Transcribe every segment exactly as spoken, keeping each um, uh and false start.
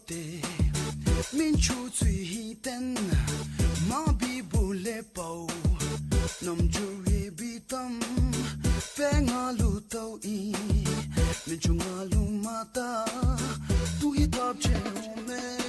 ཏེ་མིང་ཆུང་ཚུ་ཧིང་བརྟན་མ་བི་བུ་ལེ་པའོ། རྣམ་འགྱུར་ཡེ་བི་གཏམ་དཔེ་ང་ལུ་ཏོ་ཨིན། མིང་ཆུང་ང་ལུ་མ་ཏ་ཏུ་ཧི་ཐབས་ཆེ་འོང་མེ།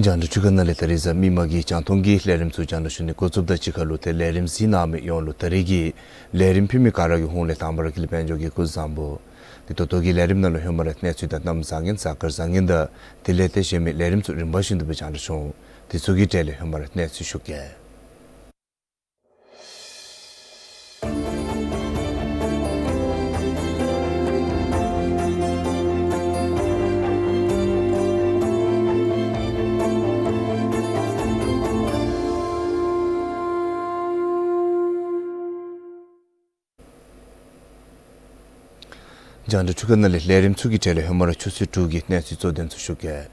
རྒྱང་བསྒྲགས་འཕྲུལ་ཁང་ནང་ལས་ད་རིས་གཟའ་མིག་དམར་གྱི་རྒྱང་མཐོང་གི་ལས་རིམ་ཚུ་རྒྱང་བསྒྲགས་ཞུ་ནི་འགོ་བཙུགསཔ་ད་གཅིག་ཁར་ལུ་ཏེ་ལས་རིམ་གཟིགས་གནང་མི་ཡོངས་ལུ་ད་རིས་ཀྱི་ལས་རིམ་ཕུལ་མི་ག་ར་གི་ཧོངས་ལས་དང་པ་ར་ཀུན་ལེགས་དཔལ་འབྱོར་གྱིས་སྐུ་གཟུགས་བཟང་པོ། ཏེ་ད་ལྟོ་གི་ལས་རིམ་ནང་ལུ་ཧེ་མ་ར་གནས་ཚུལ་དང་གནམ་བཟང་ངན་གཟའ་སྐར་བཟང་ངན་དང་དེ་ལས་ཏེ་གཞན་མི་ལས་རིམ་ཚུ་རིམ་པ་བཞིན་དུ་སྦེ་རྒྱང་བསྒྲགས་འབྱུང་། དེ་ཚུ་གི་གྲས་ལས་ཧེ་མ་ར་གནས་ཚུལ་ཞུ་གེ། རྒྱང་བསྒྲགས་འཕྲུལ་ཁང་ནང་ལས་ལས་རིམ་ཚུ་གི་གྲས་ལས་ཧེ་མ་ར་ཆུ་ཚོད་དྲུག་གི་གནས་ཚུལ་གཙོ་དོན་ཚུ་ཞུ་གེ།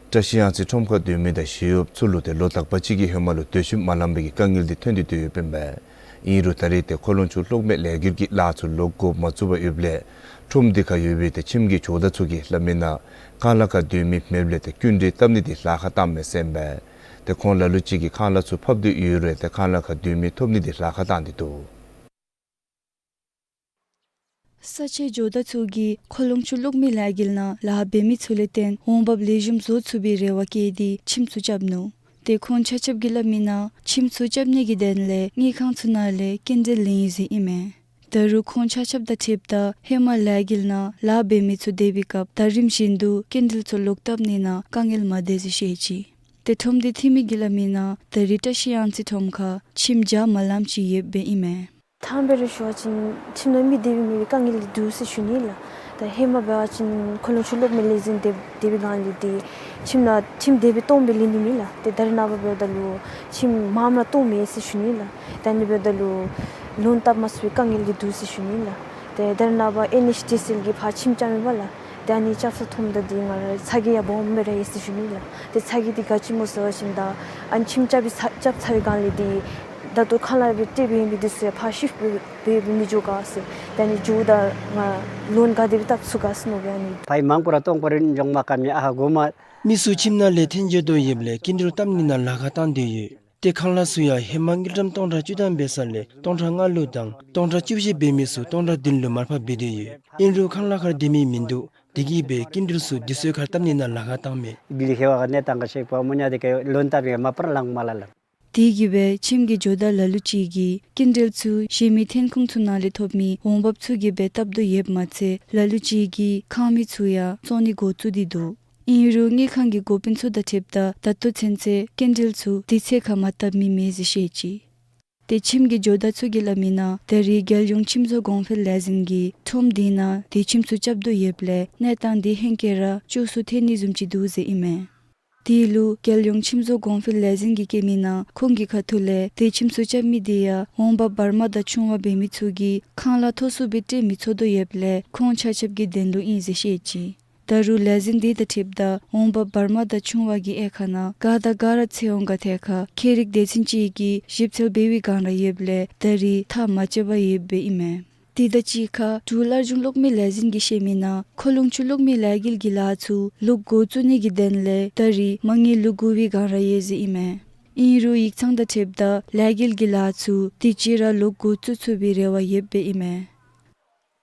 བཀྲ་ཤིས་གཡང་རྩེ་ཁྲོམ་ཁར་སྡོད་མི་དང་ཞི་གཡོགཔ་ཚུ་ལུ་ཏེ་ལོ་དག་པ་ཅིག་གི་ཧེ་མ་ལུ་སྡོད་ཁྱིམ་མ་ལང་པའི་གི་དཀའ་ངལ་འདི་ཐོན་ཏེ་སྡོད་ཡོདཔ་ཨིན་པས། ཨིན་རུང་ད་རིས་ཏེ་མཁོ་ལོང་ཆུ་གློག་མེ་ལས་འགུལ་གྱི་ལཱ་ཚུ་ལོག་འགོ་མ་བཙུགས་པར་ཡོདཔ་ལས་ཁྲོམ་འདི་ཁར་ཡོད་པའི་ཏེ་ཁྱིམ་གྱི་ཇོ་བདག་ཚུ་གིས་སླབ་མི་ནང་ཁང་གླ་ཁར་སྡོད་མི་མེདཔ་ལས་ཏེ་སྐྱིན་འགྲུལ་བཏབ་ནི་འདི་ལཱ་ཁག་བཏངམ་མས་ཟེར་ཨིན་པས། ཏེ་ཁོང་ལ་ལུ་ཅིག་གིས་ཁང་གླ་ཚུ་ཕབ་སྟེ་ཡོད་རུང་ཏེ་ཁང་གླ་ཁར་སྡོད་མི་ཐོབ་ནི་འདི་ལཱ་ཁག་བཏང་སྟེ་འདུག། ས་ཆའི་ཇོ་བདག་ཚུ་གིས་མཁོ་ལོང་ཆུ་གློག་མེ་ལས་འགུལ་ནང་ལཱ་འབད་མི་ཚུ་ལས་བརྟེན་འོང་འབབ་ལེགས་ཤོམ་བཟོ་ཚུགས་པའི་རེ་བ་བསྐྱེད་དེ་ཁྱིམ་ཚུ་རྐྱབ་ནུག། ཏེ་ཁོང་ཆ་ཁྱབ་ཀྱིས་སླབ་མི་ནང་ཁྱིམ་ཚུ་རྐྱབ་ནི་གི་དོན་ལས་དངུལ་ཁང་ཚུ་ནང་ལས་སྐྱིན་འགྲུལ་ལེན་ཡི་ཟེར་ཨིན་མས། ད་རུང་ཁོང་ཆ་ཁྱབ་དང་འཁྲིལཝ་ད་ཧེ་མ་ལས་འགུལ་ནང་ལཱ་འབད་མི་ཚུ་སྡོད་པའི་སྐབས་ད་རིམ་བཞིན་དུ་སྐྱིན་འགྲུལ་ཚུ་ལོག་བཏབ་ནི་ནང་དཀའ་ངལ་མ་འདི་ཟེར་བཤད་ཅི། ཏེ་ཁྲོམ་སྡེ་འཐུས་མི་གིས་སླབ་མི་ནང་ད་རིས་བཀྲ་ཤིས་གཡང་རྩེ་ཁྲོམ་ཁར་ཁྱིམ་བརྒྱ་མ་ལངམ་ཅིག་ཡོདཔ་ཨིན་མས། དང་པ་ར་ཞུ་བ་ཅིན་ཁྱིམ་ནང་མི་སྡོད་པའི་མེད་པའི་དཀའ་ངལ་འདི་འདུག་ཟེར་ཞུ་ནི་ལགས། ད་ཧེ་མ་འབད་བ་ཅིན་མཁོ་ལོང་ཆུ་གློག་མེ་ལས་འཛིན་སྡོད་སྡོད་པའི་སྒང་ལས་ཏེ་ཁྱིམ་ནང་ཁྱིམ་དེ་སྦེ་སྟོངམ་སྦེ་ལེན་ནི་མེད་ལགས། ཏེ་ད་རེས་ནངས་པ་འབདཝ་ད་ལུ་ཁྱིམ་མངམ་ར་སྟོངམ་མས་ཟེར་ཞུ་ནི་ལགས། ད་ཨ་ནི་འབདཝ་ད་ལུ་ལོན་བཏབ་མ་ཚུགས་པའི་དཀའ་ངལ་འདི་འདུག་ཟེར་ཞུ་ནི་ལགས། ཏེ་ད་རེས་ནངས་པ་ཨེན་ཨེཆ་ཌི་སི་ཨེལ་གྱིས་ཕར་ཁྱིམ་རྐྱབ་མི་འབདཝ་ལགས། ཏེ་ ཨ་ནི་རྐྱབ་ས་མཐོངམ་ད་འདི་ང་ར་ཚ་གྱང་ཡང་སྦོམ་སྦེ་ར་ཡོད་ཟེར་ཞུ་ནི་ལགས། ཏེ་ཚ་གྱང་འདི་ག་ཅི་སྨོ་ཟེར་བ་ཅིན་ད་ཨ་ནི་ཁྱིམ་རྐྱབ་པའི་ཚ་རྐྱབ་ཚར་བའི་སྒང་ལས་འདི་ད་ལྟོ་ཁང་གླ་སྦེ་སྤྲོད་པའི་མི་འདི་ཚུ་ཡང་ཕར་ཤིཕཊ་འབད་འབད་མི་འགྱོ་ག་ཟེར། ད་ཨ་ནི་འགྱོཝ་ད་ང་ལོན་ག་དེ་སྦེ་བཏབ་ཚུགས་ག་ཟེར་མནོ་སྦེ་ཨ་ནི། ཕར་མང་པོ་ར་སྟོང་པ་ར་འགྱོ་མ་དཀའ་མི་ཨ་ཧ་གོ་མས། མི་ཚུ་ཁྱིམ་ནང་ལས་འཐོན་འགྱོ་དོ་ཡོདཔ་ལས་སྐྱིན་འགྲུལ་བཏབ་ནི་ནང་ལཱ་ཁག་བཏང་སྟེ་ཡོད། ཏེ་ཁང་གླ་ཚུ་ཡང་ཧེ་མ་དངུལ་ཀྲམ་སྟོང་ཕྲག་བཅུ་ཐམ་འབད་ས་ལས་སྟོང་ཕྲག་ལྔ་ལུ་དང་སྟོང་ཕྲག་བཅུ་བཞི་འབད་མི་ཚུ་སྟོང་ཕྲག་བདུན་ལུ་མར་ཕབ་འབད་དེ་ཡོད། ཨིན་རུང་ཁང་གླ་ཁར་སྡོད་མི་མིན་འདུག། དེ་གིས་སྦེ་སྐྱིན་འགྲུལ་ཚུ་དུས་ཚོད་ཁར་བཏབ་ནི་ནང་ལཱ་ཁག་བཏངམ་མས། དགེ་ལེགས་ཧེ་བ་གནས་སྟངས་ག་ཅི་ཞིག་པ་མོ་ཉ་དེ་ཀ་ལོན་བཏབ་མི་མ་པ་ར་ལང་མ་ལ་ལ། དེ་གིས་སྦེ་ཁྱིམ་གྱི་ཇོ་བདག་ལ་ལུ་ཅིག་གིས་སྐྱིན་འགྲུལ་ཚུ་གཞན་མི་འཐོན་ཁུངས་ཚུ་ནང་ལས་ཐོབ་མི་འོང་འབབ་ཚུ་གིས་སྦེ་བཏབ་དོ་ཡོདཔ་མ་ཚད་ལ་ལུ་ཅིག་གིས་ཁང་མིག་ཚུ་ཡང་བཙོང་ནི་འགོ་བཙུགས་ཏེ་འདུག། ཨིན་རུང་དངུལ་ཁང་གི་འགོ་དཔོན་ཚུ་དང་འཁྲིལཝ་ད་ད་ལྟོ་ཚུན་ཚོད་སྐྱིན་འགྲུལ་ཚུ་དུས་ཚོད་ཁར་མ་བཏབ་མི་མེད་ཟེར་བཤད་ཅི། ཏེ་ཁྱིམ་གྱི་ཇོ་བདག་ཚུ་གིས་སླབ་མིའི་ནང་ད་རེས་རྒྱལ་ཡོངས་ཁྱིམ་བཟོ་གོང་འཕེལ་ལས་འཛིན་གྱིས་ཁྲོམ་འདི་ནང་དེ་ཁྱིམ་ཚུ་རྐྱབ་དོ་ཡོདཔ་ལས་གནས་སྟངས་འདི་ཧེང་སྐལ་ར་སྐྱོ་སུ་ཐལ་ནི་བཟུམ་ཅིག་འདུག་ཟེར་ཨིན་མས། དེ་ལུ་རྒྱལ་ཡོངས་ཁྱིམ་བཟོ་གོང་འཕེལ་ལས་འཛིན་གྱིས་བཀོད་མིའི་ནང་ཁོང་གི་ཁ་ཐུག་ལས་དེ་ཁྱིམ་ཚུ་རྐྱབ་མི་འདི་ཡང་འོང་འབབ་བར་མ་དང་ཆུང་བ་འབད་མི་ཚུ་གིས་ཁང་གླ་མཐོ་སུ་སྦེ་སྤྲོད་མི་ཚུགས་དོ་ཡོདཔ་ལས་ཁོང་ཆ་ཁྱབ་ཀྱི་དོན་ལུ་ཨིན་ཟེར་བཤད་ཅི། ད་རུང་ལས་འཛིན་འདི་དང་འཁྲིལཝ་ད་འོང་འབབ་བར་མ་དང་ཆུང་བ་གི་དབྱེ་ཁག་ནང་ག་དང་ག་ར་ཚུད་འོང་ག་ཐད་ཁར་ཁྱད་རིག་སྡེ་ཚན་ཅིག་གིས་ཞིབ་འཚོལ་འབད་བའི་སྒང་ར་ཡོདཔ་ལས་ད་རེས་ཐག་མ་བཅད་པར་ཡོདཔ་སྦེ་ཨིན་མས། དེ་དང་གཅིག་ཁར་འབྲུག་སླར་འབྱུང་གློག་མེ་ལས་འཛིན་གྱིས་བཤད་མིའི་ནང་མཁོ་རླུང་ཆུ་གློག་མེ་ལས་འགུལ་གྱི་ལཱ་ཚུ་ལོག་འགོ་བཙུགས་ནི་གི་དོན་ལས་ད་རེས་མ་དངུལ་བླུག་དགོ་པའི་སྒང་ར་ཡོད་ཟེར་ཨིན་མས། ཨིན་རུང་ཡིག་ཚང་དང་འཁྲིལཝ་ད་ལས་འགུལ་གྱི་ལཱ་ཚུ་དུས་ཅི་ར་ལོག་འགོ་བཙུགས་ཚུགས་པའི་རེ་བ་ཡོདཔ་སྦེ་ཨིན་མས།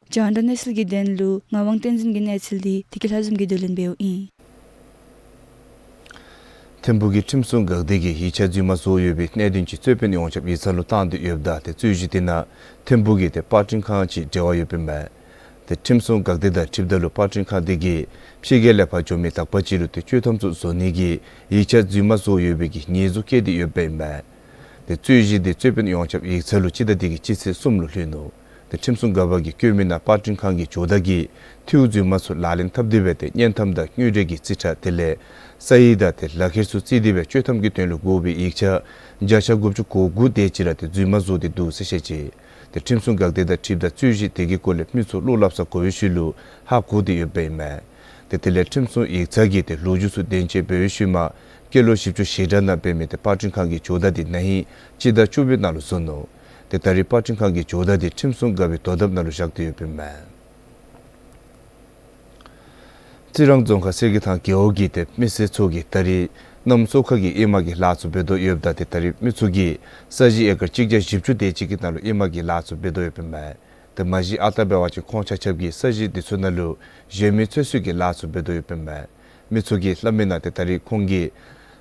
རྒྱང་བསྒྲགས་གནས་ཚུལ་གྱི་དོན་ལུ་ངག་དབང་བསྟན་འཛིན་གྱི་གནས་ཚུལ་འདི་བདེ་སྐྱིད་ལྷ་འཛོམས་ཀྱིས་བསྡུ་ལེན་འབདཝ་ཨིན། ཐིམ་ཕུག་གི་ཁྲིམས་སྲུང་འགག་སྡེ་གིས་ཡིག་ཆ་རྫུན་མ་བཟོ་ཡོད་པའི་གནད་དོན་ཅིག་རྩོད་དཔོན་ཡོངས་ཁྱབ་ཡིག་ཚང་ལུ་བཏང་སྟེ་ཡོདཔ་ད་ཏེ་རྩོད་གཞི་དེ་ནང་ཐིམ་ཕུག་གི་ཏེ་པར་སྐྲུན་ཁང་ཅིག་འབྲེལ་བ་ཡོདཔ་ཨིན་མས། ཏེ་ཁྲིམས་སྲུང་འགག་སྡེ་དང་འཁྲིལཝ་ད་ལུ་པར་སྐྲུན་ཁང་དེ་གིས་ཕྱི་རྒྱལ་ལས་ཕར་འགྱོ་མི་དག་པ་ཅིག་ལུ་ཏེ་ཆོས་ཐམ་ཚུ་བཟོ་ནི་གི་ཡིག་ཆ་རྫུན་མ་བཟོ་ཡོད་པའི་གི་ཉེས་འཛུགས་བཀལ་ཏེ་ཡོདཔ་ཨིན་མས། ཏེ་རྩོད་གཞི་དེ་རྩོད་དཔོན་ཡོངས་ཁྱབ་ཡིག་ཚང་ལུ་སྤྱི་ཟླ་འདི་གི་སྤྱི་ཚེས་གསུམ་ལུ་ལྷོད་ནུག། ཏེ་ཁྲིམས་སྲུང་འགག་པ་གིས་བཀོད་མིའི་ནང་པར་སྐྲུན་ཁང་གི་ཇོ་བདག་གིས་ཐིའུ་རྫུན་མ་ཚུ་ལག་ལེན་འཐབ་སྟེ་སྦེ་ཏེ་བརྙན་ཐམ་དང་དངུལ་འབྲེལ་གྱི་རྩིས་ཁྲ་དེ་ལས་ས་ཡིག་དང་ཏེ་ལག་ཁྱེར་ཚུ་བརྩིས་ཏེ་སྦེ་ཆོས་ཐམ་གྱི་དོན་ལུ་དགོ་པའི་ཡིག་ཆ་བརྒྱ་ཆ་དགུ་བཅུ་གོ་དགུ་དེ་ཅིག་ར་ཏེ་རྫུན་མ་བཟོ་སྟེ་འདུག་ཟེར་བཤད་ཅི། ཏེ་ཁྲིམས་སྲུང་འགག་སྡེ་དང་འཁྲིལཝ་ད་རྩོད་གཞི་དེ་གི་སྐོར་ལས་མི་ཚུ་བློ་སླབ་ས་གོ་བའི་ཤུལ་ལུ་ཧ་གོ་སྟེ་ཡོདཔ་ཨིན་མས། ཏེ་དེ་ལས་ཁྲིམས་སྲུང་ཡིག་ཚང་གིས་ཏེ་ལོ་རྒྱུས་ཚུ་བདེན་དཔྱད་འབད་བའི་ཤུལ་མ་སྐྱེས་ལོ་བཞི་བཅུ་ཞེ་གྲངས་ནང་འབད་མི་ཏེ་པར་སྐྲུན་ཁང་གི་ཇོ་བདག་དེ་ན་ཧིང་སྤྱི་ཟླ་བཅུ་པའི་ནང་ལུ་བཟུང་ནུག། ཏེ་ད་རེས་པར་སྐྲུན་ཁང་གི་ཇོ་བདག་དེ་ཁྲིམས་སྲུང་འགག་པའི་དོ་དམ་ནང་ལུ་བཞག་སྟེ་ཡོདཔ་ཨིན་མས། རྩི་རང་རྫོང་ཁག་གསེར་གྱི་ཐང་རྒེད་འོག་གི་ཏེ་མི་སེར་ཚུ་གིས་ད་རེས་གནམ་སོ་ཁ་གི་ཨེ་མ་གི་ལཱ་ཚུ་འབད་དོ་ཡོདཔ་ད་ཏེ་ད་རེས་མི་ཚུ་གིས་ས་གཞི་ཨེ་ཀར་གཅིག་བརྒྱ་བཞི་བཅུ་དེ་ཅིག་གི་ནང་ལུ་ཨེ་མ་གི་ལཱ་ཚུ་འབད་དོ་ཡོདཔ་ཨིན་མས། ཏེ་མ་གཞི་ཨ་རྟག་འབད་བ་ཅིན་ཁོང་ཆ་ཁྱབ་ཀྱིས་ས་གཞི་དེ་ཚུ་ནང་ལུ་གཞན་མི་ཚོད་བསྲེ་གི་ལཱ་ཚུ་འབད་དོ་ཡོདཔ་ཨིན་མས། མི་ཚུ་གིས་སླབ་མིའི་ནང་ཏེ་ད་རེས་ཁོང་གིས་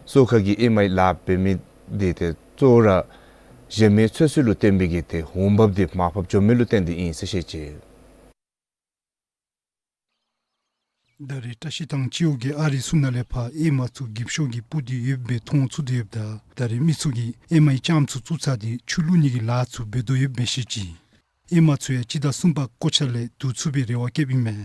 སོ་ཁ་གི་ཨེ་མའི་ལཱ་འབད་མི་དེ་ཏེ་གཙོ་བོ་ར་གཞན་མི་ཚོད་བསྲེ་ལུ་བརྟེན་པའི་གི་ཏེ་འོང་འབབ་དེ་མར་ཕབ་འགྱོ་མི་ལུ་བརྟེན་ཏེ་ཨིན་ཟེར་བཤད་ཅི། ད་རེས་བཀྲ་ཤིས་ཐང་སྤྱི་འོག་གི་ཨ་རི་ཚུ་ནང་ལས་ཕར་ཨེ་མ་ཚུ་འགྱིབ་ཤོག་གིས་སྤུར་ཏེ་ཡོདཔ་སྦེ་མཐོང་ཚུགས་ཏེ་ཡོདཔ་ད་ད་རེས་མི་ཚུ་གིས་ཨེ་མའི་ལྕངམ་ཚུ་བཙུགས་ཚར་ཏེ་ཆུ་བླུག་ནི་གི་ལཱ་ཚུ་འབད་དོ་ཡོདཔ་སྦེ་བཤད་ཅི། ཨེ་མ་ཚུ་ཡང་སྤྱི་ཟླ་གསུམ་པ་འགོ་ཆ་ལས་བསྡུ་ཚུགས་པའི་རེ་བ་བསྐྱེདཔ་ཨིན་མས།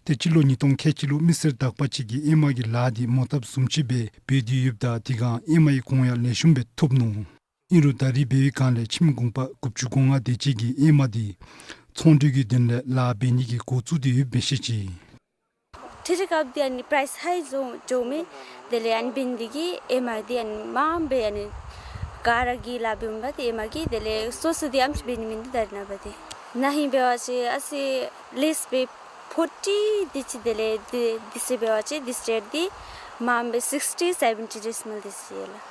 ཏེ་སྤྱི་ལོ་ཉིས་སྟོང་ཁལ་གཅིག་ལུ་མི་སེར་དག་པ་ཅིག་གིས་ཨེ་མ་གི་ལཱ་དེ་མོ་བཏབ་བཟུམ་ཅིག་སྦེ་འབད་དེ་ཡོདཔ་ད་དེ་སྒང་ཨེ་མའི་གོང་ཡང་ལེགས་ཤོམ་སྦེ་ཐོབ་ནུག། ཨིན་རུང་ད་རེས་འབད་བའི་སྒང་ལས་ཁྱིམ་གུང་པ་དགུ་བཅུ་གོ་ལྔ་དེ་ཅིག་གིས་ཨེ་མ་དེ་ཚོང་འབྲེལ་གྱི་དོན་ལས་ལཱ་འབད་ནི་གི་འགོ་བཙུགས་ཏེ་ཡོདཔ་སྦེ་བཤད་ཅི། ཁྲི་ཁྲི་སྐབས་དེ་ཨ་ནི་པ་རའིསི་ཧའི་འགྱོ་འགྱོཝ་མས། དེ་ལས་ཨ་ནི་འབད་ནི་དེ་གིས་ཨེ་མ་དེ་ཨ་ནི་མངམ་སྦེ་ཨ་ནི་ག་ར་གིས་ལཱ་འབདཝ་མས་པ་ཏེ་ཨེ་མ་གིས། དེ་ལས་སོ་སོ་དེ་ཨམ་ཅིག་འབད་ནི་མིན་འདུག། ད་རེས་ནངས་པ་དེ་ན་ཧིང་འབད་བ་ཅིན་ཨ་ཙི་ལེསི་སྦེ་ཕོར་ཊི་དེ་ཅིག། དེ་ལས་དེ་དེ་ཚུ་འབད་བ་ཅིན་དེ་སི་ཊེཊ་དེ་མངམ་སྦེ་སིགསི་ཊི་སེ་བེན་ཊི་ཌེ་སི་མཱལ་དེ་ཅིག་ཡོད་ལགས།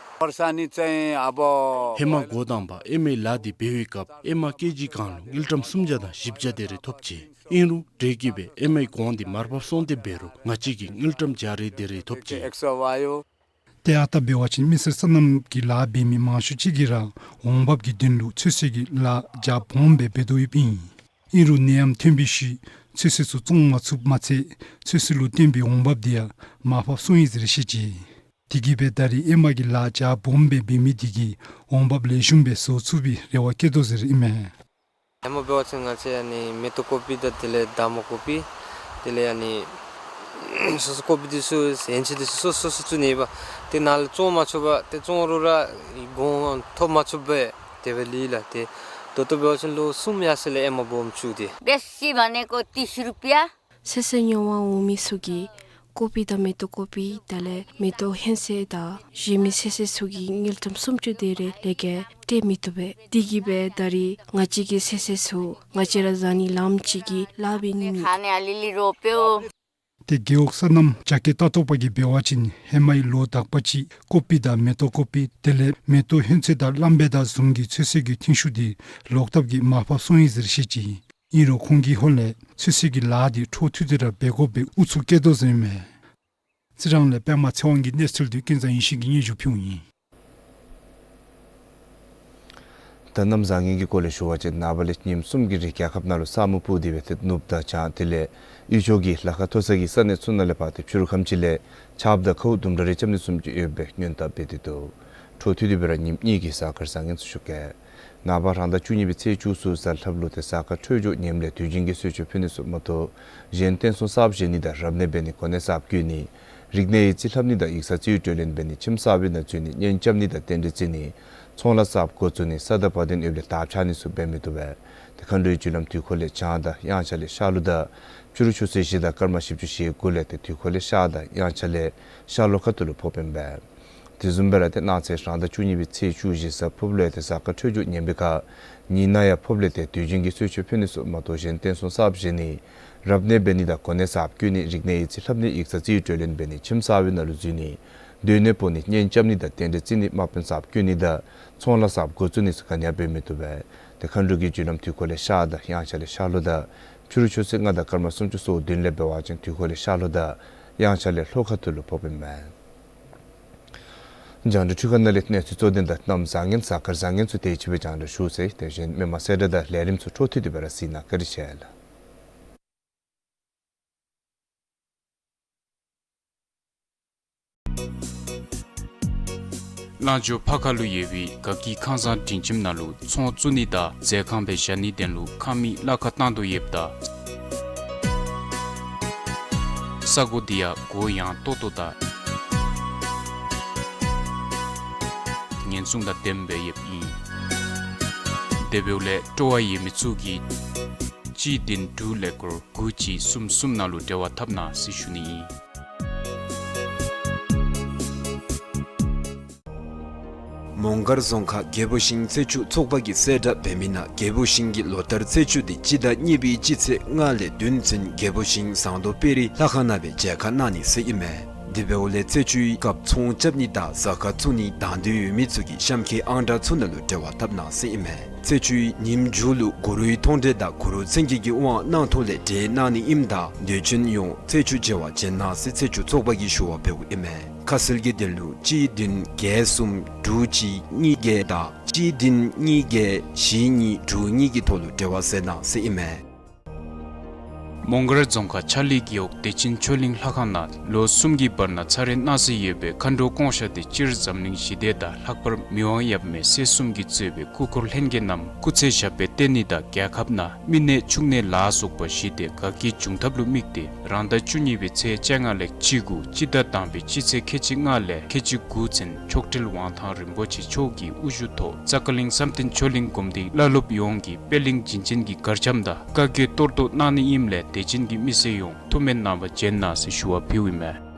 ཧེ་མ་འགོ་དང་པ་ཨེ་མའི་ལཱ་འདི་འབད་བའི་སྐབས་ཨེ་མ་ཀེ་ཇི་གང་ལུ་དངུལ་ཀྲམ་སུམ་བརྒྱ་དང་བཞི་བརྒྱ་དེ་རེ་ཐོབ་ཅི། ཨིན་རུང་དེ་གིས་སྦེ་ཨེ་མའི་གོང་འདི་མར་ཕབ་སོང་སྟེ་འབད་རུང་ང་བཅས་ཀྱིས་དངུལ་ཀྲམ་བརྒྱ་རེ་དེ་རེ་ཐོབ་ཅི། ཏེ་ཨ་རྟག་འབད་བ་ཅིན་མི་སེར་སོ་ནམ་གྱི་ལཱ་འབད་མི་མང་ཤོས་ཅིག་གིས་ར་འོང་འབབ་ཀྱི་དོན་ལུ་ཚོད་བསྲེ་གི་ལཱ་རྒྱ་སྦོམ་སྦེ་འབད་དོ་ཡོདཔ་ཨིན། ཨིན་རུང་ནད་ཡམས་ཐོན་པའི་ཤུལ་ཚོད་བསྲེ་ཚུ་བཙོང་མ་ཚུགསཔ་མ་ཚད་ཚོད་བསྲེ་ལུ་བརྟེན་པའི་འོང་འབབ་དེ་ཡང་མར་ཕབ་སོང་ཡི་ཟེར་བཤད་ཅི། དེ་གིས་སྦེ་ད་རེས་ཨེ་མ་གི་ལཱ་རྒྱ་སྦོམ་སྦེ་འབད་མི་དེ་གིས་འོང་འབབ་ལེགས་ཤོམ་སྦེ་བཟོ་ཚུགས་པའི་རེ་བ་བསྐྱེད་དོ་ཟེར་ཨིན་མས། ཧེ་མ་འབད་བ་ཅིན་ང་བཅས་ཨ་ནི་མེ་ཏོག་ཀོ་པི་དང་དེ་ལས་འདབ་མ་ཀོ་པི་དེ་ལས་ཨ་ནི་སོ་སོ་ཀོ་པི་དེ་ཚུ་ཡན་ཆད་དེ་ཚུ་སོ་སོ་སོ་སོ་བཙུགས་ནི་ཡོདཔ། ཏེ་ནཱ་ལས་བཙོང་མ་ཚུགསཔ། ཏེ་བཙོང་རུང་ར་གོང་ཐོབ་མ་ཚུགསཔ་སྦེ་དེ་སྦེ་ལུས་ལགས། ཏེ་ད་ལྟོ་འབད་བ་ཅིན་ལོ་གསུམ་ཡར་སོང་ལས་ཨེ་མ་སྦོམ་བཙུགས་ཏེ། बेसी भनेको तीस रुपियाँ। ཚོད་བསྲེ་ཉོ་བར་འོང་མི་ཚུ་གིས་ཀོ་པི་དང་མེ་ཏོག་ཀོ་པི་དེ་ལས་མེ་ཏོག་ཧོན་ཚོད་དང་བཞེས་མི་ཚོད་བསྲེ་ཚུ་གི་དངུལ་ཀྲམ་སུམ་ཅུ་དེ་རེ་ལས་བརྒལ་སྤྲོད་མི་བཏུབ་པས། དེ་གིས་སྦེ་ད་རིས་ང་བཅས་ཀྱི་ཚོད་བསྲེ་ཚུ་ང་བཅས་ར་བཟའ་ནི་ལངམ་ཅིག་གིས་ལཱ་འབད་ནི་མེད། ཏེ་རྒེད་འོག་སོ་ནམ་ཅ་ཀེ་ལྟ་རྟོག་པ་གིས་འབད་བ་ཅིན་ཧེ་མའི་ལོ་དག་པ་ཅིག་ཀོ་པི་དང་མེ་ཏོག་ཀོ་པི་དེ་ལས་མེ་ཏོག་ཧོན་ཚོད་དང་གླང་བལ་དང་བཟུམ་གྱི་ཚོད་བསྲེ་གི་ཐོན་ཤུགས་དེ་ལོག་ཐབས་ཀྱིས་མར་ཕབ་སོང་ཡི་ཟེར་བཤད་ཅི། ཨིན་རུང་ཁོང་གིས་ཧོན་ལས་ཚོད་བསྲེ་གི་ལཱ་དེ་འཕྲོ་མཐུད་དེ་ར་འབད་དགོཔ་སྦེ་ཨུ་ཚུགས་བསྐྱེད་དོ་ཟེར་ཨིན་མས། རྩི་རང་ལས་པདྨ་ཚེ་དབང་གི་གནས་ཚུལ་དེ་ཀུན་བཟང་ཡེ་ཤེས་ཀྱིས་སྙན་ཞུ་ཕུལཝ་ཨིན། ད་གནམ་བཟང་ངན་གྱི་སྐོར་ལས་ཞུ་བ་ཅིན་ནངས་པ་ལས་ཉིནམ་གསུམ་གྱི་རིང་རྒྱལ་ཁབ་ནང་ལུ་ས་སྨུག་སྤུབས་ཏེ་སྦེ་ཏེ་ནུབ་དང་བྱང་དེ་ལས་དབུས་ཕྱོགས་ཀྱི་ལ་ཁ་མཐོ་ས་གི་ས་གནས་ཚུ་ནང་ལས་ཕར་ཏེ་ཕྱི་རུ་ཁམས་ཅིག་ལས་ཆརཔ་དང་ཁཝ་དུམ་གྲ་རེ་རྐྱབ་ནི་བཟུམ་ཅིག་ཡོད་པའི་སྔོན་བརྡ་འབད་དེ་འདུག། འཕྲོ་མཐུད་དེ་སྦེ་ར་ཉིནམ་གཉིས་ཀྱི་གཟའ་སྐར་བཟང་ངན་ཚུ་ཞུ་གེ། ནངས་པ་རང་ཟླ་བཅུ་གཉིས་པའི་ཚེས་བཅུ་གསུམ་གཟའ་ལྷགཔ་ལུ་ཏེ་གཟའ་སྐར་འཕྲོད་སྦྱོར་ངནམ་ལས་དུས་རྒྱུན་གྱི་གསོལ་མཆོད་ཕུལ་ནི་ཚུ་མ་གཏོགས་གཞན་རྟེན་གསུམ་གསརཔ་བཞེངས་ནི་དང་རབ་གནས་འབད་ནི་གོ་གནས་གསརཔ་བསྐོ་ནི་རིག་གནས་ཡིག་རྩིས་ལྷབ་ནི་དང་ཡིག་ཚང་རྩིས་སྤྲོད་ལེན་འབད་ནི་ཁྱིམ་གསར་པའི་ནང་འཛུལ་ནི་གཉེན་རྐྱབ་ནི་དང་རྟེན་འབྲེལ་བརྩི་ནི་ཚོང་ལཱ་གསརཔ་འགོ་བཙུགས་ནི་ས་དང་བ་དན་ཡོདཔ་ལས་དར་འཕྱར་ནི་ཚུ་འབད་མི་བཏུབ་པས། ཏེ་མཁའ་འགྲོའི་རྒྱུ་ལམ་དུས་འཁོར་ལས་བྱང་དང་དབྱངས་འཆར་ལས་ཤར་ལུ་དང་ཕྱི་རུ་ཆུ་ཚོད་བཞི་དང་སྐར་མ་བཞི་བཅུ་ཞེ་དགུ་ལས་ཏེ་དུས་འཁོར་ལས་ཤར་དང་དབྱངས་འཆར་ལས་ཤར་ལྷོ་ཁ་ཐུག་ལུ་ཕོགཔ་ཨིན་པས། དེ་བཟུམ་སྦེ་ར་ཏེ་གནངས་ཚེ་རང་ཟླ་བཅུ་གཉིས་པའི་ཚེས་བཅུ་བཞི་གཟའ་ཕུརཔ་ལུ་ཡང་ཏེ་གཟའ་སྐར་འཕྲོད་སྦྱོར་ངན་པའི་ཁར་ཉིན་ནང་ཡང་ཕོརཔ་ལས་ཏེ་དུས་རྒྱུན་གྱི་གསོལ་མཆོད་ཕུལ་ནི་ཚུ་མ་གཏོགས་གཞན་རྟེན་གསུམ་གསརཔ་བཞེངས་ནི་རབ་གནས་འབད་ནི་དང་གོ་གནས་གསརཔ་བསྐོ་ནི་རིག་གནས་ཡིག་རྩིས་ལྷབ་ནི་ཡིག་ཚང་རྩིས་སྤྲོད་ལེན་འབད་ནི་ཁྱིམ་གསར་པའི་ནང་ལུ་འཛུལ་ནི་སྡོད་གནས་སྤོ་ནི་གཉེན་རྐྱབ་ནི་དང་རྟེན་འབྲེལ་བརྩི་ནི་དམག་དཔོན་གསརཔ་བསྐོ་ནི་དང་ཚོང་ལཱ་གསརཔ་འགོ་བཙུགས་ནི་ཚུ་ག་ནི་ཡང་འབད་མི་བཏུབ་པས། ཏེ་མཁའ་འགྲོ་གི་རྒྱུ་ལམ་དུས་འཁོར་ལས་ཤར་དང་དབྱངས་འཆར་ལས་ཤར་ལྷོ་དང་ཕྱི་རུ་ཆུ་ཚོད་ལྔ་དང་སྐར་མ་སུམ་ཅུ་སོ་བདུན་ལས་འབད་བ་ཅིན་དུས་འཁོར་ལས་ཤར་ལྷོ་དང་དབྱངས་འཆར་ལས་ལྷོ་ཁ་ཐུག་ལུ་ཕོགཔ་ཨིན་མས། རྒྱང་བསྒྲགས་འཕྲུལ་ཁང་ནང་ལས་གནས་ཚུལ་གཙོ་དོན་དང་གནམ་བཟང་ངན་གཟའ་སྐར་བཟང་ངན་ཚུ་དེ་ཅིག་སྦེ་རྒྱང་བསྒྲགས་ཞུ་ཚར་ཡི། དེ་བཞིན་མི་མང་གསལ་བསྒྲགས་དང་ལས་རིམ་ཚུ་འཕྲོ་མཐུད་དེ་སྦེ་ར་གཟིགས་གནང། བཀའ་དྲིན་ཆེ་ལགས། གླང་ཇོ་ཕ་ཁ་ལུ་ཡོད་པའི་དགའ་སྐྱིད་ཁང་བཟང་མགྲིན་ཁྱིམ་ནང་ལུ་ཚོང་བཙུགས་ནི་དང་མཛོད་ཁང་སྦེ་བཞག་ནིའི་དོན་ལུ་ཁང་མིག་གླ་ཁར་བཏང་དོ་ཡོདཔ་ད་ས་གོ་འདི་ཡང་གུ་ཡངས་ཏོག་ཏོ་དང་ཉེན་སྲུང་དང་ལྡནམ་སྦེ་ཡོདཔ་ཨིན། དེ་འབདཝ་ལས་སྤྲོ་བ་ཡོད་མི་ཚུ་གིས་གཅིག་བདུན་དྲུག་ཀླད་ཀོར་དགུ་གཅིག་གསུམ་གསུམ་ནང་ལུ་འབྲེལ་བ་འཐབ་གནང་ཟེར་ཞུ་ནི་ཨིན། མོང་སྒར་རྫོང་ཁག་རྒྱལ་པོ་ཤིང་ཚེས་བཅུ་ཚོགས་པ་གིས་གསལ་བསྒྲགས་འབད་མི་ནང་རྒྱལ་པོ་ཤིང་གི་ལོ་ལྟར་ཚེས་བཅུ་དེ་སྤྱི་ཟླ་གཉིས་པའི་སྤྱི་ཚེས་ལྔ་ལས་བདུན་ཚུན་རྒྱལ་པོ་ཤིང་ཟངས་མདོག་དཔལ་རི་ལྷ་ཁང་ནང་སྦེ་མཇལ་ཁ་གནང་ནི་ཟེར་ཨིན་མས། དེ་འབདཝ་ལས་ཚེས་བཅུའི་སྐབས་ཚོང་རྐྱབ་ནི་དང་གཟའ་སྐར་བཙུགས་ནི་དང་འདོད་ཡོད་མི་ཚུ་གིས་གཤམ་འཁོད་ཨང་གྲངས་ཚུ་ནང་ལུ་འབྲེལ་བ་འཐབ་གནང་ཟེར་ཨིན་མས། ཚེས་བཅུའི་ཉིནམ་མཇུག་ལུ་གུ་རུའི་མཐོང་གྲོལ་དང་གུ་རུ་མཚན་བརྒྱད་ཀྱི་དབང་གནང་ཐོག་ལས་གྲལ་གནང་ནི་ཨིནམ་ད་དུས་ཆེན་ཡོངས་ཚེས་བཅུ་མཇལ་བར་བྱོན་གནང་ཟེར་ཚེས་བཅུ་ཚོགས་པ་གིས་ཞུ་བ་འབདཝ་ཨིན་མས། ཁ་གསལ་གྱི་དོན་ལུ་གཅིག་བདུན་བརྒྱད་གསུམ་དྲུག་གཅིག་གཉིས་བརྒྱད་དང་གཅིག་བདུན་གཉིས་བརྒྱད་བཞི་གཉིས་དྲུག་གཉིས་ཀྱི་ཐོག་ལུ་འབྲེལ་བ་མཛད་གནང་ཟེར་ཨིན་མས། མོང་སྒར་རྫོང་ཁག་ཆ་ལི་རྒེད་འོག་བདེ་ཆེན་ཆོས་གླིང་ལྷ་ཁང་ནང་ལོ་གསུམ་གྱི་བར་ན་ཚར་རེ་གནང་སྲོལ་ཡོད་པའི་མཁའ་འགྲོ་སྐོང་བཤད་དེ་སྤྱིར་འཛམ་གླིང་ཞི་བདེ་དང་ལྷག་པར་མི་དབང་ཡབ་མེས་སྲས་གསུམ་གྱིས་གཙོས་པའི་སྐུ་འཁོར་ལྷན་རྒྱས་རྣམས་སྐུ་ཚེ་ཞབས་པད་བརྟན་ནི་དང་རྒྱལ་ཁབ་ནང་མི་ནད་ཕྱུགས་ནད་ལ་སོགས་པ་ཞི་བདེ་དགའ་སྐྱིད་འབྱུང་ཐབས་ལུ་དམིགས་ཏེ་རང་ཟླ་བཅུ་གཉིས་པའི་ཚེས་བཅོ་ལྔ་ལས་བཅུ་དགུ་སྤྱི་ཟླ་དང་པའི་སྤྱི་ཚེས་ཁལ་གཅིག་ལྔ་ལས་ཁལ་གཅིག་དགུ་ཚུན་མཆོག་སྤྲུལ་དབང་ཐང་རིན་པོ་ཆེ་མཆོག་གི་དབུ་བཞུགས་ཐོག་ཙ་ཀ་གླིང་བསམ་གཏན་ཆོས་གླིང་སྒོམ་སྡེའི་བླ་སློབ་ཡོངས་ཀྱིས་པད་གླིང་བྱིན་ཅན་གྱི་གར་འཆམ་དང་བཀའ་བརྒྱུད་གཏོར་བཟློག་གནང་ནི་ཨིནམ་ལས་དད་ཅན་གྱི་མི་སེར་ཡོངས་ཐུགས་སྨོན་གནང་བར་བྱོན་གནང་ཟེར་ཞུ་བ་ཕུལཝ་ཨིན་མས།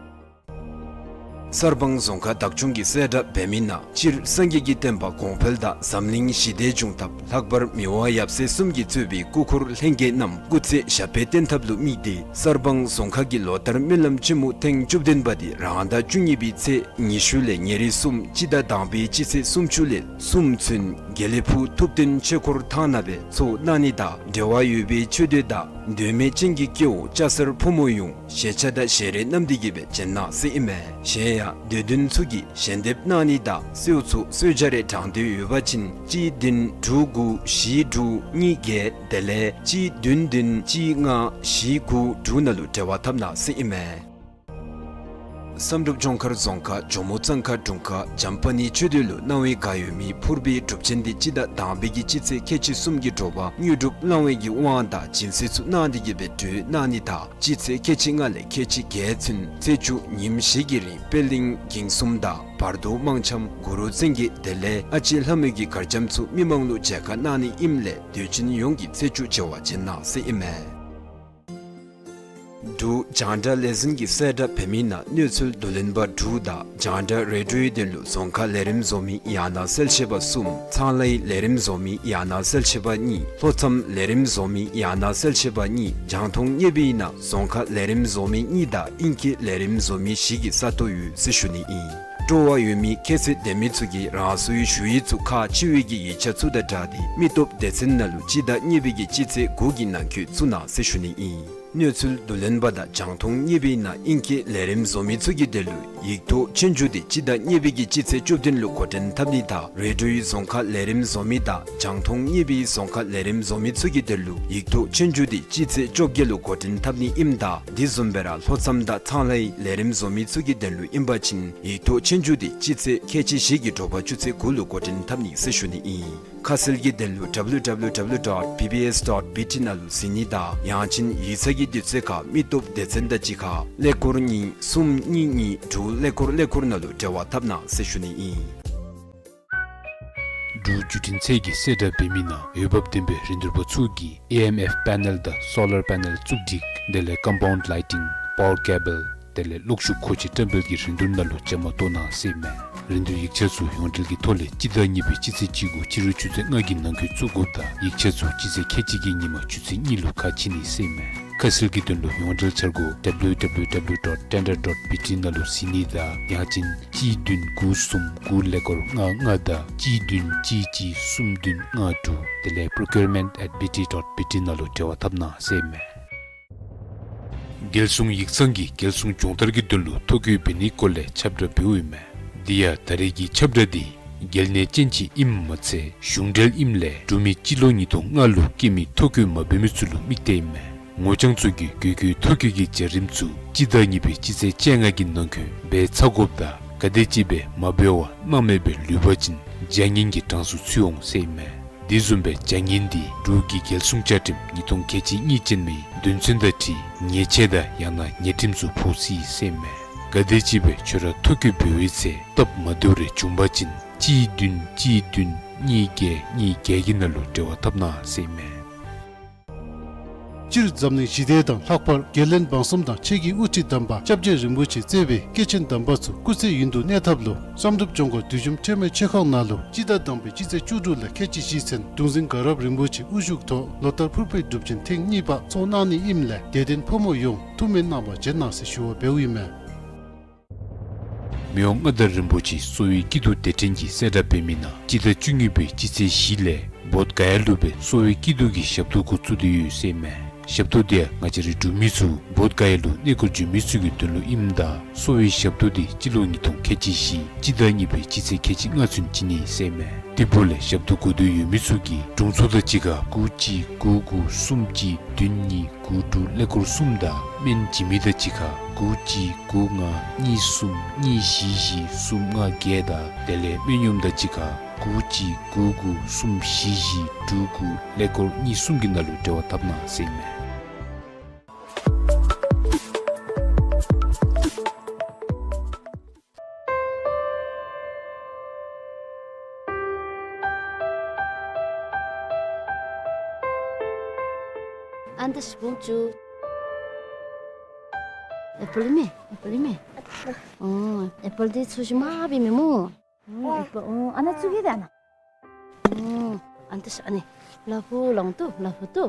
གསར་སྤང་རྫོང་ཁག་བདག་སྐྱོང་གིས་གསལ་བསྒྲགས་འབད་མི་ནང་སྤྱིར་སངས་རྒྱས་ཀྱི་བསྟན་པ་གོང་འཕེལ་དང་འཛམ་གླིང་ཞི་བདེ་འབྱུང་ཐབས་ལྷག་པར་མི་དབང་ཡབ་སྲས་གསུམ་གྱིས་གཙོས་པའི་སྐུ་འཁོར་ལྷན་རྒྱས་རྣམས་སྐུ་ཚེ་ཞབས་པད་བརྟན་ཐབས་ལུ་དམིགས་ཏེ་གསར་སྤང་རྫོང་ཁག་གིས་ལོ་ལྟར་སྨོན་ལམ་ཆེན་མོ་ཐེངས་བཅུ་བདུན་པ་དེ་རང་ཟླ་བཅུ་གཉིས་པའི་ཚེས་ཉི་ཤུ་ལས་ཉེར་གསུམ་སྤྱི་ཟླ་དང་པའི་སྤྱི་ཚེས་སུམ་ཅུ་ལས་གསུམ་ཚུན་དགེ་ལེགས་ཕུག་ཐུབ་བསྟན་ཆོས་འཁོར་ཐང་ནང་སྦེ་ཚོགས་གནང་ནི་དང་འབྲེལ་བ་ཡོད་པའི་ཆོས་སྡེ་དང་འདོད་མོས་ཅན་གྱི་སྐྱེ་བོ་སྐྱ་སེར་ཕོ་མོ་ཡོངས་ཞལ་ཆས་དང་ཞལ་རས་བསྣམས་ཏེ་གི་སྦེ་བྱོན་གནང་ཟེར་ཨིན་མས། གཞན་ཡང་འདོད་དོན་ཚུ་གིས་ཞལ་འདེབས་གནང་ནི་དང་གསོལ་ཚོགས་གསོལ་ཇ་རེ་དྲང་འདོད་ཡོད་པ་ཅིན་གཅིག་བདུན་དྲུག་དགུ་བཞི་དྲུག་གཉིས་བརྒྱད་དེ་ལས་གཅིག་བདུན་བདུན་གཅིག་ལྔ་བཞི་དགུ་དྲུག་ནང་ལུ་འབྲེལ་བ་འཐབ་གནང་ཟེར་ཨིན་མས། བསམ་གྲུབ་ལྗོངས་མཁར་རྫོང་ཁག་ཇོ་མོ་གཙང་ཁ་དྲུང་ཁག་འཇམ་དཔལ་གནས་ཆོས་སྡེ་ལུ་གནང་བའི་བཀའ་ཡོད་མི་ཕུར་པའི་སྒྲུབ་ཆེན་དེ་སྤྱི་ཟླ་དང་པའི་གི་སྤྱི་ཚེས་ཁལ་གཅིག་གསུམ་གྱི་དྲོ་པ་དངོས་གྲུབ་བླང་བའི་གི་དབང་དང་སྦྱིན་སྲེག་ཚུ་གནང་སྟེ་གི་སྦེ་གྲོལ་གནང་ནི་དང་སྤྱི་ཚེས་ཁལ་གཅིག་ལྔ་ལས་ཁལ་གཅིག་བརྒྱད་ཚུན་ཚེས་བཅུ་ཉིནམ་བཞི་གི་རིང་པད་གླིང་འགྱིང་གསུམ་དང་བར་དོ་དམངས་འཆམ་གུ་རུ་བཙན་གྱི་དེ་ལས་ཨ་ལྕེ་ལྷ་མོའི་གི་གར་འཆམ་ཚུ་མི་མང་ལུ་མཇལ་ཁ་གནང་ནི་ཨིནམ་ལས་དད་ཅན་ཡོངས་ཀྱིས་ཚེས་བཅུ་མཇལ་བར་བྱོན་གནང་ཟེར་ཨིན་མས། འབྲུག་རྒྱང་བསྒྲགས་ལས་འཛིན་གྱིས་གསལ་བསྒྲགས་འབད་མི་ནང་གནས་ཚུལ་བསྡུ་ལེན་པ་དྲུག་དང་རྒྱང་བསྒྲགས་རེ་ཌིའོའི་དོན་ལུ་རྫོང་ཁ་ལས་རིམ་བཟོ་མི་ཡང་ན་གསལ་བཤད་པ་གསུམ། ཚང་ལྷའི་ལས་རིམ་བཟོ་མི་ཡང་ན་གསལ་བཤད་པ་གཉིས། ལྷོ་མཚམས་ལས་རིམ་བཟོ་མི་ཡང་ན་གསལ་བཤད་པ་གཉིས། རྒྱང་མཐོང་བརྙེས་པའི་ནང་རྫོང་ཁ་ལས་རིམ་བཟོ་མི་གཉིས་དང་ཨིང་སྐད་ལས་རིམ་བཟོ་མི་བཞི་གི་ས་སྟོང་ཡོད་ཟེར་ཞུ་ནི་ཨིན། སྤྲོ་བ་ཡོད་མི་ཁྱད་ཚད་ལྡན་མི་ཚུ་གིས་རང་སོའི་ཞུ་ཡིག་ཚུ་ཁག་ཆེ་བའི་གི་ཡིག་ཆ་ཚུ་དང་སྦྲགས་ཏེ་མི་སྟོབས་སྡེ་ཚན་ནང་ལུ་སྤྱི་ཟླ་གཉིས་པའི་གི་སྤྱི་ཚེས་དགུ་གི་ནང་འཁོད་བཙུགས་གནང་ཟེར་ཞུ་ནི་ཨིན། གནས་ཚུལ་བསྡུ་ལེན་པ་དང་རྒྱང་མཐོང་བརྙེས་པའི་ནང་ཨིང་སྐད་ལས་རིམ་བཟོ་མི་ཚུ་གི་དོན་ལུ་ཡིག་ཐོག་ཆོས་རྒྱུགས་དེ་སྤྱི་ཟླ་གཉིས་པའི་གི་སྤྱི་ཚེས་བཅུ་བདུན་ལུ་འགོ་འདྲེན་འཐབ་ནི་དང་རེ་ཌིའོའི་རྫོང་ཁ་ལས་རིམ་བཟོ་མི་དང་རྒྱང་མཐོང་བརྙེས་པའི་རྫོང་ཁ་ལས་རིམ་བཟོ་མི་ཚུ་གི་དོན་ལུ་ཡིག་ཐོག་ཆོས་རྒྱུགས་དེ་སྤྱི་ཚེས་བཅོ་བརྒྱད་ལུ་འགོ་འདྲེན་འཐབ་ནི་ཨིནམ་ད་དེ་བཟུམ་སྦེ་ར་ལྷོ་མཚམས་དང་ཚང་ལྷའི་ལས་རིམ་བཟོ་མི་ཚུ་གི་དོན་ལུ་ཨིན་པ་ཅིན་ཡིག་ཐོག་ཆོས་རྒྱུགས་དེ་སྤྱི་ཚེས་ཁལ་གཅིག་བཞི་གི་དྲོ་པ་ཆུ་ཚོད་དགུ་ལུ་འགོ་འདྲེན་འཐབ་ནི་ཟེར་ཞུ་ནི་ཨིན། ཁ་གསལ་གྱི་དོན་ལུ་W W W dot B B S dot B T ནང་ལུ་གཟིགས་ནི་དང་ཡང་ཅིན་ཡིག་ཚང་གི་དུས་ཚོད་ཁར་མི་སྟོབས་སྡེ་ཚན་དང་གཅིག་ཁར་ཀླད་ཀོར་གཉིས་གསུམ་གཉིས་གཉིས་དྲུག་ཀླད་ཀོར་ཀླད་ཀོར་ནང་ལུ་འབྲེལ་བ་འཐབ་གནང་ཟེར་ཞུ་ནི་ཨིན། འབྲུག་བརྒྱུད་འཕྲིན་ཚད་ཀྱིས་གསལ་བསྒྲགས་འབད་མི་ནང་འོས་འབབ་ལྡན་པའི་རིན་བསྡུར་པ་ཚུ་གིས་ཨེ་ཨེམ་ཨེཕ་པེ་ནེལ་དང་སོ་ལར་པེ་ནེལ་བཙུགས་སྒྲིག་དེ་ལས་ཀམ་པའུནཌ་ལའི་ཊིང་པ་ཝར་ཀེ་བཱལ་དེ་ལས་གློག་ཤུགས་མཁོ་ཆས་བཀྲམ་སྤེལ་གྱི་རིན་བསྡུར་ནང་ལུ་བཅའ་མར་གཏོགས་གནང་ཟེར་མས། རིན་བསྡུར་ཡིག་ཆ་ཚུ་ཡོངས་འབྲེལ་གྱི་ཐོག་ལས་སྤྱི་ཟླ་གཉིས་པའི་སྤྱི་ཚེས་བཅུ་དགུ་ཕྱི་རུ་ཆུ་ཚོད་ལྔ་གི་ནང་འཁོད་བཙུགས་དགོཔ་དང་ཡིག་ཆ་ཚུ་སྤྱི་ཚེས་ཁལ་གཅིག་གི་ཉིན་མ་ཆུ་ཚོད་གཉིས་ལུ་ཁ་ཕྱེ་ནི་ཟེར་མས། ཁ་གསལ་གྱི་དོན་ལུ་ཡོངས་འབྲེལ་འཆར་སྒོ་W W W dot tender dot B T ནང་ལུ་གཟིགས་ནི་དང་ཡང་ཅིན་གཅིག་བདུན་དགུ་གསུམ་དགུ་ཀླད་ཀོར་ལྔ་ལྔ་དང་གཅིག་བདུན་གཅིག་གཅིག་གསུམ་བདུན་ལྔ་དྲུག་དེ་ལས་procurement at B T dot B T ནང་ལུ་འབྲེལ་བ་འཐབ་གནང་ཟེར་མས། རྒྱལ་སྲུང་ཡིག་ཚང་གིས་རྒྱལ་སྲུང་སྦྱོང་བརྡར་གྱི་དོན་ལུ་ཐོ་བཀོད་འབད་ནིའི་སྐོར་ལས་ཁྱབ་བསྒྲགས་འབདཝ་ཨིན་མས། དེ་ཡང་ད་རེས་ཀྱི་ཁྱབ་བསྒྲགས་འདི་རྒྱལ་ནང་ཅན་ཅིག་ཨིནམ་མ་ཚད་གཞུང་འབྲེལ་ཨིནམ་ལས་འབྲུག་མི་སྤྱི་ལོ་ཉིས་སྟོང་ལྔ་ལུ་སྐྱེས་མི་ཐོ་བཀོད་མ་འབད་མི་ཚུ་ལུ་དམིགས་ཏེ་ཨིན་མས། ངོ་རྐྱང་ཚུ་གིས་གོ་གོའི་ཐོ་བཀོད་ཀྱི་བྱ་རིམ་ཚུ་སྤྱི་ཟླ་གཉིས་པའི་སྤྱི་ཚེས་བཅོ་ལྔ་གི་ནང་འཁོད་འབད་ཚར་དགོཔ་དང་ག་དེམ་ཅིག་སྦེ་མ་འབད་བར་སྣང་མེད་སྦེ་ལུས་པ་ཅིན་བྱ་ངན་གྱི་གྲངས་སུ་ཚུད་འོང་ཟེར་ཨིན་མས། དེ་བཟུམ་སྦེ་བྱ་ངན་འདི་འབྲུག་གི་རྒྱལ་སྲུང་བཅའ་ཁྲིམས་ཉིས་སྟོང་ཁལ་གཅིག་གཉིས་ཅན་མའི་དོན་ཚན་དང་འཁྲིལ་ཉེས་ཆད་དང་ཡང་ན་ཉེས་ཁྲིམས་སུ་ཕོག་སྲིད་ཟེར་ཨིན་མས། ག་དེམ་ཅིག་སྦེ་ཁྱོད་ར་ཐོ་བཀོད་འབད་བའི་ཚེ་སྟབས་མ་བདེཝ་རེ་བྱུང་པ་ཅིན་གཅིག་བདུན་གཅིག་བདུན་གཉིས་བརྒྱད་གཉིས་བརྒྱད་ཀྱི་ནང་ལུ་འབྲེལ་བ་འཐབ་གནང་ཟེར་ཨིན་མས། སྤྱིར་འཛམ་གླིང་ཞི་བདེ་དང་ལྷག་པར་རྒྱལ་བློན་འབངས་གསུམ་དང་ཆོས་ཀྱི་དབུ་ཁྲིད་དམ་པ་སྐྱབས་རྗེ་རིན་པོ་ཆེ་གཙོས་པའི་སྐྱེས་ཆེན་དམ་པ་ཚུ་སྐུ་ཚེ་ཡུན་དུ་གནས་ཐབས་ལུ་བསམ་གྲུབ་ལྗོངས་མཁར་བདུད་འཇོམས་ཁྲོས་མའི་མཆོད་ཁང་ནང་ལུ་སྤྱི་ཟླ་དང་པའི་སྤྱི་ཚེས་བཅུ་དྲུག་ལས་ཁལ་གཅིག་བཞི་ཚུན་གདུང་འཛིན་དགའ་རབ་རིན་པོ་ཆེ་དབུ་བཞུགས་ཐོག་ལོ་ལྟར་ཕུར་བུའི་སྒྲུབ་ཆེན་ཐེངས་གཉིས་པ་ཚོགས་གནང་ནི་ཨིནམ་ལས་དད་ལྡན་ཕོ་མོ་ཡོངས་ཐུགས་སྨོན་གནང་བར་བྱོན་གནང་ཟེར་ཞུ་བ་འབདཝ་ཨིན་མས། མི་དབང་མངའ་བདག་རིན་པོ་ཆེ་གསོ་བའི་སྐྱིད་སྡུག་སྡེ་ཕྲན་གྱིས་གསལ་བསྒྲགས་འབད་མི་ནང་སྤྱི་ཟླ་བཅུ་གཉིས་པའི་སྤྱི་ཚེས་བཞི་ལས་བོདྷ་ག་ཡ་ལུ་སྦེ་གསོ་བའི་སྐྱིད་སྡུག་གི་ཞབས་ཏོག་འགོ་བཙུགས་ཏེ་ཡོད་ཟེར་ཨིན་མས། ཞབས་ཏོག་འདི་ཡང་ང་བཅས་རའི་འབྲུག་མི་ཚུ་བོདྷ་ག་ཡ་ལུ་གནས་སྐོར་འགྱོ་མི་ཚུ་གི་དོན་ལུ་ཨིནམ་ད་གསོ་བའི་ཞབས་ཏོག་འདི་སྤྱི་ལོ་ཉིས་སྟོང་ཁལ་གཅིག་བཞི་སྤྱི་ཟླ་གཉིས་པའི་སྤྱི་ཚེས་ཁལ་གཅིག་ལྔ་ཚུན་བྱིན་ནི་ཟེར་ཨིན་མས། དེ་འབདཝ་ལས་ཞབས་ཏོག་དགོ་འདོད་ཡོད་མི་ཚུ་གིས་དྲུང་འཚོ་དང་གཅིག་ཁར་དགུ་གཅིག་དགུ་དགུ་གསུམ་གཅིག་བདུན་གཉིས་དགུ་དྲུག་ཀླད་ཀོར་གསུམ་དང་སྨན་བྱིན་མི་དང་གཅིག་ཁར་དགུ་གཅིག་དགུ་ལྔ་གཉིས་གསུམ་གཉིས་བཞི་བཞི་གསུམ་ལྔ་བརྒྱད་དང་དེ་ལས་སྨན་གཡོགམ་དང་གཅིག་ཁར་དགུ་གཅིག་དགུ་དགུ་གསུམ་བཞི་བཞི་དྲུག་དགུ་ཀླད་ཀོར་གཉིས་གསུམ་གྱི་ནང་ལུ་འབྲེལ་བ་འཐབ་གནང་ཟེར་ཨིན་མས། ཨ་ནི་ད་ཤི་བོང་ཅུ། ཨེ་པཱལ་མེ། ཨེ་པཱལ་མེ། ཨོ། ཨེ་པཱལ་འདི་ཚོས་ཤིག་མ་བི་མེ་མོ། ཨོ། ཨེ་པཱལ། ཨོ། ཨ་ནི་ཚུ་གི་ད་ན། ཨོ། ཨ་ནི་ད་ཤ་ཨ་ནི། ལ་ཕུག་ལོང་ཏོ། ལ་ཕུག་ཏོ།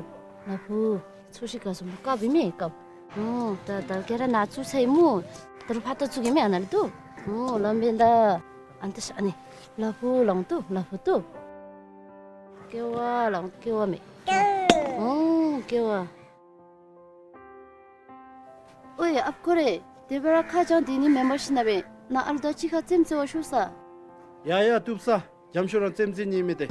ལ་ཕུག། ཚོས་ཤིག་ག་སོང་། ཀབ་བི་མེ་ཀབ། ཨོ། ད་ད་ག་ར་ནཱ་ཚུ་ཚེ་མོ། ད་རུང་ཕར་ད་ཚུ་གི་མེ་ཨ་ནཱ་ལུ་ཏོ། ཨོ། ལམ་བེན་ད། ཨ་ནི་ད་ཤ་ཨ་ནི། ལ་ཕུག་ལོང་ཏོ། ལ་ཕུག་ཏོ། ཀེ་བ་ལོང་ཀེ་བ་མེ། ཨོ། ཀེ་བ། ཨོའི་ཨཔ་ཁོ་རེ། དེ་སྦེ་ར་ཁ་བྱང་དེ་ནི་མེན་པར་ཤེས་ན་སྦེ་ནཱ་ཨ་ལུ་དང་གཅིག་ཁར་རྩེདམོ་རྩེ་བར་ཤོག་ས། ཡ་ཡ་བཏུབ་ས། འཇམ་ཤོས་རང་རྩེདམོ་རྩེ་ནི་མེད་དེ། ཡ།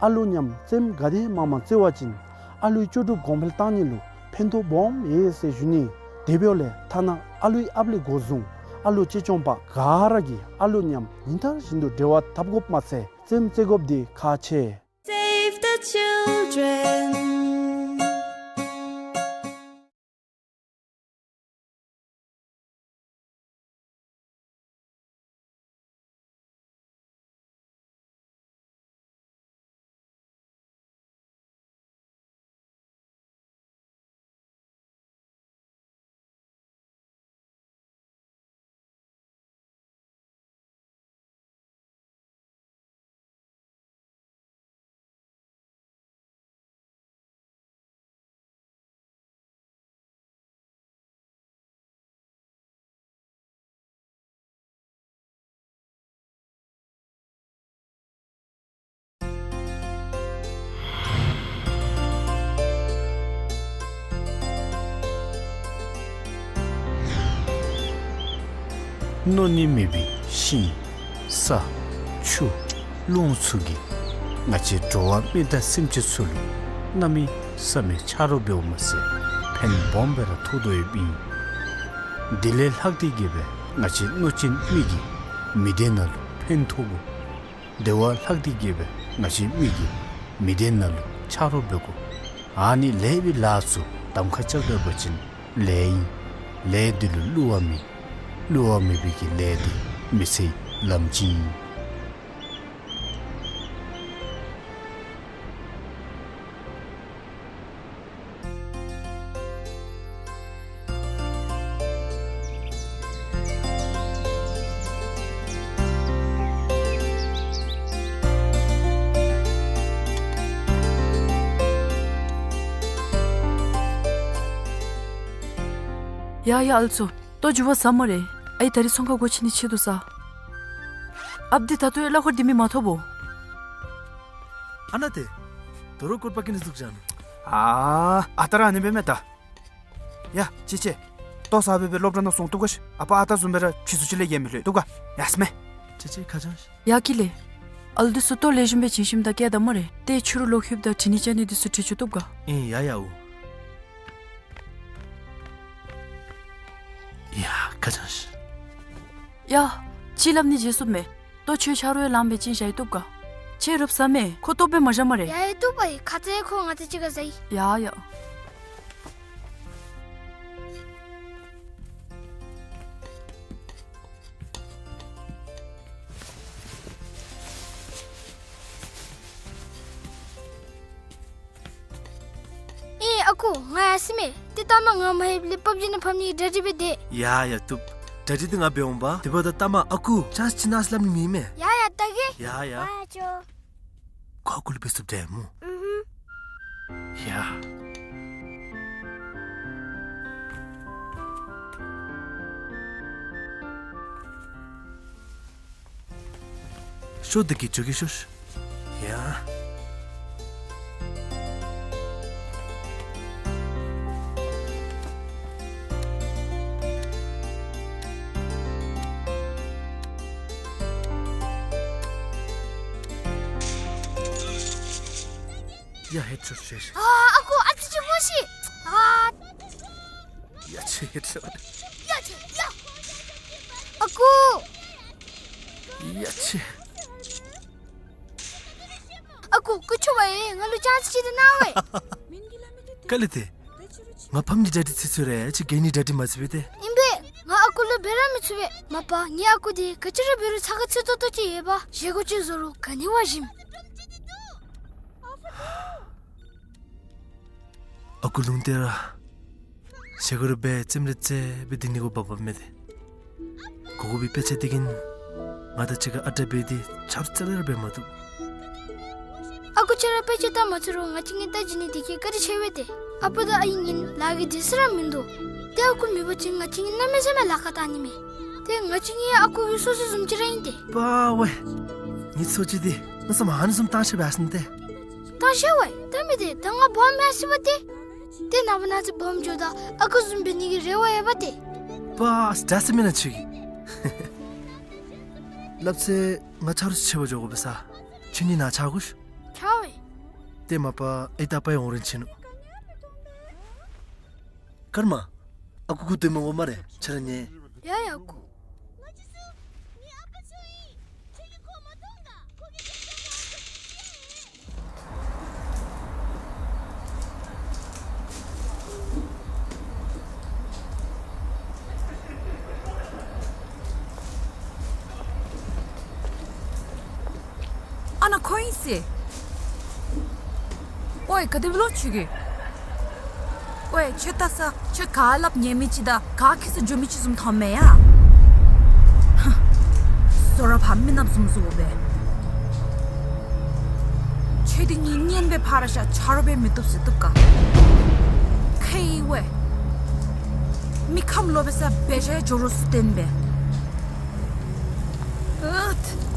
ཨ་ལུ་མཉམ་རྩེདམོ་ག་དེ་མང་མང་རྩེ་བ་ཅིན་ཨ་ལུའི་ལྕོགས་གྲུབ་གོང་འཕེལ་གཏང་ནི་ལུ་ཕན་ཐོགས་སྦོམ་ཡོད་ཟེར་ཞུ་ནི། དེ་འབདཝ་ལས་ཐ་ན་ཨ་ལུའི་ཨཔ་ལས་འགོ་བཟུང་ཨ་ལུ་གཅེས་སྐྱོང་པ་ག་ར་གིས་ཨ་ལུ་མཉམ་ཉིན་ལྟར་བཞིན་དུ་འབྲེལ་བ་འཐབ་དགོཔ་མ་ཚད་རྩེདམོ་རྩེ་དགོཔ་འདི་ཁག་ཆེ། Save the children. མནོ་ནི་མེད་པའི་ཤིང་ས་ཆུ་རླུང་ཚུ་གིས་ང་བཅས་འགྲོ་བ་མི་དང་སེམས་ཅན་ཚུ་ལུ་གནམ་མེད་ས་མེད་ཆ་རོགས་འབདཝ་མ་ཚད་ཕན་སྦོམ་སྦེ་ར་ཐོགས་དོ་ཡོདཔ་ཨིན། དེ་ལས་ལྷག་སྟེ་གིས་སྦེ་ང་བཅས་མནོ་ཅན་མི་གིས་མི་སྡེ་ནང་ལུ་ཕན་ཐོགས་དགོ། དེ་བ་ལྷག་སྟེ་གིས་སྦེ་ང་བཅས་མི་གིས་མི་སྡེ་ནང་ལུ་ཆ་རོགས་འབད་དགོ། ཨ་ནི་ལེགས་པའི་ལཱ་ཚུ་གདམ་ཁ་རྐྱབ་ད་པ་ཅིན་ལེགས་ཨིན། ལས་འདི་ལུ་བསླུ་བ་མེད། བསླུ་བ་མེད་པའི་གི་ལས་འདི་མི་ཚེའི་ལམ་སྤྱི་ཨིན། ཡ་ཡ་ཨ་ལུ་ཚུ། ལྟོ་འགྱོ་བ་ཟ་སྨ་རེ། ཨའི་ད་རིས་ཚོང་ཁང་སྒོ་ཕྱེ་ནི་ཆེད་དུ་ས། ཨཔ་འདི་ད་ལྟོ་ཡང་གླ་འཁོར་འདི་མི་མ་ཐོབ་བོ། ཨ་ནཱ་ཏེ། དོ་རུང་སྐོར་པ་ཀི་ནི་འཛུགས་བྱ་ནུག། ཨ་ཨ་ད་ར་ཨ་ནི་འབད་མས་ད། ཡ་ཅི་ཅི། ལྟོ་ཟ་སྦེ་སྦེ་སློབ་གྲྭ་ནང་སོང་བཏུབ་ག་ཤིག། ཨ་པ་ཨ་ད་བཟུམ་སྦེ་ར་ཕྱི་སུ་ཅིག་ལས་ཡེ་མི་ལྷོད་བཏུབ་ག། ཡ་སྨས། ཅི་ཅི་ཁ་བྱང་ཤིག། ཡ་ཀི་ལེ། ཨ་ལུ་འདི་ཚུ་ལྟོ་ལེགས་ཤོམ་སྦེ་བྱིན་ཞིནམ་ད་བསྐྱལ་ད་སྨ་རེ། ཏེ་ཕྱི་རུ་ལོག་ལྷོདཔ་ད་དྲི་ནི་བཅར་ནི་འདི་ཚུ་དྲི་བཅུག་བཏུབ་ག། ཨིན་ཡ་ཡ་འོ། ཡ་ཁ་བྱང་ཤིག། ཡ། ཅིག་སླབ་ནི་བརྗེད་སོང་མས། ལྟོ་ཁྱོད་ཆ་རོགས་ཡང་ལངམ་སྦེ་བྱིན་བཞག་ཡི་བཏུབ་ག། ཁྱོད་རུབ་ཟ་མས། ཁོ་ལྟོ་སྦེ་མ་བཞག་སྨ་རེ། ཡ་ཡ་བཏུབ་པ་ཨིན། ཁ་ཙ་ཁོ་ང་བཅས་གཅིག་ཁར་ཟ་ཡི། ཡ་ཡ། ཨེ་ཨ་ཁུ་ང་ཡར་སོ་ཡི་མས། ཏེ་ལྟ་མ་ང་མ་ལྷོདཔ་ལས་པབ་ཇི་ནང་ཕབ་ནི་གི་གྲ་སྒྲིག་འབད་དེས། ཡ་ཡ་བཏུབ། གྲ་སྒྲིག་འདི་ང་འབད་འོང་པ། དེ་འབདཝ་ད་ལྟ་མ་ཨ་ཁུ་ཅཱནསི་ཅིག་གནང་ཟེར་སླབ་ནི་མེད་མས། ཡ་ཡ་ལྟ་གེ། ཡ་ཡ། ཨ་ཅོ། ཁོ་ཨ་ཁུ་ལུ་འབད་ཚུགསཔ་འདྲས་སྨོ། ཨུ་ཧུམ། ཡ། ཤོག་འདི་གིས་འགྱོ་གེ་ཤོག། ཡ། ཡ་ཧེད་ཤོག་ཤོག་ཤོག། ཨ་ཨ་ཁུ་ཨ་ཙི་ཅིག་སྨོ་ཤིག། ཨ། ཡ་ཆེ་ཧེད་ཤོག། ཡ་ཆེ་ཡ། ཨ་ཁུ། ཡ་ཆེ། ཨ་ཁུ་སྐུ་མཁྱེན་པ་ཡ། ང་ལུ་ཅཱནསི་ཅིག་ད་གནང་བས། ག་ལས་ཏེ། ང་ཕམ་གྱི་གྲ་སྒྲིག་ཚུ་ཚུ་རེ་ཅིག་གི་ནི་གྲ་སྒྲིག་མ་ཚུགས་པས་ཏེ། ཨིན་པས། ང་ཨ་ཁུ་ལུ་འབད་ར་མི་ཚུགས་པས། མ་པ་ངེའི་ཨ་ཁུ་འདི་ག་ཅི་ར་འབད་རུང་ཚ་ཁ་ཚུད་ཏོག་ཏོ་ཅིག་ཡོད་པས། བཞེས་སྒོ་ཅིག་བཟོ་རུང་ག་ནི་བ་ཞིམ། ཨ་ཁུ་ལུང་བསྟན་ར་བཞེས་སྒོ་ར་འབད་རྩེདམོ་ར་རྩེ་སྦེ་སྡོད་ནི་གུ་བབ་བབ་མས་ཏེ། གོ་གོ་བའི་དཔེ་ཆ་འདི་གིས་ང་དང་གཅིག་ཁར་ཨ་རྟག་འབད་དེ་ཆ་རོགས་རྩ་ལས་ར་འབད་མ་བཏུབ། ཨ་ཁུ་ཁྱོད་ར་དཔེ་ཆ་ལྟ་མ་ཚུགས་རུང་ང་བཅས་གཉིས་ལྟ་བྱིན་ནི་འདི་གིས་བཀའ་དྲིན་ཆེ་བས་ཏེ། ཨ་པ་དང་ཨའི་གཉིས་ལཱ་གི་དུས་ཚོད་ར་མིན་འདུག། ཏེ་ཨ་ཁུ་མེད་པ་ཅིན་ང་བཅས་གཉིས་གནམ་མེད་ས་མེད་ལཱ་ཁག་བཏང་ནི་མས། ཏེ་ང་བཅས་གཉིས་ཨ་ཁུ་གི་སོ་སོ་བཟུམ་ཅིག་ར་ཨིན་ཏེ། པ་ཝེ། ངེའི་སོ་ཅིག་འདི་མནོ་བསམ་ཨ་ནི་བཟུམ་བཏང་ཤེས་པས་ཟེར་ཏེ། བཏང་ཤེས་པས། ད་མི་དེ་ད་ང་སྦོམ་མས་ཟེར་བ་ཏེ། ཏེ་ནངས་པ་གནངས་ཚེ་སྦོམ་འགྱོཝ་ད་ཨ་ཁུ་བཟུམ་འབད་ནི་གི་རེ་བ་ཡོད་པ་ཏེ། པ་ཨ་ཙི་ད་ཟེར་མེན་ན་ཁྱོད་ཀྱིས། སླབ་ཚེ་ང་ཆ་རོགས་ཆེ་བ་འགྱོ་དགོ་པས་ས། ཁྱོད་གཉིས་ནཱ་ཆ་དགོ་ཤིག། ཆ་བས། ཏེ་མ་པ་ཨའི་དང་པའི་འོང་རན་ཆི་ནུག། ཀརྨ། ཨ་ཁུ་སྒུག་སྡོད་མི་དགོ་སྨ་རེ། ཁྱོད་ར་ཉལ། ཡ་ཡ་ཨ་ཁུ། ཨ་ནཱ་ཁོ་ཨིན་ཟེར། ཝའེ་ག་དེ་སྦེ་ལོ་ཁྱོད་ཀྱིས། ཝའེ་ཁྱོད་ལྟ་ས་ཁྱོད་ག་སླབ་ཉན་མི་ཅིག་དང་ག་ཁྱད་གསོད་འགྱོ་མི་ཅིག་བཟུམ་མཐོངམ་མས་ཡ། ཧ། བཟོ་ར་ཕར་མི་ནགཔ་བཟུམ་བཟོ་སྦེ། ཁྱོད་འདི་གཉིས་གཉེན་སྦེ་ཕར་བཞག་ཆ་རོགས་སྦེ་མི་བཏུབ་ཟེར་བཏུབ་ག། ཁེ་ཝའེ། མི་ཁམས་ལོག་པའི་ས་འབད་བཞག་ཡང་འགྱོ་རོགས་ཟེར་བསྟན་པས། ཨུད།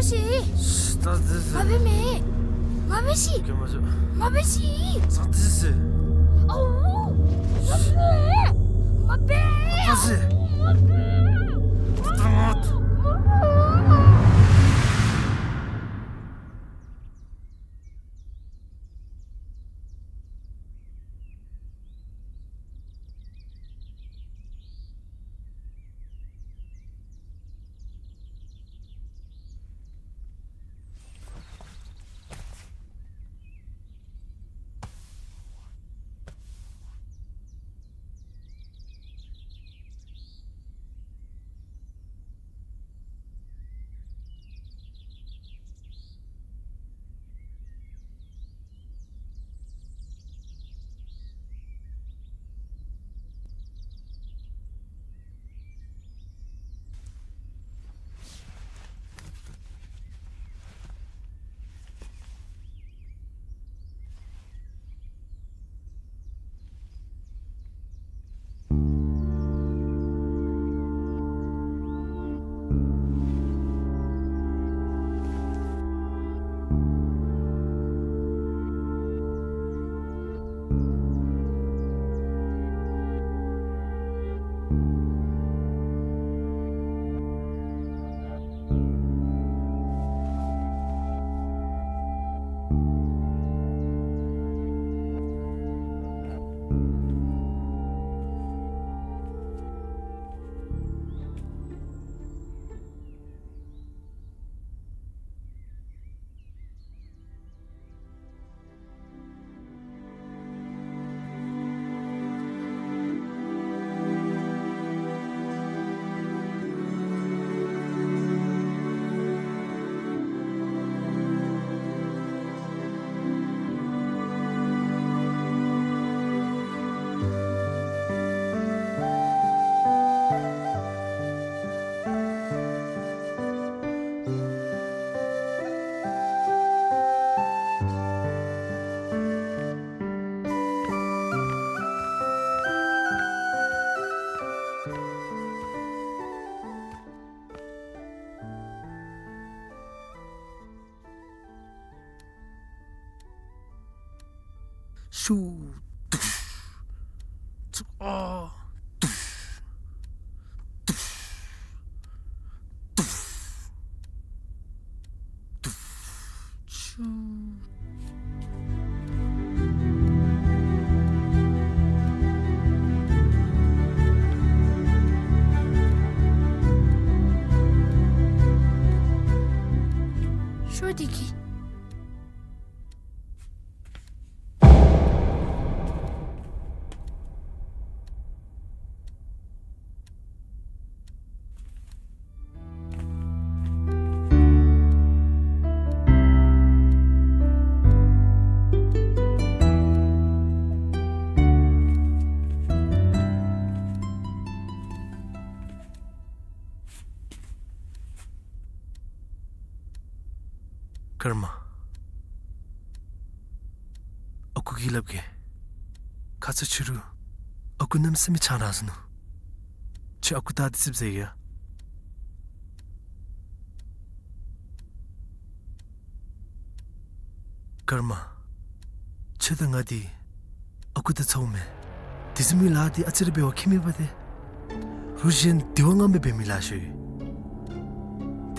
ཤི། ད་དེ་ཟེར། མ་འབད་མེ། མ་འབད་ཤི། ཀྱེ་མ་ཤི། མ་འབད་ཤི། ད་དེ་ཟེར། ཨའུ། མ་འབད། མ་འབད། ད་ཟེར། མ་འབད། ད་ང་། མ་འབད། ཤུ། དུཤ། ཚུ། ཨ། དུཤ། དུཤ། དུཤ། དུཤ། ཤུ། ཤོ་དེ་གི། ཀརྨ། ཨ་ཁུ་གིས་སླབ་གེ། ཁ་ཙ་ཕྱི་རུ་ཨ་ཁུ་གནམ་མེད་ས་མེད་ཆང་རག་ཟ་ནུག། ཁྱོད་ཨ་ཁུ་ད་དེ་ཙིགཔ་ཟ་ཡི་ཡ། ཀརྨ། ཁྱོད་དང་ང་འདི་ཨ་ཁུ་དང་ཚ་བོ་མེན། དེ་བཟུམ་མའི་ལཱ་འདི་ཨ་ཙི་རེ་འབད་བ་ཁྱད་མེད་པ་ཏེ། རུ་གཞན་དེ་བ་ང་མི་འབད་མི་ལཱ་ཤོས་ཡོད།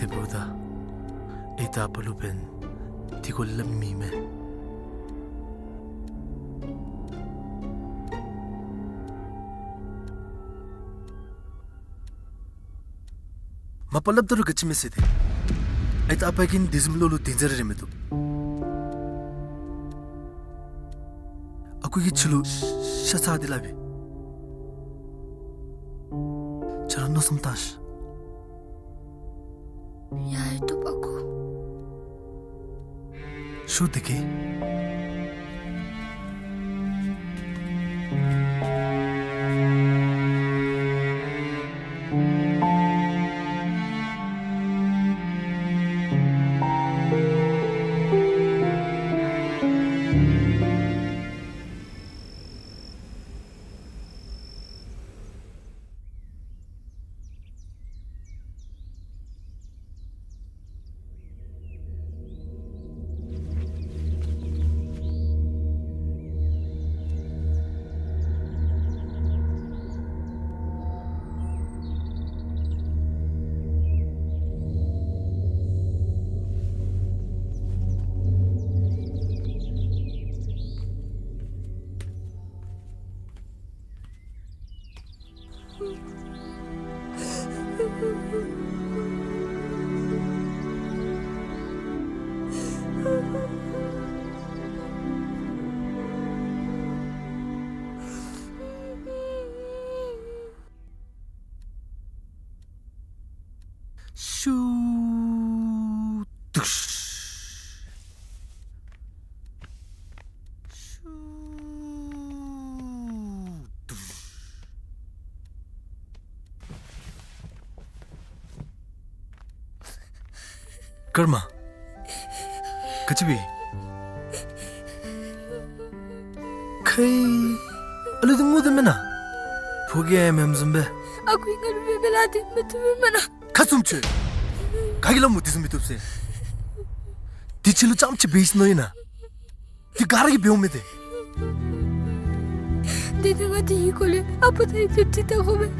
དེ་འབདཝ་ད་ཨའི་དང་ཨ་པ་ལུ་འབདན་དེ་སྐོར་སླབ་མི་མེད། མ་པ་སླབ་ད་རུང་ག་ཅི་མེད་ཟེར་ཏེ། ཨའི་དང་ཨ་པ་གིས་དེ་བཟུམ་བློ་ལུ་གདེང་ཚ་རེ་རེ་མི་བཏུབ། ཨ་ཁུ་གིས་ཁྱོད་ལུ་ཤ་ཚ་སྟེ་སླབ་ཨིན། ཁྱོད་ར་མནོ་བསམ་བཏང་ཤིག། ཡ་ཡ་བཏུབ་ཨ་ཁུ། ཤོ་དེ་གི། ཤུ་དུག། ཤུ་དུག། ཀརྨ། ག་ཅི་འབད། ཁའི་ཨ་ལུ་འདི་ངུ་དོ་མེན་ན། ཕོ་རྒྱས་མེནམ་བཟུམ་སྦེ། ཨ་ཁུ་ང་ལུ་མེད་པས་ལགས། འདི་མི་བཏུབ་མེན་ན། ཁ་བཙུམ་ཁྱོད། ག་གིས་སླབ་སྨོ་འདི་བཟུམ་མི་བཏུབ་ཟེར། འདི་ཁྱོད་ལུ་རྐྱངམ་ཅིག་འབད་ཡི་ཟེར་མནོ་ཡི་ན། འདི་ག་ར་གིས་འབདཝ་མས་ཏེ། དེ་ནི་ང་འདི་གི་སྐོར་ལས་ཨ་པ་དང་ཡུམ་ལུ་དྲི་བལྟ་དགོ་པས།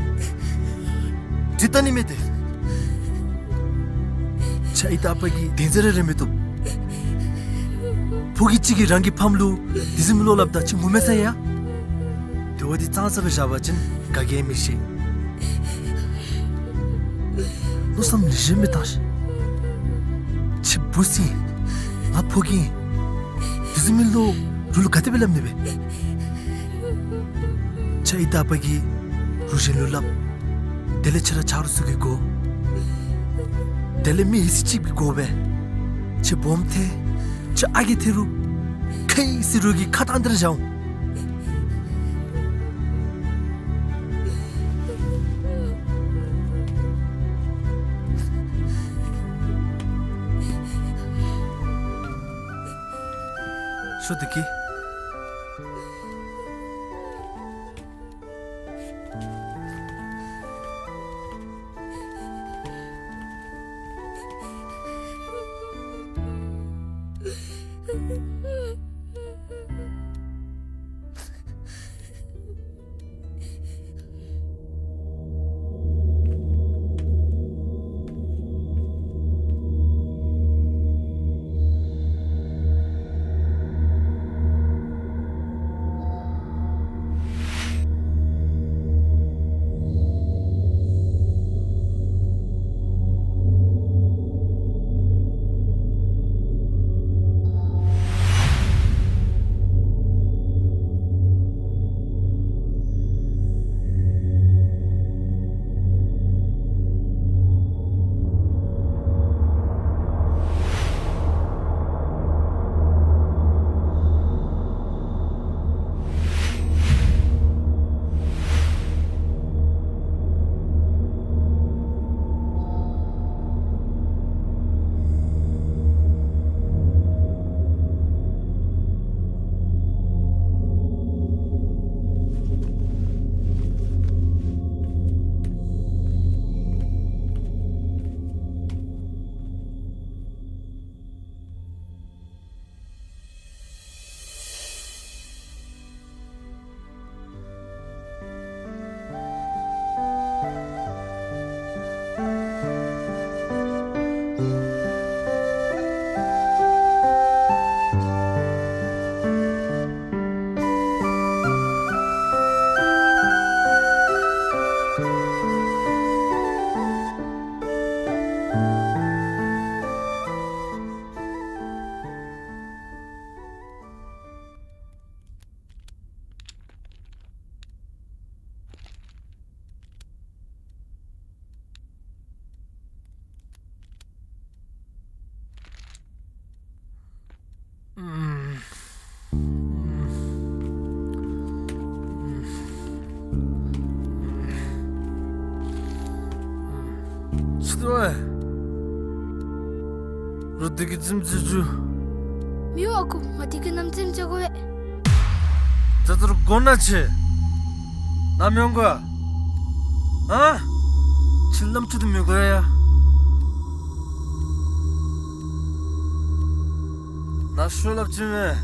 དྲི་བལྟ་ནི་མེད་དེ། ཁྱོད་ཨའི་དང་ཨ་པ་གི་དོན་ཚན་རེ་རེ་མི་བཏུབ། ཕོ་རྒྱས་ཅིག་གིས་རང་གི་ཕམ་ལུ་དེ་བཟུམ་མའི་བློ་སླབ་ད་ཁྱོད་ངུ་མས་ཟེར་ཡ། དེ་བ་འདི་གཙང་ས་སྦེ་བཞག་པ་ཅིན་ག་གིས་མི་ཤེས། མནོ་བསམ་ལེགས་ཤོམ་སྦེ་བཏང་ཤིག། ཁྱོད་བུ་ཚ་ཨིན། ང་ཕོ་རྒྱས་ཨིན། དེ་བཟུམ་མའི་བློ་རོགས་ལུ་ག་དེ་སྦེ་སླབ་ནི་སྦེ། ཁྱོད་ཨའི་དང་ཨ་པ་གིས་རོགས་གཞན་ལུ་སླབ། དེ་ལས་ཁྱོད་ར་ཆ་རོགས་ཚུ་གིས་གོ། དེ་ལས་མི་ཡི་སྲིད་ཅིག་གིས་གོ་སྦེ། ཁྱོད་སྦོམ་ཐལ། ཁྱོད་ཨ་རྒས་ཐལ་རུང་། ཁའི་སྲིད་རོགས་ཀྱིས་ཁ་བཏང་སྟེ་ར་བཞག་འོང་། ཤོག་བདེ་སྐྱིད། ཅི་འདུག་ཨེ། རོགས་བདེ་སྐྱིད་རྩེདམོ་རྩེ་བཅུག། མི་འོང་ཨ་ཁུ། ང་བདེ་སྐྱིད་ནམ་རྩེདམོ་རྩེ་དགོ་པས། ད་ལྟོ་ར་དགོ་ན་ཆེ། ནམ་ཡོང་དགོ་ཨ། ཨ། ཁྱོད་རྣམ་ཅོ་འདི་མི་དགོ་ཡ། ནཱ་ཤོག་སླབ་ཅི་མས།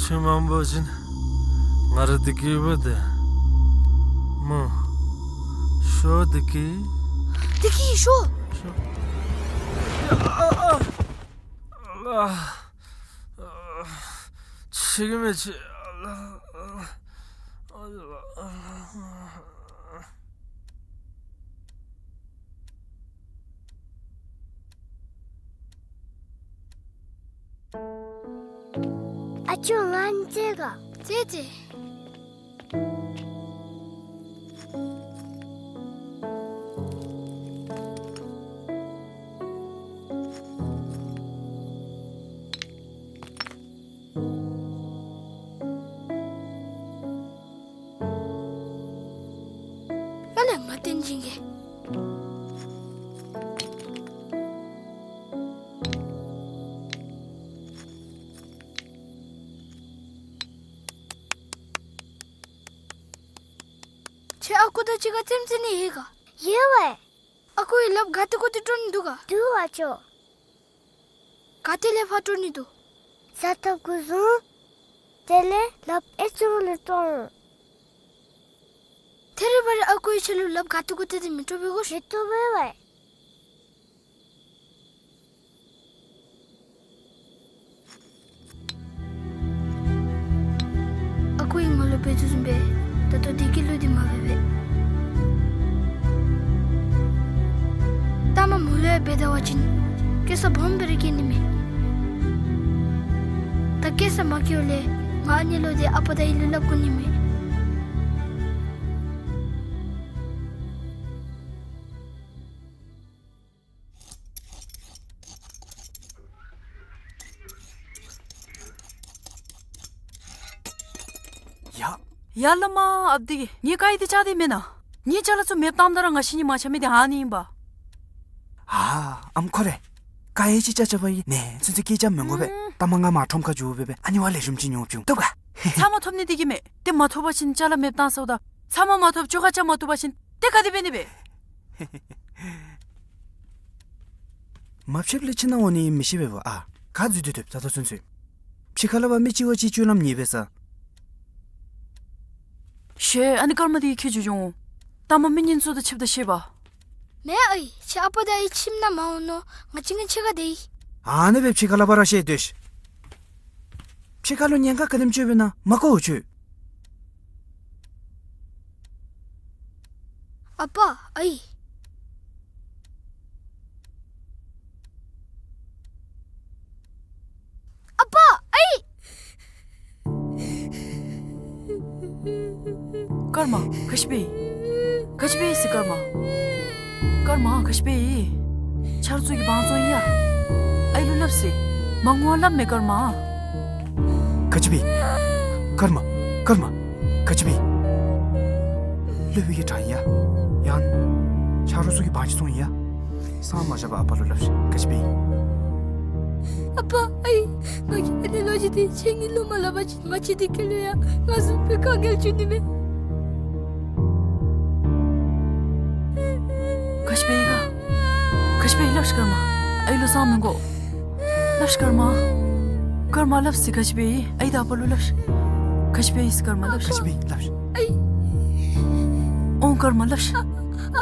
ཁྱོད་མ་འོང་པ་ཅིན་ང་ར་བདེ་སྐྱིད་ཡོད་པ་དེ་སྨོ། ཤོག་བདེ་སྐྱིད། བདེ་སྐྱིད་ཤོག། ཤོག། ཨ། ཨ། ཨ། ཨ། ཤེས་ཀྱི་མེད་ཅི། ཨ། ཨ། ཨ་ཅོ་ང་རྩེད་ག། རྩེད་རྩེད། ཨ་ལས་མ་བསྟན་སྦྱིན་གྱིས། ཁྱོད་ཨ་ཁུ་དང་གཅིག་ཁར་རྩེདམོ་རྩེ་ནི་ཡོད་ག། ཡོད་པས། ཨ་ཁུ་གིས་ལགཔ་ག་ཏེ་གུ་ཏེ་དཀྲོག་ནི་འདུག་ག། འདུག་པ་ཅོ། ག་ཏེ་ལས་ཕར་དཀྲོག་ནི་འདུག། བཟའ་ཐབ་གུ་བཟུང་། དེ་ལས་ལགཔ་ཨེ་ཙི་ལུ་དཀྲོག་འོང་། ཐད་རི་བ་རི་ཨ་ཁུ་གིས་ཁྱོད་ལུ་ལགཔ་ག་ཏེ་གུ་ཏེ་དེ་མི་དཀྲོག་པས་གོ། མི་དཀྲོག་པས་པ། ཨ་ཁུ་གིས་ང་ལུ་འབད་དོ་བཟུམ་སྦེ་ད་ལྟོ་བདེ་སྐྱིད་ལུ་འདི་མ་འབད་པས། ལྟ་མ་མོ་ལུ་ཡང་འབད་ད་པ་ཅིན་སྐྱེ་ས་སྦོམ་སྦེ་ར་སྐྱེ་ནི་མས། ད་སྐྱེ་ས་མ་སྐྱེཝ་ལས་ང་ཨ་ནི་ལུ་འདི་ཨ་པ་དང་ཨའི་ལུ་སླབ་དགོ་ནི་མས། ཡ། ཡ་བླ་མ་ཨཔ་འདི་གིས་ངེའི་ཀ་ཡི་འདི་བཅག་སྟེ་མེན་ན། ངེའི་ཅ་ལ་ཚུ་མེདཔ་བཏངམ་ད་ར་ང་བཤིག་ནི་མ་ཆགས་མི་འདི་ཨ་ནི་ཨིན་པ། ཨ་ཨམ་ཁོ་རེ། ཀ་ཡི་ཅིག་བཅག་བཅགཔ་ཨིན་ནི་ཚུན་ཚོད་སྐད་རྐྱབ་མི་དགོ་པས། ཨུམ། ལྟ་མ་ང་མར་ཁྲོམ་ཁར་འགྱོ་སྦེ་སྦེ་ཨ་ནི་བ་ལེགས་ཤོམ་ཅིག་ཉོ་བྱིན་འོང་། བཏུབ་ག། ཚབ་མ་ཐོབ་ནི་འདི་གིས་མེན། ཏེ་མ་ཐོབ་པ་ཅིན་ཅ་ལ་མེདཔ་བཏང་ཟེརཝ་ད། ཚབ་མ་མ་ཐོབ་ཅོག་ཁ་རྐྱབ་མ་བཏུབ་པ་ཅིན་ཏེ་ག་དེ་འབད་ནི་སྦེ། མ་ཕྱདཔ་ལས་ཕྱི་ནང་འོང་ནི་མི་ཤེས་པས་པ། ཨ་ག་འཛུལ་ཏེ་སྡོདཔ་ད་ལྟོ་ཚུན་ཚོད། ཕྱི་ཁ་ལས་ཕར་མི་གཅིག་བ་གཅིག་སྤྱོད་ལམ་ཉེས་པས་ས། ཤེས། ཨ་ནི་སྐར་མ་འདི་ཁྱོད་འགྱོ་འོང་། ལྟ་མ་མི་ངན་ཚུ་དང་ཕྱདཔ་ད་ཤེས་པ། མེན་ཨའི། ཁྱོད་ཨ་པ་དང་ཨའི་ཁྱིམ་ནང་མ་འོང་མནོ། ང་གཅིག་ངེའི་ཕྱི་ཁར་སྡོད་ཡི། ཨ་ནི་སྦེ་ཕྱི་ཁ་ལས་ཕར་ར་བཤལ་སྡོད་ཤིག། ཕྱི་ཁ་ལུ་ཉེན་ཁ་ག་དེམ་ཅིག་ཡོདཔ་ཨིན་ན་མ་གོ་འོང་ཁྱོད། ཨ་པ་ཨའི། ཨ་པ་ཨའི། སྐར་མ་ག་ཅི་འབད་ཡི། ག་ཅི་འབད་ཡི་ཟེར་སྐར་མ། སྐར་མ་ག་ཅི་འབད་ཡི། ཆ་རོགས་ཚུ་གིས་དབང་བཙོང་ཡི་ཡ། ཨའི་ལུ་སླབ་ཟེར། མ་ངུ་བར་སླབ་མས་སྐར་མ། ག་ཅི་འབད་ཡི། སྐར་མ་སྐར་མ་ག་ཅི་འབད་ཡི། སློབ་དཔོན་གྱིས་དྲངས་ཡི་ཡ། ཡང་ཆ་རོགས་ཚུ་གིས་དབང་ཅིག་བཙོང་ཡི་ཡ། སངས་མ་རྒྱས་པར་ཨ་པ་ལུ་སླབ་ཤིག། ག་ཅི་འབད་ཡི། ཨ་པ་ཨའི། ང་གིས་ཨ་ནི་ལོ་རྒྱུས་འདི་ཁྱེད་གཉིས་ལུ་མ་སླབ་པ་ཅིན་ང་བཅས་བདེ་སྐྱིད་ལུ་ཡང་ང་བཟུམ་སྦེ་དཀའ་ངལ་འབྱུང་ནི་མས། ག་ཅི་འབད་ཡི་ག། ག་ཅི་འབད་ཡི་སླབ་ཤིག་སྐར་མ། ཨའི་ལུ་སངས་མི་དགོ། སླབ་ཤིག་སྐར་མ། སྐར་མ་སླབ་ཟེར་ག་ཅི་འབད་ཡི། ཨའི་དང་ཨ་པ་ལུ་སླབ་ཤིག། ག་ཅི་འབད་ཡི་ཟེར་སྐར་མ་སླབ་ཤིག། ག་ཅི་འབད་ཡི་སླབ་ཤིག། ཨའི། ཨོང་སྐར་མ་སླབ་ཤིག། ཨ་ཨ་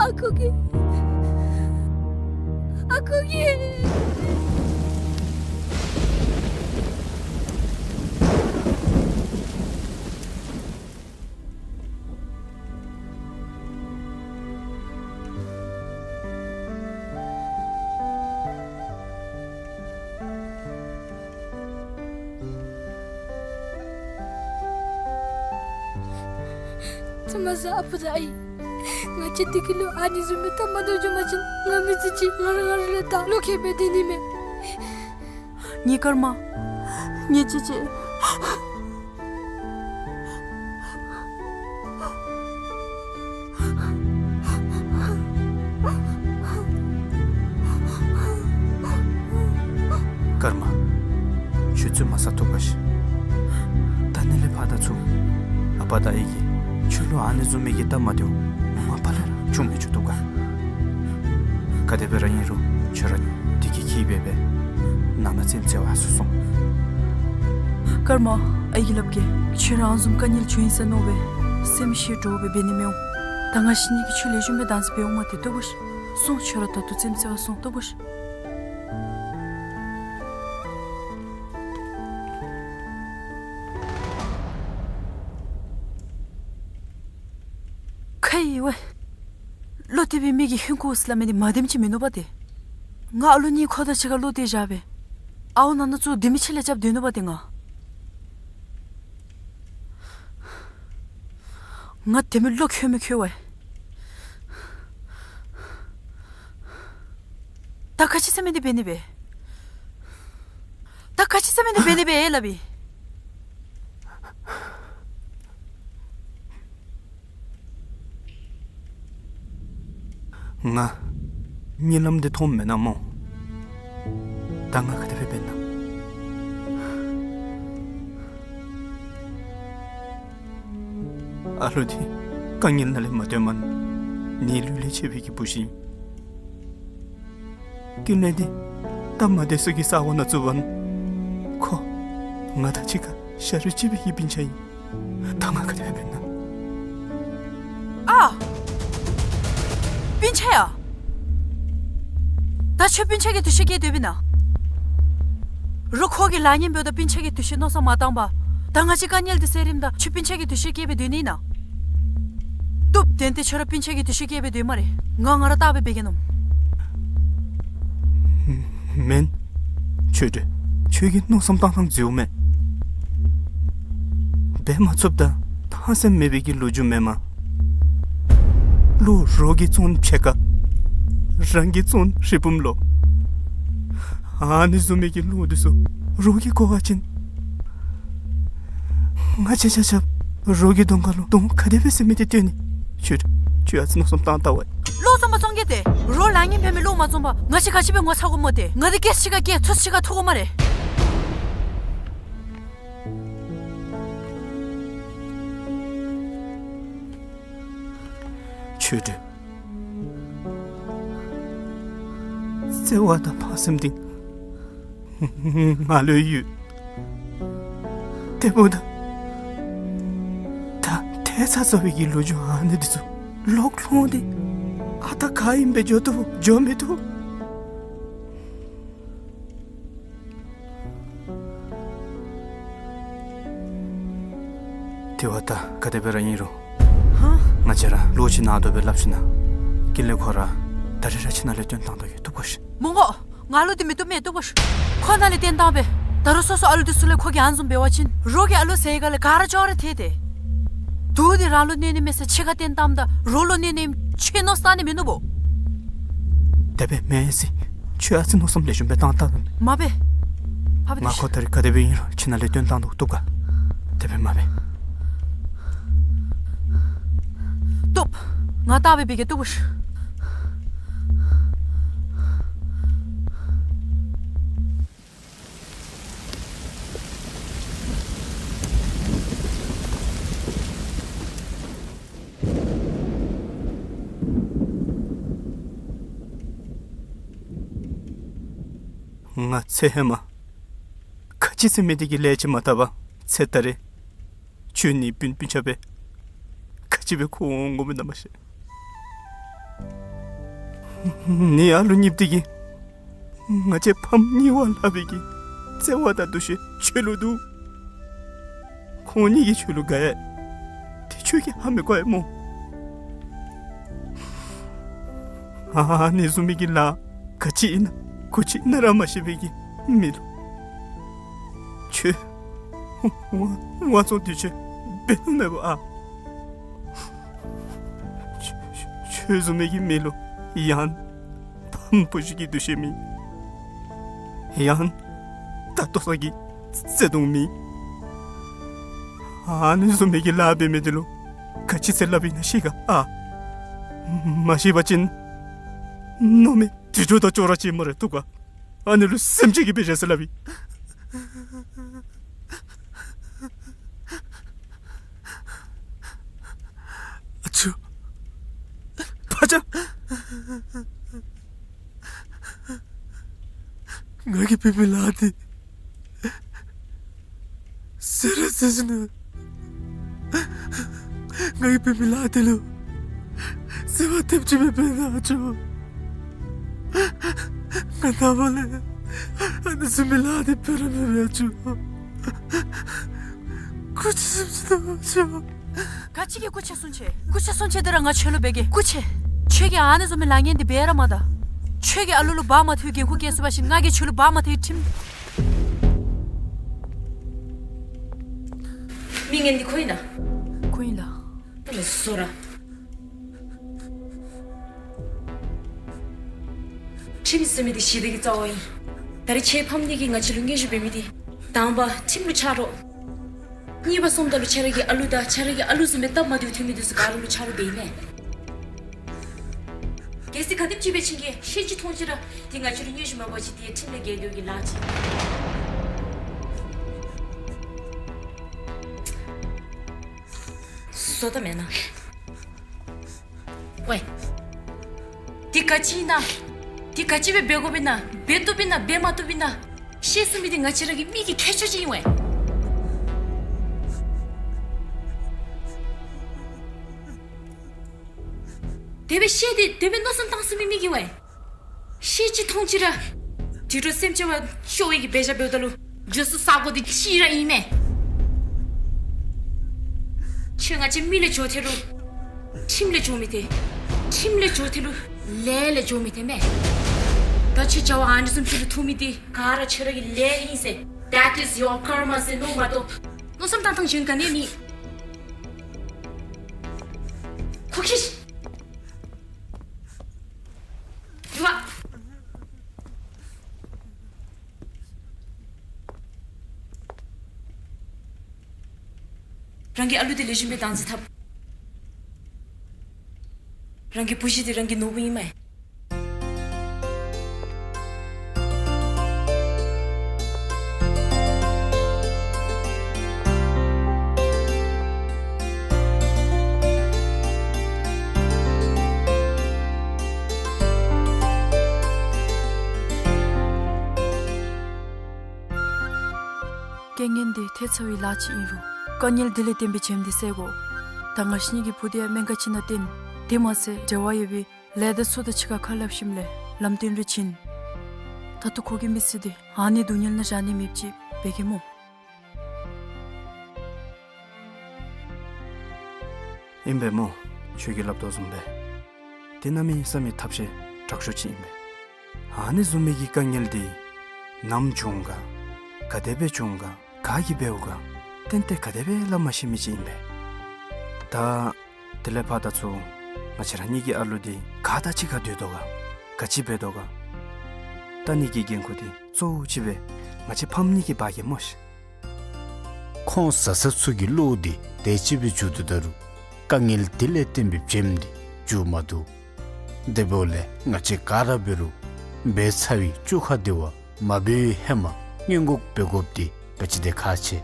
ཨ་ཁུ་གིས། ཨ་ཁུ་གིས། ཚ་མ་ཟ་ཨ་པ་དང་ཨའི། ང་བཅས་བདེ་སྐྱིད་ལུ་ཨ་ནི་བཟུམ་མའི་ལྟ་མ་འདྲཝ་འབྱུང་པ་ཅིན་ང་མི་ཚེ་གཅིག་ང་ར་ང་ར་ལུ་ད་བློ་ཁེལ་སྦེ་སྡོད་ནི་མས། ངེའི་སྐར་མ། ངེའི་ཅེ་ཅེ། སྐར་མ། ཁྱོད་བཙུན་མ་ཟ་བཏུབ་ག་ཤིག། ད་ནི་ལས་ཕར་ད་ཚུར་ཨ་པ་དང་ཨའི་གིས་ཁྱོད་ལུ་ཨ་ནི་བཟུམ་མའི་གི་སྟབས་མ་བདེཝ་མ་པ་ལས་ར་བྱུང་མི་བཅུག་བཏུབ་ག། ག་དེ་སྦེ་ར་ཨིན་རུང་ཁྱོད་ར་བདེ་སྐྱིད་འཁྱིད་སྦེ་སྦེ་ནང་ན་རྩེདམོ་རྩེ་བར་ཚུར་སོང་། སྐར་མ། ཨའི་གིས་སླབ་གེ། ཁྱོད་ར་ཨ་ནི་བཟུམ་དཀའ་ངལ་བྱུང་ཡི་ཟེར་མནོ་སྦེ་སེམས་ཤི་འདྲོག་སྦེ་འབད་ནི་མི་འོང་། ད་ང་བཤིག་ནི་གི་ཆོས་ལེགས་ཤོམ་སྦེ་བདག་འཛིན་འབད་འོང་མ་སྟེར་བཏུབ་བོ་ཤིག། སོང་། ཁྱོད་ར་ད་ལྟོ་རྩེདམོ་རྩེ་བར་སོང་། བཏུབ་བོ་ཤིག། ཁེ་ཝེ། བློ་གཏད་པའི་མི་གིས་ཧིང་ཁུ་ཟེར་སླབ་མི་འདི་མ་བདེནམ་ཅིག་མིན་ནུག་པ་ཏེ། ང་ཨ་ལོ་གཉིས་ཁོ་དང་གཅིག་ཁར་ལུ་སྡོད་བཞག་སྦེ་ཨའུ་ནང་ན་ཚུ་དེ་མི་ཆེ་ལས་རྐྱབ་སྡོད་ནུག་པ་ཏེ་ང་། ང་དེ་མི་བློ་འཁྱོལ་མི་འཁྱོལ་བས། ད་ག་ཅི་ཟེར་མི་འདི་འབད་ནི་སྦེ། ད་ག་ཅི་ཟེར་མི་འདི་འབད་ནི་སྦེ་ལགས་པས། ང་གཉིད་ལམ་འདི་མཐོངམ་མེན་ན་སྨོ། ད་ང་ག་དེ་སྦེ་འབད་ན། ཨ་ལུ་འདི་དཀའ་ངལ་ནང་ལས་མ་བཏོན་མ་ནི་ལུས་ལས་ཆད་པའི་གི་བུ་ཅིག་ཨིན། ཀུན་ལེགས་འདི་ད་མ་བདེ་ས་གི་ས་གོ་ནང་བཙུགས་པ་ནི་ཁོ་ང་དང་གཅིག་ཁར་ཤ་རུས་གཅིག་པའི་གི་སྤུན་ཆ་ཨིན། ད་ང་ག་དེ་སྦེ་འབད་ན། ཨ། སྤུན་ཆ་ཡ། ད་ཁྱོད་སྤུན་ཆ་གི་འདུ་ཤེས་བསྐྱེད་སྡོདཔ་ཨིན་ན། རོགས་ཁོ་གི་ལཱ་ངན་འབདཝ་ད་སྤུན་ཆ་གི་འདུ་ཤེས་མནོ་བསམ་མ་བཏང་པར། ད་ང་བཅས་དཀའ་ངལ་འདི་སེལ་རནམ་ད་ཁྱོད་སྤུན་ཆ་གི་འདུ་ཤེས་བསྐྱེད་སྦེ་སྡོད་ནི་ཨིན་ན། བཏུབ། དེ་འདི་ཁྱོད་ར་སྤུན་ཆ་གི་འདུ་ཤེས་བསྐྱེད་སྦེ་སྡོད་སྨ་རེ། ང་ང་ར་བལྟ་སྦེ་འབད་གེ་ནོ། མེན། ཆོས་སྒྲོན། ཁྱོད་ཀྱི་མནོ་བསམ་བཏང་ཐངས་འཛོལཝ་མས། འབད་མ་ཚུགསཔ་ད་ཕངས་སེམས་མེད་པའི་གི་ལོ་རྒྱུས་མེན་མས། བློ་རོགས་ཀྱིས་བཙོང་ཕྱེད་ཀ། རང་གིས་བཙོང་རི་བུམ་ལོ། ཨ་ནི་བཟུམ་མའི་གི་བློ་འདི་ཚུ་རོགས་ཀྱིས་གོ་བ་ཅིན། ང་བཅས་ཆ་ཁྱབ་རོགས་ཀྱི་གདོང་ཁ་ལུ་གདོང་ག་དེ་སྦེ་ཟེར་མི་འདི་སྟོན་ནི། ཁྱོད་ཁྱོད་ཨ་ཙི་མནོ་བསམ་བཏང་བལྟ་བས། བློ་བཟང་པོ་བཙོང་གེ་ཏེ། རོགས་ལཱ་ངན་འབད་མི་བློ་མ་བཟང་པར་ང་བཅས་ག་ཅི་སྦེ་ངོ་ཚ་དགོཔ་སྨོ་ཏེ། ང་འདི་སྐད་ཅིག་ག་སྐད་ཚུགས་ཅིག་ག་ཐུག་དགོ་སྨ་རེ། ཆོས་སྒྲོན། བརྩེ་བ་དང་ཕངས་སེམས་འདི་ང་ལུ་ཡོད། དེ་འབདཝ་ད་ད་ཐལ་ཚ་ཚ་བའི་གི་ལོ་རྒྱུས་ཨ་ནི་འདི་ཚུ་ལོག་ལྷོང་སྟེ་ཨ་རྟག་ག་ཨིནམ་སྦེ་འགྱོ་བཏུབ་འགྱོ་མི་བཏུབ། དེ་བ་ད་ག་དེ་སྦེ་ར་ཨིན་རུང་། ཧ། ང་བཅས་ར་བློ་ཅིག་ནང་དོག་སྦེ་སླབ་ཞིན་ན། ཀུན་ལེགས་ཁོ་ར་ད་རེས་ར་ཁྱིམ་ནང་ལས་བཏོན་བཏང་དོ་གི། བཏུབ་ག་ཤིག། མི་དགོ། ང་ལུ་འདི་མི་བཏུབ་མས། བཏུབ་ག་ཤིག། ཁོ་ནང་ལས་བཏོན་བཏང་པས། ད་རུང་སོ་སོ་ཨ་ལུ་འདི་ཚུ་ལས་ཁོ་གིས་ཨ་ནི་བཟུམ་འབད་བ་ཅིན་རོགས་ཀྱི་ཨ་ལུ་ཟེར་ག་ལས་ག་ར་ཅོག་ར་ཐལ་ཏེ། དུག་འདི་རང་ལུ་གནོད་ནི་མེད་ཟེར་ཕྱི་ཁར་བཏོན་བཏངམ་ད་རོགས་ལུ་གནོད་ནི་ཨིནམ་ཁྱོད་མནོ་བསམ་བཏང་ནི་མིན་ནུག་པོ། དེ་སྦེ་མེན་ཟེར། ཁྱོད་ཨ་ཙི་མནོ་བསམ་ལེགས་ཤོམ་སྦེ་བཏང་བལྟ་ད། མ་འབད། ཕ་བུ་ང་ཁོ་ད་རེས་ག་དེ་སྦེ་ཨིན་རུང་ཁྱིམ་ནང་ལས་བཏོན་བཏང་དོ། བཏུབ་ག། དེ་སྦེ་མ་འབད། བཏུབ། ང་བལྟ་སྦེ་འབད་གེ། བཏུབ་ག་ཤིག། ང་ཚེ་ཧེ་མ་ག་ཅི་ཟེར་མི་འདི་གི་ལས་ཅིག་མ་བཏབ་པར་ཚེ་ད་རེས་ཁྱོད་ནི་སྤུན་སྤུན་ཆ་སྦེ་ག་ཅི་སྦེ་འཁོར་འོང་འོང་མི་ན་མ་ཤེས། ནི་ཨ་ལུ་གཉིསཔོ་འདི་གིས་ང་བཅས་ཕམ་གཉིས་པ་སླབ་པའི་གི་བརྩེ་བ་དང་འདུ་ཤེས་ཁྱོད་ལུ་འདུག། ཁོང་གཉིས་ཀྱིས་ཁྱོད་ལུ་དགའ་ཡི། དེ་ཁྱོད་ཀྱིས་ཧ་མི་གོ་ཡི་སྨོ། ཨ་ནི་བཟུམ་མའི་གི་ལཱ་ག་ཅི་ཨིན་ན་གུ་ཅི་ཨིན་ན་ར་མ་ཤེས་པའི་གི་མི་ལུ་ཁྱོད་དབང་དབང་བཙོང་འདི་ཚུ་འབད་ནི་མེད་པ་ཨ། ཁྱོད་ཁྱོད་བཟུམ་མའི་གི་མི་ལུ་ཡང་ཕམ་བུ་གཞི་གི་འདུ་ཤེས་མེད། ཡང་ད་ལྟོ་ས་གི་བརྩེ་གདུང་མེད། ཨ་ནི་བཟུམ་མའི་གི་ལཱ་འབད་མི་འདི་ལུ་ག་ཅི་ཟེར་སླབ་ཨིན་ན་ཤེས་ག་ཨ། མ་ཤེས་པ་ཅིན་མནོ་མི་དྲི་དྲོ་དང་ཅོག་ར་ཅིག་སྨ་རེ། བཏུབ་ག། ཨ་ནི་ལུ་སེམས་ཅན་གྱི་དཔེ་བཞག་སྟེ་སླབ་ཨིན། ཨ་ཅོ། ཕ་ཅག། ང་གིས་འབད་མི་ལཱ་འདི་ཟེར་ར་ཟེར་ཞིན་ན། ང་གིས་འབད་མི་ལཱ་འདི་ལུ་བརྩེ་བ་ཐེབས་ཅིག་མེད་པས་ན་ཨ་ཅོ། ང་ནངས་པ་ལས་ཨ་ནི་བཟུམ་མའི་ལཱ་འདི་འབད་ར་མི་འབད་ཨ་ཅོ། སྐུ་མཁྱེན་གསུང་ཅི་དང་ཨ་ཅོ། ག་ཅི་གི་སྐུ་མཁྱེན་གསུང་ཅི། སྐུ་མཁྱེན་གསུང་ཅི་འདི་ར་ང་ཁྱོད་ལུ་འབད་གེ། སྐུ་མཁྱེན། ཁྱོད་ཀྱིས་ཨ་ནི་བཟུམ་མའི་ལཱ་ངན་འདི་འབད་ར་མ་ད། ཁྱོད་ཀྱིས་ཨ་ལུ་ལུ་བག་མ་ཐོན་འགན་ཁུར་བཀལ་ཚུགས་པ་ཅིན་ང་གིས་ཁྱོད་ལུ་བག་མ་ཐོན་ཁྲིམས། མི་ངན་འདི་ཁོ་ཨིན་ན། ཁོ་ཨིན་ལགས། ལགས་སོ་ར། ཁྲིམས་ཟེར་མི་འདི་ཞི་བདེ་གི་རྩ་བ་ཨིན། ད་རིས་ཁྱེད་ཕམ་གཉིས་ཀྱིས་ང་བཅས་ལུ་སྙན་ཞུ་འབད་མི་འདི། དང་པ་ཁྲིམས་ལུ་ཆ་རོགས། གཉིས་པ་སོངམ་ད་ལུ་ཁྱེད་ར་གི་ཨ་ལུ་དང་ཁྱེད་ར་གི་ཨ་ལུ་བཟུམ་སྦེ་སྟབས་མ་བདེཝ་ཐོན་མི་འདི་ཚུ་ག་ར་ལུ་ཆ་རོགས་འབད་ཨིན་མས། གལ་སྲིད་ག་དེམ་ཅིག་སྦེ་ཕྱིན་གེ་ཤེས་ཅི་མཐོང་ཅི་ར་འདི་ང་བཅས་ལུ་སྙན་ཞུ་མ་འབད་བ་ཅིན་འདི་ཁྲིམས་ལས་འགལ་འགྱོ་གི་ལཱ་ཅིག་བཟོ་ད་མེན་ན། ཝའེ། འདི་ག་ཅི་ཨིན་ན། འདི་ག་ཅི་སྦེ་འབད་དགོཔ་ཨིན་ན། འབད་བཏུབ་ཨིན་ན་འབད་མ་བཏུབ་ཨིན་ན། ཤེས་ཚུགས་མི་འདི་ང་བཅས་ར་གི་མི་གི་ཁྱད་ཆོས་ཅིག་ཨིན་ཝའེ། དེ་སྦེ་ཤེས་ཏེ་དེ་སྦེ་མནོ་བསམ་བཏང་ཚུགས་མི་མི་གི་ཝའེ། ཤེས་ཅི་མཐོང་ཅི་ར། དུད་འགྲོ་སེམས་ཅན་བ་སྐྱོ་བའི་གི་འབད་བཞག་འབདཝ་ད་ལུ་འགྱོ་ས་ས་གོ་འདི་གཅིག་ར་ཨིན་མས། ཁྱོད་ང་བཅས་མི་ལས་འགྱོ་ཐལ་རུང་ཁྲིམས་ལས་འགྱོ་མི་ཐལ། ཁྲིམས་ལས་འགྱོ་ཐལ་རུང་ལས་ལས་འགྱོ་མི་ཐལ་མས། ད་ཁྱོད་བྱ་བ་ཨ་ནི་བཟུམ་ཅིག་ལུ་ཐུག་མི་འདི་ག་ར་ཁྱོད་ར་གི་ལས་ཨིན་ཟེར། That is your karma ཟེར་མནོ་མ་གཏོགས། མནོ་བསམ་བཏང་ཐངས་གཞན་ག་ནི་མེད། ཁོ་ཁྱི་ཤི། རེ་བ། རང་གི་ཨ་ལུ་འདི་ལེགས་ཤོམ་སྦེ་བདག་འཛིན་འཐབ། རང་གི་བུ་གཞི་འདི་རང་གི་ནོར་བུ་ཨིན་མས། རྐྱེན་ངན་འདི་ཐལ་ཚར་བའི་ལཱ་ཅིག་ཨིན་རུང་། དཀའ་ངལ་འདི་ལས་བརྟེན་པའི་བྱེམ་འདི་བསལ་དགོ། ད་ང་བཅས་གཉིས་ཀྱི་བུ་འདི་ཡང་སྨན་ཁང་ཅིག་ནང་བཏོན། དེ་མ་ཚད་འབྲེལ་བ་ཡོད་པའི་ལས་སྡེ་ཚུ་དང་གཅིག་ཁར་ཁ་སླབ་ཞིནམ་ལས་ལམ་སྟོན་རེ་བྱིན། ད་ལྟོ་ཁོ་གི་མི་ཚེ་འདི་ཨ་ནི་སྡུག་བསྔལ་ནང་བཞག་ནི་མེདཔ་ཅིག་འབད་གེ་སྨོ། ཨིན་པས་སྨོ། ཁྱོད་ཀྱིས་སླབ་དོ་བཟུམ་སྦེ་དེ་གནམ་མེད་ས་མེད་ཐབས་ཤེས་དྲག་ཤོས་ཅིག་ཨིན་པས། ཨ་ནི་བཟུམ་མའི་གི་དཀའ་ངལ་འདི་ནམ་བྱུང་ག་ག་དེ་སྦེ་བྱུང་ག་ག་གིས་འབདཝ་ག་ཏན་ཏན་ག་དེ་སྦེ་སླབ་མ་ཤེས་མི་ཅིག་ཨིན་པས། ད་དེ་ལས་ཕར་ད་ཚུར་ང་བཅས་ར་གཉིས་ཀྱི་ཨ་ལུ་འདི་ག་དང་གཅིག་ཁར་སྡོད་དོ་ག་ག་ཅི་འབད་དོ་ག་ལྟ་ནི་གི་འགན་ཁུར་འདི་གཙོ་བོ་ཅིག་སྦེ་ང་བཅས་ཕམ་གཉིས་ཀྱིས་འབག་གེ་སྨོ་ཤིག། ཁོང་བཟའ་ཚང་ཚུ་གི་བློ་འདི་དེ་ཅིག་སྦེ་འགྱོ་དོ་ད་རུང་དཀའ་ངལ་དེ་ལས་བརྟེན་པའི་བྱེམ་འདི་འགྱོ་མ་བཏུབ། དེ་འབདཝ་ལས་ང་བཅས་ག་ར་འབད་རུང་འབད་ཚར་བའི་བཅོ་ཁ་འདི་བ་མ་འབད་བའི་ཧེ་མ་སྔོན་འགོག་འབད་དགོཔ་འདི་ག་ཅི་དེ་ཁག་ཆེ།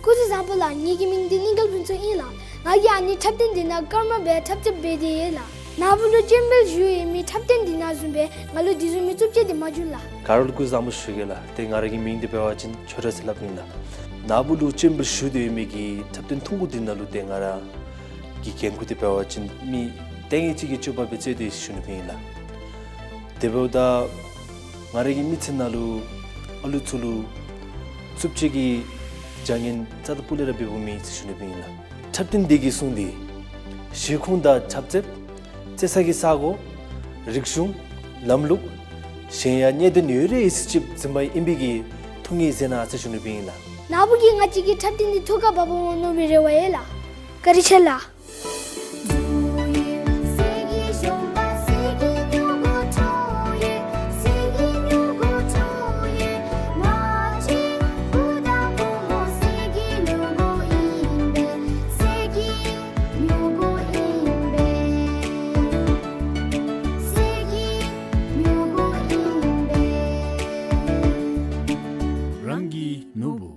སྐུ་གཟུགས་བཟང་པོ་ལགས། ངེ་གི་མིང་འདི་གླིང་དཀར་ཕུན་ཚོགས་ཨིན་ལགས། ང་གིས་ཨ་ནི་འཁྲབ་སྟོན་འདི་ནང་སྐར་མ་སྦེ་འཁྲབ་རྩེདཔ་འབད་དེ་ཡོད་ལགས། ནཱ་བུ་ལུ་སྤྱན་འབུལ་ཞུ་ཡོད་མི་འཁྲབ་སྟོན་འདི་ནང་བཟུམ་སྦེ་ང་ལུ་དེ་བཟུམ་མའི་རྩུབ་སྤྱོད་འདི་མ་བྱུང་ལགས། ག་ར་ལུ་སྐུ་གཟུགས་བཟང་པོ་ཞུ་གེ་ལགས། ཏེ་ང་ར་གི་མིང་འདི་འབད་བ་ཅིན་ཆོས་གྲགས་ཟེར་སླབ་ཨིན་ལགས། ནཱ་བུ་ལུ་སྤྱན་འབུལ་ཞུ་སྟེ་ཡོད་མི་གི་འཁྲབ་སྟོན་ཐུང་ཀུ་འདི་ནང་ལུ་ཏེ་ང་ར་གི་འགན་ཁུར་འདི་འབད་བ་ཅིན་མི་ལྟས་ངན་ཅིག་གི་སྤྱོད་པ་སྦེ་རྩེད་དེ་ཞུ་ནི་སྦེ་ཨིན་ལགས། དེ་འབདཝ་ད་ང་ར་གི་མི་ཚེ་ནང་ལུ་ཨ་ལུ་ཚུ་ལུ་རྩུབ་སྤྱོད་ཀྱི་བྱ་ངན་རྩ་དང་སྤུ་ལས་ར་འབདཝ་མེད་ཟེར་ཞུ་ནི་སྦེ་ཨིན་ལགས། འཁྲབ་སྟོན་འདི་གི་གསུང་འདི་གཞས་ཁུངས་དང་འཁྲབ་རྩེདཔ་རྩེ་ས་གི་ས་གོ་རིག་གཞུང་ལམ་ལུགས་གཞན་ཡང་གནད་དོན་ཡོད་རིགས་ཅིག་འཛིན་པ་ཨིན་པའི་གི་ཐུགས་ངེས་མཛད་གནང་ཟེར་ཞུ་ནི་སྦེ་ཨིན་ལགས། ནཱ་བུ་གིས་ང་བཅས་ཀྱི་འཁྲབ་སྟོན་འདི་ཐུགས་ཁར་འབགཔ་འོང་མནོ་བའི་རེ་བ་ཡོད་ལགས། བཀའ་དྲིན་ཆེ་ལགས། རང་གི་ནོར་བུ།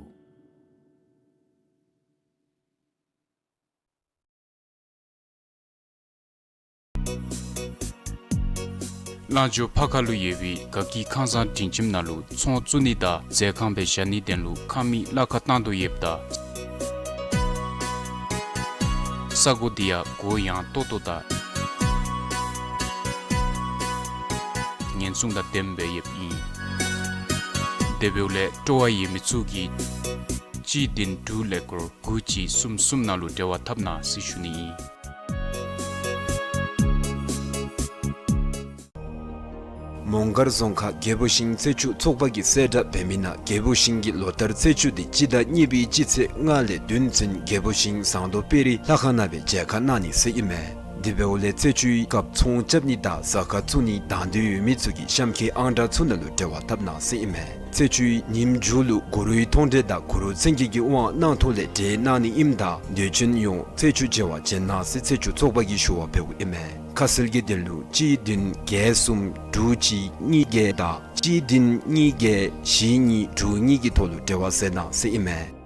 ལང་ཇོ་ཕ་ཁ་ལུ་ཡོད་པའི་དགའ་སྐྱིད་ཁང་བཟང་སྒྲིང་ཁྱིམ་ནང་ལུ་ཚོང་བཙུགས་ནི་དང་མཛོད་ཁང་སྦེ་བཞག་ནིའི་དོན་ལུ་ཁང་མིག་གླ་ཁར་བཏང་དོ་ཡོདཔ་ད་ས་གོ་འདི་ཡང་གུ་ཡངས་ཏོག་ཏོ་དང་ཉེན་སྲུང་དང་ལྡནམ་སྦེ་ཡོདཔ་ཨིན། དེ་འབདཝ་ལས་སྤྲོ་བ་ཡོད་མི་ཚུ་གིས་ གཅིག་བདུན་དྲུག་ཀླད་ཀོར་དགུ་གཅིག་གསུམ་གསུམ་ནང་ལུ་འབྲེལ་བ་འཐབ་གནང་ཟེར་ཞུ་ནི་ཨིན། མོང་སྒར་རྫོང་ཁག་རྒྱལ་པོ་ཤིང་རྩེ་ཆུ་ཚོགས་པ་གིས་གསལ་བསྒྲགས་འབད་མི་ནང་རྒྱལ་པོ་ཤིང་གི་ལོ་ལྟར་རྩེ་ཆུ་དེ་སྤྱི་ཟླ་གཉིས་པའི་སྤྱི་ཚེས་ལྔ་ལས་བདུན་ཚུན་རྒྱལ་པོ་ཤིང་ཟངས་མདོག་དཔལ་རི་ལྷ་ཁང་ནང་སྦེ་མཇལ་ཁ་གནང་ནི་ཟེར་ཨིན་མས། དེ་འབདཝ་ལས་རྩེ་ཆུའི་སྐབས་ཚོང་རྐྱབ་ནི་དང་ཟ་ཁང་བཙུགས་ནི་དང་འདོད་ཡོད་མི་ཚུ་གིས་གཤམ་འཁོད་ཨང་གྲངས་ཚུ་ནང་ལུ་འབྲེལ་བ་འཐབ་གནང་ཟེར་ཨིན་མས། རྩེ་ཆུའི་ཉིནམ་མཇུག་ལུ་གུ་རུའི་མཐོང་གྲོལ་དང་གུ་རུ་མཚན་བརྒྱད་ཀྱི་དབང་གནང་ཐོག་ལས་གྲལ་གནང་ནི་ཨིནམ་ད་འདོད་ཆེན་ཡོངས་རྩེ་ཆུ་མཇལ་བར་བྱོན་གནང་ཟེར་རྩེ་ཆུ་ཚོགས་པ་གིས་ཞུ་བ་འབདཝ་ཨིན་མས། ཁ་གསལ་གྱི་དོན་ལུ་གཅིག་བདུན་བརྒྱད་གསུམ་དྲུག་གཅིག་གཉིས་བརྒྱད་དང་གཅིག་བདུན་གཉིས་བརྒྱད་བཞི་གཉིས་དྲུག་གཉིས་ཀྱི་ཐོག་ལུ་འབྲེལ་བ་མཛད་གནང་ཟེར་ཨིན་མས།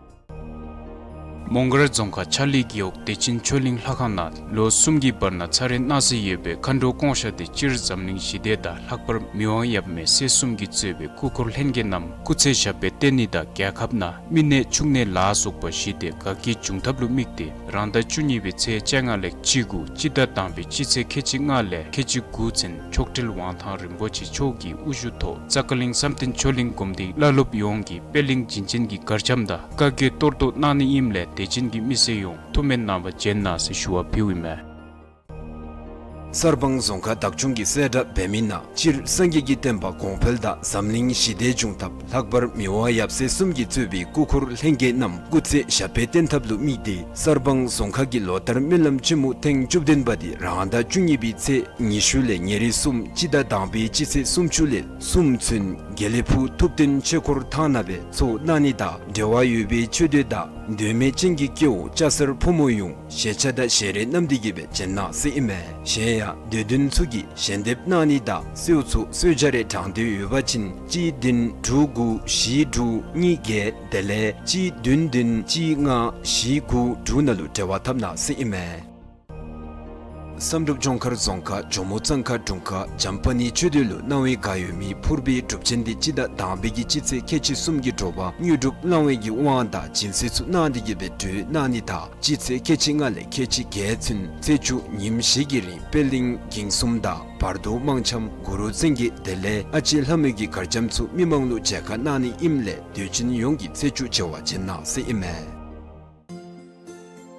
མོང་སྒར་རྫོང་ཁག་ཆགས་ལི་རྒེད་འོག་བདེ་ཆེན་ཆོས་གླིང་ལྷ་ཁང་ནང་ལོ་གསུམ་གྱི་བར་ན་ཚར་རེ་གནང་སྲོལ་ཡོད་པའི་མཁའ་འགྲོ་སྐོང་བཤད་དེ་སྤྱིར་འཛམ་གླིང་ཞི་བདེ་དང་ལྷག་པར་མི་དབང་ཡབ་མེས་སྲས་གསུམ་གྱིས་གཙོས་པའི་སྐུ་འཁོར་ལྷན་རྒྱས་རྣམས་སྐུ་ཚེ་ཞབས་པད་བརྟན་ནི་དང་རྒྱལ་ཁབ་ནང་མི་ནད་ཕྱུགས་ནད་ལ་སོགས་པ་ཞི་བདེ་དགའ་སྐྱིད་འབྱུང་ཐབས་ལུ་དམིགས་ཏེ་རང་ཟླ་བཅུ་གཉིས་པའི་ཚེས་བཅོ་ལྔ་ལས་བཅུ་དགུ་སྤྱི་ཟླ་དང་པའི་སྤྱི་ཚེས་ཁལ་གཅིག་ལྔ་ལས་ཁལ་གཅིག་དགུ་ཚུན་མཆོག་སྤྲུལ་དབང་ཐང་རིན་པོ་ཆེ་མཆོག་གི་དབུ་བཞུགས་ཐོག་རྩ་ཀ་གླིང་བསམ་གཏན་ཆོས་གླིང་སྒོམ་སྡེའི་བླ་སློབ་ཡོངས་ཀྱིས་པད་གླིང་བྱིན་ཅན་གྱི་གར་འཆམ་དང་བཀའ་བརྒྱད་གཏོར་བཟློག་གནང་ནི་ཨིནམ་ལས་དད་ཅན་གྱི་མི་སེར་ཡོངས་ཐུགས་སྨོན་གནང་བར་བྱོན་གནང་ཟེར་ཞུ་བ་ཕུལཝ་ཨིན་མས། གསར་སྤང་རྫོང་ཁག་བདག་སྐྱོང་གིས་གསལ་བསྒྲགས་འབད་མི་ནང་སྤྱིར་སངས་རྒྱས་ཀྱི་བསྟན་པ་གོང་འཕེལ་དང་འཛམ་གླིང་ཞི་བདེ་འབྱུང་ཐབས་ལྷག་པར་མི་དབང་ཡབ་སྲས་གསུམ་གྱིས་གཙོས་པའི་སྐུ་འཁོར་ལྷན་རྒྱས་རྣམས་སྐུ་ཚེ་ཞབས་པད་བརྟན་ཐབས་ལུ་དམིགས་ཏེ་གསར་སྤང་རྫོང་ཁག་གི་ལོ་ལྟར་སྨོན་ལམ་ཆེན་མོ་ཐེངས་བཅུ་བདུན་པ་དེ་རང་ཟླ་བཅུ་གཉིས་པའི་ཚེས་ཉི་ཤུ་ལས་ཉེར་གསུམ་སྤྱི་ཟླ་དང་པའི་སྤྱི་ཚེས་སུམ་ཅུ་ལས་གསུམ་ཚུན་དགེ་ལེགས་ཕུག་ཐུབ་བསྟན་ཆོས་འཁོར་ཐང་ནང་སྦེ་ཚོགས་གནང་ནི་དང་འབྲེལ་བ་ཡོད་པའི་ཆོས་སྡེ་དང་འདོད་མོས་ཅན་གྱི་སྐྱེ་བོ་སྐྱ་སེར་ཕོ་མོ་ཡོངས་ཞལ་ཆས་དང་ཞལ་རས་བསྣམས་ཏེ་གི་སྦེ་བྱོན་གནང་ཟེར་ཨིན་མས། གཞན་ཡང་འདོད་དོན་ཚུ་གིས་ཞལ་འདེབས་གནང་ནི་དང་གསོལཝ་ཚུ་གསོལ་ཇ་རེ་དྲང་འདོད་ཡོད་པ་ཅིན་གཅིག་བདུན་དྲུག་དགུ་བཞི་དྲུག་གཉིས་བརྒྱད་དེ་ལས་གཅིག་བདུན་བདུན་གཅིག་ལྔ་བཞི་དགུ་དྲུག་ནང་ལུ་འབྲེལ་བ་འཐབ་གནང་ཟེར་ཨིན་མས། བསམ་གྲུབ་ལྗོངས་མཁར་རྫོང་ཁག་ཇོ་མོ་གཙང་ཁ་དྲུང་ཁག་འཇམ་དཔལ་གཉིས་ཆོས་སྡེ་ལུ་གནང་བའི་བཀའ་ཡོད་མི་ཕུར་པའི་སྒྲུབ་ཆེན་འདི་སྤྱི་ཟླ་དང་པའི་གི་སྤྱི་ཚེས་ཁལ་གཅིག་གསུམ་གྱི་དྲོ་པ་དངོས་གྲུབ་བླང་བའི་གི་དབང་དང་སྦྱིན་སྲེག་ཚུ་གནང་སྟེ་གི་སྦེ་གྲོལ་གནང་ནི་དང་སྤྱི་ཚེས་ཁལ་གཅིག་ལྔ་ལས་ཁལ་གཅིག་བརྒྱད་ཚུན་ཚེས་བཅུ་ཉིནམ་བཞི་གི་རིང་པད་གླིང་འགྱིང་གསུམ་དང་བར་དོ་དམངས་འཆམ་གུ་རུ་བཙན་གྱི་དེ་ལས་ཨ་ལྕེ་ལྷ་མོའི་གི་གར་འཆམ་ཚུ་མི་མང་ལུ་མཇལ་ཁ་གནང་ནི་ཨིནམ་ལས་འདོད་ཆེན་ཡོངས་ཀྱིས་ཚེས་བཅུ་མཇལ་བར་བྱོན་གནང་ཟེར་ཨིན་མས།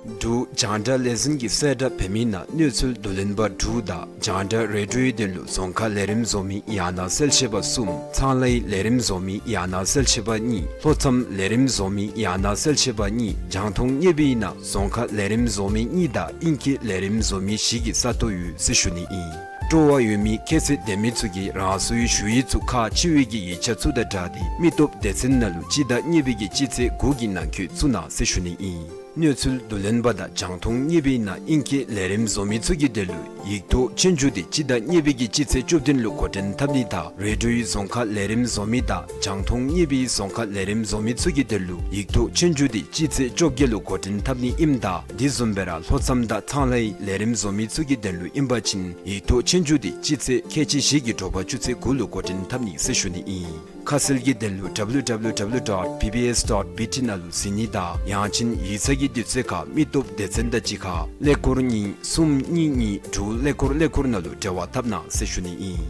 འབྲུག་རྒྱང་བསྒྲགས་ལས་འཛིན་གྱིས་གསལ་བསྒྲགས་འབད་མི་ནང་གནས་ཚུལ་བསྡུ་ལེན་པ་འབྲུག་དང་རྒྱང་བསྒྲགས་རེ་ཌིའོའི་དོན་ལུ་རྫོང་ཁག་ལས་རིམ་བཟོ་མི་ཡང་ན་གསལ་བཤད་པ་གསུམ། ཚང་ལྷའི་ལས་རིམ་བཟོ་མི་ཡང་ན་གསལ་བཤད་པ་གཉིས། ལྷོ་མཚམས་ལས་རིམ་བཟོ་མི་ཡང་ན་གསལ་བཤད་པ་གཉིས། རྒྱང་མཐོང་བརྙེས་པའི་ནང་རྫོང་ཁག་ལས་རིམ་བཟོ་མི་གཉིས་དང་ཨིང་སྐད་ལས་རིམ་བཟོ་མི་བཞི་གི་ས་སྟོང་ཡོད་ཟེར་ཞུ་ནི་ཨིན། སྤྲོ་བ་ཡོད་མི་ཁྱད་ཚད་ལྡན་མི་ཚུ་གིས་རང་སོའི་ཞུ་ཡིག་ཚུ་ཁག་ཆེ་བའི་གི་ཡིག་ཆ་ཚུ་དང་སྦྲགས་ཏེ་མི་སྟོབས་སྡེ་ཚན་ནང་ལུ་སྤྱི་ཟླ་གཉིས་པའི་གི་སྤྱི་ཚེས་དགུ་གི་ནང་འཁོད་བཙུགས་གནང་ཟེར་ཞུ་ནི་ཨིན། གནས་ཚུལ་བསྡུ་ལེན་པ་དང་རྒྱང་མཐོང་བརྙེས་པའི་ནང་ཨིང་སྐད་ལས་རིམ་བཟོ་མི་ཚུ་གི་དོན་ལུ་ཡིག་ཐོག་ཆོས་རྒྱུགས་དེ་སྤྱི་ཟླ་གཉིས་པའི་གི་སྤྱི་ཚེས་བཅུ་བདུན་ལུ་འགོ་འདྲེན་འཐབ་ནི་དང་རེ་ཌིའོའི་རྫོང་ཁག་ལས་རིམ་བཟོ་མི་དང་རྒྱང་མཐོང་བརྙེས་པའི་རྫོང་ཁག་ལས་རིམ་བཟོ་མི་ཚུ་གི་དོན་ལུ་ཡིག་ཐོག་ཆོས་རྒྱུགས་དེ་སྤྱི་ཚེས་བཅོ་བརྒྱད་ལུ་འགོ་འདྲེན་འཐབ་ནི་ཨིནམ་ད་དེ་བཟུམ་སྦེ་ར་ལྷོ་མཚམས་དང་ཚང་ལྷའི་ལས་རིམ་བཟོ་མི་ཚུ་གི་དོན་ལུ་ཨིན་པ་ཅིན་ཡིག་ཐོག་ཆོས་རྒྱུགས་དེ་སྤྱི་ཚེས་ཁལ་གཅིག་བཞི་གི་དྲོ་པ་ཆུ་ཚོད་དགུ་ལུ་འགོ་འདྲེན་འཐབ་ནི་ཟེར་ཞུ་ནི་ཨིན། ཁ་གསལ་གྱི་དོན་ལུ་ཌབ་ལུ་ཌབ་ལུ་ཌབ་ལུ་ཌོཊ་བི་བི་ཨེསི་ཌོཊ་བི་ཊི་ནང་ལུ་གཟིགས་ནི་དང་ཡང་ཅིན་ཡིག་ཚང་གི་དུས་ཚོད་ཁར་མི་སྟོབས་སྡེ་ཚན་དང་གཅིག་ཁར་ཀླད་ཀོར་གཉིས་གསུམ་གཉིས་གཉིས་དྲུག་ཀླད་ཀོར་ཀླད་ཀོར་ནང་ལུ་འབྲེལ་བ་འཐབ་གནང་ཟེར་ཞུ་ནི་ཨིན།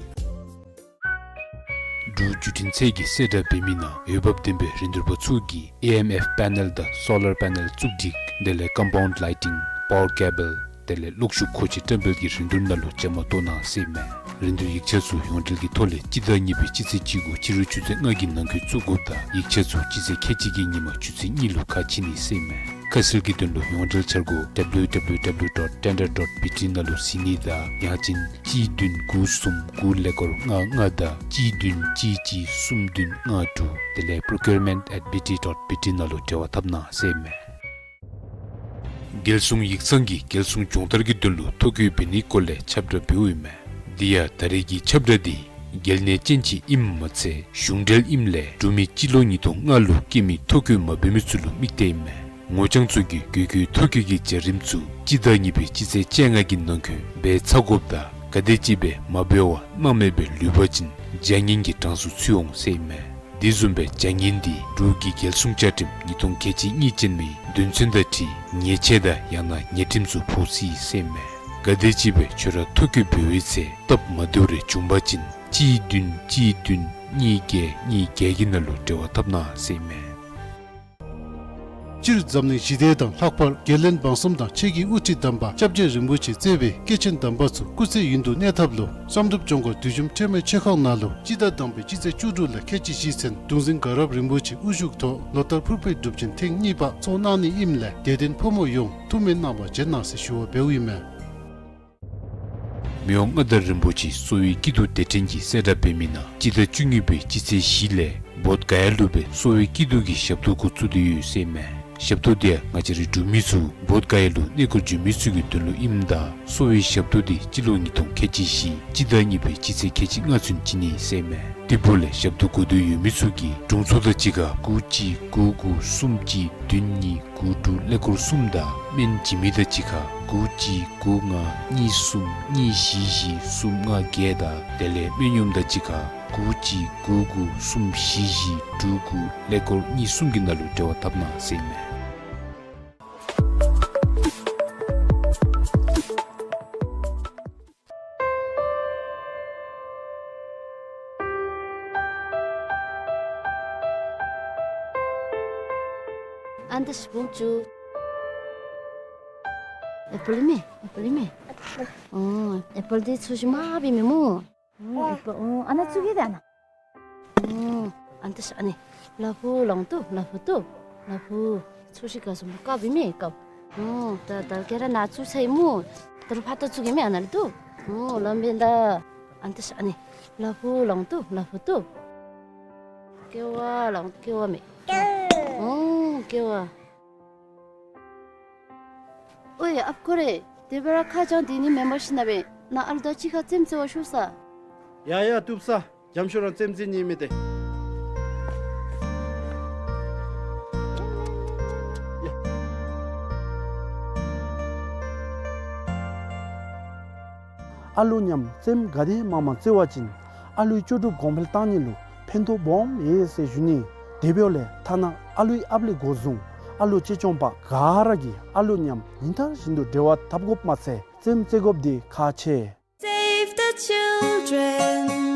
འབྲུག་བརྒྱུད་འཕྲིན་ཚད་ཀྱིས་གསལ་བསྒྲགས་འབད་མི་ནང་འོས་འབབ་ལྡན་པའི་རིན་བསྡུར་པ་ཚུ་གིས་ཨེ་ཨེམ་ཨེཕ་པེ་ནེལ་དང་སོ་ལར་པེ་ནེལ་བཙུགས་སྒྲིག་དེ་ལས་ཀམ་པའུནཌ་ལའི་ཊིང་པ་ཝར་ཀེ་བཱལ་དེ་ལས་གློག་ཤུགས་མཁོ་ཆས་བཀྲམ་སྤེལ་གྱི་རིན་བསྡུར་ནང་ལུ་བཅའ་མར་གཏོགས་གནང་ཟེར་ཨིན་མས། རིན་བསྡུར་ཡིག་ཆ་ཚུ་ཡོངས་འབྲེལ་གྱི་ཐོག་ལས་སྤྱི་ཟླ་གཉིས་པའི་སྤྱི་ཚེས་བཅུ་དགུ་ཕྱི་རུ་ཆུ་ཚོད་ལྔ་གི་ནང་འཁོད་བཙུགས་དགོཔ་དང་ཡིག་ཆ་ཚུ་སྤྱི་ཚེས་ཁལ་གཅིག་གི་ཉིནམ་ཆུ་ཚོད་གཉིས་ལུ་ཁ་ཕྱེ་ནི་ཟེར་ཨིན་མས། ཁ་གསལ་གྱི་དོན་ལུ་ཡོངས་འབྲེལ་འཆར་སྒོ་ཌབ་ལུ་ཌབ་ལུ་ཌབ་ལུ་ཌོཊ་ཊེན་ཌར་ཌོཊ་བི་ཊི་ནང་ལུ་གཟིགས་ནི་དང་ཡང་ཅིན་གཅིག་བདུན་དགུ་གསུམ་དགུ་ཀླད་ཀོར་ལྔ་ལྔ་དང་གཅིག་བདུན་གཅིག་གཅིག་གསུམ་བདུན་ལྔ་དྲུག་དེ་ལས་པྲོ་ཀིའུར་མེནཊ་ཨེཊ་བི་ཊི་ཌོཊ་བི་ཊི་ནང་ལུ་འབྲེལ་བ་འཐབ་གནང་ཟེར་ཨིན་མས། རྒྱལ་སྲུང་ཡིག་ཚང་གིས་རྒྱལ་སྲུང་སྦྱོང་བརྡར་གྱི་དོན་ལུ་ཐོ་བཀོད་འབད་ནིའི་སྐོར་ལས་ཁྱབ་བསྒྲགས་འབདཝ་ཨིན་མས། དེ་ཡང་ད་རེས་ཀྱི་ཁྱབ་བསྒྲགས་འདི་རྒྱལ་གནས་ཅན་ཅིག་ཨིནམ་མ་ཚད་གཞུང་འབྲེལ་ཨིནམ་ལས་འབྲུག་མི་སྤྱི་ལོ་ཉིས་སྟོང་ལྔ་ལུ་སྐྱེས་མི་ཐོ་བཀོད་མ་འབད་མི་ཚུ་ལུ་དམིགས་ཏེ་ཨིན་མས། ངོ་རྐྱང་ཚུ་གིས་གོས་སྐོན་ཐོ་བཀོད་ཀྱི་བྱ་རིམ་ཚུ་སྤྱི་ཟླ་གཉིས་པའི་སྤྱི་ཚེས་བཅོ་ལྔ་གི་ནང་འཁོད་འབད་ཚར་དགོཔ་དང་ག་དེམ་ཅིག་སྦེ་མ་འབད་བར་སྣང་མེད་སྦེ་ལུས་པ་ཅིན་བྱ་ངན་གྱི་གྲངས་སུ་ཚུད་འོང་ཟེར་ཨིན་མས། དེ་བཟུམ་སྦེ་བྱ་ངན་འདི་འབྲུག་གི་རྒྱལ་སྲུང་བཅའ་ཁྲིམས་ཉིས་སྟོང་ཁལ་གཅིག་གཉིས་ཅན་མའི་དོན་ཚན་དང་འཁྲིལ་ཉེས་ཆད་དང་ཡང་ན་ཉེས་ཁྲིམས་ཚུ་ཕོག་སྲིད་ཟེར་ཨིན་མས། ག་དེམ་ཅིག་སྦེ་ཁྱོད་ར་ཐོ་བཀོད་འབད་བའི་ཚེ་སྟབས་མ་བདེཝ་རེ་བྱུང་པ་ཅིན་གཅིག་བདུན་གཅིག་བདུན་གཉིས་བརྒྱད་གཉིས་བརྒྱད་ཀྱི་ནང་ལུ་འབྲེལ་བ་འཐབ་གནང་ཟེར་ཨིན་མས། སྤྱིར་འཛམ་གླིང་ཞི་བདེ་དང་ལྷག་པར་རྒྱལ་བློན་འབངས་གསུམ་དང་ཆེ་གི་དབུ་ཁྲིད་དམ་པ་སྐྱབས་རྗེ་རིན་པོ་ཆེ་གཙོས་པའི་སྐྱེས་ཆེན་དམ་པ་ཚུ་སྐུ་ཚེ་ཡུན་དུ་གནས་ཐབས་ལུ་བསམ་གྲུབ་ལྗོངས་མཁར་དུས་འཇོམས་ཁྲོས་མའི་ཆོས་ཁང་ནང་ལུ་སྤྱི་ཟླ་དང་པའི་སྤྱི་ཚེས་བཅུ་དྲུག་ལས་ཁལ་གཅིག་བཞི་ཚུན་གདུང་འཛིན་དགའ་རབ་རིན་པོ་ཆེ་དབུ་བཞུགས་ཐོག་ལོ་ལྟར་ཕུར་པའི་སྒྲུབ་ཆེན་ཐེངས་གཉིས་པ་ཚོགས་གནང་ནི་ཨིནམ་ལས་དད་ལྡན་ཕོ་མོ་ཡོངས་ཐུགས་སྨོན་གནང་བར་བྱོན་གནང་ཟེར་ཞུ་བ་འབདཝ་ཨིན་མས། མི་དབང་མངའ་བདག་རིན་པོ་ཆེ་གསོ་བའི་སྐྱིད་སྡུག་དེ་འཕྲིན་གྱི་གསལ་བསྒྲགས་འབད་མི་ནང་སྤྱི་ཟླ་བཅུ་གཉིས་པའི་སྤྱི་ཚེས་བཞི་ལས་བོདྷ་ག་ཡ་ལུ་སྦེ་གསོ་བའི་སྐྱིད་སྡུག་གི་ཞབས་ཏོག་འགོ་བཙུགས་ཏེ་ཡོད་ཟེར་ཨིན་མས། ཞབས་ཏོག་དེ་ང་བཅས་རའི་འབྲུག་མི་ཚུ་བོདྷ་ག་ཡ་ལུ་གནས་སྐོར་འབྱོན་མི་ཚུ་གི་དོན་ལུ་ཨིནམ་ད་གསོ་བའི་ཞབས་ཏོག་དེ་སྤྱི་ལོ་ཉིས་སྟོང་ཁལ་གཅིག་བཞི་སྤྱི་ཟླ་གཉིས་པའི་སྤྱི་ཚེས་ཁལ་གཅིག་ལྔ་ཚུན་བྱིན་ནི་ཟེར་ཨིན་མས། དེ་འབདཝ་ལས་ཞབས་ཏོག་དགོ་འདོད་ཡོད་མི་ཚུ་གིས་དྲུང་འཚོ་དང་གཅིག་ཁར་དགུ་གཅིག་དགུ་དགུ་གསུམ་གཅིག་བདུན་གཉིས་དགུ་དྲུག་ཀླད་ཀོར་གསུམ་དང་སྨན་བྱིན་མི་དང་གཅིག་ཁར་དགུ་གཅིག་དགུ་ལྔ་གཉིས་གསུམ་གཉིས་བཞི་བཞི་གསུམ་ལྔ་བརྒྱད་དང་དེ་ལས་སྨན་གཡོགམ་དང་གཅིག་ཁར་དགུ་གཅིག་དགུ་དགུ་གསུམ་བཞི་བཞི་དྲུག་དགུ་ཀླད་ཀོར་གཉིས་གསུམ་གྱི་ནང་ལུ་འབྲེལ་བ་འཐབ་གནང་ཟེར་ཨིན་མས། ཨ་ནི་ད་སྤུངས་བཅུག། ཨེ་པཱལ་མེད། ཨེ་པཱལ་མེད། ཨོ་ཨེ་པཱལ་འདི་ཚོས་ཤིག་མ་འབད་མི་སྨོ། ཨོ་ཨེ་པཱལ། ཨོ་ཨ་ནཱ་བཙུགས་གེ་ད་ཨ་ནཱ། ཨོ་ཨ་ནི་ད་ཨ་ནི་ལ་ཕུག་ལོང་ཏོ། ལ་ཕུག་ཏོ། ལ་ཕུག་ཚོས་ཤིག་ག་སོང་སྨོ། དཀརཔོ་ཨིན་མས་དཀརཔོ། ཨོ་ད་ད་ཁྱོད་ར་ནཱ་བཙུགས་ཚར་ཡི་སྨོ། ད་རུང་ཕར་ད་བཙུགས་གེ་མེན་ཨ་ནཱ་ལུ་ཏོ། ཨོ་ལམ་འབདན་ད་ཨ་ནི་ད་ཨ་ནི་ལ་ཕུག་ལོང་ཏོ། ལ་ཕུག་ཏོ། ཀེ་བ་ལོང་ཀེ་བ་མེད། ཨོ་ཀེ་བ། ཨོའི་ཨཔ་ཁོ་རེ། དེ་སྦེ་ར་ཁ་བྱང་དེ་ནི་མེན་པར་ཞིན་ན་སྦེ་ནཱ་ཨ་ལུ་དང་གཅིག་ཁར་རྩེདམོ་རྩེ་བར་ཤོག་ས། ཡ་ཡ་བཏུབ་ས། འཇམ་ཤོས་ར་རྩེདམོ་རྩེ་ནི་མས་ཏེ། ཡ། ཨ་ལུ་མཉམ་རྩེདམོ་ག་དེ་མང་མང་རྩེ་བ་ཅིན་ཨ་ལུའི་ལྕོགས་གྲུབ་གོང་འཕེལ་བཏང་ནི་ལུ་ཕན་ཐོགས་སྦོམ་ཡོད་ཟེར་ཞུ་ནི། དེ་འབདཝ་ལས་ཐ་ན་ཨ་ལུའི་ཨཔ་ལས་འགོ་བཟུང་ཨ་ལུ་གཅེས་སྐྱོང་པ་ག་ར་གིས་ཨ་ལུ་མཉམ་ཉིན་མཐའ་བཞིན་དུ་འབྲེལ་བ་འཐབ་དགོཔ་མ་ཚད་རྩེདམོ་རྩེ་དགོཔ་འདི་ཁག་ཆེ། Save the children.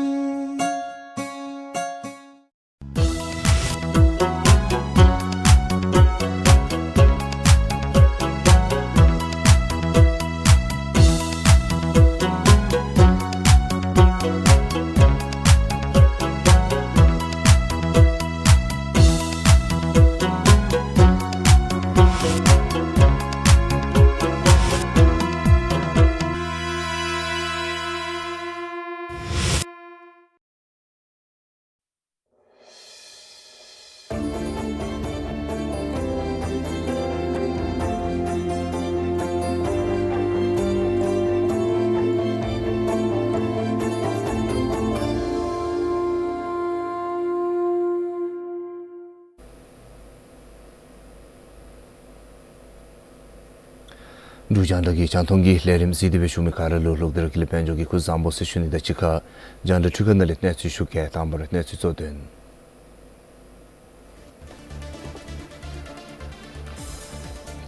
འབྲུག་རྒྱང་བསྒྲགས་ཀྱི་རྒྱང་མཐོང་གི་ལས་རིམ་གཟིགས་ཏེ་སྦེ་བཞུགས་མི་ག་ར་ལུ་ལོག་སྟེ་ར་ཀུན་ལེགས་དཔལ་འབྱོར་གྱིས་སྐུ་གཟུགས་བཟང་པོ་ཟེར་ཞུ་ནི་དང་གཅིག་ཁར་རྒྱང་བསྒྲགས་འཕྲུལ་ཁང་ནང་ལས་གནས་ཚུལ་ཞུ་གེ། དང་པ་ར་གནས་ཚུལ་གཙོ་དོན།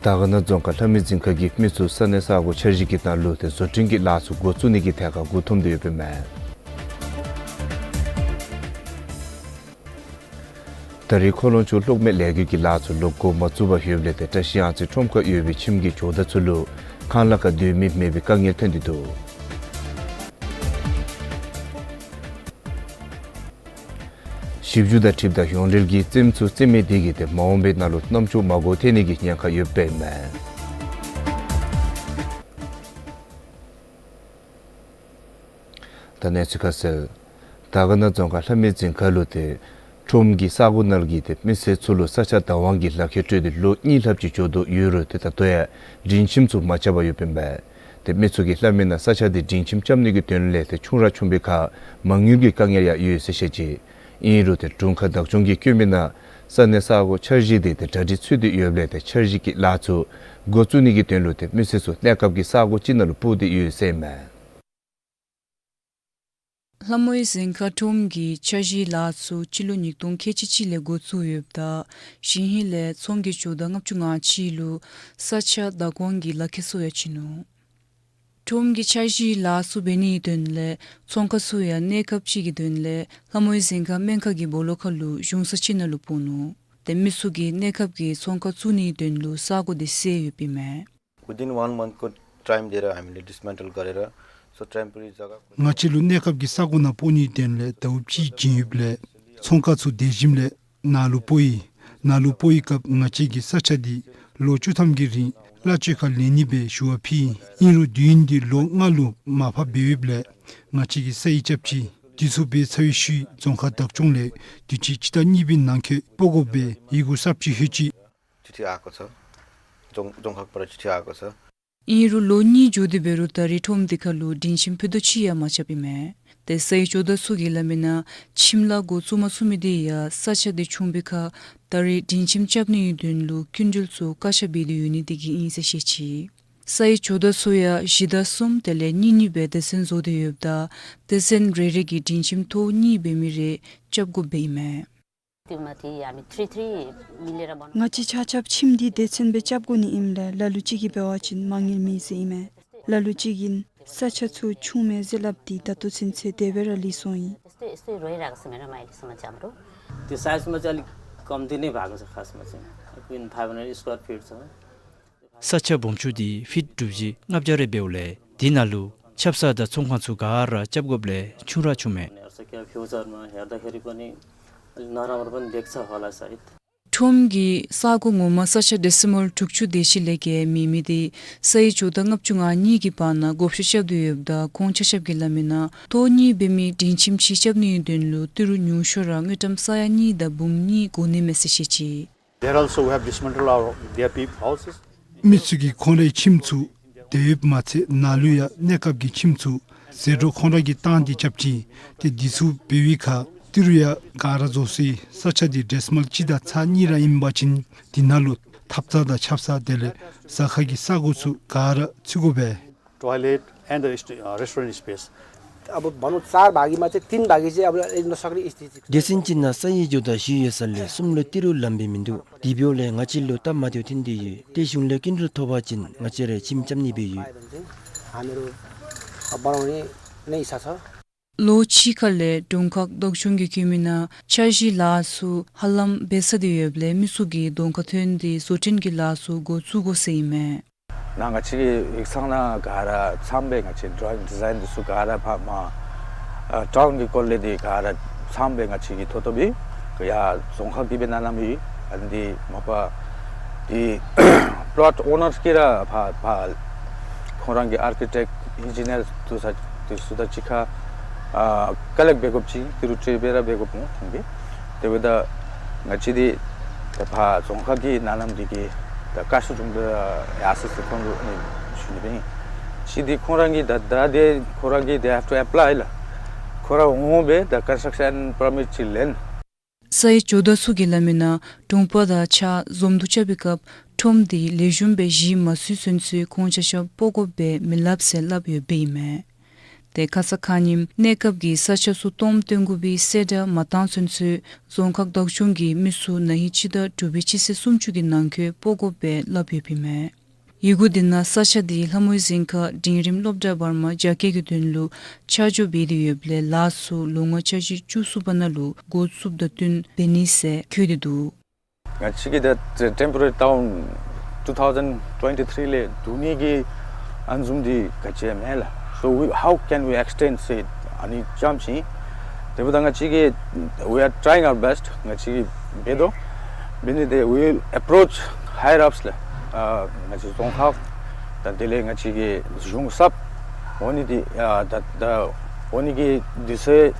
དར་དཀར་ན་རྫོང་ཁག་ལྷ་མོའི་རྫིང་ཁ་གི་མི་ཚུ་ས་གནས་ས་སྒོ་འཆར་གཞི་གི་ནང་ལུ་ཏེ་བཟོ་སྐྲུན་གྱི་ལཱ་ཚུ་འགོ་བཙུགས་ནི་གི་ཐད་ཁར་མགུ་འཐོམས་ཏེ་ཡོདཔ་ཨིན་མས། ད་རེས་ཁོ་ལོང་ཆུ་གློག་མེ་ལས་འགུལ་གྱི་ལཱ་ཚུ་ལོག་འགོ་མ་བཙུགས་པར་ཡོདཔ་ལས་ཏེ་བཀྲ་ཤིས་གཡང་རྩེ་ཁྲོམ་ཁར་ཡོད་པའི་ཁྱིམ་གྱི་ཇོ་བདག་ཚུ་ལུ་ཁང་གླ་ཁར་སྡོད་མི་མེད་པའི་དཀའ་ངལ་ཐོན་ཏེ་འདུག། ཞིབ་འཇུག་དང་འཁྲིལཝ་ད་ཡོངས་འབྲེལ་གྱི་རྩེདམོ་ཚུ་རྩེ་མི་དེ་གིས་ཏེ་མ་འོངས་པའི་ནང་ལུ་རྣམ་ཅོ་མ་གོ་ཐལ་ནི་གི་ཉེན་ཁ་ཡོདཔ་ཨིན་མས། ད་གནས་ཚུལ་ཁ་གསལ། དར་དཀར་ན་རྫོང་ཁག་ལྷ་མོའི་རྫིང་ཁ་ལུ་ཏེ་ཁྲོམ་གྱི་ས་སྒོ་ནང་གི་ཏེ་མི་སེར་ཚུ་ལུ་ས་ཆ་བདག་དབང་གི་ལག་ཁྱེར་སྤྲོད་དེ་ལོ་གཉིས་ལྷགཔ་ཅིག་འགྱོ་དོ་ཡོད་རུང་ཏེ་ད་ལྟོ་ཡང་སྒྲིང་ཁྱིམ་ཚུ་མ་རྐྱབ་པར་ཡོདཔ་ཨིན་པས། ཏེ་མི་ཚུ་གིས་སླབ་མི་ནང་ས་ཆ་དེ་སྒྲིང་ཁྱིམ་རྐྱབ་ནི་གི་དོན་ལས་ཏེ་ཆུང་ར་ཆུང་པའི་ཁར་མ་དངུལ་གྱི་དཀའ་ངལ་ཡང་ཡོད་ཟེར་བཤད་ཅི། ཨིན་རུང་ཏེ་དྲུང་ཁག་བདག་སྐྱོང་གིས་བཀོད་མི་ནང་ས་གནས་ས་སྒོ་འཆར་གཞི་དེ་ཏེ་གྲ་སྒྲིག་ཚུད་དེ་ཡོདཔ་ལས་ཏེ་འཆར་གཞི་གི་ལཱ་ཚུ་འགོ་བཙུགས་ནི་གི་དོན་ལུ་ཏེ་མི་སེར་ཚུ་གནས་སྐབས་ཀྱི་ས་སྒོ་ཅིག་ནང་ལུ་སྤོ་སྟེ་ཡོད་ཟེར་ཨིན་མས། ལྷ་མོའི་རྫིང་ཁ་ཁྲོམ་གྱི་འཆར་གཞིའི་ལཱ་ཚུ་སྤྱི་ལོ་ཉིས་སྟོང་ཁལ་གཅིག་གཅིག་ལས་འགོ་བཙུགས་ཡོདཔ་ད་ཞིན་ཧེ་ལས་ཚོང་གི་ཇོ་བདག་ལྔ་བཅུ་ང་གཅིག་ལུ་ས་ཆ་བདག་དབང་གི་ལག་ཁྱེར་སོར་ཡང་བྱིན་ནུག། ཁྲོམ་གྱི་འཆར་གཞིའི་ལཱ་ཚུ་འབད་ནིའི་དོན་ལས་ཚོང་ཁང་ཚུ་ཡང་གནས་སྐབས་ཅིག་གི་དོན་ལས་ལྷ་མོའི་རྫིང་ཁ་སྨན་ཁང་གི་སྦོ་ལོགས་ཁར་ལུ་གཞུང་ས་ཅིག་ནང་ལུ་སྤོ་ནུག། ཏེ་མི་ཚུ་གིས་གནས་སྐབས་ཀྱི་ཚོང་ཁང་བཙུགས་ནིའི་དོན་ལུ་ས་གོ་དེ་བསལ་ཡོདཔ་ཨིན་མས། Within one month को time दिएर हामीले डिसमेन्टल गरेर, so temporary जग्गा को- ང་བཅས་ལུ་གནས་སྐབས་ཀྱི་ས་གོ་ནང་སྤོ་ནིའི་དོན་ལས་ཟླཝ་གཅིག་བྱིན་ཡོདཔ་ལས་ཚོང་ཁང་ཚུ་དེ་བཞིནམ་ལས་ནཱ་ལུ་སྤོ་ཡི། ནཱ་ལུ་སྤོ་བའི་སྐབས་ང་བཅས་ཀྱིས་ས་ཆ་འདི་ལོ་བཅུ་ཐམ་གྱི་རིང་གླ་སྤྱོད་ཁར་ལེན་ནི་སྦེ་ཞུ་བ་ཕུལ་ཡི། ཨིན་རུང་དུས་ཡུན་འདི་ལོ་ལྔ་ལུ་མར་ཕབ་འབད་ཡོདཔ་ལས་ང་བཅས་ཀྱིས་ས་ཡི་རྐྱབ་ཅི། དུས་ཚོད་འབད་ཚར་བའི་ཤུལ་རྫོང་ཁག་བདག་སྐྱོང་ལས་དུས་ཅི་སྤྱི་ཟླ་གཉིས་པའི་ནང་འཁོད་སྤོ་དགོ་པའི་ཡི་གུ་གསརཔ་ཅིག་ལྷོད་ཅི། चिठी आएको छ। जोङ- जोङखगबाट चिठी आएको छ। ཨིན་རུང་ལོ་གཉིས་འགྱོ་སྟེ་འབད་རུང་ད་རེས་ཁྲོམ་དེ་ཁར་ལུ་སྒྲིང་ཁྱིམ་ཕུད་རྡོག་གཅིག་ཡང་མ་རྐྱབ་ཨིན་མས། ཏེ་ས་ཡི་ཇོ་བདག་ཚུ་གིས་སླབ་མིའི་ནང་ཁྱིམ་ལཱ་འགོ་བཙུགས་མ་ཚུགས་མི་དེ་ཡང་ས་ཆ་དེ་ཆུངམ་ཁར་ད་རེས་སྒྲིང་ཁྱིམ་རྐྱབ་ནིའི་དོན་ལུ་སྐྱིན་འགྲུལ་ཚུ་བཀག་ཆ་འབད་དེ་ཡོད་ནི་དེ་གིས་ཨིན་ཟེར་བཤད་ཅི། ས་ཡི་ཇོ་བདག་ཚུ་ཡང་གཞི་བདག་གསུམ་དེ་ལས་གཉིས་གཉིས་སྦེ་སྡེ་ཚན་བཟོ་སྟེ་ཡོདཔ་ད་སྡེ་ཚན་རེ་རེ་གིས་སྒྲིང་ཁྱིམ་ཐོག་གཉིས་འབད་མི་རེ་རྐྱབ་དགོཔ་སྦེ་ཨིན་མས། ཏེ་མ་ཏེ་ཡ་མི་ཐི་རི་ཐི་རི་མི་ལེ་ར་བ་ནོ། ང་བཅས་ཆ་ཁྱབ་ཁྱིམ་འདི་སྡེ་ཚན་སྦེ་རྐྱབ་དགོ་ནི་ཨིནམ་ལས་ལ་ལུ་ཅིག་གིས་འབད་བ་ཅིན་མ་དངུལ་མེད་ཟེར་ཨིན་མས། ལ་ལུ་ཅིག་གིས་ས་ཆ་ཚུ་ཆུངམ་མས་ཟེར་སླབ་སྟེ་ད་ལྟོ་ཚུན་ཚོད་དེ་སྦེ་ར་ལུས་སོང་ཡི། यस्तै यस्तै रहिरहेको छ मेरोमा अहिलेसम्म चाहिँ हाम्रो। त्यो साइजमा चाहिँ अलिक कम्ती नै भएको छ खासमा चाहिँ। Queen five hundred square feet छ। ས་ཆ་སྦོམ་ཆུང་འདི་ཕིཊ་དྲུག་བརྒྱ་ལྔ་བརྒྱ་རེ་འབདཝ་ལས་དེ་ནང་ལུ་ཆབ་གསང་དང་ཚོང་ཁང་ཚུ་ག་ར་རྐྱབ་དགོཔ་ལས་ཆུང་ར་ཆུངམ་མས། हेर्छ क्या फ्युचरमा हेर्दाखेरि पनि अलि नराम्रो पनि देख्छ होला सायद। ཁྲོམ་གྱི་ས་གོ་ངོ་མ་ས་ཆ་ཌེ་སི་མཱལ་དྲུག་ཅུ་དེ་ཅིག་ལས་བརྒལ་མེད་མི་དེ་ས་ཡི་ཇོ་བདག་ལྔ་བཅུ་ང་གཉིས་ཀྱི་བར་ན་བགོ་བཤའ་རྐྱབ་སྟེ་ཡོདཔ་ད་ཁོང་ཆ་ཁྱབ་ཀྱིས་སླབ་མིའི་ནང་ཐོག་གཉིས་འབད་མི་སྒྲིང་ཁྱིམ་ཅིག་རྐྱབ་ནིའི་དོན་ལུ་ཏི་རུ་ཉུང་ཤོས་ར་དངུལ་ཀྲམ་ས་ཡ་གཉིས་དང་འབུམ་གཉིས་དགོ་ནི་མས་ཟེར་བཤད་ཅི། There also we have dismantled our, their peop- houses. མི་ཚུ་གིས་ཁོང་རའི་ཁྱིམ་ཚུ་དེ་ཡོདཔ་མ་ཚད་ནཱ་ལུ་ཡང་གནས་སྐབས་ཀྱི་ཁྱིམ་ཚུ་ཟད་འགྲོ་ཁོང་ར་གིས་བཏང་སྟེ་རྐྱབ་ཅི། ཏེ་དེ་ཚུ་འབད་བའི་ཁར་ཏི་རུ་ཡང་ག་ར་རྫོགས་སོ་ཡི། ས་ཆ་འདི་ཌེ་སི་མཱལ་གཅིག་དང་ཚག་གཉིས་ར་ཨིན་པ་ཅིན་དེ་ནང་ལུ་ཐབ་ཚང་དང་ཆབ་གསང་དེ་ལས་ཟ་ཁང་གི་ས་གོ་ཚུ་ག་ར་ཚུད་དགོ་པས། Toilet and the rest- uh, restaurant space. अब भनौँ चार भागीमा चाहिँ तीन भागी चाहिँ अब नसक्ने स्थिति छ। སྡེ་ཚན་གཅིག་ནང་ས་ཡི་ཇོ་བདག་བཞི་ཡོད་ས་ལས་གསུམ་ལུ་ཏི་རུ་ལངམ་སྦེ་མིན་འདུག། དེ་འབདཝ་ལས་ང་བཅས་ལུ་སྟབས་མ་བདེཝ་ཐོན་ཏེ་ཡོད། ཏེ་གཞུང་ལས་སྐྱིན་འགྲུལ་ཐོབ་པ་ཅིན་ང་བཅས་ར་ཁྱིམ་རྐྱབ་ནི་སྦེ་ཡོད། हामीहरू बनाउने नै इच्छा छ। ལོ་གཅིག་ཁ་ལས་དྲུང་ཁག་བདག་སྐྱོང་གིས་བཀོད་མིའི་ནང་འཆར་གཞིའི་ལཱ་ཚུ་ཧ་ལམ་འབད་ཚར་ཏེ་ཡོདཔ་ལས་མི་ཚུ་གིས་གདོང་ཁར་ཐོན་ཏེ་བཟོ་སྐྲུན་གྱི་ལཱ་ཚུ་འགོ་བཙུགས་དགོ་ཟེར་ཨིན་མས། ནཱ་ང་བཅས་ཀྱི་ཡིག་ཚང་ནང་ག་ར་ཚངམ་སྦེ་ང་བཅས་ཌྲོ་ཡིང་ཌི་ཛའིན་འདི་ཚུ་ག་ར་ཕར་མར་ཨ་ཊའུན་གྱི་སྐོར་ལས་འདི་ག་ར་ཚངམ་སྦེ་ང་བཅས་ཀྱིས་ཐོབ་ཐོབ་ཨིན། ཡར་རྫོང་ཁག་གིས་སྦེ་གནང་གནངམ་ཨིན། ཨ་ནི་འདི་མ་པ་འདི་པློཊ་ཨོ་ནརསི་གིས་ར་ཕར་ཕར་ཁོང་ར་གི་ཨར་ཀི་ཊེཀཊ་ཨིན་ཇི་ནིར་འདི་ཚུ་འདི་ཚུ་དང་གཅིག་ཁར་ཨ་ཀ་ལེཀཊ་འབད་དགོཔ་ཅིག་ཏི་རུ་ཊི་རི་སྦེ་ར་འབད་དགོཔ་སྨོ་ཁོང་གིས། དེ་འབདཝ་ད་ང་བཅས་འདི་ད་ཕར་རྫོང་ཁག་གིས་གནང་གནངམ་འདི་གིས་ད་བཀའ་ཤག་དྲུང་འཕར་ཡར་སོང་སྟེ་ཁོང་ལུ་ཨ་ནི་ཞུ་ནི་སྦེ་ཨིན། གཅིག་འདི་ཁོང་ར་གིས་ད་ད་འདི་ཁོང་ར་གིས་they have to apply ལགས། ཁོང་ར་འོང་སྦེ་ད་ཀོན་སི་ཊྲག་ཤཱན་པར་མིཊ་ཅིག་ལེན། ས་ཡི་ཇོ་བདག་ཚུ་གིས་སླབ་མིའི་ནང་དྲུང་འཕར་དང་གཅིག་ཁར་འཛོམས་འདུ་རྐྱབ་པའི་སྐབས་ཁྲོམ་འདི་ལེགས་ཤོམ་སྦེ་གཞི་མ་བཙུགས་ཚུན་ཚོད་ཁོང་ཆ་ཁྱབ་སྤོ་དགོ་པས་མི་སླབ་ཟེར་སླབ་ཡོདཔ་ཨིན་མས། ཏེ་ཁ་ཙ་ཁ་ཉིནམ་གནས་སྐབས་ཀྱི་ས་ཆ་ཚུ་སྟོངམ་བཏོན་དགོ་པའི་གསལ་བསྒྲགས་མ་བཏང་ཚུན་ཚོད་རྫོང་ཁག་བདག་སྐྱོང་གིས་མི་ཚུ་ན་ཧིང་སྤྱི་ཟླ་དྲུག་པའི་སྤྱི་ཚེས་སུམ་ཅུ་གི་ནང་འཁོད་སྤོ་དགོ་པས་སླབ་ཡོདཔ་ཨིན་མས། ཡི་གུ་འདི་ནང་ས་ཆ་འདི་ལྷ་མོའི་གཟིམ་ཁང་འབྲིང་རིམ་སློབ་གྲྭ་བར་མ་རྒྱ་སྐྱེད་ཀྱི་དོན་ལུ་ཆ་འཇོག་འབད་དེ་ཡོདཔ་ལས་ལཱ་ཚུ་ལོ་ལྔ་འཆར་གཞི་བཅུ་གསུམ་པ་ནང་ལུ་འགོ་བཙུགསཔ་དང་བསྟུན་འབད་ནི་ཟེར་བཀོད་དེ་འདུག། ང་བཅས་ཀྱིས་ད་ཊེམ་པོ་རེ་རི་ཊའུན་ཊུ་ཐའུ་ཟེན་ཊ་ཊོན་ཊི་ཐིརི་ལས་བསྡུ་ནི་གི་ཨ་ནི་བཟུམ་འདི་ག་ཅི་ཡང་མེད་ལགས། So we, how can we extend ཟེར་ཨ་ནི་ཙམ་ཅིག། དེ་འབདཝ་ད་ང་བཅས་ཀྱིས་we are trying our best ང་བཅས་ཀྱིས་འབད་དོ། འབད་ནི་དེ་we will approach higher ups ལགས། ཨ་ང་བཅས་རྫོང་ཁག་དང་དེ་ལས་ང་བཅས་ཀྱི་གཞུང་ཚབ་འོང་ནི་འདི་ཨ་ད་ད་འོང་ནི་གི་དུས་ཚོད་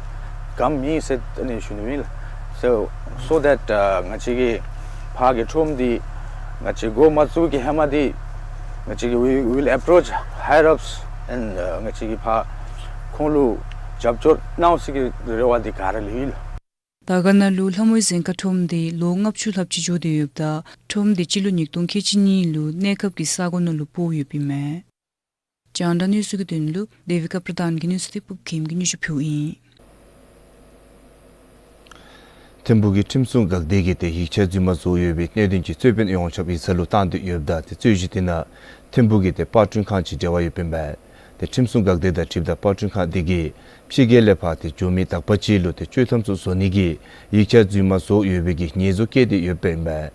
ག་ཡང་མེད་ཟེར་ཨ་ནི་ཞུ་ནི་ཨིན་ལགས། So, so that ཨ་ང་བཅས་ཀྱི་ཕར་གྱི་ཁྲོམ་འདི་ང་བཅས་འགོ་མ་བཙུགས་ཀྱི་ཧེ་མ་འདི་ང་བཅས་ཀྱིས་we, we will approach higher ups and ཨ་ང་བཅས་ཀྱིས་ཕར་ཁོང་ལུ་རྒྱབ་སྐྱོར་གནང་ཟེར་གྱི་རེ་བ་འདི་ག་ར་ལུ་ཡོད་ལགས། དར་དཀར་ན་ལུ་ལྷ་མོའི་གཟིམ་ཁང་ཁྲོམ་འདི་ལོ་ལྔ་བཅུ་ལྷགཔ་ཅིག་འགྱོ་སྟེ་ཡོདཔ་ད་ཁྲོམ་འདི་སྤྱི་ལོ་ཉིས་སྟོང་ཁལ་གཅིག་གཉིས་ལུ་གནས་སྐབས་ཀྱི་ས་གོ་ནང་ལུ་སྤོ་ཡོདཔ་ཨིན་མས། རྒྱང་བསྒྲགས་གནས་ཚུལ་གྱི་དོན་ལུ་དེ་བི་ཀ་པྲ་དྷཱན་གྱི་གནས་ཚུལ་འདི་ཕུབ་ཁྱིམ་གྱིས་སྙན་ཞུ་ཕུལཝ་ཨིན། ཐིམ་ཕུག་གི་ཁྲིམས་སྲུང་འགག་སྡེ་གིས་ཏེ་ཡིག་ཆ་རྫུན་མ་བཟོ་ཡོད་པའི་གནད་དོན་ཅིག་རྩོད་དཔོན་ཡོངས་ཁྱབ་ཡིག་ཚང་ལུ་བཏང་སྟེ་ཡོདཔ་ད་ཏེ་རྩོད་གཞི་དེ་ནང་ཐིམ་ཕུག་གི་ཏེ་པར་སྐྲུན་ཁང་ཅིག་འབྲེལ་བ་ཡོདཔ་ཨིན་པས། ཁྲིམས་སྲུང་འགག་སྡེ་དང་འཁྲིལཝ་ད་པར་སྐྲུན་ཁང་དེ་གིས་ཕྱི་རྒྱལ་ལས་ཕར་ཏེ་འགྱོ་མི་དག་པ་ཅིག་ལུ་ཏེ་བཅོས་ཐམ་ཚུ་བཟོ་ནི་གི་ཡིག་ཆ་རྫུན་མ་བཟོ་ཡོད་པའི་གི་ཉེས་འཛུགས་བཀལ་ཏེ་ཡོདཔ་ཨིན་པས།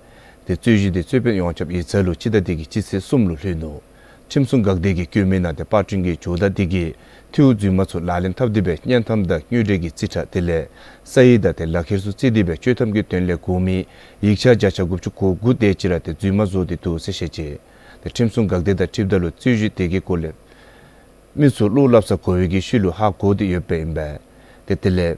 ཏེ་རྩོད་གཞི་དེ་རྩོད་དཔོན་ཡོངས་ཁྱབ་ཡིག་ཚང་ལུ་སྤྱི་ཟླ་འདི་གི་སྤྱི་ཚེས་གསུམ་ལུ་ལྷོད་ནུག། ཁྲིམས་སྲུང་འགག་སྡེ་གིས་བཀོད་མི་ནང་ཏེ་པར་སྐྲུན་གྱི་ཇོ་བདག་དེ་གིས་ཐིའུ་རྫུན་མ་ཚུ་ལག་ལེན་འཐབ་སྟེ་སྦེ་བརྙན་ཐམ་དང་དངོས་འབྲེལ་གྱི་རྩིས་ཁྲ་དེ་ལས་ས་ཡིག་དང་ཏེ་ལག་ཁྱེར་ཚུ་བརྩི་སྟེ་སྦེ་བཅོས་ཐམ་གྱི་དོན་ལས་གོ་མི་ཡིག་ཆ་བརྒྱ་ཆ་དགུ་བཅུ་གོ་དགུ་དེ་ཅིག་ར་ཏེ་རྫུན་མ་བཟོ་སྟེ་འདུག་ཟེར་བཤད་ཅི། ཏེ་ཁྲིམས་སྲུང་འགག་སྡེ་དང་འཁྲིལཝ་ད་ལུ་རྩོད་གཞི་དེ་གི་སྐོར་ལས་མི་ཚུ་བློ་སླབ་ས་གོ་བའི་གི་ཤུལ་ལུ་ཧ་གོ་སྟེ་ཡོདཔ་ཨིན་པས། ཏེ་དེ་ལས་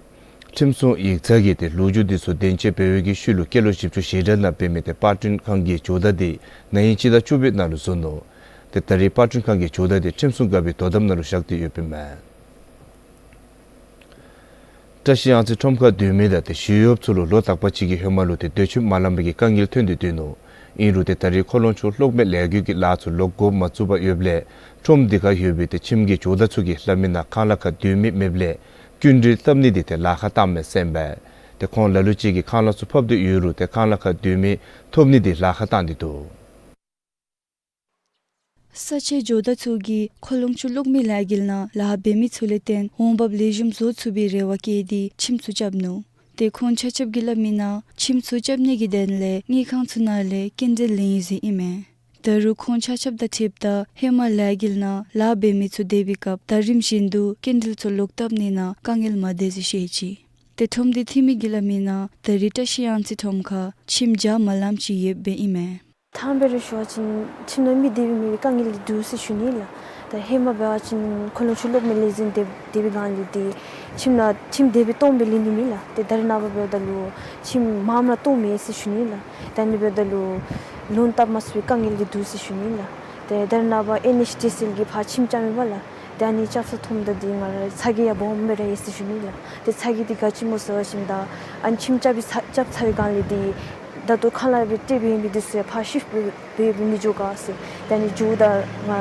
ཁྲིམས་སྲུང་ཡིག་ཚང་གིས་ཏེ་ལོ་རྒྱུས་དེ་ཚུ་བདེན་དཔྱད་འབད་བའི་གི་ཤུལ་ལུ་སྐྱེས་ལོ་བཞི་བཅུ་ཞེ་གྲངས་ནང་འབད་མི་ཏེ་པར་སྐྲུན་ཁང་གི་ཇོ་བདག་དེ་ན་ཧིང་སྤྱི་ཟླ་བཅུ་པའི་ནང་ལུ་བཟུང་ནུག། ཏེ་ད་རེས་པར་སྐྲུན་ཁང་གི་ཇོ་བདག་དེ་ཁྲིམས་སྲུང་འགག་པའི་དོ་དམ་ནང་ལུ་བཞག་སྟེ་ཡོདཔ་ཨིན་མས། བཀྲ་ཤིས་གཡང་རྩེ་ཁྲོམ་ཁར་སྡོད་མི་དང་ཏེ་ཞི་གཡོགཔ་ཚུ་ལུ་ལོ་དག་པ་ཅིག་གི་ཧེ་མ་ལུ་ཏེ་སྡོད་ཁྱིམ་མ་ལང་པའི་གི་དཀའ་ངལ་ཐོན་ཏེ་སྡོད་ནུག། ཨིན་རུང་ཏེ་ད་རེས་ཁོ་ལོང་ཆུ་གློག་མེ་ལས་འགུལ་གྱི་ལཱ་ཚུ་ལོག་འགོ་མ་བཙུགས་པར་ཡོདཔ་ལས་ཁྲོམ་དེ་ཁར་ཡོད་པའི་ཏེ་ཁྱིམ་གྱི་ཇོ་བདག་ཚུ་གིས་སླབ་མི་ནང་ཁང་གླ་ཁར་སྡོད་མི་མེདཔ་ལས་སྐྱིན་འགྲུལ་བཏབ་ནི་དེ་ཏེ་ལཱ་ཁག་བཏངམ་མས་ཟེར་ཨིན་པས། ཏེ་ཁོང་ལ་ལུ་ཅིག་གིས་ཁང་གླ་ཚུ་ཕབ་སྟེ་ཡོད་རུང་ཏེ་ཁང་གླ་ཁར་སྡོད་མི་ཐོབ་ནི་དེ་ལཱ་ཁག་བཏང་སྟེ་འདུག། ས་ཆའི་ཇོ་བདག་ཚུ་གིས་ཁོ་ལོང་ཆུ་གློག་མེ་ལས་འགུལ་ནང་ལཱ་འབད་མི་ཚུ་ལས་བརྟེན་འོང་འབབ་ལེགས་ཤོམ་བཟོ་ཚུགས་པའི་རེ་བ་བསྐྱེད་དེ་ཁྱིམ་ཚུ་རྐྱབ་ནུག། ཏེ་ཁོང་ཆ་ཁྱབ་ཀྱིས་སླབ་མི་ནང་ཁྱིམ་ཚུ་རྐྱབ་ནི་གི་དོན་ལས་དངུལ་ཁང་ཚུ་ནང་ལས་སྐྱིན་འགྲུལ་ལེན་ཡི་ཟེར་ཨིན་མས། ད་རུང་ཁོང་ཆ་ཁྱབ་དང་འཁྲིལཝ་ད་ཧེ་མ་ལས་འགུལ་ནང་ལཱ་འབད་མི་ཚུ་སྡོད་པའི་སྐབས་ད་རིམ་བཞིན་དུ་སྐྱིན་འགྲུལ་ཚུ་ལོག་བཏབ་ནི་ནང་དཀའ་ངལ་མ་འདས་ཟེར་བཤད་ཅི། ཏེ་ཁྲོམ་སྡེ་འཐུས་མི་གིས་སླབ་མི་ནང་ད་རེས་བཀྲ་ཤིས་གཡང་རྩེ་ཁྲོམ་ཁར་ཁྱིམ་བརྒྱ་མ་ལངམ་ཅིག་ཡོདཔ་ཨིན་མས། དང་པ་ར་ཞུ་བ་ཅིན་ཁྱིམ་ནང་མི་སྡོད་པའི་མེད་པའི་དཀའ་ངལ་འདི་འདུག་ཟེར་ཞུ་ནི་ལགས། ད་ཧེ་མ་འབད་བ་ཅིན་ཁོ་ལོང་ཆུ་གློག་མེ་ལས་འཛིན་སྡོད་སྡོད་པའི་སྒང་ལས་ཏེ་ཁྱིམ་ནང་ཁྱིམ་དེ་སྦེ་སྟོངམ་སྦེ་ལེན་ནི་མེད་ལགས། ཏེ་ད་རེས་ནངས་པ་འབདཝ་ད་ལུ་ཁྱིམ་མངམ་ར་སྟོངམ་མས་ཟེར་ཞུ་ནི་ལགས། ད་ཨ་ནི་འབདཝ་ད་ལུ་ལོན་བཏབ་མ་ཚུགས་པའི་དཀའ་ངལ་འདི་འདུག་ཟེར་ཞུ་ནི་ལགས། ཏེ་ད་རེས་ནངས་པ་ཨེན་ཨེཆ་ཌི་སི་ཨེལ་གྱིས་ཕར་ཁྱིམ་རྐྱབ་མི་པ་ལགས། ཏེ་ཨ་ནི་རྐྱབ་ས་མཐོངམ་ད་འདི་ང་ར་ཚ་གྱང་ཡང་སྦོམ་སྦེ་ར་ཡོད་ཟེར་ཞུ་ནི་ལགས། ཏེ་ཚ་གྱང་འདི་ག་ཅི་སྨོ་ཟེར་བ་ཅིན་ད་ཨ་ནི་ཁྱིམ་རྐྱབ་པའི་ཚ་རྐྱབ་ཚར་བའི་སྒང་ལས་འདི་ད་ལྟོ་ཁང་གླ་སྦེ་སྤྲོད་པའི་མི་འདི་ཚུ་ཡང་ཕར་ཤིཕཊ་འབད་འབད་འབད་མི་འགྱོ་ག་ཟེར། ཏེ་ཨ་ནི་འགྱོཝ་ད་ང་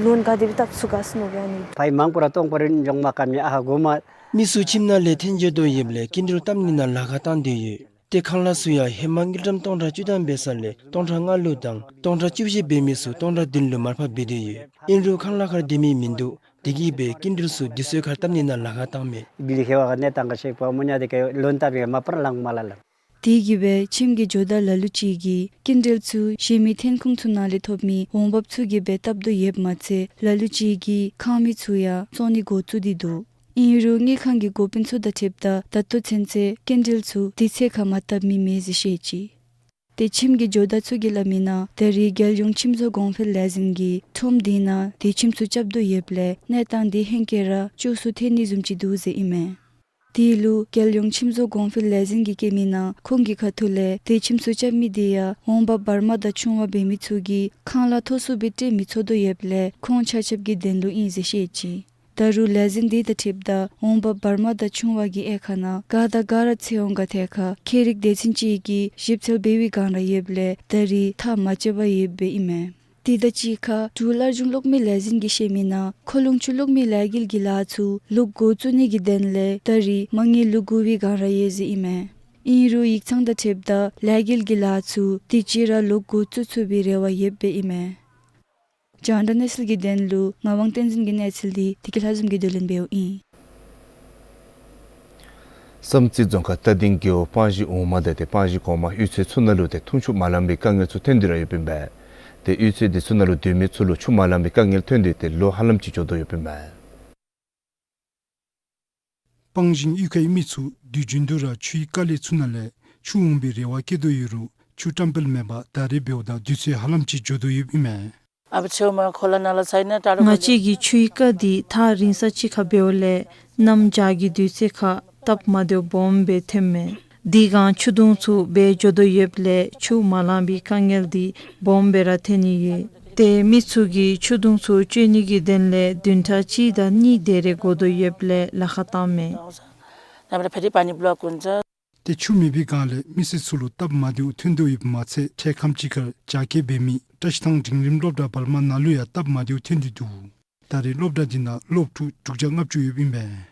ལོན་ག་དེ་སྦེ་བཏབ་ཚུགས་ག་ཟེར་མནོ་སྦེ་ཨ་ནི། ཕར་མང་པོ་ར་སྟོང་པ་ར་འགྱོ་མ་དཀའ་མི་ཨ་ཧ་གོ་མ། མི་ཚུ་ཁྱིམ་ནང་ལས་འཐོན་འགྱོ་དོ་ཡོདཔ་ལས་སྐྱིན་འགྲུལ་བཏབ་ནི་ནང་ལཱ་ཁག་བཏང་སྟེ་ཡོད། ཏེ་ཁང་གླ་ཚུ་ཡང་ཧེ་མ་དངུལ་ཀྲམ་སྟོང་ཕྲག་བཅུ་ཐམ་འབད་ས་ལས་སྟོང་ཕྲག་ལྔ་ལུ་དང་སྟོང་ཕྲག་བཅུ་བཞི་འབད་མི་ཚུ་སྟོང་ཕྲག་བདུན་ལུ་མར་ཕབ་འབད་དེ་ཡོད། ཨིན་རུང་ཁང་གླ་ཁར་སྡོད་མི་མིན་འདུག། དེ་གིས་སྦེ་སྐྱིན་འགྲུལ་ཚུ་དུས་ཚོད་ཁར་བཏབ་ནི་ནང་ལཱ་ཁག་བཏངམ་མས། གི་ལི་ཁེ་བ་ག་གནས་སྟངས་ག་ཤེས་པ་མོ་ཉ་དེ་ཀ་ལོན་བཏབ་མི་མ་པར་ལང་མ་ལ་ལ། དེ་གིས་སྦེ་ཁྱིམ་གྱི་ཇོ་བདག་ལ་ལུ་ཅིག་གིས་སྐྱིན་འགྲུལ་ཚུ་གཞན་མི་ཐོན་ཁུངས་ཚུ་ནང་ལས་ཐོབ་མི་འོང་འབབ་ཚུ་གིས་སྦེ་བཏབ་དོ་ཡོདཔ་མ་ཚད་ལ་ལུ་ཅིག་གིས་ཁང་མིག་ཚུ་ཡང་བཙོང་ནི་འགོ་བཙུགས་ཏེ་འདུག། ཨིན་རུང་དངུལ་ཁང་གི་འགོ་དཔོན་ཚུ་དང་འཁྲིལཝ་ད་ད་ལྟོ་ཚུན་ཚོད་སྐྱིན་འགྲུལ་ཚུ་དུས་ཚོད་ཁར་མ་བཏབ་མི་མེད་ཟེར་བཤད་ཅི། ཏེ་ཁྱིམ་གྱི་ཇོ་བདག་ཚུ་གིས་སླབ་མི་ནང་ད་རེས་རྒྱལ་ཡོངས་ཁྱིམ་བཟོ་གོང་འཕེལ་ལས་འཛིན་གྱིས་ཁྲོམ་དེ་ནང་དེ་ཁྱིམ་ཚུ་རྐྱབ་དོ་ཡོདཔ་ལས་གནས་སྟངས་དེ་ཧེང་སྐལ་ར་སྐྱོ་སུ་ཐལ་ནི་བཟུམ་ཅིག་འདུག་ཟེར་ཨིན་མས། དེ་ལུ་རྒྱལ་ཡོངས་ཁྱིམ་བཟོ་གོང་འཕེལ་ལས་འཛིན་གྱིས་བཀོད་མི་ནང་ཁོང་གི་ཁ་ཐུག་ལས་དེ་ཁྱིམ་ཚུ་རྐྱབ་མི་དེ་ཡང་འོང་འབབ་བར་མ་དང་ཆུང་བ་འབད་མི་ཚུ་གིས་ཁང་གླ་མཐོ་སུ་སྦེ་སྤྲོད་མི་ཚུགས་དོ་ཡོདཔ་ལས་ཁོང་ཆ་ཁྱབ་ཀྱི་དོན་ལུ་ཨིན་ཟེར་བཤད་ཅི། ད་རུང་ལས་འཛིན་དེ་དང་འཁྲིལཝ་ད་འོང་འབབ་བར་མ་དང་ཆུང་བ་གི་དབྱེ་ཁག་ནང་ག་དང་ག་ར་ཚུད་འོང་ག་ཐད་ཁར་ཁྱད་རིག་སྡེ་ཚན་ཅིག་གིས་ཞིབ་འཚོལ་འབད་བའི་སྒང་ར་ཡོདཔ་ལས་ད་རེས་ཐག་མ་བཅད་པར་ཡོདཔ་སྦེ་ཨིན་མས། དེ་དང་གཅིག་ཁར་འབྲུག་སླར་འབྱུང་གློག་མེ་ལས་འཛིན་གྱིས་བཤད་མི་ནང་ཁོ་ལོང་ཆུ་གློག་མེ་ལས་འགུལ་གྱི་ལཱ་ཚུ་ལོག་འགོ་བཙུགས་ནི་གི་དོན་ལས་ད་རེས་མ་དངུལ་བླུག་དགོ་པའི་སྒང་ར་ཡོད་ཟེར་ཨིན་མས། ཨིན་རུང་ཡིག་ཚང་དང་འཁྲིལཝ་ད་ལས་འགུལ་གྱི་ལཱ་ཚུ་དུས་ཅི་ར་ལོག་འགོ་བཙུགས་ཚུགས་པའི་རེ་བ་ཡོདཔ་སྦེ་ཨིན་མས། རྒྱང་བསྒྲགས་གནས་ཚུལ་གྱི་དོན་ལུ་ངག་དབང་བསྟན་འཛིན་གྱི་གནས་ཚུལ་འདི་བདེ་སྐྱིད་ལྷ་འཛོམས་ཀྱིས་བསྡུ་ལེན་འབདཝ་ཨིན། བསམ་རྩེ་རྫོང་ཁག་རྟ་སྡིང་རྒེད་འོག་སྤང་གཞི་འོག་མ་དང་ཏེ་སྤང་གཞི་གོང་མ་གཡུས་ཚན་ཚུ་ནང་ལུ་ཏེ་འཐུང་ཆུ་མ་ལང་པའི་དཀའ་ངལ་ཚུ་ཐོན་ཏེ་ར་ཡོདཔ་ཨིན་པས། ཏེ་གཡུས་ཚན་དེ་ཚུ་ནང་ལུ་སྡོད་མི་ཚུ་ལུ་ཆུ་མ་ལང་པའི་དཀའ་ངལ་ཐོན་ཏེ་ཏེ་ལོ་ཧ་ལམ་ཅིག་འགྱོ་དོ་ཡོདཔ་ཨིན་པས། སྤང་གཞི་གཡུས་ཁའི་མི་ཚུ་དུས་རྒྱུན་དུ་ར་ཆུའི་ཀ་ལི་ཚུ་ནང་ལས་ཆུ་འོང་པའི་རེ་བ་བསྐྱེད་དོ་ཡོད་རུང་ཆུ་བཀྲམ་སྤེལ་མེད་པར་ད་རེས་འབདཝ་ད་དུས་ཚོད་ཧ་ལམ་ཅིག་འགྱོ་དོ་ཡོདཔ་ཨིན་མས། ཨ་བ་ཆེཝ་མ་ཁོ་ལ་ན་ལ་ཚའི་ན་ཏ་རུ་ང་བཅས་ཀྱི་ཆུའི་ཀ་འདི་ཐག་རིང་ས་ཅིག་ཁར་འབདཝ་ལས་གནམ་བྱཱར་གྱི་དུས་ཚོད་ཁར་སྟབས་མ་བདེཝ་སྦོམ་སྦེ་ཐོནམ་མས། དེ་སྒང་ཆུ་དུང་ཚུ་སྦེ་འགྱོ་དོ་ཡོདཔ་ལས་ཆུ་མ་ལང་པའི་དཀའ་ངལ་འདི་སྦོམ་སྦེ་ར་ཐོན་ནི་ཡོད། ཏེ་མི་ཚུ་གིས་ཆུ་དུང་ཚུ་སྤྱོད་ནི་གི་དོན་ལས་བདུན་ཕྲག་གཅིག་དང་གཉིས་དེ་རེ་འགོར་དོ་ཡོདཔ་ལས་ལཱ་ཁག་བཏངམ་མས། ཏེ་ཆུ་མེད་པའི་སྒང་ལས་མི་སེར་ཚུ་ལུ་སྟབས་མ་བདེཝ་ཐོན་དོ་ཡོདཔ་མ་ཚད་འཕྲལ་ཁམས་ཅིག་ཁར་རྒྱ་སྐྱེད་འབད་མི་བཀྲ་ཤིས་ཐང་འབྲིང་རིམ་སློབ་གྲྭ་བར་མ་ནང་ལུ་ཡང་སྟབས་མ་བདེཝ་ཐོན་ཏེ་འདུག། ད་རེས་སློབ་གྲྭ་འདི་ནང་སློབ་ཕྲུག་དྲུག་བརྒྱ་ལྔ་བཅུ་ཡོདཔ་ཨིན་པས།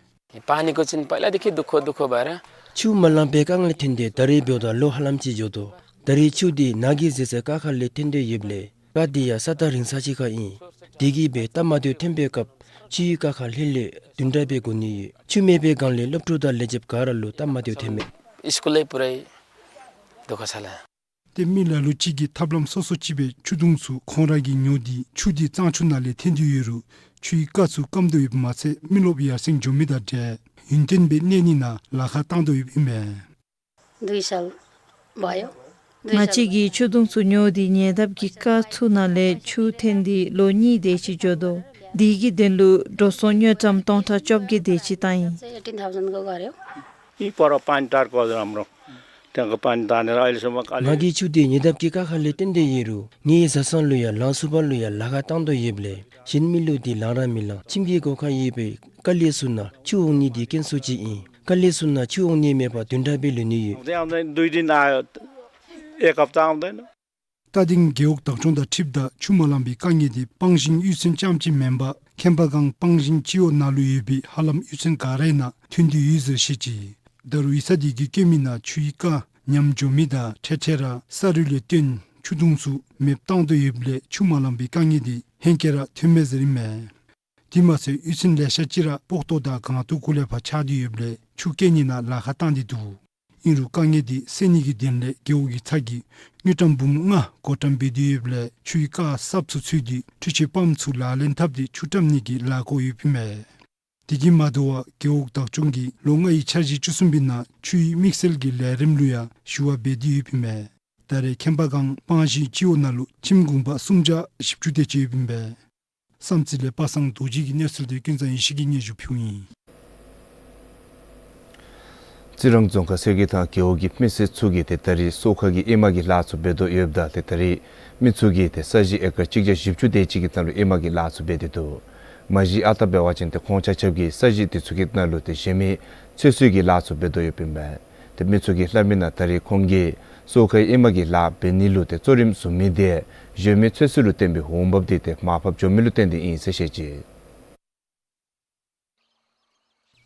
पानी को चिन पहला देखिए दुखो दुखो बारा। ཆུ་མ་ལང་པའི་དཀའ་ངལ་ཐོན་ཏེ་ད་རེས་འབདཝ་ད་ལོ་ཧ་ལམ་ཅིག་འགྱོ་དོ། ད་རེས་ཆུ་འདི་ནཱ་གི་གཟིགས་ས་ཀ་ཁ་ལས་ཐོན་དོ་ཡོདཔ་ལས་ཀ་འདི་ཡང་ས་ཐག་རིང་ས་ཅིག་ཁར་ཨིན། དེ་གིས་སྦེ་སྟབས་མ་བདེཝ་ཐོན་པའི་སྐབས་ ཆུའི་ཀ་ཁ་ལྷེ་ལྷེ་བདུན་ཕྲག་སྦེ་དགོ་ནི་ཡོད། ཆུ་མེད་པའི་སྒང་ལས་སློབ་ཕྲུག་དང་ལས་བྱེདཔ་ག་ར་ལུ་སྟབས་མ་བདེཝ་ཐོནམ་མས། སི་ཀུལ་ལས་པུ་ར་དོ་ཁ་ས་ལ། ཏེ་མི་ལ་ལུ་ཅིག་གིས་ཐབས་ལམ་སོ་སོ་ཅིག་སྦེ་ཆུ་དུང་ཚུ་ཁོང་ར་གིས་ཉོ་སྟེ་ཆུ་འདི་གཙང་ཆུ་ནང་ལས་འཐོན་ཏེ་ཡོད་རུང་ཆུའི་རྐ་ཚུ་སྐམ་དོ་ཡོདཔ་མ་ཚད་མི་རློབས་ཡར་སེང་འགྱོ་མི་དང་འབྲེལ་ཡུན་བརྟན་སྦེ་གནས་ནི་ནང་ལཱ་ཁག་བཏང་དོ་ཡོདཔ་ཨིན་མས། दुई साल भयो। ང་བཅས་ཀྱིས་ཆུ་དུང་ཚུ་ཉོ་སྟེ་ཉེ་འདབས་ཀྱི་རྐ་ཚུ་ནང་ལས་ཆུ་འཐོན་ཏེ་ལོ་གཉིས་དེ་ཅིག་འགྱོ་དོ། དེ་གི་དོན་ལུ་འགྲོ་སོང་དངུལ་ཀྲམ་སྟོང་ཕྲག་བཅོ་བརྒྱད་དེ་ཅིག་བཏང་ཡི། एटिन थाउजन्डको गऱ्यो। यहीँपर पानी टारको राम्रो। त्यहाँको पानी तानेर अहिलेसम्म खालि मागी छुट्टी निदाब की काखाले ཏན་ཏན་ཡོད་རུང་ངེའི་བཟའ་ཚང་ལུ་ཡང་ལང་ཚུ་པ་ལུ་ཡང་ལཱ་ཁག་བཏང་དོ་ཡོདཔ་ལས་གཞན་མི་ལུ་འདི་ལང་ར་མི་ལང་། ཁྱིམ་གྱི་སྒོ་ཁར་ཡོད་པའི་ཀ་ལས་ཚུ་ནང་ཆུ་འོང་ནི་འདི་དཀོན་སུ་ཅིག་ཨིན། ཀ་ལས་ཚུ་ནང་ཆུ་འོང་ནི་མེད་པར་བདུན་ཕྲག་སྦེ་ལུས་ནི་ཡོད། आउँदैन, आउँदैन, दुई दिन आयो, एक हप्ता आउँदैन। རྟ་སྡིང་རྒེད་འོག་བདག་སྐྱོང་དང་འཁྲིལཝ་ད་ཆུ་མ་ལང་པའི་དཀའ་ངལ་འདི་སྤང་ཞིང་གཡུས་ཚན་རྐྱངམ་ཅིག་མེན་པར་ཁྱེམ་པ་སྒང་སྤང་ཞིང་སྤྱི་འོག་ནང་ལུ་ཡོད་པའི་ཧ་ལམ་གཡུས་ཚན་ག་རའི་ནང་ཐོན་ཏེ་ཡོད་ཟེར་བཤད་ཅི། ད་རུང་ཡིག་ཚང་འདི་གིས་བཀོད་མི་ནང་ཆུའི་རྐ་ཉམས་འགྱོ་མི་དང་འཕྲལ་འཕྲལ་ར་ས་རུད་ལས་བརྟེན་ཆུ་དུང་ཚུ་མེདཔ་བཏང་དོ་ཡོདཔ་ལས་ཆུ་མ་ལང་པའི་དཀའ་ངལ་འདི་ཧེང་སྐལ་ར་ཐོནམ་མས་ཟེར་ཨིན་མས། དེ་མ་ཚད་གཡུས་ཚན་ལེ་ཤ་ཅིག་ར་སྤོག་ཏོ་དང་སྒང་ཏོ་གུ་ལས་ཕར་ཆག་སྟེ་ཡོདཔ་ལས་ཆུ་བསྐྱལ་ནི་ནང་ལཱ་ཁག་བཏང་སྟེ་འདུག། ཨིན་རུང་དཀའ་ངལ་འདི་སེལ་ནི་གི་དོན་ལས་རྒེད་འོག་གི་ཚབ་ཀྱིས་དངུལ་ཀྲམ་འབུམ་ལྔ་བགོ་བཀྲམ་འབད་དེ་ཡོདཔ་ལས་ཆུའི་རྐ་གསརཔ་ཚུ་འཚོལ་ཏེ་འཕྲུལ་ཆས་པམཔ་ཚུ་ལག་ལེན་འཐབ་སྟེ་ཆུ་བཀྲམ་ནི་གི་ལཱ་འགོ་ཡོདཔ་ཨིན་མས། དེ་གིས་མ་དོ་བར་རྒེད་འོག་བདག་སྐྱོང་གིས་ལོ་ལྔ་ཡི་འཆར་གཞི་བཅུ་གསུམ་པའི་ནང་ཆུའི་དམིགས་བསལ་གྱི་ལས་རིམ་ལུ་ཡང་ཞུ་བ་འབད་དེ་ཡོདཔ་ཨིན་མས། ད་རེས་ཁྱེམ་པ་སྒང་སྤང་ཞིང་སྤྱི་འོག་ནང་ལུ་ཁྱིམ་གུང་པ་སུམ་བརྒྱ་བཞི་བཅུ་དེ་ཅིག་ཡོདཔ་ཨིན་པས། བསམ་རྩེ་ལས་པ་སངས་རྡོ་རྗེ་གི་གནས་ཚུལ་འདི་ཀུན་བཟང་ཡེ་ཤེས་ཀྱིས་སྙན་ཞུ་ཕུལཝ་ཨིན། རྩི་རང་རྫོང་ཁག་གསེར་གྱི་ཐང་རྒེད་འོག་གི་མི་སེར་ཚུ་གིས་ཏེ་ད་རེས་སོ་ཁ་གི་ཨེ་མ་གི་ལཱ་ཚུ་འབད་དོ་ཡོདཔ་ད་ཏེ་ད་རེས་མི་ཚུ་གིས་ཏེ་ས་གཞི་ཨེ་ཀར་གཅིག་བརྒྱ་བཞི་བཅུ་དེ་ཅིག་གི་ནང་ལུ་ཨེ་མ་གི་ལཱ་ཚུ་འབད་དེ་འདུག། མ་གཞི་ཨ་རྟག་འབད་བ་ཅིན་ཏེ་ཁོང་ཆ་ཁྱབ་ཀྱིས་ས་གཞི་དེ་ཚུ་གི་ནང་ལུ་ཏེ་གཞན་མི་ཚོད་བསྲེ་གི་ལཱ་ཚུ་འབད་དོ་ཡོདཔ་ཨིན་པས། ཏེ་མི་ཚུ་གིས་སླབ་མི་ནང་ད་རེས་ཁོང་གིས་སོ་ཁའི་ཨེ་མ་གི་ལཱ་འབད་ནི་ལུ་ཏེ་གཙོ་རིམ་བཟུང་མི་དེ་གཞན་མི་ཚོད་བསྲེ་ལུ་བརྟེན་པའི་འོང་འབབ་དེ་ཏེ་མར་ཕབ་འགྱོ་མི་ལུ་བརྟེན་ཏེ་ཨིན་ཟེར་བཤད་ཅི།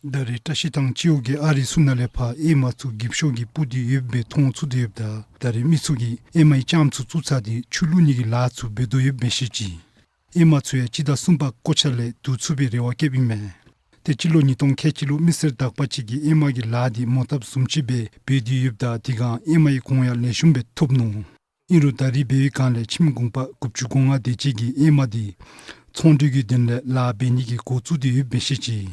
ད་རེས་བཀྲ་ཤིས་ཐང་སྤྱི་འོག་གི་ཨ་རི་ཚུ་ནང་ལས་ཕར་ཨེ་མ་ཚུ་འགྱིབ་ཤོག་གི་སྤུ་དེ་ཡོདཔ་སྦེ་མཐོང་ཚུགས་ཏེ་ཡོདཔ་ད་ད་རེས་མི་ཚུ་གིས་ཨེ་མའི་ལྕངམ་ཚུ་བཙུགས་ཚར་ཏེ་ཆུ་བླུག་ནི་གི་ལཱ་ཚུ་འབད་དོ་ཡོདཔ་སྦེ་བཤད་ཅི། ཨེ་མ་ཚུ་ཡང་སྤྱི་ཟླ་གསུམ་པ་འགོ་ཆ་ལས་བསྡུ་ཚུགས་པའི་རེ་བ་བསྐྱེདཔ་ཨིན་མས། ཏེ་སྤྱི་ལོ་ཉིས་སྟོང་ཁལ་གཅིག་ལུ་མི་སེར་དག་པ་ཅིག་གིས་ཨེ་མ་གི་ལཱ་འདི་མོ་བཏབ་བཟུམ་ཅིག་སྦེ་འབད་དེ་ཡོདཔ་ད་དེ་སྒང་ཨེ་མའི་གོང་ཡང་ལེགས་ཤོམ་སྦེ་ཐོབ་ནུག། ཨིན་རུང་ད་རེས་འབད་བའི་སྒང་ལས་ཁྱིམ་གུང་པ་དགུ་བཅུ་གོ་ལྔ་དེ་ཅིག་གིས་ཨེ་མ་འདི་ཚོང་འབྲེལ་གྱི་དོན་ལས་ལཱ་འབད་ནི་གི་འགོ་བཙུགས་ཏེ་ཡོདཔ་སྦེ་བཤད་ཅི།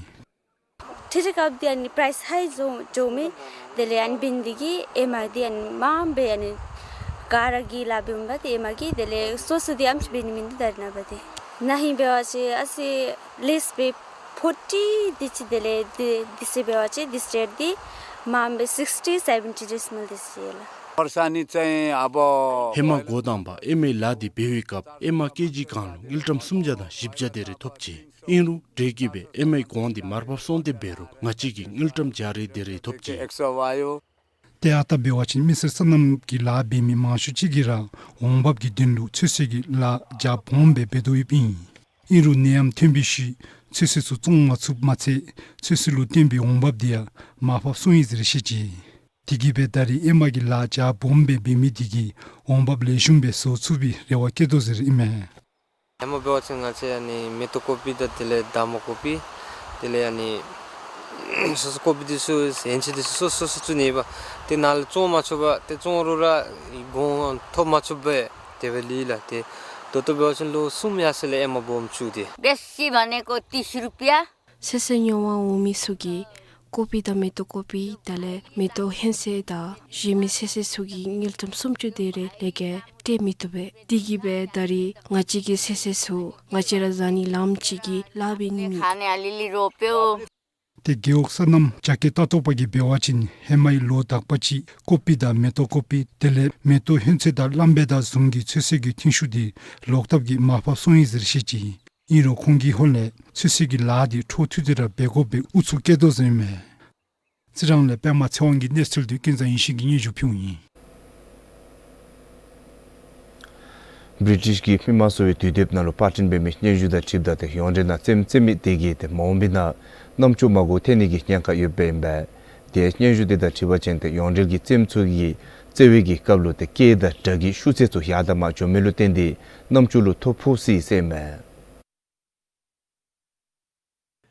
ཁྲི་ཁྲི་སྐབས་འདི་ཨ་ནི་པ་རའིསི་ཧའི་འགྱོ་འགྱོཝ་མས། དེ་ལས་ཨ་ནི་འབད་ནི་འདི་གིས་ཨེ་མ་འདི་ཨ་ནི་མངམ་སྦེ་ཨ་ནི་ག་ར་གིས་ལཱ་འབདཝ་མས་པ་ཏེ་ཨེ་མ་གིས། དེ་ལས་སོ་སོ་འདི་ཨམ་ཅིག་འབད་ནི་མིན་འདུག། ད་རེས་ནངས་པ་འདི་ན་ཧིང་འབད་བ་ཅིན་ཨ་ཙི་ལེསི་སྦེ་ཕོར་ཊི་དེ་ཅིག། དེ་ལས་འདི་འདི་ཚུ་འབད་བ་ཅིན་འདི་རེཊ་འདི་མངམ་སྦེ་སིགསི་ཊི་སེ་བེན་ཊི་དེ་ཅིག་མས། དེ་ཅིག་ལགས། खोर्सानी चाहिँ अब ཧེ་མ་འགོ་དང་པ་ཨེ་མའི་ལཱ་འདི་འབད་བའི་སྐབས་ཨེ་མ་ཀེ་ཇི་གང་ལུ་དངུལ་ཀྲམ་སུམ་བརྒྱ་དང་བཞི་བརྒྱ་དེ་རེ་ཐོབ་ཅི། ཨིན་རུང་འབྲེལ་གྱིས་སྦེ་ཨེ་མའི་གོང་འདི་མར་ཕབ་སོང་སྟེ་འབད་རུང་ང་བཅས་ཀྱིས་དངུལ་ཀྲམ་བརྒྱ་རེ་དེ་རེ་ཐོབ་ཅི། ཏེ་ཨ་རྟག་འབད་བ་ཅིན་མི་སེར་སོ་ནམ་གྱི་ལཱ་འབད་མི་མང་ཤོས་ཅིག་གིས་ར་འོང་འབབ་ཀྱི་དོན་ལུ་ཚོད་བསྲེ་གི་ལཱ་རྒྱ་སྦོམ་སྦེ་འབད་དོ་ཡོདཔ་ཨིན། ཨིན་རུང་ནད་ཡམས་ཐོན་པའི་ཤུལ་ཚོད་བསྲེ་ཚུ་བཙོང་མ་ཚུགསཔ་མ་ཚད་ཚོད་བསྲེ་ལུ་བརྟེན་པའི་འོང་འབབ་འདི་ཡང་མར་ཕབ་སོང་ཡི་ཟེར་བཤད་ཅི། དེ་གིས་སྦེ་ད་རེས་ཨེ་མ་གི་ལཱ་རྒྱ་སྦོམ་སྦེ་འབད་མི་དེ་གིས་འོང་འབབ་ལེགས་ཤོམ་སྦེ་བཟོ་ཚུགས་པའི་རེ་བ་བསྐྱེད་དོ་ཟེར་ཨིན་མས། ཧེ་མ་འབད་བ་ཅིན་ང་བཅས་ཨ་ནི་མེ་ཏོག་ཀོ་པི་དང་དེ་ལས་འདམ་ཀོ་པི་དེ་ལས་ཨ་ནི་སོ་སོ་ཀོ་པི་འདི་ཚུ་ཡན་ཆད་འདི་ཚུ་སོ་སོ་སོ་སོ་བཙུགས་ནི་ཨིན་པས། ཏེ་ནཱ་ལས་བཙོང་མ་ཚུགས་པར་ཏེ་བཙོང་རུང་ར་གོང་ཐོབ་མ་ཚུགས་པས། དེ་སྦེ་ལུས་ལགས། ཏེ་ད་ལྟོ་འབད་བ་ཅིན་ལོ་གསུམ་ཡར་སོང་ལས་ཨེ་མ་སྦོམ་བཙུགས་ཏེ། बेसी भनेको तीस रुपियाँ। ཚོད་བསྲེ་ཉོ་བར་འོང་མི་ཚུ་གིས་ཀོ་པི་དང་མེ་ཏོག་ཀོ་པི་དེ་ལས་མེ་ཏོག་ཧོན་ཚོད་དང་གཞན་མི་ཚོད་བསྲེ་ཚུ་གི་དངུལ་ཀྲམ་སུམ་ཅུ་དེ་རེ་ལས་བརྒལ་སྤྲོད་མི་བཏུབ་པས། དེ་གིས་སྦེ་ད་རེས་ང་བཅས་ཀྱི་ཚོད་བསྲེ་ཚུ་ང་བཅས་ར་བཟའ་ནི་ལངམ་ཅིག་གི་ལཱ་འབད་ནི་མེད། खाने अलिअलि रोप्यो། ཏེ་རྒེད་འོག་སོ་ནམ་ཇ་ཀེ་ཏ་ཏོ་པ་གིས་འབད་བ་ཅིན་ཧེ་མའི་ལོ་དག་པ་ཅིག་ཀོ་པི་དང་མེ་ཏོག་ཀོ་པི་དེ་ལས་མེ་ཏོག་ཧོན་ཚོད་དང་གླང་བལ་དང་བཟུམ་གྱི་ཚོད་བསྲེ་གི་ཐོན་ཤུགས་འདི་ལོག་ལྟབ་ཀྱིས་མར་ཕབ་སོང་ཡི་ཟེར་བཤད་ཅི། ཨིན་རུང་ཁོང་གི་ཧོངས་ལས་ཚོད་བསྲེ་གི་ལཱ་འདི་འཕྲོ་མཐུད་དེ་ར་འབད་དགོཔ་སྦེ་ཨུ་ཚུགས་བསྐྱེད་དོ་ཟེར་ཨིན་མས། རྩི་རང་ལས་པདྨ་ཚེ་དབང་གི་གནས་ཚུལ་འདི་ཀུན་བཟང་ཡེ་ཤེས་ཀྱིས་སྙན་ཞུ་ཕུལཝ་ཨིན། བི་རི་ཊིཤ་གིས་མི་དམངས་གསོ་བའི་དུས་དེབ་ནང་ལུ་པར་སྐྲུན་འབད་མི་སྙན་ཞུ་དང་འཁྲིལཝ་ད་ཏེ་ཡོངས་འབྲེལ་ནང་རྩེདམོ་རྩེ་མི་དེ་གིས་ཏེ་མ་འོངས་པའི་ནང་རྣམ་ཅོ་མ་གོ་ཐལ་ནི་གི་ཉེན་ཁ་ཡོདཔ་ཨིན་པས། ཏེ་སྙན་ཞུ་དེ་དང་འཁྲིལ་བ་ཅིན་ཏེ་ཡོངས་འབྲེལ་གྱི་རྩེདམོ་ཚུ་གིས་རྩེ་བའི་གི་སྐབས་ལུ་ཏེ་སྐད་དང་སྒྲ་གི་ཤུགས་ཚད་ཚུ་ཡར་དང་མར་འགྱོ་མི་ལུ་བརྟེན་ཏེ་རྣམ་ཅོ་ལུ་ཐོ་ཕོག་སྲིད་ཟེར་ཨིན་མས།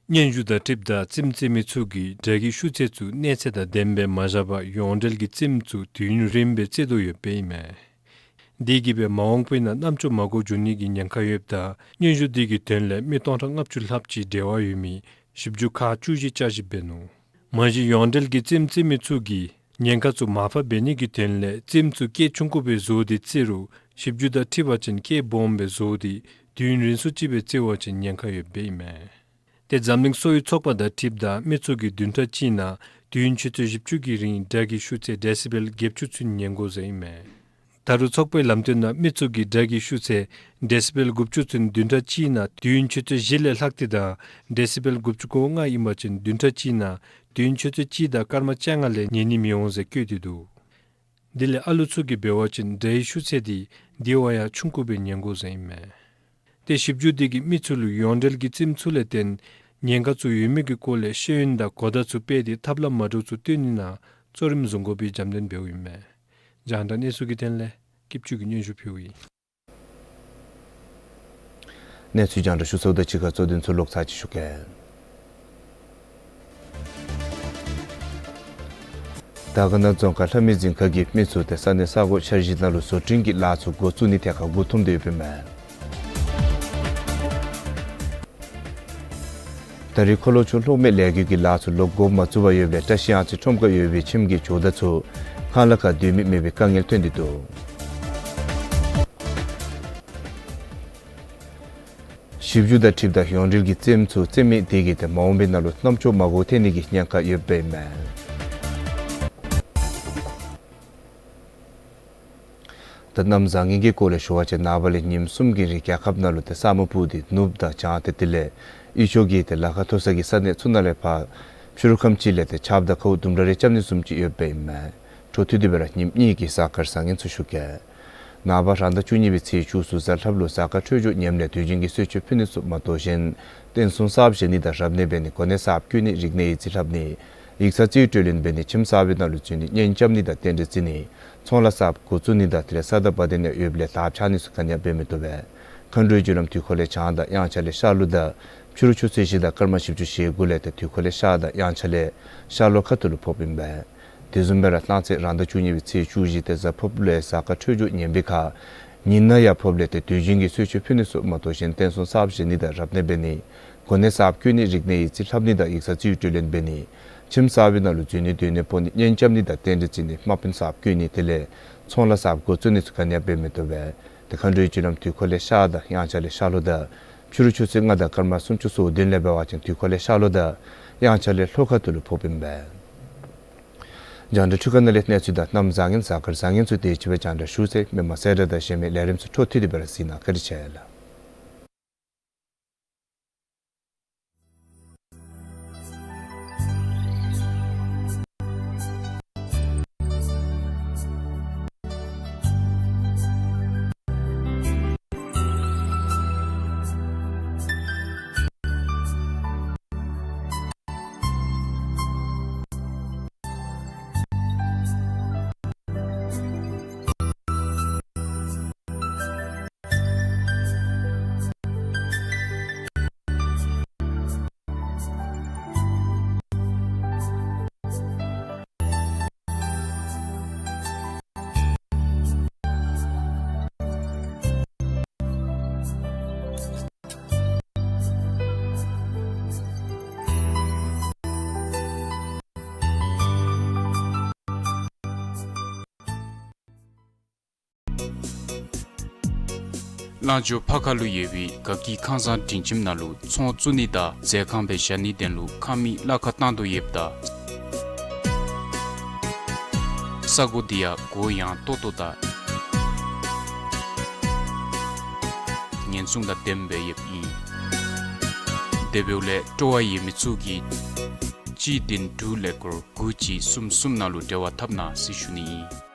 སྙན་ཞུ་དང་འཁྲིལཝ་ད་རྩེདམོ་རྩེ་མི་ཚུ་གིས་དགྲ་གི་ཤུགས་ཚད་ཚུ་གནས་ཚད་དང་ལྡནམ་སྦེ་མ་བཞག་པར་ཡོངས་འབྲེལ་གྱི་རྩེདམོ་ཚུ་དུས་ཡུན་རིངམོ་སྦེ་རྩེ་དོ་ཡོདཔ་ཨིན་མས། དེ་གིས་སྦེ་མ་འོངས་པའི་ནང་རྣམ་ཅོ་མ་དགོཔ་འགྱོ་ནི་གི་ཉེན་ཁ་ཡོདཔ་ད་སྙན་ཞུ་དེ་གི་དོན་ལས་མི་སྟོང་ཕྲག་ལྔ་བཅུ་ལྷགཔ་ཅིག་འབྲེལ་བ་ཡོད་མི་ཞིབ་འཇུག་ཁག་བཅུ་བཞི་བསྐྱར་ཞིབ་འབད་ནུག། མ་གཞི་ཡོངས་འབྲེལ་གྱི་རྩེདམོ་རྩེ་མི་ཚུ་གིས་ཉེན་ཁ་ཚུ་མར་ཕབ་འབད་ནི་གི་དོན་ལས་རྩེདམོ་ཚུ་སྐད་ཆུང་ཀུ་སྦེ་བཟོ་སྟེ་རྩེ་རུང་ཞིབ་འཇུག་དང་འཁྲིལ་བ་ཅིན་སྐད་སྦོམ་སྦེ་བཟོ་སྟེ་དུས་ཡུན་རིང་སུ་ཅིག་སྦེ་རྩེ་བ་ཅིན་ཉེན་ཁ་ཡོདཔ་ཨིན་མས། ཏེ་འཛམ་གླིང་གསོ་བའི་ཚོགས་པ་དང་འཁྲིལཝ་ད་མི་ཚུ་གིས་བདུན་ཕྲག་གཅིག་ནང་དུས་ཡུན་ཆུ་ཚོད་བཞི་བཅུ་གི་རིང་དགྲ་གི་ཤུགས་ཚད་ཌེ་སི་བེལ་བརྒྱད་ཅུ་ཚུན་ཉན་དགོ་ཟེར་ཨིན་མས། ད་རུང་ཚོགས་པའི་ལམ་སྟོན་ནང་མི་ཚུ་གིས་དགྲ་གི་ཤུགས་ཚད་ཌེ་སི་བེལ་དགུ་བཅུ་ཚུན་བདུན་ཕྲག་གཅིག་ནང་དུས་ཡུན་ཆུ་ཚོད་བཞི་ལས་ལྷག་སྟེ་དང་ཌེ་སི་བེལ་དགུ་བཅུ་གོ་ལྔ་ཨིན་པ་ཅིན་བདུན་ཕྲག་གཅིག་ནང་དུས་ཡུན་ཆུ་ཚོད་གཅིག་དང་སྐར་མ་བཅོ་ལྔ་ལས་ཉན་ནི་མི་འོང་ཟེར་བཀོད་དེ་འདུག། དེ་ལས་ཨ་ལུ་ཚུ་གིས་འབད་བ་ཅིན་དགྲའི་ཤུགས་ཚད་དེ་དེ་བ་ཡང་ཆུང་ཀུ་སྦེ་ཉན་དགོ་ཟེར་ཨིན་མས། ཏེ་ཞིབ་འཇུག་དེ་གིས་མི་ཚུ་ལུ་ཡོངས་འབྲེལ་གྱི་རྩེདམོ་ཚུ་ལས་བརྟེན་ཉེན་ཁ་ཚུ་ཡོད་མེད་ཀྱི་སྐོར་ལས་ཤེས་ཡོན་དང་གོ་བརྡ་ཚུ་སྤེལ་ཏེ་ཐབས་ལམ་མ་འདྲཝ་ཚུ་སྟོན་ནི་ནང་གཙོ་རིམ་བཟུང་དགོ་པའི་རྒྱབ་སྟོན་འབདཝ་ཨིན་མས། རྒྱང་བསྒྲགས་གནས་ཚུལ་གྱི་དོན་ལས་སྐྱིདཔ་ཆོས་ཀྱིས་སྙན་ཞུ་ཕུལཝ་ཨིན། གནས་ཚུལ་རྒྱང་བསྒྲགས་ཞུ་ཚརཝ་དང་གཅིག་ཁར་གཙོ་དོན་ཚུ་ལོག་ཚར་ཅིག་ཞུ་གེ། དར་དཀར་ན་རྫོང་ཁག་ལྷ་མི་རྫིང་ཁ་གི་མི་ཚུ་ཏེ་ས་གནས་ས་གོ་འཆར་གཞི་ནང་ལུ་བཟོ་སྐྲུན་གྱི་ལཱ་ཚུ་འགོ་བཙུགས་ནི་ཐད་ཁར་མགུ་འཐོམས་ཏེ་ཡོདཔ་ཨིན་མས། ད་རེས་འཁོར་ལོ་ཆུ་གློག་མེ་ལས་འགུལ་གྱི་ལཱ་ཚུ་ལོག་འགོ་མ་བཙུགས་པར་ཡོདཔ་ལས་བཀྲ་ཤིས་གཡང་རྩེ་ཁྲོམ་ཁར་ཡོད་པའི་ཁྱིམ་གྱི་ཇོ་བདག་ཚུ་ཁང་གླ་ཁར་སྡོད་མི་མེད་པའི་དཀའ་ངལ་ཐོན་ཏེ་འདུག། ཞིབ་འཇུག་དང་འཁྲིལཝ་ད་ཡོངས་འབྲེལ་གྱི་རྩེདམོ་ཚུ་རྩེ་མི་དེ་གིས་ཏེ་མ་འོངས་པའི་ནང་ལུ་རྣམ་ཅོ་མ་དགོ་ཐོན་ནི་གི་ཉེན་ཁ་ཡོདཔ་ཨིན་མས། ད་གནམ་བཟང་ངན་གྱི་སྐོར་ལས་ཞུ་བ་ཅིན་ནངས་པ་ལས་ཉིནམ་གསུམ་གྱི་རིང་རྒྱལ་ཁབ་ནང་ལུ་ཏེ་ས་སྨུག་སྤུབས་ཏེ་ནུབ་དང་བྱང་ཏེ་དེ་ལས་དབུས་ཕྱོགས་ཀྱི་ཏེ་ལ་ཁ་མཐོ་ས་གི་ས་གནས་ཚུ་ནང་ལས་ཕར་ཕྱི་རུ་ཁམས་ཅིག་ལས་ཏེ་ཆརཔ་དང་ཁཝ་ལྡུམ་ར་རེ་རྐྱབ་ནི་བཟུམ་ཅིག་ཡོདཔ་ཨིན་མས། འཕྲོ་མཐུད་དེ་སྦེ་ར་ཉིནམ་གཉིས་ཀྱི་གཟའ་སྐར་བཟང་ངན་ཚུ་ཞུ་གེ། ནངས་པ་རང་ཟླ་བཅུ་གཉིས་པའི་ཚེས་བཅུ་གསུམ་གཟའ་ལྷགཔ་ལུ་གཟའ་སྐར་འཕྲོད་སྦྱོར་ངནམ་ལས་དུས་རྒྱུན་གྱི་གསོལ་མཆོད་ཕུལ་ནི་ཚུ་མ་གཏོགས་གཞན་རྟེན་གསུམ་གསརཔ་བཞེངས་ནི་དང་རབ་གནས་འབད་ནི་གོ་གནས་གསརཔ་བསྐོ་ནི་རིག་གནས་ཡིག་རྩིས་ལྷབ་ནི་ཡིག་ཚང་རྩིས་སྤྲོད་ལེན་འབད་ནི་ཁྱིམ་གསར་པའི་ནང་ལུ་འཛུལ་ནི་གཉེན་རྐྱབ་ནི་དང་རྟེན་འབྲེལ་བརྩི་ནི་ཚོང་ལཱ་གསརཔ་འགོ་བཙུགས་ནི་དང་དེ་ལས་ས་དང་བ་དན་ཡོདཔ་ལས་དར་འཕྱར་ནི་ཚུ་ག་ནི་ཡང་འབད་མི་བཏུབ་པས། མཁའ་འགྲོའི་རྒྱུ་ལམ་དུས་འཁོར་ལས་བྱང་དང་དབྱངས་འཆར་ལས་ཤར་ལྷོ་དང་ཕྱི་རུ་ཆུ་ཚོད་བཞི་དང་སྐར་མ་བཞི་བཅུ་ཞེ་དགུ་ལས་ཏེ་དུས་འཁོར་ལས་ཤར་དང་དབྱངས་འཆར་ལས་ཤར་ལྷོ་ཁ་ཐུག་ལུ་ཕོགཔ་ཨིན་པས། དེ་བཟུམ་སྦེ་ར་གནངས་ཚེ་རང་ཟླ་བཅུ་གཉིས་པའི་ཚེས་བཅུ་བཞི་ཏེ་གཟའ་ཕུརཔ་ལུ་ཡང་གཟའ་སྐར་འཕྲོད་སྦྱོར་ངན་པའི་ཁར་ཉིན་ནང་ཡང་ཕོགཔ་ལས་ཏེ་དུས་རྒྱུན་གྱི་གསོལ་མཆོད་ཕུལ་ནི་ཚུ་མ་གཏོགས་གཞན་རྟེན་གསུམ་གསརཔ་བཞེངས་ནི་དང་རབ་གནས་འབད་ནི་གོ་གནས་གསརཔ་བསྐོ་ནི་རིག་གནས་ཡིག་རྩིས་ལྷབ་ནི་དང་ཡིག་ཚང་རྩིས་སྤྲོད་ལེན་འབད་ནི་ཁྱིམ་གསར་པའི་ནང་ལུ་འཛུལ་ནི་སྡོད་གནས་སྤོ་ནི་གཉེན་རྐྱབ་ནི་དང་རྟེན་འབྲེལ་བརྩི་ནི་དམག་དཔོན་གསརཔ་བསྐོ་ནི་དེ་ལས་ཚོང་ལཱ་གསརཔ་འགོ་བཙུགས་ནི་ཚུ་ག་ནི་ཡང་འབད་མི་བཏུབ་པས། ཏེ་མཁའ་འགྲོའི་རྒྱུ་ལམ་དུས་འཁོར་ལས་ཤར་དང་དབྱངས་འཆར་ལས་ཤར་ལྷོ་དང་ཕྱི་རུ་ཆུ་ཚོད་ལྔ་དང་སྐར་མ་སུམ་ཅུ་སོ་བདུན་ལས་འབད་བ་ཅིན་དུས་འཁོར་ལས་ཤར་ལྷོ་དང་དབྱངས་འཆར་ལས་ལྷོ་ཁ་ཐུག་ལུ་ཕོགཔ་ཨིན་པས། རྒྱང་བསྒྲགས་འཕྲུལ་ཁང་ནང་ལས་གནས་ཚུལ་དང་གནམ་བཟང་ངན་གཟའ་སྐར་བཟང་ངན་ཚུ་དེ་ཅིག་སྦེ་རྒྱང་བསྒྲགས་ཞུ་ཚར་ཡི། མི་མང་གསལ་བསྒྲགས་དང་གཞན་མི་ལས་རིམ་ཚུ་འཕྲོ་མཐུད་དེ་སྦེ་ར་གཟིགས་གནང་། བཀའ་དྲིན་ཆེ་ལགས། གླང་ཇོ་ཕ་ཁ་ལུ་ཡོད་པའི་དགའ་སྐྱིད་ཁང་བཟང་སྒྲིང་ཁྱིམ་ནང་ལུ་ཚོང་བཙུགས་ནི་དང་ཟས་ཁང་སྦེ་བཞག་ནིའི་དོན་ལུ་ཁང་མིག་གླ་ཁར་བཏང་དོ་ཡོདཔ་ད་ས་གོ་འདི་ཡང་གུ་ཡངས་ཏོག་ཏོ་དང་ཉེན་སྲུང་དང་ལྡནམ་སྦེ་ཡོདཔ་ཨིན། དེ་འབདཝ་ལས་སྤྲོ་བ་ཡོད་མི་ཚུ་གིས་གཅིག་བདུན་དྲུག་ཀླད་ཀོར་དགུ་གཅིག་གསུམ་གསུམ་ནང་ལུ་འབྲེལ་བ་འཐབ་གནང་ཟེར་ཞུ་ནི་ཨིན།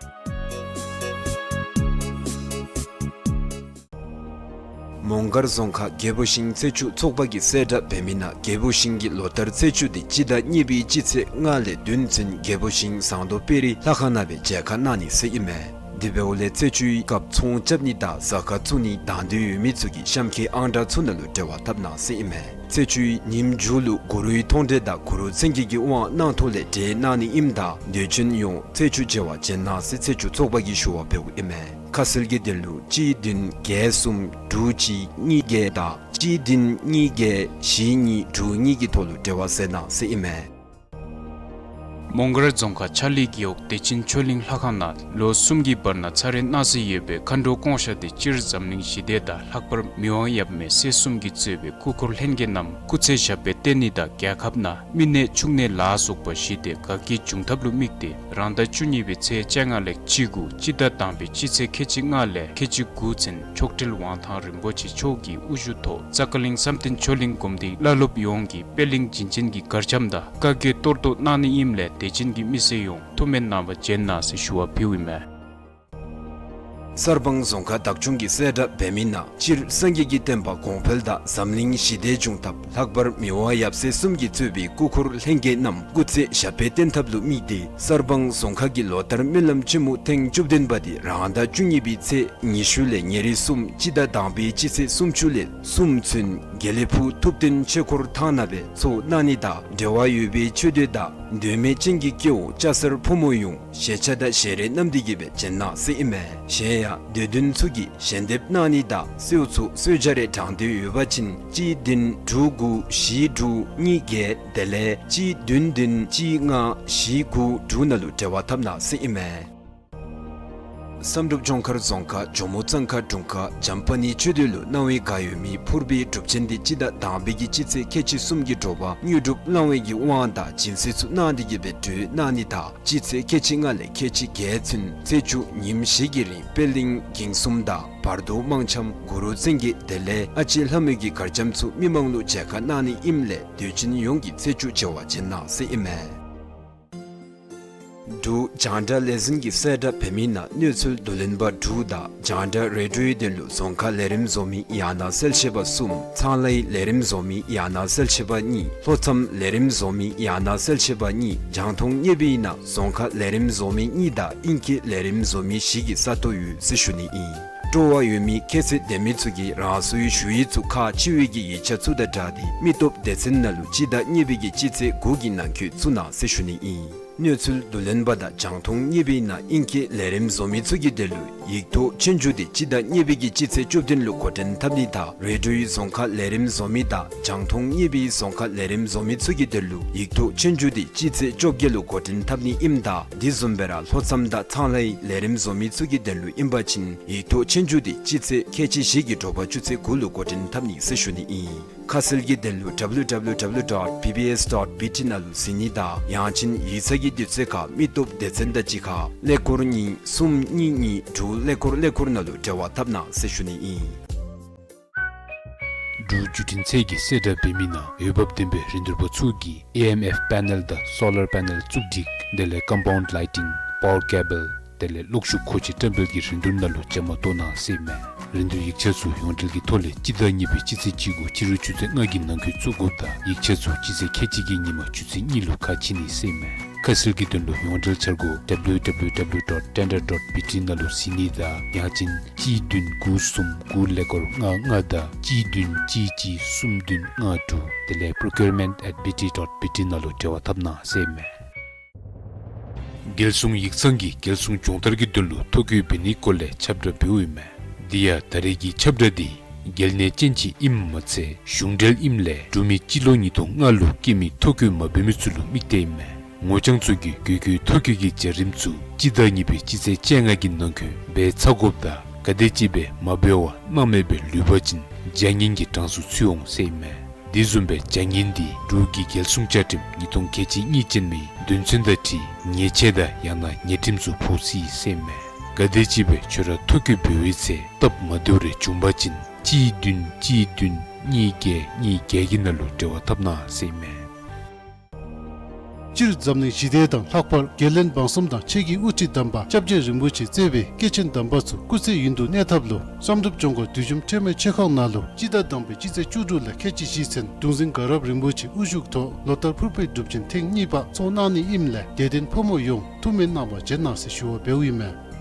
མོང་སྒར་རྫོང་ཁག་རྒྱལ་པོ་ཤིང་ཚེས་བཅུ་ཚོགས་པ་གིས་གསལ་བསྒྲགས་འབད་མི་ནང་རྒྱལ་པོ་ཤིང་གི་ལོ་ལྟར་ཚེས་བཅུ་དེ་སྤྱི་ཟླ་གཉིས་པའི་སྤྱི་ཚེས་ལྔ་ལས་བདུན་ཚུན་རྒྱལ་པོ་ཤིང་ཟངས་མདོག་དཔལ་རི་ལྷ་ཁང་ནང་སྦེ་མཇལ་ཁ་གནང་ནི་ཟེར་ཨིན་མས། དེ་འབདཝ་ལས་ཚེས་བཅུའི་སྐབས་ཚོང་རྐྱབ་ནི་དང་གཟའ་སྐར་བཙུགས་ནི་དང་འདོད་ཡོད་མི་ཚུ་གིས་གཤམ་འཁོད་ཨང་གྲངས་ཚུ་ནང་ལུ་འབྲེལ་བ་འཐབ་གནང་ཟེར་ཨིན་མས། ཚེས་བཅུའི་ཉིནམ་མཇུག་ལུ་གུ་རུའི་མཐོང་གྲོལ་དང་གུ་རུ་མཚན་བརྒྱད་ཀྱི་དབང་གནང་ཐོག་ལས་གྲལ་གནང་ནི་ཨིནམ་ད་དད་ཅན་ཡོངས་ཚེས་བཅུ་མཇལ་བར་བྱོན་གནང་ཟེར་ཚེས་བཅུ་ཚོགས་པ་གིས་ཞུ་བ་འབདཝ་ཨིན་མས། ཁ་གསལ་གྱི་དོན་ལུ་གཅིག་བདུན་བརྒྱད་གསུམ་དྲུག་གཅིག་གཉིས་བརྒྱད་དང་གཅིག་བདུན་གཉིས་བརྒྱད་བཞི་གཉིས་དྲུག་གཉིས་ཀྱི་ཐོག་ལུ་འབྲེལ་བ་མཛད་གནང་ཟེར་ཨིན་མས། མོང་སྒར་རྫོང་ཁག་ཆ་ལི་རྒེད་འོག་བདེ་ཆེན་ཆོས་གླིང་ལྷ་ཁང་ནང་ལོ་གསུམ་གྱི་བར་ན་ཚར་རེ་གནང་སྲོལ་ཡོད་པའི་མཁའ་འགྲོ་སྐོང་བཤགས་དེ་སྤྱིར་འཛམ་གླིང་ཞི་བདེ་དང་ལྷག་པར་མི་དབང་ཡབ་མེས་སྲས་གསུམ་གྱིས་གཙོས་པའི་སྐུ་འཁོར་ལྷན་རྒྱས་རྣམས་སྐུ་ཚེ་ཞབས་པད་བརྟན་ནི་དང་རྒྱལ་ཁབ་ནང་མི་ནད་ཕྱུགས་ནད་ལ་སོགས་པ་ཞི་སྟེ་དགའ་སྐྱིད་འབྱུང་ཐབས་ལུ་དམིགས་ཏེ་རང་ཟླ་བཅུ་གཉིས་པའི་ཚེས་བཅོ་ལྔ་ལས་བཅུ་དགུ་སྤྱི་ཟླ་དང་པའི་སྤྱི་ཚེས་ཁལ་གཅིག་ལྔ་ལས་ཁལ་གཅིག་དགུ་ཚུན་མཆོག་སྤྲུལ་དབང་ཐང་རིན་པོ་ཆེ་མཆོག་གི་དབུ་བཞུགས་ཐོག་ཙ་ཀ་གླིང་བསམ་གཏན་ཆོས་གླིང་སྒོམ་སྡེའི་བླ་སློབ་ཡོངས་ཀྱིས་པད་གླིང་བྱིན་ཅན་གྱི་གར་འཆམ་དང་བཀའ་བརྒྱད་གཏོར་བཟློག་གནང་ནི་ཨིནམ་ལས་དད་ཅན་གྱི་མི་སེར་ཡོངས་ཐུགས་སྨོན་གནང་བར་བྱོན་གནང་ཟེར་ཞུ་བ་ཕུལཝ་ཨིན་མས། གསར་སྤང་རྫོང་ཁག་བདག་སྐྱོང་གིས་གསལ་བསྒྲགས་འབད་མི་ནང་སྤྱིར་སངས་རྒྱས་ཀྱི་བསྟན་པ་གོང་འཕེལ་དང་འཛམ་གླིང་ཞི་བདེ་འབྱུང་ཐབས་ལྷག་པར་མི་དབང་ཡབ་སྲས་གསུམ་གྱིས་གཙོས་པའི་སྐུ་འཁོར་ལྷན་རྒྱས་རྣམས་སྐུ་ཚེ་ཞབས་པད་བརྟན་ཐབས་ལུ་དམིགས་ཏེ་གསར་སྤང་རྫོང་ཁག་གི་ལོ་ལྟར་སྨོན་ལམ་ཆེན་མོ་ཐེངས་བཅུ་བདུན་པ་དེ་རང་ཟླ་བཅུ་གཉིས་པའི་ཚེས་ཉི་ཤུ་ལས་ཉེར་གསུམ་སྤྱི་ཟླ་དང་པའི་སྤྱི་ཚེས་སུམ་ཅུ་ལས་གསུམ་ཚུན་དགེ་ལེགས་ཕུག་ཐུབ་བསྟན་ཆོས་འཁོར་ཐང་ནང་སྦེ་ཚོགས་གནང་ནི་དང་འབྲེལ་བ་ཡོད་པའི་ཆོས་སྡེ་དང་དོན་མེད་ཅན་གྱི་སྐྱེ་བོ་སྐྱ་སེར་ཕོ་མོ་ཡོངས་ཞལ་ཆས་དང་ཞལ་རས་བསྣམས་ཏེ་གི་སྦེ་བྱོན་གནང་ཟེར་ཨིན་མས། གཞན་ཡང་སྡེ་བདུན་ཚུ་གིས་ཞལ་འདེབས་གནང་ནི་དང་གསོལཝ་ཚུ་གསོལ་ཇ་རེ་དྲང་འདོད་ཡོད་པ་ཅིན་གཅིག་བདུན་དྲུག་དགུ་བཞི་དྲུག་གཉིས་བརྒྱད་དེ་ལས་གཅིག་བདུན་བདུན་གཅིག་ལྔ་བཞི་དགུ་དྲུག་ནང་ལུ་འབྲེལ་བ་འཐབ་གནང་ཟེར་ཨིན་མས། བསམ་གྲུབ་ལྗོངས་མཁར་རྫོང་ཁག་ཇོ་མོ་གཙང་ཁ་དྲུང་ཁག་བྱམས་པ་ནི་ཆོས་སྡེ་ལུ་གནང་བའི་བཀའ་ཡོད་མི་ཕུར་པའི་སྒྲུབ་ཆེན་འདི་སྤྱི་ཟླ་དང་པའི་གི་སྤྱི་ཚེས་ཁལ་གཅིག་གསུམ་གྱི་དྲོ་པ་དངོས་གྲུབ་བླང་བའི་གི་དབང་དང་སྦྱིན་སྲེག་ཚུ་གནང་སྟེ་གི་སྦེ་གྲོལ་གནང་ནི་དང་སྤྱི་ཚེས་ཁལ་གཅིག་ལྔ་ལས་ཁལ་གཅིག་བརྒྱད་ཚུན་ཚེས་བཅུ་ཉིནམ་བཞི་གི་རིང་པད་གླིང་འགྱིང་གསུམ་དང་བར་དོ་དམངས་འཆམ་གུ་རུ་བཙན་གྱི་དེ་ལས་ཨ་ལྕེ་ལྷ་མོའི་གི་གར་འཆམ་ཚུ་མི་མང་ལུ་མཇལ་ཁ་གནང་ནི་ཨིནམ་ལས་དད་ཅན་ཡོངས་ཀྱིས་ཚེས་བཅུ་མཇལ་བར་བྱོན་གནང་ཟེར་ཨིན་མས། འབྲུག་རྒྱང་བསྒྲགས་ལས་འཛིན་གྱིས་གསལ་བསྒྲགས་འབད་མི་ནང་གནས་ཚུལ་བསྡུ་ལེན་པ་དྲུག་དང་རྒྱང་བསྒྲགས་རེ་ཌིའོའི་དོན་ལུ་རྫོང་ཁག་ལས་རིམ་བཟོ་མི་ཡང་ན་གསལ་བཤད་པ་གསུམ། ཚང་ལྷའི་ལས་རིམ་བཟོ་མི་ཡང་ན་གསལ་བཤད་པ་གཉིས། ལྷོ་མཚམས་ལས་རིམ་བཟོ་མི་ཡང་ན་གསལ་བཤད་པ་གཉིས། རྒྱང་མཐོང་བརྙེས་པའི་ནང་རྫོང་ཁག་ལས་རིམ་བཟོ་མི་གཉིས་དང་ཨིང་སྐད་ལས་རིམ་བཟོ་མི་བཞི་གི་ས་སྟོང་ཡོད་ཟེར་ཞུ་ནི་ཨིན། སྤྲོ་བ་ཡོད་མི་ཁྱད་ཚད་ལྡན་མི་ཚུ་གིས་རང་སོའི་ཞུ་ཡིག་ཚུ་ཁག་ཆེ་བའི་གི་ཡིག་ཆ་ཚུ་དང་སྦྲགས་ཏེ་མི་སྟོབས་སྡེ་ཚན་ནང་ལུ་སྤྱི་ཟླ་གཉིས་པའི་གི་སྤྱི་ཚེས་དགུ་གི་ནང་འཁོད་བཙུགས་གནང་ཟེར་ཞུ་ནི་ཨིན། གནས་ཚུལ་བསྡུ་ལེན་པ་དང་རྒྱང་མཐོང་བརྙེས་པའི་ནང་ཨིང་སྐད་ལས་རིམ་བཟོ་མི་ཚུ་གི་དོན་ལུ་ཡིག་ཐོག་ཆོས་རྒྱུགས་དེ་སྤྱི་ཟླ་གཉིས་པའི་གི་སྤྱི་ཚེས་བཅུ་བདུན་ལུ་འགོ་འདྲེན་འཐབ་ནི་དང་རེ་ཌིའོའི་རྫོང་ཁག་ལས་རིམ་བཟོ་མི་དང་རྒྱང་མཐོང་བརྙེས་པའི་རྫོང་ཁག་ལས་རིམ་བཟོ་མི་ཚུ་གི་དོན་ལུ་ཡིག་ཐོག་ཆོས་རྒྱུགས་དེ་སྤྱི་ཚེས་བཅོ་བརྒྱད་ལུ་འགོ་འདྲེན་འཐབ་ནི་ཨིནམ་ད་དེ་བཟུམ་སྦེ་ར་ལྷོ་མཚམས་དང་ཚང་ལྷའི་ལས་རིམ་བཟོ་མི་ཚུ་གི་དོན་ལུ་ཨིན་པ་ཅིན་ཡིག་ཐོག་ཆོས་རྒྱུགས་དེ་སྤྱི་ཚེས་ཁལ་གཅིག་བཞི་གི་དྲོ་པ་ཆུ་ཚོད་དགུ་ལུ་འགོ་འདྲེན་འཐབ་ནི་ཟེར་ཞུ་ནི་ཨིན། ཁ་གསལ་གྱི་དོན་ལུ་ཌབ་ལུ་ཌབ་ལུ་ཌབ་ལུ་ཌོཊ་བི་བི་ཨེསི་ཌོཊ་བི་ཊི་ནང་ལུ་གཟིགས་ནི་དང་ཡང་ཅིན་ཡིག་ཚང་གི་དུས་ཚོད་ཁར་མི་སྟོབས་སྡེ་ཚན་དང་གཅིག་ཁར་ཀླད་ཀོར་གཉིས་གསུམ་གཉིས་གཉིས་དྲུག་ཀླད་ཀོར་ཀླད་ཀོར་ནང་ལུ་འབྲེལ་བ་འཐབ་གནང་ཟེར་ཞུ་ནི་ཨིན། འབྲུག་བརྒྱུད་འཕྲིན་ཚད་ཀྱིས་གསལ་བསྒྲགས་འབད་མི་ནང་འོས་འབབ་ལྡན་པའི་རིན་བསྡུར་པ་ཚུ་གིས་ཨེ་ཨེམ་ཨེཕ་པེ་ནེལ་དང་སོ་ལར་པེ་ནེལ་བཙུགས་སྒྲིག་དེ་ལས་ཀམ་པའུནཌ་ལའི་ཊིང་པ་ཝར་ཀེ་བཱལ་དེ་ལས་གློག་ཤུགས་མཁོ་ཆས་བཀྲམ་སྤེལ་གྱི་རིན་བསྡུར་ནང་ལུ་བཅའ་མར་གཏོགས་གནང་ཟེར་ཨིན་མས། རིན་བསྡུར་ཡིག་ཆ་ཚུ་ཡོངས་འབྲེལ་གྱི་ཐོག་ལས་སྤྱི་ཟླ་གཉིས་པའི་སྤྱི་ཚེས་བཅུ་དགུ་ཕྱི་རུ་ཆུ་ཚོད་ལྔ་གི་ནང་འཁོད་བཙུགས་དགོཔ་དང་ཡིག་ཆ་ཚུ་སྤྱི་ཚེས་ཁལ་གཅིག་གི་ཉིན་མ་ཆུ་ཚོད་གཉིས་ལུ་ཁ་ཕྱེ་ནི་ཟེར་ཨིན་མས། ཁ་གསལ་གྱི་དོན་ལུ་ཡོངས་འབྲེལ་འཆར་སྒོ་ཌབ་ལུ་ཌབ་ལུ་ཌབ་ལུ་ཌོཊ་ཊེན་ཌར་ཌོཊ་བི་ཊི་ནང་ལུ་གཟིགས་ནི་དང་ཡང་ཅིན་གཅིག་བདུན་དགུ་གསུམ་དགུ་ཀླད་ཀོར་ལྔ་ལྔ་དང་གཅིག་བདུན་གཅིག་གཅིག་གསུམ་བདུན་ལྔ་དྲུག་དེ་ལས་པྲོ་ཀིའུར་མེནཊ་ཨེཊ་བི་ཊི་ཌོཊ་བི་ཊི་ནང་ལུ་འབྲེལ་བ་འཐབ་གནང་ཟེར་ཨིན་མས། རྒྱལ་སྲུང་ཡིག་ཚང་གིས་རྒྱལ་སྲུང་སྦྱོང་བརྡར་གྱི་དོན་ལུ་ཐོ་བཀོད་འབད་ནིའི་སྐོར་ལས་ཁྱབ་བསྒྲགས་འབདཝ་ཨིན་མས། དེ་ཡང་ད་རེས་ཀྱི་ཁྱབ་བསྒྲགས་འདི་རྒྱལ་གནས་ཅན་ཅིག་ཨིནམ་མ་ཚད་གཞུང་འབྲེལ་ཨིནམ་ལས་འབྲུག་མི་སྤྱི་ལོ་ཉིས་སྟོང་ལྔ་ལུ་སྐྱེས་མི་ཐོ་བཀོད་མ་འབད་མི་ཚུ་ལུ་དམིགས་ཏེ་ཨིན་མས། ངོ་རྐྱང་ཚུ་གིས་དགོས་མཁོའི་ཐོ་བཀོད་ཀྱི་བྱ་རིམ་ཚུ་སྤྱི་ཟླ་གཉིས་པའི་སྤྱི་ཚེས་བཅོ་ལྔ་གི་ནང་འཁོད་འབད་ཚར་དགོཔ་དང་ག་དེ་ཅིག་སྦེ་མ་འབད་བར་གནང་མེད་པར་ལུས་པ་ཅིན་བྱ་ངན་གྱི་གྲངས་སུ་ཚུད་འོང་ཟེར་ཨིན་མས། དེ་བཟུམ་སྦེ་བྱ་ངན་འདི་འབྲུག་གི་རྒྱལ་སྲུང་བཅའ་ཁྲིམས་ཉིས་སྟོང་ཁལ་གཅིག་གཉིས་ཅན་མའི་དོན་ཚན་དང་འཁྲིལ་ཉེས་ཆད་དང་ཡང་ན་ཉེས་ཁྲིམས་ཚུ་ཕོག་སྲིད་ཟེར་ཨིན་མས། ག་དེ་ཅིག་སྦེ་ཁྱོད་ར་ཐོ་བཀོད་འབད་བའི་ཚེ་སྟབས་མ་བདེཝ་རེ་བྱུང་པ་ཅིན་གཅིག་བདུན་གཅིག་བདུན་གཉིས་བརྒྱད་གཉིས་བརྒྱད་ཀྱི་ནང་ལུ་འབྲེལ་བ་འཐབ་གནང་ཟེར་ཨིན་མས། སྤྱིར་འཛམ་གླིང་ཞི་བདེ་དང་ལྷག་པར་རྒྱལ་བློན་འབངས་གསུམ་དང་ཆོས་ཀྱི་དབུ་ཁྲིད་དམ་པ་སྐྱབས་རྗེ་རིན་པོ་ཆེ་གཙོས་པའི་སྐྱེས་ཆེན་དམ་པ་ཚུ་སྐུ་ཚེ་ཡུན་དུ་གནས་ཐབས་ལུ་བསམ་གྲུབ་ལྗོངས་མཁར་དུས་འཇམ་ཁྲོས་མའི་ཆོས་ཁང་ནང་ལུ་སྤྱི་ཟླ་དང་པའི་སྤྱི་ཚེས་བཅུ་དྲུག་ལས་ཁལ་གཅིག་བཞི་ཚུན་གདུང་འཛིན་དགའ་རབ་རིན་པོ་ཆེ་དབུ་བཞུགས་ཐོག་ལོ་ལྟར་ཕུར་པའི་སྒྲུབ་ཆེན་ཐེངས་གཉིས་པ་ཚོགས་གནང་ནི་ཨིནམ་ལས་དད་ལྡན་ཕོ་མོ་ཡོངས་ཐུགས་སྨོན་གནང་བར་བྱོན་གནང་ཟེར་ཞུ་བ་འབདཝ་ཨིན་མས།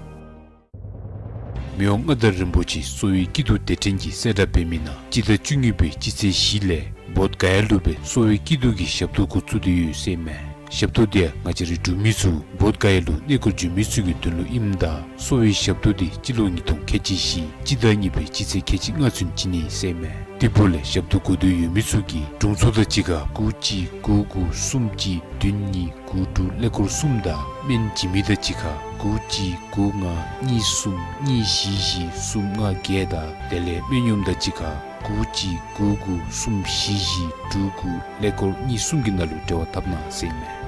མི་དབང་མངའ་བདག་རིན་པོ་ཆེ་གསོ་བའི་སྐྱིད་སྡུག་དེ་འཕྲལ་གྱི་གསལ་བསྒྲགས་འབད་མི་ནང་སྤྱི་ཟླ་བཅུ་གཉིས་པའི་སྤྱི་ཚེས་བཞི་ལས་བོདྷ་ག་ཡ་ལུ་སྦེ་གསོ་བའི་སྐྱིད་སྡུག་གི་ཞབས་ཏོག་འགོ་བཙུགས་ཏེ་ཡོད་ཟེར་མས། ཞབས་ཏོག་དེ་ཡང་ང་བཅས་རའི་འབྲུག་མི་ཚུ་བོདྷ་ག་ཡ་ལུ་གནས་སྐོར་འགྱོ་མི་ཚུ་གི་དོན་ལུ་ཨིནམ་ད་གསོ་བའི་ཞབས་ཏོག་དེ་སྤྱི་ལོ་ཉིས་སྟོང་ཁལ་གཅིག་བཞི་སྤྱི་ཟླ་གཉིས་པའི་སྤྱི་ཚེས་ཁལ་གཅིག་ལྔ་ཚུན་བྱིན་ནི་ཟེར་མས། དེ་འབདཝ་ལས་ཞབས་ཏོག་དགོ་འདོད་ཡོད་མི་ཚུ་གིས་དྲུང་འཚོ་དང་གཅིག་ཁར་དགུ་གཅིག་དགུ་དགུ་གསུམ་གཅིག་བདུན་གཉིས་དགུ་དྲུག་ཀླད་ཀོར་གསུམ་དང་སྨན་བྱིན་མི་དང་གཅིག་ཁར་དགུ་གཅིག་དགུ་ལྔ་གཉིས་གསུམ་གཉིས་བཞི་བཞི་གསུམ་ལྔ་བརྒྱད་དང་དེ་ལས་སྨན་གཡོགམ་དང་གཅིག་ཁར་དགུ་གཅིག་དགུ་དགུ་གསུམ་བཞི་བཞི་དྲུག་དགུ་ཀླད་ཀོར་གཉིས་གསུམ་གྱི་ནང་ལུ་འབྲེལ་བ་འཐབ་གནང་ཟེར་ཨིན་མས།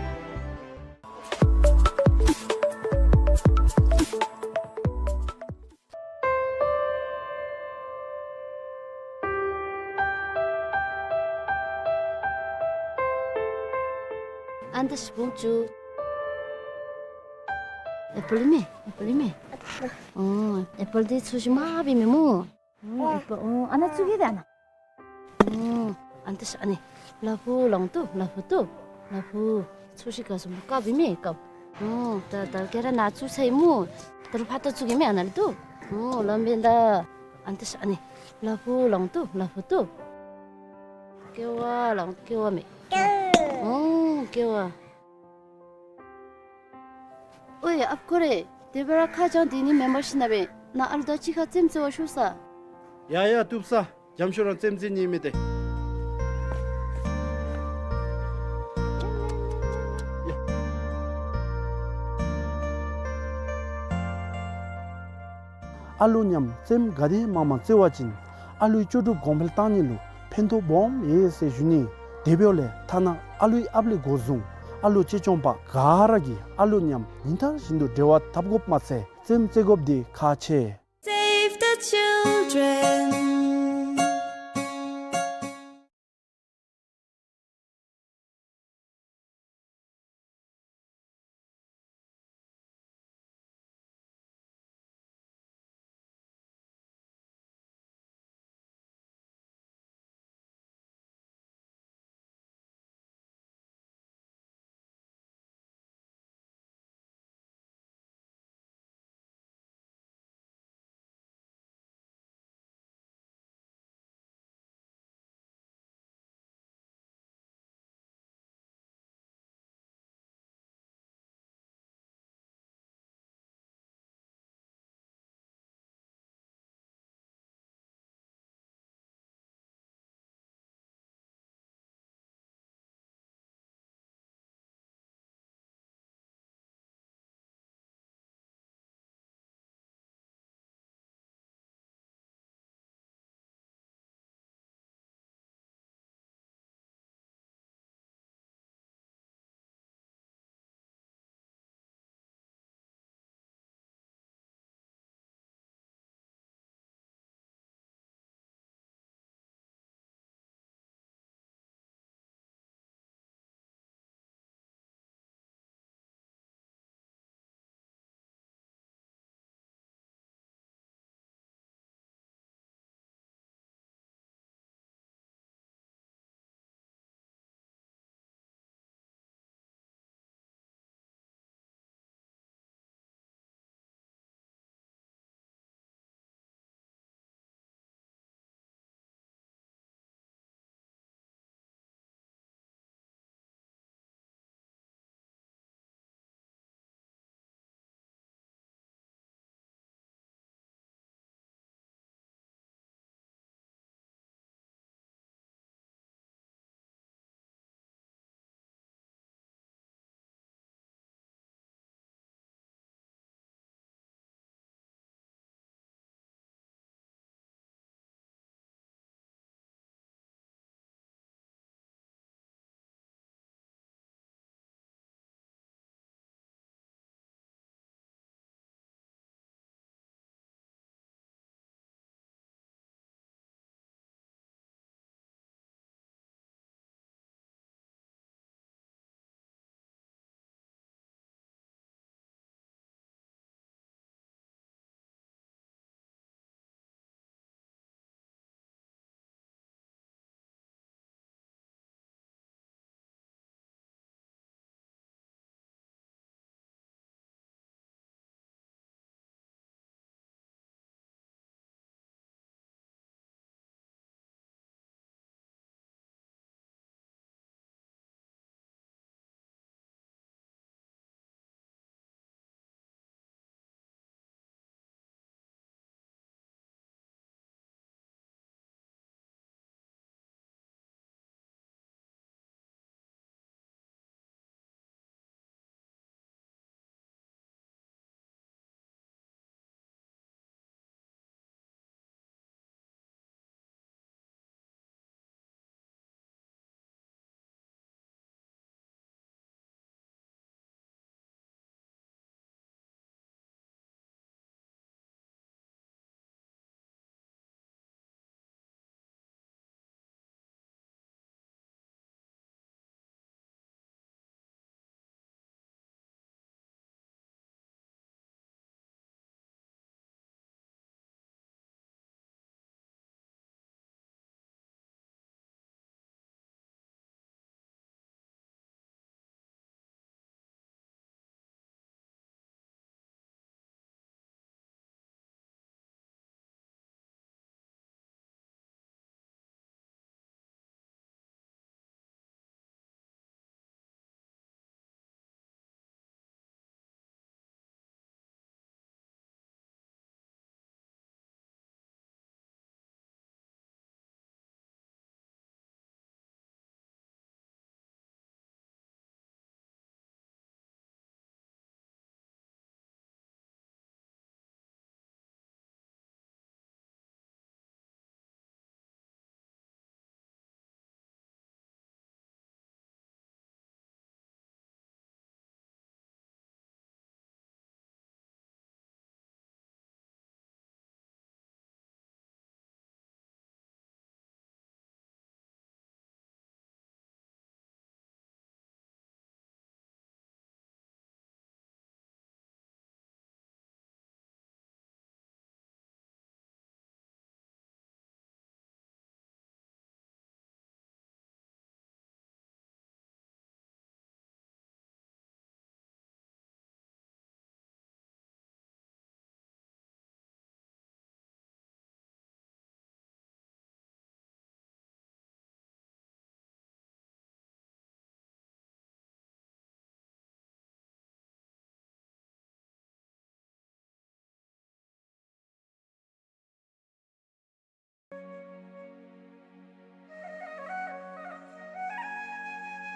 ཨ་ནི་ད་ཤི་བོང་ཅུ། ཨེ་པཱལ་མེ། ཨེ་པཱལ་མེ། ཨོ་ཨེ་པཱལ་འདི་ཚོས་ཤིག་མ་བི་མེ་མོ། ཨོ་ཨེ་པཱལ་ཨོ་ཨ་ནཱ་ཚུ་གི་ད་ཨ་ནཱ། ཨོ་ཨ་ནི་ད་ཤི་ཨ་ནི་ལ་ཕུག་ལོང་ཏོ་ལ་ཕུག་ཏོ་ལ་ཕུག་ཚོས་ཤིག་ག་སོང་མོ་ཀ་བི་མེ་ཀ། ཨོ་ད་ད་ག་ར་ནཱ་ཚུ་ཚ་ཡི་མོ། ད་རུང་ཕར་ད་ཚུ་གི་མེ་ཨ་ནཱ་ལུ་ཏོ། ཨོ་ལམ་བེ་ད་ཨ་ནི་ད་ཤི་ཨ་ནི་ལ་ཕུག་ལོང་ཏོ་ལ་ཕུག་ཏོ། ཀེ་བ་ལོང་ཀེ་བ་མེ། ཨོ་ཀེ་བ། ཨོའི་ཨཔ་ཁོ་རེ། དེ་སྦེ་ར་ཁ་བྱང་དེ་ནི་མེན་པར་ཤི་ན་བེ་ནཱ་ཨ་ལུ་དང་གཅིག་ཁར་རྩེདམོ་རྩེ་བར་ཤོག་ས། ཡ་ཡ་བཏུབ་ས། འཇམ་ཤོས་རང་རྩེདམོ་རྩེ་ནི་མེད་དེ། ཨ་ལུ་མཉམ་རྩེདམོ་ག་དེ་མང་མང་རྩེ་བ་ཅིན་ཨ་ལུའི་ལྕོགས་གྲུབ་གོང་འཕེལ་བཏང་ནི་ལུ་ཕན་ཐོགས་སྦོམ་ཡོད་ཟེར་ཞུ་ནི། དེ་འབདཝ་ལས་ཐ་ན་ཨ་ལུའི་ཨཔ་ལས་འགོ་བཟུང་ཨ་ལུ་གཅེས་སྐྱོང་པ་ག་ར་གིས་ཨ་ལུ་མཉམ་ཉིན་ལྟར་བཞིན་དུ་འབྲེལ་བ་འཐབ་དགོཔ་མ་ཚད་རྩེདམོ་རྩེ་དགོཔ་འདི་ཁག་ཆེ། Save the children.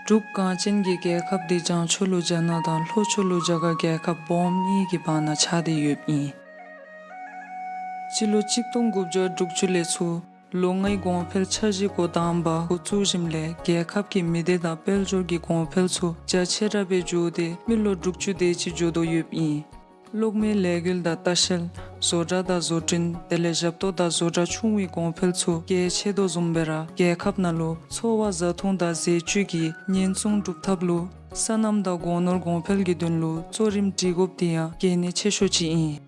འབྲུག་གངས་ཅན་གྱི་རྒྱལ་ཁབ་འདི་བྱང་ཕྱོགས་ལུ་རྒྱ་ནག་དང་ལྷོ་ཕྱོགས་ལུ་རྒྱ་གར་རྒྱལ་ཁབ་སྦོམ་གཉིས་ཀྱི་བར་ན་ཆགས་ཏེ་ཡོདཔ་ཨིན། སྤྱི་ལོ་གཅིག་སྟོང་དགུ་བརྒྱ་དྲུག་ཅུ་ལས་ཚུར་ལོ་ལྔའི་གོང་འཕེལ་འཆར་གཞི་འགོ་དང་པ་འགོ་བཙུགས་ཞིནམ་ལས་རྒྱལ་ཁབ་ཀྱི་མི་སྡེ་དང་དཔལ་འབྱོར་གྱི་གོང་འཕེལ་ཚུ་རྒྱ་ཆེ་དྲགས་སྦེ་འགྱོ་སྟེ་མི་ལོ་དྲུག་ཅུ་དེ་ཅིག་འགྱོ་དོ་ཡོདཔ་ཨིན། གློག་མེའི་ལས་འགུལ་དང་ལྟ་བཤལ། བཟོ་གྲྭ་དང་བཟོ་སྐྲུན་དེ་ལས་ཞབས་ཏོག་དང་བཟོ་གྲྭ་ཆུང་བའི་གོང་འཕེལ་ཚུ་རྒྱ་ཆེ་དོ་བཟུམ་སྦེ་ར་རྒྱལ་ཁབ་ནང་ལུ་འཚོ་བ་བཟའ་འཐུང་དང་ཟས་བཅུད་ཀྱི་ཉེན་སྲུང་སྒྲུབ་ཐབས་ལུ་སོ་ནམ་དང་སྒོ་ནོར་གོང་འཕེལ་གྱི་དོན་ལུ་གཙོ་རིམ་སྒྲིག་དགོཔ་འདི་ཡང་གལ་གནད་ཆེ་ཤོས་ཅིག་ཨིན།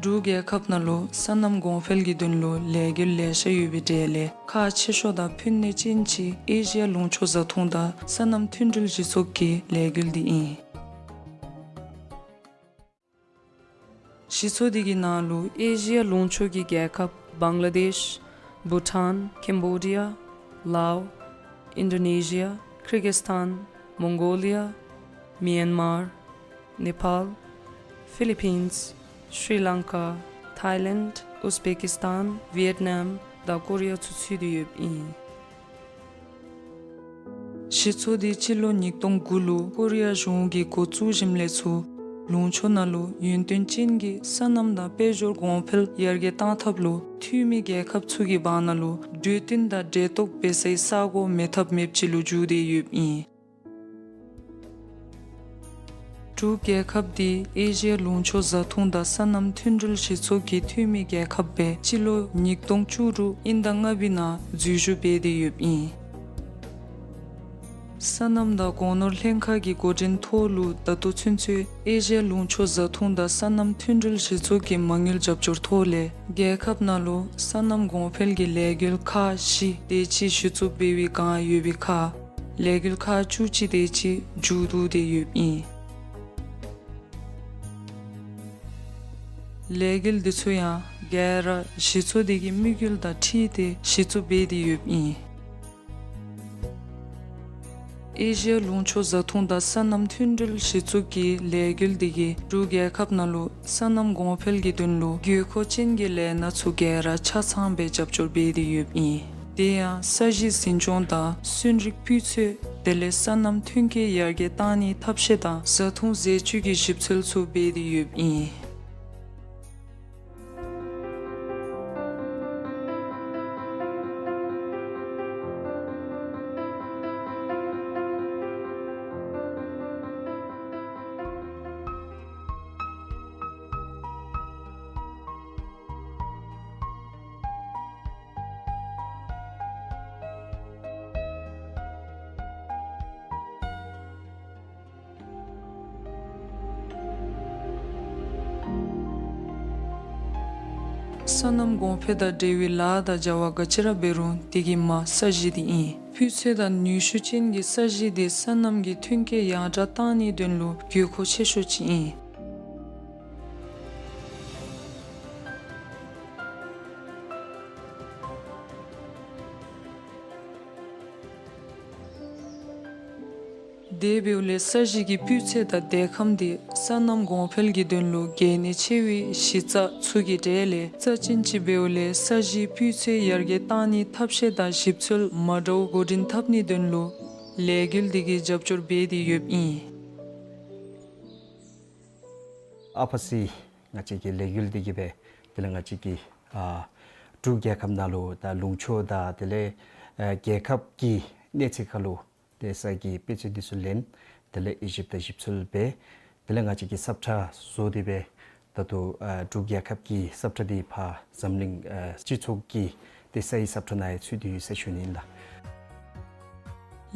འབྲུག་རྒྱལ་ཁབ་ནང་ལུ་སོ་ནམ་གོང་འཕེལ་གྱི་དོན་ལུ་ལས་འགུལ་ལེ་ཤ་ཡོད་པའི་གྲས་ལས་ཁག་ཆེ་ཤོས་དང་ཕན་ནུས་ཅན་ཅིག་ཨེ་ཤི་ཡ་ལུང་ཕྱོགས་བཟའ་འཐུང་དང་སོ་ནམ་མཐུན་སྒྲིལ་གཞི་ཚོགས་ཀྱི་ལས་འགུལ་འདི་ཨིན། གཞི་ཚོགས་འདི་གི་ནང་ལུ་ཨེ་ཤི་ཡ་ལུང་ཕྱོགས་ཀྱི་རྒྱལ་ཁབ་བང་ལ་དེཤ། བྷུ་ཊཱན། ཀེམ་བོ་ཌི་ཡ། ལའོ། ཨིན་ཌོ་ནེ་ཤི་ཡ། ཀིར་གིས་སི་ཐཱན། མོང་གོ་ལི་ཡ། མི་ཡན་མར། ནེ་པཱལ། ཕི་ལི་པིནས། ཤྲི་ལང་ཀ། ཐཱའི་ལེནཌ། ཨུཛ་བེ་ཀིས་ཐཱན། ཝི་ཡེཊ་ནམ་དང་ཀོ་རི་ཡ་ཚུ་ཚུད་དེ་ཡོདཔ་ཨིན། གཞི་ཚོགས་འདི་སྤྱི་ལོ་ཉིས་སྟོང་དགུ་ལུ་ཀོ་རི་ཡ་གཞུང་གིས་འགོ་བཙུགས་ཞིནམ་ལས་ཚུར་ལུང་ཕྱོགས་ནང་ལུ་ཡུན་བརྟན་ཅན་གྱི་སོ་ནམ་དང་དཔལ་འབྱོར་གོང་འཕེལ་ཡར་རྒྱས་གཏང་ཐབས་ལུ་འཐུས་མི་རྒྱལ་ཁབ་ཚུ་གི་བར་ན་ལུ་གྲོས་བསྟུན་དང་འབྲེལ་གཏོགས་འབད་སའི་ས་གོ་མེད་ཐབས་མེདཔ་ཅིག་ལུ་འགྱུར་ཏེ་ཡོདཔ་ཨིན། འབྲུག་རྒྱལ་ཁབ་འདི་ཨེ་ཤི་ཡ་ལུང་ཕྱོགས་བཟའ་འཐུང་དང་སོ་ནམ་མཐུན་སྒྲིལ་གཞི་ཚོགས་ཀྱི་འཐུས་མི་རྒྱལ་ཁབ་སྦེ་སྤྱི་ལོ་ཉིས་སྟོང་བཅུ་དྲུག་དབྱིན་ཟླ་ལྔ་པའི་ནང་འཛུལ་ཞུགས་འབད་དེ་ཡོདཔ་ཨིན། སོ་ནམ་དང་སྒོ་ནོར་ལྷན་ཁག་གི་འགོ་འདྲེན་ཐོག་ལུ་ད་ལྟོ་ཚུན་ཚོད་ཨེ་ཤི་ཡ་ལུང་ཕྱོགས་བཟའ་འཐུང་དང་སོ་ནམ་མཐུན་སྒྲིལ་གཞི་ཚོགས་ཀྱི་མ་དངུལ་རྒྱབ་སྐྱོར་ཐོག་ལས་རྒྱལ་ཁབ་ནང་ལུ་སོ་ནམ་གོང་འཕེལ་གྱི་ལས་འགུལ་ཁག་བཞི་དེ་ཅིག་གཞི་བཙུགས་འབད་བའི་བསྒང་ཡོད་པའི་ཁར་ལས་འགུལ་ཁག་བཅུ་གཅིག་དེ་ཅིག་མཇུག་བསྡུ་སྟེ་ཡོདཔ་ཨིན། ལས་འགུལ་འདི་ཚུ་ཡང་ག་ར་གཞི་ཚོགས་འདི་གི་དམིགས་ཡུལ་དང་འཁྲིལ་ཏེ་གཞི་བཙུགས་འབད་དེ་ཡོདཔ་ཨིན། ཨེ་ཤི་ཡ་ལུང་ཕྱོགས་བཟའ་འཐུང་དང་སོ་ནམ་མཐུན་སྒྲིལ་གཞི་ཚོགས་ཀྱི་ལས་འགུལ་འདི་གིས་འབྲུག་རྒྱལ་ཁབ་ནང་ལུ་སོ་ནམ་གོང་འཕེལ་གྱི་དོན་ལུ་དགོས་མཁོ་ཅན་གྱི་ལས་སྣ་ཚུ་ག་ར་ཆ་ཚང་སྦེ་རྒྱབ་སྐྱོར་འབད་དེ་ཡོདཔ་ཨིན། དེ་ཡང་ས་གཞི་འཛིན་སྐྱོང་དང་གསོན་རིག་སྤུས་ཚད་དེ་ལས་སོ་ནམ་ཐོན་སྐྱེད་ཡར་རྒྱས་གཏང་ནིའི་ཐབས་ཤེས་དང་བཟའ་འཐུང་ཟས་བཅུད་ཀྱི་ཞིབ་འཚོལ་ཚུ་འབད་དེ་ཡོདཔ་ཨིན། སོ་ནམ་གོང་འཕེལ་དང་འབྲེལ་བའི་ལཱ་དང་བྱ་བ་ག་ཅི་ར་འབད་རུང་དེ་གི་མ་ས་གཞི་འདི་ཨིན། སྤུས་ཚད་དང་ནུས་ཤུགས་ཅན་གྱི་ས་གཞི་འདི་སོ་ནམ་གྱི་ཐོན་སྐྱེད་ཡང་དྲག་གཏང་ནིའི་དོན་ལུ་དགོས་མཁོ་ཆེ་ཤོས་ཅིག་ཨིན། དེ་འབདཝ་ལས་ས་གཞི་གི་སྤུས་ཚད་དང་དལ་ཁམས་འདི་སོ་ནམ་གོང་འཕེལ་གྱི་དོན་ལུ་གལ་གནད་ཆེ་བའི་གཞི་རྩ་ཚུ་གི་གྲས་ལས་རྩ་ཅན་ཅིག་འབདཝ་ལས་ས་གཞིའི་སྤུས་ཚད་ཡར་རྒྱས་གཏང་ནིའི་ཐབས་ཤེས་དང་ཞིབ་འཚོལ་མ་འདྲཝ་འགོ་འདྲེན་འཐབ་ནིའི་དོན་ལུ་ལས་འགུལ་འདི་གིས་རྒྱབ་སྐྱོར་འབད་དེ་ཡོདཔ་ཨིན། ཨ་ཕ་སི་ང་བཅས་ཀྱི་ལས་འགུལ་འདི་གིས་སྦེ་དེ་ལས་ང་བཅས་ཀྱི་ཨ་འབྲུག་རྒྱལ་ཁབ་ནང་ལུ་ད་ལུང་ཕྱོགས་དང་དེ་ལས་ཨ་རྒྱལ་ཁབ་ཀྱི་གནས་ཚད་ཁར་ལུ་ཏེ་ས་གི་དཔེ་ཚད་འདི་ཚུ་ལེན། དེ་ལས་དབྱེ་ཞིབ་དང་ཞིབ་འཚོལ་འབད། དེ་ལས་ང་བཅས་ཀྱིས་ས་ཁྲ་བཟོ་སྟེ་སྦེ་ད་ལྟོ་ཨ་འབྲུག་རྒྱལ་ཁབ་ཀྱི་ས་ཁྲ་འདི་ཕར་འཛམ་གླིང་ཨ་སྤྱི་ཚོགས་ཀྱི་ཏེ་སའི་ས་ཁྲ་ནང་ཡང་ཚུད་དེ་ཡོད་ཟེར་ཞུ་ནི་ཨིན་ལགས།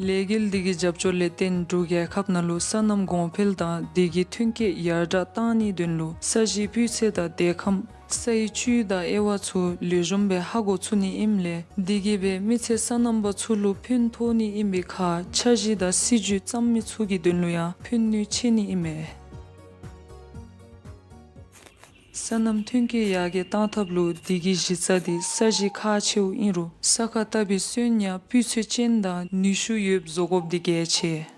ལས་འགུལ་འདི་གི་རྒྱབ་སྐྱོར་ལས་བརྟེན་འབྲུག་རྒྱལ་ཁབ་ནང་ལུ་སོ་ནམ་གོང་འཕེལ་དང་དེ་གི་ཐོན་སྐྱེད་ཡར་དྲག་གཏང་ནིའི་དོན་ལུ་ས་གཞིའི་སྤུས་ཚད་དང་དལ་ཁམས་སའི་བཅུད་དང་དབྱེ་བ་ཚུ་ལེགས་ཤོམ་སྦེ་ཧ་གོ་ཚུགས་ནི་ཨིནམ་ལས་དེ་གིས་སྦེ་མི་ཚེ་སོ་ནམ་པ་ཚུ་ལུ་ཕན་ཐོགས་ནི་ཨིན་པའི་ཁར་འཆར་གཞི་དང་སྲིད་ཇུས་བརྩམ་མི་ཚུ་གི་དོན་ལུ་ཡང་ཕན་ནུས་ཆེ་ནི་ཨིན་མས། སོ་ནམ་ཐོན་སྐྱེད་ཡར་རྒྱས་གཏང་ཐབས་ལུ་དེ་གི་གཞི་རྩ་འདི་ས་གཞི་ཁག་ཆེཝ་ཨིན་རུང་ས་ཁར་བཏབ་པའི་སོན་ཡང་སྤུས་ཚད་ཅན་དང་ནུས་ཤུགས་ཡོདཔ་བཟོ་དགོཔ་འདི་གལ་ཆེ།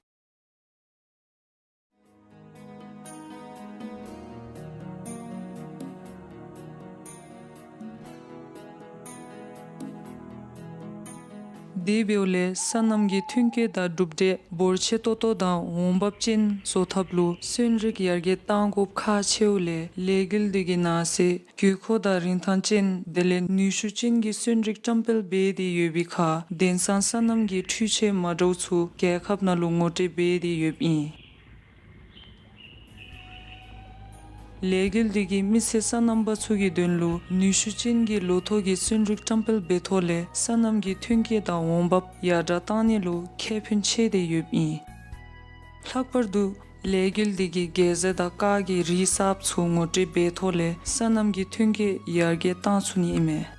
དེ་འབདཝ་ལས་སོ་ནམ་གྱི་ཐོན་སྐྱེད་དང་གྲུབ་འབྲས་འབོར་ཆེ་ཏོག་ཏོ་དང་འོང་འབབ་ཅན་བཟོ་ཐབས་ལུ་སོན་རིགས་ཡར་རྒྱས་གཏང་དགོཔ་ཁག་ཆེཝ་ལས་ལས་འགུལ་འདི་གི་ནང་གསེས་དགོས་མཁོ་དང་རིན་ཐང་ཅན་དེ་ལས་ནུས་ཤུགས་ཅན་གྱི་སོན་རིགས་བཀྲམ་སྤེལ་འབད་དེ་ཡོད་པའི་ཁར་དེང་སང་སོ་ནམ་གྱི་འཕྲུལ་ཆས་མ་འདྲཝ་ཚུ་རྒྱལ་ཁབ་ནང་ལུ་ངོ་སྤྲོད་འབད་དེ་ཡོདཔ་ཨིན། ལས་འགུལ་འདི་གིས་མི་སེར་སོ་ནམ་པ་ཚུ་གི་དོན་ལུ་ནུས་ཤུགས་ཅན་གྱི་ལོ་ཐོག་གི་སོན་རིགས་བཀྲམ་སྤེལ་འབད་ཐོག་ལས་སོ་ནམ་གྱི་ཐོན་སྐྱེད་དང་འོང་འབབ་ཡར་དྲག་གཏང་ནི་ལུ་ཁེ་ཕན་ཆེ་སྟེ་ཡོདཔ་ཨིན། ལྷག་པར་དུ་ལས་འགུལ་འདི་གིས་གྱལ་ཟས་དང་ཀར་གྱི་རིགས་གསརཔ་ཚུ་ངོ་སྤྲོད་འབད་ཐོག་ལས་སོ་ནམ་གྱི་ཐོན་སྐྱེད་ཡར་རྒྱས་གཏང་ཚུགས་ནི་ཨིན་མས།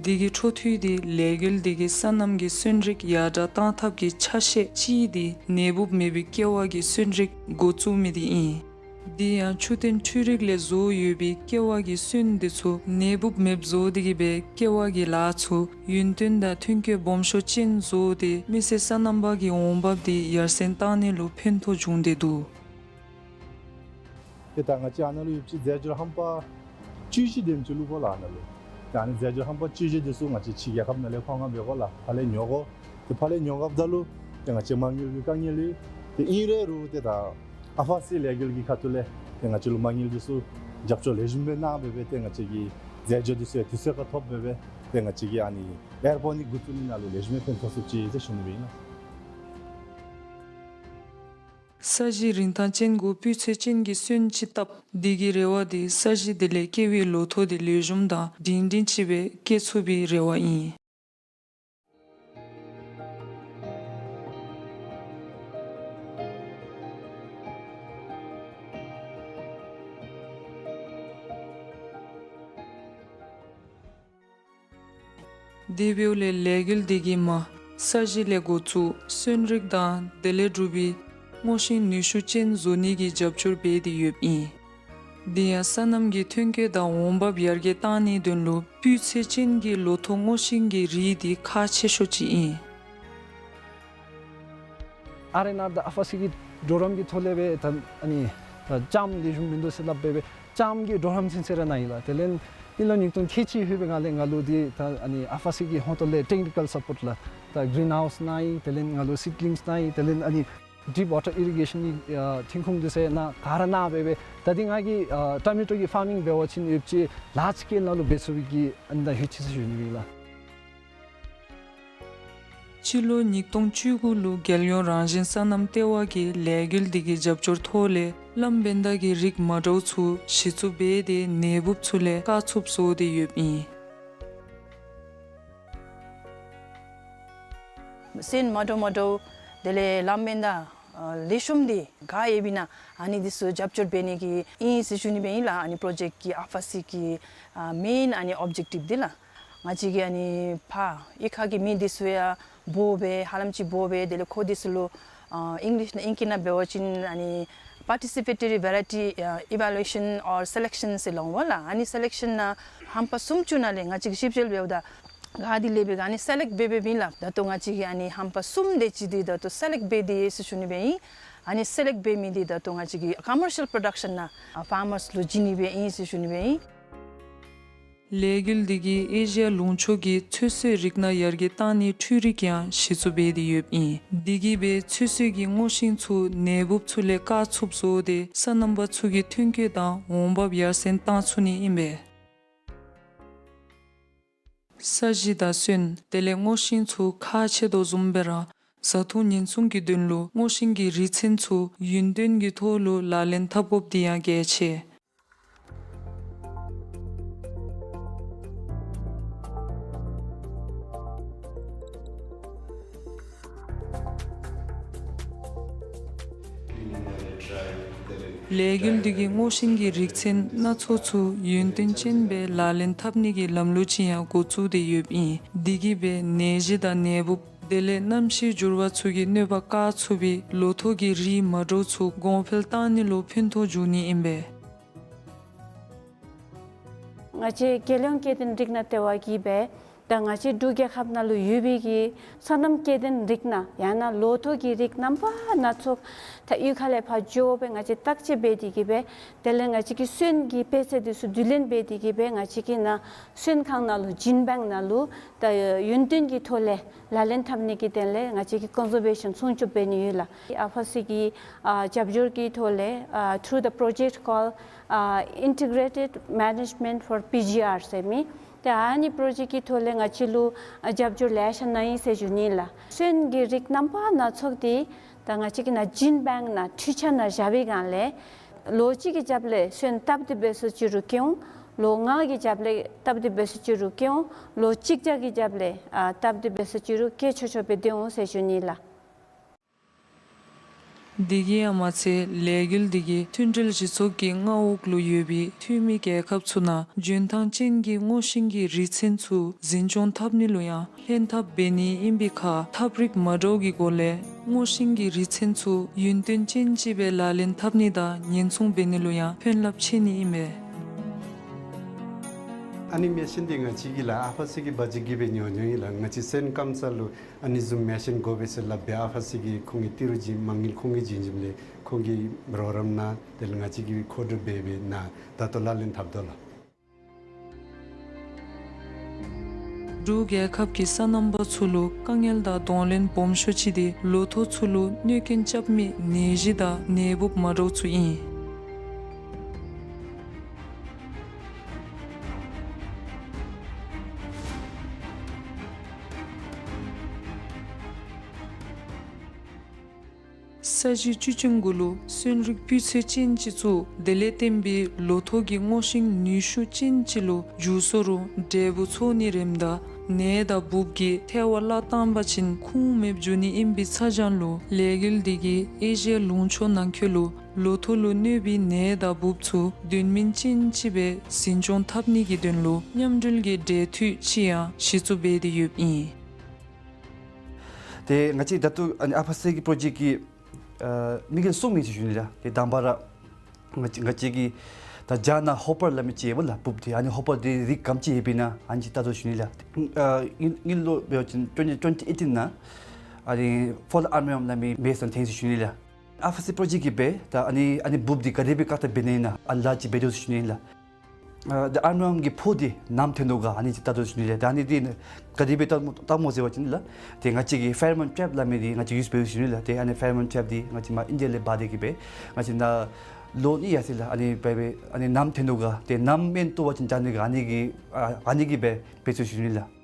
འདི་གི་འཕྲོ་མཐུད་དེ་ལས་འགུལ་འདི་གིས་སོ་ནམ་གྱི་སོན་རིགས་ཡར་དྲག་གཏང་ཐབས་ཀྱི་ཆ་ཤས་ཅིག་འདི་ནད་འབུཔ་མེད་པའི་ཀེ་བ་གི་སོན་རིགས་འགོ་བཙུགས་མི་འདི་ཨིན། དེ་ཡང་ཆུ་ཐོན་འཕྲུལ་རིག་ལས་བཟོ་ཡོད་པའི་ཀེ་བ་གི་སོན་འདི་ཚུ་ནད་འབུཔ་མེདཔ་བཟོ་སྟེ་གིས་སྦེ་ཀེ་བ་གི་ལཱ་ཚུ་ཡུན་བརྟན་དང་ཐོན་སྐྱེད་སྦོམ་ཤོས་ཅན་བཟོ་སྟེ་མི་སེར་སོ་ནམ་པ་གི་འོང་འབབ་འདི་ཡར་སེང་གཏང་ནི་ལུ་ཕན་ཐོགས་འབྱུང་སྟེ་འདུག། ཏེ་ད་ང་བཅས་ཨ་ནཱ་ལུ་ཡོདཔ་ཅིག་རྫས་སྦྱོར་རྣམ་པ་བཅུ་བཞི་དེམ་ཅིག་བླུག་དགོ་ལགས་ཨ་ནཱ་ལུ། ཏེ་ཨ་ནི་རྫས་སྦྱོར་རྣམ་པ་བཅུ་བཞི་འདི་ཚུ་ང་བཅས་ཕྱི་རྒྱལ་ཁབ་ནང་ལས་མཁོ་མངགས་འབད་དགོ་ལགས། ཕར་ལས་ཉོ་དགོ། ཏེ་ཕར་ལས་ཉོ་དགོཔ་ད་ལུ་ཏེ་ང་བཅས་མ་དངུལ་གྱི་དཀའ་ངལ་ཡོད། ཏེ་ཨིན་རུང་རུང་ཏེ་ད་ཨ་ཧྥ་སི་ལས་འགུལ་གྱི་ཁ་ཐུག་ལས་ཏེ་ང་བཅས་ལུ་མ་དངུལ་འདི་ཚུ་རྒྱབ་སྐྱོར་ལེགས་ཤོམ་སྦེ་གནང་སྦེ་སྦེ་ཏེ་ང་བཅས་ཀྱི་རྫས་སྦྱོར་འདི་ཚུ་ཡང་དུས་ཚོད་ཁར་ཐོབ་སྦེ་སྦེ་ཏེ་ང་བཅས་ཀྱི་ཨ་ནི་ཨེར་པོ་ནིག་འགོ་བཙུགས་ནི་ནང་ལུ་ལེགས་ཤོམ་སྦེ་ཕན་ཐོགས་ཚུགསཔ་ཅིག་ཟེར་ཞུ་ནི་སྦེ་ཨིན་ལགས། ས་གཞི་རིན་ཐང་ཅན་གུ་སྤུས་ཚད་ཅན་གྱི་སོན་ཅིག་བཏབ། འདི་གི་རེ་བ་འདི་ས་གཞི་དེ་ལས་སྐྱེ་བའི་ལོ་ཐོག་འདི་ལེགས་ཤོམ་དང་སྒྲིང་སྒྲིང་ཅིག་སྦེ་སྐྱེ་ཚུགས་པའི་རེ་བ་ཨིན། དེ་འབདཝ་ལས་ལས་འགུལ་འདི་གིས་མ་ས་གཞི་ལས་འགོ་བཙུགས་སོན་རིགས་དང་དེ་ལས་གྲུབ་པའི་སྔོ་ཤིང་ནུས་ཤུགས་ཅན་བཟོ་ནི་གི་རྒྱབ་སྐྱོར་འབད་དེ་ཡོདཔ་ཨིན། དེ་ཡང་སོ་ནམ་གྱི་ཐོན་སྐྱེད་དང་འོང་འབབ་ཡར་རྒྱས་གཏང་ནིའི་དོན་ལུ་སྤུས་ཚད་ཅན་གྱི་ལོ་ཐོག་སྔོ་ཤིང་གི་རིགས་འདི་ཁག་ཆེ་ཤོས་ཅིག་ཨིན། ཨར་ཨེན་ཨར་དང་ཨ་ཧྥ་སི་གི་གྲོགས་རམ་གྱི་ཐོག་ལས་སྦེ་ད་ཨ་ནི་ད་ལྕངམ་ལེགས་ཤོམ་མིན་འདུག་ཟེར་སླབ་སྦེ་སྦེ་ལྕངམ་གྱི་གྲོགས་རམ་ཚུན་ཚོད་ར་གནང་ཡི་ལགས། དེ་ལས་འདི་ལུ་ཉིས་སྟོང་ཁལ་གཅིག་ལྷོད་པའི་སྒང་ལས་ང་ལུ་འདི་ད་ཨ་ནི་ཨ་ཧྥ་སི་གི་ཧོངས་ཏོ་ལས་ཊེཀ་ནི་ཀཱལ་སཔོརཊ་ལགས། ད་གི་རིན་ཧའུསི་གནང་ཡི། དེ་ལས་ང་ལུ་སིཌ་ལིངསི་གནང་ཡི། དེ་ལས་ཨ་ནི་ཌིཔ་ཝ་ཊར་ཨི་རི་གེ་ཤཱན་གྱི་ཨ་ཐོན་ཁུངས་འདི་ཚུ་གནང་ག་ར་གནང་སྦེ་སྦེ་ད་འདི་ང་གིས་ཨ་ཊོ་མེ་ཊོ་གི་ཕཱར་མིང་འབད་བ་ཅིན་ཡོདཔ་ཅིག་ལཱརཇ་སི་ཀེལ་ནང་ལུ་འབད་ཚུགས་པའི་གི་ཨ་ནི་ད་ལྷོད་ཅི་ཟེར་ཞུ་ནི་ཨིན་ལགས། སྤྱི་ལོ་ཉིས་སྟོང་བཅུ་དགུ་ལུ་རྒྱལ་ཡོངས་རང་བཞིན་སོ་ནམ་ལྟེ་བ་གིས་ལས་འགུལ་འདི་གི་རྒྱབ་སྐྱོར་ཐོག་ལས་གླང་བན་དྷ་གི་རིགས་མ་འདྲཝ་ཚུ་གཞི་བཙུགས་འབད་དེ་ནད་འབུཔ་ཚུ་ལས་བཀག་ཚུགསཔ་བཟོ་སྟེ་ཡོདཔ་ཨིན། སོན་མ་འདྲཝ་མ་འདྲཝ་དེ་ལས་གླང་བན་དྷ་ཨ་ལེགས་ཤོམ་འདི་ག་ཡོདཔ་ཨིན་ན་ཨ་ནི་འདི་ཚུ་རྒྱབ་སྐྱོར་འབད་ནི་གི་ཨིན་ཟེར་ཞུ་ནི་སྦེ་ཨིན་ལགས། ཨ་ནི་པྲོ་ཇེཀཊ་ཀྱི་ཨ་ཧྥ་སི་གི་ཨ་མེན་ཨ་ནི་ཨོབ་ཇེཀ་ཊིབ་འདི་ལགས། ང་བཅས་ཀྱི་ཨ་ནི་ཕར་གཡུས་ཁ་གི་མི་འདི་ཚུ་ཡང་འབོ་སྦེ་ཧ་ལམ་ཅིག་འབོ་སྦེ་དེ་ལས་ཁོང་འདི་ཚུ་ལུ་ཨ་ཨིང་ལིཤ་ནང་ཨིང་སྐད་ནང་འབད་བ་ཅིན་ཨ་ནི་པར་ཊི་སི་པེ་ཊོ་རི་ཝེ་རའི་ཊི་ཨ་ཨི་ཝེ་ལུ་ཨེ་ཤཱན་ཨོར་སེ་ལེཀ་ཤཱན་ཟེར་སླབ་འོང་ལགས། ཨ་ནི་སེ་ལེཀ་ཤཱན་ནང་ཧམ་པ་གསུམ་བཅུ་ནང་ལས་ང་བཅས་ཀྱིས་ཞིབ་དཔྱད་འབདཝ་ད་ག་དེ་ལས་སྦེ་ག་ཨ་ནི་སེ་ལེཀཊ་འབད་འབདཝ་ཨིན་ལགས། ད་ལྟོ་ང་བཅས་ཀྱིས་ཨ་ནི་ཧམ་པ་གསུམ་དེ་ཅིག་འདི་ད་ལྟོ་སེ་ལེཀཊ་འབད་དེ་ཡོད་ཟེར་ཞུ་ནི་སྦེ་ཨིན། ཨ་ནི་སེ་ལེཀཊ་འབད་མི་འདི་ད་ལྟོ་ང་བཅས་ཀྱིས་ཀོ་མར་ཤལ་པྲོ་ཌག་ཤཱན་ནང་ཨ་ཕཱར་མརསི་ལུ་བྱིན་ནི་སྦེ་ཨིན་ཟེར་ཞུ་ནི་སྦེ་ཨིན། ལས་འགུལ་འདི་གིས་ཨེ་ཤི་ཡ་ལུང་ཕྱོགས་ཀྱི་ཚོད་བསྲེ་རིགས་སྣ་ཡར་རྒྱས་གཏང་ནིའི་འཕྲུལ་རིག་ཡང་གཞི་བཙུགས་འབད་དེ་ཡོདཔ་ཨིན། འདི་གིས་སྦེ་ཚོད་བསྲེ་གི་སྔོ་ཤིང་ཚུ་ནད་འབུཔ་ཚུ་ལས་བཀག་ཚུགསཔ་བཟོ་སྟེ་སོ་ནམ་པ་ཚུ་གི་ཐོན་སྐྱེད་དང་འོང་འབབ་ཡར་སེང་གཏང་ཚུགས་ནི་ཨིན་པས། ས་གཞི་དང་སོན་དེ་ལས་སྔོ་ཤིང་ཚུ་ཁག་ཆེ་དོ་བཟུམ་སྦེ་ར་བཟའ་འཐུང་ཉེན་སྲུང་གི་དོན་ལུ་སྔོ་ཤིང་གི་རིགས་ཚན་ཚུ་ཡུན་བརྟན་གྱི་ཐོག་ལུ་ལག་ལེན་འཐབ་དགོཔ་འདི་ཡང་གལ་ཆེ། ལས་འགུལ་འདི་གིས་སྔོ་ཤིང་གི་རིགས་ཚན་སྣ་ཚོགས་ཚུ་ཡུན་བརྟན་ཅན་སྦེ་ལག་ལེན་འཐབ་ནི་གི་ལམ་ལུགས་ཅིག་ཡང་འགོ་བཙུགས་ཏེ་ཡོདཔ་ཨིན། འདི་གིས་སྦེ་ནད་གཞི་དང་ནད་འབུཔ་དེ་ལས་གནམ་གཤིས་འགྱུར་བ་ཚུ་གི་གནོད་པ་བཀག་ཚུགས་པའི་ལོ་ཐོག་གི་རིགས་མ་འདྲཝ་ཚུ་གོང་འཕེལ་གཏང་ནི་ལུ་ཕན་ཐོགས་འབྱུང་ནི་ཨིན་པས། ང་བཅས་རྒྱལ་ཡོངས་སྐྱེ་ལྡན་རིགས་སྣ་ལྟེ་བ་གིས་སྦེ་ ད་ང་བཅས་འབྲུག་རྒྱལ་ཁབ་ནང་ལུ་ཡོད་པའི་གི་སོ་ནམ་སྐྱེ་ལྡན་རིགས་སྣ་ཡང་ན་ལོ་ཐོག་གི་རིགས་རྣམ་པ་སྣ་ཚོགས་ད་གཡུས་ཁ་ལས་ཕར་འགྱོ་སྦེ་ང་བཅས་བརྟག་དཔྱད་འབད་དེ་གི་སྦེ་དེ་ལས་ང་བཅས་ཀྱི་སོན་གྱི་དཔེ་ཚད་འདི་ཚུ་བསྡུ་ལེན་འབད་དེ་གི་སྦེ་ང་བཅས་ཀྱི་ནཱ་སོན་ཁང་ནང་ལུ་gene bank ནང་ལུ་ད་ཡུན་བརྟན་གྱི་ཐོག་ལས་ལག་ལེན་འཐབ་ནི་གི་དོན་ལས་ང་བཅས་ཀྱིས་ཀོན་ཟར་བེ་ཤཱན་སྲུང་སྐྱོབ་འབད་ནི་ཡོད་ལགས། ཨ་ཕ་སི་གི་ཨ་རྒྱབ་སྐྱོར་གྱི་ཐོག་ལས་ཨ་through the project called ཨ་Integrated Management for P G R ཟེར་མི། ཏེ་ཨ་ནི་པྲོ་ཇེཀཊ་ཀྱི་ཐོག་ལས་ང་བཅས་ལུ་ཨ་རྒྱབ་སྐྱོར་ལེ་ཤ་གནང་ཡི་ཟེར་ཞུ་ནི་ལགས། སོན་གྱི་རིགས་རྣམ་པ་སྣ་ཚོགས་འདི་ད་ང་བཅས་ཀྱི་ནཱ་gene bank ནང་འཕྲུལ་ཆས་ནང་བཞག་པའི་སྒང་ལས་ལོ་གཅིག་གི་རྒྱབ་ལས་སོན་སྟབས་བདེ་སྦེ་སུ་ཅིག་རུང་སྐྱེ་འོང་། ལོ་ལྔ་གི་རྒྱབ་ལས་སྟབས་བདེ་སྦེ་སུ་ཅིག་རུང་སྐྱེ་འོང་། ལོ་གཅིག་བརྒྱ་གི་རྒྱབ་ལས་ཨ་སྟབས་བདེ་སྦེ་སུ་ཅིག་རུང་སྐྱེ་ཆོག་ཆོག་སྦེ་སྡོད་འོང་ཟེར་ཞུ་ནི་ལགས། དེ་གིས་ཡང་མ་ཚད་ལས་འགུལ་འདི་གིས་མཐུན་འབྲེལ་གཞི་ཚོགས་ཀྱི་མངའ་འོག་ལུ་ཡོད་པའི་འཐུས་མི་རྒྱལ་ཁབ་ཚུ་ནང་འཇོན་ཐང་ཅན་གྱི་སྔོ་ཤིང་གི་རིགས་ཚན་ཚུ་འཛིན་སྐྱོང་འཐབ་ནི་ལུ་ཡང་ལྷན་ཐབས་འབད་ནི་ཨིན་པའི་ཁར་ཐབས་རིག་མ་འདྲཝ་གི་སྒོ་ལས་སྔོ་ཤིང་གི་རིགས་ཚན་ཚུ་ཡུན་བརྟན་ཅན་ཅིག་སྦེ་ལག་ལེན་འཐབ་ནི་དང་ཉེན་སྲུང་འབད་ནི་ལུ་ཡང་ཕན་རླབས་ཆེ་ནི་ཨིན་མས། ཨ་ནི་མེ་ཤིན་འདི་ང་བཅས་ཀྱིས་ལགས་ཨ་ཕ་སི་གི་བ་ཇི་གིས་སྦེ་ཉོ་ཉོཝ་ཨིན་ལགས། ང་བཅས་སོན་སྐམ་ས་ལུ་ཨ་ནི་བཟུམ་མེ་ཤིན་དགོ་པས་ཟེར་སླབ་སྦེ་ཨ་ཕ་སི་གི་ཁོང་གི་ཏི་རུ་བྱིན་མ་དངུལ་ཁོང་གིས་བྱིན་བྱིནམ་ལས་ཁོང་གི་རོགས་རམ་ནང་དེ་ལས་ང་བཅས་ཀྱིས་མཁོ་སྒྲུབ་འབད་འབད་ནཱ་ད་ལྟོ་ལག་ལེན་འཐབ་དོ་ལགས། འབྲུག་རྒྱལ་ཁབ་ཀྱི་སོ་ནམ་པ་ཚུ་ལུ་དཀའ་ངལ་དང་གདོང་ལེན་སྦོམ་ཤོས་ཅིག་འདི་ལོ་ཐོག་ཚུ་ལུ་གནོད་རྐྱེན་རྐྱབ་མི་ནད་གཞི་དང་ནད་འབུབ་མ་འདྲཝ་ཚུ་ཨིན། ས་གཞི་བཅུ་གཅིག་གུ་ལུ་སོན་རིགས་སྤུས་ཚད་ཅན་ཅིག་བཙུགས། དེ་ལས་བརྟེན་པའི་ལོ་ཐོག་གི་སྔོ་ཤིང་ནུས་ཤུགས་ཅན་ཅིག་ལུ་འགྱུར་སོང་རུང་འབྲས་བུ་ཚོགས་ནི་རནམ་ད་ནད་དང་འབུབ་ཀྱིས་ཐལ་བ་བརླག་བཏང་པ་ཅིན་ཁུངས་མེདཔ་འགྱོ་ནི་ཨིན་པའི་ཚ་གྱང་ལུ་ལས་འགུལ་འདི་གིས་ཨེ་ཤི་ཡ་ལུང་ཕྱོགས་ནང་འཁོད་ལུ་ལོ་ཐོག་ལུ་གནོད་པའི་ནད་དང་འབུབ་ཚུ་དོན་སྨིན་ཅན་ཅིག་སྦེ་འཛིན་སྐྱོང་འཐབ་ནི་གི་དོན་ལུ་མཉམ་འབྲེལ་གྱི་འབྲེལ་མཐུད་ཅིག་ཡང་གཞི་བཙུགས་འབད་དེ་ཡོདཔ་ཨིན། ཏེ་ང་བཅས་ད་ལྟོ་ཨ་ནི་ཨ་ཕ་སི་གི་པྲོ་ཇེཀཊ་ཀྱི་ཨ་དམིགས་ཡུལ་གསུམ་ཨིན་ཟེར་ཞུ་ནི་ལགས། ཏེ་དང་པ་ར་ང་བཅས་ང་བཅས་ཀྱིས་ད་རྒྱ་ནང་ཧོ་པར་སླབ་མི་ཅིག་ཡོདཔ་ལགས་འབུབ་འདི། ཨ་ནི་ཧོ་པར་འདི་རིགས་ག་དེམ་ཅིག་ཡོདཔ་ཨིན་ན་ཨ་ནི་ཅིག་བལྟ་དོ་ཞུ་ནི་ལགས། ཨ་དངུལ་དངུལ་ལོ་འབད་བ་ཅིན་twenty twenty eighteen ནང་ཨ་ནི་ཕོལ་ཨརམ་ཝོརམ་སླབ་མི་མེ་ཤིན་ཐོན་ཡི་ཟེར་ཞུ་ནི་ལགས། ཨ་ཕ་སི་པྲོ་ཇེཀཊ་ཀྱིས་སྦེ་ད་ཨ་ནི་ཨ་ནི་འབུབ་འདི་ག་དེ་སྦེ་བཀག་ཐབས་འབད་ནི་ཨིན་ན་ཨ་ལཱ་ཅིག་འབད་དོ་ཟེར་ཞུ་ནི་ལགས། ཨ་ད་ཨརམ་ཝོརམ་གྱི་ཕོ་འདི་ནམ་ཐོན་དོ་ག་ཨ་ནི་ཅིག་བལྟ་དོ་ཟེར་ཞུ་ནི་ལགས། ད་ཨ་ནི་འདི་ག་དེ་སྦེ་བལྟ་བལྟཝ་སྨོ་ཟེར་བ་ཅིན་ལགས། ཏེ་ང་བཅས་ཀྱིས་ཕེ་རོ་མོན་ཊེབ་སླབ་མི་འདི་ང་བཅས་ཡུསི་འབད་དོ་ཟེར་ཞུ་ནི་ལགས། ཏེ་ཨ་ནི་ཕེ་རོ་མོན་ཊེབ་འདི་ང་བཅས་མར་ཨིན་ཌི་ཡ་ལས་འབག་སྟེ་གི་སྦེ་ང་བཅས་ནཱ་ལོ་གཉིས་ཡར་སོང་ལགས། ཨ་ནི་འབད་འབད་ཨ་ནི་ནམ་ཐོན་དོ་ག་ཏེ་ནམ་སྨན་བཏོག་པ་ཅིན་དྲག་ནི་ག་ཨ་ནི་གི་ཨ་ཨ་ནི་གི་སྦེ་འབད་དོ་ཟེར་ཞུ་ནི་ལགས།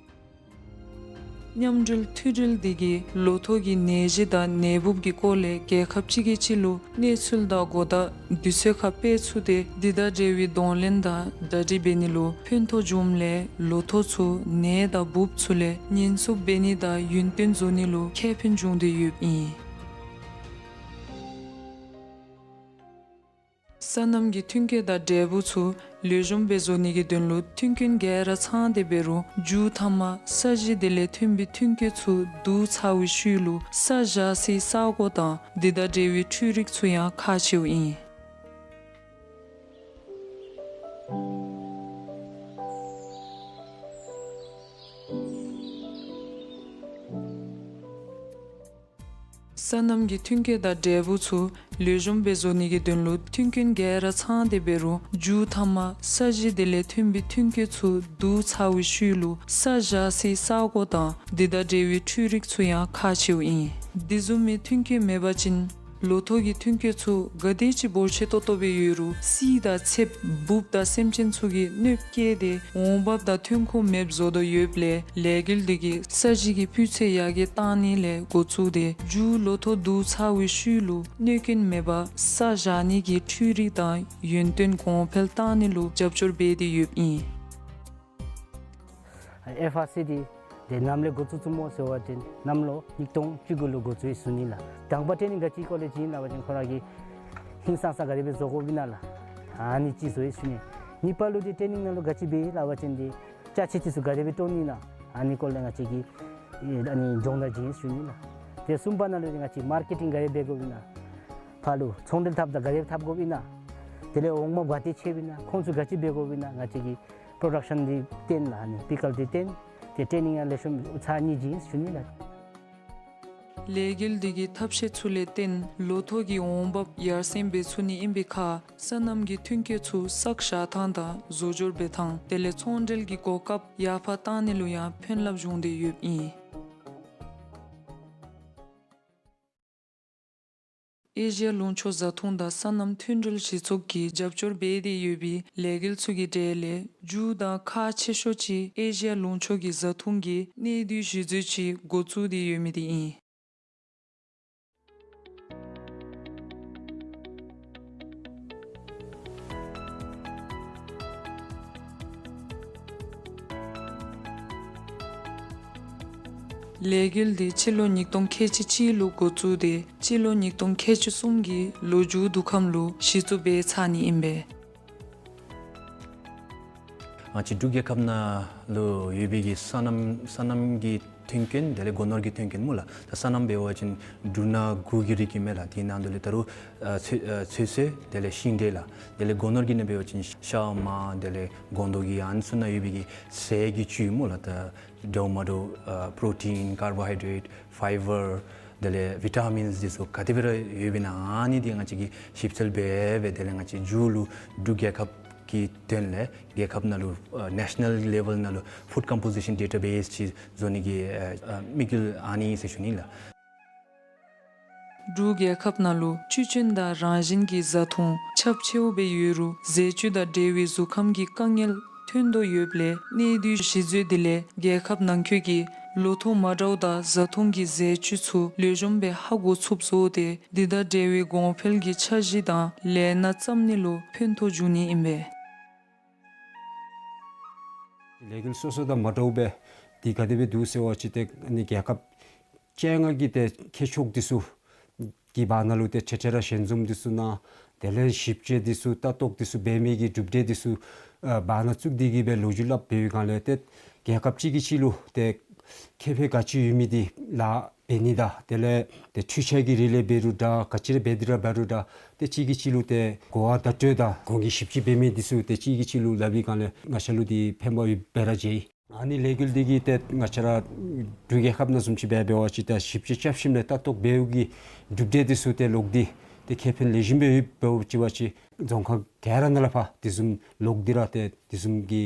མཉམ་འབྲེལ་མཐུད་འབྲེལ་འདི་གིས་ལོ་ཐོག་གི་ནད་གཞི་དང་ནད་འབུབ་ཀྱི་སྐོར་ལས་རྒྱལ་ཁབ་གཅིག་གིས་གཅིག་ལུ་གནས་ཚུལ་དང་གོ་བརྡ་དུས་ཚོད་ཁར་སྤེལ་ཚུགས་ཏེ་འདི་དང་འབྲེལ་བའི་གདོང་ལེན་དང་གྲ་སྒྲིག་འབད་ནི་ལུ་ཕན་ཐོགས་འབྱུངམ་ལས་ལོ་ཐོག་ཚུ་ནད་དང་འབུབ་ཚུ་ལས་ཉེན་སྲུང་འབད་ནི་དང་ཡུན་བརྟན་བཟོ་ནི་ལུ་ཁེ་ཕན་འབྱུང་སྟེ་ཡོདཔ་ཨིན། སོ་ནམ་གྱི་མཐུན་རྐྱེན་དང་འབྲས་བུ་ཚུ་ལེགས་ཤོམ་སྦེ་བཟོ་ནི་གི་དོན་ལུ་མཐུན་རྐྱེན་ག་ར་ཚང་སྟེ་འབད་རུང་མཇུག་ཐ་མ་ས་གཞི་དེ་ལས་ཐོན་པའི་མཐུན་རྐྱེན་ཚུ་བསྡུ་ཚར་བའི་ཤུལ་ལུ་ས་བཞག་སའི་ས་གོ་དང་འདི་དང་འབྲེལ་བའི་འཕྲུལ་རིག་ཚུ་ཡང་ཁག་ཆེཝ་ཨིན། སོ་ནམ་གྱི་མཐུན་རྐྱེན་དང་འབྲས་བུ་ཚུ་ལེགས་ཤོམ་སྦེ་བཟོ་ནི་གི་དོན་ལུ་མཐུན་རྐྱེན་ག་ར་ཚང་སྟེ་འབད་རུང་མཇུག་ཐ་མ་ས་གཞི་དེ་ལས་ཐོན་པའི་མཐུན་རྐྱེན་ཚུ་བསྡུ་ཚར་བའི་ཤུལ་ལུ་ས་བཞག་སའི་ས་གོ་དང་འདི་དང་འབྲེལ་བའི་འཕྲུལ་རིག་ཚུ་ཡང་ཁག་ཆེཝ་ཨིན། འདི་བཟུམ་མའི་མཐུན་རྐྱེན་མེད་པ་ཅིན་ལོ་ཐོག་གི་མཐུན་རྐྱེན་ཚུ་ག་དེ་ཅིག་འབོར་ཆེ་ཏོག་ཏོ་སྦེ་ཡོད་རུང་བསིལ་དང་ཚདཔ་འབུབ་དང་སེམས་ཅན་ཚུ་གིས་གནོདཔ་བཀལ་ཏེ་འོང་འབབ་དང་ཐོན་ཁུངས་མེདཔ་བཟོ་དོ་ཡོདཔ་ལས་ལས་འགུལ་འདི་གིས་ས་གཞི་གི་སྤུས་ཚད་ཡར་རྒྱས་བཏང་ནི་ལས་འགོ་བཙུགས་ཏེ་མཇུག་ལོ་ཐོག་བསྡུ་ཚར་བའི་ཤུལ་ལུ་གནོད་རྐྱེན་མེད་པར་ས་བཞག་ནི་གི་འཕྲུལ་རིག་དང་ཡུན་བརྟན་གོང་འཕེལ་བཏང་ནི་ལུ་རྒྱབ་སྐྱོར་འབད་དེ་ཡོདཔ་ཨིན། ཨེཕ་ཨར་སི་འདི་ཏེ་ནམ་ལས་འགོ་བཙུགས་བཙུགསཔ་སྨོ་ཟེར་བ་ཅིན་གནམ་ལོ་ཉིས་སྟོང་བཅུ་དགུ་ལུ་འགོ་བཙུགས་ཡི་ཟེར་ཞུ་ནི་ལགས། དང་པ་ཊེ་ནིང་ག་ཅི་སྐོར་ལས་བྱིན་སླབ་པ་ཅིན་ཁོ་ར་གིས་ཧིང་སངས་ས་ག་དེ་སྦེ་བཟོ་དགོཔ་ཨིན་ན་ལགས། ཨ་ནི་གཅིག་བཟོ་ཡི་ཟེར་ཞུ་ནི། གཉིས་པ་ལུ་འདི་ཊེ་ནིང་ནང་ལུ་ག་ཅི་འབད་ཡི་སླབ་པ་ཅིན་འདི་ཅ་ཆས་འདི་ཚུ་ག་དེ་སྦེ་བཏོན་ནི་ཨིན་ན་ཨ་ནི་སྐོར་ལས་ང་བཅས་ཀྱིས་ཨེ་ཨ་ནི་སྦྱོང་བརྡར་བྱིན་ཡི་ཟེར་ཞུ་ནི་ལགས། ཏེ་གསུམ་པ་ནང་ལུ་འདི་ང་བཅས་མར་ཀེ་ཊིང་ག་དེ་འབད་དགོཔ་ཨིན་ན། ཕར་ལུ་ཚོང་འབྲེལ་འཐབ་ད་ག་དེ་འཐབ་དགོཔ་ཨིན་ན། དེ་ལས་འོང་འབབ་ག་དེ་ཅིག་ཡོདཔ་ཨིན་ན། ཁོང་ཚུ་ག་ཅི་འབད་དགོཔ་ཨིན་ན། ང་བཅས་ཀྱིས་པྲོ་ཌག་ཤཱན་འདི་བཏོན་ལགས། ཨ་ནི་པི་ཀལ་འདི་བཏོན། ཏེ་ཊེ་ནིང་ཡང་ལེགས་ཤོམ་ཚར་ནི་ཨིན་ཟེར་ཞུ་ནི་ལགས། ལས་འགུལ་འདི་གི་ཐབས་ཤེས་ཚུ་ལས་བརྟེན་ལོ་ཐོག་གི་འོང་འབབ་ཡར་སེང་འབད་ཚུགས་ནི་ཨིན་པའི་ཁར་སོ་ནམ་གྱི་ཐོན་སྐྱེད་ཚུ་བསགས་བཞག་ཐངས་དང་བཟོ་སྦྱོར་འབད་ཐངས་དེ་ལས་ཚོང་འབྲེལ་གྱི་གོ་སྐབས་ཡར་འཕར་བཏང་ནི་ལུ་ཡང་ཕན་རླབས་བྱུང་སྟེ་ཡོདཔ་ཨིན། ཨེ་ཤི་ཡ་ལུང་ཕྱོགས་བཟའ་འཐུང་དང་སོ་ནམ་མཐུན་འབྲེལ་སྤྱི་ཚོགས་ཀྱིས་རྒྱབ་སྐྱོར་འབད་དེ་ཡོད་པའི་ལས་འགུལ་ཚུ་གི་གྲས་ལས་འབྲུག་དང་ཁག་ཆེ་ཤོས་ཅིག་ཨེ་ཤི་ཡ་ལུང་ཕྱོགས་ཀྱི་བཟའ་འཐུང་གི་གནས་སྡུད་གཞི་བཟོ་ཅིག་འགོ་བཙུགས་ཏེ་ཡོད་མི་དེ་ཨིན། ལས་འགུལ་འདི་སྤྱི་ལོ་ཉིས་སྟོང་ཁལ་གཅིག་གཅིག་ལུ་འགོ་བཙུགས་ཏེ་སྤྱི་ལོ་ཉིས་སྟོང་ཁལ་གཅིག་གསུམ་གྱི་ལོ་མཇུག་དུས་ཁམས་ལུ་གཞི་བཙུགས་འབད་ཚར་ནི་ཨིན་པས། ང་བཅས་འབྲུག་རྒྱལ་ཁབ་ནང་ལུ་ཡོད་པའི་གི་སོ་ནམ་སོ་ནམ་གྱི་ཐོན་སྐྱེད་དེ་ལས་སྒོ་ནོར་གྱི་ཐོན་སྐྱེད་སྨོ་ལགས། ད་སོ་ནམ་འབད་བ་ཅིན་འབྲུ་སྣ་དགུ་གི་རིགས་ཨིན་མས་ལགས། དེ་ནང་དུ་ལས་ད་རུང་ཨ་ཚོད་ཨ་ཚོད་བསྲེ་དེ་ལས་ཤིང་འབྲས་ལགས། དེ་ལས་སྒོ་ནོར་གྱི་ནང་འབད་བ་ཅིན་ཤ་མར་དེ་ལས་སྒོང་རྡོག་གི་ཨ་ནི་ཚུ་ནང་ཡོད་པའི་གི་ཟས་ཀྱི་བཅུད་སྨོ་ལགས། ད་འདྲཝ་མ་འདྲཝ་ཨ་པྲོ་ཊིན་ཀར་བོ་ཧའི་ཌེཊ་ཕའི་བར་དེ་ལས་བི་ཊ་མིནསི་འདི་ཚུ་ག་དེ་སྦེ་ར་ཡོདཔ་ཨིན་ན་ཨ་ནི་འདི་ང་བཅས་ཀྱིས་ཞིབ་འཚོལ་འབད་འབད་དེ་ལས་ང་བཅས་མཇུག་ལུ་འབྲུག་རྒྱལ་ཁབ་ཀྱི་དོན་ལས་རྒྱལ་ཁབ་ནང་ལུ་ཨ་ནེ་ཤ་ནཱལ་ལེ་ཝེལ་ནང་ལུ་ཕུཌ་ཀམ་པོ་ཟི་ཤཱན་ཌེ་ཊ་བེསི་ཅིག་བཟོ་ནི་གི་ཨ་ཨ་དམིགས་ཡུལ་ཨ་ནི་ཨིན་ཟེར་ཞུ་ནི་ལགས། འབྲུག་རྒྱལ་ཁབ་ནང་ལུ་བཅུད་ཅན་དང་རང་བཞིན་གྱི་བཟའ་འཐུང་ཁྱབ་ཆེཝ་སྦེ་ཡོད་རུང་ཟས་བཅུད་དང་འབྲེལ་བའི་གཟུགས་ཁམས་ཀྱི་དཀའ་ངལ་ཐོན་དོ་ཡོདཔ་ལས་གནས་སྡུད་གཞི་བཟོ་འདི་ལས་རྒྱལ་ཁབ་ནང་འཁོད་ཀྱི་ལོ་ཐོག་མ་འདྲཝ་དང་བཟའ་འཐུང་གི་ཟས་བཅུད་ཚུ་ལེགས་ཤོམ་སྦེ་ཧ་གོ་ཚུགསཔ་བཟོ་སྟེ་འདི་དང་འབྲེལ་བའི་གོང་འཕེལ་གྱི་འཆར་གཞི་དང་ལས་སྣ་བརྩམ་ནི་ལུ་ཕན་ཐོགས་འབྱུང་ནི་ཨིན་པས། ལས་འགུལ་སོ་སོ་དང་མ་འདྲཝ་སྦེ་འདི་ག་དེ་སྦེ་འདུག་ཟེར་བ་ཅིན་ཏེ་ཨ་ནི་རྒྱལ་ཁབ་བཅོ་ལྔ་གི་ཏེ་མཁས་མཆོག་འདི་ཚུ་གི་བར་ན་ལུ་ཏེ་འཕྲལ་འཕྲལ་ར་ཞལ་འཛོམས་འདི་ཚུ་གནང་། དེ་ལས་ཞིབ་དཔྱད་འདི་ཚུ་ལྟ་རྟོག་འདི་ཚུ་འབད་མི་གི་གྲུབ་འབྲས་འདི་ཚུ་ཨ་བར་ན་བཙུགས་ཏེ་གི་སྦེ་ལོ་རྒྱུས་སླབ་འབད་བའི་སྒང་ལས་ཏེ་རྒྱལ་ཁབ་གཅིག་གིས་གཅིག་ལུ་ཏེ་ཁེ་ཕན་ག་ཅི་ཡོད་མི་འདི་ལཱ་འབད་ནི་དང་དེ་ལས་ཏེ་འཕྲུལ་ཆས་ཀྱི་རིགས་ལས་འབད་རུང་འདྲ་ག་ཅི་ར་འབད་དེ་ར་འབད་རུང་འདྲ་ཏེ་གཅིག་གིས་གཅིག་ལུ་ཏེ་གོ་བ་བརྡ་སྤྲོད་དང་གོང་གི་ཞིབ་དཔྱད་འབད་མི་འདི་ཚུ་ཏེ་གཅིག་གིས་གཅིག་ལུ་སླབ་པའི་སྒང་ལས་ང་བཅས་ལུ་འདི་ཕན་པ་ཡོདཔ་སྦེ་ར་མཇལ་ཡི། ཨ་ནི་ལས་འགུལ་འདི་གིས་ཏེ་ང་བཅས་ར་འབྲུག་རྒྱལ་ཁབ་ནང་བཟུམ་ཅིག་འབད་འབད་བ་ཅིན་ཏེ་ཞིབ་དཔྱད་རྐྱབ་ཞིནམ་ལས་ལྟ་རྟོག་འབདཝ་གི་གྲུབ་འབྲས་འདི་ཚུ་ཏེ་ལོག་སྟེ་ཏེ་ཁེ་ཕན་ལེགས་ཤོམ་སྦེ་ཡོདཔ་འབད་བ་ཅིན་ཏེ་རྫོང་ཁག་ག་ར་ནང་ལས་ཕར་དེ་བཟུམ་ལོག་སྟེ་ར་ཏེ་དེ་བཟུམ་གྱི་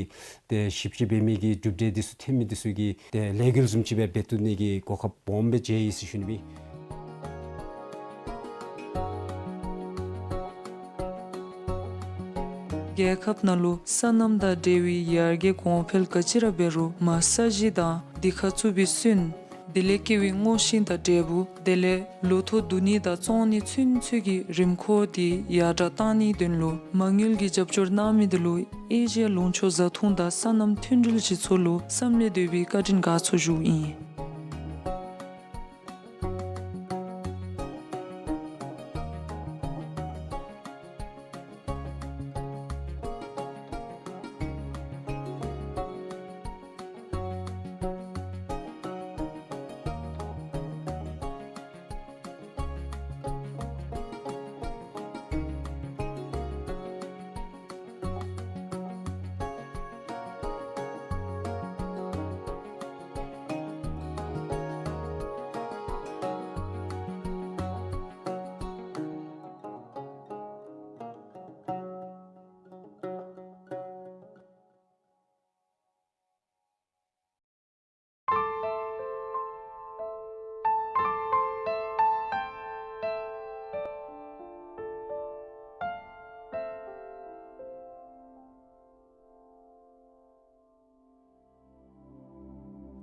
ཏེ་ཞིབ་དཔྱད་འབད་མི་གི་གྲུབ་འབྲས་འདི་ཚུ་ཐོན་མི་འདི་ཚུ་གི་ཏེ་ལས་འགུལ་བཟུམ་ཅིག་སྦེ་འབད་བཏུབ་ནི་གི་གོ་སྐབས་སྦོམ་སྦེ་མཇལ་ཡི་ཟེར་ཞུ་ནི་ཨིན། རྒྱལ་ཁབ་ནང་ལུ་སོ་ནམ་དང་འབྲེལ་བའི་ཡར་རྒྱས་གོང་འཕེལ་ག་ཅི་ར་འབད་རུང་མར་ས་གཞི་དང་འདི་ཁར་བཙུགས་པའི་སོན་དེ་ལས་སྐྱེ་བའི་སྔོ་ཤིང་དང་འབྲས་བུ་དེ་ལས་ལོ་ཐོག་བསྡུ་ནི་དང་བཙོང་ནི་ཚུན་ཚོད་ཀྱི་རིམ་ཁོག་འདི་ཡར་དྲག་བཏང་ནིའི་དོན་ལུ་མ་དངུལ་གྱི་རྒྱབ་སྐྱོར་གནང་མི་འདི་ལུ་ཨེ་ཤི་ཡ་ལུང་ཕྱོགས་བཟའ་འཐུང་དང་སོ་ནམ་མཐུན་འབྲེལ་སྤྱི་ཚོགས་ལུ་བསམ་ལས་འདས་པའི་བཀའ་དྲིན་དགའ་ཚོར་ཞུཝ་ཨིན།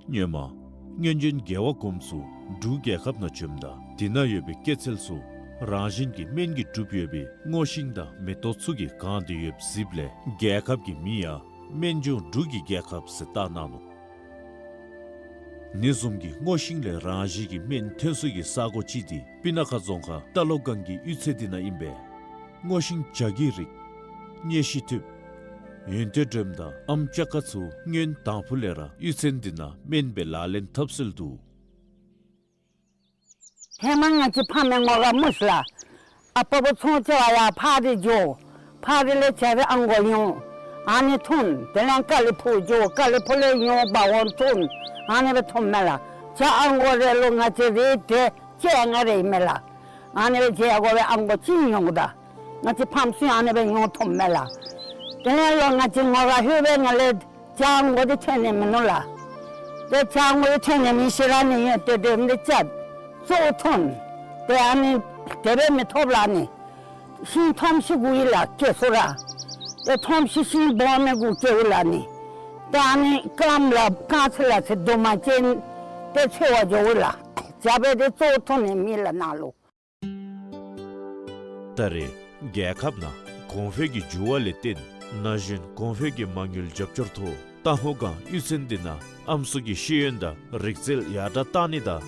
སྔོན་མ་སྔོན་བྱོན་རྒྱལ་བ་གོངམ་ཚུ་འབྲུག་རྒྱལ་ཁབ་ནང་བྱོནམ་ད་དེ་ནང་ཡོད་པའི་སྐྱེད་ཚལ་ཚུ་རང་བཞིན་གྱི་སྨན་གྱིས་གྲུབ་ཡོད་པའི་སྔོ་ཤིང་དང་མེ་ཏོག་ཚུ་གིས་གང་སྟེ་ཡོདཔ་གཟིགསཔ་ལས་རྒྱལ་ཁབ་ཀྱི་མིང་ཡང་སྨན་ལྗོངས་འབྲུག་གི་རྒྱལ་ཁབ་ཟེར་བཏགས་གནང་ནུག། ནི་བཟུམ་གྱི་སྔོ་ཤིང་ལས་རང་བཞིན་གྱི་སྨན་ཐོན་ས་གི་ས་གོ་ཅིག་འདི་སྤུ་ན་ཁ་རྫོང་ཁག་རྟ་ལོ་སྒང་གི་གཡུས་ཚན་འདི་ནང་ཨིན་པས། སྔོ་ཤིང་བྱ་རྒོད་རིགས་གཉེར་ཤིང་ཐུབ་ཡོན་ཏན་སྒྲོནམ་དང་ཨམ་ཅ་ཀ་ཚུ་སྔོན་དང་ཕུ་ལས་ར་གཡུས་ཚན་འདི་ནང་སྨན་སྦེ་ལག་ལེན་འཐབ་སྲོལ་འདུག། ཧེ་མ་ང་བཅས་ཕམ་སྦེ་ངོ་ར་མུ་ཤི་ལ། ཨ་པ་བུ་ཚོང་ཆེ་བ་ཡར་ཕར་རི་འགྱོ། ཕར་རི་ལས་བྱ་རི་ཨང་གོ་ཡོང་། ཨ་ནི་འཐུང་། དེ་ལས་ཀ་ལི་ཕུག་འགྱོ། ཀ་ལི་ཕུག་ལས་ཡོང་འབག་འོང་འཐུང་། ཨ་ནི་སྦེ་འཐུངམ་མས་ལགས། ཇ་ཨ་ནི་གུ་རེ་ལུ་ང་བཅས་རེ་ཏེ་ཅན་ལྔ་རེ་ཨིན་མས་ལགས། ཨ་ནི་སྦེ་ཇ་གུ་སྦེ་ཨ་ནི་གུ་ཅིག་ཉོཝ་ད་ང་བཅས་ཕམ་ཚུ་ཨ་ནི་སྦེ་ཡོང་འཐུངམ་མས་ལགས། དེ་ལས་ལོག་ང་བཅས་ངོ་ར་ལྷོད་པའི་ནང་ལས་ཇ་ཨ་ནི་གུ་འདི་ཐོན་ནི་མིན་ནུག་ལགས། ཏེ་ཇ་ཨ་ནི་གུ་འདི་ཐོན་ནི་མེད་ཤེས་ར་ནི་ཡོད། ཏེ་དེ་འདི་ཇ་གཙོ་བོ་འཐུང་། ཏེ་ཨ་ནི་དེ་སྦེ་མི་ཐོབ་ལགས་ནི། ཤིང་ཐོམ་ཤིག་གུ་ཡི་ལགས་སྐྱེ་སོ་ར། ཏེ་ཐོམ་ཤིག་ཤིང་སྦོམ་མི་གུ་སྐྱེཝ་ལགས་ནི། ཏེ་ཨ་ནི་རྐངམ་ལགས་རྐང་ཚེ་ལགས་ཚེ་དུ་མ་ཅན་ཏེ་འཚོལ་བར་འགྱོཝ་ལགས། ཇ་སྦེ་ཏེ་གཙོ་བོ་འཐུང་ནི་མེད་ལགས་ནཱ་ལུ། ད་རེས་རྒྱལ་ཁབ་ནང་གོང་འཕེལ་གྱི་འགྱུར་བ་ལས་བརྟེན་ན་གཞོན་གོང་འཕེལ་གྱི་མ་དངུལ་རྒྱབ་སྐྱོར་ཐོག་རྟ་ཕོ་སྒང་གཡུས་ཚན་འདི་ནང་ཨམ་སྲུ་གི་ཤེས་ཡོན་དང་རིག་རྩལ་ཡར་དྲག་གཏང་ནི་དང་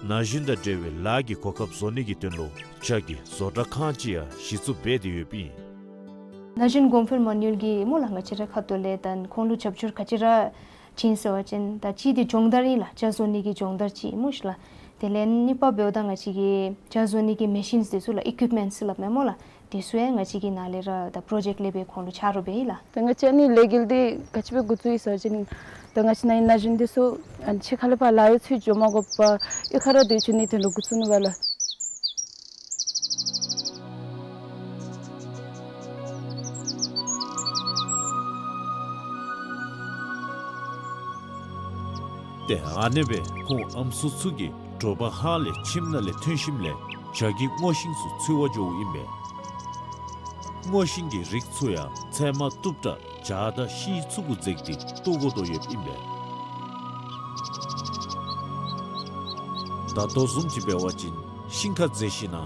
ན་གཞོན་དང་འབྲེལ་བའི་ལཱ་གི་གོ་སྐབས་བཟོ་ནི་གི་དོན་ལུ་ཇ་གི་བཟོ་གྲྭ་ཁང་ཅིག་ཡང་གཞི་བཙུགས་འབད་དེ་ཡོདཔ་ཨིན། ན་གཞོན་གོང་འཕེལ་མ་དངུལ་གྱིས་སྨོ་ལགས་ང་བཅས་རའི་ཁ་ཐུག་ལས་ད་ཁོང་ལུ་རྒྱབ་སྐྱོར་ག་ཅི་ར་བྱིན་ཟེར་བ་ཅིན་ད་གཅིག་འདི་སྦྱོང་བརྡར་ཨིན་ལགས། ཇ་བཟོ་ནི་གི་སྦྱོང་བརྡར་ཅིག་སྨོ་ཤིག་ལགས། དེ་ལས་གཉིས་པ་འབདཝ་ད་ང་བཅས་ཀྱི་ཇ་བཟོ་ནི་གི་མེ་ཤིནསི་འདི་ཚུ་ལགས། ཨི་ཀུའིཔ་མེནཊསི་སླབ་མས་སྨོ་ལགས། དེ་ཚུ་ཡང་ང་བཅས་ཀྱི་ནཱ་ལས་ར་ད་པྲོ་ཇེཀཊ་ལས་སྦེ་ཁོང་ལུ་ཆ་རོགས་འབད་ཡི་ལགས། ད་ང་བཅས་ཨ་ནི་ལས་འགུལ་འདི་ག་ཅི་སྦེ་འགོ་བཙུགས་ཡི་ཟེར་བ་ཅིན་ད་ང་བཅས་ནཱ་ན་གཞོན་འདི་ཚུ་ཨ་ནི་ཕྱི་ཁ་ལས་ཕར་ལཱ་གཡོག་འཚོལ་འགྱོ་མ་དགོ་པར་གཡུས་ཁར་ར་སྡོད་བཅུག་ནིའི་དོན་ལུ་འགོ་བཙུགས་ནུག་པ་ལགས། ཏེ་ཨ་ནེ་སྦེ་ཁོང་ཨམ་སྲུ་ཚུ་གིས་དྲོ་པ་ཧཱ་ལས་ཁྱིམ་ནང་ལས་ཐོན་ཞིནམ་ལས་ཇ་གི་སྔོ་ཤིང་ཚུ་འཚོལ་བར་འགྱོཝ་ཨིན་པས། སྔོ་ཤིང་གི་རིགས་ཚུ་ཡང་ཚལ་མ་བཏུབ་དྲགས་ཇ་དང་ཤིང་ཚུ་གུ་འཛེགས་ཏེ་བཏོག་དགོ་དོ་ཡོདཔ་ཨིན་པས། ད་ལྟོ་བཟུམ་ཅིག་འབད་བ་ཅིན་ཤིང་ཁར་འཛེགས་ཞིན་ན་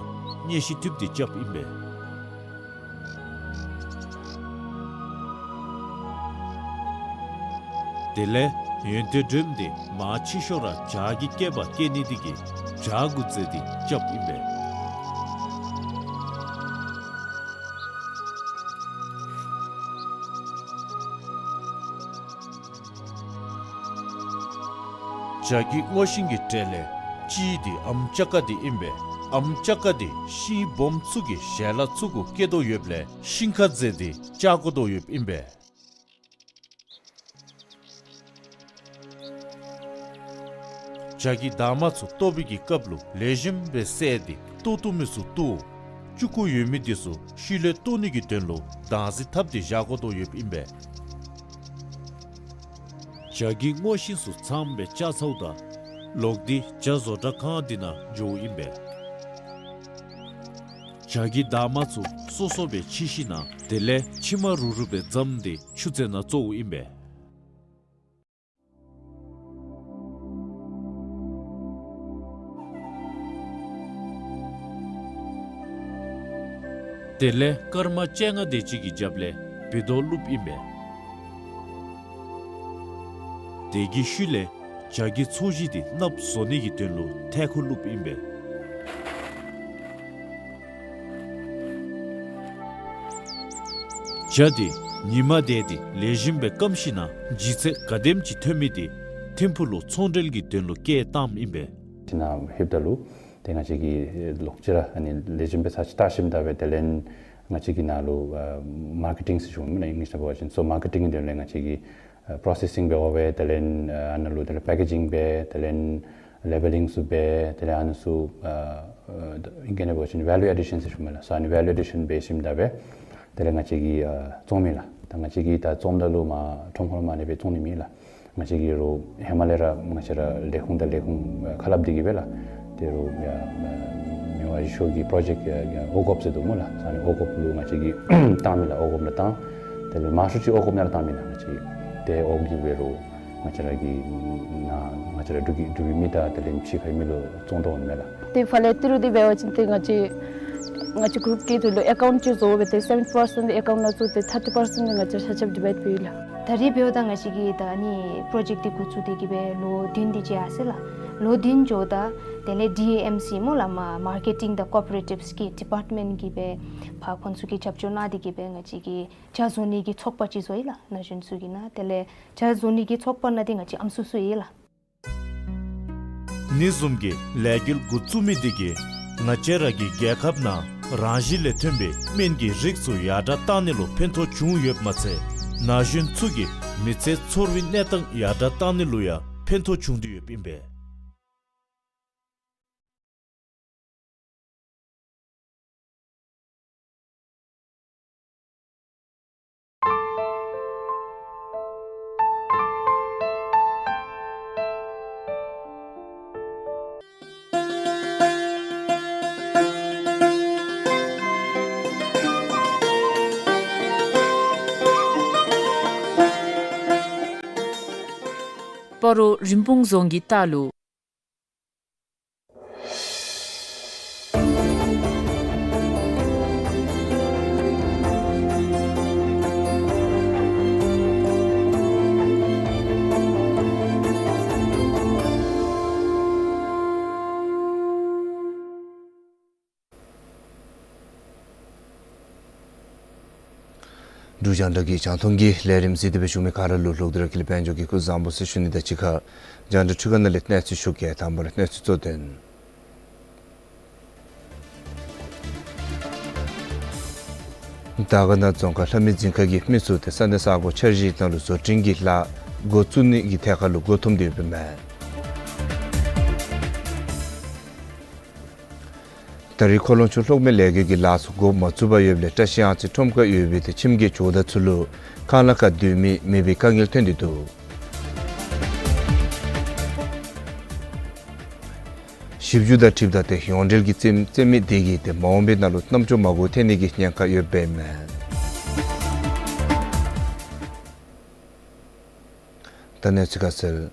མཉེ་ཤིང་བཏུབ་སྟེ་རྐྱབ་ཨིན་པས། དེ་ལས་ཡོན་ཏན་སྒྲོམ་འདི་མར་ཕྱི་ཤོག་ར་ཇ་གི་སྐྱེས་པ་སྐྱེ་ནི་འདི་གིས་ཇ་གུ་འཛེགས་ཏེ་རྐྱབ་ཨིན་པས། ཇ་གི་སྔོ་ཤིང་གི་གྲས་ལས་གཅིག་འདི་ཨམ་ཅ་ཀ་འདི་ཨིན་པས། ཨམ་ཅ་ཀ་འདི་ཤིང་སྦོམ་ཚུ་གི་ཞལ་ལག་ཚུ་གུ་སྐྱེ་དོ་ཡོདཔ་ལས་ཤིང་ཁར་འཛེགས་ཏེ་བཅག་དགོ་དོ་ཡོདཔ་ཨིན་པས། ཇ་གི་འདབ་མ་ཚུ་བཏོག་པའི་གི་སྐབས་ལུ་ལེགས་ཤོམ་སྦེ་བསལ་ཏེ་བཏོག་བཏུབ་མི་ཚུ་བཏོག། ལྕུག་གུ་ཡོད་མི་འདི་ཚུ་ཤུལ་ལས་བཏོག་ནི་གི་དོན་ལུ་དྭངས་ཟེར་འཐབ་སྟེ་བཞག་དགོ་དོ་ཡོདཔ་ཨིན་པས། ཇ་གི་སྔོ་ཤིང་ཚུ་ཚངམ་སྦེ་བཅག་ཚརཝ་ད་ལོག་སྟེ་ཇ་བཟོ་གྲྭ་ཁང་འདི་ནང་འགྱོཝ་ཨིན་པས། ཇ་གི་འདབ་མ་ཚུ་སོ་སོ་སྦེ་ཕྱེ་ཞིན་ན་དེ་ལས་ཕྱེ་མ་རུ་རུ་སྦེ་བརྫམས་ཏེ་ཆུ་རྩེ་ནང་བཙོཝ་ཨིན་པས། དེ་ལས་སྐར་མ་བཅོ་ལྔ་དེ་ཅིག་གི་རྒྱབ་ལས་སྦིས་རྡོག་བླུགསཔ་ཨིན་པས། དེ་གི་ཤུལ་ལས་ཇ་གི་ཚོས་གཞི་འདི་གནགཔོ་བཟོ་ནི་གི་དོན་ལུ་ཐལ་ཁུ་བླུགསཔ་ཨིན་པས། ཇ་འདི་ཉིན་མ་དེ་འདི་ལེགས་ཤོམ་སྦེ་སྐམ་ཞིན་ན་ལྗིད་ཚད་ག་དེམ་ཅིག་ཐོན་མི་འདི་ཐིམ་ཕུག་ལུ་ཚོང་འབྲེལ་གྱི་དོན་ལུ་སྐྱེལ་བཏངམ་ཨིན་པས། ཅིག་ནང་ལྷོདཔ་ད་ལུ་ཏེ་ང་བཅས་ཀྱིས་ལོག་ཅི་ར་ཨ་ནི་ལེགས་ཤོམ་སྦེ་ཚར་ཅིག་བལྟ་ཞིནམ་ད་སྦེ་དེ་ལས་ང་བཅས་ཀྱིས་ནཱ་ལུ་ཨ་མར་ཀེ་ཊིང་ཟེར་ཞུཝ་མས་ལགས་ཨིང་ལིཤ་ནང་འབད་བ་ཅིན། སོ་མར་ཀེ་ཊིང་གི་དོན་ལས་ང་བཅས་ཀྱིས་ཨ་པྲོ་སེ་སིང་འབད་དགོ་པས། དེ་ལས་ཨ་ནཱ་ལུ་དེ་ལས་པེ་ཀེ་ཇིང་འབད་དེ་ལས་ལེ་བེ་ལིང་ཚུ་འབད་དེ་ལས་ཨ་ནི་ཚུ་ཨ་ཨ་ཨིང་སྐད་ནང་འབད་བ་ཅིན་ཝེ་ལུ་ཨེ་ཌི་ཤཱན་ཟེར་ཞུཝ་མས་ལགས། སོ་ཨ་ནི་ཝེ་ལུ་ཨེ་ཌི་ཤཱན་འབད་ཞིནམ་ད་སྦེ་དེ་ལས་ང་བཅས་ཀྱིས་ཨ་བཙོང་མི་ལགས། ད་ང་བཅས་ཀྱིས་ད་བཙོངམ་ད་ལུ་མར་ཁྲོམ་ཁར་མར་ཨ་ནི་སྦེ་བཙོང་ནི་མེད་ལགས། ང་བཅས་ཀྱིས་རོགས་ཧེ་མ་ལས་ར་ང་བཅས་ར་ལས་ཁུངས་དང་ལས་ཁུངས་ཁ་སླབ་སྟེ་གིས་སྦེ་ལགས། ཏེ་རོགས་ཡ་མི་དབང་ཡེ་ཤེས་མགོན་གྱི་པྲོ་ཇེཀཊ་ཨ་ཨོ་གོབ་ཟེར་འདུག་སྨོ་ལགས། ཨ་ནི་ཨོ་གོབ་ལུ་ང་བཅས་ཀྱིས་བཏང་མི་ལགས། ཨོ་གོབ་ནང་བཏང་། དེ་ལས་མང་ཤོས་ཅིག་ཨོ་གོབ་ནང་ར་བཏང་མི་ལགས། ང་བཅས་ཏེ་ཨོ་གོབ་འབད་རུང་ང་བཅས་ར་གི་ནཱ་ང་བཅས་ར་འབྲུག་གི་འབྲུག་པའི་མི་དང་དེ་ལས་ཕྱི་ཁའི་མི་ལུ་བཙོང་དོ་འོང་མས་ལགས། ཏེ་ཕར་ལས་ཏི་རུ་འདི་འབད་བ་ཅིན་ཏེ་ང་བཅས་ང་བཅས་གུ་རུབ་ཀྱི་ཐོག་ལུ་ཨེ་ཀའུནཊ་ཅིག་བཟོ་སྦེ་ཏེ་སེ་བེན་ཊི་པར་སེནཊ་ཨེ་ཀའུནཊ་ནང་བཙུགས་ཏེ་ཐར་ཊི་པར་སེནཊ་འདི་ང་བཅས་ཆ་ཁྱབ་ཌི་བའིཌ་འབད་ཡི་ལགས། ད་རེས་འབདཝ་ད་ང་བཅས་ཀྱིས་ད་ཨ་ནི་པྲོ་ཇེཀཊ་འདི་འགོ་བཙུགས་ཏེ་གིས་སྦེ་ལོ་བདུན་དེ་ཅིག་ཡར་སོ་ཡི་ལགས། ལོ་བདུན་འགྱོཝ་ད་དེ་ལས་ཌི་ཨེ་ཨེམ་སི་སྨོ་ལགས་མ་མར་ཀེ་ཊིང་དང་ཀོ་པ་རེ་ཊིབས་ཀྱི་ཌི་པརཊ་མེནཊ་གིས་སྦེ་ཕར་ཁོང་ཚུ་གིས་རྒྱབ་སྐྱོར་གནང་སྟེ་གིས་སྦེ་ང་བཅས་ཀྱིས་ཇ་བཟོ་ནི་གི་ཚོགས་པ་ཅིག་བཟོ་ཡི་ལགས། ན་གཞོན་ཚུ་གི་ནང་དེ་ལས་ཇ་བཟོ་ནི་གི་ཚོགས་པ་ནང་འདི་ང་བཅས་ཨམ་སྲུ་ཚུ་ཡོད་ལགས། ཨ་ནི་བཟུམ་གྱི་ལས་འགུལ་འགོ་བཙུགས་མི་འདི་གིས་ང་བཅས་ར་གི་རྒྱལ་ཁབ་ནང་རང་བཞིན་ལས་ཐོན་པའི་སྨན་གྱི་རིགས་ཚུ་ཡར་དྲག་གཏང་ནི་ལུ་ཕན་ཐོགས་བྱུང་ཡོདཔ་མ་ཚད་ ན་གཞོན་ཚུ་གིས་མི་ཚེ་འཚོ་བའི་གནས་སྟངས་ཡར་དྲག་བཏང་ནི་ལུ་ཡང་ཕན་ཐོགས་བྱུང་དོ་ཡོདཔ་ཨིན་པས། སྤ་རོ་རིན་སྤུངས་རྫོང་གི་ལྟག་ལུ། འབྲུག་རྒྱང་བསྒྲགས་ཀྱི་རྒྱང་མཐོང་གི་ལས་རིམ་གཟིགས་ཏེ་སྦེ་བཞུགས་མི་ག་ར་ལུ་ལྷག་དོན་ར་ཀུན་ལེགས་དཔལ་འབྱོར་གྱི་སྐུ་གཟུགས་བཟང་པོ་ཟེར་ཞུ་ནི་དང་གཅིག་ཁར་རྒྱང་བསྒྲགས་འཕྲུལ་ཁང་ནང་ལས་གནས་ཚུལ་ཞུ་གེ། དང་པ་ར་གནས་ཚུལ་གཙོ་དོན། དར་དཀར་ན་རྫོང་ཁག་ལྷ་མི་རྫིང་ཁ་གི་མི་ཚུ་ཏེ་ས་གནས་ས་སྒོ་འཆར་གཞི་ནང་ལུ་བཟོ་སྐྲུན་གྱི་ལཱ་འགོ་བཙུགས་ནི་གི་ཐད་ཁར་ལུ་མགོ་འཐོམས་ཏེ་ཡོདཔ་མས། ད་རེས་ཁོ་ལོང་ཆུ་གློག་མེ་ལས་འགུལ་གྱི་ལཱ་ཚུ་འགོ་མ་བཙུགས་པར་ཡོདཔ་ལས་བཀྲ་ཤིས་གཡང་རྩེ་ཁྲོམ་ཁར་ཡོད་པའི་ཏེ་ཁྱིམ་གྱི་ཇོ་བདག་ཚུ་ལུ་ཁང་གླ་ཁར་སྡོད་མི་མེད་པའི་དཀའ་ངལ་ཐོན་ཏེ་འདུག། ཞིབ་འཇུག་དང་འཁྲིལཝ་ད་ཏེ་ཡོངས་འབྲེལ་གྱི་རྩིས་རྩིས་མི་དེ་གིས་ཏེ་མ་འོངས་པའི་ནང་ལུ་རྣམ་ཅོ་མ་གོ་ཐོན་ནི་གི་ཉེན་ཁ་ཡོདཔ་ཨིན་མས། ད་གནས་ཚུལ་ཁ་གསལ།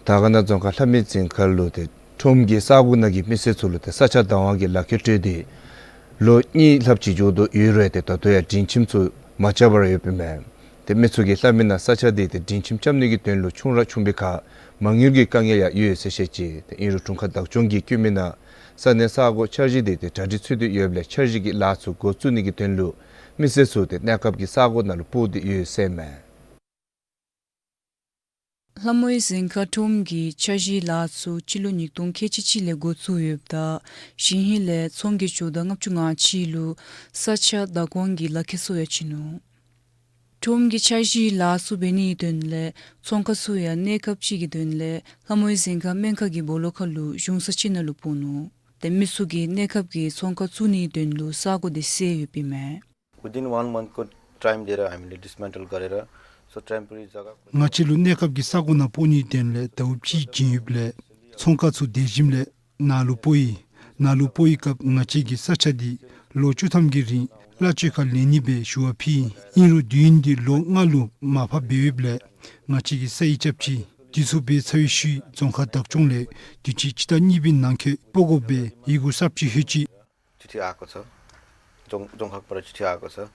དར་དཀར་ན་རྫོང་ཁག་ལྷ་མི་རྫིང་ཁ་ལུ་ཏེ་ཁྲོམ་གྱི་ས་སྒོ་ནང་གི་མི་སེར་ཚུ་ལུ་ཏེ་ས་ཆ་བདག་དབང་གི་ལག་ཁྱེར་སྤྲོད་དེ་ལོ་གཉིས་ལྷགཔ་ཅིག་འགྱོ་དོ་ཡོད་རུང་ཏེ་ད་ལྟོ་ཡང་སྒྲིང་ཁྱིམ་ཚུ་མ་རྐྱབ་པར་ཡོདཔ་ཨིན་མས། ཏེ་མི་ཚུ་གིས་སླབ་མི་ནང་ས་ཆ་དེ་ཏེ་སྒྲིང་ཁྱིམ་རྐྱབ་ནི་གི་དོན་ལུ་ཆུང་ར་ཆུང་པའི་ཁར་མ་དངུལ་གྱི་དཀའ་ངལ་ཡང་ཡོད་ཟེར་བཤད་ཅི། ཏེ་ཨིན་རུང་དྲུང་ཁག་བདག་སྐྱོང་གིས་བཀོད་མི་ནང་ས་གནས་ས་སྒོ་འཆར་གཞི་དེ་ཏེ་གྲ་སྒྲིག་ཚུད་དེ་ཡོདཔ་ལས་འཆར་གཞི་གི་ལཱ་ཚུ་འགོ་བཙུགས་ནི་གི་དོན་ལུ་མི་སེར་ཚུ་ཏེ་གནས་སྐབས་ཀྱི་ས་སྒོ་ནང་ལུ་སྤོ་སྟེ་ཡོད་ཟེར་མས། ལྷ་མོའི་རྫིང་ཁ་ཁྲོམ་གྱི་འཆར་གཞིའི་ལཱ་ཚུ་སྤྱི་ལོ་ཉིས་སྟོང་ཁལ་གཅིག་གཅིག་ལས་འགོ་བཙུགས་ཡོདཔ་ད་གཞེས་ཧིང་ལས་ཚོང་གི་ཇོ་བདག་ལྔ་བཅུ་ང་གཅིག་ལུ་ས་ཆ་བདག་དབང་གི་ལག་ཁྱེར་སོང་ཡང་ཅི་ནུག། ཁྲོམ་གྱི་འཆར་གཞིའི་ལཱ་ཚུ་འབད་ནིའི་དོན་ལས་ཚོང་ཁང་ཚུ་ཡང་གནས་སྐབས་ཅིག་གི་དོན་ལས་ལྷ་མོའི་རྫིང་ཁ་སྨན་ཁང་གི་སྦོ་ལོགས་ཁར་ལུ་གཞུང་ས་ཅིག་ནང་ལུ་སྤོ་ནུག། ཏེ་མི་ཚུ་གིས་གནས་སྐབས་ཀྱི་ཚོང་ཁང་བཙུགས་ནིའི་དོན་ལུ་ས་སྒོ་དེ་བསལ་ཡོདཔ་ཨིན་མས། Within one month को time दिएर हामीले डिसमेन्टल गरेर सो टेम्पोरेरी जग्गा ང་བཅས་ལུ་གནས་སྐབས་ཀྱི་ས་སྒོ་ནང་སྤོ་ནིའི་དོན་ལས་ཟླཝ་གཅིག་བྱིན་ཡོདཔ་ལས་ཚོང་ཁང་ཚུ་དེ་བཞིནམ་ལས་ནཱ་ལུ་སྤོ་ཡི། ནཱ་ལུ་སྤོ་བའི་སྐབས་ང་བཅས་ཀྱིས་ས་ཆ་འདི་ལོ་བཅུ་ཐམ་གྱི་རིང་གླ་སྤྱོད་ཁར་ལེན་ནི་སྦེ་ཞུ་བ་ཕུལ་ཡི། ཨིན་རུང་དུས་ཡུན་འདི་ལོ་ལྔ་ལུ་མར་ཕབ་འབད་ཡོདཔ་ལས་ང་བཅས་ཀྱིས་ས་ཡིག་རྐྱབ་ཅི། དུས་ཚོད་འབད་ཚར་བའི་ཤུལ་རྫོང་ཁག་བདག་སྐྱོང་ལས་དུས་ཅི་སྤྱི་ཟླ་གཉིས་པའི་ནང་འཁོད་སྤོ་དགོ་པའི་ཡི་གུ་གསརཔ་ཅིག་ལྷོད་ཅི། चिठी आएको छ। जोङ- जोङखकबाट चिठी आएको छ।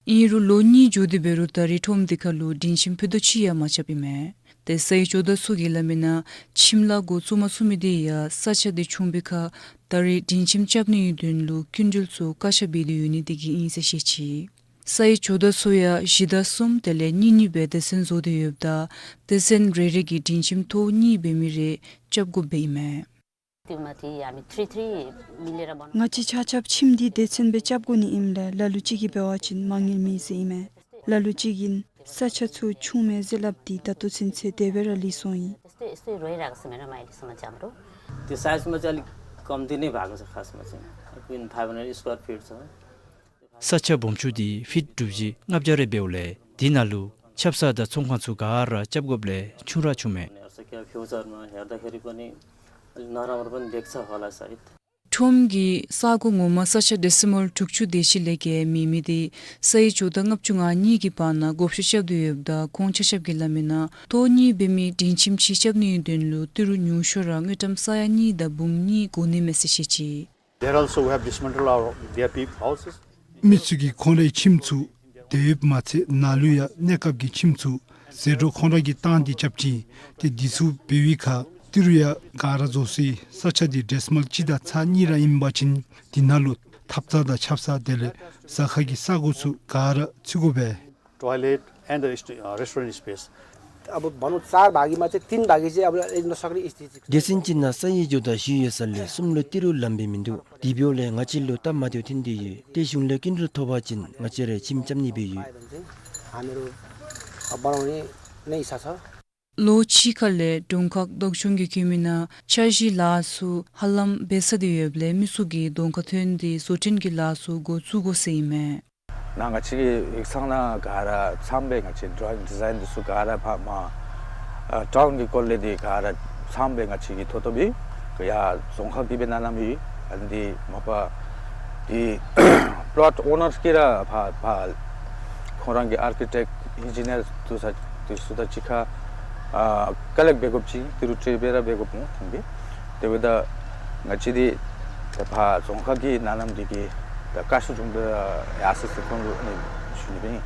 ཨིན་རུང་ལོ་གཉིས་འགྱོ་སྟེ་འབད་རུང་ད་རེས་ཁྲོམ་དེ་ཁར་ལུ་སྒྲིང་ཁྱིམ་ཕུད་རྡོག་གཅིག་ཡང་མ་རྐྱབ་ཨིན་མས། ཏེ་སའི་ཇོ་བདག་ཚུ་གིས་སླབ་མི་ནང་ཁྱིམ་ལཱ་འགོ་བཙུགས་མ་ཚུགས་མི་དེ་ཡང་ས་ཆ་དེ་ཆུང་པའི་ཁར་ད་རེས་སྒྲིང་ཁྱིམ་རྐྱབ་ནིའི་དོན་ལུ་སྐྱིན་འགྲུལ་ཚུ་བཀག་ཆ་འབད་དེ་ཡོད་ནི་དེ་གིས་ཨིན་ཟེར་བཤད་ཅི། སའི་ཇོ་བདག་ཚུ་ཡང་གཞི་བདག་གསུམ་དེ་ལས་གཉེན་ཉེཝ་སྦེ་སྡེ་ཚན་བཟོ་སྟེ་ཡོདཔ་ད་སྡེ་ཚན་རེ་རེ་གིས་སྒྲིང་ཁྱིམ་ཐོག་གཉིས་འབད་མི་རེ་རྐྱབ་དགོཔ་སྦེ་ཨིན་མས། त्यो माथि हामी थ्री थ्री मिलेर बनाउँछौँ। ང་བཅས་ཆ་ཁྱབ་ཁྱིམ་འདི་སྡེ་ཚན་སྦེ་རྐྱབ་དགོ་ནི་ཨིནམ་ལས་ལ་ལུ་ཅིག་གིས་འབད་བ་ཅིན་མ་དངུལ་མེད་ཟེར་ཨིན་མས། ལ་ལུ་ཅིག་གིས་ས་ཆ་ཚུ་ཆུང་མས་ཟེར་སླབ་སྟེ་ད་ལྟོ་ཚུན་ཚོད་དེ་སྦེ་ར་ལུས་སོང་ཡི། यस्तै यस्तै रहिरहेको छ मेरोमा अहिलेसम्म चाहिँ हाम्रो। त्यो साइजमा चाहिँ अलिक कम्ती नै भएको छ खासमा चाहिँ। Queen five hundred square feet छ। ས་ཆ་སྦོམ་ཆུང་འདི་ཕིཊ་དྲུག་བརྒྱ་ལྔ་བརྒྱ་རེ་འབདཝ་ལས་དེ་ནང་ལུ་ཆབ་གསང་དང་ཚོང་ཁང་ཚུ་ག་ར་རྐྱབ་དགོཔ་ལས་ཆུང་ར་ཆུང་མས། हेर्छ क्या फ्युचरमा हेर्दाखेरि पनि अलिक नराम्रो पनि देख्छ होला सायद। ཁྲོམ་གྱི་ས་སྒོ་ངོ་མ་ས་ཆ་ཌེ་སི་མཱལ་དྲུག་ཅུ་དེ་ཅིག་ལས་བརྒལ་མེད་མི་དེ་སའི་ཇོ་བདག་ལྔ་བཅུ་ང་གཉིས་ཀྱི་བར་ན་བགོ་བཤའ་རྐྱབ་སྟེ་ཡོདཔ་ད་ཁོང་ཆ་ཁྱབ་ཀྱིས་སླབ་མི་ནང་ཐོག་གཉིས་འབད་མི་སྒྲིང་ཁྱིམ་ཅིག་རྐྱབ་ནིའི་དོན་ལུ་ཏི་རུ་ཉུང་ཤོས་ར་དངུལ་ཀྲམ་ས་ཡ་གཉིས་དང་འབུམ་གཉིས་དགོ་ནི་མས་ཟེར་བཤད་ཅི། There also we have dismantled our V I P houses. མི་ཚུ་གིས་ཁོང་རའི་ཁྱིམ་ཚུ་དེད་ཡོདཔ་མ་ཚད་ནཱ་ལུ་ཡང་གནས་སྐབས་ཀྱི་ཁྱིམ་ཚུ་ཟད་འགྲོ་ཁོང་ར་གིས་བཏང་སྟེ་རྐྱབ་ཅི། ཏེ་འདི་ཚུ་འབད་བའི་ཁར་ཏི་རུ་ཡང་ག་ར་རྫོགས་སོ་ཡི། ས་ཆ་འདི་ཌེ་སི་མཱལ་གཅིག་དང་ཚག་གཉིས་ར་ཨིན་པ་ཅིན་འདི་ནང་ལུ་ཐབ་ཚང་དང་ཆབ་གསང་དེ་ལས་ཟ་ཁང་གི་ས་སྒོ་ཚུ་ག་ར་ཚུད་དགོ་པས། Toilet and the rest- uh, restaurant space. अब भनौँ चार भागीमा चाहिँ तीन भागी चाहिँ अब नस्कने स्थिति छ। སྡེ་ཚན་གཅིག་ནང་ས་ཡི་ཇོ་བདག་བཞི་ཡོད་ས་ལས་གསུམ་ལུ་ཏི་རུ་ལངམ་སྦེ་མིན་འདུག། དེ་འབདཝ་ལས་ང་བཅས་ལུ་སྟབས་མ་བདེཝ་ཐོན་ཏེ་ཡོད། ཏེ་གཞུང་ལས་སྐྱིན་འགྲུལ་ཐོབ་པ་ཅིན་ང་བཅས་ར་ཁྱིམ་རྐྱབ་ནི་སྦེ་ཡོད། ཨ་པ་རང་ནི་ནི་ས་ས། ལོ་གཅིག་ཁ་ལས་དྲུང་ཁག་བདག་སྐྱོང་གིས་བཀོད་མི་ནང་འཆར་གཞིའི་ལཱ་ཚུ་ཧ་ལམ་འབད་ཚར་ཏེ་ཡོདཔ་ལས་མི་ཚུ་གིས་གདོང་ཁར་ཐོན་ཏེ་བཟོ་སྐྲུན་གྱི་ལཱ་ཚུ་འགོ་བཙུགས་དགོ་ཟེར་ཨིན་མས། ནཱ་ང་བཅས་ཀྱི་ཡིག་ཚང་ནང་ག་ར་ཚངམ་སྦེ་ང་བཅས་ཌོ་རོ་ཡིང་ཌི་ཛའིན་འདི་ཚུ་ག་ར་ཕར་མར་ཨ་ཊའུན་གྱི་སྐོར་ལས་འདི་ག་ར་ཚངམ་སྦེ་ང་བཅས་ཀྱིས་ཐོབ་ཐོབ་ཨིན། ཡར་རྫོང་ཁག་གིས་སྦེ་གནང་གནངམ་ཨིན། ཨ་ནི་འདི་མ་པ་འདི་པློཊ་ཨོ་ནརསི་གིས་ར་ཕར་ཕར་ཁོང་ར་གི་ཨར་ཀི་ཊེཀཊ་ཨིན་ཇི་ནིར་འདི་ཚུ་འདི་ཚུ་དང་གཅིག་ཁར་ཨ་ཀ་ལེཀཊ་འབད་དགོཔ་ཅིག་ཏི་རུ་ཊི་སྦེ་ར་འབད་དགོཔ་སྨོ་ཐོན་པས། དེ་འབདཝ་ད་ང་བཅས་འདི་ཕར་རྫོང་ཁག་གིས་གནང་གནངམ་འདི་གིས་ད་བཀའ་ཤོག་བྱུང་སྟེ་ཡར་སོ་ཡི་ཟེར་ཁོང་ལུ་ཨ་ནི་ཞུ་ནི་སྦེ་ཨིན།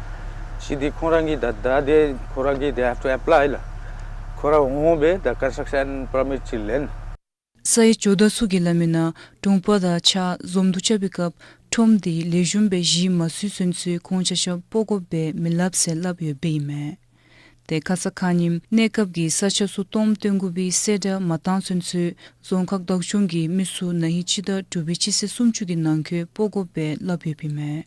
གཅིག་འདི་ཁོང་ར་གིས་ད་ད་འདི་ཁོང་ར་གིས་they have to apply ལགས། ཁོང་ར་འོང་སྦེ་ད་ཀོན་སི་ཊྲག་ཤཱན་པར་མིཊ་ཅིག་ལེན། ས་ཡི་ཇོ་བདག་ཚུ་གིས་སླབ་མི་ནང་གྲོང་པ་དང་ཕྱག་འཛོམས་འདུ་རྐྱབ་པའི་སྐབས་ཁྲོམ་འདི་ལེགས་ཤོམ་སྦེ་གཞི་མ་བཟོ་ཚུན་ཚོད་ཁོང་ཆ་ཁྱབ་སྤོ་དགོཔ་སྦེ་མི་སླབ་ཟེར་སླབ་ཡོདཔ་ཨིན་མས། ཏེ་ཁ་ཙ་ཁ་ཉིནམ་གནས་སྐབས་ཀྱི་ས་ཆ་ཚུ་སྟོངམ་བཏོན་དགོ་པའི་གསལ་བསྒྲགས་མ་བཏང་ཚུན་ཚོད་རྫོང་ཁག་བདག་སྐྱོང་གིས་མི་ཚུ་ན་ཧིང་སྤྱི་ཟླ་དྲུག་པའི་སྤྱི་ཚེས་སུམ་ཅུ་གི་ནང་འཁོད་སྤོ་དགོཔ་སྦེ་སླབ་ཡོདཔ་ཨིན་མས།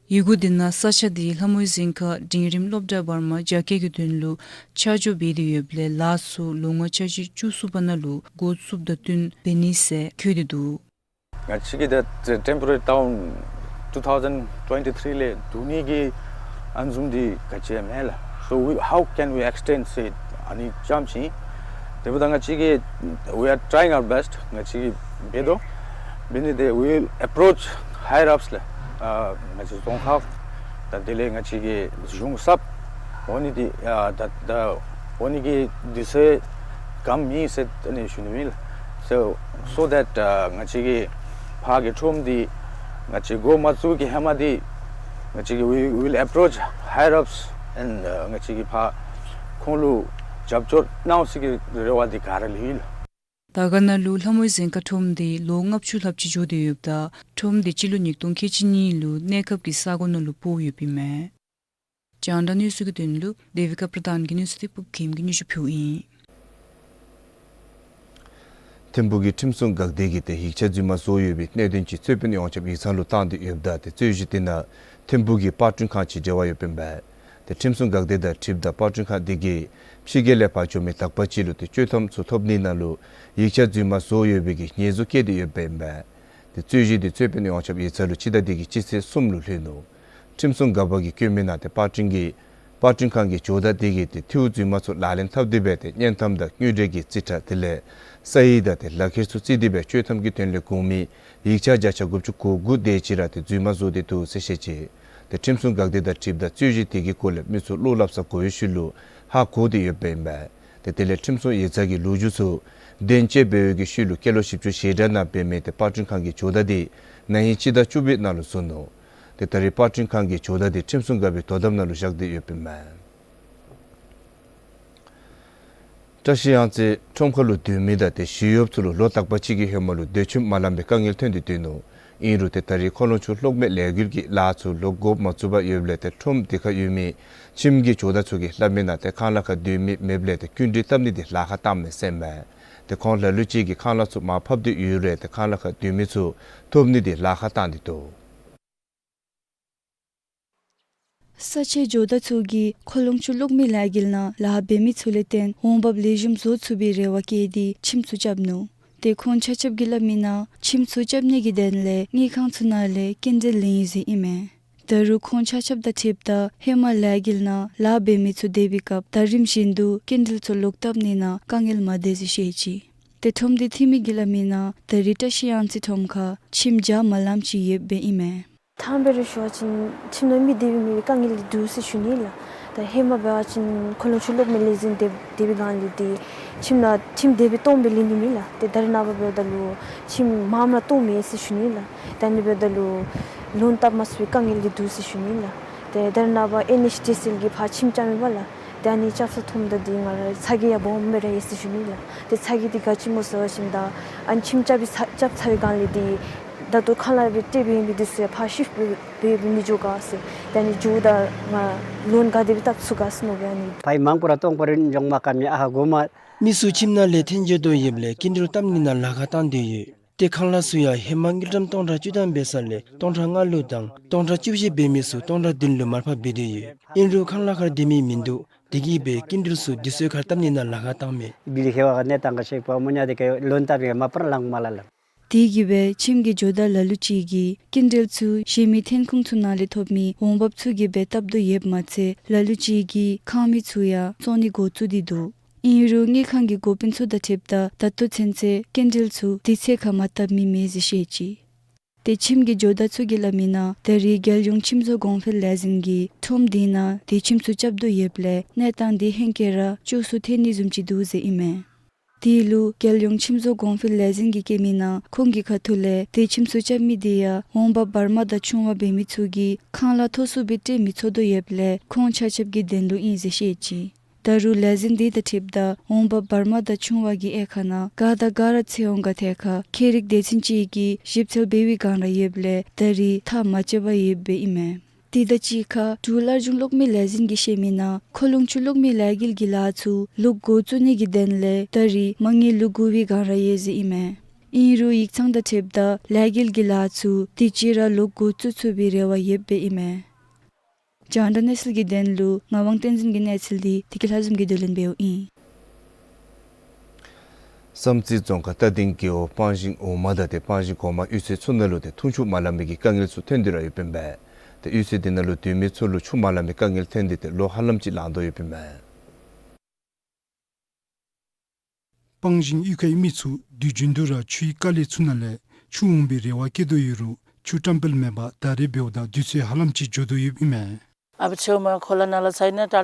ཡི་གུ་འདི་ནང་ས་ཆ་འདི་ལྷ་མོའི་གཟིམ་ཁང་འབྲིང་རིམ་སློབ་གྲྭ་བར་མ་རྒྱ་སྐྱེད་ཀྱི་དོན་ལུ་ཆ་འཇོག་འབད་དེ་ཡོདཔ་ལས་ལཱ་ཚུ་ལོ་ལྔ་འཆར་གཞི་བཅུ་གསུམ་པ་ནང་ལུ་འགོ་བཙུགསཔ་དང་བསྟུན་འབད་ནི་ཟེར་བཀོད་དེ་འདུག། ང་བཅས་ཀྱི་ད་ཊེམ་པོ་རེ་ཊའུན་ཊུ་ཐའུ་ཟེན་ཊ་ཊོན་ཊི་ཐིརི་ལས་བསྡུ་ནི་གི་ཨ་ནི་བཟུམ་འདི་ག་ཅི་ཡང་མེད་ལགས། So we, how can we extend it? ཨ་ནི་ཙམ་ཅིག། དེ་འབདཝ་ད་ང་བཅས་ཀྱིས་we are trying our best. ང་བཅས་ཀྱིས་འབད་དོ། འབད་ནི་འདི་we will approach higher ups ལགས། ཨ་ང་བཅས་རྫོང་ཁག་དང་དེ་ལས་ང་བཅས་ཀྱི་གཞུང་ཚབ་འོང་ནི་འདི་ཨ་ད་ད་འོང་ནི་གི་དུས་ཚོད་ག་ཨིན་ཟེར་ཨ་ནི་ཞུ་ནི་ཨིན་ལགས། So, so that ཨ་ང་བཅས་ཀྱི་ཕར་གྱི་ཁྲོམ་འདི་ང་བཅས་འགོ་མ་བཙུགས་ཀྱི་ཧེ་མ་འདི་ང་བཅས་ཀྱིས་we, we will approach higher ups and ཨ་ང་བཅས་ཀྱིས་ཕར་ཁོང་ལུ་རྒྱབ་སྐྱོར་གནང་ཟེར་གྱི་རེ་བ་འདི་ག་ར་ལུ་ཡོད་ལགས། དར་དཀར་ནང་ལུ་ལྷ་མོའི་གཟིམ་ཁང་ཁྲོམ་འདི་ལོ་ལྔ་བཅུ་ལྷགཔ་ཅིག་འགྱོ་སྟེ་ཡོདཔ་ད་ཁྲོམ་འདི་སྤྱི་ལོ་ཉིས་སྟོང་ཁལ་གཅིག་གཉིས་ལུ་གནས་སྐབས་ཀྱི་ས་གོ་ནང་ལུ་སྤོ་ཡོདཔ་ཨིན་མས། རྒྱང་བསྒྲགས་གནས་ཚུལ་གྱི་དོན་ལུ་དེ་བི་ཀ་པྲ་དྷཱན་གྱི་གནས་ཚུལ་འདི་ཕུབ་ཁིམ་གྱིས་སྙན་ཞུ་ཕུལཝ་ཨིན། ཐིམ་ཕུག་གི་ཁྲིམས་སྲུང་འགག་སྡེ་གིས་ཏེ་ཡིག་ཆ་རྫུན་མ་བཟོ་ཡོད་པའི་གནད་དོན་ཅིག་རྩོད་དཔོན་ཡོངས་ཁྱབ་ཡིག་ཚང་ལུ་བཏང་སྟེ་ཡོདཔ་ད་ཏེ་རྩོད་གཞི་དེ་ནང་ཐིམ་ཕུག་གི་པར་སྐྲུན་ཁང་ཅིག་འབྲེལ་བ་ཡོདཔ་ཨིན་པས། ཏེ་ཁྲིམས་སྲུང་འགག་སྡེ་དང་འཁྲིལཝ་ད་པར་སྐྲུན་ཁང་དེ་གིས་ཕྱི་རྒྱལ་ལས་ཕར་འགྱོ་མི་དག་པ་ཅིག་ལུ་ཏེ་གཅོད་ཐམ་ཚུ་ཐོབ་ནི་ནང་ལུ་ཡིག་ཆ་རྫུན་མ་བཟོ་ཡོད་པའི་གི་ཉེས་འཛུགས་བཀལ་ཏེ་ཡོདཔ་ཨིན་པས། ཏེ་རྩོད་གཞི་དེ་རྩོད་དཔོན་ཡོངས་ཁྱབ་ཡིག་ཚང་ལུ་སྤྱི་ཟླ་འདི་གི་སྤྱི་ཚེས་གསུམ་ལུ་ལྷོད་ནུག། ཁྲིམས་སྲུང་འགག་པ་གིས་བཀོད་མི་ནང་ཏེ་པར་སྐྲུན་གྱི་པར་སྐྲུན་ཁང་གི་ཇོ་བདག་དེ་གིས་ཏེ་ཐིའུ་རྫུན་མ་ཚུ་ལག་ལེན་འཐབ་སྟེ་སྦེ་ཏེ་བརྙན་ཐམ་དང་དངུལ་འབྲེལ་གྱི་རྩིས་ཁྲ་དེ་ལས་ས་ཡིག་དང་ཏེ་ལག་ཁྱེར་ཚུ་བརྩིས་ཏེ་སྦེ་གཅོད་ཐམ་གྱི་དོན་ལས་དགོ་མི་ཡིག་ཆ་བརྒྱ་ཆ་དགུ་བཅུ་གོ་དགུ་དེ་ཅིག་ར་ཏེ་རྫུན་མ་བཟོ་སྟེ་འདུག་ཟེར་བཤད་ཅི། ཏེ་ཁྲིམས་སྲུང་འགག་སྡེ་དང་འཁྲིལཝ་ད་རྩོད་གཞི་དེ་གི་སྐོར་ལས་མི་ཚུ་བློ་སླབ་ས་དགོ་པའི་ཤུལ་ལུ་ཧ་གོ་སྟེ་ཡོདཔ་ཨིན་པས། ཏེ་དེ་ལས་ཁྲིམས་སྲུང་ཡིག་ཚང་གི་ལོ་རྒྱུས་ཚུ་བདེན་དཔྱད་འབད་བའི་གི་ཤུལ་ལུ་སྐྱེས་ལོ་བཞི་བཅུ་ཞེ་གྲངས་ནང་འབད་མི་ཏེ་པར་སྐྲུན་ཁང་གི་ཇོ་བདག་དེ་ན་ཧིང་སྤྱི་ཟླ་བཅུ་པའི་ནང་ལུ་བཟུང་ནུག། ཏེ་ད་རེས་པར་སྐྲུན་ཁང་གི་ཇོ་བདག་དེ་ཁྲིམས་སྲུང་འགག་པའི་དོ་དམ་ནང་ལུ་བཞག་སྟེ་ཡོདཔ་ཨིན་མས། བཀྲ་ཤིས་གཡང་རྩེ་ཁྲོམ་ཁ་ལུ་སྡོད་མི་དང་ཏེ་ཞི་གཡོགཔ་ཚུ་ལུ་ལོ་དག་པ་ཅིག་གི་ཧེ་མ་ལུ་སྡོད་ཁྱིམ་མ་ལང་པའི་དཀའ་ངལ་ཐོན་ཏེ་སྡོད་ནུག། ཨིན་རུང་ཏེ་ད་རེས་ཁོ་ལོང་ཆུ་གློག་མེ་ལས་འགུལ་གྱི་ལཱ་ཚུ་ལོག་འགོ་མ་བཙུགས་པར་ཡོདཔ་ལས་ཏེ་ཁྲོམ་དེ་ཁར་ཡོད་མི་ཁྱིམ་གྱི་ཇོ་བདག་ཚུ་གིས་སླབ་མི་ནང་ཏེ་ཁང་གླ་ཁར་སྡོད་མི་མེདཔ་ལས་ཏེ་སྐྱིན་འགྲུལ་བཏབ་ནི་དེ་ལཱ་ཁག་བཏངམ་མས་ཟེར་མས། ཏེ་ཁོང་ལ་ལུ་ཅིག་གིས་ཁང་གླ་ཚུ་མར་ཕབ་སྟེ་ཡོད་རུང་ཏེ་ཁང་གླ་ཁར་སྡོད་མི་ཚུ་ཐོབ་ནི་དེ་ལཱ་ཁག་བཏང་སྟེ་འདུག། ས་ཆའི་ཇོ་བདག་ཚུ་གིས་ཁོ་ལོང་ཆུ་གློག་མེ་ལས་འགུལ་ནང་ལཱ་འབད་མི་ཚུ་ལས་བརྟེན་འོང་འབབ་ལེགས་ཤོམ་བཟོ་ཚུགས་པའི་རེ་བ་བསྐྱེད་དེ་ཁྱིམ་ཚུ་རྐྱབ་ནུག། ཏེ་ཁོང་ཆ་ཁྱབ་ཀྱིས་སླབ་མི་ནང་ཁྱིམ་ཚུ་རྐྱབ་ནི་གི་དོན་ལས་དངུལ་ཁང་ཚུ་ནང་ལས་སྐྱིན་འགྲུལ་ལེན་ཡི་ཟེར་ཨིན་མས། ད་རུང་ཁོང་ཆ་ཁྱབ་དང་འཁྲིལཝ་ད་ཧེ་མ་ལས་འགུལ་ནང་ལཱ་འབད་མི་ཚུ་སྡོད་པའི་སྐབས་ད་རིམ་བཞིན་དུ་སྐྱིན་འགྲུལ་ཚུ་ལོག་བཏབ་ནི་ནང་དཀའ་ངལ་མ་འདས་ཟེར་བཤད་ཅི། ཏེ་ཁྲོམ་སྡེ་འཐུས་མི་གིས་སླབ་མི་ནང་ད་རེས་བཀྲ་ཤིས་གཡང་རྩེ་ཁྲོམ་ཁར་ཁྱིམ་བརྒྱ་མ་ལངམ་ཅིག་ཡོདཔ་ཨིན་མས། དང་པ་ར་ཞུ་བ་ཅིན་ཁྱིམ་ནང་མི་སྡོད་མི་མེད་པའི་དཀའ་ངལ་འདི་འདུག་ཟེར་ཞུ་ནི་ལགས། ད་ཧེ་མ་འབད་བ་ཅིན་ཁོ་ལོང་ཆུ་གློག་མེ་ལས་འཛིན་སྡོད་སྡོད་པའི་སྒང་ལས་ཏེ་ཁྱིམ་ནང་ཁྱིམ་དེ་སྦེ་སྟོངམ་སྦེ་ལེན་ནི་མེད་ལགས། ཏེ་ད་རེས་ནངས་པ་འབདཝ་ད་ལུ་ཁྱིམ་མངམ་ར་སྟོངམ་མས་ཟེར་ཞུ་ནི་ལགས། ད་ཨ་ནི་འབདཝ་ད་ལུ་ལོན་བཏབ་མ་ཚུགས་པའི་དཀའ་ངལ་འདི་འདུག་ཟེར་ཞུ་ནི་ལགས། ཏེ་ད་རེས་ནངས་པ་ཨེན་ཨེཆ་ཌི་སི་ཨེལ་གྱིས་ཕར་ཁྱིམ་རྐྱབ་མི་འབདཝ་ལགས། ཏེ་ཨ་ནི་རྐྱབ་ས་མཐོངམ་ད་འདི་ང་ར་ཚ་གྱང་ཡང་སྦོམ་སྦེ་ར་ཡོད་ཟེར་ཞུ་ནི་ལགས། ཏེ་ཚ་གྱང་འདི་ག་ཅི་སྨོ་ཟེར་བ་ཅིན་ད་ཨ་ནི་ཁྱིམ་རྐྱབ་པའི་ཚ་རྐྱབ་ཚར་བའི་སྒང་ལས་འདི་ད་ལྟོ་ཁང་གླ་སྦེ་སྤྲོད་པའི་མི་འདི་ཚུ་ཡང་ཕར་ཤིཕཊ་འབད་འབད་འབད་མི་འགྱོ་ག་ཟེར། ཏེ་ཨ་ནི་འགྱོཝ་ད་ང་ལོན་ག་དེ་སྦེ་བཏབ་ཚུགས་ག་ཟེར་མནོ་སྦེ་ཨ་ནི། ཕར་མང་པོ་ར་སྟོང་པ་རེ་འགྱོ་མ་དཀའ་མི་ཨ་ཧ་གོ་མས། མི་ཚུ་ཁྱིམ་ནང་ལས་འཐོན་འགྱོ་དོ་ཡོདཔ་ལས་སྐྱིན་འགྲུལ་བཏབ་ནི་ནང་ལཱ་ཁག་བཏང་སྟེ་ཡོད། ཏེ་ཁང་གླ་ཚུ་ཡང་ཧེ་མ་དངུལ་ཀྲམ་སྟོང་ཕྲག་བཅུ་ཐམ་འབད་ས་ལས་སྟོང་ཕྲག་ལྔ་ལུ་དང་སྟོང་ཕྲག་བཅུ་བཞི་འབད་མི་ཚུ་སྟོང་ཕྲག་བདུན་ལུ་མར་ཕབ་འབད་དེ་ཡོད། ཨིན་རུང་ཁང་གླ་ཁར་སྡོད་མི་མིན་འདུག། དེ་གིས་སྦེ་སྐྱིན་འགྲུལ་ཚུ་དུས་ཚོད་ཁར་བཏབ་ནི་ནང་ལཱ་ཁག་བཏང་མས། དེ་གིས་སྦེ་ཁྱིམ་གྱི་ཇོ་བདག་ལ་ལུ་ཅིག་གིས་སྐྱིན་འགྲུལ་ཚུ་གཞན་མི་ཐོན་ཁུངས་ཚུ་ནང་ལས་ཐོབ་མི་འོང་འབབ་ཚུ་གིས་སྦེ་བཏབ་དོ་ཡོདཔ་མ་ཚད་ལ་ལུ་ཅིག་གིས་ཁང་མིག་ཚུ་ཡང་བཙོང་ནི་འགོ་བཙུགས་ཏེ་འདུག། ཨིན་རུང་དངུལ་ཁང་གི་འགོ་དཔོན་ཚུ་དང་འཁྲིལཝ་ད་ད་ལྟོ་ཚུན་ཚོད་སྐྱིན་འགྲུལ་ཚུ་དུས་ཚོད་ཁར་མ་བཏབ་མི་མེད་ཟེར་བཤད་ཅི། ཏེ་ཁྱིམ་གྱི་ཇོ་བདག་ཚུ་གིས་སླབ་མི་ནང་ད་རེས་རྒྱལ་ཡོངས་ཁྱིམ་བཟོ་གོང་འཕེལ་ལས་འཛིན་གྱིས་ཁྲོམ་འདི་ནང་དུད་ཁྱིམ་ཚུ་རྐྱབ་དོ་ཡོདཔ་ལས་གནས་སྟངས་འདི་ཧེང་སྐལ་ར་སྐྱོ་སུ་ཐོན་ནི་བཟུམ་ཅིག་འདུག་ཟེར་ཨིན་མས། དེ་ལུ་རྒྱལ་ཡོངས་ཁྱིམ་བཟོ་གོང་འཕེལ་ལས་འཛིན་གྱིས་བཀོད་མི་ནང་ཁོང་གི་ཁ་ཐུག་ལས་དུད་ཁྱིམ་ཚུ་རྐྱབ་མི་འདི་ཡང་འོང་འབབ་བར་མ་དང་ཆུང་བ་འབད་མི་ཚུ་གིས་ཁང་གླ་མཐོ་སུ་སྦེ་སྤྲོད་མི་ཚུགས་དོ་ཡོདཔ་ལས་ཁོང་ཆ་ཁྱབ་ཀྱི་དོན་ལུ་ཨིན་ཟེར་བཤད་ཅི། ད་རུང་ལས་འཛིན་འདི་དང་འཁྲིལཝ་ད་འོང་འབབ་བར་མ་དང་ཆུང་བ་གི་དབྱེ་ཁག་ནང་ག་དང་ག་ར་ཚུད་འོང་ག་ཐད་ཁར་ཁྱད་རིག་སྡེ་ཚན་ཅིག་གིས་ཞིབ་འཚོལ་འབད་བའི་བསྒང་ར་ཡོདཔ་ལས་ད་རེས་ཐག་མ་བཅད་པར་ཡོདཔ་སྦེ་ཨིན་མས། དེ་དང་གཅིག་ཁར་འབྲུག་སླར་འབྱུང་གློག་མེ་ལས་འཛིན་གྱིས་བཤད་མི་ནང་མཁོ་རླུང་ཆུ་གློག་མེ་ལས་འགུལ་གྱི་ལཱ་ཚུ་ལོག་འགོ་བཙུགས་ནི་གི་དོན་ལས་ད་རེས་མ་དངུལ་བླུག་དགོ་པའི་བསྒང་ར་ཡོད་ཟེར་ཨིན་མས། ཨིན་རུང་ཡིག་ཚང་དང་འཁྲིལཝ་ད་ལས་འགུལ་གྱི་ལཱ་ཚུ་དུས་ཅི་ར་ལོག་འགོ་བཙུགས་ཚུགས་པའི་རེ་བ་ཡོདཔ་སྦེ་ཨིན་མས། རྒྱང་བསྒྲགས་གནས་ཚུལ་གྱི་དོན་ལུ་ངག་དབང་བསྟན་འཛིན་གྱི་གནས་ཚུལ་འདི་བདེ་སྐྱིད་ལྷ་འཛོམས་ཀྱིས་བསྡུ་ལེན་འབདཝ་ཨིན། བསམ་རྩེ་རྫོང་ཁག་རྟ་སྡིང་རྒེད་འོག་སྤང་ཞིང་འོག་མ་དང་ཏེ་སྤང་ཞིང་གོང་མ་གཡུས་ཚན་ཚུ་ནང་ལུ་ཏེ་འཐུང་ཆུ་མ་ལང་པའི་གི་དཀའ་ངལ་ཚུ་ཐོན་ཏེ་ར་ཡོདཔ་ཨིན་པས། ཏེ་གཡུས་ཚན་འདི་ནང་ལུ་སྡོད་མི་ཚུ་ལུ་ཆུ་མ་ལང་པའི་དཀའ་ངལ་ཐོན་ཏེ་ཏེ་ལོ་ཧ་ལམ་ཅིག་ལང་དོ་ཡོདཔ་ཨིན་པས། སྤང་ཞིང་གཡུས་ཁའི་མི་ཚུ་དུས་རྒྱུན་དུ་ར་ཆུའི་དཀའ་ལས་ཚུ་ནང་ལས་ཆུ་འོང་པའི་རེ་བ་བསྐྱེད་དོ་ཡོད་རུང་ཆུ་བཀྲམ་སྤེལ་མེད་པར་ད་རེས་འབདཝ་ད་དུས་ཚོད་ཧ་ལམ་ཅིག་འགྱོ་དོ་ཡོདཔ་ཨིན་མས། ང་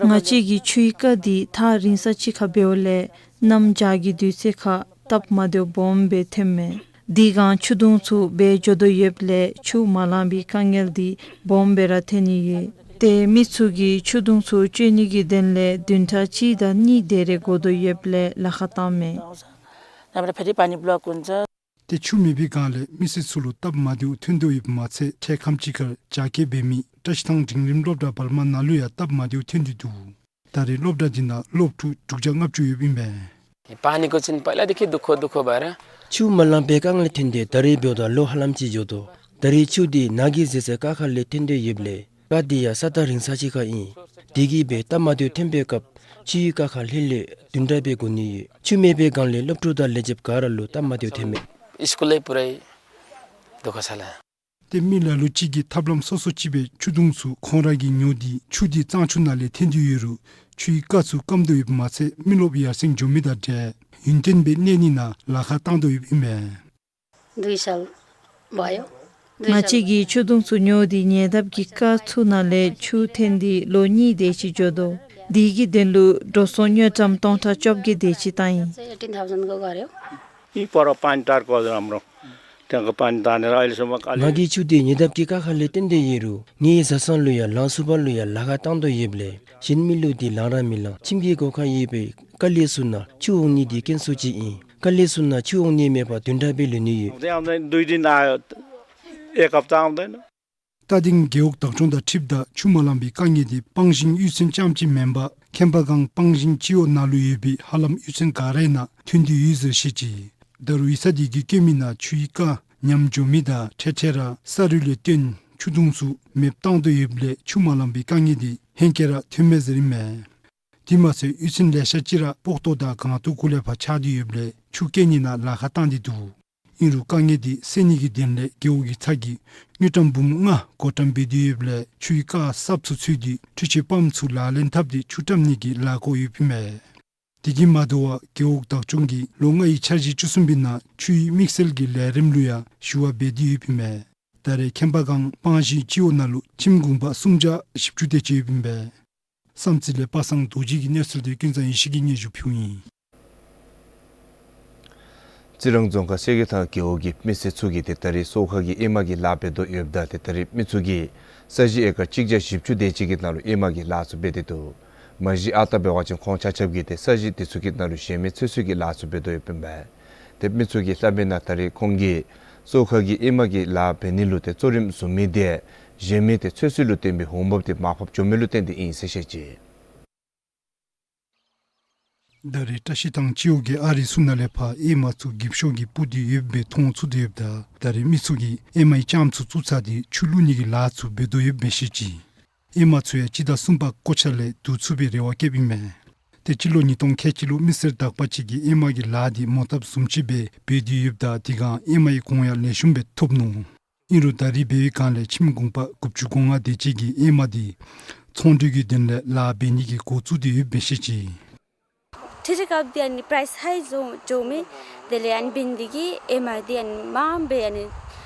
བཅས་ཀྱི་ཆུའི་རྐ་འདི་ཐག་རིང་ས་ཅིག་ཁར་འབདཝ་ལས་གནམ་བྱཱར་གྱི་དུས་ཚོད་ཁར་སྟབས་མ་བདེཝ་སྦོམ་སྦེ་ཐོནམ་མས། དེ་སྒང་ཆུ་དུང་ཚུ་སྦེ་འགྱོ་དོ་ཡོདཔ་ལས་ཆུ་མ་ལང་པའི་དཀའ་ངལ་འདི་སྦོམ་སྦེ་ར་ཐོན་ནི་ཡོད། ཏེ་མི་ཚུ་གིས་ཆུ་དུང་ཚུ་སྤྱོད་ནི་གི་དོན་ལས་བདུན་ཕྲག་གཅིག་དང་གཉིས་དེ་རེ་འགོར་དོ་ཡོདཔ་ལས་ལཱ་ཁག་བཏངམ་མས། ཏེ་ཆུ་མེད་པའི་སྒང་ལས་མི་སེར་ཚུ་ལུ་སྟབས་མ་བདེཝ་ཐོན་དོ་ཡོདཔ་མ་ཚད་འཕྲལ་ཁམས་ཅིག་ཁར་བྱཱར་སྐྱེལ་འབད་མི་བཀྲ་ཤིས་ཐང་འབྲིང་རིམ་སློབ་གྲྭ་བར་མ་ནང་ལུ་ཡང་སྟབས་མ་བདེཝ་ཐོན་ཏེ་འདུག། ད་རེས་སློབ་གྲྭ་འདི་ནང་སློབ་ཕྲུག་དྲུག་བརྒྱ་ལྔ་བཅུ་ཡོདཔ་ཨིན་པས། पानीको चाहिँ पहिलादेखि दुःख दुःख भएर ཆུ་མ་ལང་པའི་དཀའ་ངལ་ཐོན་ཏེ་ད་རེས་འབདཝ་ད་ལོ་ཧ་ལམ་ཅིག་འགྱོ་དོ། ད་རེས་ཆུ་འདི་ནཱ་གི་གཟེར་ཚད་རྐ་ཁ་ལས་ཐོན་དོ་ཡོདཔ་ལས་རྐ་འདི་ཡང་ས་ཐག་རིང་ས་ཅིག་ཁར་ཨིན། དེ་གིས་སྦེ་སྟབས་མ་བདེཝ་ཐོན་པའི་སྐབས་ཆུའི་རྐ་ཁར་ལྷོད་ལྷོད་བདུན་ཕྲག་སྦེ་སྒུག་ནི་ཡོད། ཆུ་མེད་པའི་སྒང་ལས་སློབ་ཕྲུག་དང་ལས་བྱེདཔ་ག་ར་ལུ་སྟབས་མ་བདེཝ་ཐོནམ་མས། स्कुलै पुरै दुःख छ ལགས། ཏེ་མི་ལ་ལུ་ཅིག་གིས་ཐབས་ལམ་སོ་སོ་ཅིག་སྦེ་ཆུ་དུང་ཚུ་ཁོང་ར་གིས་ཉོ་སྟེ་ཆུ་འདི་གཙང་ཆུ་ནང་ལས་ཐོན་དོ་ཡོད་རུང་ཆུའི་རྐ་ཚུ་སྐམ་དོ་ཡོདཔ་མ་ཚད་མི་རློབས་ཡར་སེང་འགྱོ་མི་དང་འབྲེལ་ཡུན་བརྟན་སྦེ་གནས་ནི་ནང་ལཱ་ཁག་བཏང་དོ་ཡོདཔ་ཨིན་པས། ང་བཅས་ཀྱིས་ཆུ་དུང་ཚུ་ཉོ་སྟེ་ཉེ་འདབས་ཀྱི་རྐ་ཚུ་ནང་ལས་ཆུ་འཐེན་ཏེ་ལོ་གཉིས་དེ་ཅིག་འགྱོ་དོ། དེ་གི་དོན་ལུ་འགྲོ་སོང་དངུལ་ཀྲམ་སྟོང་ཕྲག་བཅོ་བརྒྱད་དེ་ཅིག་བཏང་ཡི། यी पर पानी टारको राम्रो। त्यहाँको पानी तानेर अहिलेसम्म खालि ང་གིས་ཆུ་འདི་ཉེ་འདབས་ཀྱི་རྐ་ཁ་ལས་བཏོན་ཏེ་ཡོད་རུང་ངེའི་བཟའ་ཚང་ལུ་ཡང་ལང་ཚུགས་པ་ལུ་ཡང་ལཱ་ཁག་བཏང་དོ་ཡོདཔ་ལས་གཞན་མི་ལུ་འདི་ལང་ར་མི་ལང་། ཁྱིམ་གྱི་སྒོ་ཁར་ཡོད་པའི་རྐ་ལས་ཚུ་ནང་ཆུ་འོང་ནི་འདི་དཀོན་སུ་ཅིག་ཨིན། རྐ་ལས་ཚུ་ནང་ཆུ་འོང་ནི་མེད་པར་བདུན་ཕྲག་སྦེ་ལུས་ནི་ཡོད། त्यहाँ चाहिँ दुई दिन आयो, एक हप्ता आउँदैन। རྟ་སྡིང་རྒེད་འོག་བདག་སྐྱོང་དང་འཁྲིལཝ་ད་ཆུ་མ་ལང་པའི་དཀའ་ངལ་འདི་སྤང་ཞིང་གཡུས་ཚན་རྐྱངམ་ཅིག་མེན་པར་ཁྱད་པར་སྒང་སྤང་ཞིང་སྤྱི་འོག་ནང་ལུ་ཡོད་པའི་ཧ་ལམ་གཡུས་ཚན་ག་རའི་ནང་ཐོན་ཏེ་ཡོད་ཟེར་བཤད་ཅི། ད་རུང་ཡིག་ཚང་འདི་གིས་བཀོད་མི་ནང་ཆུའི་རྐ་ཉམས་འགྱོ་མི་དང་འཕྲལ་འཕྲལ་ར་ས་རུད་ལས་བཏོན་ཆུ་དུང་ཚུ་མེདཔ་བཏང་དོ་ཡོདཔ་ལས་ཆུ་མ་ལང་པའི་དཀའ་ངལ་འདི་ཧེང་སྐལ་ར་ཐོནམ་མས་ཟེར་ཨིན་མས། དེ་མ་ཚད་གཡུས་ཚན་ལེ་ཤ་ཅིག་ར་སྤོག་ཏོ་དང་སྒང་ཏོ་གུ་ལས་ཕར་ཆག་སྟེ་ཡོདཔ་ལས་ཆུ་བསྐྱལ་ནི་ནང་ལཱ་ཁག་བཏང་སྟེ་འདུག། ཨིན་རུང་དཀའ་ངལ་འདི་སེལ་ནི་གི་དོན་ལས་རྒེད་འོག་གི་ཚབ་ཀྱིས་དངུལ་ཀྲམ་འབུམ་ལྔ་བགོ་བཀྲམ་འབད་དེ་ཡོདཔ་ལས་ཆུའི་རྐ་གསརཔ་ཚུ་འཚོལ་ཏེ་འཕྲུལ་ཆས་པམཔ་ཚུ་ལག་ལེན་འཐབ་སྟེ་ཆུ་བཀྲམ་ནི་གི་ལཱ་འགོ་ཡོདཔ་ཨིན་མས། དེ་གིས་མ་དོ་བར་རྒེད་འོག་བདག་སྐྱོང་གིས་ལོ་ལྔའི་འཆར་གཞི་བཅུ་གསུམ་པའི་ནང་ཆུའི་དམིགས་བསལ་གྱི་ལས་རིམ་ལུ་ཡང་ཞུ་བ་འབད་དེ་ཡོདཔ་ཨིན་མས། ད་རེས་ཁྱད་པར་སྒང་སྤང་ཞིང་སྤྱི་འོག་ནང་ལུ་ཁྱིམ་གུང་པ་སུམ་བརྒྱ་བཞི་བཅུ་དེ་ཅིག་ཡོདཔ་ཨིན་པས། བསམ་རྩེ་ལས་པ་སངས་རྡོ་རྗེ་གི་གནས་ཚུལ་འདི་ཀུན་བཟང་ཡེ་ཤེས་ཀྱིས་སྙན་ཞུ་ཕུལཝ་ཨིན། རྩི་རང་རྫོང་ཁག་སེ་གེ་ཐང་རྒེད་འོག་གི་མི་སེར་ཚུ་གིས་ཏེ་ད་རེས་སོ་ཁ་གི་ཨེ་མ་གི་ལཱ་འབད་དོ་ཡོདཔ་ད་ཏེ་ད་རེས་མི་ཚུ་གིས་ས་གཞི་ཨེ་ཀར་གཅིག་བརྒྱ་བཞི་བཅུ་དེ་ཅིག་གི་ནང་ལུ་ཨེ་མ་གི་ལཱ་ཚུ་འབད་དེ་འདུག། མ་གཞི་ཨ་རྟག་འབད་བ་ཅིན་ཁོང་ཆ་ཁྱབ་ཀྱིས་ཏེ་ས་གཞི་དེ་ཚུ་གི་ནང་ལུ་གཞན་མི་ཚོད་བསྲེ་གི་ལཱ་ཚུ་འབད་དོ་ཡོདཔ་ཨིན་པས། ཏེ་མི་ཚུ་གིས་སླབ་མི་ནང་ད་རེས་ཁོང་གིས་སོ་ཁ་གི་ཨེ་མ་གི་ལཱ་འབད་ནི་ལུ་ཏེ་གཙོ་རིམ་བཟུང་མི་དེ་གཞན་མི་ཏེ་ཚོད་བསྲེ་ལུ་བརྟེན་པའི་འོང་འབབ་དེ་མར་ཕབ་འགྱོ་མི་ལུ་བརྟེན་ཏེ་ཨིན་ཟེར་བཤད་ཅི། ད་རེས་བཀྲ་ཤིས་ཐང་སྤྱི་འོག་གི་ཨ་རི་ཚུ་ནང་ལས་ཕར་ཨེ་མ་ཚུ་འགྱིབ་ཤོག་གི་སྤུ་འདི་ཡོདཔ་སྦེ་མཐོང་ཚུགས་ཏེ་ཡོདཔ་ད་ད་རེས་མི་ཚུ་གིས་ཨེ་མའི་ལྕངམ་ཚུ་བཙུགས་ཚར་ཏེ་ཆུ་བླུག་ནི་གི་ལཱ་ཚུ་འབད་དོ་ཡོདཔ་སྦེ་བཤད་ཅི། ཨེ་མ་ཚུ་ཡང་སྤྱི་ཟླ་གསུམ་པ་འགོ་ཆ་ལས་བསྡུ་ཚུགས་པའི་རེ་བ་བསྐྱེདཔ་ཨིན་མས། ཏེ་སྤྱི་ལོ་ཉིས་སྟོང་ཁལ་གཅིག་ལུ་མི་སེར་དག་པ་ཅིག་གིས་ཨེ་མ་གི་ལཱ་འདི་མོ་བཏབ་བཟུམ་ཅིག་སྦེ་འབད་དེ་ཡོདཔ་ད་དེ་སྒང་ཨེ་མའི་གོང་ཡང་ལེགས་ཤོམ་སྦེ་ཐོབ་ནུག། ཨིན་རུང་ད་རེས་འབད་བའི་སྒང་ལས་ཁྱིམ་གུང་པ་དགུ་བཅུ་གོ་ལྔ་དེ་ཅིག་གིས་ཨེ་མ་འདི་ཚོང་འབྲེལ་གྱི་དོན་ལས་ལཱ་འབད་ནི་གི་འགོ་བཙུགས་ཏེ་ཡོདཔ་སྦེ་བཤད་ཅི། ཁྲི་ཁྲི་སྐབས་འདི་ཨ་ནི་པ་རའིསི་ཧའི་འགྱོ་འགྱོཝ་མས། དེ་ལས་ཨ་ནི་འབད་ནི་འདི་གིས་ཨེ་མ་འདི་ཨ་ནི་མངམ་སྦེ་ཨ་ནི་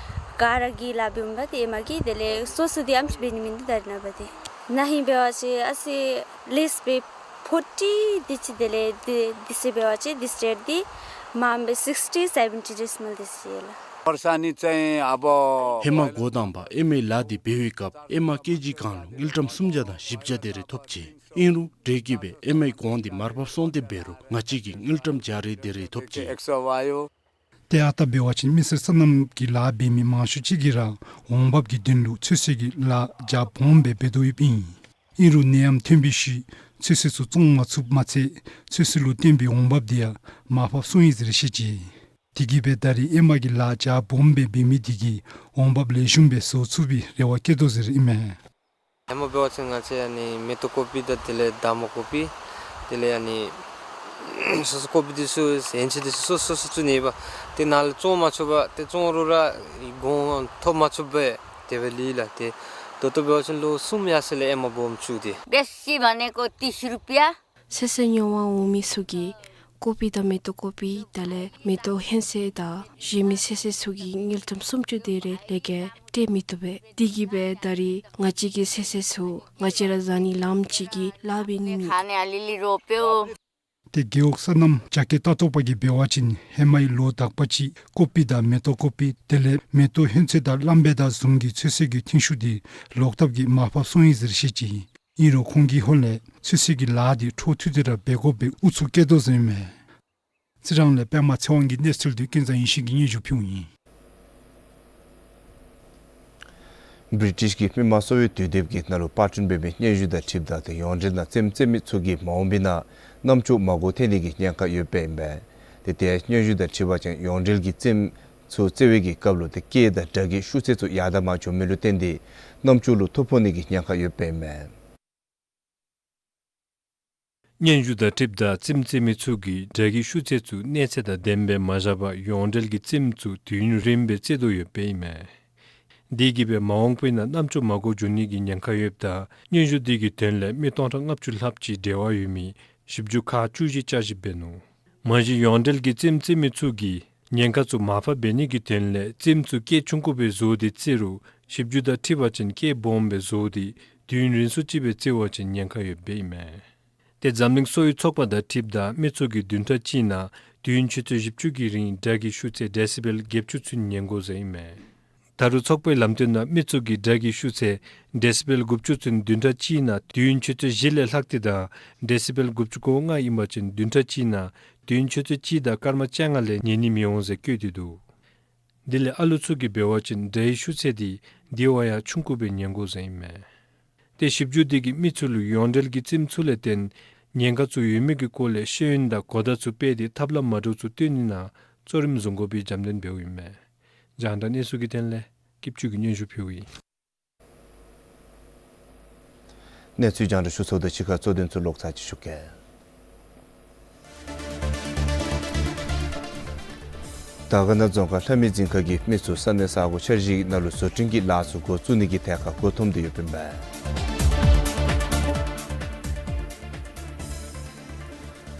ག་ར་གིས་ལཱ་འབདཝ་ད་ཏེ་ཨེ་མ་གིས་དེ་ལས་སོ་སོ་འདི་ཨམ་ཅིག་འབད་ནི་མིན་འདུག། ད་རེས་ནངས་པ་འདི་ན་ཧིང་འབད་བ་ཅིན་ཨ་ཙི་ལེསི་སྦེ་ཕོར་ཊི་འདི་ཅིག། དེ་ལས་འདི་འདི་ཚུ་འབད་བ་ཅིན་འདི་རེཊ་འདི་མངམ་སྦེ་སིགསི་ཊི་སེ་བེན་ཊི་ཌེ་སི་མཱལ་འདི་ཅིག་ལགས། ཧེ་མ་འགོ་དང་པ་ཨེ་མའི་ལཱ་འདི་འབད་བའི་སྐབས་ཨེ་མ་ཀེ་ཇི་གང་ལུ་དངུལ་ཀྲམ་སུམ་བརྒྱ་དང་བཞི་བརྒྱ་དེ་རེ་ཐོབ་ཅི། ཨིན་རུང་འབྲེལ་གྱིས་སྦེ་ཨེ་མའི་གོང་འདི་མར་ཕབ་སོང་སྟེ་འབད་རུང་ང་བཅས་ཀྱིས་དངུལ་ཀྲམ་བརྒྱ་རེ་དེ་རེ་ཐོབ་ཅི། ཏེ་ཨ་རྟག་འབད་བ་ཅིན་མི་སེར་སོ་ནམ་གྱི་ལཱ་འབད་མི་མང་ཤོས་ཅིག་གིས་ར་འོང་འབབ་ཀྱི་དོན་ལུ་ཚོད་བསྲེ་གི་ལཱ་རྒྱ་སྦོམ་སྦེ་འབད་དོ་ཡོདཔ་ཨིན། ཨིན་རུང་ནད་ཡམས་ཐོན་པའི་ཤུལ་ཚོད་བསྲེ་ཚུ་བཙོང་མ་ཚུགསཔ་མ་ཚད་ཚོད་བསྲེ་ལུ་བཏོན་པའི་འོང་འབབ་འདི་ཡང་མར་ཕབ་སོང་ཡི་ཟེར་བཤད་ཅི། དེ་གིས་སྦེ་ད་རེས་ཨེ་མ་གི་ལཱ་རྒྱ་སྦོམ་སྦེ་འབད་མི་དེ་གིས་འོང་འབབ་ལེགས་ཤོམ་སྦེ་བཟོ་ཚུགས་པའི་རེ་བ་བསྐྱེད་དོ་ཟེར་ཨིན་མས། ཧེ་མ་འབད་བ་ཅིན་ང་བཅས་ཨ་ནི་མེ་ཏོག་ཀོ་པི་དང་དེ་ལས་འདམ་ཀོ་པི་དེ་ལས་ཨ་ནི་སོ་སོ་ཀོ་པི་འདི་ཚུ་ཡན་ཆད་འདི་ཚུ་སོ་སོ་སོ་ཚུ་ནི་ཡོདཔ་ཏེ་ནཱ་ལས་བཙོང་མ་ཚུགས་པར་ཏེ་བཙོང་རུང་ར་གོང་ཐོབ་མ་ཚུགས་པས། དེ་སྦེ་ལུས་ལགས། ཏེ་ད་ལྟོ་འབད་བ་ཅིན་ལོ་གསུམ་ཡར་སོང་ལས་ཨེ་མ་སྦོམ་བཅུག་སྟེ། བེ་སི་མ་ནེ་ཀོ་ཏིས་རུ་པི་ཡ། ཚོད་བསྲེ་ཉོ་བར་འོང་མི་ཚུ་གིས་ཀོ་པི་དང་མེ་ཏོག་ཀོ་པི་དེ་ལས་མེ་ཏོག་ཧོན་ཚོད་དང་གཞན་མི་ཚོད་བསྲེ་ཚུ་གིས་དངུལ་ཀྲམ་སུམ་ཅུ་དེ་རེ་ལས་བརྒལ་སྤྲོད་མི་བཏུབ་པས། དེ་གིས་སྦེ་ད་རེས་ང་བཅས་ཀྱི་ཚོད་བསྲེ་ཚུ་ང་བཅས་ར་བཟའ་ནི་ལངམ་ཅིག་གིས་ལཱ་འབད་ནི་མེད། ཁ་ནི་ཨ་ལི་ལི་རོ་པེའོ། ཏེ་རྒེད་འོག་སོ་ནམ་བྱ་སྐྱེད་ལྟ་རྟོག་པ་གིས་འབད་བ་ཅིན་ཧེ་མའི་ལོ་དག་པ་ཅིག་ཀོ་པི་དང་མེ་ཏོག་ཀོ་པི་དེ་ལས་མེ་ཏོག་ཧོན་ཚོད་དང་གླང་བལ་དང་བཟུམ་གྱི་ཚོད་བསྲེ་གི་ཐོན་ཤུགས་འདི་ལོག་ལྟབ་ཀྱིས་མར་ཕབ་སོང་ཡི་ཟེར་བཤད་ཅི། ཨིན་རུང་ཁོང་གི་ཧོངས་ལས་ཚོད་བསྲེ་གི་ལཱ་འདི་འཕྲོ་མཐུད་དེ་ར་འབད་དགོཔ་སྦེ་ཨུ་ཚུགས་བསྐྱེད་དོ་ཟེར་ཨིན་མས། རྩི་རང་ལས་པདྨ་ཚེ་དབང་གི་གནས་ཚུལ་འདི་ཀུན་བཟང་ཡེ་ཤེས་ཀྱིས་སྙན་ཞུ་ཕུལཝ་ཨིན། བི་རི་ཊིཤ་གི་མི་དམངས་གསོ་བའི་དུས་དེབ་ཀྱི་ནང་ལུ་པར་སྐྲུན་འབད་མི་སྙན་ཞུ་དང་འཁྲིལཝ་ད་ཏེ་ཡོངས་འབྲེལ་ནང་རྩེདམོ་རྩེ་མི་ཚུ་གིས་མ་འོངས་པའི་ནང་རྣམ་ཅོ་མ་གོ་ཐལ་ནི་གི་ཉེན་ཁ་ཡོདཔ་ཨིན་པས། ཏེ་དེ་སྙན་ཞུ་དང་འཁྲིལ་བ་ཅིན་ཡོངས་འབྲེལ་གྱི་རྩེདམོ་ཚུ་རྩེ་བའི་གི་སྐབས་ལུ་ཏེ་སྐད་དང་སྒྲ་གི་ཤུགས་ཚད་ཚུ་ཡར་དང་མར་འགྱོ་མི་ལུ་བརྟེན་ཏེ་རྣམ་ཅོ་ལུ་ཐོ་ཕོག་ནི་གི་ཉེན་ཁ་ཡོདཔ་ཨིན་མས། སྙན་ཞུ་དང་འཁྲིལཝ་ད་རྩེདམོ་རྩེ་མི་ཚུ་གིས་སྒྲ་གི་ཤུགས་ཚད་ཚུ་གནས་ཚད་དང་ལྡནམ་སྦེ་མ་བཞག་པར་ཡོངས་འབྲེལ་གྱི་རྩེདམོ་ཚུ་དུས་ཡུན་རིངམོ་སྦེ་རྩེ་དོ་ཡོདཔ་ཨིན་མས། དེ་གིས་སྦེ་མ་འོངས་པའི་ནང་རྣམ་ཅོ་མ་གོ་འགྱོ་ནི་གི་ཉེན་ཁ་ཡོདཔ་ད་སྙན་ཞུ་དེ་གི་དོན་ལས་མི་སྟོང་ཕྲག་ལྔ་བཅུ་ལྷགཔ་ཅིག་འབྲེལ་བ་ཡོད་མི་ཞིབ་འཇུག་ཁག་བཅུ་བཞི་བསྐྱར་ཞིབ་འབད་ནུག། མ་གཞི་ཡོངས་འབྲེལ་གྱི་རྩེདམོ་རྩེ་མི་ཚུ་གིས་ཉེན་ཁ་ཚུ་མར་ཕབ་འབད་ནི་གི་དོན་ལས་རྩེདམོ་ཚུ་སྐད་ཆུང་ཀུ་སྦེ་བཟོ་སྟེ་རྩེ་རུང་ཞིབ་འཇུག་དང་འཁྲིལ་བ་ཅིན་སྐད་སྦོམ་སྦེ་བཟོ་སྟེ་དུས་ཡུན་རིང་སུ་ཅིག་སྦེ་རྩེ་བ་ཅིན་ཉེན་ཁ་ཡོདཔ་ཨིན་མས། ཏེ་འཛམ་གླིང་གསོ་བའི་ཚོགས་པ་དང་འཁྲིལཝ་ད་མི་ཚུ་གིས་བདུན་ཕྲག་གཅིག་ནང་དུས་ཡུན་ཆུ་ཚོད་བཞི་བཅུ་གི་རིང་སྒྲ་གི་ཤུགས་ཚད་ཌེ་སི་བེལ་བརྒྱད་ཅུ་ཚུན་ཉན་དགོ་ཟེར་ཨིན་མས། ད་རུང་ཚོགས་པའི་ལམ་སྟོན་ནང་མི་ཚུ་གིས་སྒྲ་གི་ཤུགས་ཚད་ཌེ་སི་བེལ་དགུ་བཅུ་ཚུན་བདུན་ཕྲག་གཅིག་ནང་དུས་ཡུན་ཆུ་ཚོད་བཞི་ལས་ལྷག་སྟེ་དང་ཌེ་སི་བེལ་དགུ་བཅུ་གོ་ལྔ་ཨིན་པ་ཅིན་བདུན་ཕྲག་གཅིག་ནང་དུས་ཡུན་ཆུ་ཚོད་གཅིག་དང་སྐར་མ་བཅོ་ལྔ་ལས་ཉན་ནི་མི་འོང་ཟེར་བཀོད་དེ་འདུག། དེ་ལས་ཨ་ལུ་ཚུ་གིས་འབད་བ་ཅིན་སྒྲའི་ཤུགས་ཚད་འདི་དེ་བ་ཡང་ཆུང་ཀུ་སྦེ་ཉན་དགོ་ཟེར་ཨིན་མས། ཏེ་ཞིབ་འཇུག་དེ་གིས་མི་ཚུ་ལུ་ཡོངས་འབྲེལ་གྱི་རྩེདམོ་ཚུ་ལས་བརྟེན་ཉེན་ཁ་ཚུ་ཡོད་མེད་ཀྱི་སྐོར་ལས་ཤེས་ཡོན་དང་གོ་བརྡ་ཚུ་སྤེལ་ཏེ་ཐབས་ལམ་མ་འདྲཝ་ཚུ་སྟོན་ནི་ནང་གཙོ་རིམ་བཟུང་དགོ་པའི་རྒྱབ་སྟོན་འབདཝ་ཨིན་མས། རྒྱང་བསྒྲགས་གནས་ཚུལ་གྱི་དོན་ལས་སྐྱིད་ཆུ་གིས་སྙན་ཞུ་ཕུལཝ་ཨིན། གནས་ཚུལ་རྒྱང་བསྒྲགས་ཞུ་ཚརཝ་ད་ཕྱི་ཁར་གཙོ་དོན་ཚུ་ལོག་ཚར་ཅིག་ཞུ་གེ། དར་དཀར་ན་རྫོང་ཁག་ལྷ་མི་རྫིང་ཁ་གི་མི་ཚུ་ས་གནས་ས་གོ་འཆར་གཞི་ནང་ལུ་བཟོ་སྐྲུན་གྱི་ལཱ་ཚུ་འགོ་བཙུགས་ནི་གི་ཐད་ཁར་མགུ་འཐོམས་ཏེ་ཡོདཔ་ཨིན་པས།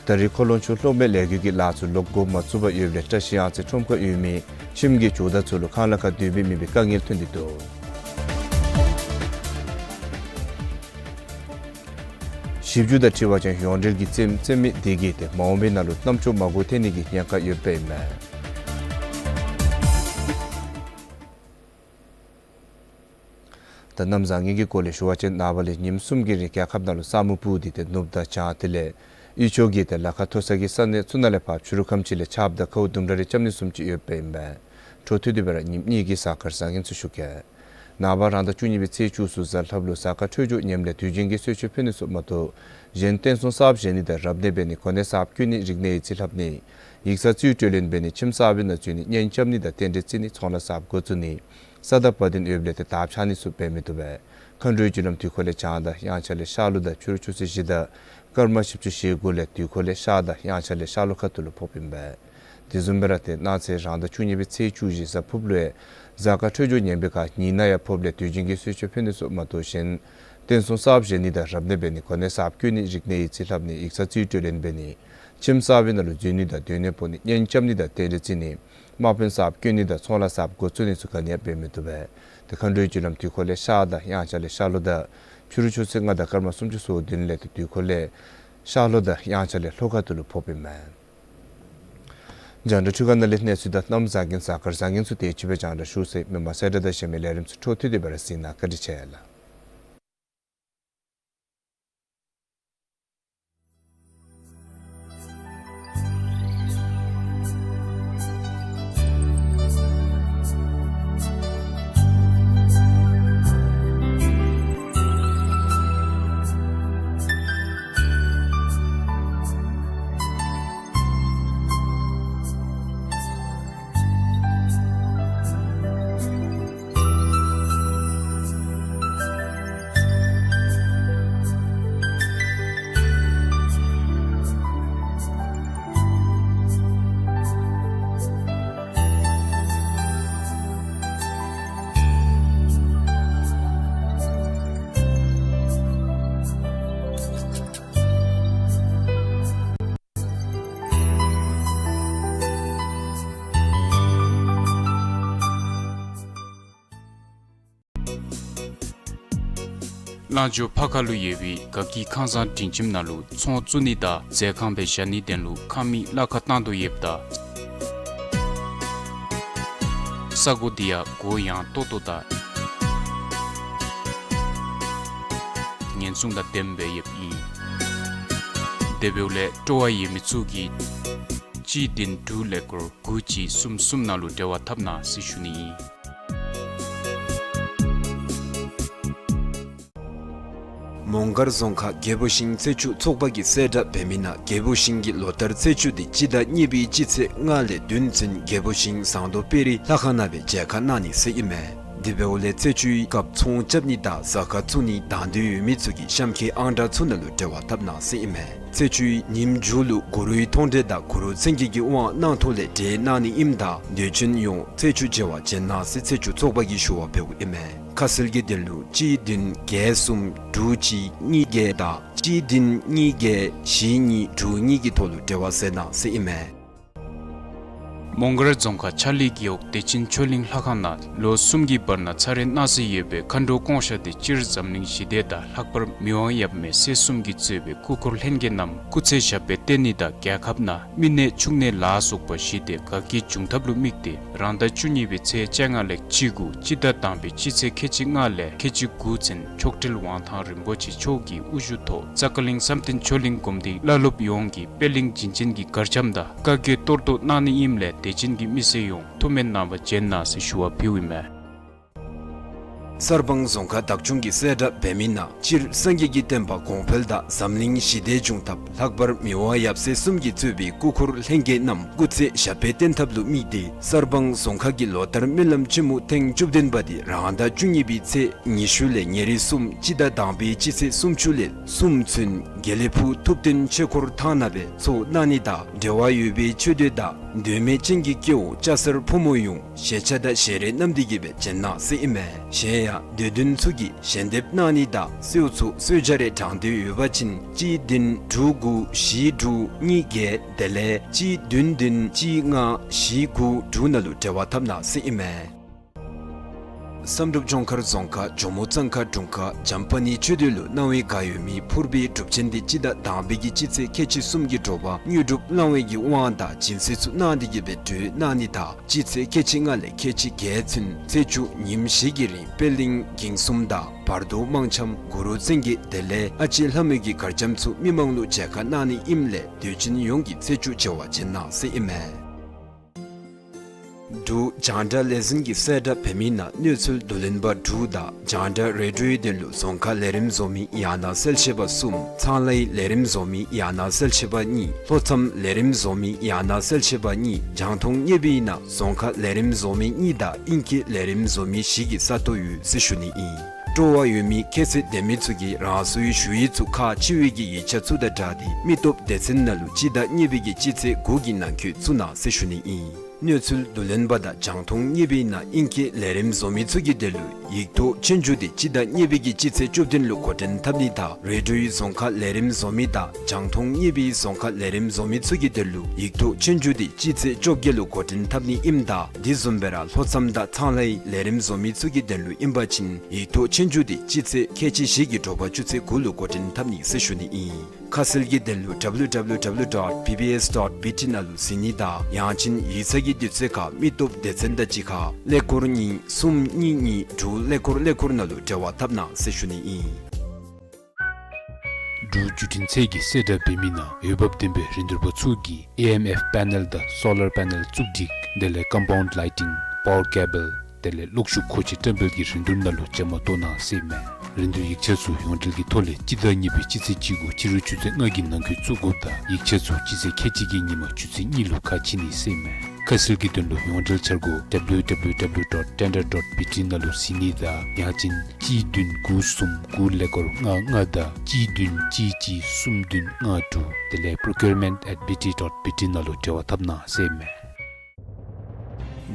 ད་རེས་ཁོ་ལོང་ཆུ་གློག་མེ་ལས་འགུལ་གྱི་ལཱ་ཚུ་ལོག་འགོ་མ་བཙུགས་པར་ཡོདཔ་ལས་བཀྲ་ཤིས་གཡང་རྩེ་ཁྲོམ་ཁར་ཡོད་མི་ཁྱིམ་གྱི་ཇོ་བདག་ཚུ་ལུ་ཁང་གླ་ཁར་སྡོད་མི་མེད་པའི་དཀའ་ངལ་ཐོན་ཏེ་འདུག། ཞིབ་འཇུག་དང་འཁྲིལ་བ་ཅིན་ཡོངས་འབྲེལ་གྱི་རྩེདམོ་རྩེ་མི་དེ་གིས་ཏེ་མ་འོངས་པའི་ནང་ལུ་རྣམ་ཅོ་མ་གོ་ཐལ་ནི་གི་ཉེན་ཁ་ཡོདཔ་ཨིན་མས། ད་གནམ་བཟང་ངན་གྱི་སྐོར་ལས་ཞུ་བ་ཅིན་ནངས་པ་ལས་ཉིནམ་གསུམ་གྱི་རིང་རྒྱལ་ཁབ་ནང་ལུ་ས་སྨུག་སྤུབས་ཏེ་ཏེ་ནུབ་དང་བྱང་དེ་ལས་གཡུས་ཕྱོགས་ཀྱི་ཏེ་ལ་ཁ་མཐོ་ས་གི་ས་གནས་ཚུ་ནང་ལས་ཕར་ཕྱི་རུ་ཁམས་ཅིག་ལས་ཆརཔ་དང་ཁཝ་དུམ་གྲ་རེ་རྐྱབ་ནི་བཟུམ་ཅིག་ཡོདཔ་ཨིན་པས། འཕྲོ་མཐུད་དེ་སྦེ་ར་ཉིནམ་གཉིས་ཀྱི་གཟའ་སྐར་བཟང་ངན་ཚུ་ཞུ་གེ། ནངས་པ་རང་ཟླ་བཅུ་གཉིས་པའི་ཚེས་བཅུ་གསུམ་གཟའ་ལྷགཔ་ལུ་གཟའ་སྐར་འཕྲོད་སྦྱོར་ངནམ་ལས་དུས་རྒྱུན་གྱི་གསོལ་མཆོད་ཕུལ་ནི་ཚུ་མ་གཏོགས་གཞན་རྟེན་གསུམ་གསརཔ་བཞེངས་ནི་དང་རབ་གནས་འབད་ནི་གོ་གནས་གསརཔ་བསྐོ་ནི་རིག་གནས་ཡིག་རྩིས་ལྷབ་ནི་ཡིག་ཚང་རྩིས་སྤྲོད་ལེན་འབད་ནི་ཁྱིམ་གསར་པའི་ནང་འཛུལ་ནི་གཉེན་རྐྱབ་ནི་དང་རྟེན་འབྲེལ་བརྩི་ནི་ཚོང་ལཱ་གསརཔ་འགོ་བཙུགས་ནི་ས་དང་བ་དན་ཡོདཔ་ལས་ཏེ་དར་འཕྱར་ནི་ཚུ་འབད་མི་བཏུབ་པས། མཁའ་འགྲོའི་རྒྱུ་ལམ་དུས་འཁོར་ལས་བྱང་དང་དབྱངས་འཆར་ལས་ཤར་ལྷོ་དང་ཕྱི་རུ་ཆུ་ཚོད་བཞི་དང་སྐར་མ་བཞི་བཅུ་ཞེ་དགུ་ལས་དུས་འཁོར་ལས་ཤར་དང་དབྱངས་འཆར་ལས་ཤར་ལྷོ་ཁ་ཐུག་ལུ་ཕོགཔ་ཨིན་པས། དེ་བཟུམ་སྦེ་ར་ཏེ་གནངས་ཚེ་རང་ཟླ་བཅུ་གཉིས་པའི་ཚེས་བཅུ་བཞི་གཟའ་ཕུརཔ་ལུ་ཡང་གཟའ་སྐར་འཕྲོད་སྦྱོར་ངན་པའི་ཁར་ཉི་ནག་ཡང་ཕོགཔ་ལས་དུས་རྒྱུན་གྱི་གསོལ་མཆོད་ཕུལ་ནི་ཚུ་མ་གཏོགས་གཞན་རྟེན་གསུམ་གསརཔ་བཞེངས་ནི་དང་རབ་གནས་འབད་ནི་གོ་གནས་གསརཔ་བསྐོ་ནི་རིག་གནས་ཡིག་རྩིས་ལྷབ་ནི་ཡིག་ཚང་རྩིས་སྤྲོད་ལེན་འབད་ནི་ཁྱིམ་གསར་པའི་ནང་ལུ་འཛུལ་ནི་དང་སྡོད་གནས་སྤོ་ནི་གཉེན་རྐྱབ་ནི་དང་རྟེན་འབྲེལ་བརྩི་ནི་དམག་དཔོན་གསརཔ་བསྐོ་ནི་དང་ཚོང་ལཱ་གསརཔ་འགོ་བཙུགས་ནི་ཚུ་ག་ནི་ཡང་འབད་མི་བཏུབ་པས། ཏེ་མཁའ་འགྲོའི་རྒྱུ་ལམ་དུས་འཁོར་ལས་ཤར་དང་དབྱངས་འཆར་ལས་ཤར་ལྷོ་དང་ཕྱི་རུ་ཆུ་ཚོད་ལྔ་དང་སྐར་མ་སུམ་ཅུ་སོ་བདུན་ལས་ཏེ་དུས་འཁོར་ལས་ཤར་ལྷོ་དང་དབྱངས་འཆར་ལས་ལྷོ་ཁ་ཐུག་ལུ་ཕོགཔ་ཨིན་མས། རྒྱང་བསྒྲགས་འཕྲུལ་ཁང་ནང་ལས་གནས་ཚུལ་དང་གནམ་བཟང་ངན་གཟའ་སྐར་བཟང་ངན་ཚུ་དེ་ཅིག་སྦེ་རྒྱང་བསྒྲགས་ཞུ་ཚར་ཡི། མི་མང་གསལ་བསྒྲགས་དང་གཞན་མི་ལས་རིམ་ཚུ་འཕྲོ་མཐུད་དེ་སྦེ་ར་གཟིགས་གནང། བཀའ་དྲིན་ཆེ་ལགས། གླང་ཇོ་ཕ་ཁ་ལུ་ཡོད་པའི་དགའ་སྐྱིད་ཁང་བཟང་སྒྲིང་ཁྱིམ་ནང་ལུ་ཚོང་བཙུགས་ནི་དང་མཛོད་ཁང་སྦེ་བཞག་ནིའི་དོན་ལུ་ཁང་མིག་གླ་ཁར་བཏང་དོ་ཡོདཔ་ད་ས་གོ་འདི་ཡང་གུ་ཡངས་ཏོག་ཏོ་དང་ཉེན་སྲུང་དང་ལྡནམ་སྦེ་ཡོདཔ་ཨིན། དེ་འབདཝ་ལས་སྤྲོ་བ་ཡོད་མི་ཚུ་གིས་གཅིག་བདུན་དྲུག་ཀླད་ཀོར་དགུ་གཅིག་གསུམ་གསུམ་ནང་ལུ་འབྲེལ་བ་འཐབ་གནང་ཟེར་ཞུ་ནི་ཨིན། མོང་སྒར་རྫོང་ཁག་རྒྱལ་པོ་ཤིང་ཚེས་བཅུ་ཚོགས་པ་གིས་གསལ་བསྒྲགས་འབད་མི་ནང་རྒྱལ་པོ་ཤིང་གི་ལོ་ལྟར་ཚེས་བཅུ་དེ་སྤྱི་ཟླ་གཉིས་པའི་སྤྱི་ཚེས་ལྔ་ལས་བདུན་ཚུན་རྒྱལ་པོ་ཤིང་ཟངས་མདོག་དཔལ་རི་ལྷ་ཁང་ནང་སྦེ་མཇལ་ཁ་གནང་ནི་ཟེར་ཨིན་མས། དེ་འབདཝ་ལས་ཚེས་བཅུའི་སྐབས་ཚོང་རྐྱབ་ནི་དང་གཟའ་སྐར་བཙུགས་ནི་དང་འདོད་ཡོད་མི་ཚུ་གིས་གཤམ་འཁོད་ཨང་གྲངས་ཚུ་ནང་ལུ་འབྲེལ་བ་འཐབ་གནང་ཟེར་ཨིན་མས། ཚེས་བཅུའི་ཉིནམ་མཇུག་ལུ་གུ་རུའི་མཐོང་གྲོལ་དང་གུ་རུ་མཚན་བརྒྱད་ཀྱི་དབང་གནང་ཐོག་ལས་གྲོལ་གནང་ནི་ཨིནམ་ད་དད་ཅན་ཡོངས་ཚེས་བཅུ་མཇལ་བར་བྱོན་གནང་ཟེར་ཚེས་བཅུ་ཚོགས་པ་གིས་ཞུ་བ་འབདཝ་ཨིན་མས། ཁ་གསལ་གྱི་དོན་ལུ་གཅིག་བདུན་བརྒྱད་གསུམ་དྲུག་གཅིག་གཉིས་བརྒྱད་དང་གཅིག་བདུན་གཉིས་བརྒྱད་བཞི་གཉིས་དྲུག་གཉིས་ཀྱི་ཐོག་ལུ་འབྲེལ་བ་མཛད་གནང་ཟེར་ཨིན་མས། མོང་སྒར་རྫོང་ཁག་ཆ་ལི་རྒེད་འོག་བདེ་ཆེན་ཆོས་གླིང་ལྷ་ཁང་ནང་ལོ་གསུམ་གྱི་བར་ན་ཚར་རེ་གནང་སྲོལ་ཡོད་པའི་མཁའ་འགྲོ་སྐོང་བཤགས་དེ་སྤྱིར་འཛམ་གླིང་ཞི་བདེ་དང་ལྷག་པར་མི་དབང་ཡབ་མེས་སྲས་གསུམ་གྱིས་གཙོས་པའི་སྐུ་འཁོར་ལྷན་རྒྱས་རྣམས་སྐུ་ཚེ་ཞབས་པད་བརྟན་ནི་དང་རྒྱལ་ཁབ་ནང་མི་ནད་ཕྱུགས་ནད་ལ་སོགས་པ་ཞི་བདེ་དགའ་སྐྱིད་འབྱུང་ཐབས་ལུ་དམིགས་ཏེ་རང་ཟླ་བཅུ་གཉིས་པའི་ཚེས་བཅོ་ལྔ་ལས་བཅུ་དགུ་སྤྱི་ཟླ་དང་པའི་སྤྱི་ཚེས་ཁལ་གཅིག་ལྔ་ལས་ཁལ་གཅིག་དགུ་ཚུན་མཆོག་སྤྲུལ་དབང་ཐང་རིན་པོ་ཆེ་མཆོག་གི་དབུ་བཞུགས་ཐོག་ཙ་ཀ་གླིང་བསམ་གཏན་ཆོས་གླིང་སྒོམ་སྡེའི་བླ་སློབ་ཡོངས་ཀྱིས་པད་གླིང་བྱིན་ཅན་གྱི་གར་འཆམ་དང་བཀའ་བརྒྱད་གཏོར་བཟློག་གནང་ནི་ཨིནམ་ལས་དད་ཅན་གྱི་མི་སེར་ཡོངས་ཐུགས་སྨོན་གནང་བར་བྱོན་གནང་ཟེར་ཞུ་བ་ཕུལཝ་ཨིན་མས། གསར་སྤང་རྫོང་ཁག་བདག་སྐྱོང་གིས་གསལ་བསྒྲགས་འབད་མི་ནང་སྤྱིར་སངས་རྒྱས་ཀྱི་བསྟན་པ་གོང་འཕེལ་དང་འཛམ་གླིང་ཞི་བདེ་འབྱུང་ཐབས་ལྷག་པར་མི་དབང་ཡབ་སྲས་གསུམ་གྱིས་གཙོས་པའི་སྐུ་འཁོར་ལྷན་རྒྱས་རྣམས་སྐུ་ཚེ་ཞབས་པད་བརྟན་ཐབས་ལུ་དམིགས་ཏེ་གསར་སྤང་རྫོང་ཁག་གི་ལོ་ལྟར་སྨོན་ལམ་ཆེན་མོ་ཐེངས་བཅུ་བདུན་པ་དེ་རང་ཟླ་བཅུ་གཉིས་པའི་ཚེས་ཉི་ཤུ་ལས་ཉེར་གསུམ་སྤྱི་ཟླ་དང་པའི་སྤྱི་ཚེས་སུམ་ཅུ་ལས་གསུམ་ཚུན་དགེ་ལེགས་ཕུག་ཐུབ་བསྟན་ཆོས་འཁོར་ཐང་ནང་སྦེ་ཚོགས་གནང་ནི་དང་འབྲེལ་བ་ཡོད་པའི་ཆོས་སྡེ་དང་འདོད་མོས་ཅན་གྱི་སྐྱེ་བོ་སྐྱ་སེར་ཕོ་མོ་ཡོངས་ཞལ་ཆད་དང་ཞལ་རས་བསྣམས་ཏེ་གི་སྦེ་བྱོན་གནང་ཟེར་ཨིན་མས། གཞན་ཡང་འདོད་དོན་ཚུ་གི་ཞལ་འདེབས་གནང་ནི་དང་གསོལཝ་ཚུ་གསོལ་ཇ་རེ་དྲང་འདོད་ཡོད་པ་ཅིན་གཅིག་བདུན་དྲུག་དགུ་བཞི་དྲུག་གཉིས་བརྒྱད་དེ་ལས་གཅིག་བདུན་བདུན་གཅིག་ལྔ་བཞི་དགུ་དྲུག་ནང་ལུ་འབྲེལ་བ་འཐབ་གནང་ཟེར་ཨིན་མས། བསམ་གྲུབ་ལྗོངས་མཁར་རྫོང་ཁག་ཇོ་མོ་གཙང་ཁ་དྲུང་ཁག་འཇམ་དཔལ་གནས་ཆོས་སྡེ་ལུ་གནང་བའི་དགའ་ཡོད་མི་ཕུར་པའི་སྒྲུབ་ཆེན་དེ་སྤྱི་ཟླ་དང་པའི་གི་སྤྱི་ཚེས་ཁལ་གཅིག་གསུམ་གྱི་དྲོ་པ་དངོས་གྲུབ་བླང་བའི་གི་དབང་དང་སྦྱིན་སྲེག་ཚུ་གནང་སྟེ་གི་སྦེ་གྲོལ་གནང་ནི་དང་སྤྱི་ཚེས་ཁལ་གཅིག་ལྔ་ལས་ཁལ་གཅིག་བརྒྱད་ཚུན་ཚེས་བཅུ་ཉིནམ་བཞི་གི་རིང་པད་གླིང་འགྱིང་གསུམ་དང་བར་དོ་དམངས་འཆམ་གུ་རུ་བཙན་གྱི་བདེ་ལེགས་ཨ་ལྕེ་ལྷ་མོའི་གི་གར་འཆམ་ཚུ་མི་མང་ལུ་མཇལ་ཁ་གནང་ནི་ཨིནམ་ལས་དད་ཅན་ཡོངས་ཀྱིས་ཚེས་བཅུ་མཇལ་བར་བྱོན་གནང་ཟེར་ཨིན་མས། འབྲུག་རྒྱང་བསྒྲགས་ལས་འཛིན་གྱིས་གསལ་བསྒྲགས་འབད་མི་ནང་གནས་ཚུལ་བསྡུ་ལེན་པ་དྲུག་དང་རྒྱང་བསྒྲགས་རེ་ཌིའོའི་དོན་ལུ་རྫོང་ཁ་ལས་རིམ་བཟོ་མི་ཡང་ན་གསལ་བཤད་པ་གསུམ། ཚང་ལྷའི་ལས་རིམ་བཟོ་མི་ཡང་ན་གསལ་བཤད་པ་གཉིས། ལྷོ་མཚམས་ལས་རིམ་བཟོ་མི་ཡང་ན་གསལ་བཤད་པ་གཉིས། རྒྱང་མཐོང་བརྙན་པར་ནང་རྫོང་ཁ་ལས་རིམ་བཟོ་མི་གཉིས་དང་ཨིང་སྐད་ལས་རིམ་བཟོ་མི་བཞི་གི་ས་སྟོང་ཡོད་ཟེར་ཞུ་ནི་ཨིན། སྤྲོ་བ་ཡོད་མི་ཁྱད་ཚད་ལྡན་མི་ཚུ་གིས་རང་སོའི་ཞུ་ཡིག་ཚུ་ཁག་ཆེ་བའི་གི་ཡིག་ཆ་ཚུ་དང་སྦྲགས་ཏེ་མི་སྟོབས་སྡེ་ཚན་ནང་ལུ་སྤྱི་ཟླ་གཉིས་པའི་གི་སྤྱི་ཚེས་དགུ་གི་ནང་འཁོད་བཙུགས་གནང་ཟེར་ཞུ་ནི་ཨིན། གནས་ཚུལ་བསྡུ་ལེན་པ་དང་རྒྱང་མཐོང་བརྙན་པར་ནང་ཨིང་སྐད་ལས་རིམ་བཟོ་མི་ཚུ་གི་དོན་ལུ་ཡིག་ཐོག་ཆོས་རྒྱུགས་དེ་སྤྱི་ཟླ་གཉིས་པའི་གི་སྤྱི་ཚེས་བཅུ་བདུན་ལུ་འགོ་འདྲེན་འཐབ་ནི་དང་རེ་ཌིའོའི་རྫོང་ཁ་ལས་རིམ་བཟོ་མི་དང་རྒྱང་མཐོང་བརྙན་པར་རྫོང་ཁ་ལས་རིམ་བཟོ་མི་ཚུ་གི་དོན་ལུ་ཡིག་ཐོག་ཆོས་རྒྱུགས་དེ་སྤྱི་ཚེས་བཅོ་བརྒྱད་ལུ་འགོ་འདྲེན་འཐབ་ནི་ཨིནམ་ད་དེ་བཟུམ་སྦེ་ར་ལྷོ་མཚམས་དང་ཚང་ལྷའི་ལས་རིམ་བཟོ་མི་ཚུ་གི་དོན་ལུ་ཨིན་པ་ཅིན་ཡིག་ཐོག་ཆོས་རྒྱུགས་དེ་སྤྱི་ཚེས་ཁལ་གཅིག་བཞི་གི་དྲོ་པ་ཆུ་ཚོད་དགུ་ལུ་འགོ་འདྲེན་འཐབ་ནི་ཟེར་ཞུ་ནི་ཨིན། ཁ་གསལ་གྱི་དོན་ལུ་W W W dot B B S dot B T ནང་ལུ་གཟིགས་ནི་དང་ཡང་ཅིན་ཡིག་ཚང་གི་དུས་ཚོད་ཁར་མི་སྟོབས་སྡེ་ཚན་དང་གཅིག་ཁར་ཀླད་ཀོར་གཉིས་གསུམ་གཉིས་གཉིས་དྲུག་ཀླད་ཀོར་ཀླད་ཀོར་ནང་ལུ་འབྲེལ་བ་འཐབ་གནང་ཟེར་ཞུ་ནི་ཨིན། འབྲུག་བརྒྱུད་འཕྲིན་ཚད་ཀྱིས་གསལ་བསྒྲགས་འབད་མི་ནང་འོས་འབབ་ལྡན་པའི་རིན་བསྡུར་པ་ཚུ་གིས་ཨེ་ཨེམ་ཨེཕ་པེ་ནེལ་དང་སོ་ལར་པེ་ནེལ་བཙུགས་སྒྲིག་དེ་ལས་ཀམ་པའུནཌ་ལའི་ཊིང་པ་ཝར་ཀེ་བཱལ་དེ་ལས་གློག་ཤུགས་མཁོ་ཆས་བཀྲམ་སྤེལ་གྱི་རིན་བསྡུར་ནང་ལུ་བཅའ་མར་གཏོགས་གནང་ཟེར་མས། རིན་བསྡུར་ཡིག་ཆ་ཚུ་ཡོངས་འབྲེལ་གྱི་ཐོག་ལས་སྤྱི་ཟླ་གཉིས་པའི་སྤྱི་ཚེས་གཅིག་དགུ་ཕྱི་རུ་ཆུ་ཚོད་ལྔ་གི་ནང་འཁོད་བཙུགས་དགོཔ་དང་ཡིག་ཆ་ཚུ་སྤྱི་ཚེས་ཁལ་གཅིག་གི་ཉིན་མ་ཆུ་ཚོད་གཉིས་ལུ་ཁ་ཕྱེ་ནི་ཟེར་མས། ཁ་གསལ་གྱི་དོན་ལུ་ཡོངས་འབྲེལ་འཆར་སྒོ་W W W dot tender dot B T ནང་ལུ་གཟིགས་ནི་དང་ཡང་ཅིན་གཅིག་བདུན་དགུ་གསུམ་དགུ་ཀླད་ཀོར་ལྔ་ལྔ་དང་གཅིག་བདུན་གཅིག་གཅིག་གསུམ་བདུན་ལྔ་དྲུག་དེ་ལས་procurement at B T dot B T ནང་ལུ་འབྲེལ་བ་འཐབ་གནང་ཟེར་མས།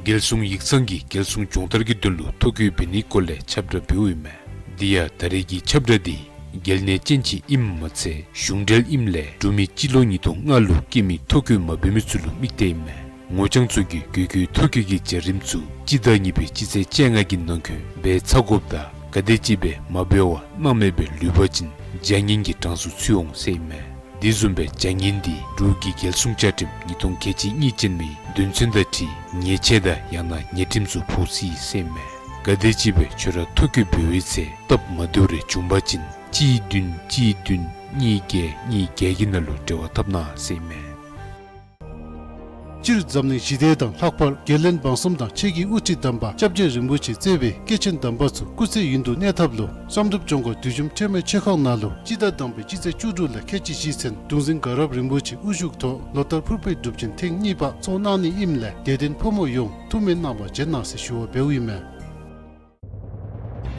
རྒྱལ་སྲུང་ཡིག་ཚང་གིས་རྒྱལ་སྲུང་སྦྱོང་བརྡར་གྱི་དོན་ལུ་ཐོ་བཀོད་འབད་ནིའི་སྐོར་ལས་ཁྱབ་བསྒྲགས་འབདཝ་ཨིན་མས། དེ་ཡང་ད་རེས་ཀྱི་ཁྱབ་བསྒྲགས་འདི་རྒྱལ་ནད་ཅན་ཅིག་ཨིནམ་མ་ཚད་གཞུང་འབྲེལ་ཨིནམ་ལས་འབྲུག་མི་སྤྱི་ལོ་ཉིས་སྟོང་ལྔ་ལུ་སྐྱེས་མི་ཐོ་བཀོད་མ་འབད་མི་ཚུ་ལུ་དམིགས་ཏེ་ཨིན་མས། ངོ་རྐྱང་ཚུ་གིས་དགོས་མཁོའི་ཐོ་བཀོད་ཀྱི་བྱ་རིམ་ཚུ་སྤྱི་ཟླ་གཉིས་པའི་སྤྱི་ཚེས་བཅོ་ལྔ་གི་ནང་འཁོད་འབད་ཚར་དགོཔ་དང་ག་དེམ་ཅིག་སྦེ་མ་འབད་བར་སྣང་མེད་སྦེ་ལུས་པ་ཅིན་བྱ་ངན་གྱི་གྲངས་སུ་ཚུད་འོང་ཟེར་ཨིན་མས། དེ་བཟུམ་སྦེ་བྱ་ངན་འདི་འབྲུག་གི་རྒྱལ་སྲུང་བཅའ་ཁྲིམས་ཉིས་སྟོང་ཁལ་གཅིག་གཉིས་ཅན་མའི་དོན་ཚན་དང་འཁྲིལ་ཉེས་ཆད་དང་ཡང་ན་ཉེས་ཁྲིམས་སུ་ཕོག་སྲིད་ཟེར་ཨིན་མས། ག་དེམ་ཅིག་སྦེ་ཁྱོད་ར་ཐོ་བཀོད་འབད་བའི་ཚེ་སྟབས་མ་བདེཝ་རེ་བྱུང་པ་ཅིན་གཅིག་བདུན་གཅིག་བདུན་གཉིས་བརྒྱད་གཉིས་བརྒྱད་ཀྱི་ནང་ལུ་འབྲེལ་བ་འཐབ་གནང་ཟེར་ཨིན་མས། སྤྱིར་འཛམ་གླིང་ཞི་བདེ་དང་ལྷག་པར་རྒྱལ་བློན་འབངས་གསུམ་དང་ཆོས་ཀྱི་དབུ་ཁྲིད་དམ་པ་སྐྱབས་རྗེ་རིན་པོ་ཆེ་གཙོས་པའི་སྐྱེས་ཆེན་དམ་པ་ཚུ་སྐུ་ཚེ་ཡུན་དུ་གནས་ཐབས་ལུ་བསམ་གྲུབ་ལྗོངས་མཁར་བདུད་འཇོམས་ཁྲོས་མའི་ཆོས་ཁང་ནང་ལུ་སྤྱི་ཟླ་དང་པའི་སྤྱི་ཚེས་བཅུ་དྲུག་ལས་ཁལ་གཅིག་བཞི་ཚུན་གདུང་འཛིན་དགའ་རབ་རིན་པོ་ཆེ་དབུ་བཞུགས་ཐོག་ལོ་ལྟར་ཕུར་པའི་སྒྲུབ་ཆེན་ཐེངས་གཉིས་པ་ཚོགས་གནང་ནི་ཨིནམ་ལས་དད་ལྡན་ཕོ་མོ་ཡོངས་ཐུགས་སྨོན་གནང་བར་བྱོན་གནང་ཟེར་ཞུ་བ་འབདཝ་ཨིན་མས།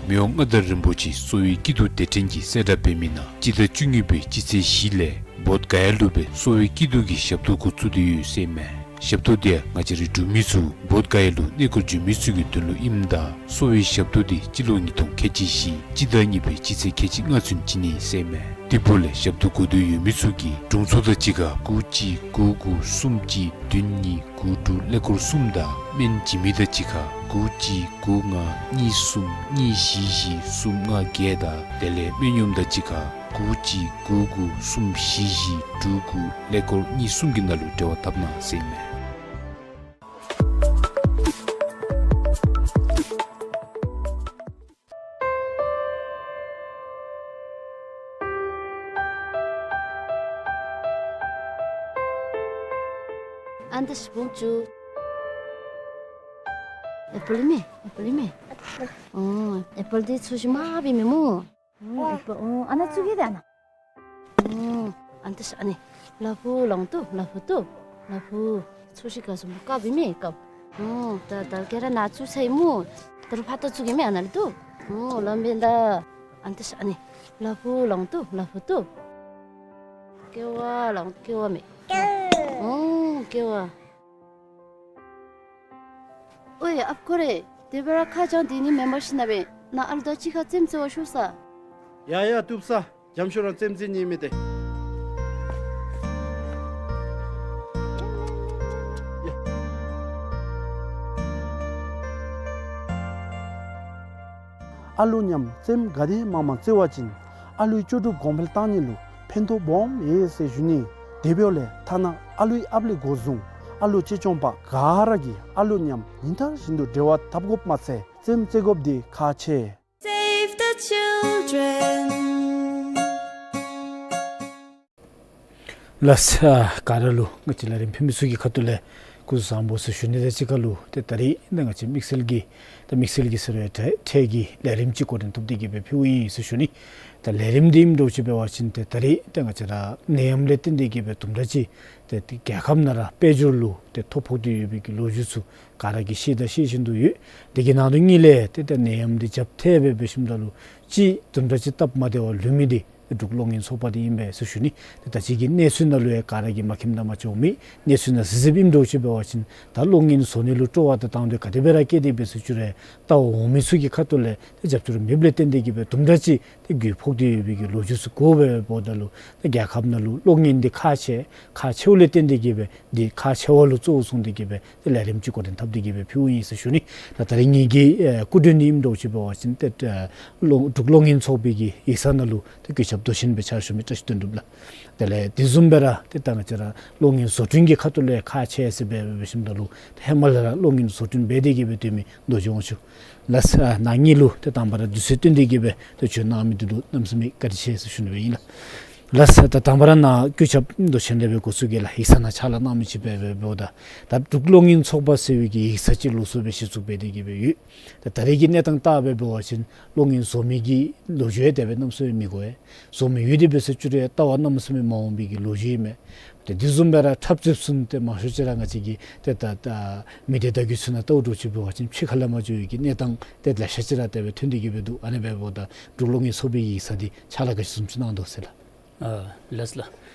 མི་དབང་མངའ་བདག་རིན་པོ་ཆེ་གསོ་བའི་སྐྱིད་སྡུག་སྡེ་ཕྲན་གྱིས་གསལ་བསྒྲགས་འབད་མི་ནང་སྤྱི་ཟླ་བཅུ་གཉིས་པའི་སྤྱི་ཚེས་བཞི་ལས་བོདྷ་ག་ཡ་ལུ་སྦེ་གསོ་བའི་སྐྱིད་སྡུག་གི་ཞབས་ཏོག་འགོ་བཙུགས་ཏེ་ཡོད་ཟེར་ཨིན་མས། ཞབས་ཏོག་འདི་ཡང་ང་བཅས་རའི་འབྲུག་མི་ཚུ་བོདྷ་ག་ཡ་ལུ་གནས་སྐོར་འགྱོ་མི་ཚུ་གི་དོན་ལུ་ཨིནམ་ད་གསོ་བའི་ཞབས་ཏོག་འདི་སྤྱི་ལོ་ཉིས་སྟོང་ཁལ་གཅིག་བཞི་སྤྱི་ཟླ་གཉིས་པའི་སྤྱི་ཚེས་ཁལ་གཅིག་ལྔ་ཚུན་བྱིན་ནི་ཟེར་ཨིན་མས། དེ་འབདཝ་ལས་ཞབས་ཏོག་དགོ་འདོད་ཡོད་མི་ཚུ་གིས་དྲུང་འཚོ་དང་གཅིག་ཁར་དགུ་གཅིག་དགུ་དགུ་གསུམ་གཅིག་བདུན་གཉིས་དགུ་དྲུག་ཀླད་ཀོར་གསུམ་དང་སྨན་བྱིན་མི་དང་གཅིག་ཁར་དགུ་གཅིག་དགུ་ལྔ་གཉིས་གསུམ་གཉིས་བཞི་བཞི་གསུམ་ལྔ་བརྒྱད་དང་དེ་ལས་སྨན་གཡོགམོ་དང་གཅིག་ཁར་དགུ་གཅིག་དགུ་དགུ་གསུམ་བཞི་བཞི་དྲུག་དགུ་ཀླད་ཀོར་གཉིས་གསུམ་གྱི་ནང་ལུ་འབྲེལ་བ་འཐབ་གནང་ཟེར་ཨིན་མས། ཨ་ནི་ད་ཤི་བོང་ཅུ། ཨེ་པཱལ་མས། ཨེ་པཱལ་མས། ཨོ། ཨེ་པཱལ་འདི་ཚོས་ཤིག་མ་བི་མེ་མོ། ཨོ། ཨེ་པཱལ། ཨོ། ཨ་ནཱ་ཚུ་གི་ད་ཨ་ནཱ། ཨོ། ཨ་ནི་ད་ཤ་ཨ་ནི། ལ་ཕུག་ལོང་ཏོ། ལ་ཕུག་ཏོ། ལ་ཕུག་ཚོས་ཤིག་ག་སོང་ཀ་བི་མེ་ཀ། ཨོ། ད་ད་ཀེ་ར་ནཱ་ཚུ་ཚེ་མོ། ད་རུང་ཕར་ད་ཚུ་གི་མེ་ཨ་ནཱ་ལུ་ཏོ། ཨོ། ལམ་བེན་ད། ཨ་ནི་ད་ཤ་ཨ་ནི། ལ་ཕུག་ལོང་ཏོ། ལ་ཕུག་ཏོ། ཀེ་བ་ལོང་ཀེ་བ་མེ། ཨོ། ཀེ་བ། ཨོའི་ཨཔ་ཁོ་རེ། དེ་སྦེ་ར་ཁ་བྱང་དེ་ནི་མེན་པར་ཤིག་ན་སྦེ་ནཱ་ཨ་ལུ་དང་གཅིག་ཁར་རྩེདམོ་རྩེ་བར་ཤོག་ས། ཡ་ཡ་བཏུབ་ས། འཇམ་ཤོས་རང་རྩེདམོ་རྩེ་ནི་མེད་དེ། ཡ། ཨ་ལུ་མཉམ་རྩེདམོ་ག་དེ་མང་མང་རྩེ་བ་ཅིན་ཨ་ལུའི་ལྕོགས་གྲུབ་གོང་འཕེལ་གཏང་ནི་ལུ་ཕན་ཐོགས་སྦོམ་ཡོད་ཟེར་ཞུ་ནི། དེ་འབདཝ་ལས་ཐ་ན་ཨ་ལུའི་ཨཔ་ལས་འགོ་བཟུང་ཨ་ལུ་གཅེས་སྐྱོང་པ་ག་ར་གིས་ཨ་ལུ་མཉམ་ཉིན་ལྟར་བཞིན་དུ་འབྲེལ་བ་འཐབ་དགོཔ་མ་ཚད་རྩེདམོ་རྩེ་དགོཔ་འདི་ཁག་ཆེ། Save the children. ལགས། ཨ་ག་ར་ལུ་ང་བཅས་ལས་རིམ་ཕུལ་མི་ཚུ་གི་ཁ་ཐུག་ལས་ སྐུ་གཟུགས་བཟང་པོ་ཟེར་ཞུ་ནི་དང་གཅིག་ཁར་ལུ་ཏེ་ད་རིས་ད་ང་བཅས་དམིགས་བསལ་གྱི་ད་དམིགས་བསལ་གྱི་ཟེར་བའི་ཐད་ཐད་ཀྱི་ལས་རིམ་ཅིག་འགོ་འདྲེན་ཐོབ་སྟེ་གི་སྦེ་ཕུལཝ་ཨིན་ཟེར་ཞུ་ནི། ད་ལས་རིམ་འདི་ཨིནམ་འདྲཝ་ཅིག་འབད་བ་ཅིན་ཏེ་ད་རིས་ད་ང་བཅས་ར་ནད་ཡམས་ལས་བརྟེན་ཏེ་གི་སྦེ་དུམ་གྲ་ཅིག་ཏེ་ཏེ་རྒྱལ་ཁབ་ནང་ར་དཔལ་འབྱོར་ལུ་ཏེ་ཐོ་ཕོག་སྟེ་ཡོད་པའི་གི་ལོ་རྒྱུས་ཚུ་ག་ར་གིས་ཤེས་དང་ཤེས་བཞིན་དུ་ཡོད། དེ་གི་ནང་དོན་ཉིད་ལས་ཏེ་ད་ནད་ཡམས་འདི་རྒྱབ་ཐལ་སྦེ་འབད་ཞིནམ་ད་ལུ་ཅིག་དུམ་གྲ་ཅིག་སྟབས་མ་བདེ་བར་ལུས་མི་འདི་འབྲུག་གློག་བརྙན་ཚོགས་པ་འདི་ཨིན་པས་ཟེར་ཞུ་ནི། ཏེ་ད་ཅི་གི་གནས་ཚུལ་ནང་ལུ་ཡང་ག་ར་གིས་མ་མཁྱེནམ་དང་མ་འགྱོ་མི་གནས་ཚུལ་ནང་གཟིགས་གཟིགསཔ་ཨིནམ་འདྲཝ་ཅིག་འབད་བ་ཅིན་ད་གློག་བརྙན་བཟོ་ནི་ལུ་སྤྲོ་བ་དང་དང་འདོད་ག་དེ་སྦེ་ར་བསྐྱེད་དེ་སྦེ་ཟེར་ཅི་རུང་ལྟ་བར་འོང་མི་ཚུ་གི་ཁ་ཐུག་ལས་ཏེ་རྒྱབ་སྐྱོར་མེདཔ་ལས་བརྟེན་ཏེ་གི་སྦེ་དུམ་གྲ་ཅིག་ཏེ་རྒུད་ཕོག་སྟེ་ཡོད་པའི་གི་ལོ་རྒྱུས་ཚུ་གོ་སྦེ་འབདཝ་ད་ལུ་ཏེ་རྒྱལ་ཁབ་ནང་ལུ་གློག་བརྙན་འདི་ཁག་ཆེ་ཁག་ཆེཝ་ལས་བརྟེན་ཏེ་གི་སྦེ་འདི་ཁག་ཆེ་བ་ལུ་གཙོ་བོ་བཟུང་སྟེ་གི་སྦེ་ཏེ་ལས་རིམ་ཅིག་འགོ་འདྲེན་འཐབ་སྟེ་གི་སྦེ་ཕུལཝ་ཨིན་ཟེར་ཞུ་ནི། ད་ད་རིས་ངེ་གི་ཨེ་སྐུ་མགྲོན་འདི་ཨིནམ་འདྲཝ་ཅིག་འབད་བ་ཅིན་ཏེ་ཨེ་གློག་འབྲུག་གློག་བརྙན་ཚོགས་པའི་གི་ཡིག་ཚང་ནང་ལུ་ཏེ་གུས་ཞབས་མདོ་ཆེན་སྦེ་ཕྱག་ཞུ་མི་བཀྲ་ཤིས་དོན་གྲུབ་ལགས། དེ་ལས་དེ་བཟུམ་སྦེ་ར་ཏེ་ད་ང་བཅས་ར་གློག་བརྙན་བཟོ་སྐྲུན་གྱི་ཁ་ཐུག་ལས་ཁག་ཆེ་ཟེར་སྦེ་འབད་ཞིནམ་ད་ལུ་ཏེ་ཧེ་མ་ལས་ར་གློག་བརྙན་བཟོ་སྐྲུན་འབད་དེ་གི་སྦེ་སྡོད་མི་རྡོ་རྗེ་དབང་ཕྱུག་ལགས། ཨ་ནཱ་ངེ་ལུ་ཏེ་དང་པ་ར་དུས་ཚོད་བཏོན་ཏེ་གི་སྦེ་ཏེ་བྱོན་གནང་མི་འདི་ལུ་གནམ་མེད་ས་མེད་བཀའ་དྲིན་ཆེ་ཟེར་ཞུ་ནི་སྦེ་ཨིན་ལགས། ལགས་སོ། ད་དང་པ་ར་ནཱ་གུས་ཞབས་མདོ་ཆེན་ལས་སྦེ་འགོ་བཙུགས་གེ་ལགས། ཡིག་ཚང་ནང་ཕྱག་ལཱ་གནང་མི་ཅིག་སྦེ་འབདཝ་ད་ད་འབྲུག་གློག་བརྙན་ཚོགས་པ་ཟེར་བའི་གི་ཡིག་ཚང་ཅིག་ལོགས་སུ་སྦེ་གཞི་བཙུགས་འབད་དེ་གི་སྦེ་ཡོད། ད་ད་རེས་ཀྱི་གནས་སྟངས་ལྟ་སྦེ་འབད་བ་ཅིན་གློག་བརྙན་བཟོ་མི་གི་ལོ་རྒྱུས་ཡང་དེ་སྦེ་གནམ་མེད་ས་མེད་མི་གོ་བས། བཟོ་མི་ཡོད་དེ་འབད་ཟེར་ཅི་རུང་ཡང་ལྟ་བར་གནམ་མེད་ས་མེད་མ་འོང་བའི་གི་ལོ་རྒྱུས་ཨིན་མས། ཏེ་དེ་བཟུམ་སྦེ་ར་འཁྲབ་རྩེདཔ་ཚུ་ཏེ་མང་ཤོས་ཅིག་ར་ང་བཅས་ཀྱི་ཏེ་ད་ད་མི་སྡེ་བརྡ་བརྒྱུད་ཚུ་ནང་ལྟཝ་འདྲཝ་ཅིག་འབད་བ་ཅིན་ཕྱི་ཁ་ལས་མར་འགྱོ་བའི་གི་གནས་སྟངས་ཏེ་ལེ་ཤ་ཅིག་ར་དེ་སྦེ་ཐོན་ཏེ་གི་སྦེ་འདུག། ཨ་ནི་སྦེ་འབདཝ་ད་འབྲུག་གློག་བརྙན་ཚོགས་པའི་ཡིག་ཚང་འདི་ཕྱག་ལཱ་ག་ཅི་བཟུམ་ཅིག་གནང་དོ་ཟེར་ལགས། ཨ་ལགས་ལགས།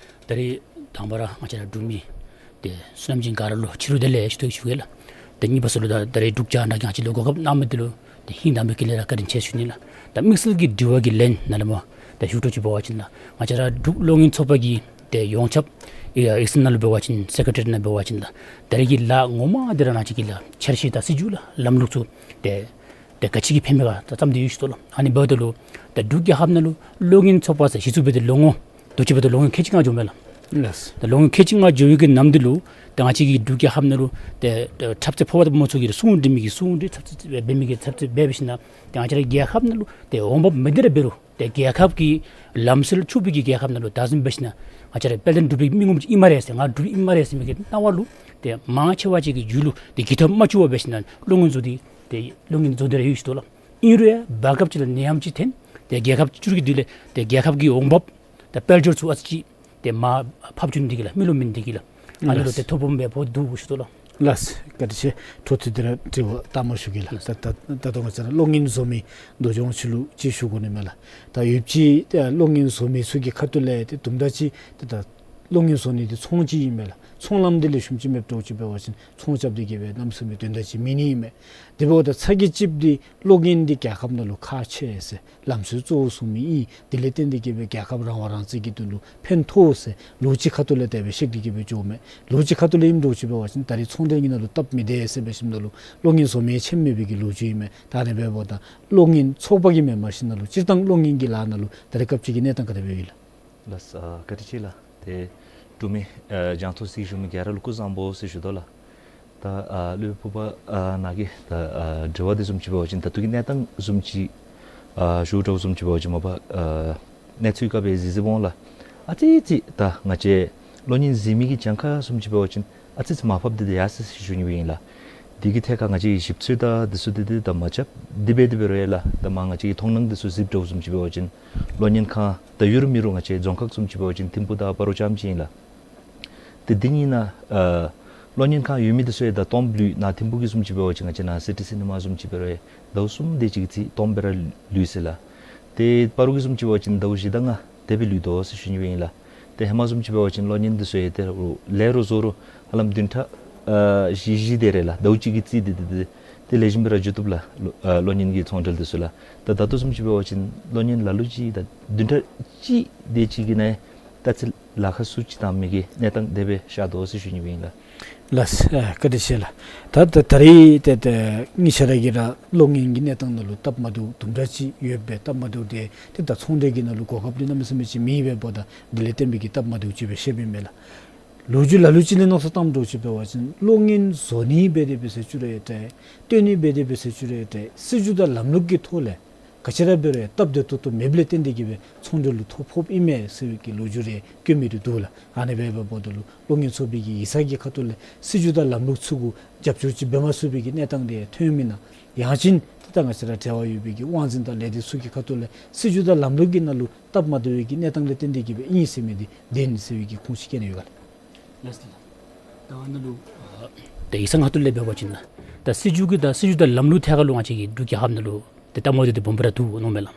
ད་རེས་དང་པ་ར་ང་བཅས་ར་འབྲུག་མི་ཏེ་བསོད་ནམས་ཅན་ག་ར་ལུ་ཕྱི་རུ་བདེ་ལེགས་ཞུ་དོ་ཞུ་གེ་ལགས། ཏེ་གཉིས་པ་ཟེར་ལུ་ད་ད་རེས་འབྲུག་རྒྱང་བསྒྲགས་ཀྱིས་ང་བཅས་ལུ་གོ་སྐབས་གནང་མི་འདི་ལུ་ཏེ་ཧིང་དང་པའི་དཀྱིལ་ལས་ར་བཀའ་དྲིན་ཆེ་ཞུ་ནི་ལགས། ད་དམིགས་བསལ་གྱི་དྲི་བ་གི་ལན་ནཱ་ལས་མར་ད་ཞུ་འདྲཝ་ཅིག་འབད་བ་ཅིན་ལགས། ང་བཅས་ར་འབྲུག་གློག་བརྙན་ཚོགས་པ་གི་ཏེ་ཡོངས་ཁྱབ་ཨེ་ཡིག་ཚང་ནང་ལུ་འབད་བ་ཅིན་སེ་ཀེ་རེ་ཊི་རི་ནང་འབད་བ་ཅིན་ལགས། ད་རེས་ཀྱི་ལཱ་ངོ་མ་འདི་ར་ང་བཅས་ཀྱི་ལགས་འཆར་གཞི་དང་སྲིད་བྱུས་ལགས་ལམ་ལུགས་ཚུ་ཏེ་ཏེ་ག་ཅི་གི་ཕན་མས་ག་ད་བརྩམས་ཏེ་ཡོད་ཟེར་ཞུ་དོ་ལགས། ཨ་ནི་འབདཝ་ད་ལུ་ད་འབྲུག་རྒྱལ་ཁབ་ནང་ལུ་གློག་བརྙན་ཚོགས་པ་ཟེར་གཞི་བཙུགས་འབད་དེ་ལོ་ངོ་དུས་ཅི་འབདཝ་ད་ལོ་ངོ་ཁལ་གཅིག་ལྔ་འགྱོཝ་མས་ལགས། ལགས། ད་ལོ་ངོ་ཁལ་གཅིག་ལྔ་འགྱོ་བའི་གི་ནམ་དུས་ལུ་ད་ང་བཅས་ཀྱི་འབྲུག་རྒྱལ་ཁབ་ནང་ལུ་ཏེ་ཏེ་འཁྲབ་རྩེད་ཕོ་བ་དང་མོ་ཚུ་གིས་སྲུང་རིགས་མི་གི་སྲུང་རིགས་འཁྲབ་རྩེད་འབད་མི་གིས་འཁྲབ་རྩེད་འབད་འབད་ཞིན་ན་ཏེ་ང་བཅས་ར་རྒྱལ་ཁབ་ནང་ལུ་ཏེ་འོང་འབབ་མེད་དེ་ར་འབད་རུང་ཏེ་རྒྱལ་ཁབ་ཀྱི་ལམ་སྲོལ་ཕྱུག་པའི་གི་རྒྱལ་ཁབ་ནང་ལུ་བདག་འཛིན་འབད་ཞིན་ན་ང་བཅས་ར་དཔལ་ལྡན་འབྲུག་པའི་མི་ངོམ་ཅིག་ཨིན་སྨ་རེ་ཟེར་ང་འབྲུག་པ་ཨིན་སྨ་རེ་ཟེར་མི་གི་སྣང་བ་ལུ་ཏེ་མང་ཆེ་བ་ཅིག་གི་རྒྱུད་ལུ་ཏེ་འགྱུར་ཐབས་མ་བྱུང་བར་འབད་ཞིན་ན་གློག་བརྙན་བཟོ་སྟེ་ཏེ་གློག་བརྙན་བཟོ་སྟེ་ར་ཡོད་ཟེར་ཞུ་དོ་ལགས། ཨིན་རུང་ཡང་བར་སྐབས་ཅིག་ལུ་ནད་ཡམས་ཅིག་ཐོན་ཏེ་རྒྱལ་ཁབ་ཅིག་འགྱུར་གྱི་དུས་ལས་ཏེ་རྒྱལ་ཁབ་ཀྱི་འོང་འབབ་ད་དཔལ་འབྱོར་ཚུ་ཨ་ཙི་ཅིག་ཏེ་མར་ཕབ་བཅུག་ནི་འདི་གིས་ལགས་མི་ལུ་མིན་འདི་གིས་ལགས། ཨ་ནི་ལུ་ལགས། ཏེ་ཐོ་ཕོགཔ་མེདཔ་འདུག་ཞུ་དོ་ལགས། ལགས། བཀའ་དྲིན་ཆེ། འཕྲོ་མཐུད་དེ་ར་དྲི་བ་ལྟ་མ་ཞུ་གེ་ལགས། ལགས། ད་ད་ད་ལྟོ་ང་བཅས་ར་གློག་བརྙན་བཟོ་མི་རྡོ་རྗེ་དབང་ཕྱུག་ལུ་ཅིག་ཞུ་དགོ་ནི་མས་ལགས། ད་ཡོད་ཅི་ད་གློག་བརྙན་བཟོ་མི་ཚུ་གི་ཁ་ཐུག་ལས་ཏེ་དུམ་གྲ་ཅིག་ཏེ་ད་གློག་བརྙན་བཟོ་ནི་འདི་ཚོང་ཅིག་ཨིན་མས་ལགས། ཚོང་ལམ་འདི་ལེགས་ཤོམ་ཅིག་མེདཔ་འདྲཝ་ཅིག་འབད་བ་ཅིན་ཚོང་རྐྱབ་སྟེ་གི་སྦེ་གནམ་མེད་ས་མེད་དོན་དག་ཅིག་མེད་ནི་ཨིན་མས། དེ་འབདཝ་ད་ཚ་གྱང་ལྕིཔ་འདི་གློག་བརྙན་འདི་རྒྱལ་ཁབ་ནང་ལུ་ཁག་ཆེ་ཟེར་ལམ་སྲོལ་གཙོ་བོ་བཟུང་མི་ཨིན། དེ་ལས་བརྟེན་ཏེ་གི་སྦེ་རྒྱལ་ཁབ་རང་དབང་རང་བཙན་གྱི་དོན་ལུ་ཕན་ཐོགས་ཟེར་ལོ་གཅིག་ཁ་ཐུག་ལས་དེ་སྦེ་བཤད་དེ་གི་སྦེ་འགྱོཝ་མས། ལོ་གཅིག་ཁ་ཐུག་ལས་ཨིནམ་འདྲཝ་ཅིག་འབད་བ་ཅིན་ད་རེས་ཚོང་འབྲེལ་གྱི་ནང་ལུ་སྟབས་མི་བདེ་ཟེར་འབད་ཞིནམ་ད་ལུ་གློག་བརྙན་བཟོ་མི་ཆེན་མེད་པའི་གི་ལོ་རྒྱུས་ཨིན་མས། ད་ཨ་ནི་འབདཝ་ད་གློག་བརྙན་ཚོགས་པ་གིས་མེན་མ་གཞི་ནང་ལུ་སྤྱིར་བཏང་གློག་བརྙན་གྱི་ལཱ་ནང་ལུ་ད་རེས་སྐབས་ཅིག་གི་གནས་སྟངས་ག་དེ་སྦེ་ཡོད་ལགས། ལགས་སོ། བཀའ་དྲིན་ཆེ་ལགས། ཏེ་འབྲུག་མི་ཨ་རྒྱང་མཐོང་གཟིགས་བཞུགས་མི་ག་ར་ལུ་སྐུ་གཟུགས་བཟང་པོ་ཟེར་ཞུ་དོ་ལགས། ད་ཨ་སློབ་དཔོན་ཕུར་པ་ཨ་ནཱ་གི་ད་ཨ་དྲི་བ་འདི་བཟུམ་ཅིག་འབད་བ་ཅིན་ད་ལྟོ་གི་གནས་སྟངས་བཟུམ་ཅིག་ཨ་ཞུ་དོ་བཟུམ་ཅིག་འབད་བ་ཅིན་མ་པ་ཨ་གནས་ཚུལ་ག་སྦེ་གཟིགས་གཟིགསཔ་འོང་ལགས། ཨ་ཙི་ཙི་ད་ང་བཅས་གློག་བརྙན་གཟིགས་མི་གི་གྱངས་ཁ་བཟུམ་ཅིག་འབད་བ་ཅིན་ཨ་ཙི་ཙི་མར་ཕབ་སྟེ་ད་ཡར་སོ་ཡི་ཟེར་ཞུ་ནི་སྦེ་ཨིན་ལགས། དེ་གི་ཐད་ཁར་ང་བཅས་ཀྱིས་ཞིབ་འཚོལ་དང་འདི་ཚུ་འདི་འདི་ད་མ་རྐྱབ། དེ་སྦེ་དེ་སྦེ་ར་ཡོད་ལགས། ད་མར་ང་བཅས་ཀྱི་མཐོང་སྣང་འདི་ཚུ་གཟིགསཔ་འདྲཝ་བཟུམ་ཅིག་འབད་བ་ཅིན་གློག་བརྙན་ཁང་ད་ཡོད་རུང་མེད་རུང་ང་བཅས་རྫོང་ཁག་བཟུམ་ཅིག་འབད་བ་ཅིན་ཐིམ་ཕུག་དང་སྤ་རོ་རྐྱངམ་ཅིག་ཨིན་ལགས། ཏེ་འདི་གཉིས་ནང་ཨ་གློག་བརྙན་ཁང་ཡོད་མི་འདི་ཚུ་ཡང་ད་སྟོངམ་ལུས། ནཱ་ཐིམ་ཕུག་གི་བཟུམ་ཅིག་འབད་བ་ཅིན་ང་བཅས་ནཱ་སི་ཊི་སི་ནི་མ་བཟུམ་ཅིག་འབད་རུང་ཡང་ཟླཝ་གསུམ་དེ་ཅིག་གི་རྩིས་སྟོངམ་སྦེ་ར་ལུས་ཟེར་ལགས། ཏེ་སྤ་རོ་གི་བཟུམ་ཅིག་འབད་བ་ཅིན་ཟླཝ་བཞི་དང་ལྔ་དེ་སྦེ་ལུས་དོ་ཟེར་ཞུ་ནི་སྦེ་ཨིན་ལགས། ཏེ་ཧེ་མ་བཟུམ་ཅིག་འབད་བ་ཅིན་གློག་བརྙན་འདི་ཚུ་ཡང་ཏེ་ལས་རོགས་བཟོ་རུང་ཧ་ལམ་བདུན་ཕྲག་ཨ་བཞི་བཞི་དེ་རེ་ལགས་ཟླཝ་གཅིག་གི་རྩིས་འདི་འདི་འདི་ཏེ་ལེགས་ཤོམ་སྦེ་ར་འགྱོ་བཏུབ་ལགས། ཨ་གློག་བརྙན་གྱི་ཚོང་འབྲེལ་འདི་ཚུ་ལགས། ད་ད་ལྟོ་བཟུམ་ཅིག་འབད་བ་ཅིན་གློག་བརྙན་ལ་ལུ་ཅིག་ད་བདུན་ཕྲག་གཅིག་དེ་ཅིག་གི་ནང་ད་ཅི་ལཱ་ཁག་སུ་ཅིག་བཏང་མི་གི་གནས་སྟངས་དེ་སྦེ་ཤར་དོ་ཟེར་ཞུ་ནི་སྦེ་ཨིན་ལགས། ལགས་སོ། ཨ་བཀའ་དྲིན་ཆེ་ལགས། ད་ད་ད་རེས་ཏེ་ཏེ་ངེའི་ཤེས་རབ་ཀྱིས་ར་གློག་བརྙན་གྱི་གནས་སྟངས་ནང་ལུ་སྟབས་མ་བདེཝ་དུམ་གྲ་ཅིག་ཡོདཔ་སྦེ་སྟབས་མ་བདེཝ་དེ་ཏེ་ད་ཚོང་འབྲེལ་གྱི་ནང་ལུ་གོ་སྐབས་འདི་གནམ་མེད་ས་མེད་ཅིག་མེད་པས་འབདཝ་ད་དེ་ལས་བརྟེན་པའི་གི་སྟབས་མ་བདེཝ་ཅིག་སྦེ་བཤདཔ་ཨིན་མས་ལགས། ལོ་རྒྱུས་ལ་ལུ་ཅིག་ལས་མནོ་བསམ་བཏངམ་འདྲཝ་ཅིག་འབད་བ་ཅིན་གློག་བརྙན་བཟོ་ནི་འབད་དེ་འབད་ཟེར་ཞུ་རུང་ཡང་ཏེ་སྟོན་ནི་འབད་དེ་འབད་ཟེར་ཞུ་རུང་ཡང་ཏེ་སྲིད་བྱུས་དང་ལམ་ལུགས་ཀྱི་ཐོག་ལས་ ག་ཅི་ར་འབད་རུང་སྟབས་བདེ་ཏོག་ཏོ་མེདཔ་ལས་བརྟེན་ཏེ་གིས་སྦེ་ཚོང་འབྲེལ་ལུ་ཐོ་ཕོགཔ་ཨིན་མས་ཟེར་བའི་གི་ལོ་རྒྱུས་རེ་བཀོད་མི་རེ་འདུག་ལགས། ཨ་ནི་འབདཝ་ད་ལུ་གློག་བརྙན་ཚོགས་པའི་གི་ཡིག་ཚང་གི་ཁ་ཐུག་ལས་སྲིད་བྱུས་དང་ལམ་ལུགས་ཚུ་གུ་རྒྱབ་སྐྱོར་ཅིག་འབད་མ་ཚུགས་པའི་གི་གནས་སྟངས་དེ་ཐོན་མེན་ན། ཡང་ཅིན་ཏེ་ད་ང་བཅས་ར་འབྲེལ་བ་ཡོད་པའི་གི་དབང་འཛིན་དང་ལས་སྡེ་ཚུ་གི་ཁ་ཐུག་ལས་སྲིད་བྱུས་དང་ལམ་ལུགས་ཀྱི་ནང་ལུ་སྟབས་མ་བདེ་བའི་གི་གནས་སྟངས་ལས་བརྟེན་ཏེ་གིས་སྦེ་ཨིན་ཟེར་མི་འདི་བདེན་ཟེར་བའི་གི་ཁུངས་ཅིག་བཀལ་ནི་ཡོད་ག་ལགས། ལགས་སོ་ལགས། ད་ཨ་ནཱ་ལུ་ཨ་ད་ཡིག་ཚང་ཁ་ཐུག་ལས་འབད་བ་ཅིན་ལགས། ད་སྲིད་བྱུས་ཀྱི་ད་སྲིད་བྱུས་དང་ལམ་ལུགས་ཐད་ཁར་ལུ་ང་བཅས་ཀྱི་འབྲུག་རྒྱལ་ཁབ་ནང་ལུ་ཏེ་སྟབས་མ་བདེཝ་འདི་སྦོམ་སྦེ་ར་འདུག་མནོཝ་མས་ལགས།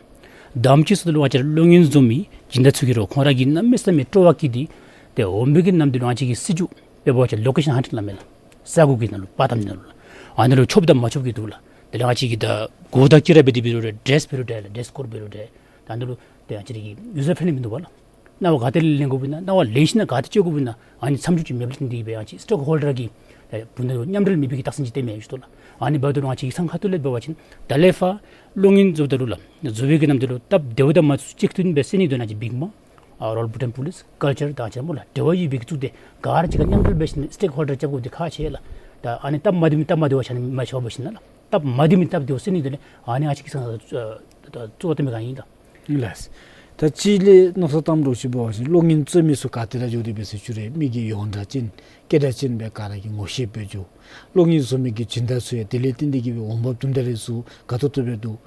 དང་པ་ཅིག་ཟེརཝ་ད་ལུ་ང་བཅས་ར་གློག་བརྙན་བཟོ་མི་སྦྱིན་བདག་ཚུ་གིས་ར་ཁོང་ར་གིས་གནམ་མེད་ས་མེད་སྤྲོ་བ་བསྐྱེད་དེ་ཏེ་འོང་མི་གི་ནམ་དུས་ལུ་ང་བཅས་ཀྱི་སྲིད་བྱུས་འབད་བ་ཅིན་ལོ་ཀེ་ཤཱན་ཧན་ཊིང་སླབ་མས་ལགས། ས་གོ་གི་ནང་ལུ་པར་བཏབ་ནི་ནང་ལུ་ལགས། ཨ་ནཱ་ལུ་ཆོགཔ་དང་མ་ཆོགཔ་གི་འདུག་ལགས། དེ་ལས་ང་བཅས་ཀྱི་ད་གོ་བརྡ་བསྐྱི་ར་འབད་དེ་འབད་རུང་ར་ཌེ་རེསི་འབད་རུང་འདྲ་ལགས། ཌེ་རེསི་ཀོཌ་འབད་རུང་འདྲ། ད་ཨ་ནཱ་ལུ་ཏེ་ང་བཅས་ར་གི་ཡུ་ཛར་ཕེརེནཌ་ལི་མིན་འདུག་པ་ལགས། སྣང་བ་ག་ཏེ་ལེན་དགོཔ་ཨིན་ན་སྣང་བ་ལེན་ཞིན་ན་ག་ཏེ་སྤྱོད་དགོཔ་ཨིན་ན་ཨ་ནི་མཚམས་འཇོག་ཅིག་མེདཔ་ལས་བརྟེན་ཏེ་གིས་སྦེ་ང་བཅས་སི་ཊེག་ཧོལ་ཌར་གྱིས་ཏེ་བུ་ནོར་མཉམ་འབྲེལ་མེད་པའི་གི་རྟགས་མཚན་ཅིག་སྟོནམ་མས་ཞུ་དོ་ལགས། ཨ་ནི་འབདཝ་ད་ང་བཅས་ཡིག་ཚང་ཁ་ཐུག་ལས་འབད་བ་ཅིན་ད་ལས་ཕར་གློག་བརྙན་བཟོཝ་ད་ལུ་ལགས་བཟོ་བའི་གི་ནམ་དུས་ལུ་སྟབས་བདེཝ་དང་མ་བདེཝ་གཅིག་མཐུན་སྦེ་སེལ་ནི་འདོད་ན་ཅིག་བིང་མ་ཨ་རོ་ཡཱལ་བྷུ་ཊཱན་པོ་ལིསི་ཀཱལ་ཅར་དང་ཅིག་ར་སྨོ་ལགས་འབྲེལ་བ་ཡོད་པའི་གི་ཚུ་ཏེ་ག་ར་གཅིག་ཁར་མཉམ་འབྲེལ་འབད་ཞིན་ན་སི་ཊེག་ཧོལ་ཌར་རྐྱབ་དགོཔ་འདི་ཁག་ཆེ་ལགས། ད་ཨ་ནི་སྟབས་མ་བདེ་མི་སྟབས་མ་བདེཝ་ཆ་མཉམ་ཆ་བ་འབད་ཞིན་ན་ལགས། སྟབས་མ་བདེ་མི་སྟབས་བདེཝ་སེལ་ནི་འདི་ལས་ཨ་ནི་ང་བཅས་ཀྱིས་ཚང་ཨ་ཨ་གཙོ་བོ་བཏོན་མི་ག་ཨིན་ལགས། ལགས། ད་གཅིག་ལས་མནོ་བསམ་བཏངམ་འདྲཝ་ཅིག་འབད་བ་ཅིན་གློག་བརྙན་བཟོ་མི་ཚུ་ག་ཏེ་ར་འགྱོ་སྟེ་འབད་ཟེར་ཞུ་རུང་མི་གིས་ཡོངས་གྲགས་ཅན་སྐད་གྲགས་ཅན་སྦེ་ག་ར་གིས་ངོ་ཤེས་སྦེ་འགྱོ། གློག་བརྙན་བཟོ་མི་གི་སྦྱིན་བདག་ཚུ་ཡང་དེ་ལས་བརྟེན་ཏེ་གིས་སྦེ་འོང་འབབ་དུམ་གྲ་རེ་ཚུ་དགའ་ཏོག་ཏོ་སྦེ་འདུག།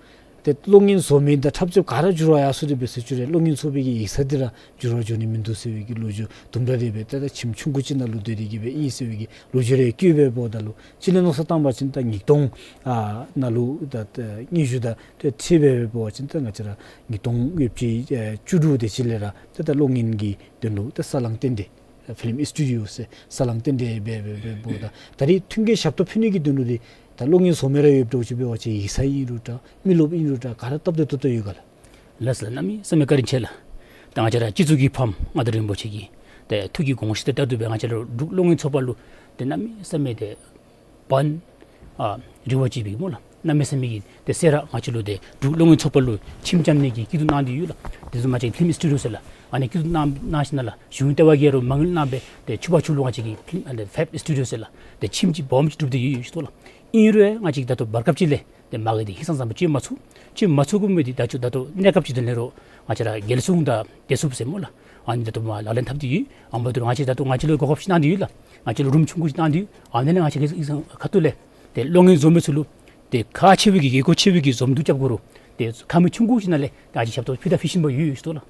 ཏེ་གློག་བརྙན་བཟོ་མི་དང་འཁྲབ་རྩེདཔ་ག་ར་འགྱུར་བ་ཡར་སོང་སྟེ་འབད་ཟེར་ཞུ་རུང་གློག་བརྙན་ཚོགས་པའི་གི་ཡིག་ཚང་འདི་ར་འགྱུར་བ་འགྱོ་ནི་མིན་འདུག་ཟེར་བའི་གི་ལོ་རྒྱུས་དུམ་གྲ་རེ་སྦེ་ཏེ་ད་ཁྱིམ་ཆུང་ཀུ་ཅིག་ནང་ལུ་སྡོད་དེ་གིས་སྦེ་ཨིན་ཟེར་བའི་གི་ལོ་རྒྱུས་རེ་བཀོད་སྦེ་འབདཝ་ད་ལུ་གཅིག་ལས་མནོ་བསམ་བཏང་བ་ཅིན་ད་ཉིས་སྟོང་ཨ་ནང་ལུ་ད་ད་ཉི་ཤུ་དང་ཏེ་ཁྲི་སྦེ་འབད་བ་ཅིན་ད་ང་བཅས་ར་ཉིས་སྟོང་ཡོད་ཅི་ཨེ་བཅུ་དྲུག་དེ་ཅིག་ལས་ར་ད་ད་གློག་བརྙན་གྱི་དོན་ལུ་ད་ས་བསླང་རྟེན་འབྲེལ་ཕིལམ་སི་ཊུ་ཌི་འོ་ཟེར་ས་བསླང་རྟེན་འབྲེལ་འབད་འབད་འབདཝ་ད་ད་རེས་མཐུན་རྐྱེན་ཞབས་ཏོག་ཕུལ་ནི་གི་དོན་ལུ་འདི་ད་གློག་བརྙན་བཟོ་མི་ར་ཡོདཔ་འདྲཝ་ཅིག་འབད་བ་ཅིན་ཡིག་ཚང་ཨིན་རུང་འདྲ་མི་རློབས་ཨིན་རུང་འདྲ་ག་ར་སྟབས་བདེ་ཏོག་ཏོ་ཡོད་ག་ལགས། ལགས་སོ་ལགས། གནམ་མེད་ས་མེད་བཀའ་དྲིན་ཆེ་ལགས། ད་ང་བཅས་ར་སྤྱི་གཙུག་གི་ཕམ་མངའ་བདག་རིན་པོ་ཆེ་གི་ཏེ་ཐུགས་ཀྱི་དགོངས་གཞི་དེ་ལྟར་དུ་སྦེ་ང་བཅས་ར་འབྲུག་གློག་བརྙན་ཚོགས་པ་ལུ་ཏེ་གནམ་མེད་ས་མེད་ཏེ་བར་ན་ཨ་རི་བ་ཅིག་སྦེ་སྨོ་ལགས། གནམ་མེད་ས་མེད་ཀྱི་ཏེ་སེ་ར་ང་བཅས་ལུ་ཏེ་འབྲུག་གློག་བརྙན་ཚོགས་པ་ལུ་ཁྱིམ་བཅམ་ནི་གི་སྐྱིད་སྡུག་གནང་སྟེ་ཡོད་ལགས། དེ་བཟུམ་ང་བཅས་ཕིལམ་སི་ཊུ་ཌི་འོ་ཟེར་ལགས། ཨ་ནི་སྐྱིད་སྡུག་གནང་གནང་ཞིན་ན་ལགས་གཞུང་ལྟེ་བ་གིས་ར་མ་དངུལ་གནང་སྦེ་ཏེ་ཕྱུ་པ་ཕྱུག་ལུ་ང་བཅས་ཀྱིས་ཕིལམ་ཨ་ནི་ཕེབ་སི་ཊུ་ཌི་འོ་ཟེར་ལགས། ཏེ་ཁྱིམ་ཅིག་སྦོམ་ཅིག་གྲུབ་སྟེ་ཡོད་ཡོད་ཟེར་ལགས། ཨིན་རུང་ང་བཅས་ཀྱིས་ད་ལྟོ་བར་སྐབས་ཅིག་ལས་ཏེ་མ་གི་ཏེ་ཧིང་སངས་ས་མ་བཅོས་མ་ཚུགས། བཅོས་མ་ཚུགས་མི་འདི་ད་ཅི་ད་ལྟོ་གནས་སྐབས་ཅིག་དེ་ལས་རོགས་ང་བཅས་ར་རྒྱལ་སྲུང་དང་བདེ་སྲུངཔ་ཟེར་སྨོ་ལགས། ཨ་ནི་ད་ལྟོ་མ་ལག་ལེན་འཐབ་སྟེ་ཡོད། ཨ་མ་དུ་ང་བཅས་ད་ལྟོ་ང་བཅས་ལུ་གོ་སྐབས་ཅིག་གནང་སྟེ་ཡོད་ལགས། ང་བཅས་ལུ་རུམ་ཆུང་ཀུ་ཅིག་གནང་སྟེ་ཡོད། ཨ་ནི་ལས་ང་བཅས་ཀྱི་ཁ་ཐུག་ལས་ཏེ་གློག་བརྙན་བཟོ་མི་ཚུ་ལུ་ཏེ་ཁག་ཆེ་བའི་གི་དགོས་མཁོ་ཆེ་བའི་གི་བཟོ་བསྡུ་རྐྱབ་དགོ་རུང་ཏེ་ཁང་མིག་ཆུང་ཀུ་ཅིག་ནང་ལས་ད་ཅི་ཞབས་ཏོག་ཕུལ་ད་ཕུལ་བཞིན་པ་ཡོད་ཡོད་ཟེར་ལགས།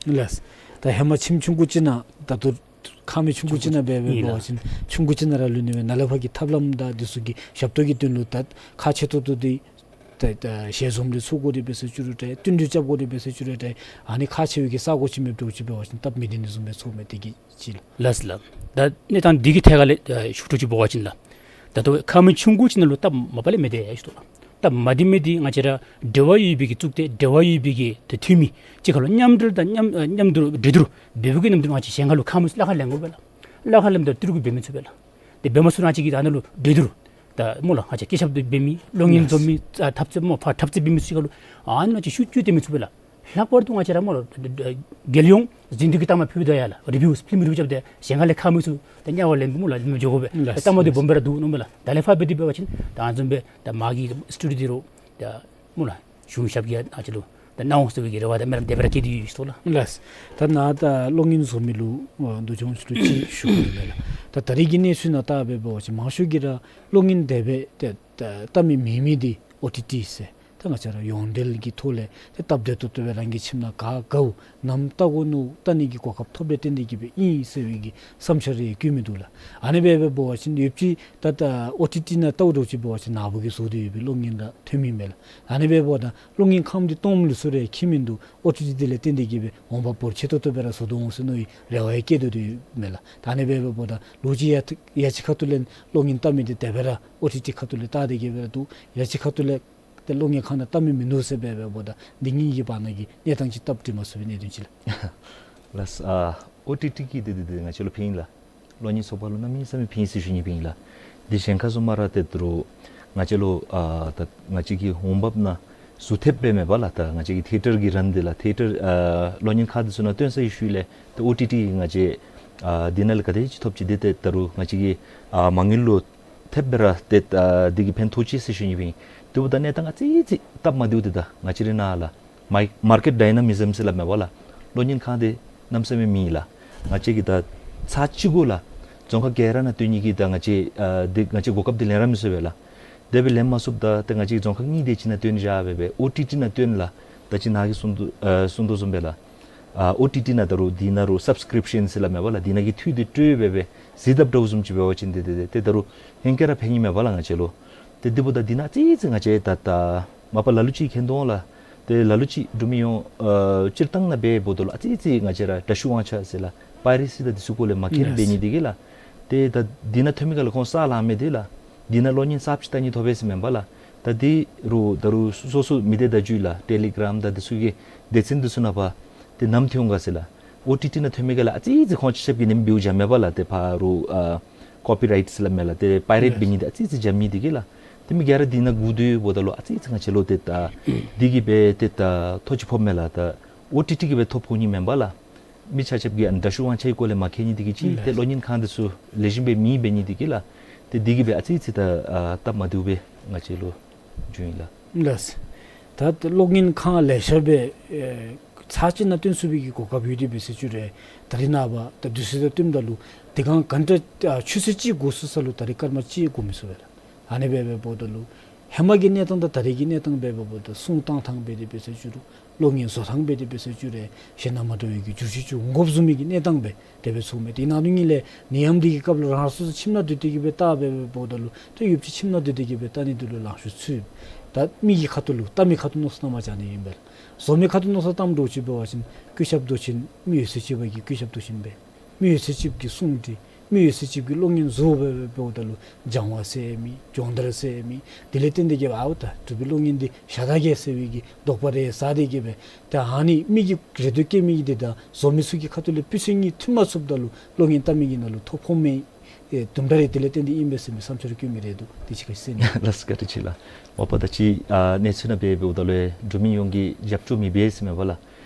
ལགས། ད་ཧེ་མ་ཁྱིམ་ཆུང་ཀུ་ཅིག་ནང་ད་ལྟོ་ཁང་མིག་ཆུང་ཀུ་ཅིག་ནང་འབད་འབད་ཨིན་ལགས། འབད་བ་ཅིན་ཆུང་ཀུ་ཅིག་ནང་ར་ལུས་ནི་མེན། ནཱ་ལས་ཕར་གྱི་ཐབས་ལམ་དང་འདི་ཚུ་གི་ཞབས་ཏོག་གི་དོན་ལུ་ད་ཁག་ཆེ་ཏོག་ཏོ་འདི་ད་ད་ཞལ་འཛོམས་འདི་ཚོགས་དགོ་རེ་འབད་ཟེར་ཞུ་རུང་འདྲ་བསྟུན་གྲོས་རྐྱབ་དགོ་རེ་འབད་ཟེར་ཞུ་རུང་འདྲ་ཨ་ནི་ཁག་ཆེ་བའི་གི་ས་གོ་ཅིག་མེདཔ་འདྲཝ་ཅིག་འབད་བ་ཅིན་སྟབས་མི་བདེ་ནི་བཟུམ་སྦེ་ཚོརཝ་མས། དེ་གིས་ཅིག་ལགས། ལགས་ལགས། ད་གནས་སྟངས་འདི་གི་ཐད་ཁར་ལས་ཨ་ཞུ་དོ་ཅིག་འབད་བ་ཅིན་ལགས། ད་ལྟོ་ཁང་མིག་ཆུང་ཀུ་ཅིག་ནང་ལུ་སྟབས་མ་པ་ལས་མི་བདེ་ཡ་ཞུ་དོ་ལགས། སྟབས་མ་བདེ་མི་འདི་ང་བཅས་ར་འབྲེལ་བ་ཡོད་པའི་གི་གཙུག་སྡེ་འབྲེལ་བ་ཡོད་པའི་གི་ཏེ་འཐུས་མི་གཅིག་ཁར་ལུ་མཉམ་འབྲེལ་དང་མཉམ་ཨ་མཉམ་དུ་གྲོས་བསྡུར་འབད་བའི་གི་ནམ་དུ་ང་བཅས་གཞན་ཁར་ལུ་ཁང་མིག་ཚུ་གླ་ཁར་ལེན་དགོ་པས་ལགས། གླ་ཁར་ལེནམ་ད་ཏི་རུ་གུ་འབད་མི་ཚུགས་པས་ལགས། དེ་འབད་མ་ཚུགས་ན་ང་བཅས་ཀྱིས་ད་ནཱ་ལུ་གྲོས་བསྡུར་ད་སྨོ་ལགས་ང་བཅས་སྐད་ཆ་འབད་མི་གློག་བརྙན་བཟོ་མི་ཨ་འཐབ་རྩོད་སྨོ་ཕར་འཐབ་རྩོད་འབད་མི་ཚུ་ག་ལུ་ཨ་ནི་ང་བཅས་ཤུགས་བསྐྱོན་ཏེ་མི་ཚུགས་པས་ལགས། ལྷག་པར་དུ་ང་བཅས་ར་སྨོ་ལགས་རྒྱལ་ཡོངས་ཟིན་བྲིས་ཀྱི་གཏའ་མ་ཕུལ་ད་ཡ་ལགས་རི་བིའུ་ཕིལམ་རི་བིའུ་རྐྱབ་སྟེ་གཞན་ཁ་ལས་ཁང་མིག་ཚུ་ད་དམྱལ་བར་ལེན་སྨོ་ལགས་མི་འགྱོ་དགོ་པས། ལགས་ད་སྟབས་མ་བདེཝ་སྦོམ་སྦེ་ར་འདུག་མནོཝ་མས་ལགས། ད་ལས་ཕར་འབད་དེ་འབད་བ་ཅིན་ད་ཨ་ནི་བཟུམ་སྦེ་ད་མ་གི་སི་ཊུ་ཌི་འོ་འདི་ར་ད་སྨོ་ལགས་གཞུང་ཞབས་ཀྱིས་ང་བཅས་ལུ་ད་གནང་འོང་ཟེར་བའི་གི་རེ་བ་དང་སྨོན་ལམ་དེ་སྦེ་ར་བསྐྱེད་དེ་ཡོད་ཟེར་ལགས། ལགས། ད་ནཱ་ད་གློག་བརྙན་བཟོ་མི་ལུ་ཨ་འདུ་བྱུང་ཟེར་ཅིག་ཞུ་དགོ་པས་ལགས། ད་ད་རེས་ཀྱི་གནས་ཚུལ་ནང་ལྟ་བ་འབད་བ་ཅིན་མང་ཤོས་ཀྱིས་ར་གློག་བརྙན་དེ་སྦེ་ཏེ་ད་ལྟ་མི་མེད་མི་འདི་ཨོ་ཊི་ཊི་ཟེར་ད་ང་བཅས་ར་ཡོངས་འབྲེལ་གྱི་ཐོག་ལས་ཏེ་སྟབས་བདེ་ཏོག་ཏོ་སྦེ་རང་གི་ཁྱིམ་ནང་ག་དགའཝ་ནམ་ལྟ་དགོ་མནོ་ལྟ་ནི་གི་གོ་སྐབས་ཐོབ་ལས་བརྟེན་ཏེ་གིས་སྦེ་ཨིན་ཟེར་བའི་གི་བསམ་འཆར་རེ་བཀོད་མི་འདུག་ལགས། ཨ་ནི་སྦེ་འབད་བ་ཅིན་ཡོད་ཅི་ད་ད་ཨོ་ཊི་ཊི་ནང་ལྟཝ་འདྲཝ་ཅིག་འབད་བ་ཅིན་ནཱ་བུ་གིས་བཟོ་སྟེ་ཡོད་པའི་གློག་བརྙན་ར་ཐོན་མི་མས་ལགས། ཨ་ནི་སྦེ་འབདཝ་ད་གློག་བརྙན་ཁང་འདི་སྟོངམ་ལུས་སུ་ར་ཁྱིམ་མིན་འདུག། ཨོ་ཊི་ཊི་དེ་ལས་བརྟེན་ཏེ་གིས་སྦེ་འོང་འབབ་འབོར་ཆེ་ཏོག་ཏོ་སྦེ་ར་བཟོ་དོ་འོང་ཟེར་མནོ་བའི་རེ་བ་ཡང་བསྐྱེད་དོ་དོ་ཡོད་མས་ལགས། ད་ཨ་ནི་སྦེ་འབདཝ་ད་ལོ་གཅིག་ཡ་ཡ་གཅིག་ཁ་ཐུག་ལས་གློག་བརྙན་ལྟ་མི་འདི་དེ་སྦེ་ར་ཨོ་ཊི་ཊི་ཁ་ཐུག་ལས་ལྟ་སྟེ་གིས་སྦེ་ར་འདུག། ཡ་གཅིག་ཁ་ཐུག་ལས་ཏེ་གློག་བརྙན་ཁང་ནང་ལྟ་མི་མིན་འདུག་ཟེར་སྦེ་འབདཝ་ད་འདི་གཉིས་ཀྱི་བར་ན་གི་གནས་སྟངས་ཅིག་སྟབས་བདེ་མ་ཚུགས་པའི་གནད་དོན་ཅིག་ལགས། ལགས། ཨ་ཨོ་ཊི་ཊི་གི་འདི་འདི་འདི་ང་བཅས་ལུ་ཕན་ཡོན་ལགས། གློག་བརྙན་ཚོགས་པ་ལུ་གནམ་མེད་ས་མེད་ཕན་ཡོན་ཟེར་ཞུ་ནི་ཕན་ཡོན་ལགས། འདི་གཞན་ཁར་སོང་མ་ར་ཏེ་ད་རུང་ང་བཅས་ལུ་ཨ་ད་ང་བཅས་ཀྱི་འོང་འབབ་ནང་ཟུར་ཐེབས་སྦེ་མེན་པ་ལགས། ད་ང་བཅས་ཀྱི་ཐི་ཡེ་ཊར་གྱི་རན་འདི་ལགས་ཐི་ཡེ་ཊར་ཨ་གློག་བརྙན་ཁང་འདི་ཚུ་ནང་སྟོན་ས་ཡི་ཤུལ་ལས་ད་ཨོ་ཊི་ཊི་ཊི་ང་བཅས་ཨ་འདི་ནང་ལས་ག་དེ་ཅིག་ཐོབ་ཅི། འདི་ཏེ་ད་རུང་ང་བཅས་ཀྱི་ཨ་མ་དངུལ་ལུ་ཐེབས་སྦེ་ར་ཏེ་ཨ་འདི་གིས་ཕན་ཐོགས་ཅི་ཟེར་ཞུ་ནི་ཕན་ཡོན། ད་ འབདཝ་ད་གནས་སྟངས་ཨ་ཙི་ཙི་སྟབས་མ་བདེཝ་འདི་ད་ང་བཅས་རའི་ནང་ལགས་མར་མར་ཀེཊ་ཌའི་ན་མི་ཛམ་ཟེར་སླབ་མས་པ་ལགས། གློག་བརྙན་ཁང་འདི་གནམ་མེད་ས་མེད་མེད་ལགས། ང་བཅས་ཀྱིས་ད་ཚར་གཅིག་གུ་ལགས་རྫོང་ཁག་ག་ར་ནང་སྟོན་ནི་གི་ད་ང་བཅས་ཨ་འདི་ང་བཅས་གོ་སྐབས་འདི་ལེན་ར་མི་ཚུགས་པས་ལགས། དེ་སྦེ་ལེན་མ་ཚུགསཔ་ད་ཏེ་ང་བཅས་རྫོང་ཁག་གཉིས་དེ་ཅིག་ནང་སྟོན་བཞག་སྦེ་སྦེ་ཨོ་ཊི་ཊི་ནང་སྟོན་ལགས། ད་ཅི་ནཱ་གིས་གསུང་དོ་ཨ་གསུང་དོ་བཟུམ་སྦེ་ལགས། ཨ་ཨོ་ཊི་ཊི་ནང་ད་རུང་འདི་ནང་རུང་སབ་སི་ཀྲིབ་ཤཱན་ཟེར་སླབ་མས་པ་ལགས། འདི་ནང་གི་འཐུས་འདི་སྤྲོད་སྦེ་སྦེ་གཟིགས་དཔ་འདྲཝ་བཟུམ་ཅིག་འབད་བ་ཅིན་ཏེ་ཏེ་ཏེ་ཏེ་ད་རུང་ཧེང་སྐལ་ར་ཕན་ནི་མས་པ་ལགས་ང་བཅས་ལུ། ཏེ་འདི་འབདཝ་ད་འདི་ནང་ཨ་ཙི་ཙི་ང་བཅས་ད་ད་མ་པ་ལ་ལུ་ཅིག་མཁྱེན་དོ་འོང་ལགས། ཏེ་ལ་ལུ་ཅིག་འབྲུག་མི་ཡོངས་ཨ་སྤྱིར་བཏང་ནང་འབད་འབདཝ་ད་ལུ་ཨ་ཙི་ཙི་ང་བཅས་ར་དྲག་ཤུགས་དབང་ཆ་ཟེར་ལགས་པའི་རེ་སི་དང་འདི་ཚུ་སྐོར་ལས་མ་མཁྱེན་ཡེས་འབད་ནི་འདི་གིས་ལགས། ཏེ་ད་འདི་ནང་ཐོན་མི་ག་ལུ་ཁོང་ས་ལང་མི་འདི་ལགས། འདི་ནང་གློག་བརྙན་གསརཔ་ཅིག་བལྟ་ནི་ཐོབ་པས་ཟེར་མས་པ་ལགས། ད་འདི་རུང་ད་རུང་སོ་སོ་མི་སྡེ་བརྡ་བརྒྱུད་ལགས་ཊེ་ལི་གྲམ་དང་འདི་ཚུ་གི་སྡེ་ཚན་འདི་ཚུ་ནང་ཕར་ཏེ་ནམ་ཐོན་འོང་ག་ཟེར་ལགས། ཨོ་ཊི་ཊི་ནང་ཐོན་མི་ག་ལགས་ཨ་ཙི་ཙི་ཁོང་ཆ་ཁྱབ་ཀྱིས་ནེམ་བིའུ་འཇམ་མས་པ་ལགས། ཏེ་ཕར་རུང་ཨ་ཀོ་པི་རའིཊ་ཟེར་སླབ་མས་ལགས། ཏེ་པའི་རེཊ་འབད་ནི་འདི་ཨ་ཙི་ཙི་འཇམ་མི་འདི་གིས་ལགས། ཏེ་མི་ག་ར་འདི་ནང་བསྒུགས་སྡོད་འབདཝ་ད་ལུ་ཨ་ཙི་ཙི་ང་བཅས་ལུ་ཏེ་ད་འདི་གིས་སྦེ་ཏེ་ད་ཐོ་ཅིག་ཕོགཔ་མས་ལགས། ད་ཨོ་ཊི་ཊི་གིས་སྦེ་ཐོ་ཕོག་ནི་མེན་པ་ལགས། མི་ཆ་ཁྱབ་ཀྱིས་ཨ་ནི་དྲག་ཤུགས་དབང་ཆའི་སྐོར་ལས་མ་མཁྱེན་ནི་འདི་གིས་ཅིག་ཏེ་གློག་བརྙན་ཁང་འདི་ཚུ་ལེགས་ཤོམ་སྦེ་མེད་འབད་ནི་འདི་གིས་ལགས། ཏེ་འདི་གིས་སྦེ་ཨ་ཙི་ཙི་ད་ཨ་སྟབས་མ་བདེཝ་སྦེ་ང་བཅས་ལུ་བྱུང་ཡི་ལགས། ལགས། ད་གློག་བརྙན་ཁང་ལེ་ཤ་སྦེ་ཨེ་ཚར་གཅིག་ནང་སྟོན་ཚུགས་པའི་གི་གོ་སྐབས་ཡོད་དེ་འབད་ཟེར་ཞུ་རུང་ད་རིས་ནངས་པ་ད་དུས་ཚོད་དང་བསྟུནམ་ད་ལུ་དེ་སྒང་ག་དེ་ཨ་ཆུ་ཚོད་གཅིག་འགོར་སོང་ས་ལུ་ད་རིས་སྐར་མ་གཅིག་འགོར་མི་ཚུགས་པས་ལགས། ཨ་ནི་སྦེ་འབདཝ་ད་ལུ་ཧེ་མ་གི་གནས་སྟངས་དང་ད་རིས་ཀྱི་གནས་སྟངས་སྦེ་འབདཝ་ད་གསུང་བཏང་ཐངས་སྦེ་དེ་འབད་ཟེར་ཞུ་རུང་གློག་བརྙན་བཟོ་ཐངས་སྦེ་དེ་འབད་ཟེར་ཞུ་རུང་གཞན་དང་མ་འདྲ་བའི་གི་འགྱུར་བཅོས་ཅིག་འོང་དགོཔ་བཟུམ་མའི་གི་གནས་སྟངས་སྦེ་དེ་སྦེ་ཚོརཝ་མས། དེ་ནང་དོན་ཉིད་ལས་ནད་ཡམས་འདི་གི་སྐབས་ལུ་རང་སོ་སོ་ཁྱིམ་ནང་སྡོད་དེ་གི་སྦེ་བལྟ་སྦེ་འབདཝ་ད་ལུ་ཏེ་ཡོདཔ་ཅིག་ཁྱིམ་ནང་སྡོད་དེ་གི་སྦེ་བལྟ་ནི་འདི་ལུ་ལང་ཤོར་ཚུགས། ད་མི་གི་ཁ་ཐུག་ལུ་བལྟ་མི་ཁ་ཐུག་མནོ་བསམ་བཏངམ་བཞག་ནི་ཨིན་པས་ལགས། བཟོ་མི་ཁ་ཐུག་མནོ་བསམ་བཏངམ་འདྲཝ་ཅིག་འབད་བ་ཅིན་བཀོད་ཁྱབ་མདོ་ཆེན་མི་ཡོད་ཚད་ཅིག་པ་གིས་བཀོད་ཁྱབ་མདོ་ཆེན་སྦེ་མི་ཡོད་ཚད་ཅིག་གིས་གསུང་འབྲི། མི་ཡོད་ཚད་ཅིག་གིས་གློག་བརྙན་བཟོ་སྦེ་འབདཝ་ད་ལུ་སྦྱང་བ་ཟེར་མེད། སྦྱོང་བརྡར་ཟེར་མེད། དེ་ལས་བརྟེན་ཏེ་གི་སྦེ་ཨའོ་ད་འབྲུག་པའི་གློག་བརྙན་འདི་ཤ་སྟག་གེ་ཟེར་བའི་གི་དོགས་པ་རེ་ཟ་སྟེ་གི་སྦེ་ད་ཨ་ནི་མི་གི་རེ་འདོད་བསྐྱེད་མི་གི་འདི་དང་བཟོ་མི་ཚུ་གི་ཁ་ཐུག་ལས་སྤུས་ཚད་གཉིས་མཐུན་མ་ཚུགསཔ་ད་ལུ་གློག་བརྙན་བལྟ་མི་གི་ནང་ལུ་ཐོ་ཕོག་མི་ཨེ་དུམ་གྲ་རེ་དེ་ལས་བརྟེན་ཏེ་ཨིན་པས་ཟེར་མི་བསམ་འཆར་བཀོད་མི་རེ་འདུག། དེ་ཅིག་ག་ཅི་ཟེར་ནི། ལགས་སོ་བཀའ་དྲིན་ཆེ་ལགས། མ་པ་ད་ཅི་ཨ་གནས་ཚུལ་ནང་སྦེ་འབདཝ་ད་ལུ་འབྲུག་མི་ཡོངས་ཀྱིས་རྒྱབ་སྐྱོར་མེད་པས་ཟེར་མས་པ་ལགས།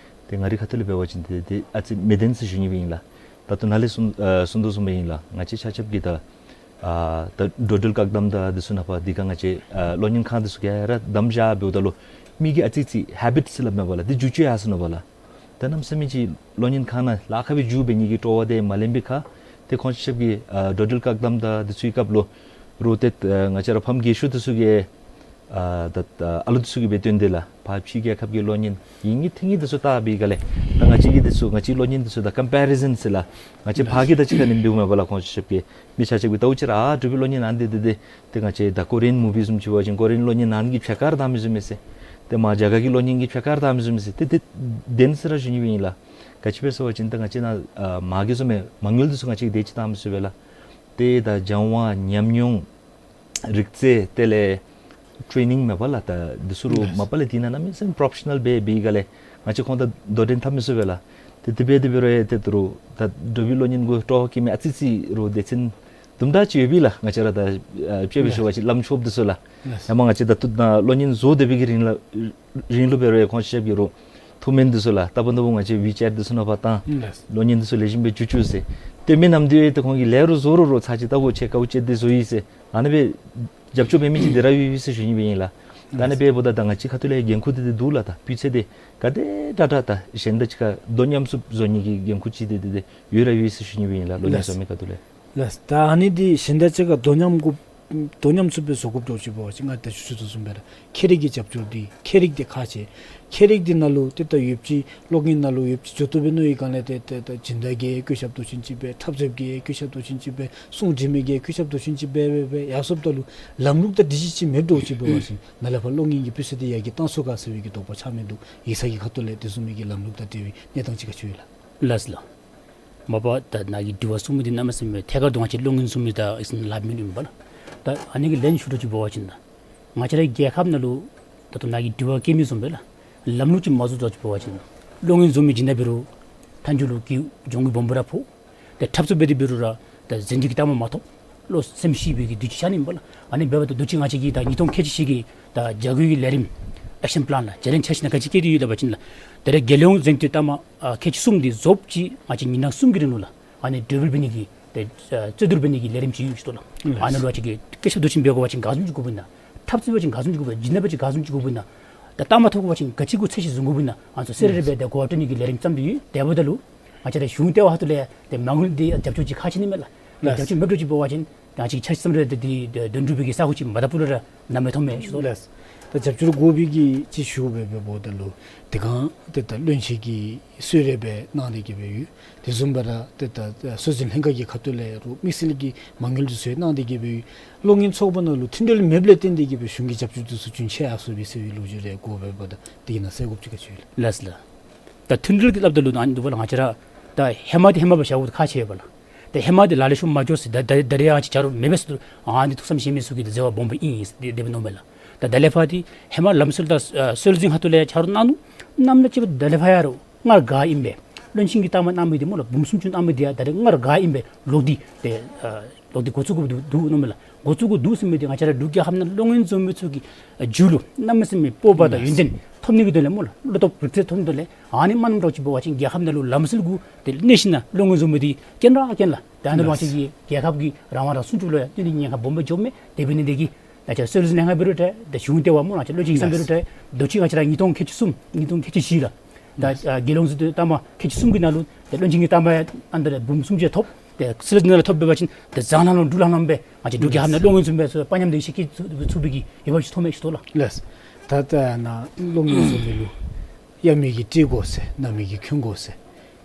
ཏེ་ང་རའི་ཁ་ཐུག་ལས་འབད་བ་ཅིན་ཏེ་ཏེ་ཨ་ཙི་མི་བདེན་ཟེར་ཞུ་ནི་སྦེ་ཨིན་ལགས། ད་ལྟོ་ནཱ་ལས་གསུང་ཨ་གསུང་དོ་བཟུམ་སྦེ་ཨིན་ལགས། ང་བཅས་ཆ་ཁྱབ་ཀྱིས་ད་ཨ་ད་འགྲོ་འགྲུལ་བཀག་དམ་དང་འདི་ཚུ་ནང་ཕར་འདི་ག་ང་བཅས་ཨ་གློག་བརྙན་ཁང་འདི་ཚུ་ག་ར་བསྡམས་བཞག་འབདཝ་ད་ལུ་མི་གི་ཨ་ཙི་ཙི་ཧེ་བིཊ་ཟེར་སླབ་མས་པ་ལགས། འདི་འགྱུར་བཅོས་ཡར་སོ་ནུག་པ་ལགས། ད་གནམ་མེད་ས་མེད་ཅིག་གློག་བརྙན་ཁང་ནང་ལཱ་ཁག་སྦེ་འགྱོ་འབད་ནི་གི་སྤྲོ་བ་དེ་མ་ལེན་པའི་ཁར་ཏེ་ཁོང་ཆ་ཁྱབ་ཀྱིས་ཨ་འགྲོ་འགྲུལ་བཀག་དམ་དང་འདི་ཚུ་གི་སྐབས་ལུ་རུང་ཏེ་ཨ་ང་བཅས་ར་ཕམ་རྒས་ཤོས་འདི་ཚུ་གིས་ཨ་ད་ཨ་ལུ་འདི་ཚུ་གིས་སྦེ་སྟོན་ཏེ་ལགས་ཕར་ཕྱི་རྒྱལ་ཁབ་ཀྱི་གློག་བརྙན་ཡིན་ངེས་ཐོན་ངེས་འདི་ཚུ་བལྟ་བའི་སྒང་ལས་ད་ང་བཅས་ཀྱི་འདི་ཚུ་ང་བཅས་གློག་བརྙན་འདི་ཚུ་དང་ཀམ་པེ་རི་ཟན་ཟེར་ལགས། ང་བཅས་ཕར་གྱི་དང་གཅིག་ཁར་ནི་འབདཝ་མས་པ་ལགས། ཁོང་ཆ་ཁྱབ་ཀྱིས་མི་ཆ་ཁྱབ་ཀྱིས་ལྟཝ་ཅིག་ར་ཨ་འབྲུག་པའི་གློག་བརྙན་ཨ་ནི་འདི་འདི་འདི་ཏེ་ང་བཅས་ད་ཀོ་རི་ཡན་མུ་བི་བཟུམ་ཅིག་འབད་བ་ཅིན་ཀོ་རི་ཡན་གློག་བརྙན་ཨ་ནི་གིས་ཕྱེད་ཀ་ར་བལྟ་མི་བཟུམ་མས་ཟེར། ཏེ་མར་རྒྱ་གར་གྱི་གློག་བརྙན་གྱིས་ཕྱེད་ཀ་ར་བལྟ་མི་བཟུམ་མས་ཟེར། ཏེ་ཏེ་བདེན་ཟེར་ར་ཞུ་ནི་སྦེ་ཨིན་ལགས། ག་ཅི་སྦེ་ཟེར་བ་ཅིན་ད་ང་བཅས་ནཱ་ཨ་མ་གི་བཟུམ་སྦེ་མ་དངུལ་འདི་ཚུ་ང་བཅས་ཀྱིས་དེ་ཅིག་བཏང་མི་ཚུགས་པས་ལགས། ཏེ་ད་སྦྱང་བ་ཉམས་མྱོང་རིག་རྩལ་དེ་ལས་ཊེ་ནིང་མས་པ་ལགས། ད་འདི་ཚུ་རུང་མ་པ་ལས་འདི་ནང་གནམ་མེད་ས་མེད་པོ་རོ་ཕེ་ཤ་ནཱལ་སྦེ་འབད་བའི་སྒང་ལས་ང་བཅས་ཁོང་དང་དོ་འགྲན་འཐབ་མི་ཚུགས་པས་ལགས། ཏེ་དེ་སྦེ་དེ་སྦེ་ར་ཏེ་ད་རུང་ད་འགྲུབ་པའི་གློག་བརྙན་གུ་སྤྲོ་བ་བསྐྱེད་མི་ཨ་ཙི་ཙི་རུང་སྡེ་ཚན་དུམ་གྲ་ཅིག་ཡོད་པས་ལགས། ང་བཅས་ར་ད་ཨ་དཔྱེ་སྦེ་ཞུ་བ་ཅིན་ལམ་ཆོསཔ་འདི་ཚུ་ལགས། ཡ་མ་ང་བཅས་ད་ལྟོ་ནཱ་གློག་བརྙན་བཟོ་སྡོད་པའི་གི་རིང་ལུ་རིང་ལུ་འབད་རུང་ཁོང་ཆ་ཁྱབ་ཀྱིས་རུང་ཐུགས་སྨོན་འདི་ཚུ་ལགས་ད་ཕར་ད་ཕར་ང་བཅས་ཝི་ཅེཊ་འདི་ཚུ་ནང་ཕར་བཏང་། ལགས། གློག་བརྙན་འདི་ཚུ་ལེགས་ཤོམ་སྦེ་འགྱུར་བཅོས་ཟེར། ཏེ་མི་ནམ་འདི་ཏེ་ཁོང་གིས་ལས་རུང་བཟོ་རུང་རུང་ཚར་གཅིག་ལྟ་དགོ། ཁྱེད་དཀའཝ་སྤྱད་དེ་བཟོ་ཡི་ཟེར་ཨ་ནི་སྦེ་རྒྱབ་སྐྱོར་འབད་མི་ཅིག་འདི་ར་ཡོད་ཡོད་ཟེར་ཞུ་ནི་སྦེ་ཨིན་ལགས། ད་ཨ་ནི་སྦེ་འབདཝ་ད་ད་ང་བཅས་ཁ་ཐུག་ལས་འགན་ཁུར་འདི་འདི་འདུག་ལགས། ད་སྤུས་ཚད་འདི་ག་དེ་དྲག་དྲག་ད་གཞན་དང་གཅིག་ཁར་དོ་མཉམ་ཚུགསཔ་བཟོ་ནི་གི་འགན་ཁུར་ཅིག་འདི་འདི་འདི་ཡོད་ར་ཡོད་ཟེར་ཞུ་ནི་སྦེ་ཨིན་ལགས། གློག་བརྙན་བཟོ་མི་ཁ་ཐུག་ལས། ལགས། ད་ཨ་ནི་འདི་གཞན་དང་གཅིག་ཁར་དོ་མཉམ་དགོ་དོ་མཉམ་ཚུགསཔ་སྦེ་བཟོ་དགོཔ་འདྲཝ་ཅིག་འབད་བ་ཅིན་ང་ད་ཞུ་ཞུ་དོ་བཟུམ་སྦེ་ར་ཁྱད་རིག་གི་རྒྱབ་སྐྱོར་འདི་ཁྱད་རིག་འདི་ཁག་ཆེ། ཁྱད་རིག་འདི་ནང་ལུ་ཏེ་ད་ཡོདཔ་ཅིག་གློག་བརྙན་ནང་ལུ་ཡོདཔ་ཅིག་འགྱོ་བཏུབ་པས་མནོ་བའི་སྒང་ལས་ཏེ་ཏེ་ད་སྦྱིན་བདག་གིས་བཀོད་ཁྱབ་མདོ་ཆེན་ཅིག་སྦེ་འཁྲབ་རྩེདཔ་གིས་བཀོད་ཁྱབ་མདོ་ཆེན་ཅིག་སྦེ་གསུང་འབྲི་མི་གིས་བཀོད་ཁྱབ་མདོ་ཆེན་ཅིག་སྦེ་སྦེ་སྦེ་ཡར་སོངམ་ད་ལུ་ལམ་ལུགས་དང་སྒྲིག་གཞི་ཅིག་མེདཔ་འདྲཝ་ཅིག་འབད་བ་ཅིན་ནཱ་ལས་ཕར་གློག་བརྙན་གྱི་སྤུས་ཚད་འདི་ཡར་རྒྱས་གཏང་ཚུགས་ག་ཟེར་བའི་གི་དོགས་པ་ཆགས་མི་འདུག། ཡིག་ཚང་གི་ཁ་ཐུག་ལས་དེ་བཟུམ་མའི་གི་ལམ་ལུགས་དང་འབྲེལ་བའི་གནས་སྟངས་ཅིག་ག་ཅི་ཡོད་ལགས། ལགས་སོ་ལགས། མ་པ་ད་ནཱ་གི་དྲི་བ་གསུངས་མི་འདི་གནམ་མེད་ས་མེད་ཐད་ཀར་དུ་ང་བཅས་གློག་བརྙན་བཟོ་མི་དང་ཨིན་ན་ལཱ་མི་ནུས་པ་ལགས། ད་ཨ་ནི་གི་ལན་ཞུ་དོ་ཅིག་འབད་བ་ཅིན་ད་ང་བཅས་རའི་རྒྱལ་ཁབ་ནང་ལུ་ད་ལྟོ་ནཱ་གི་དྲི་བ་བཀོད་མི་བཟུམ་སྦེ་ལགས་ལམ་ལུགས་ཅིག་མ་བཟོ་དོ་ཅིག་འབད་བ་ཅིན་གློག་བརྙན་བཟོ་མི་ཅིག་ནང་འབད་རུང་མཐའ་མཇུག་ལུ་གི་གྱོང་གུད་སྦོམ་སྦེ་ར་ཕོག། ཏེ་འཁྲབ་རྩེདཔ་འབད་དེ་འབད་རུང་ར་ད་གཟན་ཅིག་གི་གཏའ་མ་མ་ཐོབ། བློ་སེམས་ཤི་བའི་གི་དུས་ཅིག་ཤར་ནི་ཨིན་པས་ལགས། ཨ་ནི་འབདཝ་ད་དུས་ཅི་ང་བཅས་ཀྱིས་ད་ཉིས་སྟོང་ཁལ་གཅིག་བཞི་གི་ད་རྒྱ་གུ་གི་ལས་རིམ་ཨེག་ཤན་པ་ལཱན་ལགས་བརྗེ་ལེན་འཆར་གཞི་ནང་ག་ཅི་བཀོད་དེ་ཡོད་ཟེར་བ་ཅིན་ལགས། ད་རེས་རྒྱལ་ཡོངས་གཟེངས་བསྟོད་གཏའ་མ་ཨ་ཁལ་གཅིག་གསུམ་འདི་རྫོགསཔ་ཅིག་ང་བཅས་ཉིན་གྲངས་གསུམ་གྱི་རིང་ལུ་ལགས་ཨ་ནི་གྲོས་བསྡུར་འབད་ནི་གི་ཏེ་ཨ་རྩོད་བསྡུར་འབད་ནི་གི་ལས་རིམ་ཅིག་ཡོད་ཟེར་ལགས། ཨ་ནི་ལུ་ང་བཅས་ཀྱིས་བཀོད་ཁྱབ་མདོ་ཆེན་འབད་དགོ་པ་ཅིན་ག་བཟུམ་ཅིག་དགོཔ་ཨིན་ན། འཐབ་རྩོད་འབད་བ་ཅིན་ག་བཟུམ་ཅིག་དགོཔ་ཨིན་ན། འཇིགས་སྣང་འབད་བ་ཅིན་ག་བཟུམ་ཅིག་དགོཔ་ཨིན་ན། ད་ལྟ་མ་ཐོབ་པ་ཅིན་ག་ཅི་གུ་ཚད་གཞི་བཟུང་དགོཔ་ཨིན་ན། ཨ་ནི་ཚུ་གསལ་རི་རི་སྦེ་ཏེ་གོ་བ་སྤྲོད་ནི་གི་ལས་རིམ་བརྩམས་ཏེ་ཡོད། དེ་འབདཝ་ད་ལུ་ང་བཅས་ར་གཞུང་ལྟེ་བ་ཁ་ཐུག་ལས་ཏེ་མ་དངུལ་འདི་རྒྱབ་སྐྱོར་ཅིག་ཁག་ཆེ་ནི་མས་ལགས། ལགས། རྒྱབ་སྐྱོར་མེདཔ་འདྲཝ་ཅིག་འབད་བ་ཅིན་ད་ཅིག་འཆར་གཞི་བརྩམས་རུང་ཏེ་འདི་དོན་འགྲུབ་པའི་གི་ས་གོ་ཅིག་མ་དག་པ་ལུ་ར་ནམ་ཡང་མཐོང་མི་ཤེས་དོ། ལགས། ད་རྒྱབ་སྐྱོར་དགོ་པའི་གི་ཅིག་ཞུ་འབད་འབདཝ་ད་ལུ་དེ་སྒང་ཏེ་ད་བློན་ཆེན་གྱིས་གསོལ་རས་སྦེ་གནང་སྟེ་གི་སྦེ་ཡོད། དེ་བཟུམ་སྦེ་ར་ཏེ་ད་སྲོལ་འཛིན་ལྷན་ཁག་གི་ཁ་ཐུག་ལས་རུང་དམིགས་བསལ་གྱི་མ་དངུལ་འདི་ཚུ་གནང་སྟེ་གི་སྦེ་ཡོད། གློག་བརྙན་ཚོགས་པ་ནང་ལུ་མཐུན་སྒྲིལ་མེདཔ་ལས་བརྟེན་ཏེ་གི་སྦེ་གཞུང་གི་རྒྱབ་སྐྱོར་འདི་ཚུ་རྒྱུན་ཆད་ཡར་སོང་པས་ཟེར་བའི་ལོ་རྒྱུས་རེ་གོ་འབད་འབདཝ་ད་དེ་གི་ནང་གསལ་དགོཔ་ཅིག་ག་ཅི་ཡོད་ལགས། ལགས་ལགས། ད་མཐུན་སྒྲིལ་གྱི་སླབ་ད་ལུ་ཨ་ནི་འདུག་པ་ལགས། ང་བཅས་ར་ད་ཧེ་མ་འདི་ཧེ་མ་སྦེ་བཞག་དགོཔ་ཁག་ཆེ་བས་ལགས། ད་ཧེ་མ་འདི་ལག་ལེན་ཤོང་མ་འགྱོ་ཟེར། ད་ད་ད་རེས་ཡང་ཅིག་ཆ་རོགས་མེད་པས་ཟེར་ཨ་ནི་ཐུགས་བསམ་བཞེས་མི་ཚུ་གིས་འདི་བརྩེ་བ་སྦོམ་སྦེ་ཨིན་ཟེར་དེ་སྦེ་མནོཝ་མས་ལགས། ད་ད་ལས་ཕར་འདི་ཧེ་མ་ལམ་སྲོལ་དང་ཨ་སྲོལ་འཛིན་ཁ་ཐུག་ལས་ཆ་རོགས་གནང་ནུག། གནངམ་ལས་ཅིག་ད་ལས་ཕར་ཡང་རོགས་སྔར་ག་ཨིནམ་སྦེ་བློན་ཆེན་གྱིས་བཏངམ་གནང་མི་འདི་སྨོ་ལགས། འབུམ་སུམ་ཅུ་གནང་མི་འདི་ཡང་ད་རེས་སྔར་ག་ཨིནམ་སྦེ་ལོག་སྟེ་ཏེ་ཨ་ལོག་སྟེ་འགོ་བཙུགས་དགོཔ་འདུག་འདུག་མནོཝ་མས་ལགས། འགོ་བཙུགས་དགོཔ་འདུག་ཟེར་མི་འདི་ང་བཅས་ར་འབྲུག་རྒྱལ་ཁབ་ནང་གློག་བརྙན་བཟོ་མི་ཚུ་གི་ཨ་མཇུག་ལུ་གནམ་མེད་ས་མེད་སྤོབས་པ་དང་ཡོན་ཏན་ཐོབ་ནི་གི་དོན་ལས་སྨོ་ལགས། བློ་སྟོབས་རིག་རྩལ་ཐོབ་ནི་དོན་ལས་ཨ་ནི་མ་གནངམ་འདྲཝ་ཅིག་འབད་བ་ཅིན་རྒྱལ་ཁབ་ནང་ལུ་ལམ་སྲོལ་གུ་ཏེ་གནས་ཞིནམ་ལས་གློག་བརྙན་བཟོ་མི་འདི་དཀོན་དྲགས་དཀོན་ལགས། ད་ཨ་ནི་ལུ་ང་བཅས་ཀྱི་རྒྱལ་ཁབ་ཀྱི་རང་དབང་དང་སྲུང་སྐྱོབ་ལུ་ཡང་བསྟུན་ཏེ་ཉེན་ཁ་སྦོམ་སྦེ་འགྱོཝ་མས། དེ་འབད་ནི་འདི་གིས་ད་ང་བཅས་སྲོལ་འཛིན་ལྷན་ཁག་འབད་རུང་འདྲ་ད་གཞུང་ལྟེ་བ་སྨོ་ལགས། ང་བཅས་བློན་ཆེན་གྱི་བསམ་འབད་རུང་འདྲ་དུས་ཅི་ང་བཅས་ར་ཉིས་སྟོང་ཁལ་གཅིག་གསུམ་ཉིས་སྟོང་ཁལ་གཅིག་བཞི་ལགས། ད་ཨ་རྒྱལ་ཡོངས་སྲིད་དོན་དང་མ་ཁལ་གཅིག་གསུམ་གྱི་ནང་ལུ་ད་བློན་ཆེན་གྱི་དང་མ་ཨ་ནི་ད་འབུམ་སུམ་ཅུ་ཐོབ། ཏེ་སྲིད་ལ་ཐོབ་འབད་བ་ཅིན་ཏེ་བཟང་ལྷང་ལྷང་འབྲུག་ལྷང་ལྷང་སྦེ་ང་བཅས་འབྲུག་རྒྱལ་ཁབ་ནང་གློག་བརྙན་བཟོ་མི་ཚུ་དཔའ་ཉམས་འདི་ཤེད་བསྐྱེད་ཚུགས་ཚུགས་པའི་གི་འོས་འབབ་ཅིག་མཐོང་མས་ཞུ་དོ་ལགས། ལགས། ད་ལྟ་ནཱ་གློག་བརྙན་བཟོ་མི་ལུ་གཡར་མི་གིས་སྤྲོད་དགོ་ཟེར་ན་མི་གིས་གྱོན་དགོ་ཟེར།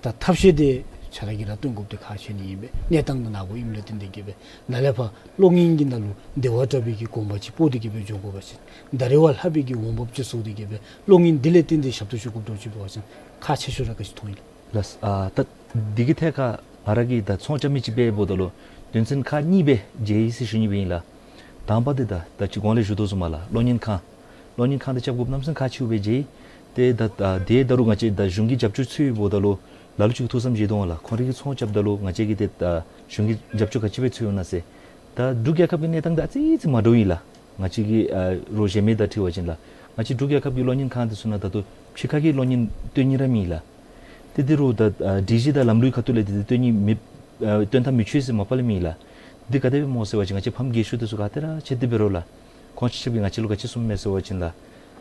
ད་ཐབས་ཤེས་འདི་ཆ་ར་གིས་ར་སྟོན་དགོཔ་འདི་ཁག་ཆེ་ནི་ཨིན་པས། གནས་སྟངས་འདི་ནཱ་གུ་ཨིནམ་ལས་བརྟེན་ཏེ་གི་སྦེ་ནཱ་ལས་ཕར་གློག་བརྙན་གྱི་ནང་ལུ་བདེ་བ་དྲག་པའི་གི་གོམ་པ་ཅིག་སྤོ་སྟེ་གི་སྦེ་འགྱོ་དགོ་པ་ཅིན་ད་རེས་བ་ལྷག་པའི་གི་འོང་འབབ་ཅིག་བཟོ་སྟེ་གི་སྦེ་གློག་བརྙན་འདི་ལས་བརྟེན་ཏེ་ཞབས་ཏོག་ཞུ་དགོཔ་འདྲཝ་ཅིག་འབད་བ་ཅིན་ཁག་ཆེ་ཤོས་ར་ག་ཅི་མཐོང་ཡི་ལགས། ལགས། ཨ་ད་འདི་གི་ཐད་ཁར་ང་ར་གིས་ད་ཚོང་རྐྱབ་མི་ཅིག་འབདཝ་ད་ལུ་དོན་ཚན་ཁག་གཉིས་སྦེ་མཇལ་ཡི་ཟེར་ཞུ་ནི་སྦེ་ཨིན་ལགས། དང་པ་འདི་ད་ད་ཅི་གོང་ལས་ཞུ་དོ་བཟུམ་མ་ལགས། གློག་བརྙན་ཁང་གློག་བརྙན་ཁང་འདི་རྐྱབ་དགོཔ་གནམ་མེད་ས་མེད་ཁག་ཆེཝ་སྦེ་མཇལ་ཡི། ཏེ་ད་ད་དེ་ད་རུང་ང་བཅས་ད་གཞུང་གི་རྒྱབ་སྐྱོར་འཚོལ་ཡོདཔ་ད་ལུ་ལ་ལུ་ཅིག་གིས་ཐུགས་བསམ་བཞེས་དོ་འོང་ལགས། ཁོང་རའི་གི་ཚོང་རྐྱབ་ད་ལུ་ང་བཅས་ཀྱིས་ཏེ་ད་གཞུང་གི་རྒྱབ་སྐྱོར་ག་ཅི་སྦེ་འཚོལ་འོང་ན་ཟེར། ད་འབྲུག་རྒྱལ་ཁབ་ཀྱི་གནས་སྟངས་འདི་ཨ་ཙི་ཙི་མ་འདྲཝ་ཨིན་ལགས། ང་བཅས་ཀྱི་ཨ་རོགས་གཞན་མི་དང་འཁྲིལ་བ་ཅིན་ལགས། ང་བཅས་འབྲུག་རྒྱལ་ཁབ་ཀྱི་གློག་བརྙན་ཁང་འདི་ཚུ་ནང་ད་ལྟོ་ཕྱི་ཁ་གི་གློག་བརྙན་སྟོན་ནི་ར་མེད་ལགས། ཏེ་འདི་རུང་ད་ཨ་སྒྲིག་གཞི་དང་ལམ་ལུགས་ཁ་ཐུག་ལས་འདི་འདི་སྟོན་ནི་མེད་ཨ་སྟོན་ཐབས་མི་ཆོག་ཟེར་མ་པ་ལས་མེད་ལགས། འདི་ག་དེ་སྦེ་སྨོ་ཟེར་བ་ཅིན་ང་བཅས་ཕམ་རྒས་ཤོས་འདི་ཚུ་ག་ཏེ་ར་ཆེ་སྟེ་འབད་རུང་ལགས། ཁོང་ཆ་ཁྱབ་ཀྱིས་ང་བཅས་ལུ་ག་ཅི་གསུངམ་མས་ཟེར་བ་ཅིན་ལགས།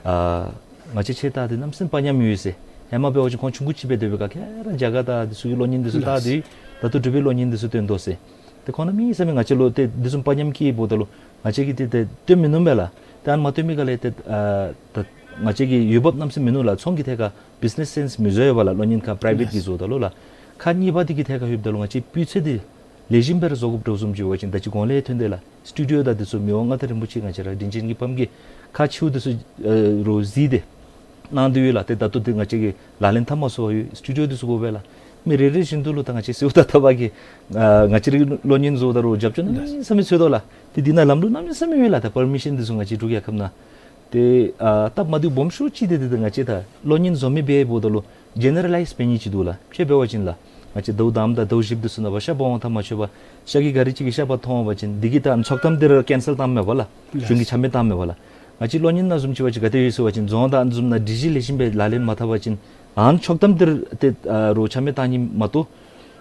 ཨ་ང་བཅས་ཁྱེད་ལྟ་སྟེ་གནམ་མེད་ས་མེད་དཔའ་ཉམས་ཡོད་ཟེར། ཧེ་མ་འབད་བ་ཅིན་ཁོང་ཆུང་ཀུ་ཅིག་འབད་དེ་འབད་ག་ག་ར་རྒྱ་གར་དང་འདི་ཚུ་གི་གློག་བརྙན་འདི་ཚུ་བལྟ་སྟེ་ད་ལྟོ་འབྲུག་པའི་གློག་བརྙན་འདི་ཚུ་སྟོན་དོ་ཟེར། ཏེ་ཁོང་གནམ་མེད་ས་མེད་ང་བཅས་ལུ་ཏེ་འདི་བཟུམ་དཔའ་ཉམས་བསྐྱེདཔ་ད་ལུ་ང་བཅས་ཀྱིས་ཏེ་ཏེ་སྟོན་མི་ནུམ་མས་ལགས། ཏེ་ཨ་ནི་མ་སྟོན་མི་ག་ལས་ཏེ་ཨ་ད་ང་བཅས་ཀྱི་འོས་འབབ་གནམ་མེད་ས་མེད་མིན་ནུག་ལགས། ཚོང་གི་ཐད་ཁར་བིཛ་ནེས་སེནསི་མི་བཟོ་བས་ལགས། གློག་བརྙན་ཁང་པི་རའི་བེཊ་ཀྱིས་བཟོཝ་ད་ལུ་ལགས། ཁག་གཉིས་པ་འདི་གི་ཐད་ཁར་ལྷོདཔ་ད་ལུ་ང་བཅས་སྤུས་ཚད་འདི་ལེགས་ཤོམ་སྦེ་ར་བཟོ་དགོཔ་འདྲཝ་བཟུམ་ཅིག་འབད་བ་ཅིན་ད་ཅི་གོང་ལས་ཐོན་དོ་ལགས། སི་ཊུ་ཌི་ཡོ་དང་འདི་ཚུ་མི་དབང་མངའ་བདག་རིན་པོ་ཆེ་ང་བཅས་ར་དྲིན་ཅན་གྱི་ཕམ་གྱིས་ཁག་ཆེཝ་འདི་ཚུ་ཨ་རོགས་གཟིགས་ཏེ་གནང་དོ་ཡོད་ལགས། ཏེ་ད་ལྟོ་འདི་ང་བཅས་ཀྱིས་ལག་ལེན་འཐབ་མ་ཚུགས་པར་ཡོད། སི་ཊུ་ཌི་ཡོ་འདི་ཚུ་དགོ་པས་ལགས། མི་རེ་རེ་བཞིན་དུ་ལུ་ད་ང་བཅས་གསོལཝ་དང་བཏབ་པ་གིས་ཨ་ང་བཅས་རའི་གློག་བརྙན་བཟོཝ་ད་རོགས་རྒྱབ་སྐྱོར་གནམ་མེད་ས་མེད་འཚོལ་དོ་ལགས། ཏེ་འདི་ནང་ལམ་ལུགས་གནམ་མེད་ས་མེད་ཡོད་ལགས། ད་པར་མི་ཤཱན་འདི་ཚུ་ང་བཅས་འབྲུག་རྒྱལ་ཁབ་ནང་ཏེ་ཨ་སྟབས་མ་བདེཝ་སྦོམ་ཤོས་ཅིག་འདི་ཏེ་ང་བཅས་ད་གློག་བརྙན་བཟོ་མི་འབདཝ་ད་ལུ་ཇེ་ནེ་ར་ལའིཛ་འབད་ནི་ཅིག་འདུག་ལགས། དཔེ་འབད་བ་ཅིན་ལགས། ང་བཅས་ཟླཝ་དང་པ་དང་ཟླཝ་བཞི་པ་འདི་ཚུ་ནང་ཕར་ཤ་འབག་འོང་ཐངས་མ་ཆོད་པར་ཤ་གི་ག་རི་ཅིག་གིས་ཤ་འབག་འཐོན་འོང་པ་ཅིན་འདི་གིས་ད་ཚོགས་གཏམ་འདི་ར་ཀེན་སེལ་བཏངམ་མས་པ་ལགས། གཞུང་གིས་ཆ་མེད་བཏངམ་མས་པ་ལགས། ང་བཅས་གློག་བརྙན་ནང་བཟུམ་ཅིག་འབད་བ་ཅིན་ག་དེ་ཡོད་ཟེར་བ་ཅིན་རྫོང་དང་བཟུམ་ནང་སྒྲིག་གཞི་ལེགས་ཤོམ་སྦེ་ལག་ལེན་མ་འཐབ་པ་ཅིན་ཨ་ནི་ཚོགས་གཏམ་འདི་ར་ཏེ་ཨ་རོགས་ཆ་མེད་བཏང་ནི་མ་གཏོགས་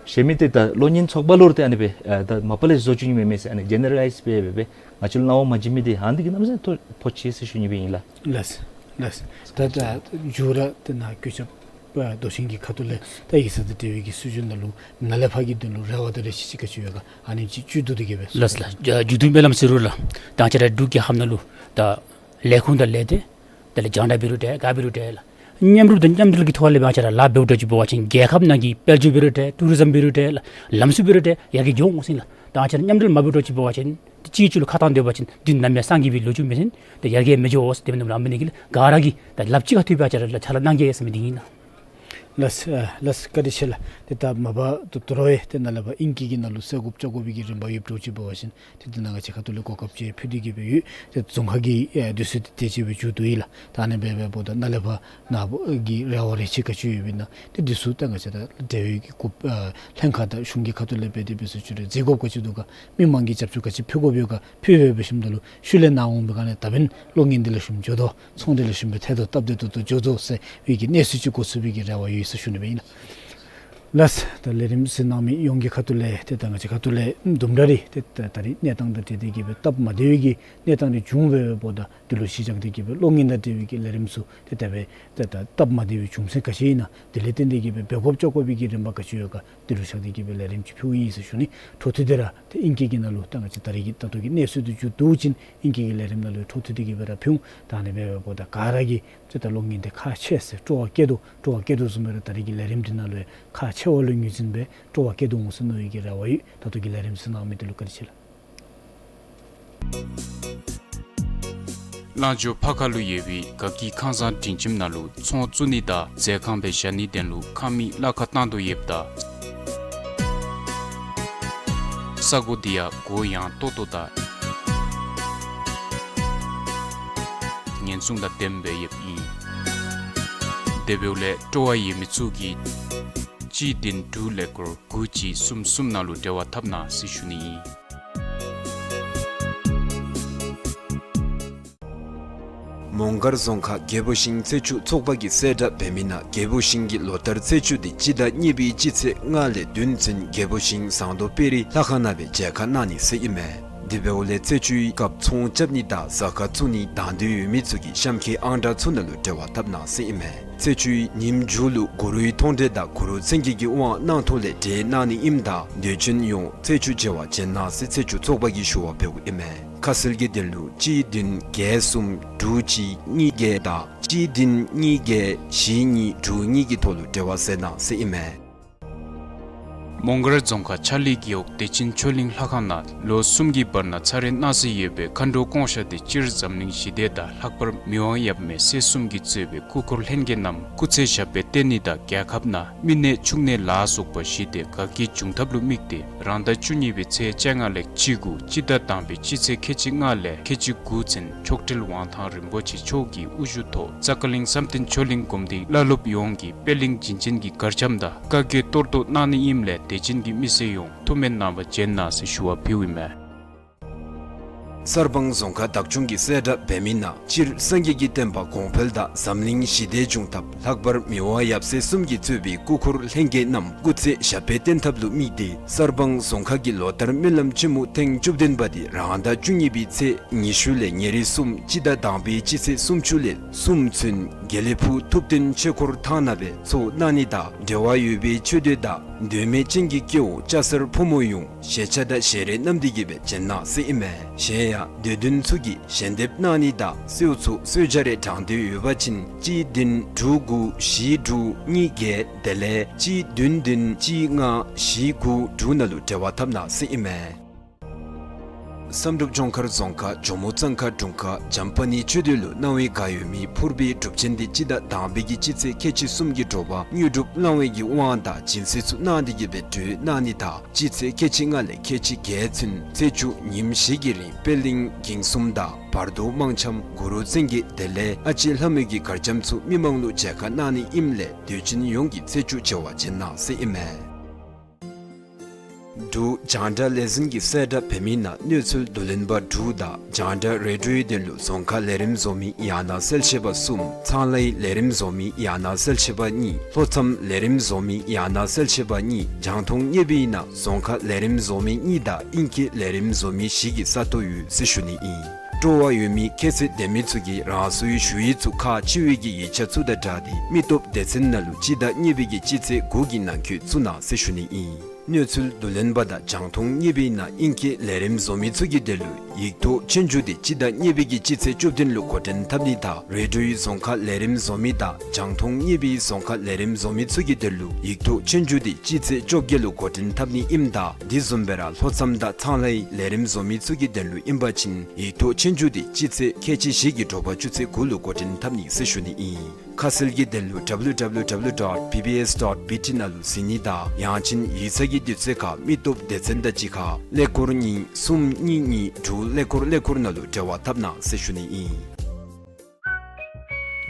གཞན་མི་ཏེ་ད་གློག་བརྙན་ཚོགས་པ་ལུ་ར་ཏེ་ཨ་ནི་སྦེ་ད་མ་པ་ལས་བཟོ་བཅུག་ནི་མེན་མས་ཟེར། ཨ་ནི་ཇེ་ནེ་ར་ལའིཛ་འབད་འབད་འབད་ང་བཅས་ལུ་གནང་བ་མ་བྱིན་མི་འདི་ཨ་ནི་འདི་གིས་གནམ་མེད་ས་མེད་ཐོ་ཕོག་ཅི་ཟེར་ཞུ་ནི་སྦེ་ཨིན་ལགས། ལགས་ལགས། ད་ད་མཇུག་ར་ཏེ་ནཱ་གུས་ཞབས་ཨ་མདོ་ཆེན་གྱི་ཁ་ཐུག་ལས་ད་ཡིག་ཚང་དང་འབྲེལ་བའི་གི་སྲིད་བྱུས་ནང་ལུ་ནཱ་ལས་ཕར་གྱི་དོན་ལུ་རེ་བ་དང་རེ་ཆེ་ཅིག་ག་ཅི་ཡོད་ག་ཨ་ནི་ཅིག་བཅུད་བསྡུ་སྟེ་གི་སྦེ། ལགས་ལགས། མཇུག་བསྡུ་མི་ལམ་ཟེར་རུང་ལགས། ད་ང་བཅས་ར་འབྲུག་རྒྱལ་ཁབ་ནང་ལུ་ད་ལས་ཁུངས་དང་ལས་སྡེ་དེ་ལས་རྒྱང་བསྒྲགས་འབད་རུང་འདྲ་ག་འབད་རུང་འདྲ་ལགས། མཉམ་རུབ་དང་མཉམ་འབྲེལ་གྱི་ཐོག་ལས་ང་བཅས་ར་ལཱ་འབདཝ་འདྲཝ་ཅིག་འབད་བ་ཅིན་རྒྱལ་ཁབ་ནང་གི་དཔལ་འབྱོར་འབད་རུང་འདྲ་ཊུ་རི་ཛམ་འབད་རུང་འདྲ་ལགས། ལམ་སྲོལ་འབད་རུང་འདྲ་ཡར་རྒྱས་འགྱོ་འོང་ཟེར་ལགས། ད་ང་བཅས་ར་མཉམ་འབྲེལ་མ་འབད་འདྲཝ་ཅིག་འབད་བ་ཅིན་གཅིག་གིས་གཅིག་ལུ་ཁ་བཏང་སྡོད་པ་ཅིན་འདི་ནམ་ཡང་སངས་རྒྱས་པའི་ལོ་རྒྱུས་མེན། ཏེ་ཡར་རྒྱས་མི་འགྱོ་ཟེར་དེ་སྦེ་ནང་ལུ་སྨོན་ནི་གི་ལགས། ག་ར་གིས་ད་ལགཔ་གཅིག་ཁར་ཐུག་སྦེ་ང་བཅས་ར་ལགས་ཕྱག་ལཱ་གནང་གེ་ཟེར་མི་འདི་ཨིན་ལགས། ལགས་ལགས། བཀའ་དྲིན་ཆེ་ལགས། ཏེ་ད་མ་པ་ད་ད་རུང་ཡང་ཏེ་ནཱ་ལས་ཕར་ཨིང་སྐད་ཀྱི་ནང་ལུ་གསལ་དགོཔ་བཅོ་དགོ་པའི་གི་རིམ་པ་ཡོདཔ་འདྲཝ་ཅིག་འབད་བ་ཅིན་ཏེ་འདི་ནང་ང་བཅས་ཁ་ཐུག་ལས་གོ་སྐབས་ཅིག་ཕུལ་ཏེ་གི་སྦེ་ཡོད། ཏེ་རྫོང་ཁ་གི་ཨེ་དུས་ཚོད་འདི་དེ་ཅིག་སྦེ་མཇུག་བསྡུ་ཡི་ལགས། ད་ཨ་ནི་སྦེ་འབདཝ་ད་ནཱ་ལས་ཕར་ནཱ་བུ་གི་རེ་བ་རེ་ཆེ་ག་ཅི་ཡོདཔ་ཨིན་ན་ཏེ་འདི་ཚུ་ད་ང་བཅས་ད་འབྲེལ་ཡོད་ཀྱི་ཀུ་ཨ་ལྷན་ཁག་དང་གཞུང་གི་ཁ་ཐུག་ལས་འབད་དེ་འབད་ས་ཅིག་རེ་མཛད་དགོཔ་ག་ཅི་འདུག་ག་མི་མང་གི་རྒྱབ་སྐྱོར་ག་ཅི་ཕུལ་དགོཔ་ཡོད་ག་ཕུལ་སྦེ་འབད་ཞིནམ་ད་ལུ་ཤུལ་ལས་ནཱ་འོང་པའི་སྒང་ལས་ད་འབདན་གློག་བརྙན་འདི་ལེགས་ཤོམ་འགྱོ་དོ་ཚོང་འདི་ལེགས་ཤོམ་སྦེ་ཐལ་དོ་སྟབས་བདེ་ཏོག་ཏོ་འགྱོ་དོ་ཟེར་བའི་གི་གནས་ཚུལ་ཅིག་གོ་ཚུགས་པའི་གི་རེ་བ་ཡོད་ཟེར་ཞུ་ནི་སྦེ་ཨིན་ལགས། ལགས། ད་ལས་རིམ་གཟིགས་གནང་མི་ཡོངས་ཀྱི་ཁ་ཐུག་ལས་ཏེ་ད་ང་བཅས་ཁ་ཐུག་ལས་དུམ་གྲ་རེ་ཏེ་ད་ད་རིས་གནས་སྟངས་དང་འབྲེལ་ཏེ་གི་སྦེ་སྟབས་མ་བདེ་བའི་གི་གནས་སྟངས་རེ་བྱུང་བའི་འབདཝ་ད་དེ་ལུ་གཞི་བཞག་སྟེ་གི་སྦེ་གློག་བརྙན་དང་འབྲེལ་བའི་གི་ལས་རིམ་ཚུ་ཏེ་ད་སྦེ་ཏེ་ད་སྟབས་མ་བདེ་བའི་རྒྱུ་མཚན་ག་ཅི་ཨིན་ན་དེ་ལས་བརྟེན་ཏེ་གི་སྦེ་འབད་དགོཔ་བཅོ་དགོ་པའི་གི་རིམ་པ་ག་ཅི་ཡོད་ག་དེ་ལུ་བཞག་སྟེ་གི་སྦེ་ལས་རིམ་ཅིག་ཕུལཝ་ཨིན་ཟེར་ཞུ་ནི། འཕྲོ་མཐུད་དེ་ར་ཏེ་ཨིང་སྐད་ཀྱི་ནང་ལུ་ད་ང་བཅས་ད་རིས་ཀྱི་ད་ལྟོ་གི་གནས་ཚུལ་འདི་མཇུག་བསྡུ་བ་ཅིན་ཨིང་སྐད་ཀྱི་ལས་རིམ་ནང་ལུ་འཕྲོ་མཐུད་དེ་གི་སྦེ་ར་ཕུལ་འོང་། ད་ཨ་ནི་སྦེ་འབདཝ་ད་ག་ར་གིས་ཏེ་ད་གློག་བརྙན་འདི་ཁག་ཆེ་ཟེར་སྤྲོ་བ་བསྐྱེད་དོ་སྤྲོ་བ་བསྐྱེད་དོ་བཟུམ་སྦེ་ར་ད་རིས་ཀྱི་ལས་རིམ་འདི་ནང་ལུ་ཁག་ཆེ་བ་ལུ་ངོས་འཛིན་འབད་སྤྲོ་བ་བསྐྱེད་དོ་འོང་ཟེར་མནོ་བའི་གི་རེ་བ་ཡོད། ད་ལྟོ་གི་ལས་རིམ་གཟིགས་གནང་མི་འདི་ལུ་བཀའ་དྲིན་ཆེ་ལགས། ལང་ཇོ་ཕར་ཁ་ལུ་ཡོད་པའི་དགའ་སྐྱིད་ཁང་བཟང་སྒྲིང་ཁྱིམ་ནང་ལུ་ཚོང་བཙུགས་ནི་དང་མཛད་ཁང་སྦེ་བཞག་ནིའི་དོན་ལུ་ཁང་མིག་གླ་ཁར་བཏང་དོ་ཡོདཔ་ད་ས་གོ་འདི་ཡང་གུ་ཡངས་ཏོག་ཏོ་དང་ཉེན་སྲུང་དང་ལྡནམ་སྦེ་ཡོདཔ་ཨིན། དེ་འབདཝ་ལས་སྤྲོ་བ་ཡོད་མི་ཚུ་གིས་གཅིག་བདུན་དྲུག་ཀླད་ཀོར་དགུ་གཅིག་གསུམ་གསུམ་ནང་ལུ་འབྲེལ་བ་འཐབ་གནང་ཟེར་ཞུ་ནི་ཨིན། མོང་སྒར་རྫོང་ཁག་རྒྱལ་པོ་ཤིང་རྩེ་ཆུ་ཚོགས་པ་གིས་གསལ་བསྒྲགས་འབད་མི་ནང་རྒྱལ་པོ་ཤིང་གི་ལོ་ལྟར་རྩེ་ཆུ་འདི་སྤྱི་ཟླ་གཉིས་པའི་སྤྱི་ཚེས་ལྔ་ལས་བདུན་ཚུན་རྒྱལ་པོ་ཤིང་ཟངས་མདོག་དཔལ་རི་ལྷ་ཁང་ནང་སྦེ་མཇལ་ཁ་གནང་ནི་ཟེར་ཨིན་མས། དེ་འབདཝ་ལས་རྩེ་ཆུའི་སྐབས་ཚོང་རྐྱབ་ནི་དང་ཟ་ཁང་བཙུགས་ནི་དང་འདོད་ཡོད་མི་ཚུ་གིས་གཤམ་འཁོད་ཨང་གྲངས་ཚུ་ནང་ལུ་འབྲེལ་བ་འཐབ་གནང་ཟེར་ཨིན་མས། རྩེ་ཆུའི་ཉིནམ་མཇུག་ལུ་གུ་རུའི་མཐོང་གྲོལ་དང་གུ་རུ་མཚན་བརྒྱད་ཀྱི་དབང་གནང་ཐོག་ལས་གྲལ་གནང་ནི་ཨིནམ་ད་དད་ཅན་ཡོངས་རྩེ་ཆུ་མཇལ་བར་བྱོན་གནང་ཟེར་རྩེ་ཆུ་ཚོགས་པ་གིས་ཞུ་བ་འབདཝ་ཨིན་མས། ཁ་གསལ་གྱི་དོན་ལུ་གཅིག་བདུན་བརྒྱད་གསུམ་དྲུག་གཅིག་གཉིས་བརྒྱད་དང་གཅིག་བདུན་གཉིས་བརྒྱད་བཞི་གཉིས་དྲུག་གཉིས་ཀྱི་ཐོག་ལུ་འབྲེལ་བ་མཛད་གནང་ཟེར་ཨིན་མས། མོང་སྒར་རྫོང་ཁག་ཆ་ལི་རྒེད་འོག་བདེ་ཆེན་ཆོས་གླིང་ལྷ་ཁང་ནང་ལོ་གསུམ་གྱི་བར་ན་ཚར་རེ་གནང་སྲོལ་ཡོད་པའི་མཁའ་འགྲོ་སྐོང་བཤགས་འདི་སྤྱིར་འཛམ་གླིང་ཞི་བདེ་དང་ལྷག་པར་མི་དབང་ཡབ་མེས་སྲས་གསུམ་གྱིས་གཙོས་པའི་སྐུ་འཁོར་ལྷན་རྒྱས་རྣམས་སྐུ་ཚེ་ཞབས་པད་བརྟན་ནི་དང་རྒྱལ་ཁབ་ནང་མི་ནད་ཕྱུགས་ནད་ལ་སོགས་པ་ཞི་བདེ་དགའ་སྐྱིད་འབྱུང་ཐབས་ལུ་དམིགས་ཏེ་རང་ཟླ་བཅུ་གཉིས་པའི་ཚེས་བཅོ་ལྔ་ལས་བཅུ་དགུ་སྤྱི་ཟླ་དང་པའི་སྤྱི་ཚེས་ཁལ་གཅིག་ལྔ་ལས་ཁལ་གཅིག་དགུ་ཚུན་མཆོག་སྤྲུལ་དབང་ཐང་རིན་པོ་ཆེ་མཆོག་གི་དབུ་བཞུགས་ཐོག་ཙ་ཀ་གླིང་བསམ་གཏན་ཆོས་གླིང་སྒོམ་སྡེའི་བླ་སློབ་ཡོངས་ཀྱིས་པད་གླིང་བྱིན་ཅན་གྱི་གར་འཆམ་དང་བཀའ་བརྒྱད་གཏོར་བཟློག་གནང་ནི་ཨིནམ་ལས་དད་ཅན་གྱི་མི་སེར་ཡོངས་ཐུགས་སྨོན་གནང་བར་བྱོན་གནང་ཟེར་ཞུ་བ་ཕུལཝ་ཨིན་མས། གསར་སྤང་རྫོང་ཁག་བདག་སྐྱོང་གིས་གསལ་བསྒྲགས་འབད་མི་ནང་སྤྱིར་སངས་རྒྱས་ཀྱི་བསྟན་པ་གོང་འཕེལ་དང་འཛམ་གླིང་ཞི་བདེ་འབྱུང་ཐབས་ལྷག་པར་མི་དབང་ཡབ་སྲས་གསུམ་གྱིས་གཙོས་པའི་སྐུ་འཁོར་ལྷན་རྒྱས་རྣམས་སྐུ་ཚེ་ཞབས་པད་བརྟན་ཐབས་ལུ་དམིགས་ཏེ་གསར་སྤང་རྫོང་ཁག་གི་ལོ་ལྟར་སྨོན་ལམ་ཆེན་མོ་ཐེངས་བཅུ་བདུན་པ་འདི་རང་ཟླ་བཅུ་གཉིས་པའི་ཚེས་ཉི་ཤུ་ལས་ཉེར་གསུམ་སྤྱི་ཟླ་དང་པའི་སྤྱི་ཚེས་སུམ་ཅུ་ལས་གསུམ་ཚུན་དགེ་ལེགས་ཕུག་ཐུབ་བསྟན་ཆོས་འཁོར་ཐང་ནང་སྦེ་ཚོགས་གནང་ནི་དང་འབྲེལ་བ་ཡོད་པའི་ཆོས་སྡེ་དང་འདོད་མོས་ཅན་གྱི་སྐྱེ་བོ་སྐྱ་སེར་ཕོ་མོ་ཡོངས་ཞལ་ཆད་དང་ཞལ་རས་བསྣམས་ཏེ་གི་སྦེ་བྱོན་གནང་ཟེར་ཨིན་མས། གཞན་ཡང་འདོད་དོན་ཚུ་གིས་ཞལ་འདེབས་གནང་ནི་དང་གསོལ་ཚོགས་གསོལ་ཇ་རེ་དྲང་འདོད་ཡོད་པ་ཅིན་གཅིག་བདུན་དྲུག་དགུ་བཞི་དྲུག་གཉིས་བརྒྱད་དེ་ལས་གཅིག་བདུན་བདུན་གཅིག་ལྔ་བཞི་དགུ་དྲུག་ནང་ལུ་འབྲེལ་བ་འཐབ་གནང་ཟེར་ཨིན་མས། བསམ་གྲུབ་ལྗོངས་མཁར་རྫོང་ཁག་ཇོ་མོ་གཙང་ཁ་དྲུང་ཁག་བྱམས་པ་ནི་ཆོས་སྡེ་ལུ་གནང་བའི་བཀའ་ཡོད་མི་ཕུར་པའི་སྒྲུབ་ཆེན་འདི་སྤྱི་ཟླ་དང་པའི་གི་སྤྱི་ཚེས་ཁལ་གཅིག་གསུམ་གྱི་དྲོ་པ་དངོས་གྲུབ་བླང་བའི་གི་དབང་དང་སྦྱིན་སྲེག་ཚུ་གནང་སྟེ་གི་སྦེ་གྲོལ་གནང་ནི་དང་སྤྱི་ཚེས་ཁལ་གཅིག་ལྔ་ལས་ཁལ་གཅིག་བརྒྱད་ཚུན་རྩེ་ཆུ་ཉིནམ་བཞི་གི་རིང་པད་གླིང་འགྱིང་གསུམ་དང་བར་དོ་དམངས་འཆམ་གུ་རུ་བཙན་གྱི་དེ་ལས་ཨ་ལྕེ་ལྷ་མོའི་གི་གར་འཆམ་ཚུ་མི་མང་ལུ་མཇལ་ཁ་གནང་ནི་ཨིནམ་ལས་དད་ཅན་ཡོངས་ཀྱིས་རྩེ་ཆུ་མཇལ་བར་བྱོན་གནང་ཟེར་ཨིན་མས། འབྲུག་རྒྱང་བསྒྲགས་ལས་འཛིན་གྱིས་གསལ་བསྒྲགས་འབད་མི་ནང་གནས་ཚུལ་བསྡུ་ལེན་པ་དྲུག་དང་རྒྱང་བསྒྲགས་རེ་ཌིའོའི་དོན་ལུ་རྫོང་ཁག་ལས་རིམ་བཟོ་མི་ཡང་ན་གསལ་བཤད་པ་གསུམ། ཚང་ལྷའི་ལས་རིམ་བཟོ་མི་ཡང་ན་གསལ་བཤད་པ་གཉིས། ལྷོ་མཚམས་ལས་རིམ་བཟོ་མི་ཡང་ན་གསལ་བཤད་པ་གཉིས། རྒྱང་མཐོང་བརྙེས་པའི་ནང་རྫོང་ཁག་ལས་རིམ་བཟོ་མི་གཉིས་དང་ཨིང་སྐད་ལས་རིམ་བཟོ་མི་བཞི་གི་ས་སྟོང་ཡོད་ཟེར་ཞུ་ནི་ཨིན། སྤྲོ་བ་ཡོད་མི་ཁྱད་ཚད་ལྡན་མི་ཚུ་གིས་རང་སོའི་ཞུ་ཡིག་ཚུ་ཁག་ཆེ་བའི་གི་ཡིག་ཆ་ཚུ་དང་སྦྲགས་ཏེ་མི་སྟོབས་སྡེ་ཚན་ནང་ལུ་སྤྱི་ཟླ་གཉིས་པའི་གི་སྤྱི་ཚེས་དགུ་གི་ནང་འཁོད་བཙུགས་གནང་ཟེར་ཞུ་ནི་ཨིན། གནས་ཚུལ་བསྡུ་ལེན་པ་དང་རྒྱང་མཐོང་བརྙེས་པའི་ནང་ཨིང་སྐད་ལས་རིམ་བཟོ་མི་ཚུ་གི་དོན་ལུ་ཡིག་ཐོག་ཆོས་རྒྱུགས་འདི་སྤྱི་ཟླ་གཉིས་པའི་གི་སྤྱི་ཚེས་བཅུ་བདུན་ལུ་འགོ་འདྲེན་འཐབ་ནི་དང་རེ་ཌིའོའི་རྫོང་ཁག་ལས་རིམ་བཟོ་མི་དང་རྒྱང་མཐོང་བརྙེས་པའི་རྫོང་ཁག་ལས་རིམ་བཟོ་མི་ཚུ་གི་དོན་ལུ་ཡིག་ཐོག་ཆོས་རྒྱུགས་འདི་སྤྱི་ཚེས་བཅོ་བརྒྱད་ལུ་འགོ་འདྲེན་འཐབ་ནི་ཨིནམ་ད་དེ་བཟུམ་སྦེ་ར་ལྷོ་མཚམས་དང་ཚང་ལྷའི་ལས་རིམ་བཟོ་མི་ཚུ་གི་དོན་ལུ་ཨིན་པ་ཅིན་ཡིག་ཐོག་ཆོས་རྒྱུགས་འདི་སྤྱི་ཚེས་ཁལ་གཅིག་བཞི་གི་དྲོ་པ་ཆུ་ཚོད་དགུ་ལུ་འགོ་འདྲེན་འཐབ་ནི་ཟེར་ཞུ་ནི་ཨིན། ཁ་གསལ་གྱི་དོན་ལུ་ཌབ་ལུ་ཌབ་ལུ་ཌབ་ལུ་ཌོཊ་བི་བི་ཨེསི་ཌོཊ་བི་ཊི་ནང་ལུ་གཟིགས་ནི་དང་ཡང་ཅིན་ཡིག་ཚང་གི་དུས་ཚོད་ཁར་མི་སྟོབས་སྡེ་ཚན་དང་གཅིག་ཁར་ཀླད་ཀོར་གཉིས་གསུམ་གཉིས་གཉིས་དྲུག་ཀླད་ཀོར་ཀླད་ཀོར་ནང་ལུ་འབྲེལ་བ་འཐབ་གནང་ཟེར་ཞུ་ནི་ཨིན།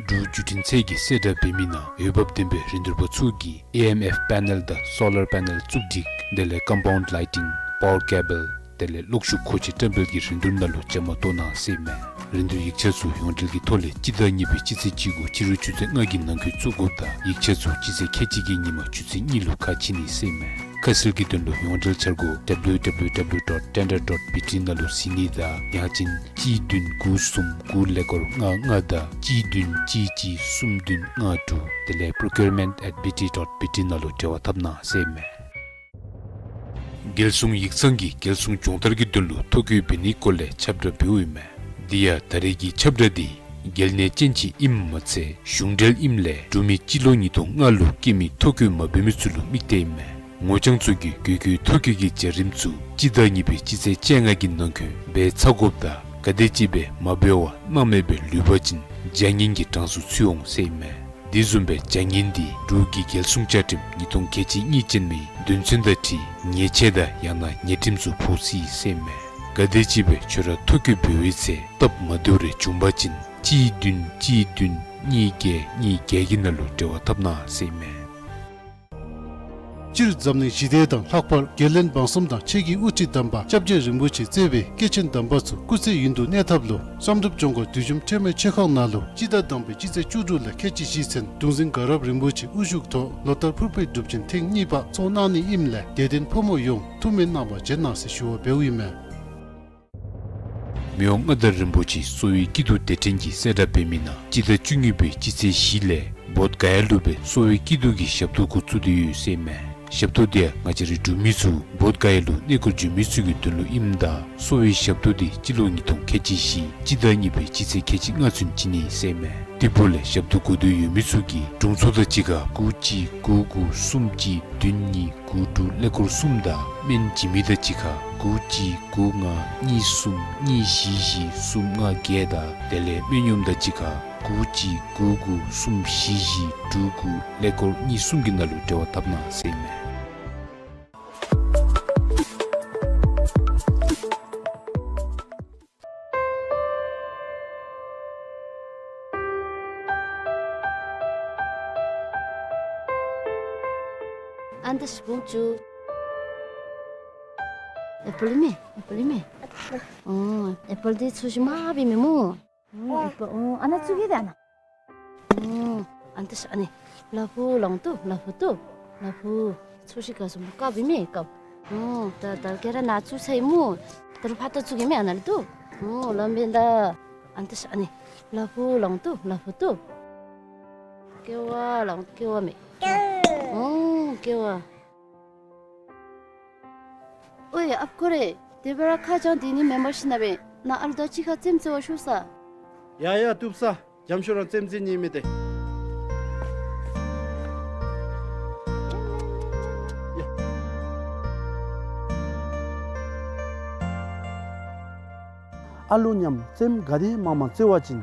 འབྲུག་བརྒྱུད་འཕྲིན་ཚད་ཀྱིས་གསལ་བསྒྲགས་འབད་མི་ནང་འོས་འབབ་ལྡན་པའི་རིན་བསྡུར་པ་ཚུ་གིས་ཨེ་ཨེམ་ཨེཕ་པེ་ནེལ་དང་སོ་ལར་པེ་ནེལ་བཙུགས་སྒྲིག་དེ་ལས་ཀམ་པའུནཌ་ལའི་ཊིང་པ་ཝར་ཀེ་བཱལ་དེ་ལས་གློག་ཤུགས་མཁོ་ཆས་བཀྲམ་སྤེལ་གྱི་རིན་བསྡུར་ནང་ལུ་བཅའ་མར་གཏོགས་གནང་ཟེར་ཨིན་མས། རིན་བསྡུར་ཡིག་ཆ་ཚུ་ཡོངས་འབྲེལ་གྱི་ཐོག་ལས་སྤྱི་ཟླ་གཉིས་པའི་སྤྱི་ཚེས་གཅིག་དགུ་ཕྱི་རུ་ཆུ་ཚོད་ལྔ་གི་ནང་འཁོད་བཙུགས་དགོཔ་དང་ཡིག་ཆ་ཚུ་སྤྱི་ཚེས་ཁལ་གཅིག་གི་ཉིནམ་ཆུ་ཚོད་གཉིས་ལུ་ཁ་ཕྱེ་ནི་ཟེར་ཨིན་མས། ཁ་གསལ་གྱི་དོན་ལུ་ཡོངས་འབྲེལ་འཆར་སྒོ་W W W dot tender dot B T ནང་ལུ་གཟིགས་ནི་དང་ཡང་ཅིན་གཅིག་བདུན་དགུ་གསུམ་དགུ་ཀླད་ཀོར་ལྔ་ལྔ་དང་གཅིག་བདུན་གཅིག་གཅིག་གསུམ་བདུན་ལྔ་དྲུག་དེ་ལས་procurement at B T dot B T ནང་ལུ་འབྲེལ་བ་འཐབ་གནང་ཟེར་ཨིན་མས། རྒྱལ་སྲུང་ཡིག་ཚང་གིས་རྒྱལ་སྲུང་སྦྱོང་བརྡར་གྱི་དོན་ལུ་ཐོ་བཀོད་འབད་ནིའི་སྐོར་ལས་ཁྱབ་བསྒྲགས་འབདཝ་ཨིན་མས། དེ་ཡང་ད་རེས་ཀྱི་ཁྱབ་བསྒྲགས་འདི་རྒྱལ་ནང་ཅན་ཅིག་ཨིནམ་མ་ཚད་གཞུང་འབྲེལ་ཨིནམ་ལས་འབྲུག་མི་སྤྱི་ལོ་ཉིས་སྟོང་ལྔ་ལུ་སྐྱེས་མི་ཐོ་བཀོད་མ་འབད་མི་ཚུ་ལུ་དམིགས་ཏེ་ཨིན་མས། ངོ་རྐྱང་ཚུ་གིས་གོ་གོཝ་ཐོ་བཀོད་ཀྱི་བྱ་རིམ་ཚུ་སྤྱི་ཟླ་གཉིས་པའི་སྤྱི་ཚེས་བཅོ་ལྔ་གི་ནང་འཁོད་འབད་ཚར་དགོཔ་དང་ག་དེམ་ཅིག་སྦེ་མ་འབད་བར་སྣང་མེད་སྦེ་ལུས་པ་ཅིན་བྱ་ངན་གྱི་གྲངས་སུ་ཚུད་འོང་ཟེར་ཨིན་མས། དེ་བཟུམ་སྦེ་བྱ་ངན་འདི་འབྲུག་གི་རྒྱལ་སྲུང་བཅའ་ཁྲིམས་ཉིས་སྟོང་ཁལ་གཅིག་གཉིས་ཅན་མའི་དོན་ཚན་དང་འཁྲིལ་ཉེས་ཆད་དང་ཡང་ན་ཉེས་ཁྲིམས་སུ་ཕོག་སྲིད་ཟེར་ཨིན་མས། ག་དེམ་ཅིག་སྦེ་ཁྱོད་ར་ཐོ་བཀོད་འབད་བའི་ཚེ་སྟབས་མ་བདེཝ་རེ་བྱུང་པ་ཅིན་གཅིག་བདུན་གཅིག་བདུན་གཉིས་བརྒྱད་གཉིས་བརྒྱད་ཀྱི་ནང་ལུ་འབྲེལ་བ་འཐབ་གནང་ཟེར་ཨིན་མས། སྤྱིར་འཛམ་གླིང་ཞི་བདེ་དང་ལྷག་པར་རྒྱལ་བློན་འབངས་གསུམ་དང་ཆེད་ཀྱི་དབུ་ཁྲིད་དམ་པ་སྐྱབས་རྗེ་རིན་པོ་ཆེ་གཙོས་པའི་སྐྱེས་ཆེན་དམ་པ་ཚུ་སྐུ་ཚེ་ཡུན་དུ་གནས་ཐབས་ལུ་བསམ་གྲུབ་ལྗོངས་མཁར་དུས་འཇོམས་ཁྲེལ་མེད་ཆོས་ཁང་ནང་ལུ་སྤྱི་ཟླ་དང་པའི་སྤྱི་ཚེས་བཅུ་དྲུག་ལས་ཁལ་གཅིག་གཞེས་ཚེན་གདུང་འཛིན་དགའ་རབ་རིན་པོ་ཆེ་དབུ་བཞུགས་ཐོག་ལོ་ལྟར་ཕུར་པའི་སྒྲུབ་ཆེན་ཐེངས་གཉིས་པ་ཚོགས་གནང་ནི་ཨིནམ་ལས་དད་ལྡན་ཕོ་མོ་ཡོངས་ཐུགས་སྨོན་གནང་བར་བྱོན་གནང་ཟེར་ཞུ་བ་འབདཝ་ཨིན་མས། མི་དབང་མངའ་བདག་རིན་པོ་ཆེ་གསོ་བའི་སྐྱིད་སྡུག་སྡེ་ཕྲན་གྱིས་གསལ་བསྒྲགས་འབད་མི་ནང་སྤྱི་ཟླ་བཅུ་གཉིས་པའི་སྤྱི་ཚེས་བཞི་ལས་བོདྷ་ག་ཡ་ལུ་སྦེ་གསོ་བའི་སྐྱིད་སྡུག་གི་ཞབས་ཏོག་འགོ་བཙུགས་ཏེ་ཡོད་ཟེར་ཨིན་མས། ཞབས་ཏོག་འདི་ཡང་ང་བཅས་རའི་འབྲུག་མི་ཚུ་བོདྷ་ག་ཡ་ལུ་གནས་སྐོར་འབྱོན་མི་ཚུ་གི་དོན་ལུ་ཨིནམ་ད་གསོ་བའི་ཞབས་ཏོག་འདི་སྤྱི་ལོ་ཉིས་སྟོང་ཁལ་གཅིག་བཞི་སྤྱི་ཟླ་གཉིས་པའི་སྤྱི་ཚེས་ཁལ་གཅིག་ལྔ་ཚུན་བྱིན་ནི་ཟེར་ཨིན་མས། དེ་འབདཝ་ལས་ཞབས་ཏོག་དགོ་འདོད་ཡོད་མི་ཚུ་གིས་དྲུང་འཚོ་དང་གཅིག་ཁར་དགུ་གཅིག་དགུ་དགུ་གསུམ་གཅིག་བདུན་གཉིས་དགུ་དྲུག་ཀླད་ཀོར་གསུམ་དང་སྨན་བྱིན་མི་དང་གཅིག་ཁར་དགུ་གཅིག་དགུ་ལྔ་གཉིས་གསུམ་གཉིས་བཞི་བཞི་གསུམ་ལྔ་བརྒྱད་དང་དེ་ལས་སྨན་གཡོགམ་དང་གཅིག་ཁར་དགུ་གཅིག་དགུ་དགུ་གསུམ་བཞི་བཞི་དྲུག་དགུ་ཀླད་ཀོར་གཉིས་གསུམ་གྱི་ནང་ལུ་འབྲེལ་བ་འཐབ་གནང་ཟེར་ཨིན་མས། ཨ་ནི་ད་ཤི་བོང་ཅུ། ཨེ་པཱལ་མས། ཨེ་པཱལ་མས། ཨོ་ཨེ་པཱལ་འདི་ཚོས་ཤིག་མ་བི་མེ་མོ། ཨོ་ཨེ་པཱལ། ཨོ་ཨ་ནཱ་ཚུ་གི་དེ་ཨ་ནཱ། ཨོ་ཨ་ནི་ད་ཤི་ཨ་ནི་ལ་ཕུག་ལོང་ཏོ་ལ་ཕུག་ཏོ། ལ་ཕུག་ཚོས་ཤིག་ག་སོ་མ་ཀ་བི་མེ་ཀ། ཨོ་ད་ད་གེ་ར་ནཱ་ཚུ་ཚའི་མོ། ད་རུང་ཕར་ད་ཚུ་གི་མེ་ཨ་ནཱ་ལུ་ཏོ། ཨོ་ལམ་བེན་ད། ཨ་ནི་ད་ཤི་ཨ་ནི་ལ་ཕུག་ལོང་ཏོ་ལ་ཕུག་ཏོ། ཀེ་བ་ལོང་ཀེ་བ་མེ། ཨོ་ཀེ་བ། ཨོའི་ཨཔ་ཁོ་རེ། དེ་སྦེ་ར་ཁ་བྱང་འདི་ནི་མེན་པར་ཤིན་ན་སྦེ་ནཱ་ཨ་ལུ་དང་གཅིག་ཁར་རྩེདམོ་རྩེ་བར་ཤོག་ས། ཡ་ཡ་བཏུབ་ས། འཇམ་ཤོས་རང་རྩེདམོ་རྩེ་ནི་མེད་དེ། ཡ། ཨ་ལུ་མཉམ་རྩེདམོ་ག་དེ་མང་མང་རྩེ་བ་ཅིན་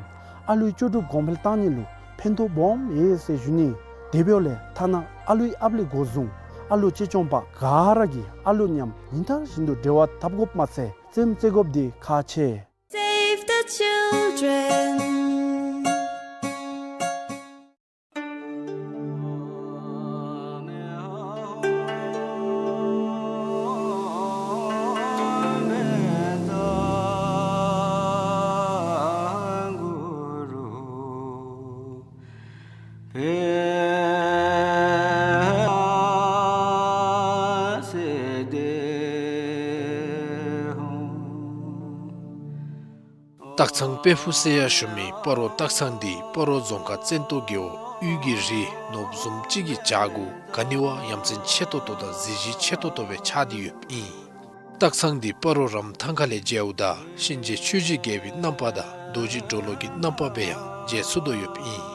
ཨ་ལུའི་ལྕོགས་གྲུབ་གོང་འཕེལ་གཏང་ནི་ལུ་ཕན་ཐོགས་སྦོམ་ཡོད་ཟེར་ཞུ་ནི། དེ་འབདཝ་ལས་ཐ་ན་ཨ་ལུའི་ཨཔ་ལས་འགོ་བཟུང་ཨ་ལུ་གཅེས་སྐྱོང་པ་ག་ར་གིས་ཨ་ལུ་མཉམ་ཉིན་ལྟར་བཞིན་དུ་འབྲེལ་བ་འཐབ་དགོཔ་མ་ཚད་རྩེདམོ་རྩེ་དགོཔ་འདི་ཁག་ཆེ། Save the children. སྟག་ཚང་དཔལ་ཕུག་ཟེར་ཡང་ཞུ་མི་སྤ་རོ་སྟག་ཚང་འདི་སྤ་རོ་རྫོང་ཁག་བཙན་ཏོ་རྒེད་འོག་དབུས་ཀྱི་རི་ནོར་བུ་བཟུམ་ཅིག་གི་བྱག་གུ་ག་ནི་བ་ཡ་མཚན་ཆེ་ཏོག་ཏོ་དང་གཟི་བརྗིད་ཆེ་ཏོག་ཏོ་སྦེ་ཆགས་ཏེ་ཡོདཔ་ཨིན། སྟག་ཚང་འདི་སྤ་རོ་རམ་ཐང་ཁ་ལས་མཇལཝ་ད་གཤིན་རྗེ་ཆོས་ཀྱི་རྒྱལ་པོའི་རྣམ་པ་དང་རྡོ་རྗེ་གྲོ་ལོད་ཀྱི་རྣམ་པ་སྦེ་ཡང་མཇལ་ཚུགས་དོ་ཡོདཔ་ཨིན།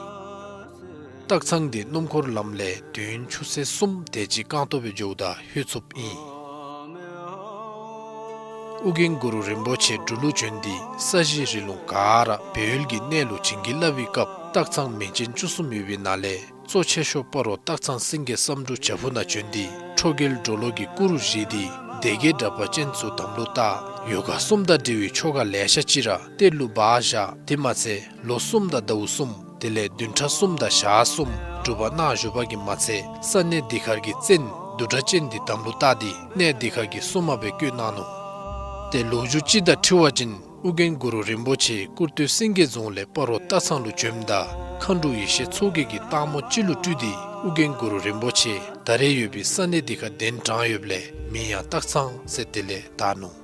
སྟག་ཚང་འདི་སྣུམ་འཁོར་ལམ་ལས་དུས་ཡུན་ཆུ་ཚོད་གསུམ་དེ་ཅིག་རྐང་སྟོང་སྦེ་འགྱོཝ་ད་ལྷོད་ཚུགསཔ་ཨིན། ཨོ་རྒྱན་གུ་རུ་རིན་པོ་ཆེ་འབྲུག་ལུ་བྱོན་ཏེ་ས་གཞི་རི་ལུང་ག་ར་སྦས་ཡུལ་གྱི་གནས་ལུ་བྱིན་གྱིས་བརླབས་པའི་སྐབས་སྟག་ཚང་མིང་ཅན་བཅུ་གསུམ་ཡོད་པའི་ནང་ལས་གཙོ་ཆེ་ཤོས་སྤ་རོ་སྟག་ཚང་སེང་གེ་བསམ་འགྲུབ་བྱག་ཕུག་ནང་བྱོན་ཏེ་ཁྲོ་རྒྱལ་གྲོ་ལོད་ཀྱི་སྐུ་རུ་བཞེངས་ཏེ་སྡེ་བརྒྱད་དྲེགས་པ་ཅན་ཚུ་དམ་ལུ་བཏགས། ཡོ་ག་གསུམ་དང་འབྲེལ་བའི་ཆོ་ག་ལེ་ཤ་ཅིག་ར་གཏེར་ལུ་སྦ་བཞག། དེ་མ་ཚད་ལོ་གསུམ་དང་ཟླཝ་གསུམ་དེ་ལས་བདུན་ཕྲག་གསུམ་དང་ཞག་གསུམ་སྒྲུབ་པ་གནང་བཞུགས་པ་གིས་མ་ཚད་ས་གནས་འདི་ཁར་གྱི་བཙན་བདུད་དྲེགས་ཅན་འདི་དམ་ལུ་བཏགས་ཏེ་གནས་འདི་ཁར་གྱི་སྲུང་མ་སྦེ་བསྐོས་གནང་ནུག། ཏེ་ལོ་རྒྱུས་ཅིག་དང་འཁྲིལ་བ་ཅིན་ ཨོ་རྒྱན་གུ་རུ་རིན་པོ་ཆེ་ཀུར་སྟོད་སེང་གེ་རྫོང་ལས་སྤ་རོ་སྟག་ཚང་ལུ་བྱོནམ་ད་མཁའ་འགྲོ་ཡེ་ཤེས་མཚོ་རྒྱལ་གྱིས་སྟག་མོ་ཅིག་ལུ་སྤྲུལ་ཏེ་ཨོ་རྒྱན་གུ་རུ་རིན་པོ་ཆེ་ད་རེས་ཡོད་པའི་ས་གནས་འདི་ཁར་གདན་དྲངས་ཡོདཔ་ལས་མིང་ཡང་སྟག་ཚང་ཟེར་དེ་ལས་བཏགས་ནུག།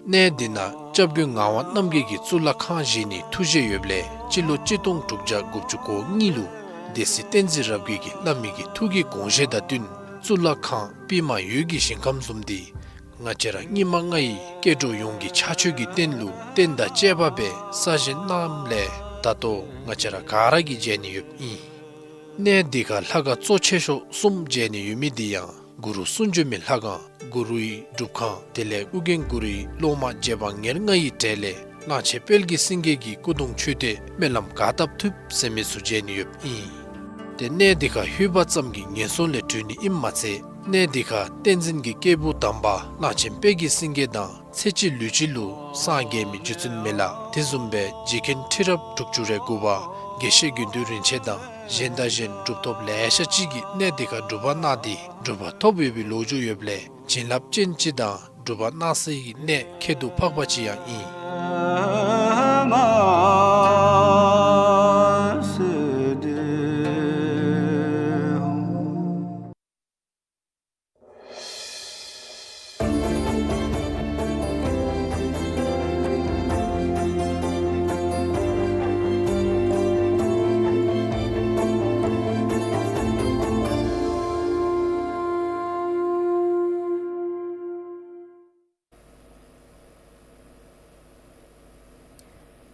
གནས་འདི་ནང་སྐྱབས་མགོན་ངག་དབང་རྣམ་རྒྱལ་གྱི་གཙུག་ལག་ཁང་བཞེངས་ནིའི་ཐུགས་བཞེད་ཡོདཔ་ལས་སྤྱི་ལོ་གཅིག་སྟོང་དྲུག་བརྒྱ་དགུ་བཅུ་གོ་གཉིས་ལུ་སྡེ་སྲིད་བསྟན་འཛིན་རབ་རྒྱས་ཀྱིས་བླ་མའི་གི་ཐུགས་ཀྱི་དགོངས་བཞེད་དང་བསྟུན་གཙུག་ལག་ཁང་པདྨ་འོད་ཀྱི་ཞིང་ཁམས་བཟུམ་འདི་ང་བཅས་ར་སྙིགས་མ་ལྔ་ཡི་སྐྱེ་འགྲོ་ཡོངས་ཀྱི་ཕྱག་མཆོད་ཀྱི་རྟེན་ལུ་རྟེན་དང་བཅས་པ་སྦེ་གསར་བཞེངས་གནངམ་ལས་ད་ལྟོ་ང་བཅས་ར་ག་ར་གིས་མཇལ་ནི་ཡོདཔ་ཨིན། གནས་འདི་ཁར་ལྷ་ཁང་གཙོ་ཆེ་ཤོས་གསུམ་མཇལ་ནི་ཡོད་མི་འདི་ཡང་གུ་རུ་གསུང་བྱོན་མའི་ལྷ་ཁང་གུ་རུའི་སྒྲུབ་ཁང་དེ་ལས་ཨོ་རྒྱན་གུ་རུའི་སློབ་མ་རྗེ་འབངས་ཉེར་ལྔ་ཡི་གྲས་ལས་གླང་ཆེན་དཔལ་གྱི་སེང་གེ་གི་སྐུ་གདུང་མཆོད་རྟེན་སྨོན་ལམ་ག་བཏབ་ཐུབ་ཟེར་མི་ཚུ་མཇལ་ནི་ཡོདཔ་ཨིན། ཏེ་གནས་འདི་ཁར་ལྷོད་པ་ཙམ་གྱིས་ངན་སོང་ལས་གྲོལ་ནི་ཨིནམ་མ་ཚད་གནས་འདི་ཁར་བསྟན་འཛིན་གྱི་སྐྱེས་བུ་དམ་པ་གླང་ཆེན་དཔལ་གྱི་སེང་གེ་དང་ཚེ་གཅིག་ལུས་གཅིག་ལུ་སངས་རྒྱས་མི་རྗེ་བཙུན་མི་ལ་དེ་བཟུམ་སྦེ་རྗེ་མཁན་ཁྲི་རབས་དྲུག་ཅུ་རེ་དགུ་པ་དགེ་བཤེས་དགེ་འདུན་རིན་ཆེན་དང་གཞན་དང་གཞན་གྲུབ་ཐོབ་ལེ་ཤ་ཅིག་གིས་གནས་འདི་ཁར་སྒྲུབ་པ་གནང་སྟེ་གྲུབ་པ་ཐོབ་ཡོད་པའི་ལོ་རྒྱུས་ཡོདཔ་ལས་བྱིན་རླབས་ཅན་ཅིག་དང་སྒྲུབ་པ་གནང་སའི་གནས་ཁྱད་དུ་འཕགས་པ་ཅིག་ཡང་ཨིན།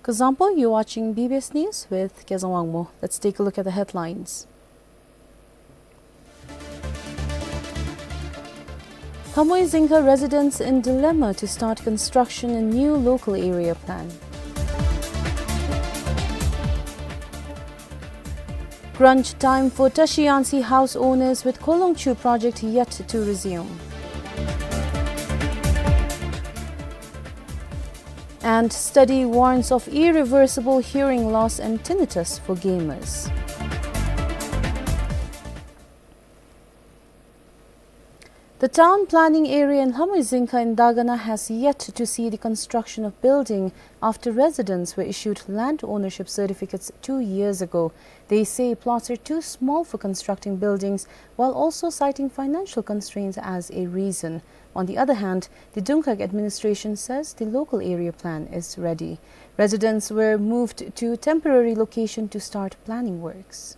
Kuzuzangpo, you're watching B B S News with Kezang Wangmo. Let's take a look at the headlines. Lhamoi Zingkha residents in dilemma to start construction in new local area plan. Crunch time for Tashi Yansi house owners with Kolongchu project yet to resume. And study warns of irreversible hearing loss and tinnitus for gamers. The town planning area in Lhamoi Zingkha in Dagana has yet to see the construction of building after residents were issued land ownership certificates two years ago. They say plots are too small for constructing buildings, while also citing financial constraints as a reason. On the other hand, the Dungkhag administration says the local area plan is ready. Residents were moved to temporary location to start planning works.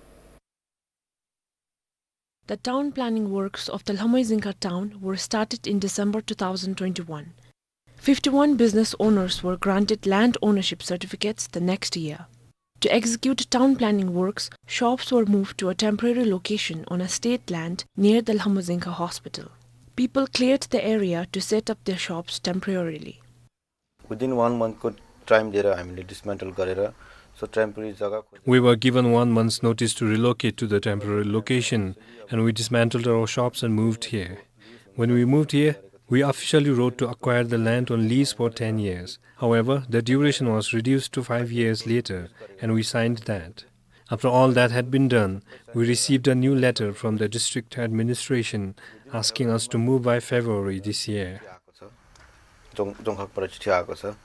The town planning works of the Lhamoi Zingkha town were started in December two thousand twenty-one. Fifty-one business owners were granted land ownership certificates the next year. To execute town planning works, shops were moved to a temporary location on a state land near the Lhamoi Zingkha hospital. People cleared the area to set up their shops temporarily. Within one month को time दिएर हामीले dismantle गरेर, so temporary जग्गा खोजेर We were given one month's notice to relocate to the temporary location, and we dismantled our shops and moved here. When we moved here, we officially wrote to acquire the land on lease for ten years. However, the duration was reduced to five years later, and we signed that. After all that had been done, we received a new letter from the district administration asking us to move by February this year. जोङ-, जोङखकबाट चिठी आएको छ।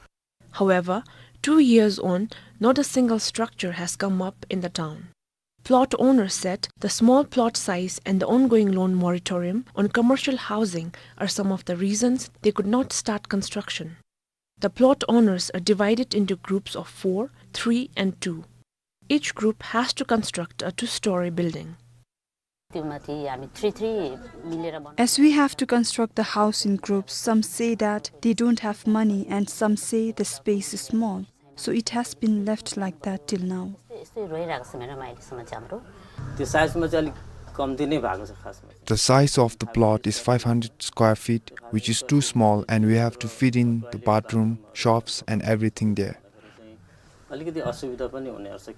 However, two years on, not a single structure has come up in the town. Plot owners said the small plot size and the ongoing loan moratorium on commercial housing are some of the reasons they could not start construction. The plot owners are divided into groups of four, three, and two. Each group has to construct a two-story building. त्यो माथि हामी three three मिलेर बनाउँछौँ। As we have to construct the house in groups, some say that they don't have money and some say the space is small. So it has been left like that till now. यस्तै, यस्तै रहिरहेको छ, मेरोमा अहिलेसम्म चाहिँ हाम्रो। त्यो साइजमा चाहिँ अलिक कम्ती नै भएको छ खासमा। The size of the plot is five hundred square feet, which is too small, and we have to fit in the bathroom, shops, and everything there. अलिकति असुविधा पनि हुने गर्छ।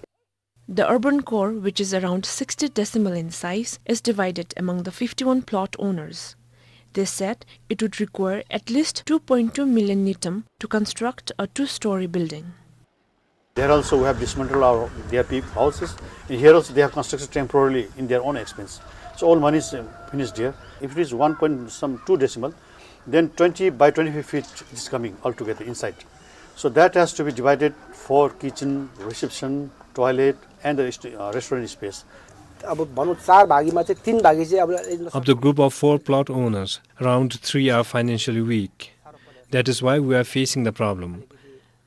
The urban core, which is around sixty decimal in size, is divided among the fifty-one plot owners. They said it would require at least two point two million ngultrum to construct a two-story building. There also we have dismantled our, their peop-, houses. And here also they have constructed temporarily in their own expense. So all money is, uh, finished here. If it is one point some two decimal, then twenty by twenty-five feet is coming altogether inside. So that has to be divided for kitchen, reception, toilet, and the rest-, uh, restaurant space. अब भनौँ चार भागीमा चाहिँ तीन भागी चाहिँ अब Of the group of four plot owners, around three are financially weak. That is why we are facing the problem.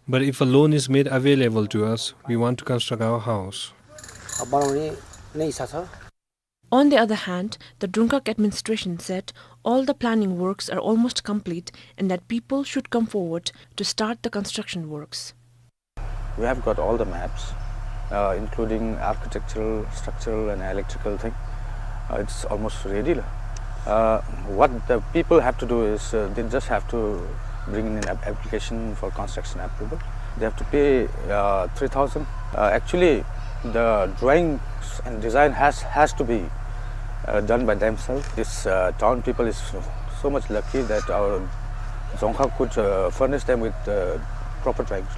But if a loan is made available to us, we want to construct our house. बनाउने नै इच्छा छ। On the other hand, the Drungkhag administration said all the planning works are almost complete and that people should come forward to start the construction works. We have got all the maps, uh, including architectural, structural and electrical thing. Uh, it's almost ready. Uh, what the people have to do is, uh, they just have to bring in an application for construction approval. They have to pay, uh, three thousand. Uh, actually, the drawings and design has, has to be, uh, done by themselves. This, uh, town people is so much lucky that our Dzongkhag could, uh, furnish them with, uh, proper drawings.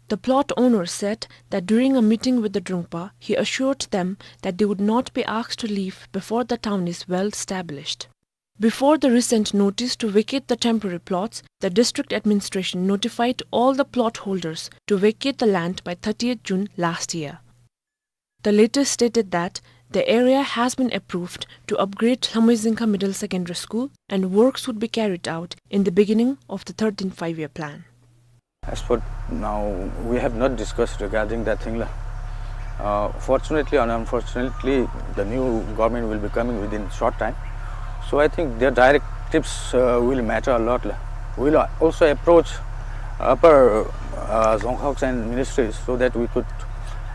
The plot owner said that during a meeting with the Drungpa, he assured them that they would not be asked to leave before the town is well established. Before the recent notice to vacate the temporary plots, the district administration notified all the plot holders to vacate the land by thirtieth June last year. The letter stated that the area has been approved to upgrade Lhamoizingkha Middle Secondary School and works would be carried out in the beginning of the thirteenth Five-Year Plan. As for now, we have not discussed regarding that thing la. Uh, fortunately or unfortunately, the new government will be coming within short time. So I think their directives, uh, will matter a lot la. We'll also approach upper, uh, Dzongkhags and ministries so that we could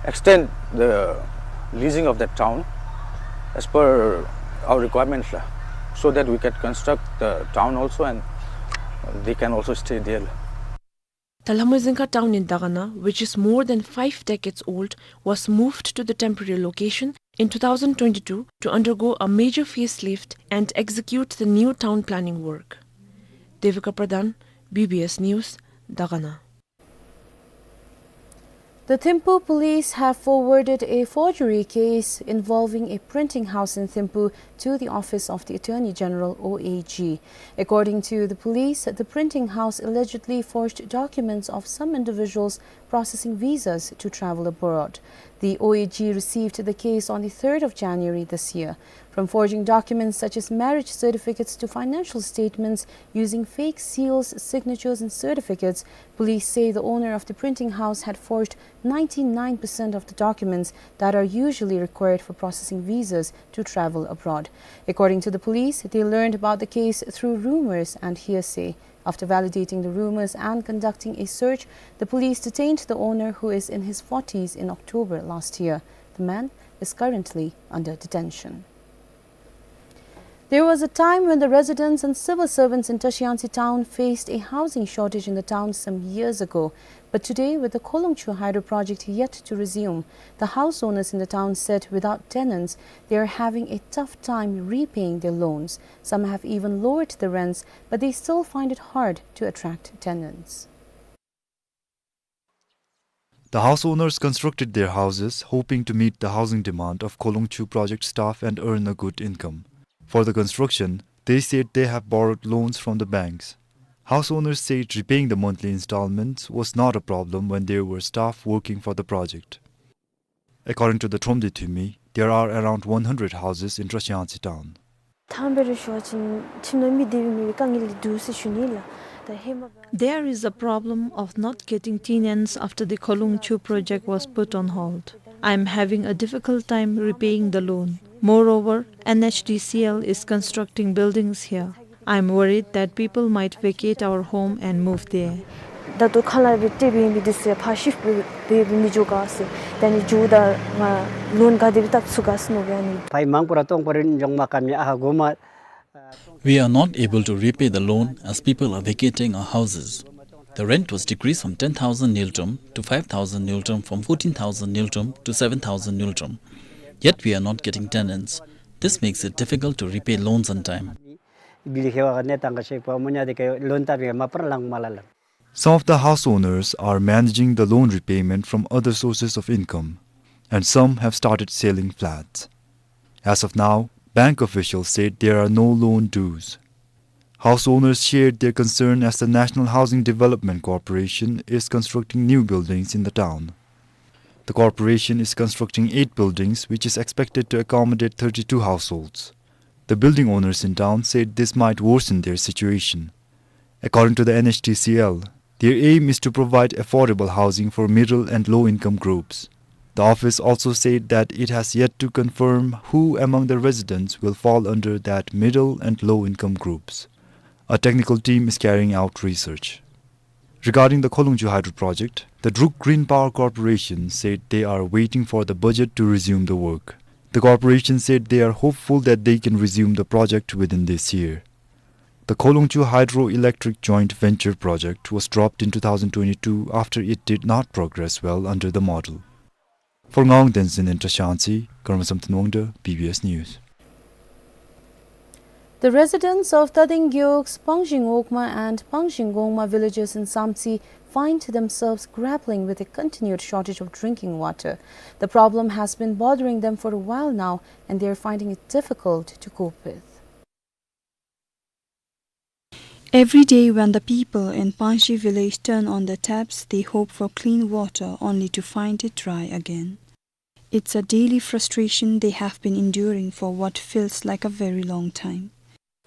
extend the leasing of that town as per our requirements la, so that we can construct the town also and they can also stay there la. The Lhamoizingkha town in Dagana, which is more than five decades old, was moved to the temporary location in two thousand twenty-two to undergo a major facelift and execute the new town planning work. Devika Pradhan, B B S News, Dagana. The Thimphu police have forwarded a forgery case involving a printing house in Thimphu to the office of the Attorney General, O A G. According to the police, the printing house allegedly forged documents of some individuals processing visas to travel abroad. The O A G received the case on the third of January this year. From forging documents such as marriage certificates to financial statements using fake seals, signatures, and certificates, police say the owner of the printing house had forged ninety-nine percent of the documents that are usually required for processing visas to travel abroad. According to the police, they learned about the case through rumors and hearsay. After validating the rumors and conducting a search, the police detained the owner, who is in his forties, in October last year. The man is currently under detention. There was a time when the residents and civil servants in Trashiyangtse town faced a housing shortage in the town some years ago. But today, with the Kholongchu Hydro project yet to resume, the house owners in the town said without tenants, they are having a tough time repaying their loans. Some have even lowered the rents, but they still find it hard to attract tenants. The house owners constructed their houses hoping to meet the housing demand of Kholongchu project staff and earn a good income. For the construction, they said they have borrowed loans from the banks. House owners said repaying the monthly installments was not a problem when there were staff working for the project. According to the Thromde Thymey, there are around one hundred houses in Trashiyangtse town. ཐང་འབད་རུང་ཤོ་ཅིན་ཁྱིམ་ནང་མི་བདེ་བའི་མི་བའི་དཀའ་ངལ་འདུག་ཟེར་ཞུ་ནི་ལགས། ད་ཧེ་མ་བ། There is a problem of not getting tenants after the Kholongchu project was put on hold. I am having a difficult time repaying the loan. Moreover, N H D C L is constructing buildings here. I am worried that people might vacate our home and move there. ད་ལྟོ་ཁ་ལས་སྦེ་སྤྲོད་པའི་མི་འདི་ཚུ་ཕར་ཤིཕཊ་འབད་འབད་མི་འགྱོ་ག་ཟེར། ད་ནི་འགྱོཝ་ད་ང་ལོན་ག་དེ་སྦེ་བཏབ་ཚུགས་ག་ཟེར་མནོ་སྦེ་ཨ་ནི། ཕ་ཡི་མང་པོ་ར་སྟོང་པ་རེ་འགྱོ་མ་དཀའ་མི་ཨ་ཧ་གོ་མ། We are not able to repay the loan as people are vacating our houses. The rent was decreased from ten thousand ngultrum to five thousand ngultrum, from fourteen thousand ngultrum to seven thousand ngultrum. Yet we are not getting tenants. This makes it difficult to repay loans on time. Some of the house owners are managing the loan repayment from other sources of income, and some have started selling flats. As of now, bank officials said there are no loan dues. House owners shared their concern as the National Housing Development Corporation is constructing new buildings in the town. The corporation is constructing eight buildings, which is expected to accommodate thirty-two households. The building owners in town said this might worsen their situation. According to the N H D C L, their aim is to provide affordable housing for middle and low-income groups. The office also said that it has yet to confirm who among the residents will fall under that middle and low-income groups. A technical team is carrying out research. Regarding the Kholungchu Hydro Project, the Druk Green Power Corporation said they are waiting for the budget to resume the work. The corporation said they are hopeful that they can resume the project within this year. The Kholungchu Hydroelectric Joint Venture project was dropped in two thousand twenty-two after it did not progress well under the model. For Ngawang Tenzin in Trashansi, Karma Samten Wangda, B B S News. The residents of Tading Gewog's Pangshing Wokma and Pangshing Gongma villages in Samtse find themselves grappling with a continued shortage of drinking water. The problem has been bothering them for a while now, and they are finding it difficult to cope with. Every day when the people in Pangshing village turn on the taps, they hope for clean water only to find it dry again. It's a daily frustration they have been enduring for what feels like a very long time.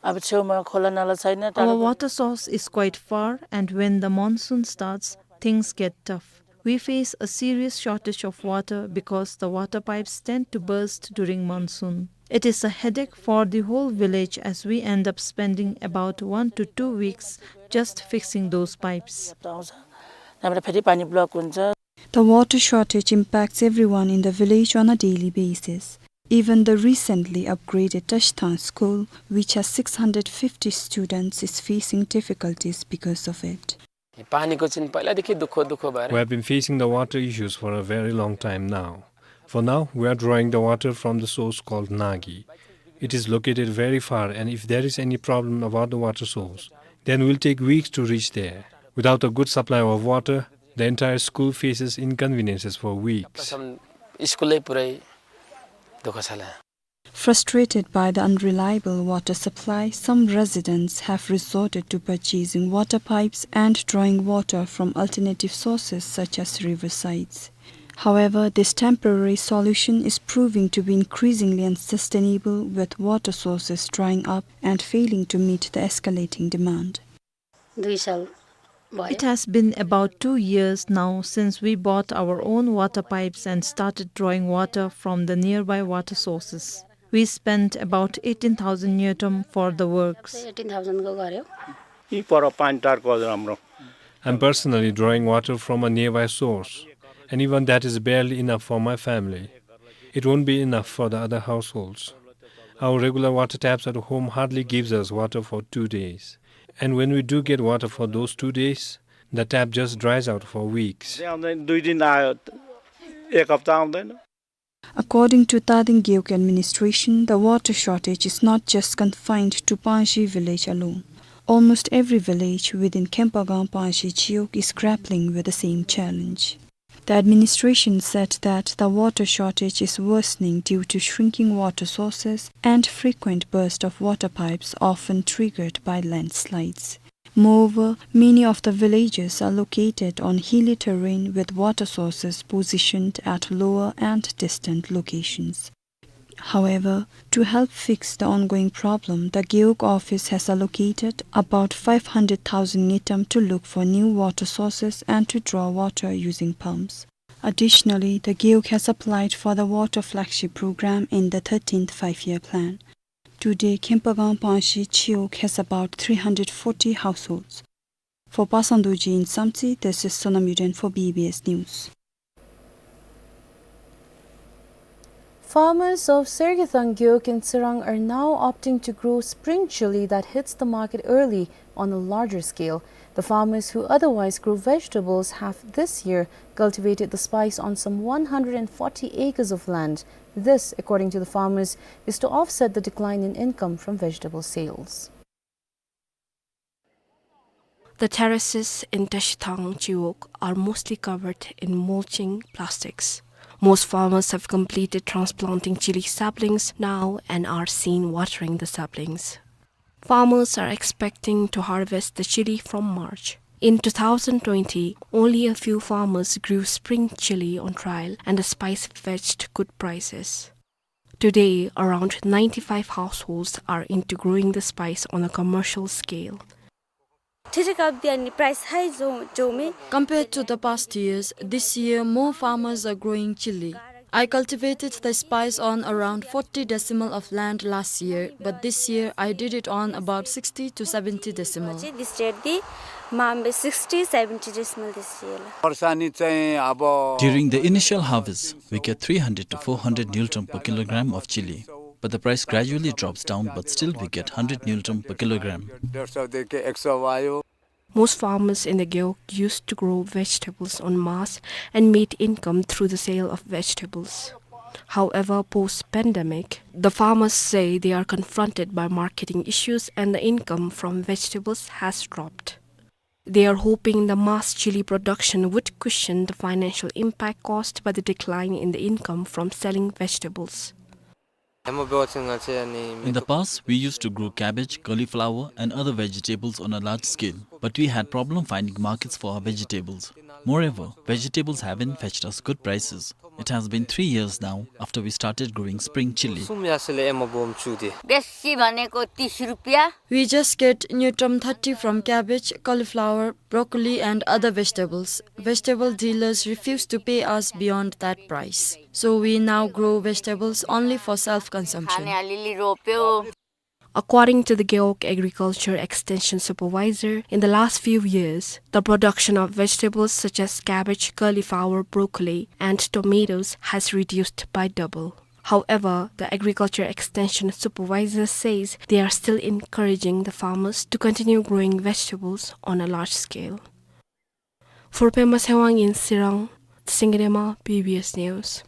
अब छेउमा खोला नाला छैन, टाढो Our पर्छ। Water source is quite far, and when the monsoon starts, things get tough. We face a serious shortage of water because the water pipes tend to burst during monsoon. It is a headache for the whole village as we end up spending about one to two weeks just fixing those pipes. यताबाट फेरि पानी block हुन्छ। The water shortage impacts everyone in the village on a daily basis. Even the recently upgraded Tashithang school, which has six hundred fifty students, is facing difficulties because of it. यो पानीको चाहिँ पहिलादेखि दुःख, दुःख भएर We have been facing the water issues for a very long time now. For now, we are drawing the water from the source called Nagi. It is located very far, and if there is any problem about the water source, then we'll take weeks to reach there. Without a good supply of water, the entire school faces inconveniences for weeks. स्कुलै पुरै दुःख छ ला। Frustrated by the unreliable water supply, some residents have resorted to purchasing water pipes and drawing water from alternative sources such as riversides. However, this temporary solution is proving to be increasingly unsustainable, with water sources drying up and failing to meet the escalating demand. दुई साल भयो। It has been about two years now since we bought our own water pipes and started drawing water from the nearby water sources. We spent about eighteen thousand ngultrum for the works. एटिन थाउजन्डको गऱ्यो। यी पर पानी टारको हजुर हाम्रो। I'm personally drawing water from a nearby source, and even that is barely enough for my family. It won't be enough for the other households. Our regular water taps at home hardly gives us water for two days. And when we do get water for those two days, the tap just dries out for weeks. आउँदैन, दुई दिन आयो, एक हप्ता आउँदैन। According to Tading Gewog administration, the water shortage is not just confined to Pangshing village alone. Almost every village within Khempagam Pangshing Chiwog is grappling with the same challenge. The administration said that the water shortage is worsening due to shrinking water sources and frequent burst of water pipes, often triggered by landslides. Moreover, many of the villages are located on hilly terrain with water sources positioned at lower and distant locations. However, to help fix the ongoing problem, the Gewog office has allocated about five hundred thousand ngultrum to look for new water sources and to draw water using pumps. Additionally, the Gewog has applied for the Water Flagship Program in the thirteenth Five-Year Plan. Today, Khempagam Pangshing Chiwog has about three hundred forty households. For Pasang Dorji in Samtse, this is Sonam Yuden for B B S News. Farmers of Sergethang Gewog in Tsirang are now opting to grow spring chilli that hits the market early on a larger scale. The farmers who otherwise grow vegetables have this year cultivated the spice on some one hundred and forty acres of land. This, according to the farmers, is to offset the decline in income from vegetable sales. The terraces in Tashithang Chiwog are mostly covered in mulching plastics. Most farmers have completed transplanting chili saplings now and are seen watering the saplings. Farmers are expecting to harvest the chili from March. In two thousand twenty, only a few farmers grew spring chili on trial, and the spice fetched good prices. Today, around ninety-five households are into growing the spice on a commercial scale. ཁྲི་ཁྲི་སྐབས་དེ་ནི་price high འགྱོ་འགྱོཝ་མས། Compared to the past years, this year more farmers are growing chili. I cultivated the spice on around forty decimal of land last year, but this year I did it on about sixty to seventy decimal. This year འདི་མ་འབད་sixty, seventy decimal this year ལགས། During the initial harvest, we get three hundred to four hundred ngultrum per kilogram of chili, but the price gradually drops down, but still we get hundred ngultrum per kilogram. Most farmers in the Gewog used to grow vegetables en masse and made income through the sale of vegetables. However, post-pandemic, the farmers say they are confronted by marketing issues and the income from vegetables has dropped. They are hoping the mass chili production would cushion the financial impact caused by the decline in the income from selling vegetables. In the past, we used to grow cabbage, cauliflower, and other vegetables on a large scale, but we had problem finding markets for our vegetables. Moreover, vegetables haven't fetched us good prices. It has been three years now after we started growing spring chili. We just get ngultrum thirty from cabbage, cauliflower, broccoli and other vegetables. Vegetable dealers refuse to pay us beyond that price. So we now grow vegetables only for self-consumption. According to the Gewog Agriculture Extension Supervisor, in the last few years, the production of vegetables such as cabbage, cauliflower, broccoli, and tomatoes has reduced by double. However, the Agriculture Extension Supervisor says they are still encouraging the farmers to continue growing vegetables on a large scale. For Pema Tshewang in Tsirang, Tsingre Ma, B B S News.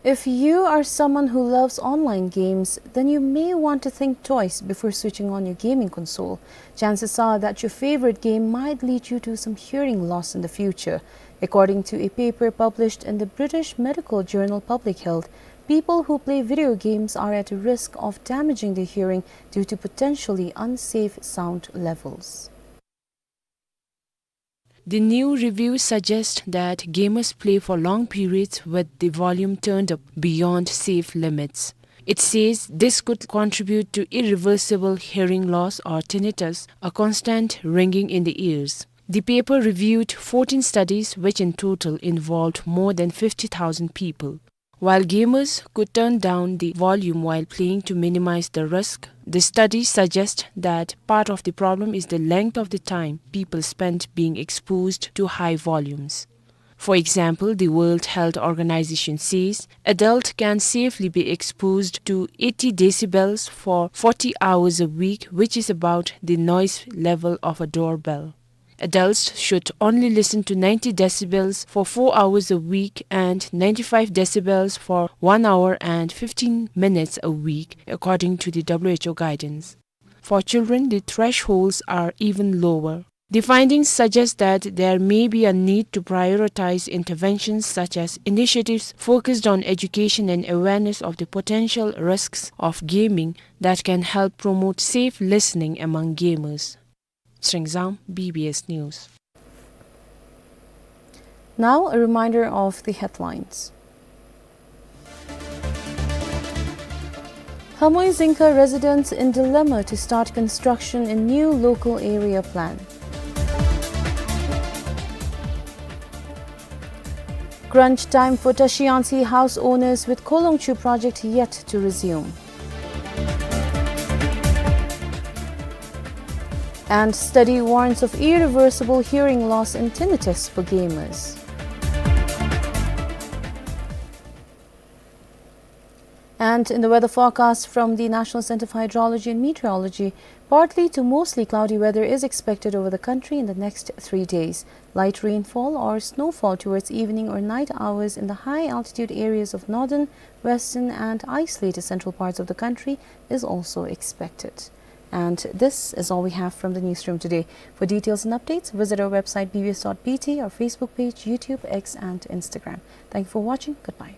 If you are someone who loves online games, then you may want to think twice before switching on your gaming console. Chances are that your favorite game might lead you to some hearing loss in the future. According to a paper published in the British medical journal Public Health, people who play video games are at risk of damaging their hearing due to potentially unsafe sound levels. The new review suggests that gamers play for long periods with the volume turned up beyond safe limits. It says this could contribute to irreversible hearing loss or tinnitus, a constant ringing in the ears. The paper reviewed fourteen studies, which in total involved more than fifty thousand people. While gamers could turn down the volume while playing to minimize the risk, the study suggests that part of the problem is the length of the time people spend being exposed to high volumes. For example, the World Health Organization says adult can safely be exposed to eighty decibels for forty hours a week, which is about the noise level of a doorbell. Adults should only listen to ninety decibels for four hours a week and ninety-five decibels for one hour and fifteen minutes a week, according to the W H O guidance. For children, the thresholds are even lower. The findings suggest that there may be a need to prioritize interventions such as initiatives focused on education and awareness of the potential risks of gaming that can help promote safe listening among gamers. Tsingre Ma, B B S News. Now, a reminder of the headlines. Khamui Zingkha residents in dilemma to start construction in new local area plan. Crunch time for Tashi Yangtse house owners with Kholongchu project yet to resume. And study warns of irreversible hearing loss and tinnitus for gamers. And in the weather forecast from the National Centre for Hydrology and Meteorology, partly to mostly cloudy weather is expected over the country in the next three days. Light rainfall or snowfall towards evening or night hours in the high altitude areas of northern, western and isolated central parts of the country is also expected. And this is all we have from the newsroom today. For details and updates, visit our website B B S dot B T, our Facebook page, YouTube, X and Instagram. Thank you for watching. Goodbye.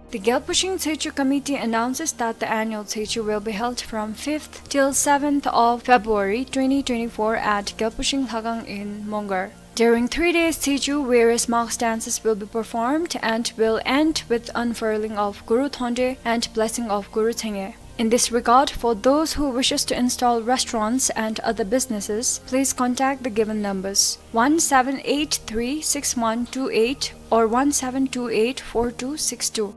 The Gyalpushing Tsechu Committee announces that the annual Tsechu will be held from fifth till seventh of February twenty twenty-four at Gyalpushing Lhakhang in Mongar. During three days Tsechu, various mass dances will be performed and will end with unfurling of Guru Thonde and blessing of Guru Chhenge. In this regard, for those who wishes to install restaurants and other businesses, please contact the given numbers, one seven eight three six one two eight or one seven two eight four two six two.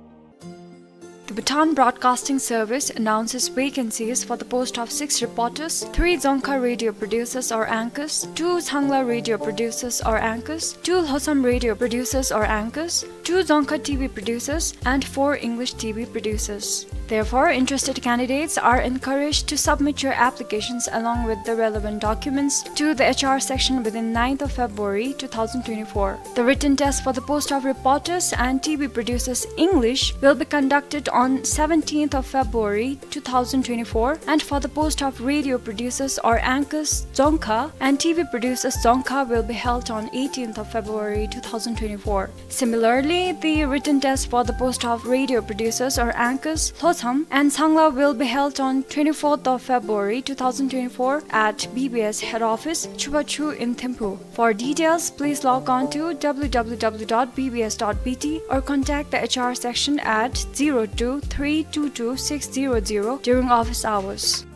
The Bhutan Broadcasting Service announces vacancies for the post of six reporters, three Dzongkha radio producers or anchors, two Changla radio producers or anchors, two Lhotsam radio producers or anchors, two Dzongkha T V producers, and four English T V producers. Therefore, interested candidates are encouraged to submit your applications along with the relevant documents to the H R section within ninth of February two thousand twenty-four. The written test for the post of reporters and T V producers English will be conducted on seventeenth of February two thousand twenty-four, and for the post of radio producers or anchors Dzongkha and T V producers Dzongkha will be held on eighteenth of February two thousand twenty-four. Similarly, the written test for the post of radio producers or anchors Lhotsam and Changla will be held on twenty-fourth of February two thousand twenty-four at B B S head office, Chubachu in Thimphu. For details, please log on to W W W dot B B S dot B T or contact the H R section at zero two three two two six zero zero during office hours.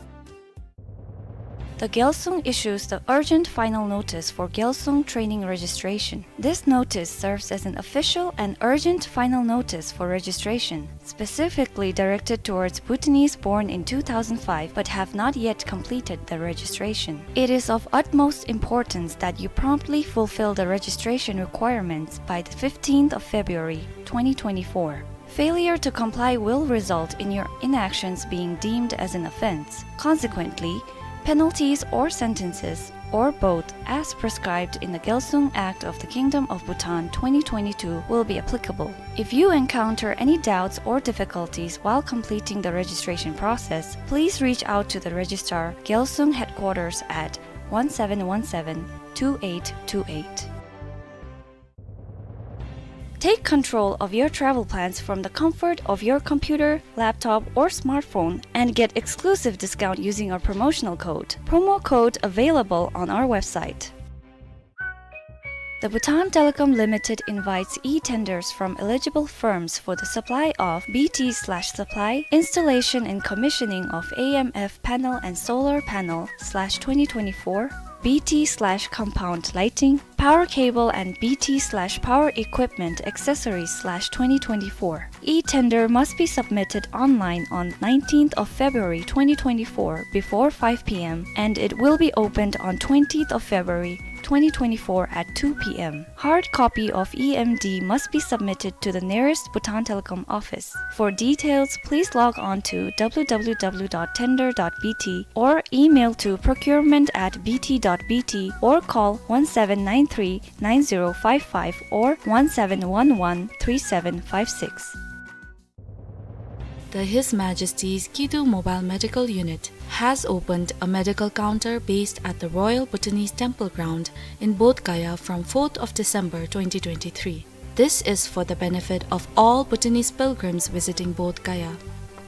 The Gyalsung issues the urgent final notice for Gyalsung training registration. This notice serves as an official and urgent final notice for registration, specifically directed towards Bhutanese born in two thousand five but have not yet completed the registration. It is of utmost importance that you promptly fulfill the registration requirements by the fifteenth of February twenty twenty-four. Failure to comply will result in your inactions being deemed as an offense. Consequently, penalties or sentences, or both, as prescribed in the Gyalsung Act of the Kingdom of Bhutan twenty twenty-two, will be applicable. If you encounter any doubts or difficulties while completing the registration process, please reach out to the Registrar, Gyalsung Headquarters at one seven one seven, two eight two eight. Take control of your travel plans from the comfort of your computer, laptop, or smartphone and get exclusive discount using our promotional code. Promo code available on our website. The Bhutan Telecom Limited invites e-tenders from eligible firms for the supply of B T slash supply, installation and commissioning of A M F panel and solar panel slash twenty twenty-four, B T slash compound lighting, power cable and B T slash power equipment accessories slash twenty twenty-four. E-tender must be submitted online on nineteenth of February twenty twenty-four before five P M and it will be opened on twentieth of February twenty twenty-four at two P M. Hard copy of E M D must be submitted to the nearest Bhutan Telecom office. For details, please log on to W W W dot tender dot B T or email to procurement at B T dot B T or call one seven nine three nine zero five five or one seven one one three seven five six. The His Majesty's Kidu Mobile Medical Unit has opened a medical counter based at the Royal Bhutanese Temple Ground in Bodh Gaya from fourth of December twenty twenty-three. This is for the benefit of all Bhutanese pilgrims visiting Bodh Gaya.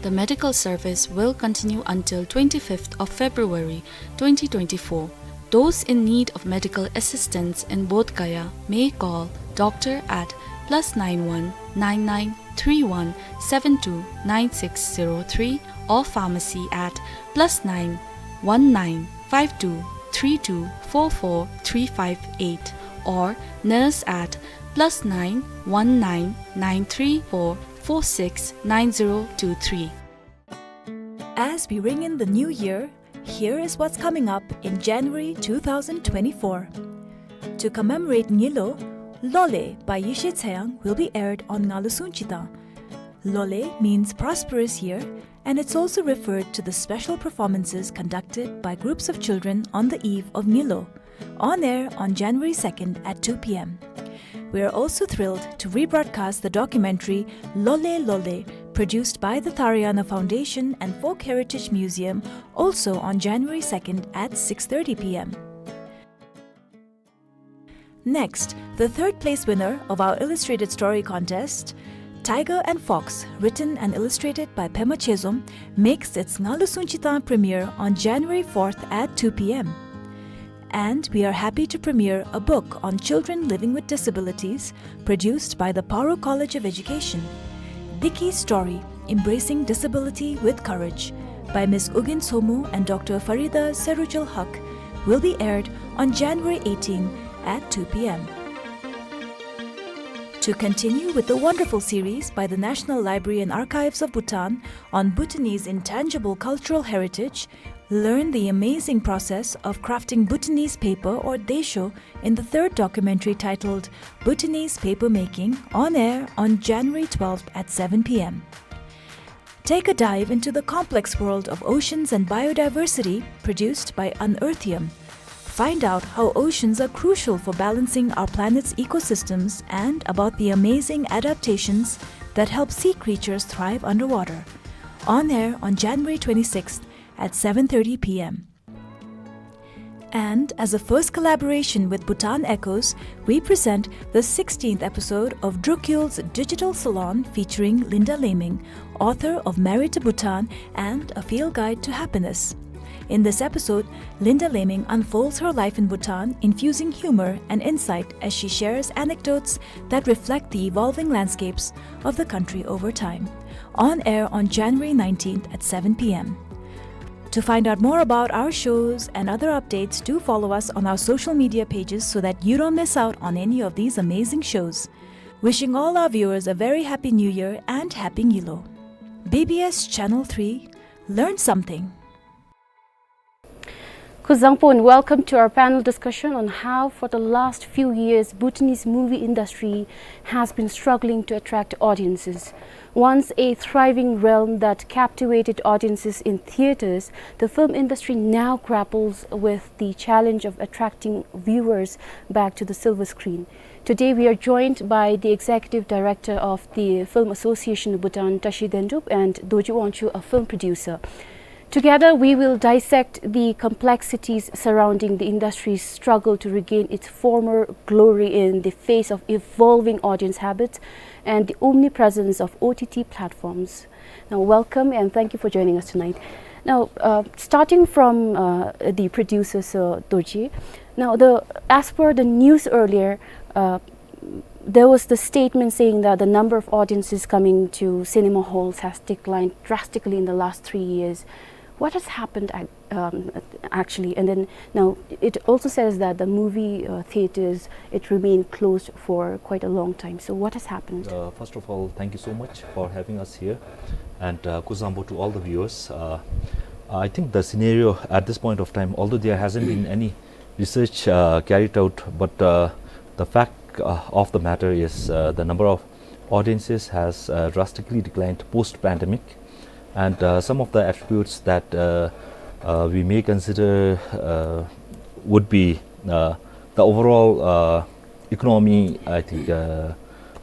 The medical service will continue until twenty-fifth of February twenty twenty-four. Those in need of medical assistance in Bodh Gaya may call doctor at plus nine one nine nine three one seven two nine six zero three or pharmacy at plus nine one nine five two three two four four three five eight or nurse at plus nine one nine nine three four four six nine zero two three. As we ring in the new year, here is what's coming up in January two thousand twenty-four. To commemorate Ngilo, Lole by Yeshe Tseyang will be aired on Ngalusung Chitang. Lole means prosperous year, and it's also referred to the special performances conducted by groups of children on the eve of Ngilo, on air on January second at two P M. We are also thrilled to rebroadcast the documentary Lole Lole, produced by the Tharayana Foundation and Folk Heritage Museum, also on January second at six thirty P M. Next, the third place winner of our illustrated story contest, Tiger and Fox, written and illustrated by Pema Chezom, makes its Nga Lusung Chitang premiere on January fourth at two p.m. And we are happy to premiere a book on children living with disabilities, produced by the Paro College of Education. Diki Story: Embracing Disability with Courage, by Miss Ugin Somu and Doctor Farida Serujul Haq, will be aired on January eighteen at two p.m. To continue with the wonderful series by the National Library and Archives of Bhutan on Bhutanese intangible cultural heritage, learn the amazing process of crafting Bhutanese paper or desho in the third documentary titled Bhutanese Paper Making, on air on January twelfth at seven p.m. Take a dive into the complex world of oceans and biodiversity produced by Unearthium. Find out how oceans are crucial for balancing our planet's ecosystems and about the amazing adaptations that help sea creatures thrive underwater. On air on January twenty-sixth at seven thirty p.m. And as a first collaboration with Bhutan Echoes, we present the sixteenth episode of Drukyul's Digital Salon featuring Linda Laming, author of Married to Bhutan and A Field Guide to Happiness. In this episode, Linda Laming unfolds her life in Bhutan, infusing humor and insight as she shares anecdotes that reflect the evolving landscapes of the country over time. On air on January nineteenth at seven p.m. To find out more about our shows and other updates, do follow us on our social media pages so that you don't miss out on any of these amazing shows. Wishing all our viewers a very happy New Year and Happy Nyilo. B B S Channel three, learn something. Kuzuzangpo and welcome to our panel discussion on how, for the last few years, Bhutanese movie industry has been struggling to attract audiences. Once a thriving realm that captivated audiences in theaters, the film industry now grapples with the challenge of attracting viewers back to the silver screen. Today, we are joined by the executive director of the Film Association of Bhutan, Tashi Dendup, and Dorji Wangchuk, a film producer. Together, we will dissect the complexities surrounding the industry's struggle to regain its former glory in the face of evolving audience habits and the omnipresence of O T T platforms. Now, welcome and thank you for joining us tonight. Now, uh, starting from, uh, the producer, Sir Dorji. Now, the, as per the news earlier, uh, there was the statement saying that the number of audiences coming to cinema halls has declined drastically in the last three years. What has happened ac-, um, actually? And then now it also says that the movie, uh, theaters, it remained closed for quite a long time. So what has happened? Uh, first of all, thank you so much for having us here. And, uh, kuzuzangpo to all the viewers. Uh, I think the scenario at this point of time, although there hasn't been any research, uh, carried out, but, uh, the fact, uh, of the matter is, uh, the number of audiences has, uh, drastically declined post-pandemic, and, uh, some of the attributes that, uh, uh, we may consider, uh, would be, uh, the overall, uh, economy, I think, uh,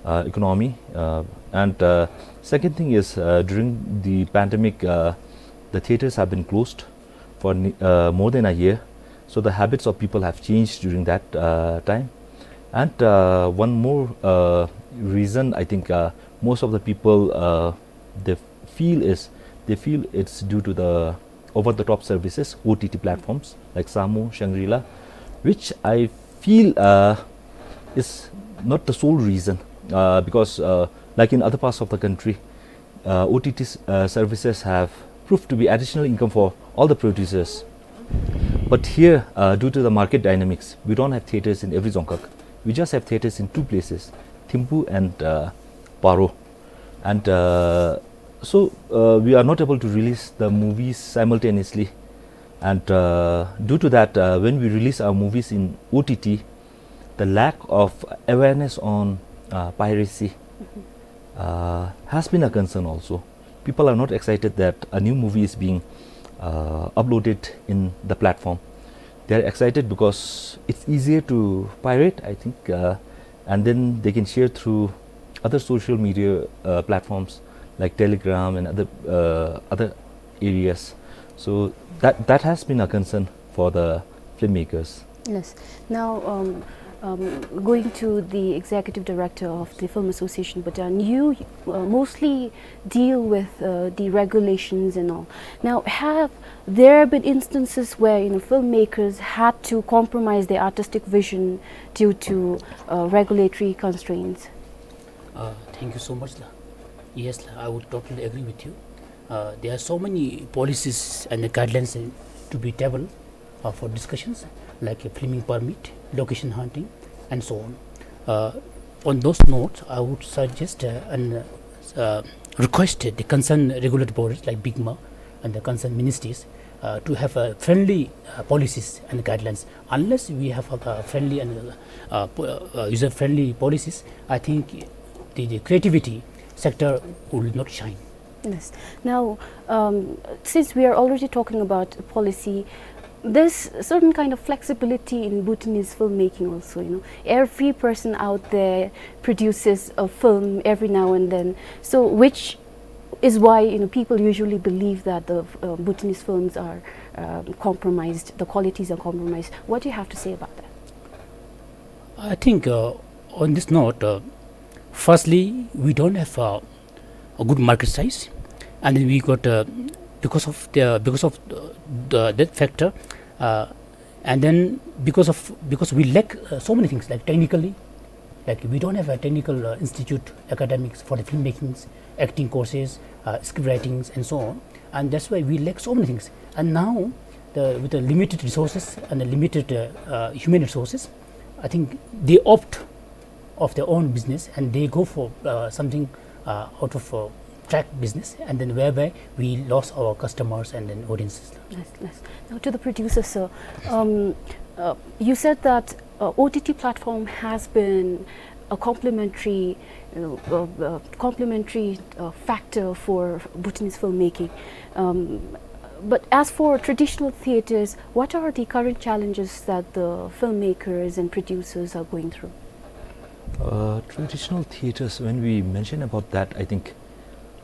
uh, economy, uh, and, uh, second thing is, uh, during the pandemic, uh, the theaters have been closed for ne-, uh, more than a year. So the habits of people have changed during that, uh, time. And, uh, one more, uh, reason I think, uh, most of the people, uh, they feel is, they feel it's due to the over-the-top services, O T T platforms like Samu, Shangri-La, which I feel, uh, is not the sole reason, uh, because, uh, like in other parts of the country, uh, O T T s-, uh, services have proved to be additional income for all the producers. But here, uh, due to the market dynamics, we don't have theaters in every dzongkhag. We just have theaters in two places, Thimphu and, uh, Paro. And, uh, so, uh, we are not able to release the movies simultaneously. And, uh, due to that, uh, when we release our movies in O T T, the lack of awareness on, uh, piracy, uh, has been a concern also. People are not excited that a new movie is being, uh, uploaded in the platform. They are excited because it's easier to pirate, I think, uh, and then they can share through other social media, uh, platforms like Telegram and other, uh, other areas. So that, that has been a concern for the filmmakers. Yes. Now, um, Um, going to the executive director of the Film Association Bhutan, you uh, mostly deal with uh, the regulations and all. Now, have there been instances where, you know, filmmakers had to compromise their artistic vision due to uh, regulatory constraints? Uh, thank you so much, la. Yes, la, I would totally agree with you. Uh, there are so many policies and the guidelines uh, to be tabled uh, for discussions, like a filming permit, location hunting, and so on. Uh, on those notes, I would suggest uh, and uh, request the concerned regulatory bodies like BIGMA and the concerned ministries uh, to have uh, friendly uh, policies and guidelines. Unless we have uh, friendly and uh, po- uh, user-friendly policies, I think the, the creativity sector will not shine. Yes. Now, um, since we are already talking about policy, there's certain kind of flexibility in Bhutanese filmmaking also, you know. Every person out there produces a film every now and then. So, which is why, you know, people usually believe that the uh, Bhutanese films are uh, compromised, the qualities are compromised. What do you have to say about that? I think uh, on this note, uh, firstly, we don't have uh, a good market size, and then we got uh, because of the because of the, the that factor, uh, and then because of because we lack uh, so many things like technically, like we don't have a technical uh, institute academics for the filmmakings, acting courses, uh, script writings, and so on, and that's why we lack so many things. And now, the, with the limited resources and the limited uh, uh, human resources, I think they opt of their own business and they go for uh, something uh, out of uh, track business, and then whereby we lost our customers and then audiences. Yes, yes. Now to the producer, sir. Um, uh, you said that uh, O T T platform has been a complementary, uh, uh, uh, complementary uh, factor for Bhutanese filmmaking. Um, but as for traditional theaters, what are the current challenges that the filmmakers and producers are going through? Uh, traditional theaters, when we mention about that, I think,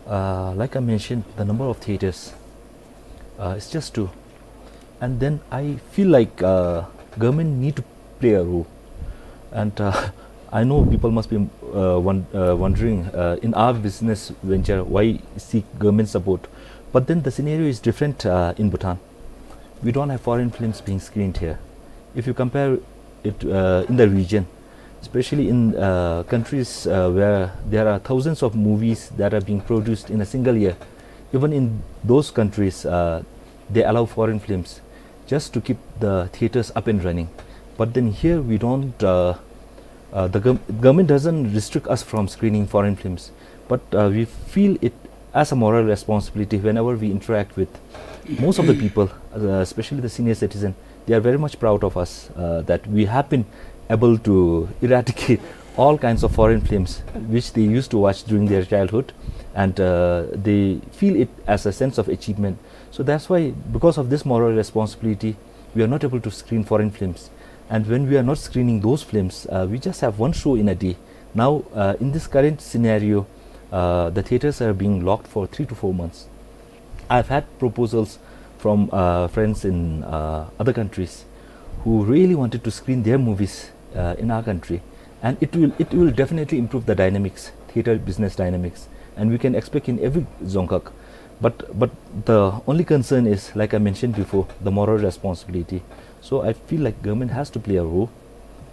uh, like I mentioned, the number of theaters uh, is just two. And then I feel like uh, government need to play a role. And uh, I know people must be uh, won- uh, wondering uh, in our business venture, why seek government support? But then the scenario is different uh, in Bhutan. We don't have foreign films being screened here. If you compare it uh, in the region, especially in uh, countries uh, where there are thousands of movies that are being produced in a single year, even in those countries, uh, they allow foreign films just to keep the theaters up and running. But then here we don't, uh, uh, the gov- government doesn't restrict us from screening foreign films, but uh, we feel it as a moral responsibility whenever we interact with most of the people, uh, especially the senior citizen. They are very much proud of us uh, that we have been able to eradicate all kinds of foreign films which they used to watch during their childhood, and uh, they feel it as a sense of achievement. So that's why, because of this moral responsibility, we are not able to screen foreign films. And when we are not screening those films, uh, we just have one show in a day. Now, uh, in this current scenario, uh, the theaters are being locked for three to four months. I've had proposals from uh, friends in uh, other countries who really wanted to screen their movies uh, in our country, and it will it will definitely improve the dynamics, theater business dynamics, and we can expect in every dzongkhag. But but the only concern is, like I mentioned before, the moral responsibility. So I feel like government has to play a role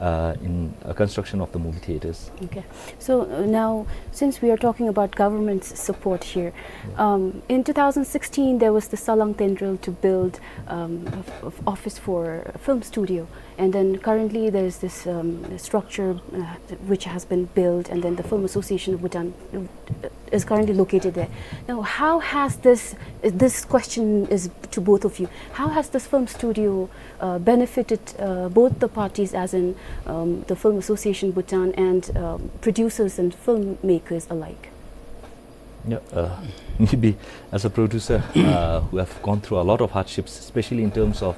uh, in uh, construction of the movie theaters. Okay. So uh, now, since we are talking about government's support here, um, in two thousand sixteen there was the Salang Tendrel to build um, of, of office for a film studio, and then currently there is this um, structure uh, which has been built, and then the Film Association of Bhutan uh, is currently located there. Now, how has this, this question is to both of you, how has this film studio uh, benefited uh, both the parties, as in um, the Film Association Bhutan and um, producers and filmmakers alike? Yeah, uh, maybe as a producer uh, who have gone through a lot of hardships, especially in terms of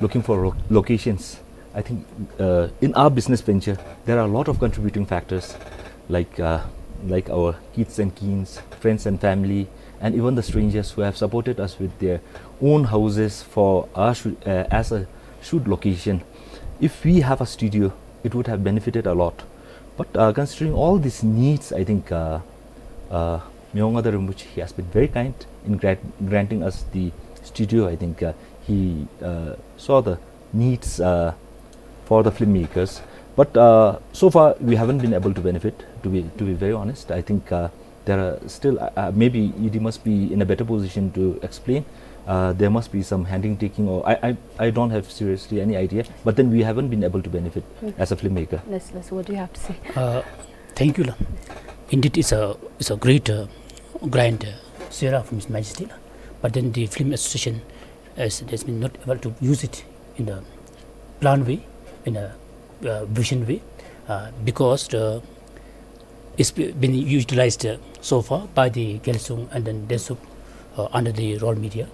looking for ro- locations, I think uh, in our business venture, there are a lot of contributing factors, like uh, like our kids and keens, friends and family, and even the strangers who have supported us with their own houses for our shoot, uh, as a shoot location. If we have a studio, it would have benefited a lot. But uh, considering all these needs, I think uh, uh, Myo Ngada Rinpoche, he has been very kind in grant, granting us the studio. I think uh, he uh, saw the needs uh, for the filmmakers. But uh, so far, we haven't been able to benefit, to be, to be very honest. I think uh, there are still, uh, uh, maybe E D must be in a better position to explain. Uh, there must be some handing taking, or I, I, I don't have seriously any idea. But then we haven't been able to benefit as a filmmaker. Let's, let's, what do you have to say? Uh, thank you, la. Indeed, it's a, it's a great uh, grant uh, sera from His Majesty, la. But then the Film Association has, has been not able to use it in a plan way, in a uh, vision way, uh, because the, it's be- been utilized uh, so far by the Gyalsung and then Dentsup uh, under the Royal Media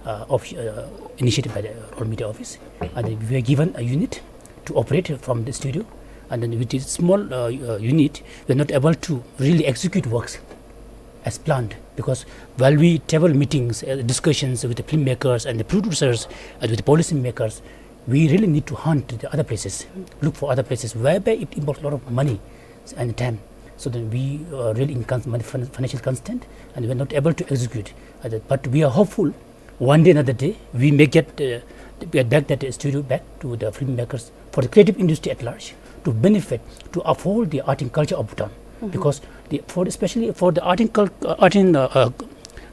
uh, of, uh, initiated by the Royal Media Office, and then we were given a unit to operate from the studio, and then with this small uh, uh, unit, we are not able to really execute works as planned, because while we table meetings, uh, discussions with the filmmakers and the producers and with the policymakers, we really need to hunt the other places, look for other places whereby it involves a lot of money and time. So then we uh, really in cons- money- fin- financial constraint, and we are not able to execute. Uh, but we are hopeful one day, another day, we may get uh, get back that uh, studio back to the filmmakers, for the creative industry at large, to benefit, to uphold the art and culture of Bhutan. Because the, for, especially for the art and, cul- uh, art and uh, uh,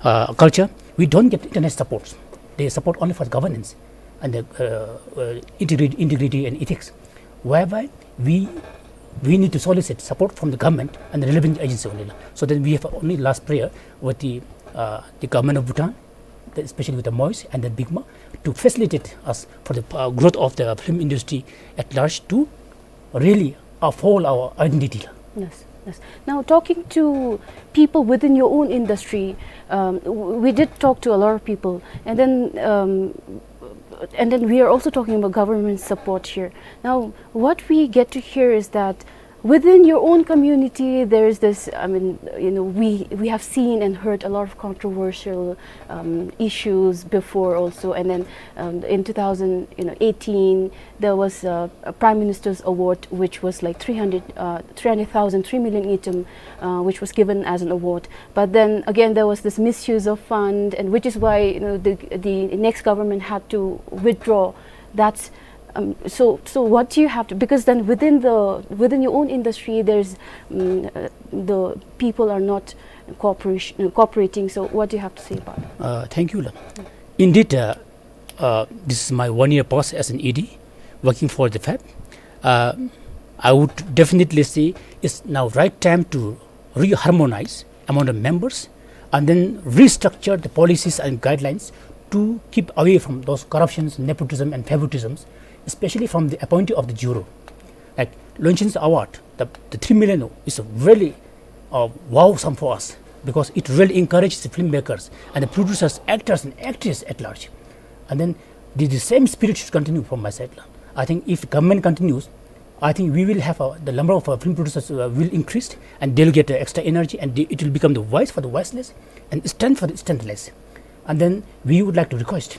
uh, culture, we don't get internet supports. They support only for the governance and the uh, uh, integrity, integrity and ethics, whereby we we need to solicit support from the government and the relevant agency only, la. So then we have only last prayer with the uh, the government of Bhutan, the, especially with the MOIS and the BIGMA, to facilitate us for the uh, growth of the film industry at large, to really uphold our identity, la. Yes, yes. Now, talking to people within your own industry, um, w- we did talk to a lot of people, and then um, and then we are also talking about government support here. Now, what we get to hear is that within your own community, there is this, I mean, you know, we, we have seen and heard a lot of controversial um, issues before also. And then um, in two thousand, you know, eighteen, there was a, a Prime Minister's Award, which was like three hundred, uh, three hundred thousand, three million ngultrum, uh, which was given as an award. But then again, there was this misuse of fund, and which is why, you know, the, the next government had to withdraw. That's um, so, so what do you have to, because then within the, within your own industry, there's um, uh, the people are not cooperation, cooperating. So what do you have to say about it? Uh, thank you, la. Indeed, uh, uh, this is my one year past as an E D working for the FAB. Uh, I would definitely say it's now right time to reharmonize among the members and then restructure the policies and guidelines to keep away from those corruptions, nepotism and favoritisms, especially from the appointee of the juror. Like Longchen Award, the, the three million is a really uh, wow sum for us, because it really encourages the filmmakers and the producers, actors and actresses at large. And then the, the same spirit should continue from my side, la. I think if government continues, I think we will have uh, the number of uh, film producers uh, will increase, and they'll get uh, extra energy, and they, it will become the voice for the voiceless and strength for the strengthless. And then we would like to request,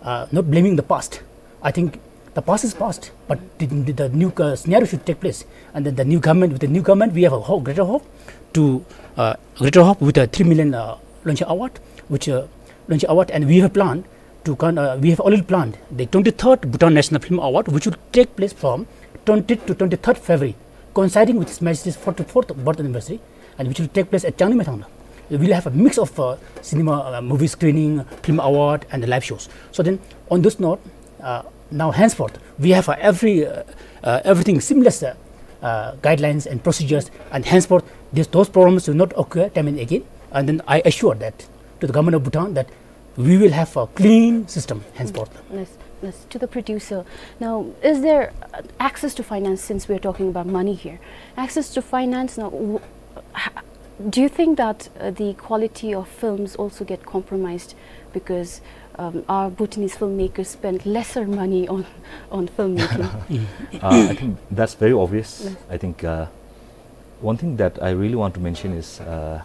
uh, not blaming the past. I think the past is past, but the, the, the new uh, scenario should take place. And then the new government, with the new government, we have a hope, greater hope to uh, greater hope with a three million uh, Longchen Award, which uh, Longchen Award, and we have planned to con- uh, we have already planned the twenty-third Bhutan National Film Award, which will take place from twentieth to twenty-third February, coinciding with His Majesty's forty-fourth birth anniversary, and which will take place at Changni Mathang. We will have a mix of uh, cinema, uh, movie screening, film award, and the live shows. So then, on this note, uh, now henceforth, we have uh, every uh, uh, everything seamless uh, uh, guidelines and procedures, and henceforth, this, those problems will not occur time and again. And then I assure that to the government of Bhutan that we will have a clean system henceforth. Yes, yes, to the producer. Now, is there uh, access to finance, since we're talking about money here? Access to finance, now, w- ha- do you think that uh, the quality of films also get compromised because um, our Bhutanese filmmakers spend lesser money on, on filmmaking? Uh, I think that's very obvious. Yes. I think uh, one thing that I really want to mention is uh,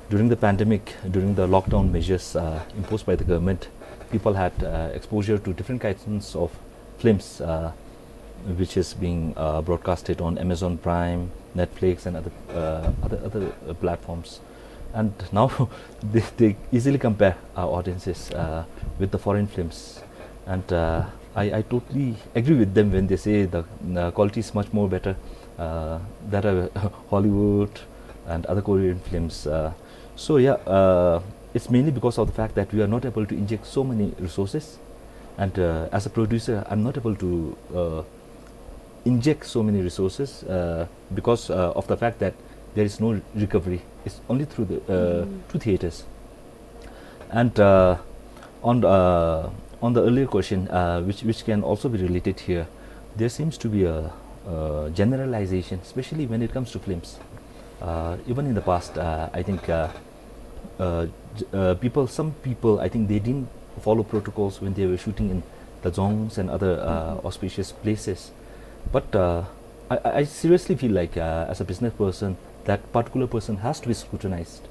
during the pandemic, during the lockdown measures uh, imposed by the government, people had uh, exposure to different kinds of films. Uh, which is being, uh, broadcasted on Amazon Prime, Netflix, and other, uh, other, other, uh, platforms. And now they, they easily compare our audiences, uh, with the foreign films. And, uh, I, I totally agree with them when they say the, uh, quality is much more better, uh, than, uh, Hollywood and other Korean films. Uh, so yeah, uh, it's mainly because of the fact that we are not able to inject so many resources. And, uh, as a producer, I'm not able to, uh, inject so many resources, uh, because, uh, of the fact that there is no recovery. It's only through the, uh, through theaters. And, uh, on, uh, on the earlier question, uh, which, which can also be related here, there seems to be a, uh, generalization, especially when it comes to films. Uh, even in the past, uh, I think, uh, uh, j-, uh, people, some people, I think they didn't follow protocols when they were shooting in the dzongs and other, uh, auspicious places. But, uh, I, I, I seriously feel like, uh, as a business person, that particular person has to be scrutinized.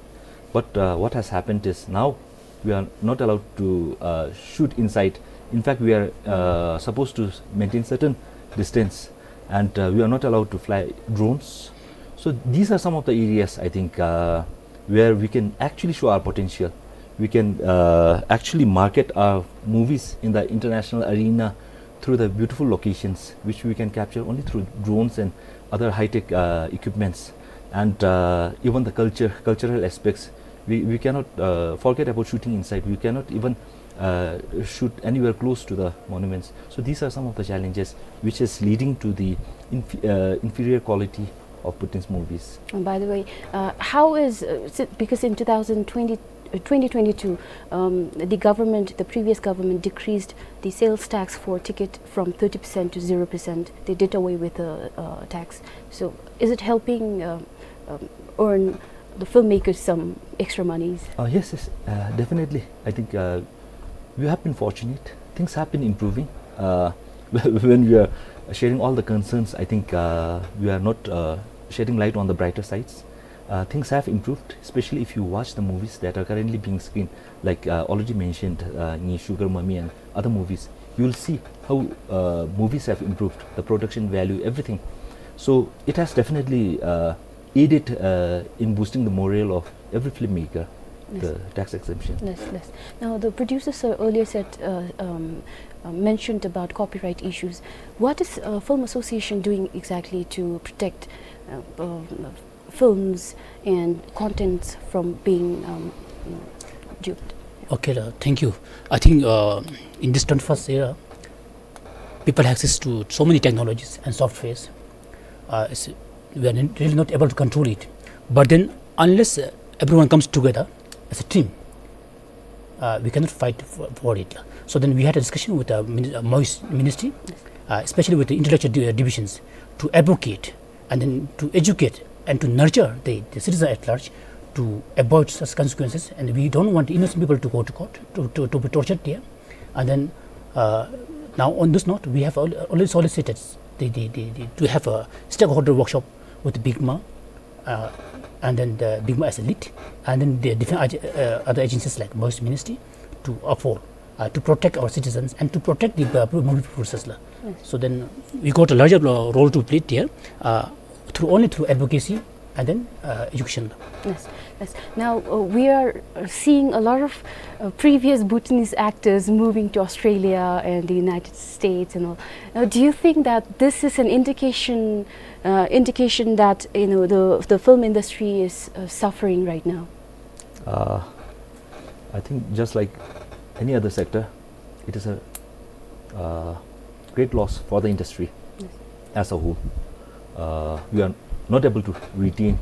But, uh, what has happened is now we are not allowed to, uh, shoot inside. In fact, we are, uh, supposed to maintain certain distance, and, uh, we are not allowed to fly drones. So these are some of the areas, I think, uh, where we can actually show our potential. We can, uh, actually market our movies in the international arena through the beautiful locations, which we can capture only through drones and other high-tech, uh, equipments. And, uh, even the culture, cultural aspects, we, we cannot, uh, forget about shooting inside. We cannot even, uh, shoot anywhere close to the monuments. So these are some of the challenges which is leading to the inf-, uh, inferior quality of Bhutanese movies. And by the way, uh, how is, uh, si-, because in two thousand twenty, uh, twenty twenty-two, um, the government, the previous government decreased the sales tax for ticket from thirty percent to zero percent. They did away with the, uh, tax. So is it helping, uh, um, earn the filmmakers some extra monies? Uh, yes, yes, uh, definitely. I think, uh, we have been fortunate. Things have been improving. Uh, when we are sharing all the concerns, I think, uh, we are not, uh, shedding light on the brighter sides. Uh, things have improved, especially if you watch the movies that are currently being screened, like, uh, already mentioned, uh, Nyi Sugar Mummy and other movies. You'll see how, uh, movies have improved, the production value, everything. So it has definitely, uh, aided, uh, in boosting the morale of every filmmaker, yes, the tax exemption. Yes, yes. Now, the producer, sir, earlier said, uh, um, uh, mentioned about copyright issues. What is, uh, Film Association doing exactly to protect, uh, um, films and contents from being, um, duped? Okay, uh, thank you. I think, uh, in this twenty-first era, people have access to so many technologies and softwares. Uh, it's, we are really not able to control it. But then, unless, uh, everyone comes together as a team, uh, we cannot fight for, for it. So then we had a discussion with the mini-, uh, MOIS ministry, uh, especially with the intellectual di-, uh, divisions, to advocate and then to educate and to nurture the, the citizen at large to avoid such consequences. And we don't want innocent people to go to court, to, to, to be tortured there. And then, uh, now on this note, we have al-, already solicited the, the, the, the, to have a stakeholder workshop with the BICMA, uh, and then the BICMA as a lead, and then the different ag-, uh, other agencies like MOIS ministry to uphold, uh, to protect our citizens and to protect the, uh, movie producers la. Yes. So then we got a larger ro-, role to play there, uh, through, only through advocacy and then, uh, education la. Yes, yes. Now, uh, we are, uh, seeing a lot of, uh, previous Bhutanese actors moving to Australia and the United States and all. Now, do you think that this is an indication, uh, indication that, you know, the, the film industry is, uh, suffering right now? Uh, I think just like any other sector, it is a, uh, great loss for the industry, yes, as a whole. Uh, we are not able to retain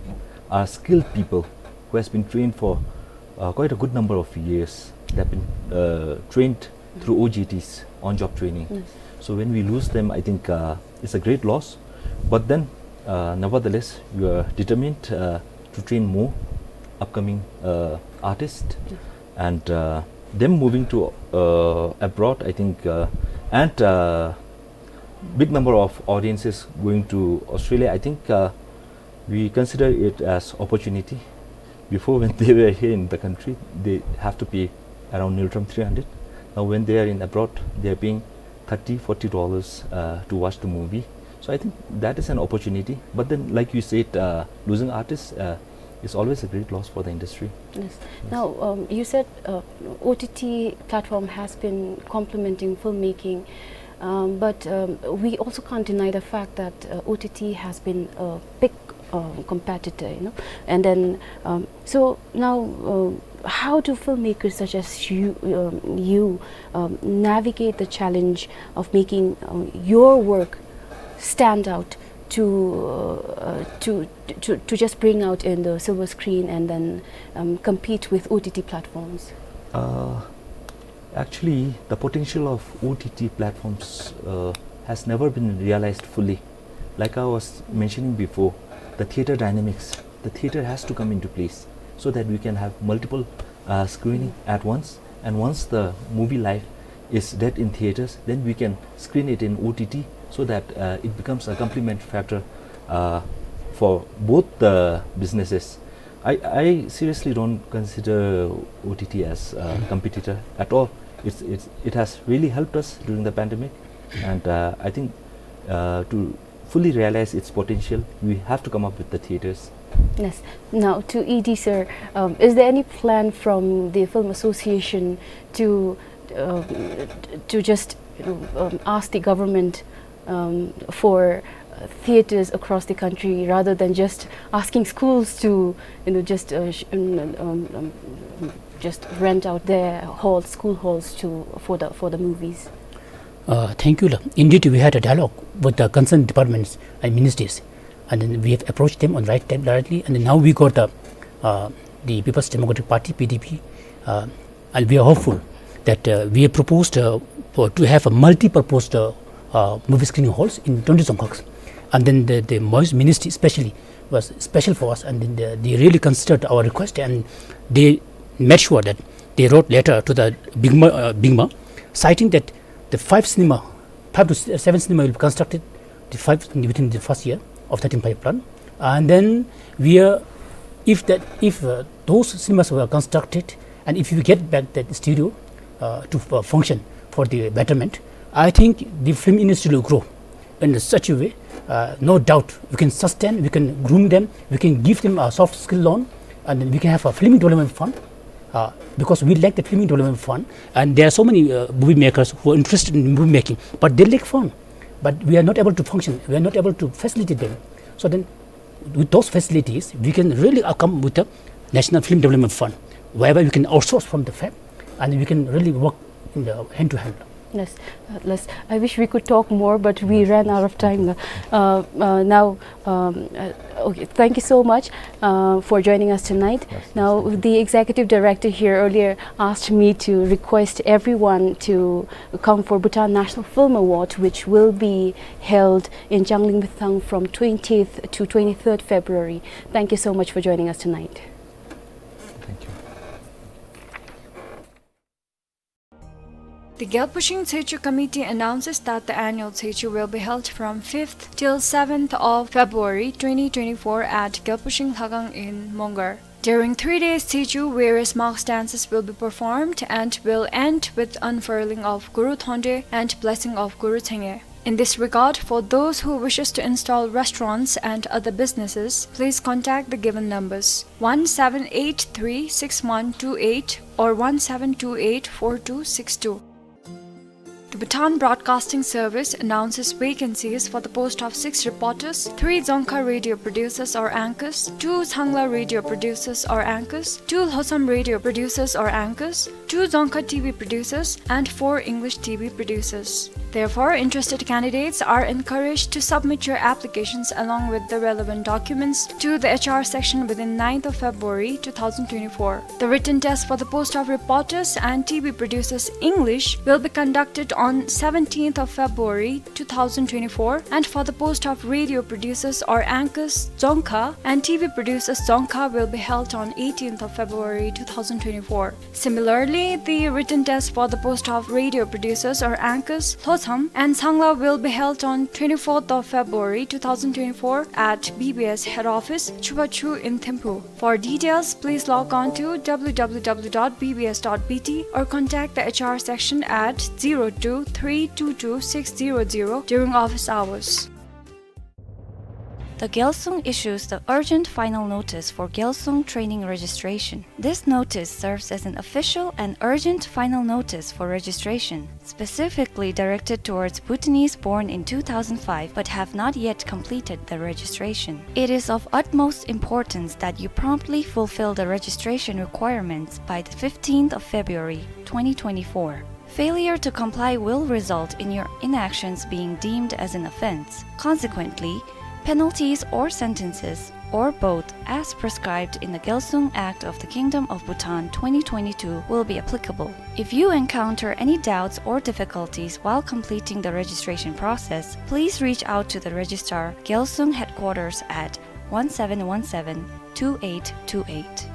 our skilled people who has been trained for, uh, quite a good number of years. They have been, uh, trained through O J Ts, on-job training. Yes. So when we lose them, I think, uh, it's a great loss. But then, uh, nevertheless, we are determined, uh, to train more upcoming, uh, artists, yes, and, uh, them moving to, uh, abroad, I think, uh, and, uh, big number of audiences going to Australia, I think, uh, we consider it as opportunity. Before, when they were here in the country, they have to pay around Ngultrum three hundred. Now, when they are in abroad, they are paying thirty, forty dollars, uh, to watch the movie. So I think that is an opportunity. But then, like you said, uh, losing artists, uh, is always a great loss for the industry. Yes. Now, um, you said, uh, O T T platform has been complementing filmmaking, um, but, um, we also can't deny the fact that, uh, O T T has been a big, uh, competitor, you know. And then, um, so now, uh, how do filmmakers such as you, um, you, um, navigate the challenge of making, uh, your work stand out to, uh, uh, to, to, to just bring out in the silver screen and then, um, compete with O T T platforms? Uh, actually, the potential of O T T platforms, uh, has never been realized fully. Like I was mentioning before, the theater dynamics, the theater has to come into place so that we can have multiple, uh, screening at once. And once the movie life is dead in theaters, then we can screen it in O T T so that, uh, it becomes a complement factor, uh, for both the businesses. I, I seriously don't consider O T T as a competitor at all. It's, it's, it has really helped us during the pandemic, and, uh, I think, uh, to fully realize its potential, we have to come up with the theaters. Yes. Now, to E D, sir, um, is there any plan from the Film Association to, um, to just, you know, um, ask the government, um, for, uh, theaters across the country rather than just asking schools to, you know, just, uh, sh-, um, um, um, just rent out their halls, school halls to, for the, for the movies? Uh, thank you, la. Indeed, we had a dialogue with the concerned departments and ministries, and then we have approached them on right time, directly, and then now we got the, uh, the People's Democratic Party, P D P, uh, and we are hopeful that, uh, we have proposed, uh, for, to have a multi-purpose, uh, uh, movie screening halls in twenty Dzongkhag. And then the, the MOYES ministry especially was special for us, and then they, they really considered our request, and they made sure that they wrote letter to the BIGMA, uh, BIGMA, citing that the five cinema, five to s-, seven cinema will be constructed, the five within the first year of thirteen five plan. And then we are, if that, if, uh, those cinemas were constructed, and if we get back that studio, uh, to, uh, function for the betterment, I think the film industry will grow in such a way. Uh, no doubt, we can sustain, we can groom them, we can give them a soft skill loan, and then we can have a film development fund, uh, because we lack the film development fund, and there are so many, uh, movie makers who are interested in movie making, but they lack fund. But we are not able to function, we are not able to facilitate them. So then, with those facilities, we can really, uh, come with a National Film Development Fund, whereby we can outsource from the fab, and we can really work in the hand to hand. Yes, uh, yes. I wish we could talk more, but we ran out of time. Uh, uh, now, um, uh, okay, thank you so much, uh, for joining us tonight. Yes, yes, thank you. Now, the executive director here earlier asked me to request everyone to come for Bhutan National Film Award, which will be held in Changlimithang from twentieth to twenty-third February. Thank you so much for joining us tonight. Thank you. The Gyalpushing Tsechu Committee announces that the annual Tsechu will be held from fifth till seventh of February twenty twenty-four at Gyalpushing Lhakhang in Mongar. During three days Tsechu, various mass dances will be performed and will end with unfurling of Guru Thonde and blessing of Guru Tsenge. In this regard, for those who wishes to install restaurants and other businesses, please contact the given numbers, one seven eight three six one two eight or one seven two eight four two six two. The Bhutan Broadcasting Service announces vacancies for the post of six reporters, three Dzongkha radio producers or anchors, two Sangla radio producers or anchors, two Lhotsam radio producers or anchors, two Dzongkha T V producers, and four English T V producers. Therefore, interested candidates are encouraged to submit your applications along with the relevant documents to the H R section within ninth of February two thousand twenty-four. The written test for the post of reporters and T V producers English will be conducted on seventeenth of February two thousand twenty-four, and for the post of radio producers or anchors Dzongkha and T V producers Dzongkha will be held on eighteenth of February two thousand twenty-four. Similarly, the written test for the post of radio producers or anchors Lhotsam and Sangla will be held on twenty-fourth of February two thousand twenty-four at B B S head office, Chubachu in Thimphu. For details, please log on to W W W dot B B S dot B T or contact the H R section at zero two three two two six zero zero during office hours. The Gyalsung issues the urgent final notice for Gyalsung training registration. This notice serves as an official and urgent final notice for registration, specifically directed towards Bhutanese born in two thousand five but have not yet completed the registration. It is of utmost importance that you promptly fulfill the registration requirements by the fifteenth of February twenty twenty-four. Failure to comply will result in your inactions being deemed as an offense. Consequently, penalties or sentences, or both, as prescribed in the Gyalsung Act of the Kingdom of Bhutan twenty twenty-two will be applicable. If you encounter any doubts or difficulties while completing the registration process, please reach out to the Registrar, Gyalsung Headquarters at one seven one seven two eight two eight.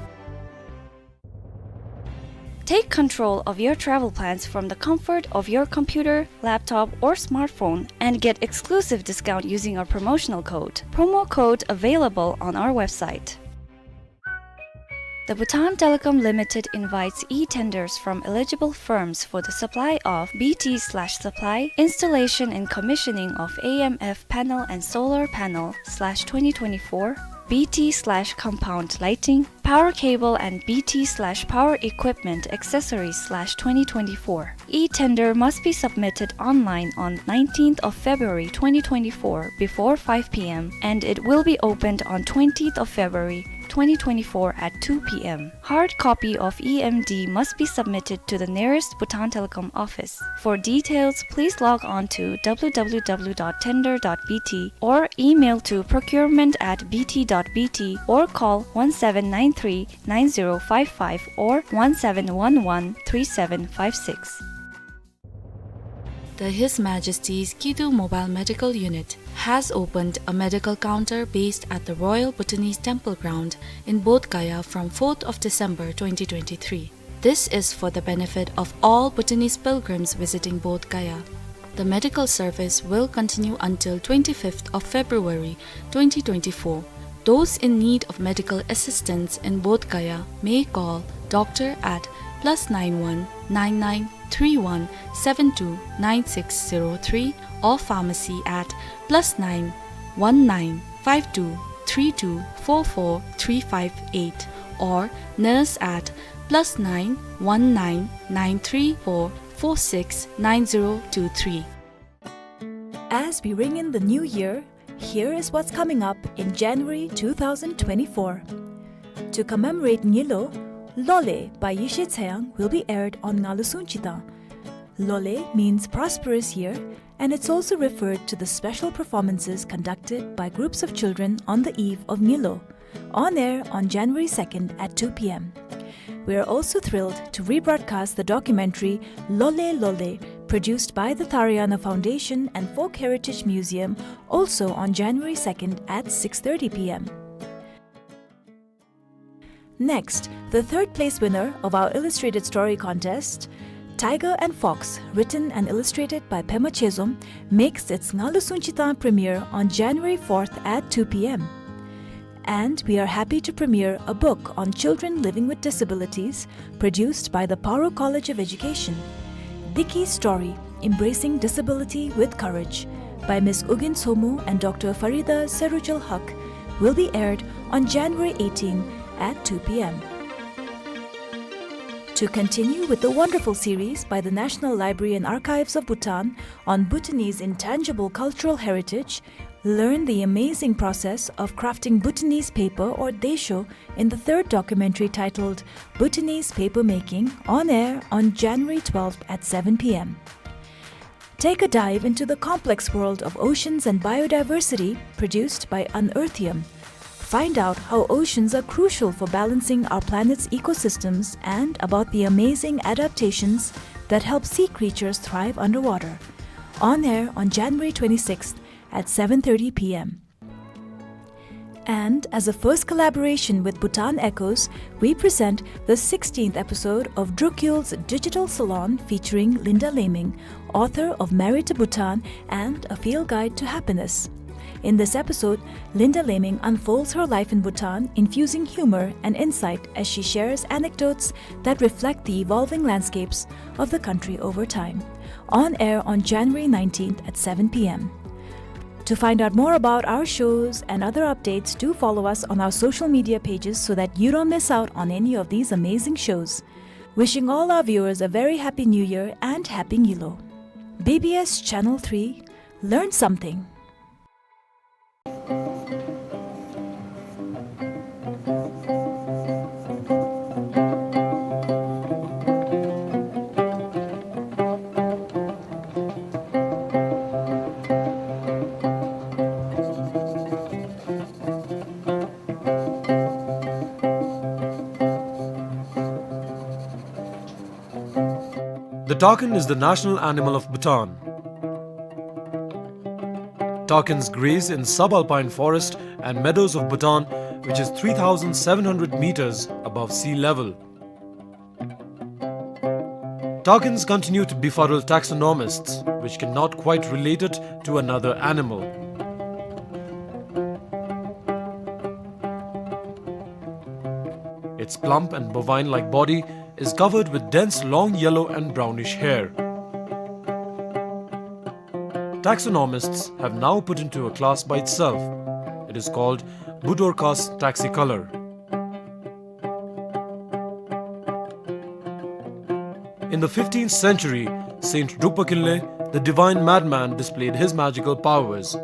Take control of your travel plans from the comfort of your computer, laptop, or smartphone and get exclusive discount using our promotional code. Promo code available on our website. The Bhutan Telecom Limited invites e-tenders from eligible firms for the supply of B T slash supply, installation and commissioning of A M F panel and solar panel slash twenty twenty-four, B T slash compound lighting, power cable and B T slash power equipment accessories slash twenty twenty-four. E-tender must be submitted online on nineteenth of February twenty twenty-four before five P M and it will be opened on twentieth of February twenty twenty-four at two P M. Hard copy of E M D must be submitted to the nearest Bhutan Telecom office. For details, please log on to W W W dot tender dot B T or email to procurement at B T dot B T or call one seven nine three nine zero five five or one seven one one three seven five six. The His Majesty's Kidu Mobile Medical Unit has opened a medical counter based at the Royal Bhutanese Temple Ground in Bodh Gaya from fourth of December twenty twenty-three. This is for the benefit of all Bhutanese pilgrims visiting Bodh Gaya. The medical service will continue until twenty-fifth of February twenty twenty-four. Those in need of medical assistance in Bodh Gaya may call doctor at plus nine one nine nine three one seven two nine six zero three or pharmacy at plus nine one nine five two three two four four three five eight or nurse at plus nine one nine nine three four four six nine zero two three. As we ring in the new year, here is what's coming up in January two thousand twenty-four. To commemorate Ngilo, Lole by Yeshe Tseyang will be aired on Ngalusung Chitang. Lole means prosperous year, and it's also referred to the special performances conducted by groups of children on the eve of Ngilo, on air on January second at two P M. We are also thrilled to rebroadcast the documentary Lole Lole, produced by the Tharayana Foundation and Folk Heritage Museum, also on January second at six thirty P M. Next, the third place winner of our illustrated story contest, Tiger and Fox, written and illustrated by Pema Chezom, makes its Ngalusung Chitang premiere on January fourth at two P M. And we are happy to premiere a book on children living with disabilities, produced by the Paro College of Education. Diki Story, Embracing Disability with Courage, by Miss Ugyen Somo and Doctor Farida Serujul Haq, will be aired on January eighteen at two P M. To continue with the wonderful series by the National Library and Archives of Bhutan on Bhutanese intangible cultural heritage, learn the amazing process of crafting Bhutanese paper or desho in the third documentary titled Bhutanese Paper Making, on air on January twelfth at seven P M. Take a dive into the complex world of oceans and biodiversity, produced by Unearthium. Find out how oceans are crucial for balancing our planet's ecosystems and about the amazing adaptations that help sea creatures thrive underwater. On air on January twenty-sixth at seven thirty P M. And as a first collaboration with Bhutan Echoes, we present the sixteenth episode of Drukyul's Digital Salon featuring Linda Laming, author of Married to Bhutan and A Field Guide to Happiness. In this episode, Linda Laming unfolds her life in Bhutan, infusing humor and insight as she shares anecdotes that reflect the evolving landscapes of the country over time. On air on January nineteenth at seven p m. To find out more about our shows and other updates, do follow us on our social media pages so that you don't miss out on any of these amazing shows. Wishing all our viewers a very happy New Year and Happy Ngilo. B B S Channel three, learn something. The takin is the national animal of Bhutan. Takins graze in subalpine forest and meadows of Bhutan, which is three thousand seven hundred meters above sea level. Takins continue to befuddle taxonomists, which cannot quite relate it to another animal. Its plump and bovine-like body is covered with dense long yellow and brownish hair. Taxonomists have now put into a class by itself. It is called Budorcas taxicolor. In the fifteenth century, Saint Drukpa Kinley, the divine madman, displayed his magical powers.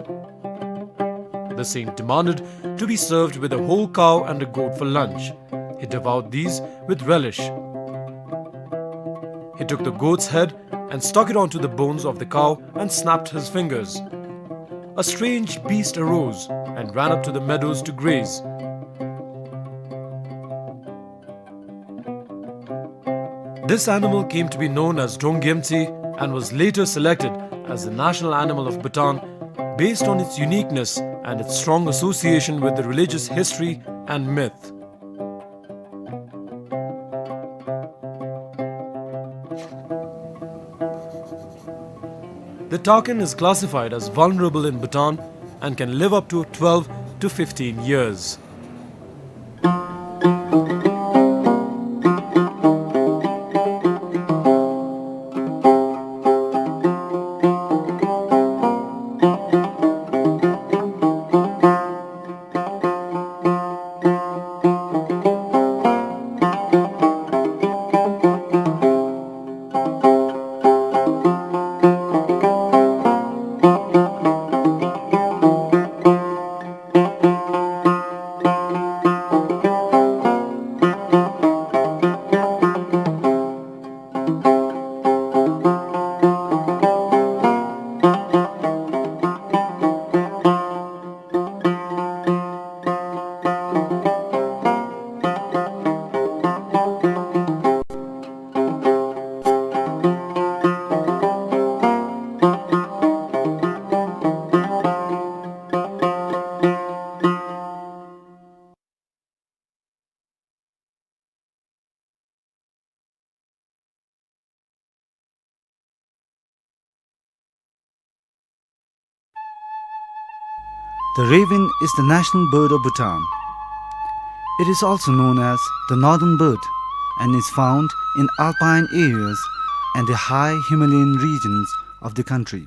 The saint demanded to be served with a whole cow and a goat for lunch. He devoured these with relish. He took the goat's head and stuck it onto the bones of the cow and snapped his fingers. A strange beast arose and ran up to the meadows to graze. This animal came to be known as Donggyemtsi and was later selected as the national animal of Bhutan based on its uniqueness and its strong association with the religious history and myth. The takin is classified as vulnerable in Bhutan and can live up to twelve to fifteen years. The raven is the national bird of Bhutan. It is also known as the northern bird and is found in alpine areas and the high Himalayan regions of the country.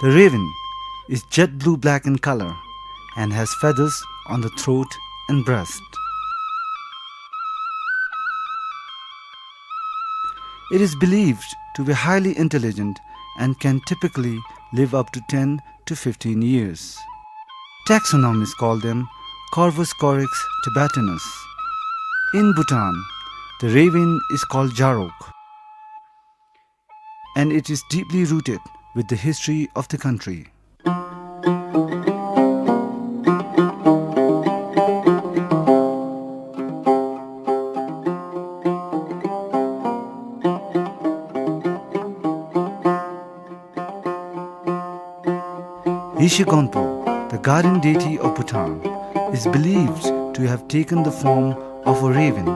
The raven is jet blue-black in color and has feathers on the throat and breast. It is believed to be highly intelligent and can typically live up to ten to fifteen years. Taxonomists call them Corvus corax tibetanus. In Bhutan, the raven is called Jarok, and it is deeply rooted with the history of the country. Yeshe Gonpo, the guardian deity of Bhutan, is believed to have taken the form of a raven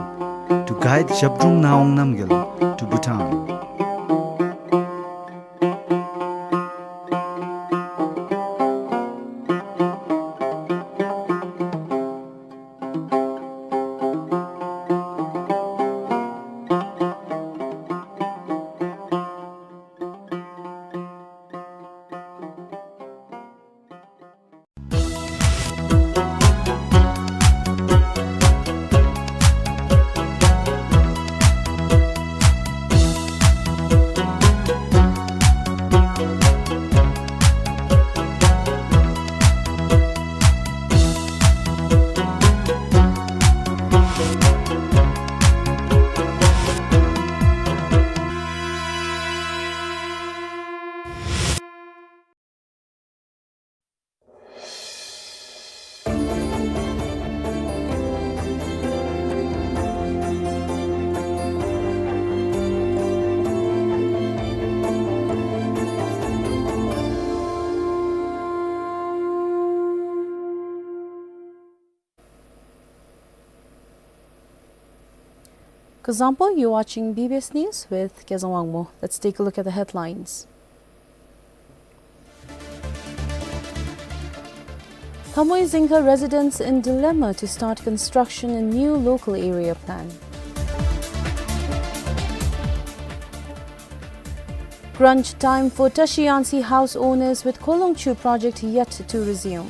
to guide Zhabdrung Ngawang Namgyal to Bhutan. Example, you're watching B B S News with Kezang Wangmo. Let's take a look at the headlines. Lhamoizingka residents in dilemma to start construction in new local area plan. Crunch time for Tashi Yansi house owners with Kholongchu project yet to resume.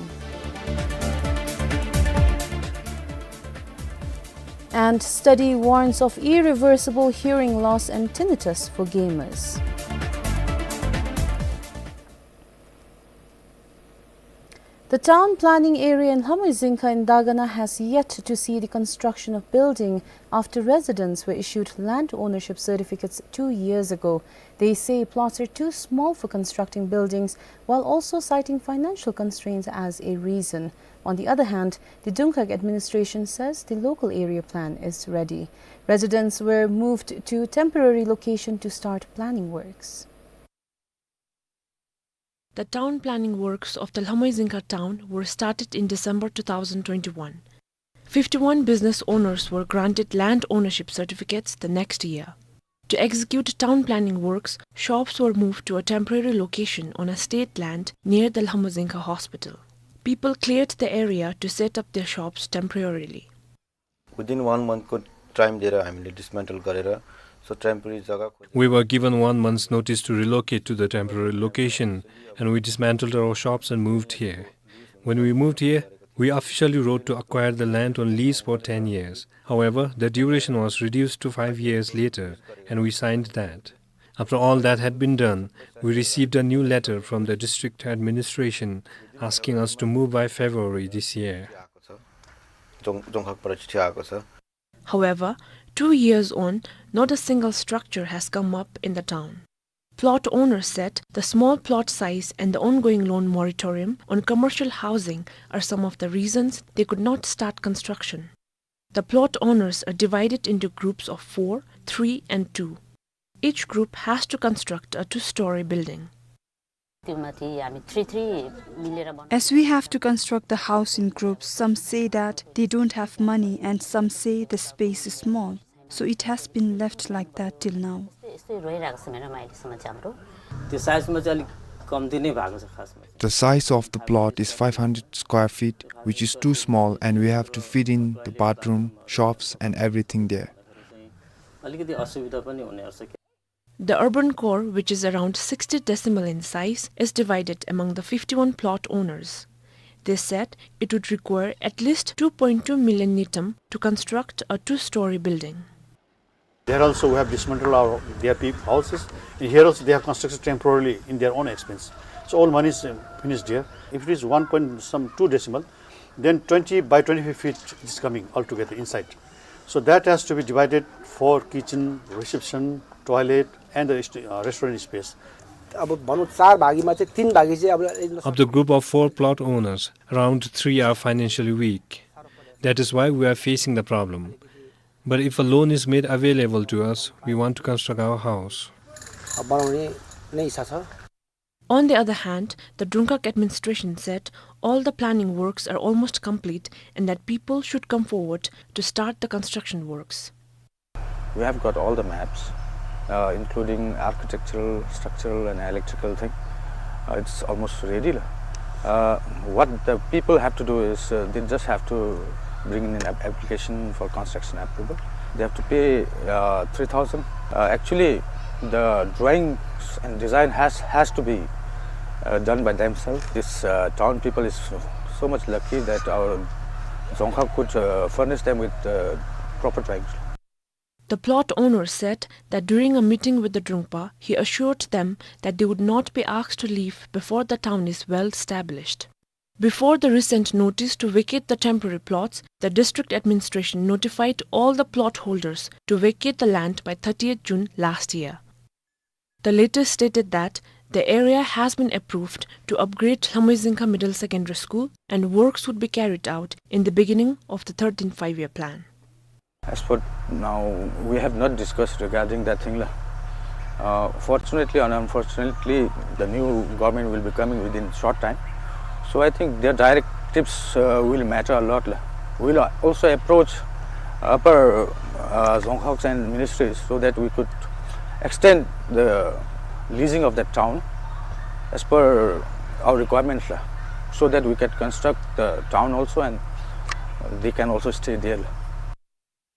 And study warns of irreversible hearing loss and tinnitus for gamers. The town planning area in Lhamoizingka in Dagana has yet to see the construction of building after residents were issued land ownership certificates two years ago. They say plots are too small for constructing buildings, while also citing financial constraints as a reason. On the other hand, the Dungkhag administration says the local area plan is ready. Residents were moved to temporary location to start planning works. The town planning works of the Lhamoizingka town were started in December two thousand twenty-one. Fifty-one business owners were granted land ownership certificates the next year. To execute town planning works, shops were moved to a temporary location on a state land near the Lhamoizingka hospital. People cleared the area to set up their shops temporarily. Within one month को time दिएर हामीले dismantle गरेर, so temporary जग्गा खोजेर We were given one month's notice to relocate to the temporary location, and we dismantled our shops and moved here. When we moved here, we officially wrote to acquire the land on lease for ten years. However, the duration was reduced to five years later, and we signed that. After all that had been done, we received a new letter from the district administration asking us to move by February this year. जोङ-, जोङखाकबाट चिठी आएको छ। However, two years on, not a single structure has come up in the town. Plot owners said the small plot size and the ongoing loan moratorium on commercial housing are some of the reasons they could not start construction. The plot owners are divided into groups of four, three, and two. Each group has to construct a two-story building. त्यो माथि हामी three three मिलेर बनाउँछौँ। As we have to construct the house in groups, some say that they don't have money and some say the space is small, so it has been left like that till now. यस्तै, यस्तै रहिरहेको छ, म्याडम, अहिलेसम्म चाहिँ हाम्रो। त्यो साइजमा चाहिँ अलिक कम्ती नै भएको छ खासमा। The size of the plot is five hundred square feet, which is too small, and we have to fit in the bathroom, shops, and everything there. अलिकति असुविधा पनि हुने गर्छ। The urban core, which is around sixty decimal in size, is divided among the fifty-one plot owners. They said it would require at least two point two million ngultrum to construct a two-story building. There also we have dismantled our, their peop-, houses. And here also they have constructed temporarily in their own expense. So all money is, uh, finished here. If it is one point some two decimal, then twenty by twenty-five feet is coming altogether inside. So that has to be divided for kitchen, reception, toilet, and the rest-, uh, restaurant space. अब भनौँ चार भागीमा चाहिँ तीन भागी चाहिँ अब Of the group of four plot owners, around three are financially weak. That is why we are facing the problem. But if a loan is made available to us, we want to construct our house. अब बनाउने नै इच्छा छ। On the other hand, the Drungkhag administration said all the planning works are almost complete and that people should come forward to start the construction works. We have got all the maps, uh, including architectural, structural and electrical thing. Uh, it's almost ready, la. Uh, what the people have to do is, uh, they just have to bring in an app-, application for construction approval. They have to pay, uh, three thousand. Uh, actually, the drawings and design has, has to be, uh, done by themselves. This, uh, town people is so, so much lucky that our Dzongkhag could, uh, furnish them with, uh, proper drawings. The plot owner said that during a meeting with the Drungpa, he assured them that they would not be asked to leave before the town is well established. Before the recent notice to vacate the temporary plots, the district administration notified all the plot holders to vacate the land by thirtieth June last year. The letter stated that the area has been approved to upgrade Lhamoizingka Middle Secondary School and works would be carried out in the beginning of the thirteenth Five-Year Plan. As for now, we have not discussed regarding that thing, la. Uh, fortunately and unfortunately, the new government will be coming within short time. So I think their directives, uh, will matter a lot, la. We'll also approach upper, uh, uh, Dzongkhag and ministries so that we could extend the leasing of that town as per our requirements, la, so that we can construct the town also and they can also stay there.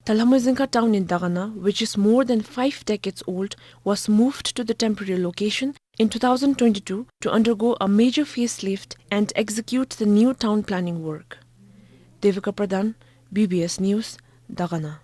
The Lamjung Dzingkha town in Dagana, which is more than five decades old, was moved to the temporary location in two thousand twenty-two to undergo a major facelift and execute the new town planning work. Devika Pradhan, B B S News, Dagana.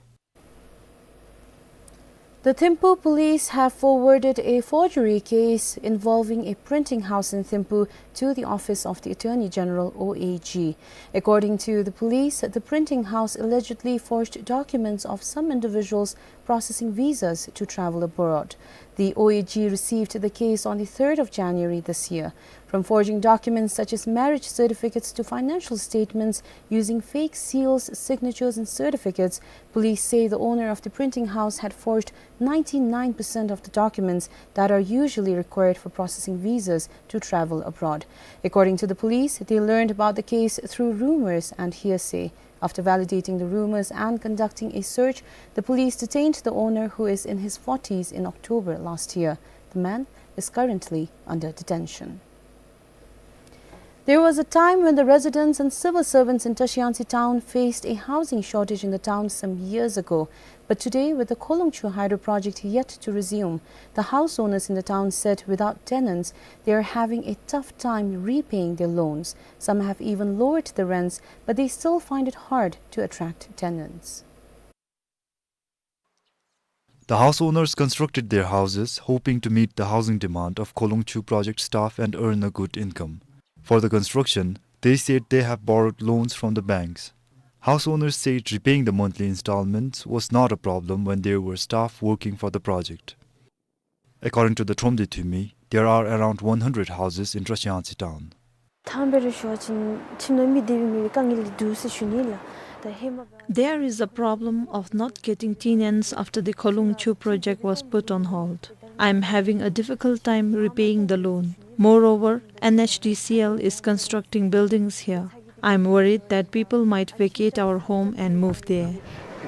The Thimphu police have forwarded a forgery case involving a printing house in Thimphu to the office of the Attorney General, O A G. According to the police, the printing house allegedly forged documents of some individuals processing visas to travel abroad. The O A G received the case on the third of January this year. From forging documents such as marriage certificates to financial statements using fake seals, signatures, and certificates, police say the owner of the printing house had forged ninety-nine percent of the documents that are usually required for processing visas to travel abroad. According to the police, they learned about the case through rumors and hearsay. After validating the rumors and conducting a search, the police detained the owner, who is in his forties, in October last year. The man is currently under detention. There was a time when the residents and civil servants in Trashiyangtse town faced a housing shortage in the town some years ago. But today, with the Kholongchu hydro project yet to resume, the house owners in the town said without tenants, they are having a tough time repaying their loans. Some have even lowered the rents, but they still find it hard to attract tenants. The house owners constructed their houses hoping to meet the housing demand of Kholongchu project staff and earn a good income. For the construction, they said they have borrowed loans from the banks. House owners said repaying the monthly installments was not a problem when there were staff working for the project. According to the Thromde Thymwi, there are around one hundred houses in Trashiyangtse town. ཐང་འབད་རུང་ཤོར་ཅིན་ཁྱིམ་ནང་མི་སྡོད་མི་དཀའ་ངལ་འདུག་ཟེར་ཞུ་ནི་ལགས། ད་ཧེ་མ་There is a problem of not getting tenants after the Kholongchu project was put on hold. I am having a difficult time repaying the loan. Moreover, N H D C L is constructing buildings here. I am worried that people might vacate our home and move there.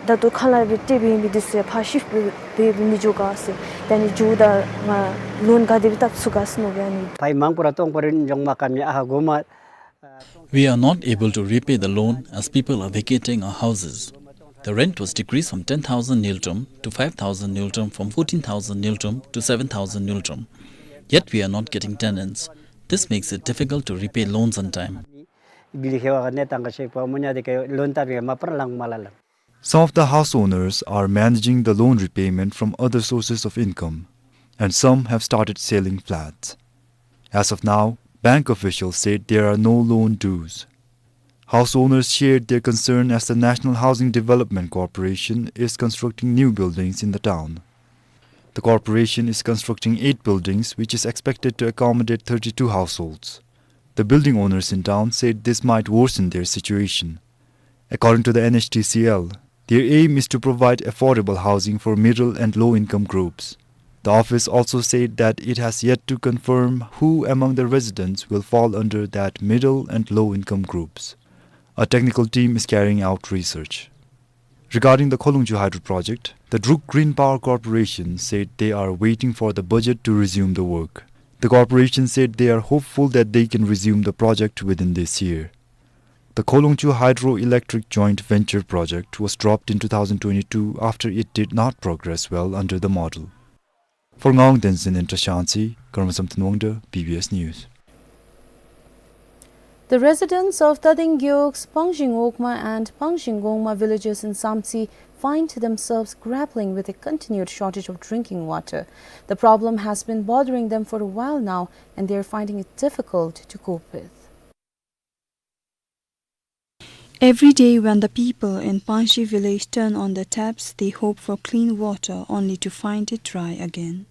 ད་ལྟོ་ཁ་ལས་སྦེ་སྤྲོད་པའི་མི་འདི་ཚུ་ཕར་ཤིཕཊ་འབད་འབད་མི་འགྱོ་ག་ཟེར། ད་ནི་འགྱོཝ་ད་ང་ལོན་ག་དེ་སྦེ་བཏབ་ཚུགས་ག་ཟེར་མནོ་སྦེ་ཨ་ནི། ཕར་མང་པོ་ར་གཏོང་དགོ་རུང་འགྱོ་མ་དཀའ་མི་ཨ་ཧ་གོ་མ། We are not able to repay the loan as people are vacating our houses. The rent was decreased from ten thousand ngultrum to five thousand ngultrum, from fourteen thousand ngultrum to seven thousand ngultrum. Yet we are not getting tenants. This makes it difficult to repay loans on time. Some of the house owners are managing the loan repayment from other sources of income, and some have started selling flats. As of now, bank officials said there are no loan dues. House owners shared their concern as the National Housing Development Corporation is constructing new buildings in the town. The corporation is constructing eight buildings, which is expected to accommodate thirty-two households. The building owners in town said this might worsen their situation. According to the N H D C L, their aim is to provide affordable housing for middle and low-income groups. The office also said that it has yet to confirm who among the residents will fall under that middle and low-income groups. A technical team is carrying out research. Regarding the Kholongchu Hydro project, the Druk Green Power Corporation said they are waiting for the budget to resume the work. The corporation said they are hopeful that they can resume the project within this year. The Kholongchu Hydroelectric Joint Venture project was dropped in two thousand twenty-two after it did not progress well under the model. For Ngawang Tenzin in Trashiyangtse, Karma Samten Wangda, B B S News. The residents of Tading Gyok's Pangshing Okma and Pangshing Gongma villages in Samtse find themselves grappling with a continued shortage of drinking water. The problem has been bothering them for a while now, and they are finding it difficult to cope with. Every day when the people in Pangshing village turn on the taps, they hope for clean water only to find it dry again.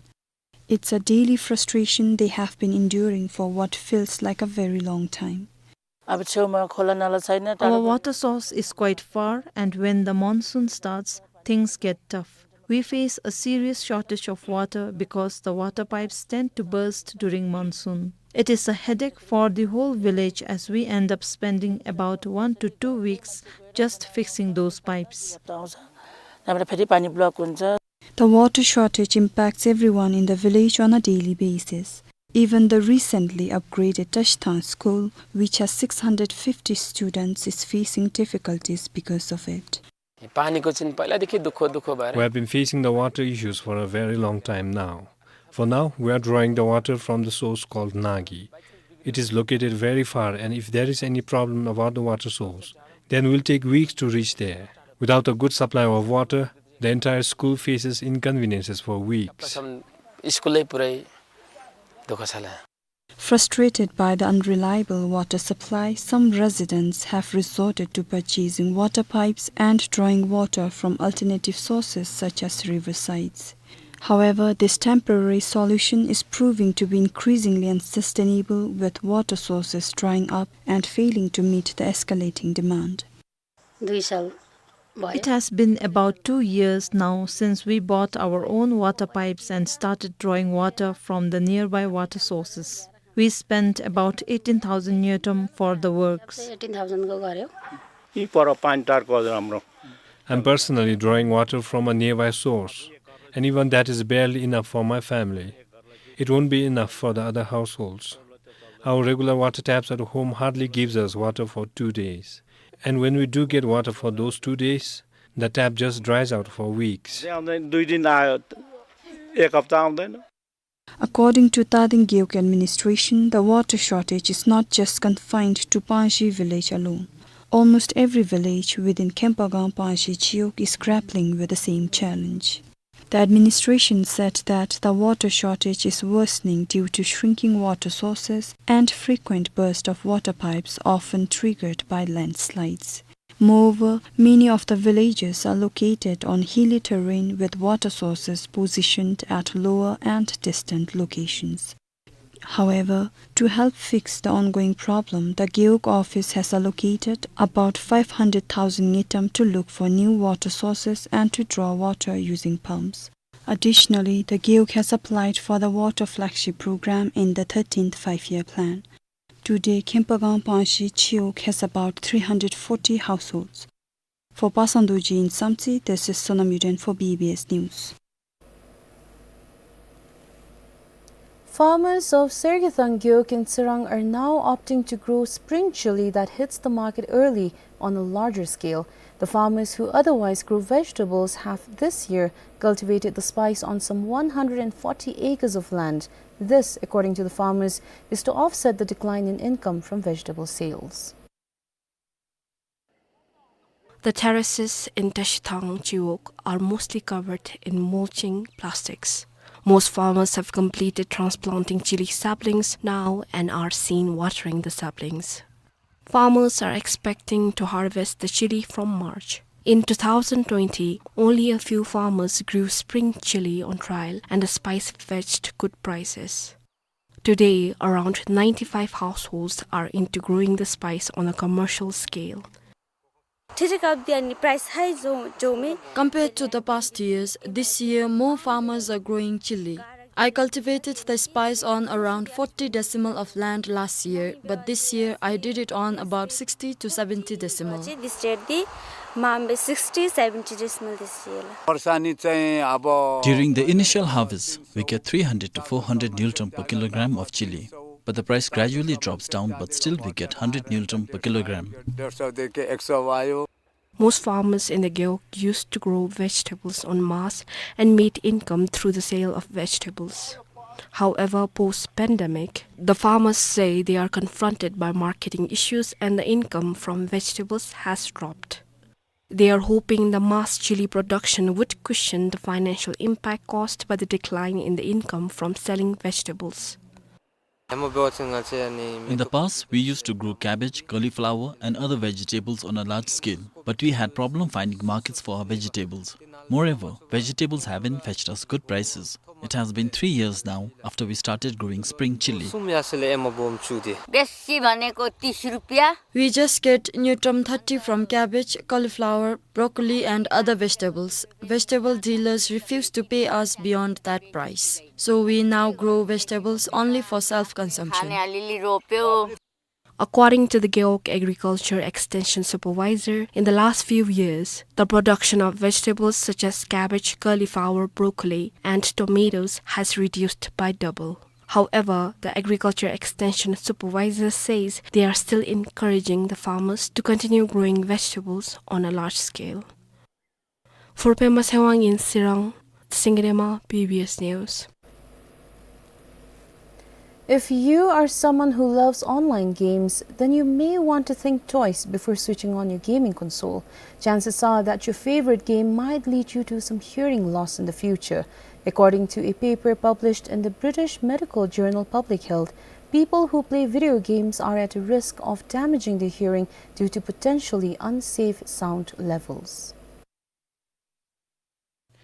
It's a daily frustration they have been enduring for what feels like a very long time. Our water source is quite far, and when the monsoon starts, things get tough. We face a serious shortage of water because the water pipes tend to burst during monsoon. It is a headache for the whole village, as we end up spending about one to two weeks just fixing those pipes. नभएर फेरि पानी block हुन्छ। The water shortage impacts everyone in the village on a daily basis. Even the recently upgraded Tashithang school, which has six hundred fifty students, is facing difficulties because of it. पानीको चाहिँ पहिलादेखि दुःख, दुःख भएर We have been facing the water issues for a very long time now. For now, we are drawing the water from the source called Nagi. It is located very far, and if there is any problem about the water source, then we'll take weeks to reach there. Without a good supply of water, the entire school faces inconveniences for weeks. प्रथम स्कुलै पुरै दुःख छ ला। Frustrated by the unreliable water supply, some residents have resorted to purchasing water pipes and drawing water from alternative sources such as riversides. However, this temporary solution is proving to be increasingly unsustainable, with water sources drying up and failing to meet the escalating demand. दुई साल भयो। It has been about two years now since we bought our own water pipes and started drawing water from the nearby water sources. We spent about eighteen thousand ngultrum for the works. एटिन थाउजन्डको गऱ्यो। यहीँ पर पानी टारको हजुर हाम्रो। I'm personally drawing water from a nearby source, and even that is barely enough for my family. It won't be enough for the other households. Our regular water taps at home hardly gives us water for two days. And when we do get water for those two days, the tap just dries out for weeks. आउँदैन, दुई दिन आयो, एक हप्ता आउँदैन। According to Tading Gewog administration, the water shortage is not just confined to Pangshek village alone. Almost every village within Khempagam Pangshek Chiwog is grappling with the same challenge. The administration said that the water shortage is worsening due to shrinking water sources and frequent burst of water pipes, often triggered by landslides. Moreover, many of the villages are located on hilly terrain with water sources positioned at lower and distant locations. However, to help fix the ongoing problem, the Gewog office has allocated about five hundred thousand ngultrum to look for new water sources and to draw water using pumps. Additionally, the Gewog has applied for the Water Flagship Program in the thirteenth Five-Year Plan. Today, Khempagam Pangshek Chiwog has about three hundred forty households. For Pasang Dorji in Samtse, this is Sonam Yuden for B B S News. Farmers of Sergethang Gewog in Tsirang are now opting to grow spring chilli that hits the market early on a larger scale. The farmers who otherwise grow vegetables have this year cultivated the spice on some one hundred and forty acres of land. This, according to the farmers, is to offset the decline in income from vegetable sales. The terraces in Tashithang Chiwog are mostly covered in mulching plastics. Most farmers have completed transplanting chilli saplings now and are seen watering the saplings. Farmers are expecting to harvest the chilli from March. In two thousand twenty, only a few farmers grew spring chilli on trial, and the spice fetched good prices. Today, around ninety-five households are into growing the spice on a commercial scale. ठिकै अब दिया नि price high जो, जो में। Compared to the past years, this year more farmers are growing chilli. I cultivated the spice on around forty decimal of land last year, but this year I did it on about sixty to seventy decimal. चाहिँ this year दि माम्बे sixty, seventy decimal this year ला। वर्षानी चाहिँ अब During the initial harvest, we get three hundred to four hundred ngultrum per kilogram of chili, but the price gradually drops down, but still we get hundred ngultrum per kilogram. डेढ सौदेखि एक सौ आयो। Most farmers in the Gewog used to grow vegetables en masse and made income through the sale of vegetables. However, post-pandemic, the farmers say they are confronted by marketing issues and the income from vegetables has dropped. They are hoping the mass chili production would cushion the financial impact caused by the decline in the income from selling vegetables. In the past, we used to grow cabbage, cauliflower, and other vegetables on a large scale, but we had problem finding markets for our vegetables. Moreover, vegetables haven't fetched us good prices. It has been three years now after we started growing spring chili. सुम यासले एमा बोम चुदे। बेसी भनेको तीस रुपियाँ। We just get ngultrum thirty from cabbage, cauliflower, broccoli and other vegetables. Vegetable dealers refuse to pay us beyond that price. So we now grow vegetables only for self-consumption. खाने अलिअलि रोप्यो। According to the Gewog Agriculture Extension Supervisor, in the last few years, the production of vegetables such as cabbage, cauliflower, broccoli, and tomatoes has reduced by double. However, the Agriculture Extension Supervisor says they are still encouraging the farmers to continue growing vegetables on a large scale. For Pema Sewang in Sirang, Singirema, B B S News. If you are someone who loves online games, then you may want to think twice before switching on your gaming console. Chances are that your favorite game might lead you to some hearing loss in the future. According to a paper published in the British medical journal Public Health, people who play video games are at a risk of damaging their hearing due to potentially unsafe sound levels.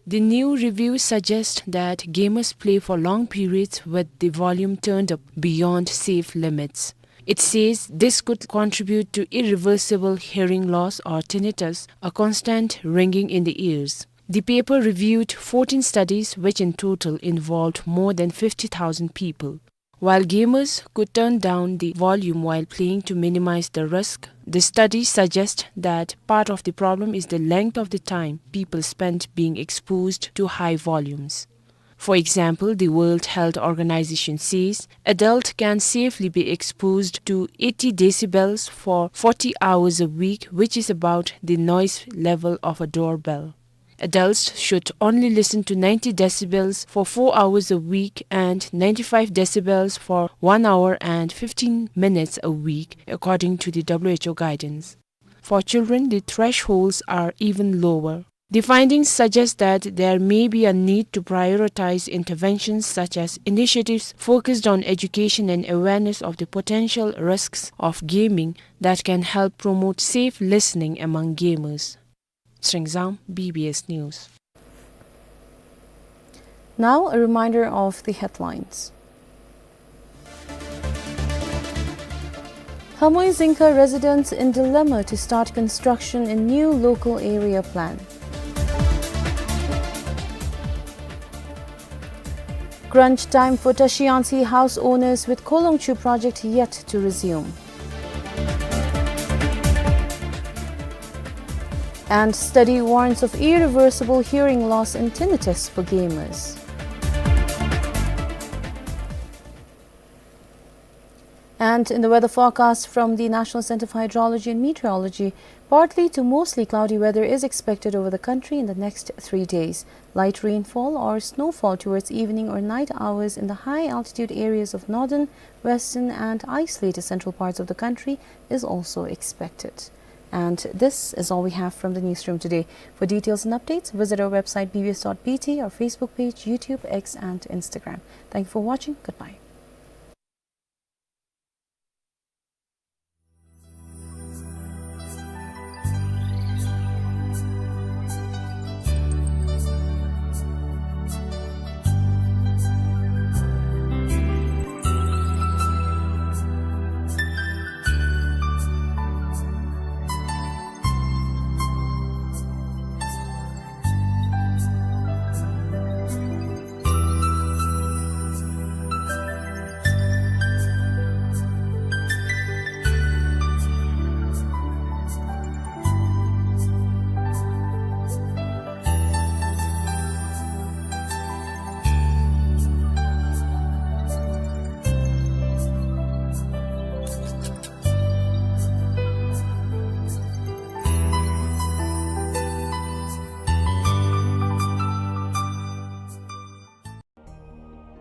The new review suggests that gamers play for long periods with the volume turned up beyond safe limits. It says this could contribute to irreversible hearing loss or tinnitus, a constant ringing in the ears. The paper reviewed fourteen studies, which in total involved more than fifty thousand people. While gamers could turn down the volume while playing to minimize the risk, the study suggests that part of the problem is the length of the time people spend being exposed to high volumes. For example, the World Health Organization says adult can safely be exposed to eighty decibels for forty hours a week, which is about the noise level of a doorbell. Adults should only listen to ninety decibels for four hours a week and ninety-five decibels for one hour and fifteen minutes a week, according to the W H O guidance. For children, the thresholds are even lower. The findings suggest that there may be a need to prioritize interventions such as initiatives focused on education and awareness of the potential risks of gaming that can help promote safe listening among gamers. Sringzang, B B S News. Now, a reminder of the headlines. Khamui Zingkha residents in dilemma to start construction in new local area plan. Crunch time for Tashi Ansi house owners with Kholongchu project yet to resume. And study warns of irreversible hearing loss and tinnitus for gamers. And in the weather forecast from the National Centre for Hydrology and Meteorology, partly to mostly cloudy weather is expected over the country in the next three days. Light rainfall or snowfall towards evening or night hours in the high altitude areas of northern, western, and isolated central parts of the country is also expected. And this is all we have from the newsroom today. For details and updates, visit our website B B S dot B T, our Facebook page, YouTube, X, and Instagram. Thank you for watching. Goodbye.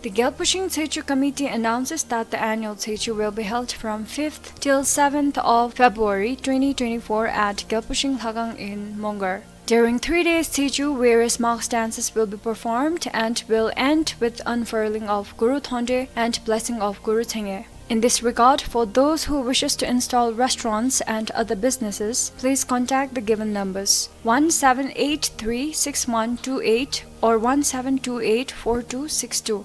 The Gyalpushing Tsechu Committee announces that the annual Tsechu will be held from fifth till seventh of February twenty twenty-four at Gyalpushing Lhagang in Mongar. During three days Tsechu, various mass dances will be performed and will end with unfurling of Guru Thonde and blessing of Guru Tsenge. In this regard, for those who wishes to install restaurants and other businesses, please contact the given numbers, one seven eight three six one two eight or one seven two eight four two six two.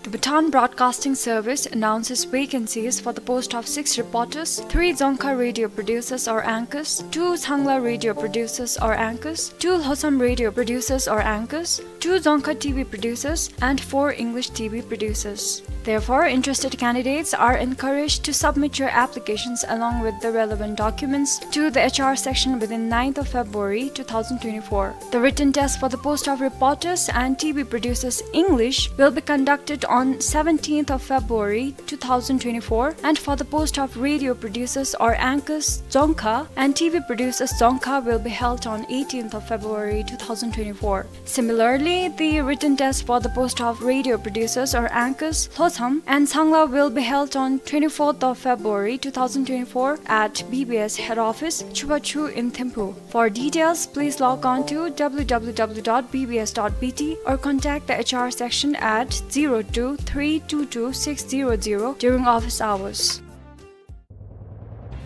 The Bhutan Broadcasting Service announces vacancies for the post of six reporters, three Dzongkha radio producers or anchors, two Changla radio producers or anchors, two Lhotsam radio producers or anchors, two Dzongkha T V producers, and four English T V producers. Therefore, interested candidates are encouraged to submit your applications along with the relevant documents to the H R section within ninth of February two thousand twenty-four. The written test for the post of reporters and T V producers English will be conducted on seventeenth of February two thousand twenty-four, and for the post of radio producers or anchors Dzongkha and T V producers Dzongkha will be held on eighteenth of February two thousand twenty-four. Similarly, the written test for the post of radio producers or anchors Lhotsam and Changla will be held on twenty-fourth of February two thousand twenty-four at B B S head office, Chubachu in Thimphu. For details, please log on to W W W dot B B S dot B T or contact the H R section at zero two three two two six zero zero during office hours.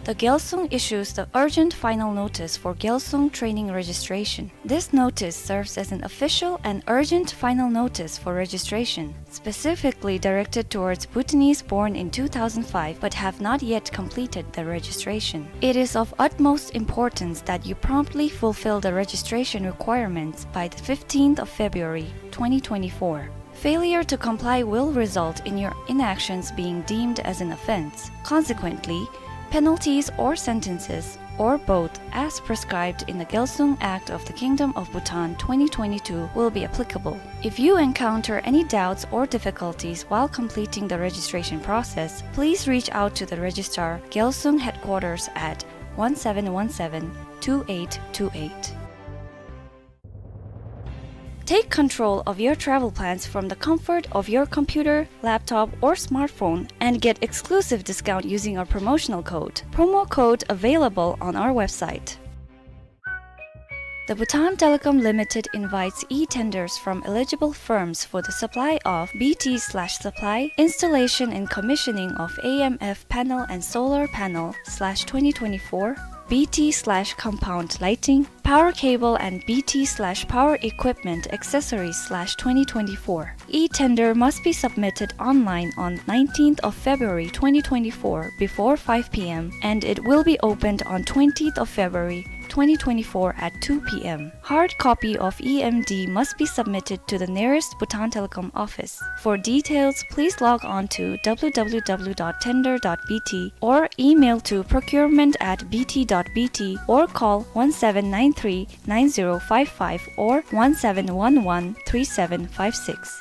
The Gyalsung issues the urgent final notice for Gyalsung training registration. This notice serves as an official and urgent final notice for registration, specifically directed towards Bhutanese born in two thousand five but have not yet completed the registration. It is of utmost importance that you promptly fulfill the registration requirements by the fifteenth of February twenty twenty-four. Failure to comply will result in your inactions being deemed as an offense. Consequently, penalties or sentences, or both, as prescribed in the Gyalsung Act of the Kingdom of Bhutan twenty twenty-two will be applicable. If you encounter any doubts or difficulties while completing the registration process, please reach out to the Registrar, Gyalsung Headquarters at one seven one seven two eight two eight. Take control of your travel plans from the comfort of your computer, laptop, or smartphone and get exclusive discount using our promotional code. Promo code available on our website. The Bhutan Telecom Limited invites e-tenders from eligible firms for the supply of B T slash supply, installation and commissioning of A M F panel and solar panel slash twenty twenty-four, B T slash compound lighting, power cable and B T slash power equipment accessories slash twenty twenty-four. E-tender must be submitted online on nineteenth of February twenty twenty-four before five P M and it will be opened on twentieth of February twenty twenty-four at two P M. Hard copy of E M D must be submitted to the nearest Bhutan Telecom office. For details, please log on to W W W dot tender dot B T or email to procurement at B T dot B T or call one seven nine three nine zero five five or one seven one one three seven five six.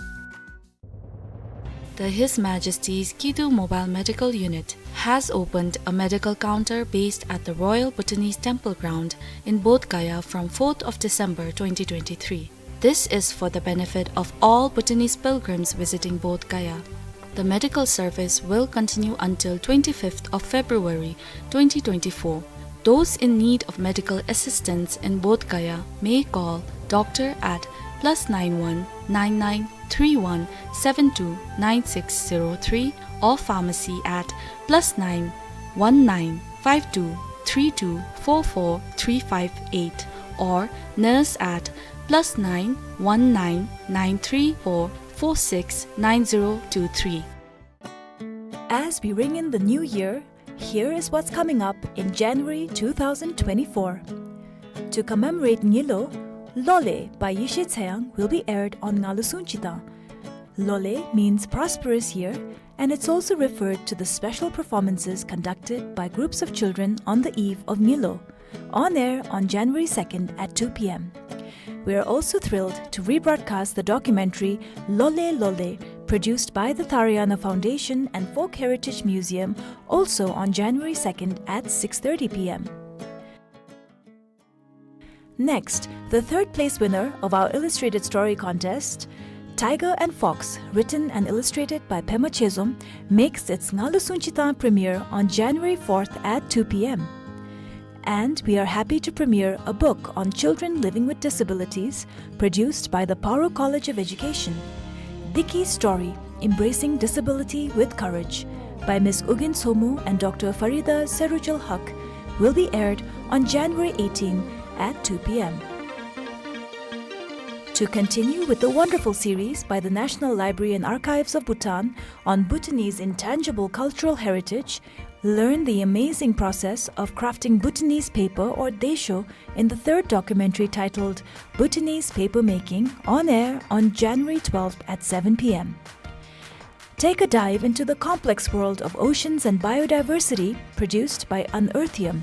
The His Majesty's Kidu Mobile Medical Unit has opened a medical counter based at the Royal Bhutanese Temple Ground in Bodh Gaya from fourth of December twenty twenty-three. This is for the benefit of all Bhutanese pilgrims visiting Bodh Gaya. The medical service will continue until twenty-fifth of February twenty twenty-four. Those in need of medical assistance in Bodh Gaya may call doctor at plus nine one nine nine three one seven two nine six zero three or pharmacy at plus nine one nine five two three two four four three five eight or nurse at plus nine one nine nine three four four six nine zero two three. As we ring in the new year, here is what's coming up in January two thousand twenty-four. To commemorate Ngilo, Lole by Yeshe Tseyang will be aired on Ngalusung Chitang. Lole means prosperous year, and it's also referred to the special performances conducted by groups of children on the eve of Ngilo, on air on January second at two P M. We are also thrilled to rebroadcast the documentary Lole Lole, produced by the Tharayana Foundation and Folk Heritage Museum, also on January second at six thirty P M. Next, the third place winner of our illustrated story contest, Tiger and Fox, written and illustrated by Pema Chezom, makes its Ngalusung Chitang premiere on January fourth at two P M. And we are happy to premiere a book on children living with disabilities, produced by the Paro College of Education. Diki Story, Embracing Disability with Courage, by Miss Ugyen Somu and Doctor Farida Serujul Haq, will be aired on January eighteen at two P M. To continue with the wonderful series by the National Library and Archives of Bhutan on Bhutanese intangible cultural heritage, learn the amazing process of crafting Bhutanese paper or daesho in the third documentary titled Bhutanese Paper Making, on air on January twelfth at seven p m. Take a dive into the complex world of oceans and biodiversity produced by Unearthium.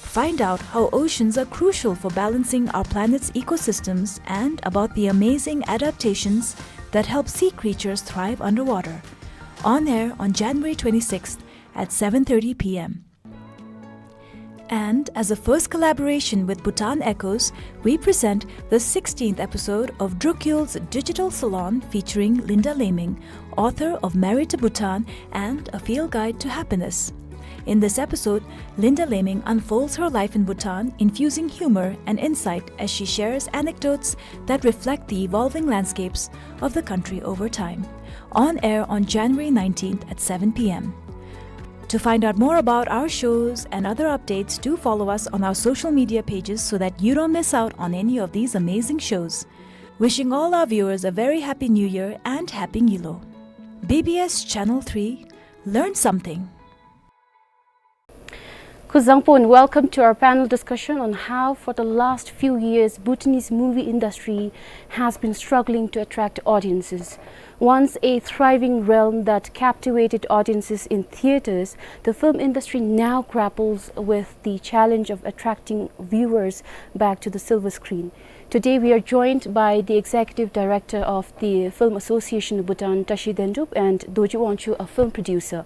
Find out how oceans are crucial for balancing our planet's ecosystems and about the amazing adaptations that help sea creatures thrive underwater. On air on January twenty-sixth at seven thirty p m. And as a first collaboration with Bhutan Echoes, we present the sixteenth episode of Drukyul's Digital Salon featuring Linda Laming, author of Married to Bhutan and A Field Guide to Happiness. In this episode, Linda Laming unfolds her life in Bhutan, infusing humor and insight as she shares anecdotes that reflect the evolving landscapes of the country over time. On air on January nineteenth at seven p m. To find out more about our shows and other updates, do follow us on our social media pages so that you don't miss out on any of these amazing shows. Wishing all our viewers a very happy New Year and Happy Nyilo. B B S Channel three, learn something. Kuzuzangpo and welcome to our panel discussion on how, for the last few years, Bhutanese movie industry has been struggling to attract audiences. Once a thriving realm that captivated audiences in theaters, the film industry now grapples with the challenge of attracting viewers back to the silver screen. Today, we are joined by the executive director of the Film Association of Bhutan, Tashi Dendup, and Dorji Wangchuk, a film producer.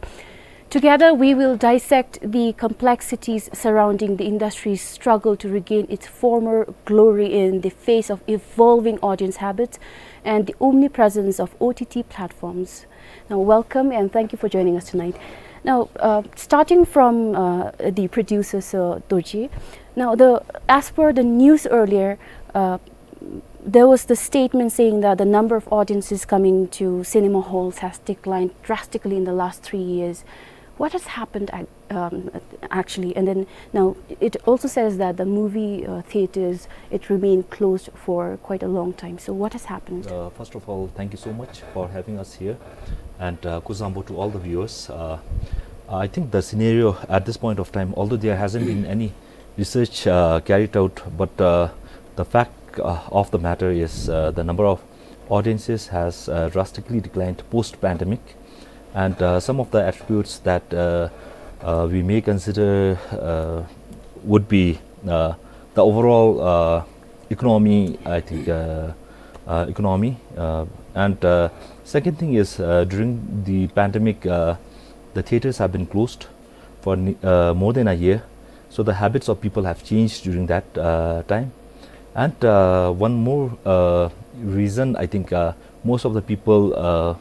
Together, we will dissect the complexities surrounding the industry's struggle to regain its former glory in the face of evolving audience habits and the omnipresence of O T T platforms. Now, welcome and thank you for joining us tonight. Now, uh, starting from, uh, the producer, Sir Dorji. Now, the, as per the news earlier, uh, there was the statement saying that the number of audiences coming to cinema halls has declined drastically in the last three years. What has happened ac-, um, actually? And then now it also says that the movie, uh, theaters, it remained closed for quite a long time. So what has happened? Uh, first of all, thank you so much for having us here, and, uh, kuzuzangpo to all the viewers. Uh, I think the scenario at this point of time, although there hasn't been any research, uh, carried out, but, uh, the fact, uh, of the matter is, uh, the number of audiences has, uh, drastically declined post-pandemic, and, uh, some of the attributes that, uh, uh, we may consider, uh, would be, uh, the overall, uh, economy, I think, uh, uh, economy, uh, and, uh, second thing is, uh, during the pandemic, uh, the theaters have been closed for ne-, uh, more than a year. So the habits of people have changed during that, uh, time. And, uh, one more, uh, reason I think, uh, most of the people, uh,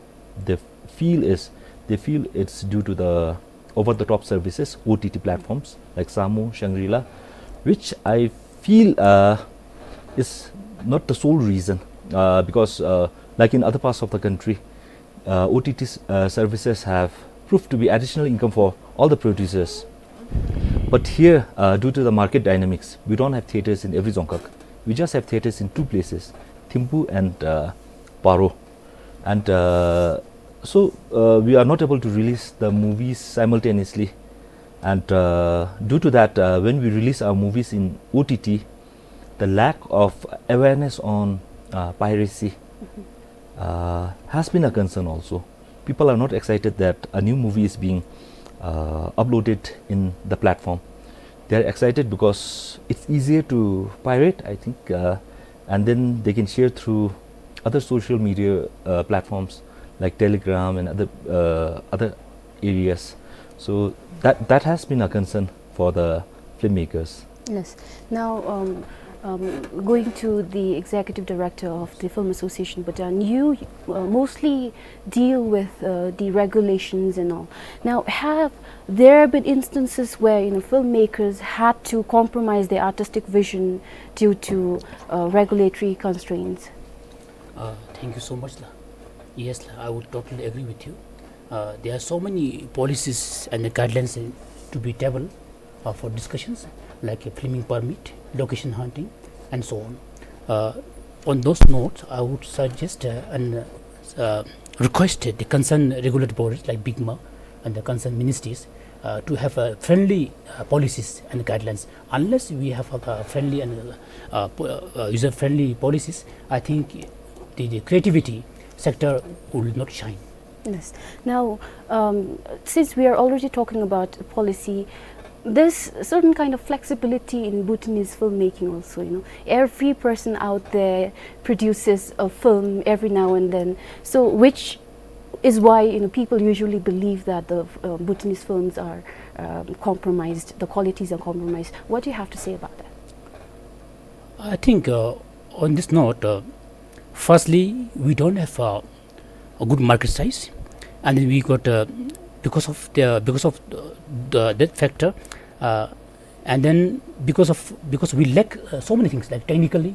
they feel is, they feel it's due to the over-the-top services, O T T platforms like Samu, Shangri-La, which I feel, uh, is not the sole reason, uh, because, uh, like in other parts of the country, uh, O T T s-, uh, services have proved to be additional income for all the producers. But here, uh, due to the market dynamics, we don't have theaters in every dzongkhag. We just have theaters in two places, Thimphu and, uh, Paro. And, uh, so, uh, we are not able to release the movies simultaneously. And, uh, due to that, uh, when we release our movies in O T T, the lack of awareness on, uh, piracy, uh, has been a concern also. People are not excited that a new movie is being, uh, uploaded in the platform. They are excited because it's easier to pirate, I think, uh, and then they can share through other social media, uh, platforms like Telegram and other, uh, other areas. So that, that has been a concern for the filmmakers. Yes. Now, um, um, going to the executive director of the Film Association Bhutan, you, uh, mostly deal with, uh, the regulations and all. Now, have there been instances where, you know, filmmakers had to compromise their artistic vision due to, uh, regulatory constraints? Uh, thank you so much, la. Yes, la, I would totally agree with you. Uh, there are so many policies and the guidelines, uh, to be tabled, uh, for discussions, like a filming permit, location hunting, and so on. Uh, On those notes, I would suggest, uh, and, uh, request the concerned regulatory bodies like BICMA and the concerned ministries, uh, to have, uh, friendly, uh, policies and guidelines. Unless we have, uh, friendly and, uh, po-, uh, user-friendly policies, I think the, the creativity sector will not shine. Yes. Now, um, since we are already talking about policy, there's certain kind of flexibility in Bhutanese filmmaking also, you know. Every person out there produces a film every now and then. So, which is why, you know, people usually believe that the, uh, Bhutanese films are, um, compromised, the qualities are compromised. What do you have to say about that? I think, uh, on this note, uh, firstly, we don't have, uh, a good market size, and then we got, uh, because of the, because of the, the, that factor, uh, and then because of, because we lack, uh, so many things, like, technically,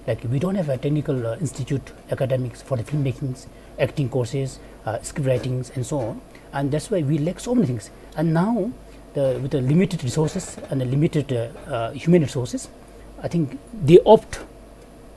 like, we don't have a technical, uh, institute, academics for the filmmakings, acting courses, uh, script writings, and so on. And that's why we lack so many things. And now, the, with the limited resources and the limited, uh, uh, human resources, I think they opt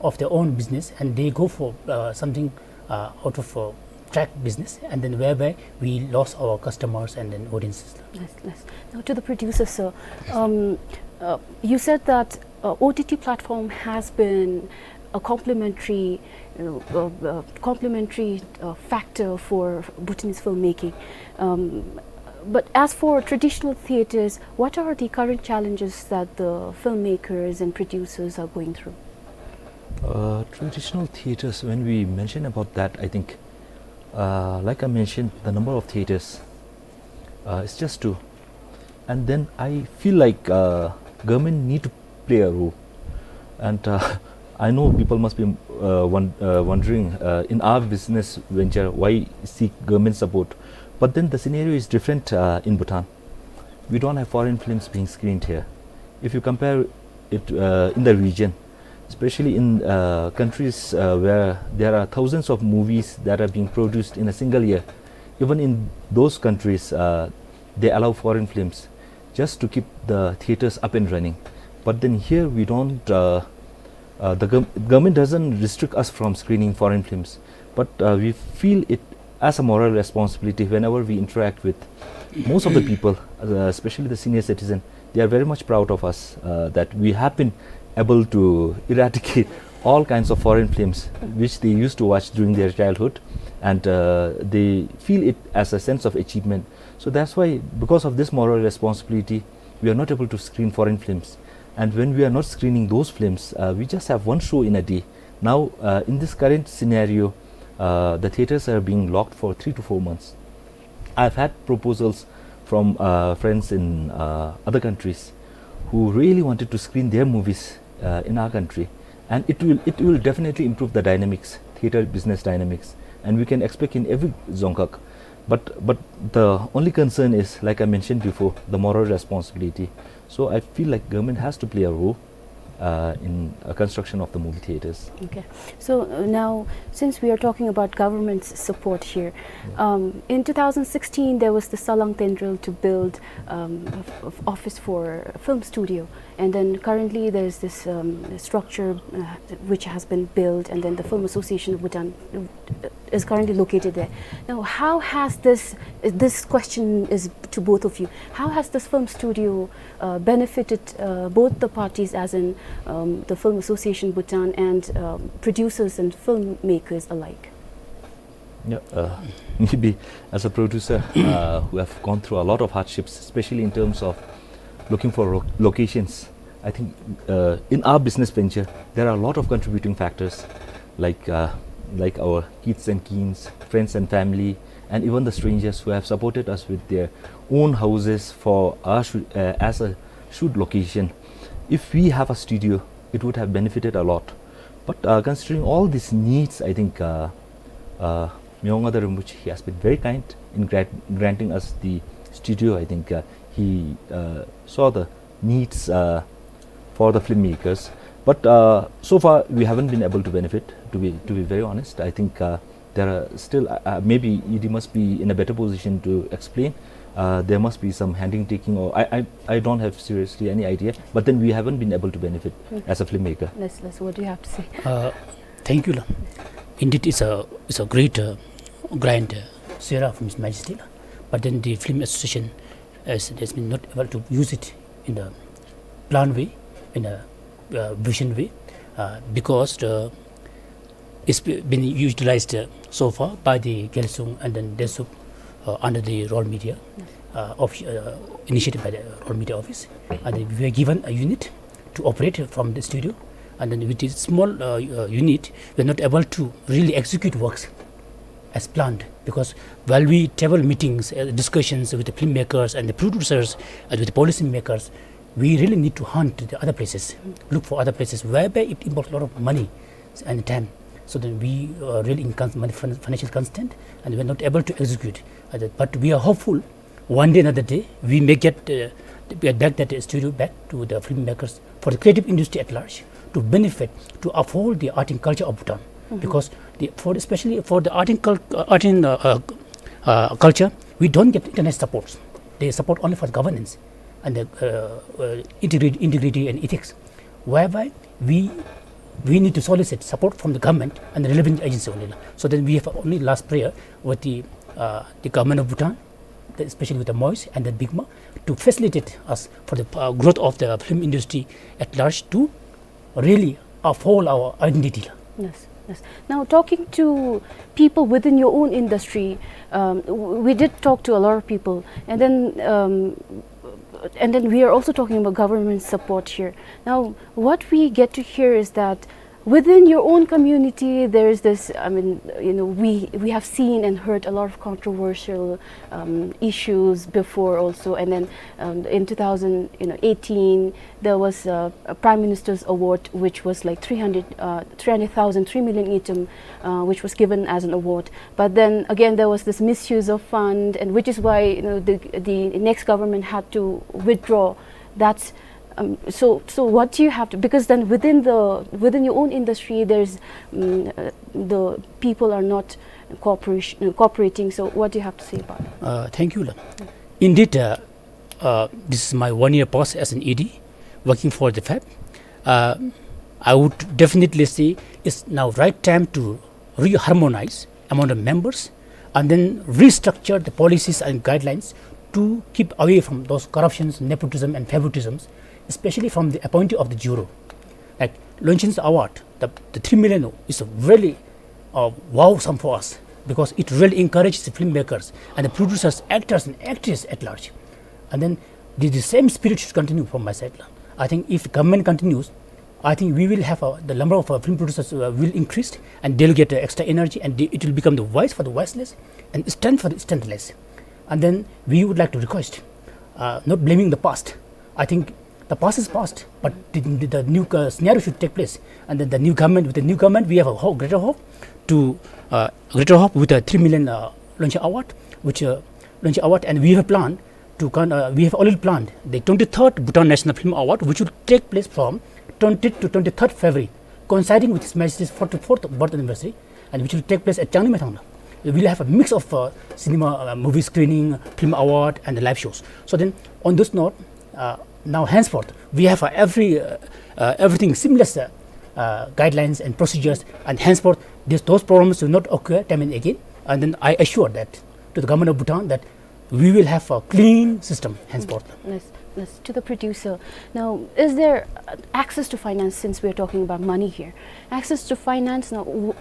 of their own business, and they go for, uh, something, uh, out of, uh, track business, and then whereby we lost our customers and then audiences. Yes, yes. Now to the producer, sir. Um, uh, you said that, uh, O T T platform has been a complementary, uh, uh, uh, complementary, uh, factor for Bhutanese filmmaking. Um, but as for traditional theatres, what are the current challenges that the filmmakers and producers are going through? Uh, traditional theatres, when we mention about that, I think, uh, like I mentioned, the number of theatres, uh, is just two. And then I feel like, uh, government need to play a role. And, uh, I know people must be, uh, won-, uh, wondering, uh, in our business venture, why seek government support? But then the scenario is different, uh, in Bhutan. We don't have foreign films being screened here. If you compare it, uh, in the region, especially in, uh, countries, uh, where there are thousands of movies that are being produced in a single year, even in those countries, uh, they allow foreign films just to keep the theatres up and running. But then here we don't, uh, uh, the gov-, government doesn't restrict us from screening foreign films, but, uh, we feel it as a moral responsibility whenever we interact with most of the people, uh, especially the senior citizen. They are very much proud of us, uh, that we have been able to eradicate all kinds of foreign films which they used to watch during their childhood, and, uh, they feel it as a sense of achievement. So that's why, because of this moral responsibility, we are not able to screen foreign films. And when we are not screening those films, uh, we just have one show in a day. Now, uh, in this current scenario, uh, the theatres are being locked for three to four months. I've had proposals from, uh, friends in, uh, other countries who really wanted to screen their movies, uh, in our country, and it will, it will definitely improve the dynamics, theatre business dynamics, and we can expect in every dzongkhag. But, but the only concern is, like I mentioned before, the moral responsibility. So I feel like government has to play a role, uh, in a construction of the movie theatres. Okay. So, uh, now, since we are talking about government's support here, yeah, um, in two thousand sixteen, there was the Salang Tendrel to build, um, of, of office for film studio. And then currently there's this, um, structure, uh, which has been built, and then the Film Association of Bhutan, uh, is currently located there. Now, how has this, this question is to both of you, how has this film studio, uh, benefited, uh, both the parties, as in, um, the Film Association Bhutan and, um, producers and filmmakers alike? Yeah, uh, maybe as a producer, uh, who have gone through a lot of hardships, especially in terms of looking for ro-, locations, I think, uh, in our business venture, there are a lot of contributing factors, like, uh, like our kids and keens, friends and family, and even the strangers who have supported us with their own houses for our shoo-, uh, as a shoot location. If we have a studio, it would have benefited a lot. But, uh, considering all these needs, I think, uh, uh, Myo Ngada Rinpoche, he has been very kind in grant-, granting us the studio. I think, uh, he, uh, saw the needs, uh, for the filmmakers. But, uh, so far, we haven't been able to benefit, to be, to be very honest. I think, uh, there are still, uh, uh, maybe E D must be in a better position to explain, Uh, there must be some handing taking, or I, I, I don't have seriously any idea, but then we haven't been able to benefit as a filmmaker. Yes, yes. What do you have to say? Uh, thank you, la. Indeed, it's a, it's a great uh, grant, uh, sera from His Majesty, la. But then the Film Association has, has been not able to use it in a planned way, in a uh, vision way, uh, because the, it's be- been utilized uh, so far by the Gyalsung and then Dentsup uh, under the Royal Media uh, of, uh, initiated by the Royal Media Office, and then we were given a unit to operate from the studio, and then with this small uh, uh, unit, we are not able to really execute works as planned, because while we table meetings, uh, discussions with the filmmakers and the producers and with the policymakers, we really need to hunt the other places, look for other places, whereby it involves a lot of money and time. So then we are really in cons- money- fin- financial constraint, and we are not able to execute. Uh, that- but we are hopeful one day, another day, we may get, uh, get back that uh, studio back to the filmmakers, for the creative industry at large, to benefit, to uphold the art and culture of Bhutan. Because the, for, especially for the art and, cul- uh, art and uh, uh, uh, culture, we don't get internet supports. They support only for governance and the uh, uh, integrity, integrity and ethics, whereby we we need to solicit support from the government and the relevant agency only, la. So then we have only last prayer with the uh, the government of Bhutan, the- especially with the MOIS and the BICMA, to facilitate us for the uh, growth of the film industry at large, to really uphold our identity, la. Yes, yes. Now, talking to people within your own industry, um, w- we did talk to a lot of people, and then um, and then we are also talking about government support here. Now, what we get to hear is that within your own community, there is this. I mean, you know, we we have seen and heard a lot of controversial um, issues before also, and then um, in two thousand, you know, eighteen, there was a, a Prime Minister's Award, which was like three hundred, uh, three hundred thousand, three million ngultrum, uh, which was given as an award. But then again, there was this misuse of fund, and which is why, you know, the the next government had to withdraw that. Um, so, so what do you have to? Because then within the within your own industry, there's um, uh, the people are not cooperation, cooperating. So, what do you have to say about it? Uh, thank you, la. Indeed, uh, uh, this is my one year past as an E D, working for the FAB. Uh, I would definitely say it's now right time to reharmonize among the members and then restructure the policies and guidelines to keep away from those corruptions, nepotism, and favoritisms, especially from the appointee of the juror. Like Longchen Award, the, the three million is a really uh, wow sum for us, because it really encourages the filmmakers and the producers, actors and actresses at large. And then the, the same spirit should continue from my side, la. I think if the government continues, I think we will have uh, the number of uh, film producers uh, will increase, and they'll get uh, extra energy, and they, it will become the voice for the voiceless and strength for the strengthless. And then we would like to request, uh, not blaming the past. I think the past is past, but the, the, the new uh, scenario should take place. And then the new government, with the new government, we have a ho- greater hope to uh, greater hope with a three million uh, Longchen Award, which uh, Longchen Award, and we have a plan to con- uh, we have already planned the twenty-third Bhutan National Film Award, which will take place from twentieth to twenty-third February, coinciding with His Majesty's forty-fourth birth anniversary, and which will take place at Changlimai Thangla. We'll have a mix of uh, cinema, uh, movie screening, film award, and the live shows. So then, on this note, uh, now henceforth, we have uh, every uh, uh, everything seamless uh, uh, guidelines and procedures, and henceforth, this, those problems will not occur time and again. And then I assure that to the government of Bhutan that we will have a clean system henceforth. Let's, let's to the producer. Now, is there uh, access to finance, since we're talking about money here? Access to finance. Now, w-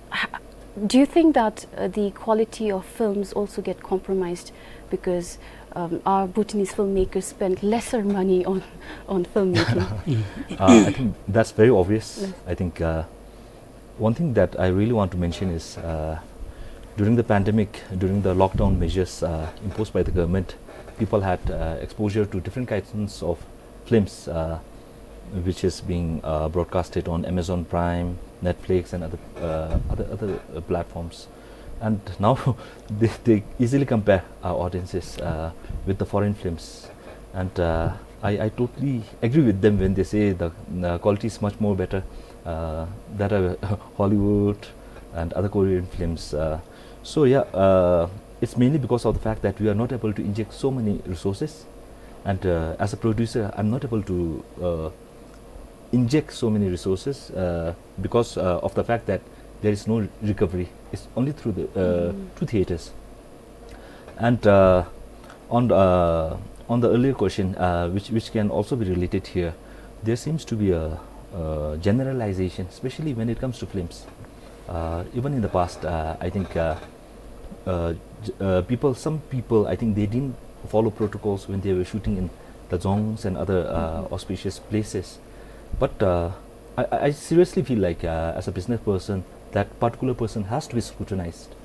ha- do you think that uh, the quality of films also get compromised because um, our Bhutanese filmmakers spend lesser money on, on filmmaking? Uh, I think that's very obvious. I think uh, one thing that I really want to mention is uh, during the pandemic, during the lockdown measures uh, imposed by the government, people had uh, exposure to different kinds of films, uh, which is being uh, broadcasted on Amazon Prime, Netflix, and other uh, other other uh, platforms. And now they, they easily compare our audiences uh, with the foreign films. And uh, I, I totally agree with them when they say the uh, quality is much more better uh, that are Hollywood and other Korean films. Uh, so yeah, uh, It's mainly because of the fact that we are not able to inject so many resources, and, uh, as a producer, I'm not able to, uh, inject so many resources, uh, because, uh, of the fact that there is no recovery. It's only through the, uh, through theaters. And, uh, on, uh, on the earlier question, uh, which, which can also be related here, there seems to be a, a generalization, especially when it comes to films. Uh, even in the past, uh, I think, uh, uh, j-, uh, people, some people, I think they didn't follow protocols when they were shooting in the dzongs and other, uh, auspicious places. But, uh, I, I I seriously feel like, uh, as a business person, that particular person has to be scrutinized.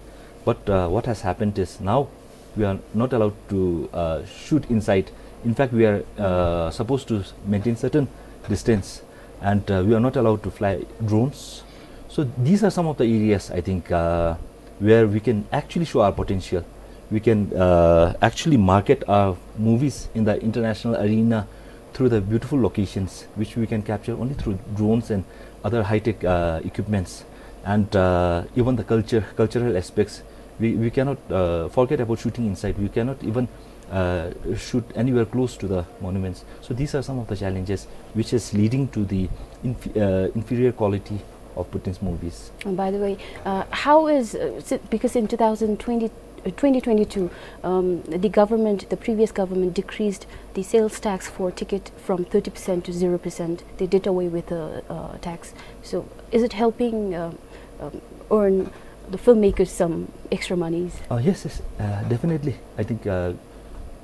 But, uh, what has happened is now we are not allowed to, uh, shoot inside. In fact, we are, uh, supposed to maintain certain distance, and, uh, we are not allowed to fly drones. So these are some of the areas, I think, uh, where we can actually show our potential. We can, uh, actually market our movies in the international arena through the beautiful locations which we can capture only through drones and other high-tech, uh, equipments. And, uh, even the culture, cultural aspects, we, we cannot, uh, forget about shooting inside. We cannot even, uh, shoot anywhere close to the monuments. So these are some of the challenges which is leading to the inf-, uh, inferior quality of Bhutanese movies. And by the way, uh, how is, uh, si-, because in two thousand twenty, uh, twenty twenty-two, um, the government, the previous government decreased the sales tax for ticket from thirty percent to zero percent. They did away with the, uh, tax. So is it helping, uh, um, earn the filmmakers some extra monies? Uh, yes, yes, uh, definitely. I think, uh,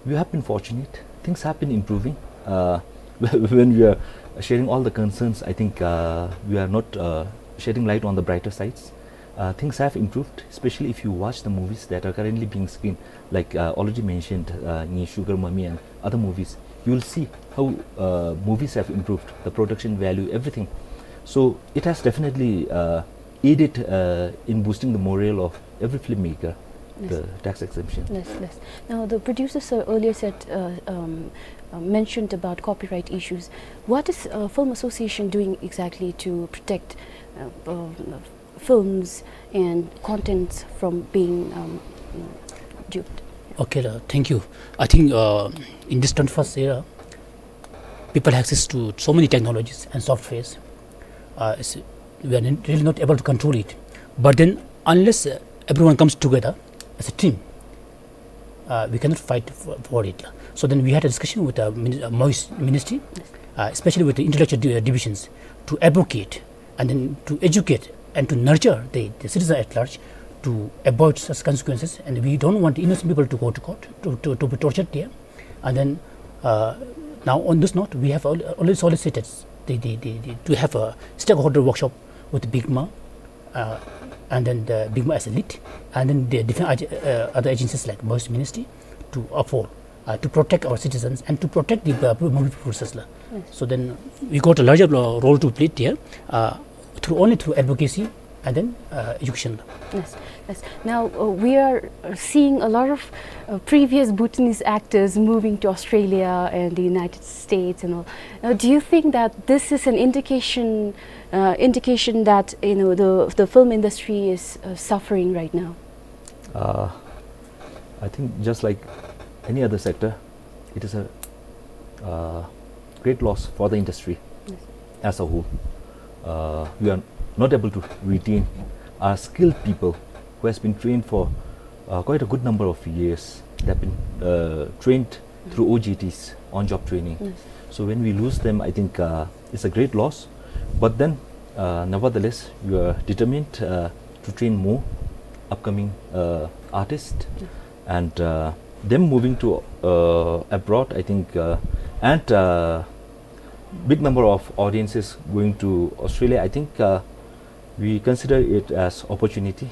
we have been fortunate. Things have been improving. Uh, when we are sharing all the concerns, I think, uh, we are not, uh, shedding light on the brighter sides. Uh, things have improved, especially if you watch the movies that are currently being screened, like, uh, already mentioned, uh, Nge Sugar Mummy and other movies. You'll see how, uh, movies have improved, the production value, everything. So it has definitely, uh, aided, uh, in boosting the morale of every filmmaker, yes, the tax exemption. Yes, yes. Now, the producer, sir, earlier said, uh, um, uh, mentioned about copyright issues. What is, uh, Film Association doing exactly to protect, uh, uh, films and contents from being, um, duped? Okay, uh, thank you. I think, uh, in this twenty-first era, people have access to so many technologies and softwares. Uh, it's, we are n-, really not able to control it. But then, unless, uh, everyone comes together as a team, uh, we cannot fight for, for it. So then we had a discussion with the mini-, uh, MOIS ministry, uh, especially with the intellectual di-, uh, divisions, to advocate and then to educate and to nurture the, the citizen at large to avoid such consequences. And we don't want innocent people to go to court, to, to, to be tortured there. And then, uh, now on this note, we have al-, already solicited the, the, the, the, to have a stakeholder workshop with the BICMA, uh, and then the BICMA as a lead, and then the different ag-, uh, other agencies like MOIS ministry to uphold, uh, to protect our citizens and to protect the, uh, movie producers la. Yes. So then we got a larger ro-, role to play there, uh, through, only through advocacy and then, uh, education la. Yes, yes. Now, uh, we are, uh, seeing a lot of, uh, previous Bhutanese actors moving to Australia and the United States and all. Now, do you think that this is an indication, uh, indication that, you know, the, the film industry is, uh, suffering right now? Uh, I think just like any other sector, it is a, uh, great loss for the industry, yes, as a whole. Uh, we are not able to retain our skilled people who has been trained for, uh, quite a good number of years. They have been, uh, trained through O J Ts, on-job training. Yes. So when we lose them, I think, uh, it's a great loss. But then, uh, nevertheless, we are determined, uh, to train more upcoming, uh, artists. Yes. And, uh, them moving to, uh, abroad, I think, uh, and, uh, big number of audiences going to Australia, I think, uh, we consider it as opportunity.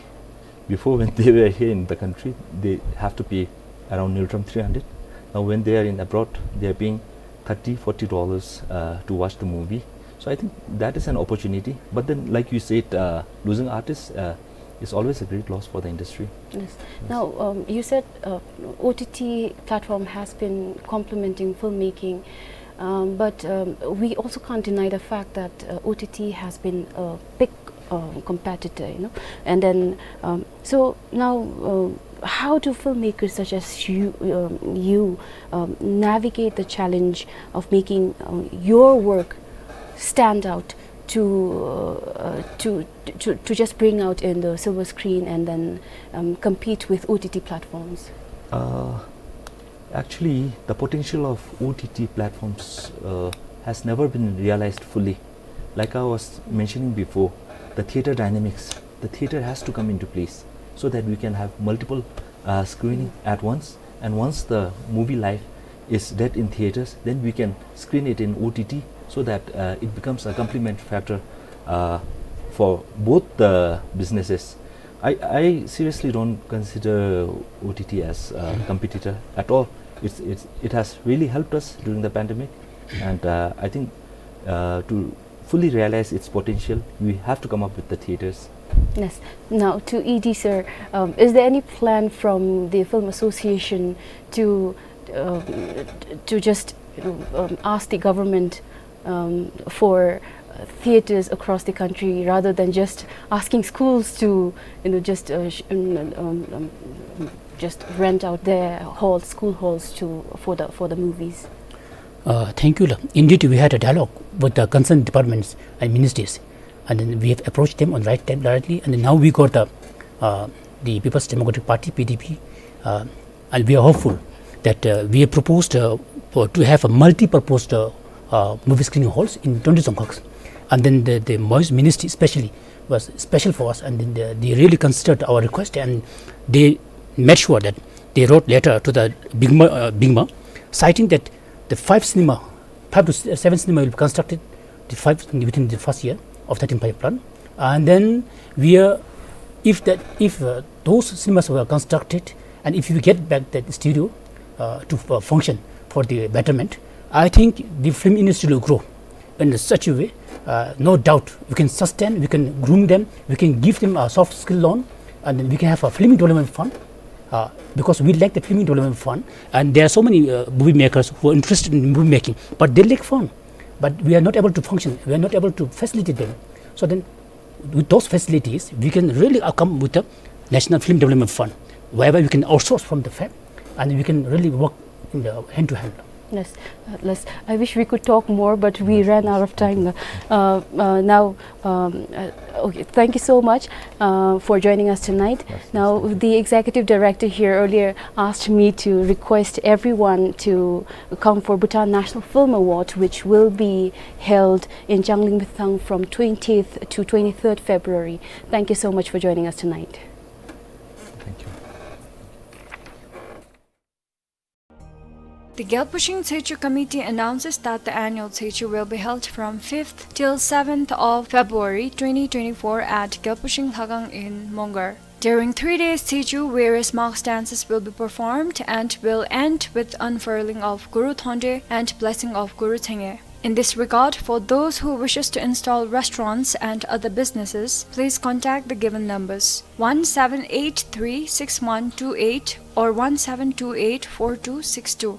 Before, when they were here in the country, they have to pay around Ngultrum three hundred. Now, when they are in abroad, they are paying thirty, forty dollars, uh, to watch the movie. So I think that is an opportunity. But then, like you said, uh, losing artists, uh, is always a great loss for the industry. Yes. Yes. Now, um, you said, uh, O T T platform has been complementing filmmaking, um, but, um, we also can't deny the fact that, uh, O T T has been a big, um, competitor, you know. And then, um, so now, uh, how do filmmakers such as you, um, you, um, navigate the challenge of making, um, your work stand out to, uh, to, to, to just bring out in the silver screen and then, um, compete with O T T platforms? Uh, actually, the potential of O T T platforms, uh, has never been realized fully. Like I was mentioning before, the theater dynamics, the theater has to come into place so that we can have multiple, uh, screening at once. And once the movie life is dead in theaters, then we can screen it in O T T so that, uh, it becomes a complement factor, uh, for both the businesses. I, I seriously don't consider O T T as a competitor at all. It's, it's, it has really helped us during the pandemic, and, uh, I think, uh, to fully realize its potential, we have to come up with the theaters. Yes. Now, to E D, sir, um, is there any plan from the Film Association to, um, to just, um, ask the government, um, for, uh, theaters across the country rather than just asking schools to, you know, just, uh, sh-, um, um, um, just rent out their halls, school halls to, for the, for the movies? Uh, thank you, la. Indeed, we had a dialogue with the concerned departments and ministries, and then we have approached them on right time, directly, and then now we got the, uh, the People's Democratic Party, P D P, uh, and we are hopeful that, uh, we have proposed, uh, for, to have a multi-purpose, uh, uh, movie screening halls in twenty Dzongkhag. And then the, the MOYES ministry especially was special for us, and then they, they really considered our request, and they made sure that they wrote letter to the BIGMA, uh, BIGMA, citing that the five cinema, five to s-, seven cinema will be constructed, the five within the first year of thirteen five plan. And then we are, if that, if, uh, those cinemas were constructed, and if we get back that studio, uh, to, uh, function for the betterment, I think the film industry will grow in such a way, uh, no doubt we can sustain, we can groom them, we can give them a soft skill loan, and then we can have a film development fund, uh, because we lack the film development fund, and there are so many, uh, movie makers who are interested in movie making, but they lack fund. But we are not able to function, we are not able to facilitate them. So then, with those facilities, we can really, uh, come with a National Film Development Fund, whereby we can outsource from the fab, and we can really work in the hand to hand. Yes, uh, yes. I wish we could talk more, but we ran out of time. Uh, uh, now, um, uh, okay, thank you so much, uh, for joining us tonight. Yes, yes, thank you. Now, the executive director here earlier asked me to request everyone to come for Bhutan National Film Award, which will be held in Changlimithang from twentieth to twenty-third February. Thank you so much for joining us tonight. Thank you. The Gyalpo Shing Tshechu Committee announces that the annual Tshechu will be held from fifth till seventh of February twenty twenty-four at Gyalpo Shing Lhakhang in Mongar. During three days Tshechu, various mass dances will be performed and will end with unfurling of Guru Thonde and blessing of Guru Chhenge. In this regard, for those who wishes to install restaurants and other businesses, please contact the given numbers, one seven eight three six one two eight or one seven two eight four two six two.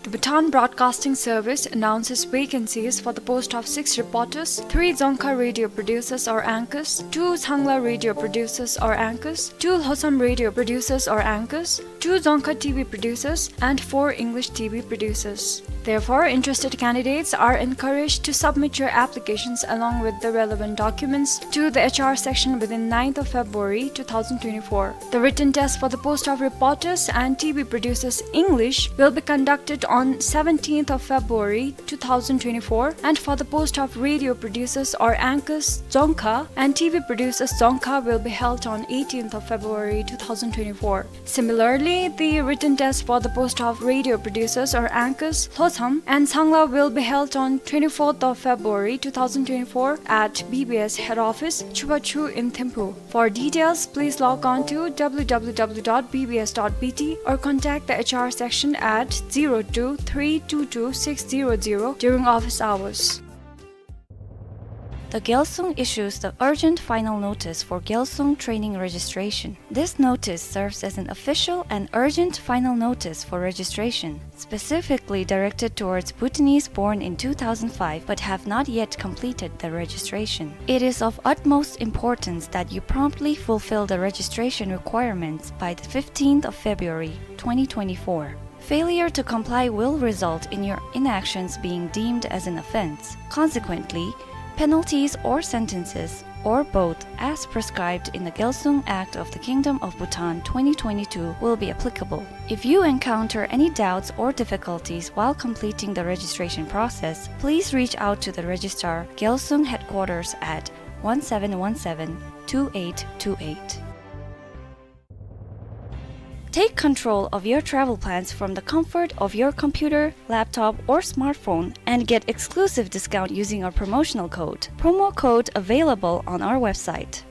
The Bhutan Broadcasting Service announces vacancies for the post of six reporters, three Dzongkha radio producers or anchors, two Changla radio producers or anchors, two Lhotsam radio producers or anchors, two Dzongkha T V producers, and four English T V producers. Therefore, interested candidates are encouraged to submit your applications along with the relevant documents to the H R section within ninth of February two thousand twenty-four. The written test for the post of reporters and T V producers English will be conducted on seventeenth of February two thousand twenty-four, and for the post of radio producers or anchors Dzongkha and T V producers Dzongkha will be held on eighteenth of February two thousand twenty-four. Similarly, the written test for the post of radio producers or anchors Lhotsam and Changla will be held on twenty-fourth of February two thousand twenty-four at B B S head office, Chubachu in Thimphu. For details, please log on to W W W dot B B S dot B T or contact the H R section at zero two three two two six zero zero during office hours. The Gyalsung issues the urgent final notice for Gyalsung training registration. This notice serves as an official and urgent final notice for registration, specifically directed towards Bhutanese born in two thousand five but have not yet completed the registration. It is of utmost importance that you promptly fulfill the registration requirements by the fifteenth of February twenty twenty-four. Failure to comply will result in your inactions being deemed as an offense. Consequently, penalties or sentences, or both, as prescribed in the Gyalsung Act of the Kingdom of Bhutan twenty twenty-two will be applicable. If you encounter any doubts or difficulties while completing the registration process, please reach out to the Registrar, Gyalsung Headquarters at one seven one seven, two eight two eight. Take control of your travel plans from the comfort of your computer, laptop, or smartphone and get exclusive discount using our promotional code. Promo code available on our website.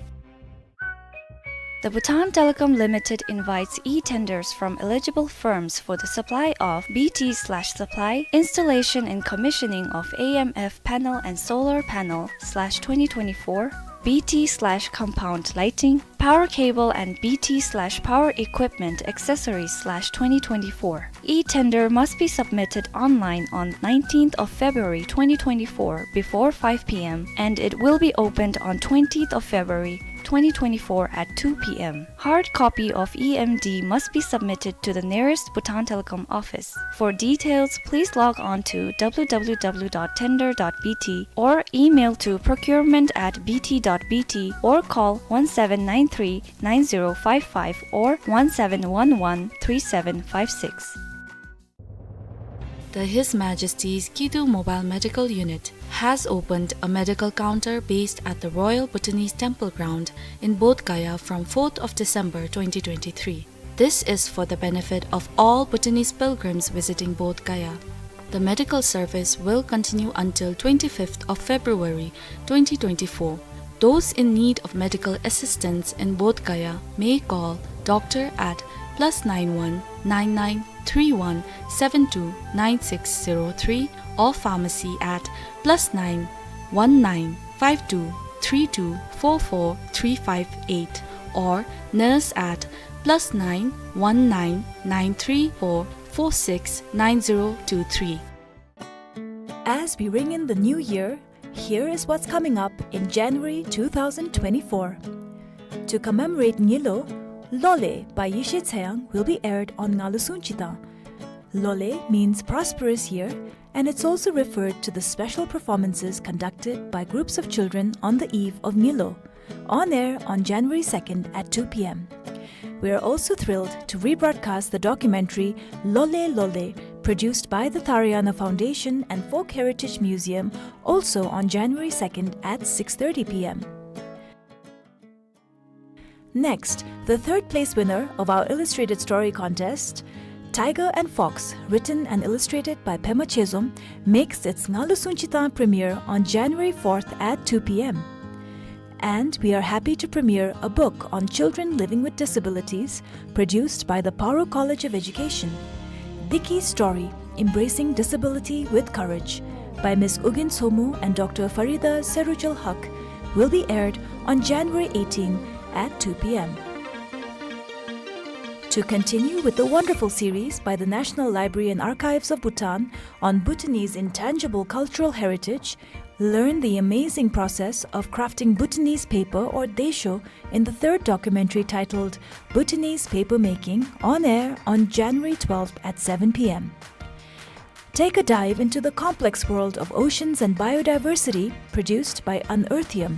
The Bhutan Telecom Limited invites e-tenders from eligible firms for the supply of B T slash supply, installation and commissioning of A M F panel and solar panel slash twenty twenty-four, B T slash compound lighting, power cable and B T slash power equipment accessories slash twenty twenty-four. E-tender must be submitted online on nineteenth of February twenty twenty-four before five P M and it will be opened on twentieth of February twenty twenty-four at two P M. Hard copy of E M D must be submitted to the nearest Bhutan Telecom office. For details, please log on to W W W dot tender dot B T or email to procurement at B T dot B T or call one seven nine three nine zero five five or one seven one one three seven five six. The His Majesty's Kidu Mobile Medical Unit has opened a medical counter based at the Royal Bhutanese Temple Ground in Bodh Gaya from fourth of December twenty twenty-three. This is for the benefit of all Bhutanese pilgrims visiting Bodh Gaya. The medical service will continue until twenty-fifth of February twenty twenty-four. Those in need of medical assistance in Bodh Gaya may call doctor at plus nine one nine nine three one seven two nine six zero three or pharmacy at plus nine one nine five two three two four four three five eight or nurse at plus nine one nine nine three four four six nine zero two three. As we ring in the new year, here is what's coming up in January two thousand twenty-four. To commemorate Ngilo, Lole by Yeshe Tseyang will be aired on Ngalusung Chitang. Lole means prosperous year, and it's also referred to the special performances conducted by groups of children on the eve of Ngilo, on air on January second at two P M. We are also thrilled to rebroadcast the documentary Lole Lole, produced by the Tharayana Foundation and Folk Heritage Museum, also on January second at six thirty P M. Next, the third place winner of our illustrated story contest, Tiger and Fox, written and illustrated by Pema Chezom, makes its Ngalusung Chitang premiere on January fourth at two P M. And we are happy to premiere a book on children living with disabilities, produced by the Paro College of Education. Diki Story, Embracing Disability with Courage, by Miss Ugyen Somo and Doctor Farida Serujul Haq, will be aired on January eighteen at two P M. To continue with the wonderful series by the National Library and Archives of Bhutan on Bhutanese intangible cultural heritage, learn the amazing process of crafting Bhutanese paper or desho in the third documentary titled Bhutanese Paper Making, on air on January twelfth at seven P M. Take a dive into the complex world of oceans and biodiversity, produced by Unearthium.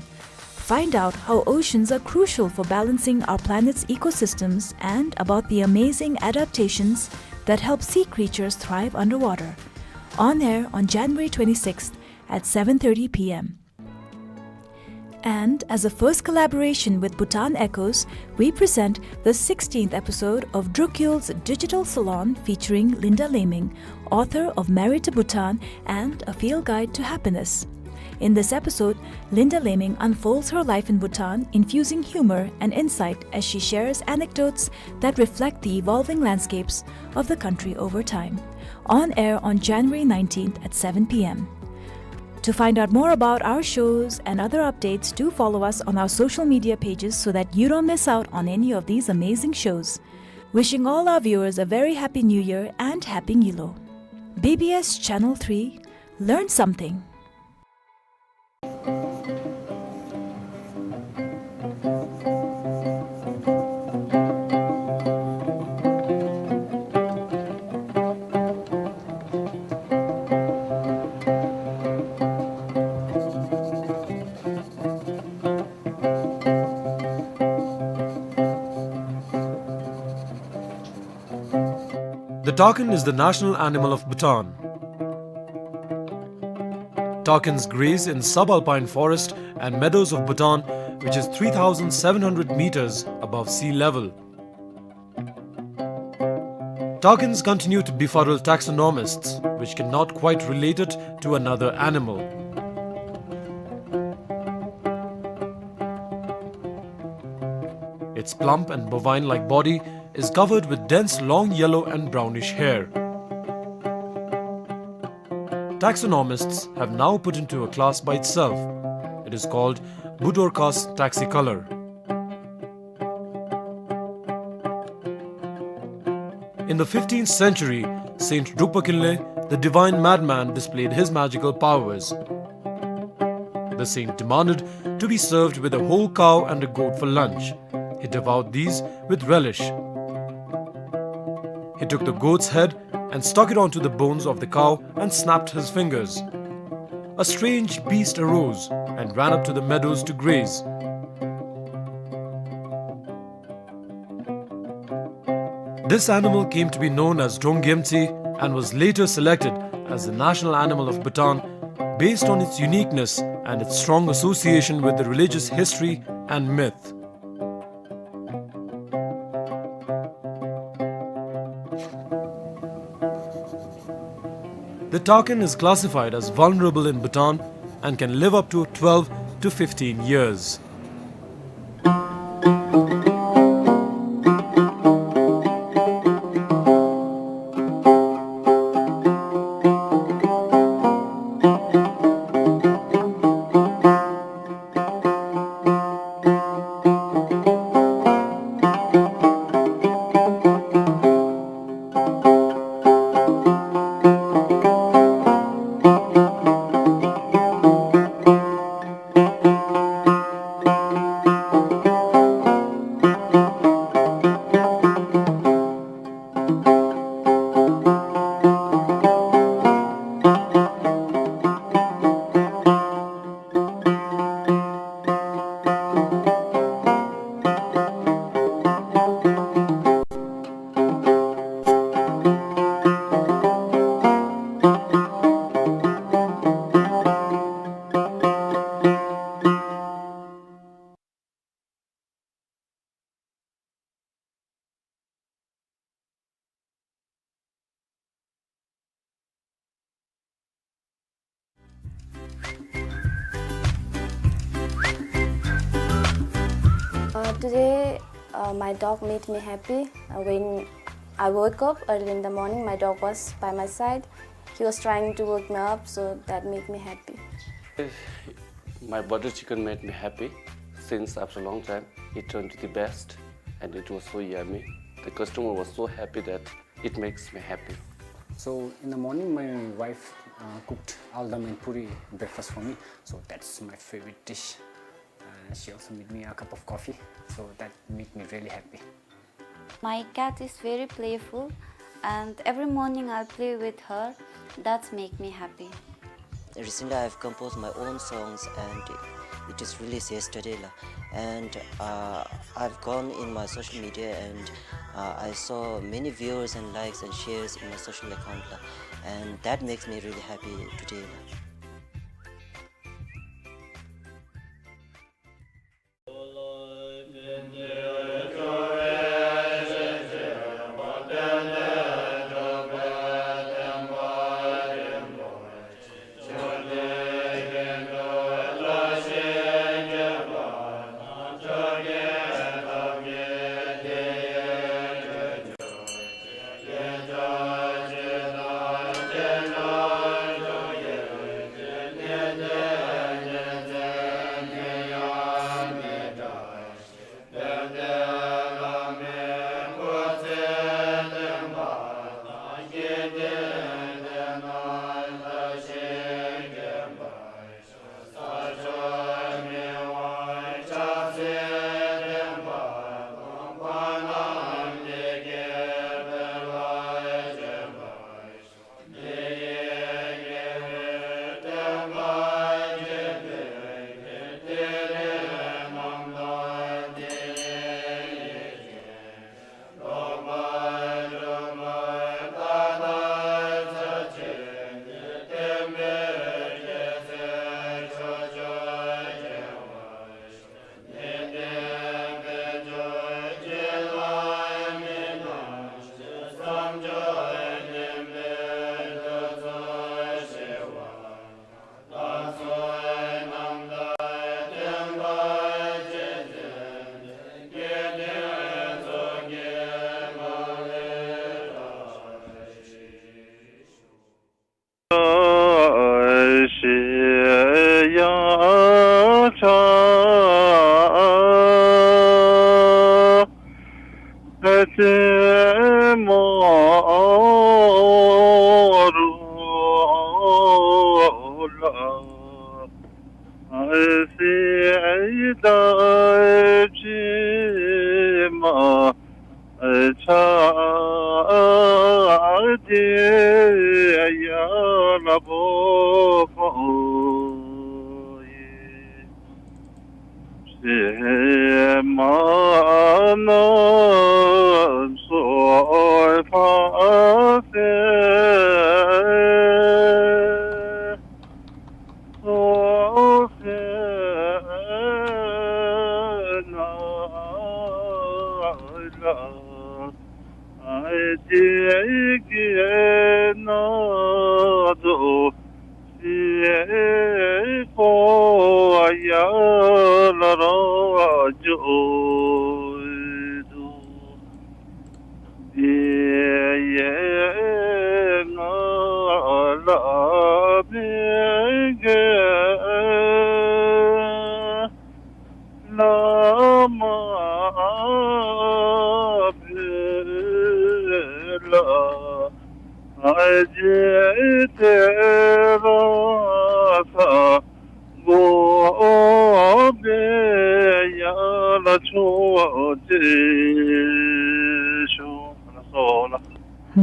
Find out how oceans are crucial for balancing our planet's ecosystems and about the amazing adaptations that help sea creatures thrive underwater. On air on January twenty-sixth at seven thirty P M. And as a first collaboration with Bhutan Echoes, we present the sixteenth episode of Drukyul's Digital Salon featuring Linda Laming, author of Married to Bhutan and A Field Guide to Happiness. In this episode, Linda Laming unfolds her life in Bhutan, infusing humor and insight as she shares anecdotes that reflect the evolving landscapes of the country over time. On air on January nineteenth at seven P M. To find out more about our shows and other updates, do follow us on our social media pages so that you don't miss out on any of these amazing shows. Wishing all our viewers a very happy New Year and Happy Ngilo. B B S Channel three, learn something. The takin is the national animal of Bhutan. Takins graze in subalpine forest and meadows of Bhutan, which is three thousand seven hundred meters above sea level. Takins continue to befuddle taxonomists, which cannot quite relate it to another animal. Its plump and bovine-like body is covered with dense long yellow and brownish hair. Taxonomists have now put into a class by itself. It is called Budorcas taxicolor. In the fifteenth century, Saint Drukpa Kinley, the divine madman, displayed his magical powers. The saint demanded to be served with a whole cow and a goat for lunch. He devoured these with relish. He took the goat's head and stuck it onto the bones of the cow and snapped his fingers. A strange beast arose and ran up to the meadows to graze. This animal came to be known as Drong Gyemtse and was later selected as the national animal of Bhutan based on its uniqueness and its strong association with the religious history and myth. The takin is classified as vulnerable in Bhutan and can live up to twelve to fifteen years. Uh, today, uh, my dog made me happy. Uh, when I woke up early in the morning, my dog was by my side. He was trying to wake me up, so that made me happy. My butter chicken made me happy since after a long time. It turned to the best, and it was so yummy. The customer was so happy that it makes me happy. So in the morning, my wife, uh, cooked aldam and puri breakfast for me. So that's my favorite dish. Uh, she also made me a cup of coffee. So that made me really happy. My cat is very playful, and every morning I play with her. That's make me happy. Recently, I've composed my own songs, and it is released yesterday, la. And, uh, I've gone in my social media, and, uh, I saw many viewers and likes and shares in my social account, la. And that makes me really happy today, la.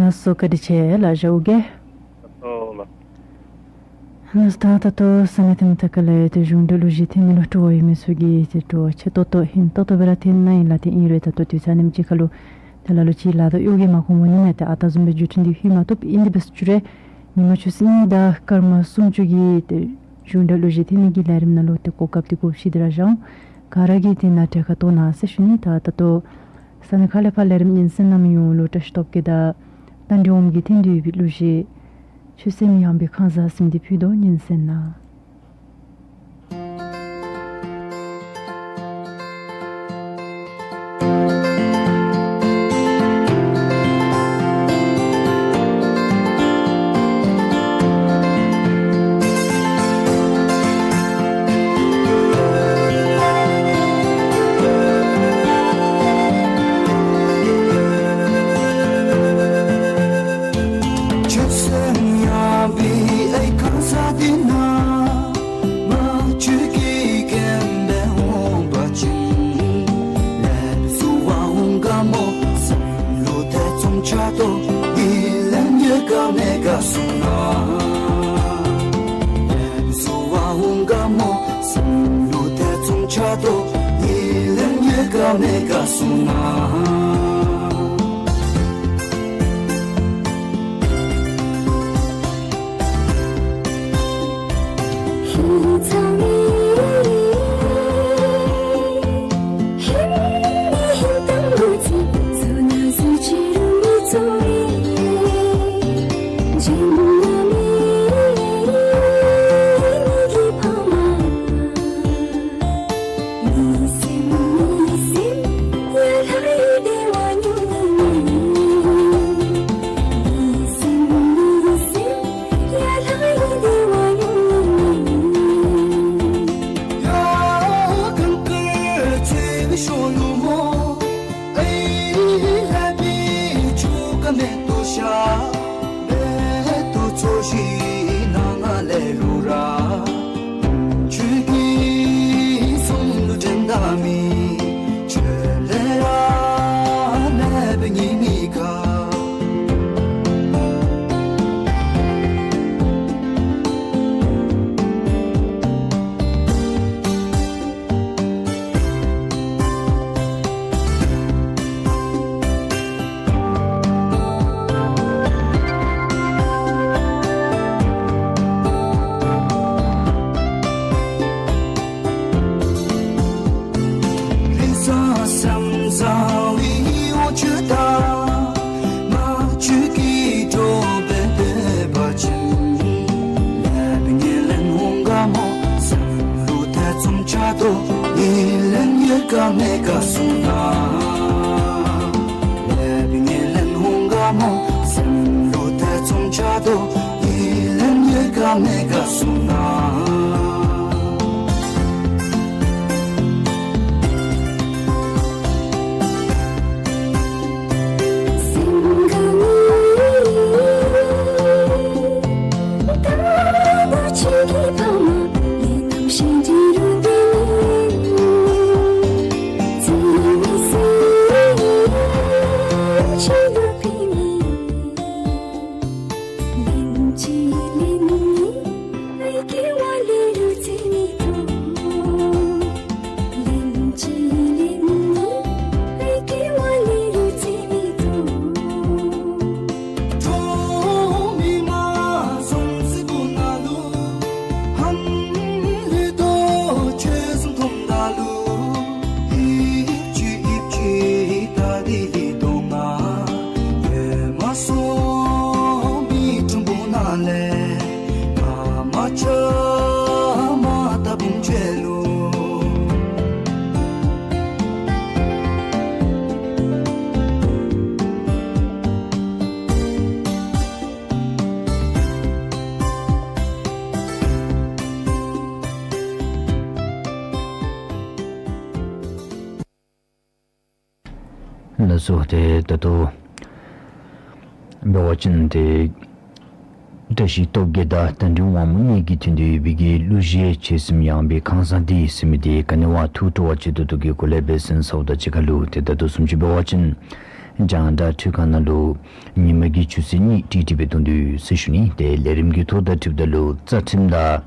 ལགས་སོ། བཀའ་དྲིན་ཆེ་ལགས་ཞུ་གེ། ལགས་སོ་ལགས། ལགས་སོ། ད་ད་ལྟོ་ས་གནས་དེ་མཐའ་ཁ་ལས་ཏེ་གཞུང་འབྲེལ་གླུ་གཞས་འཐེན་མི་ལུ་སྤྲོ་བ་ཡོད་མི་ཚུ་གིས་ཏེ་སྤྲོ་བ་ཆེ་ཏོག་ཏོ་ཨིན། ཏོག་ཏོ་སྦེ་ར་འཐེན་གནང་ཡི་ལགས། ཏེ་ཨིན་རུང་ད་ལྟོ་དུས་ཚོད་ཨ་ནེམ་ཅིག་ཁར་ལུ་ཏེ་ལ་ལུ་ཅིག་ལཱ་དང་གཡོག་གིས་མ་ཁོམ་འོང་ནི་མས། ཏེ་ཨ་རྟག་བཟུམ་སྦེ་བརྒྱུད་འཕྲིན་འདི་ལྷོད་མ་བཏུབ། ཨིན་དེ་སྦེ་བཟོ་ཅི་རུང་ཉིན་མ་ཆུ་ཚོད་གཉིས་དང་སྐར་མ་སུམ་ཅུ་གི་ཏེ་གཞུང་འབྲེལ་གླུ་གཞས་འཐེན་ནི་གི་ལས་རིམ་ནང་ལུ་ཏེ་གོ་སྐབས་འདི་དགོ་པ་ཅིན་ཏེ་ར་བཞག་འོང་། ག་ར་གིས་ཏེ་ནཱ་གྲལ་ཁར་གཏོགས་གནང་ཟེར་ཞུ་ནི། ད་ད་ལྟོ་ས་གནས་ཁག་ལས་ཕར་ལས་རིམ་ཉན་གསན་གནང་མི་ཡོངས་ལུ་བཀྲ་ཤིས་སྟོབས་རྒྱས་དང་རྟ་མགྲིན་འོགམ་གིས་འཐེན་ཏེ་ཡོད་པའི་གླུ་གཞས་ཆོས་སེམས་ཡངས་པའི་ཁང་བཟང་ཟེར་མི་འདི་ཕུལ་དོ། ཉན་གསན་གནང་། ལགས་སོ། ཏེ་ད་ལྟོ་འབད་བ་ཅིན་ཏེ་བཀྲ་ཤིས་སྟོབས་རྒྱས་དང་དར་འཕྲིན་དབང་མོ་གཉིས་ཀྱིས་མཐུན་ཏེ་ཡོད་པའི་གི་གླུ་གཞས་ཆོས་གསུམ་ཡངས་པའི་ཁང་བཟང་འདི་ཟེར་མི་འདི་ག་ནི་བ་ཐུགས་སྤྲོ་བ་ཆེ་ཏོག་ཏོ་གི་སྒོ་ལས་འབད་ཟེར་ཟེརཝ་ད་གཅིག་ཁར་ལུ་ཏེ་ད་ལྟོ་བཟུམ་ཅིག་འབད་བ་ཅིན་རྒྱང་བསྒྲགས་འཕྲུལ་ཁང་ནང་ལུ་ཉིན་མ་གི་ཆུ་ཚོད་གཉིས་ཀྲིག་ཀྲི་སྦེ་གཏོང་དོ་ཡོད་ཟེར་ཞུ་ནི། ཏེ་ལས་རིམ་གྱི་ཐོ་དང་འཁྲིལཝ་ད་ལུ་རྩ་ཁྲིམས་དང་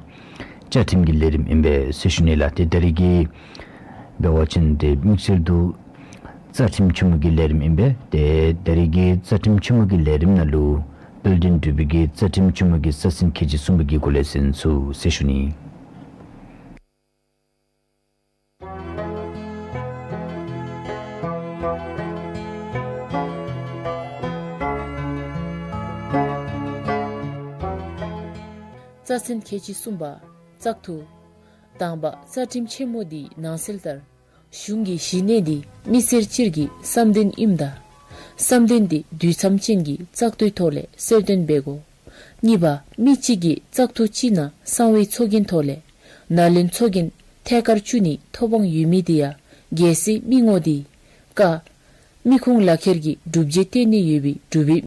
བཅའ་ཁྲིམས་ཀྱི་ལས་རིམ་ཨིན་པས་ཟེར་ཞུ་ནི་ལགས། ཏེ་ད་རིས་ཀྱི་འབད་བ་ཅིན་ཏེ་དམིགས་བསལ་དུ་རྩ་ཁྲིམས་ཆེན་མོ་གི་ལས་རིམ་ཨིན་པས། ཏེ་ད་རིས་ཀྱི་རྩ་ཁྲིམས་ཆེན་མོ་གི་ལས་རིམ་ནང་ལུ་དཔལ་ལྡན་འབྲུག་པའི་གི་རྩ་ཁྲིམས་ཆེན་མོ་གི་ས་ཟིན་ཁལ་གཅིག་གསུམ་པ་གི་སྐོར་ལས་གསན་ཚུགས་ཟེར་ཞུ་ནི། རྩ་ཟིན་ཁལ་གཅིག་གསུམ་པ། བཙག་འཐུ། དང་པ་རྩ་ཁྲིམས་ཆེན་མོ་འདི་ནང་གསལ་ལྟར་གཞུང་གི་གཞི་གནས་འདི་མི་སེར་སྤྱིར་གྱི་བསམ་དོན་ཨིནམ་ད་བསམ་དོན་འདི་དུས་མཚམས་ཅན་གྱི་བཙག་འཐུའི་ཐོག་ལས་གསལ་སྟོན་འབད་དགོ། གཉིས་པ་མི་གཅིག་གིས་བཙག་འཐུ་ཅིག་ནང་གསང་བའི་ཚོགས་རྒྱན་ཐོག་ལས་ནཱ་ལེནྡྲ་ཚོགས་རྒྱན་ཐད་ཀར་བཙུགས་ནིའི་ཐོབ་དབང་ཡོད་མི་འདི་ཡང་གལ་སྲིད་མི་ངོ་འདི་ཀ་མི་ཁུངས་ལག་ཁྱེར་གྱི་སྒྲུབ་བྱེད་བཏོན་ནི་ཡོད་པའི་སྒྲུབ་པའི་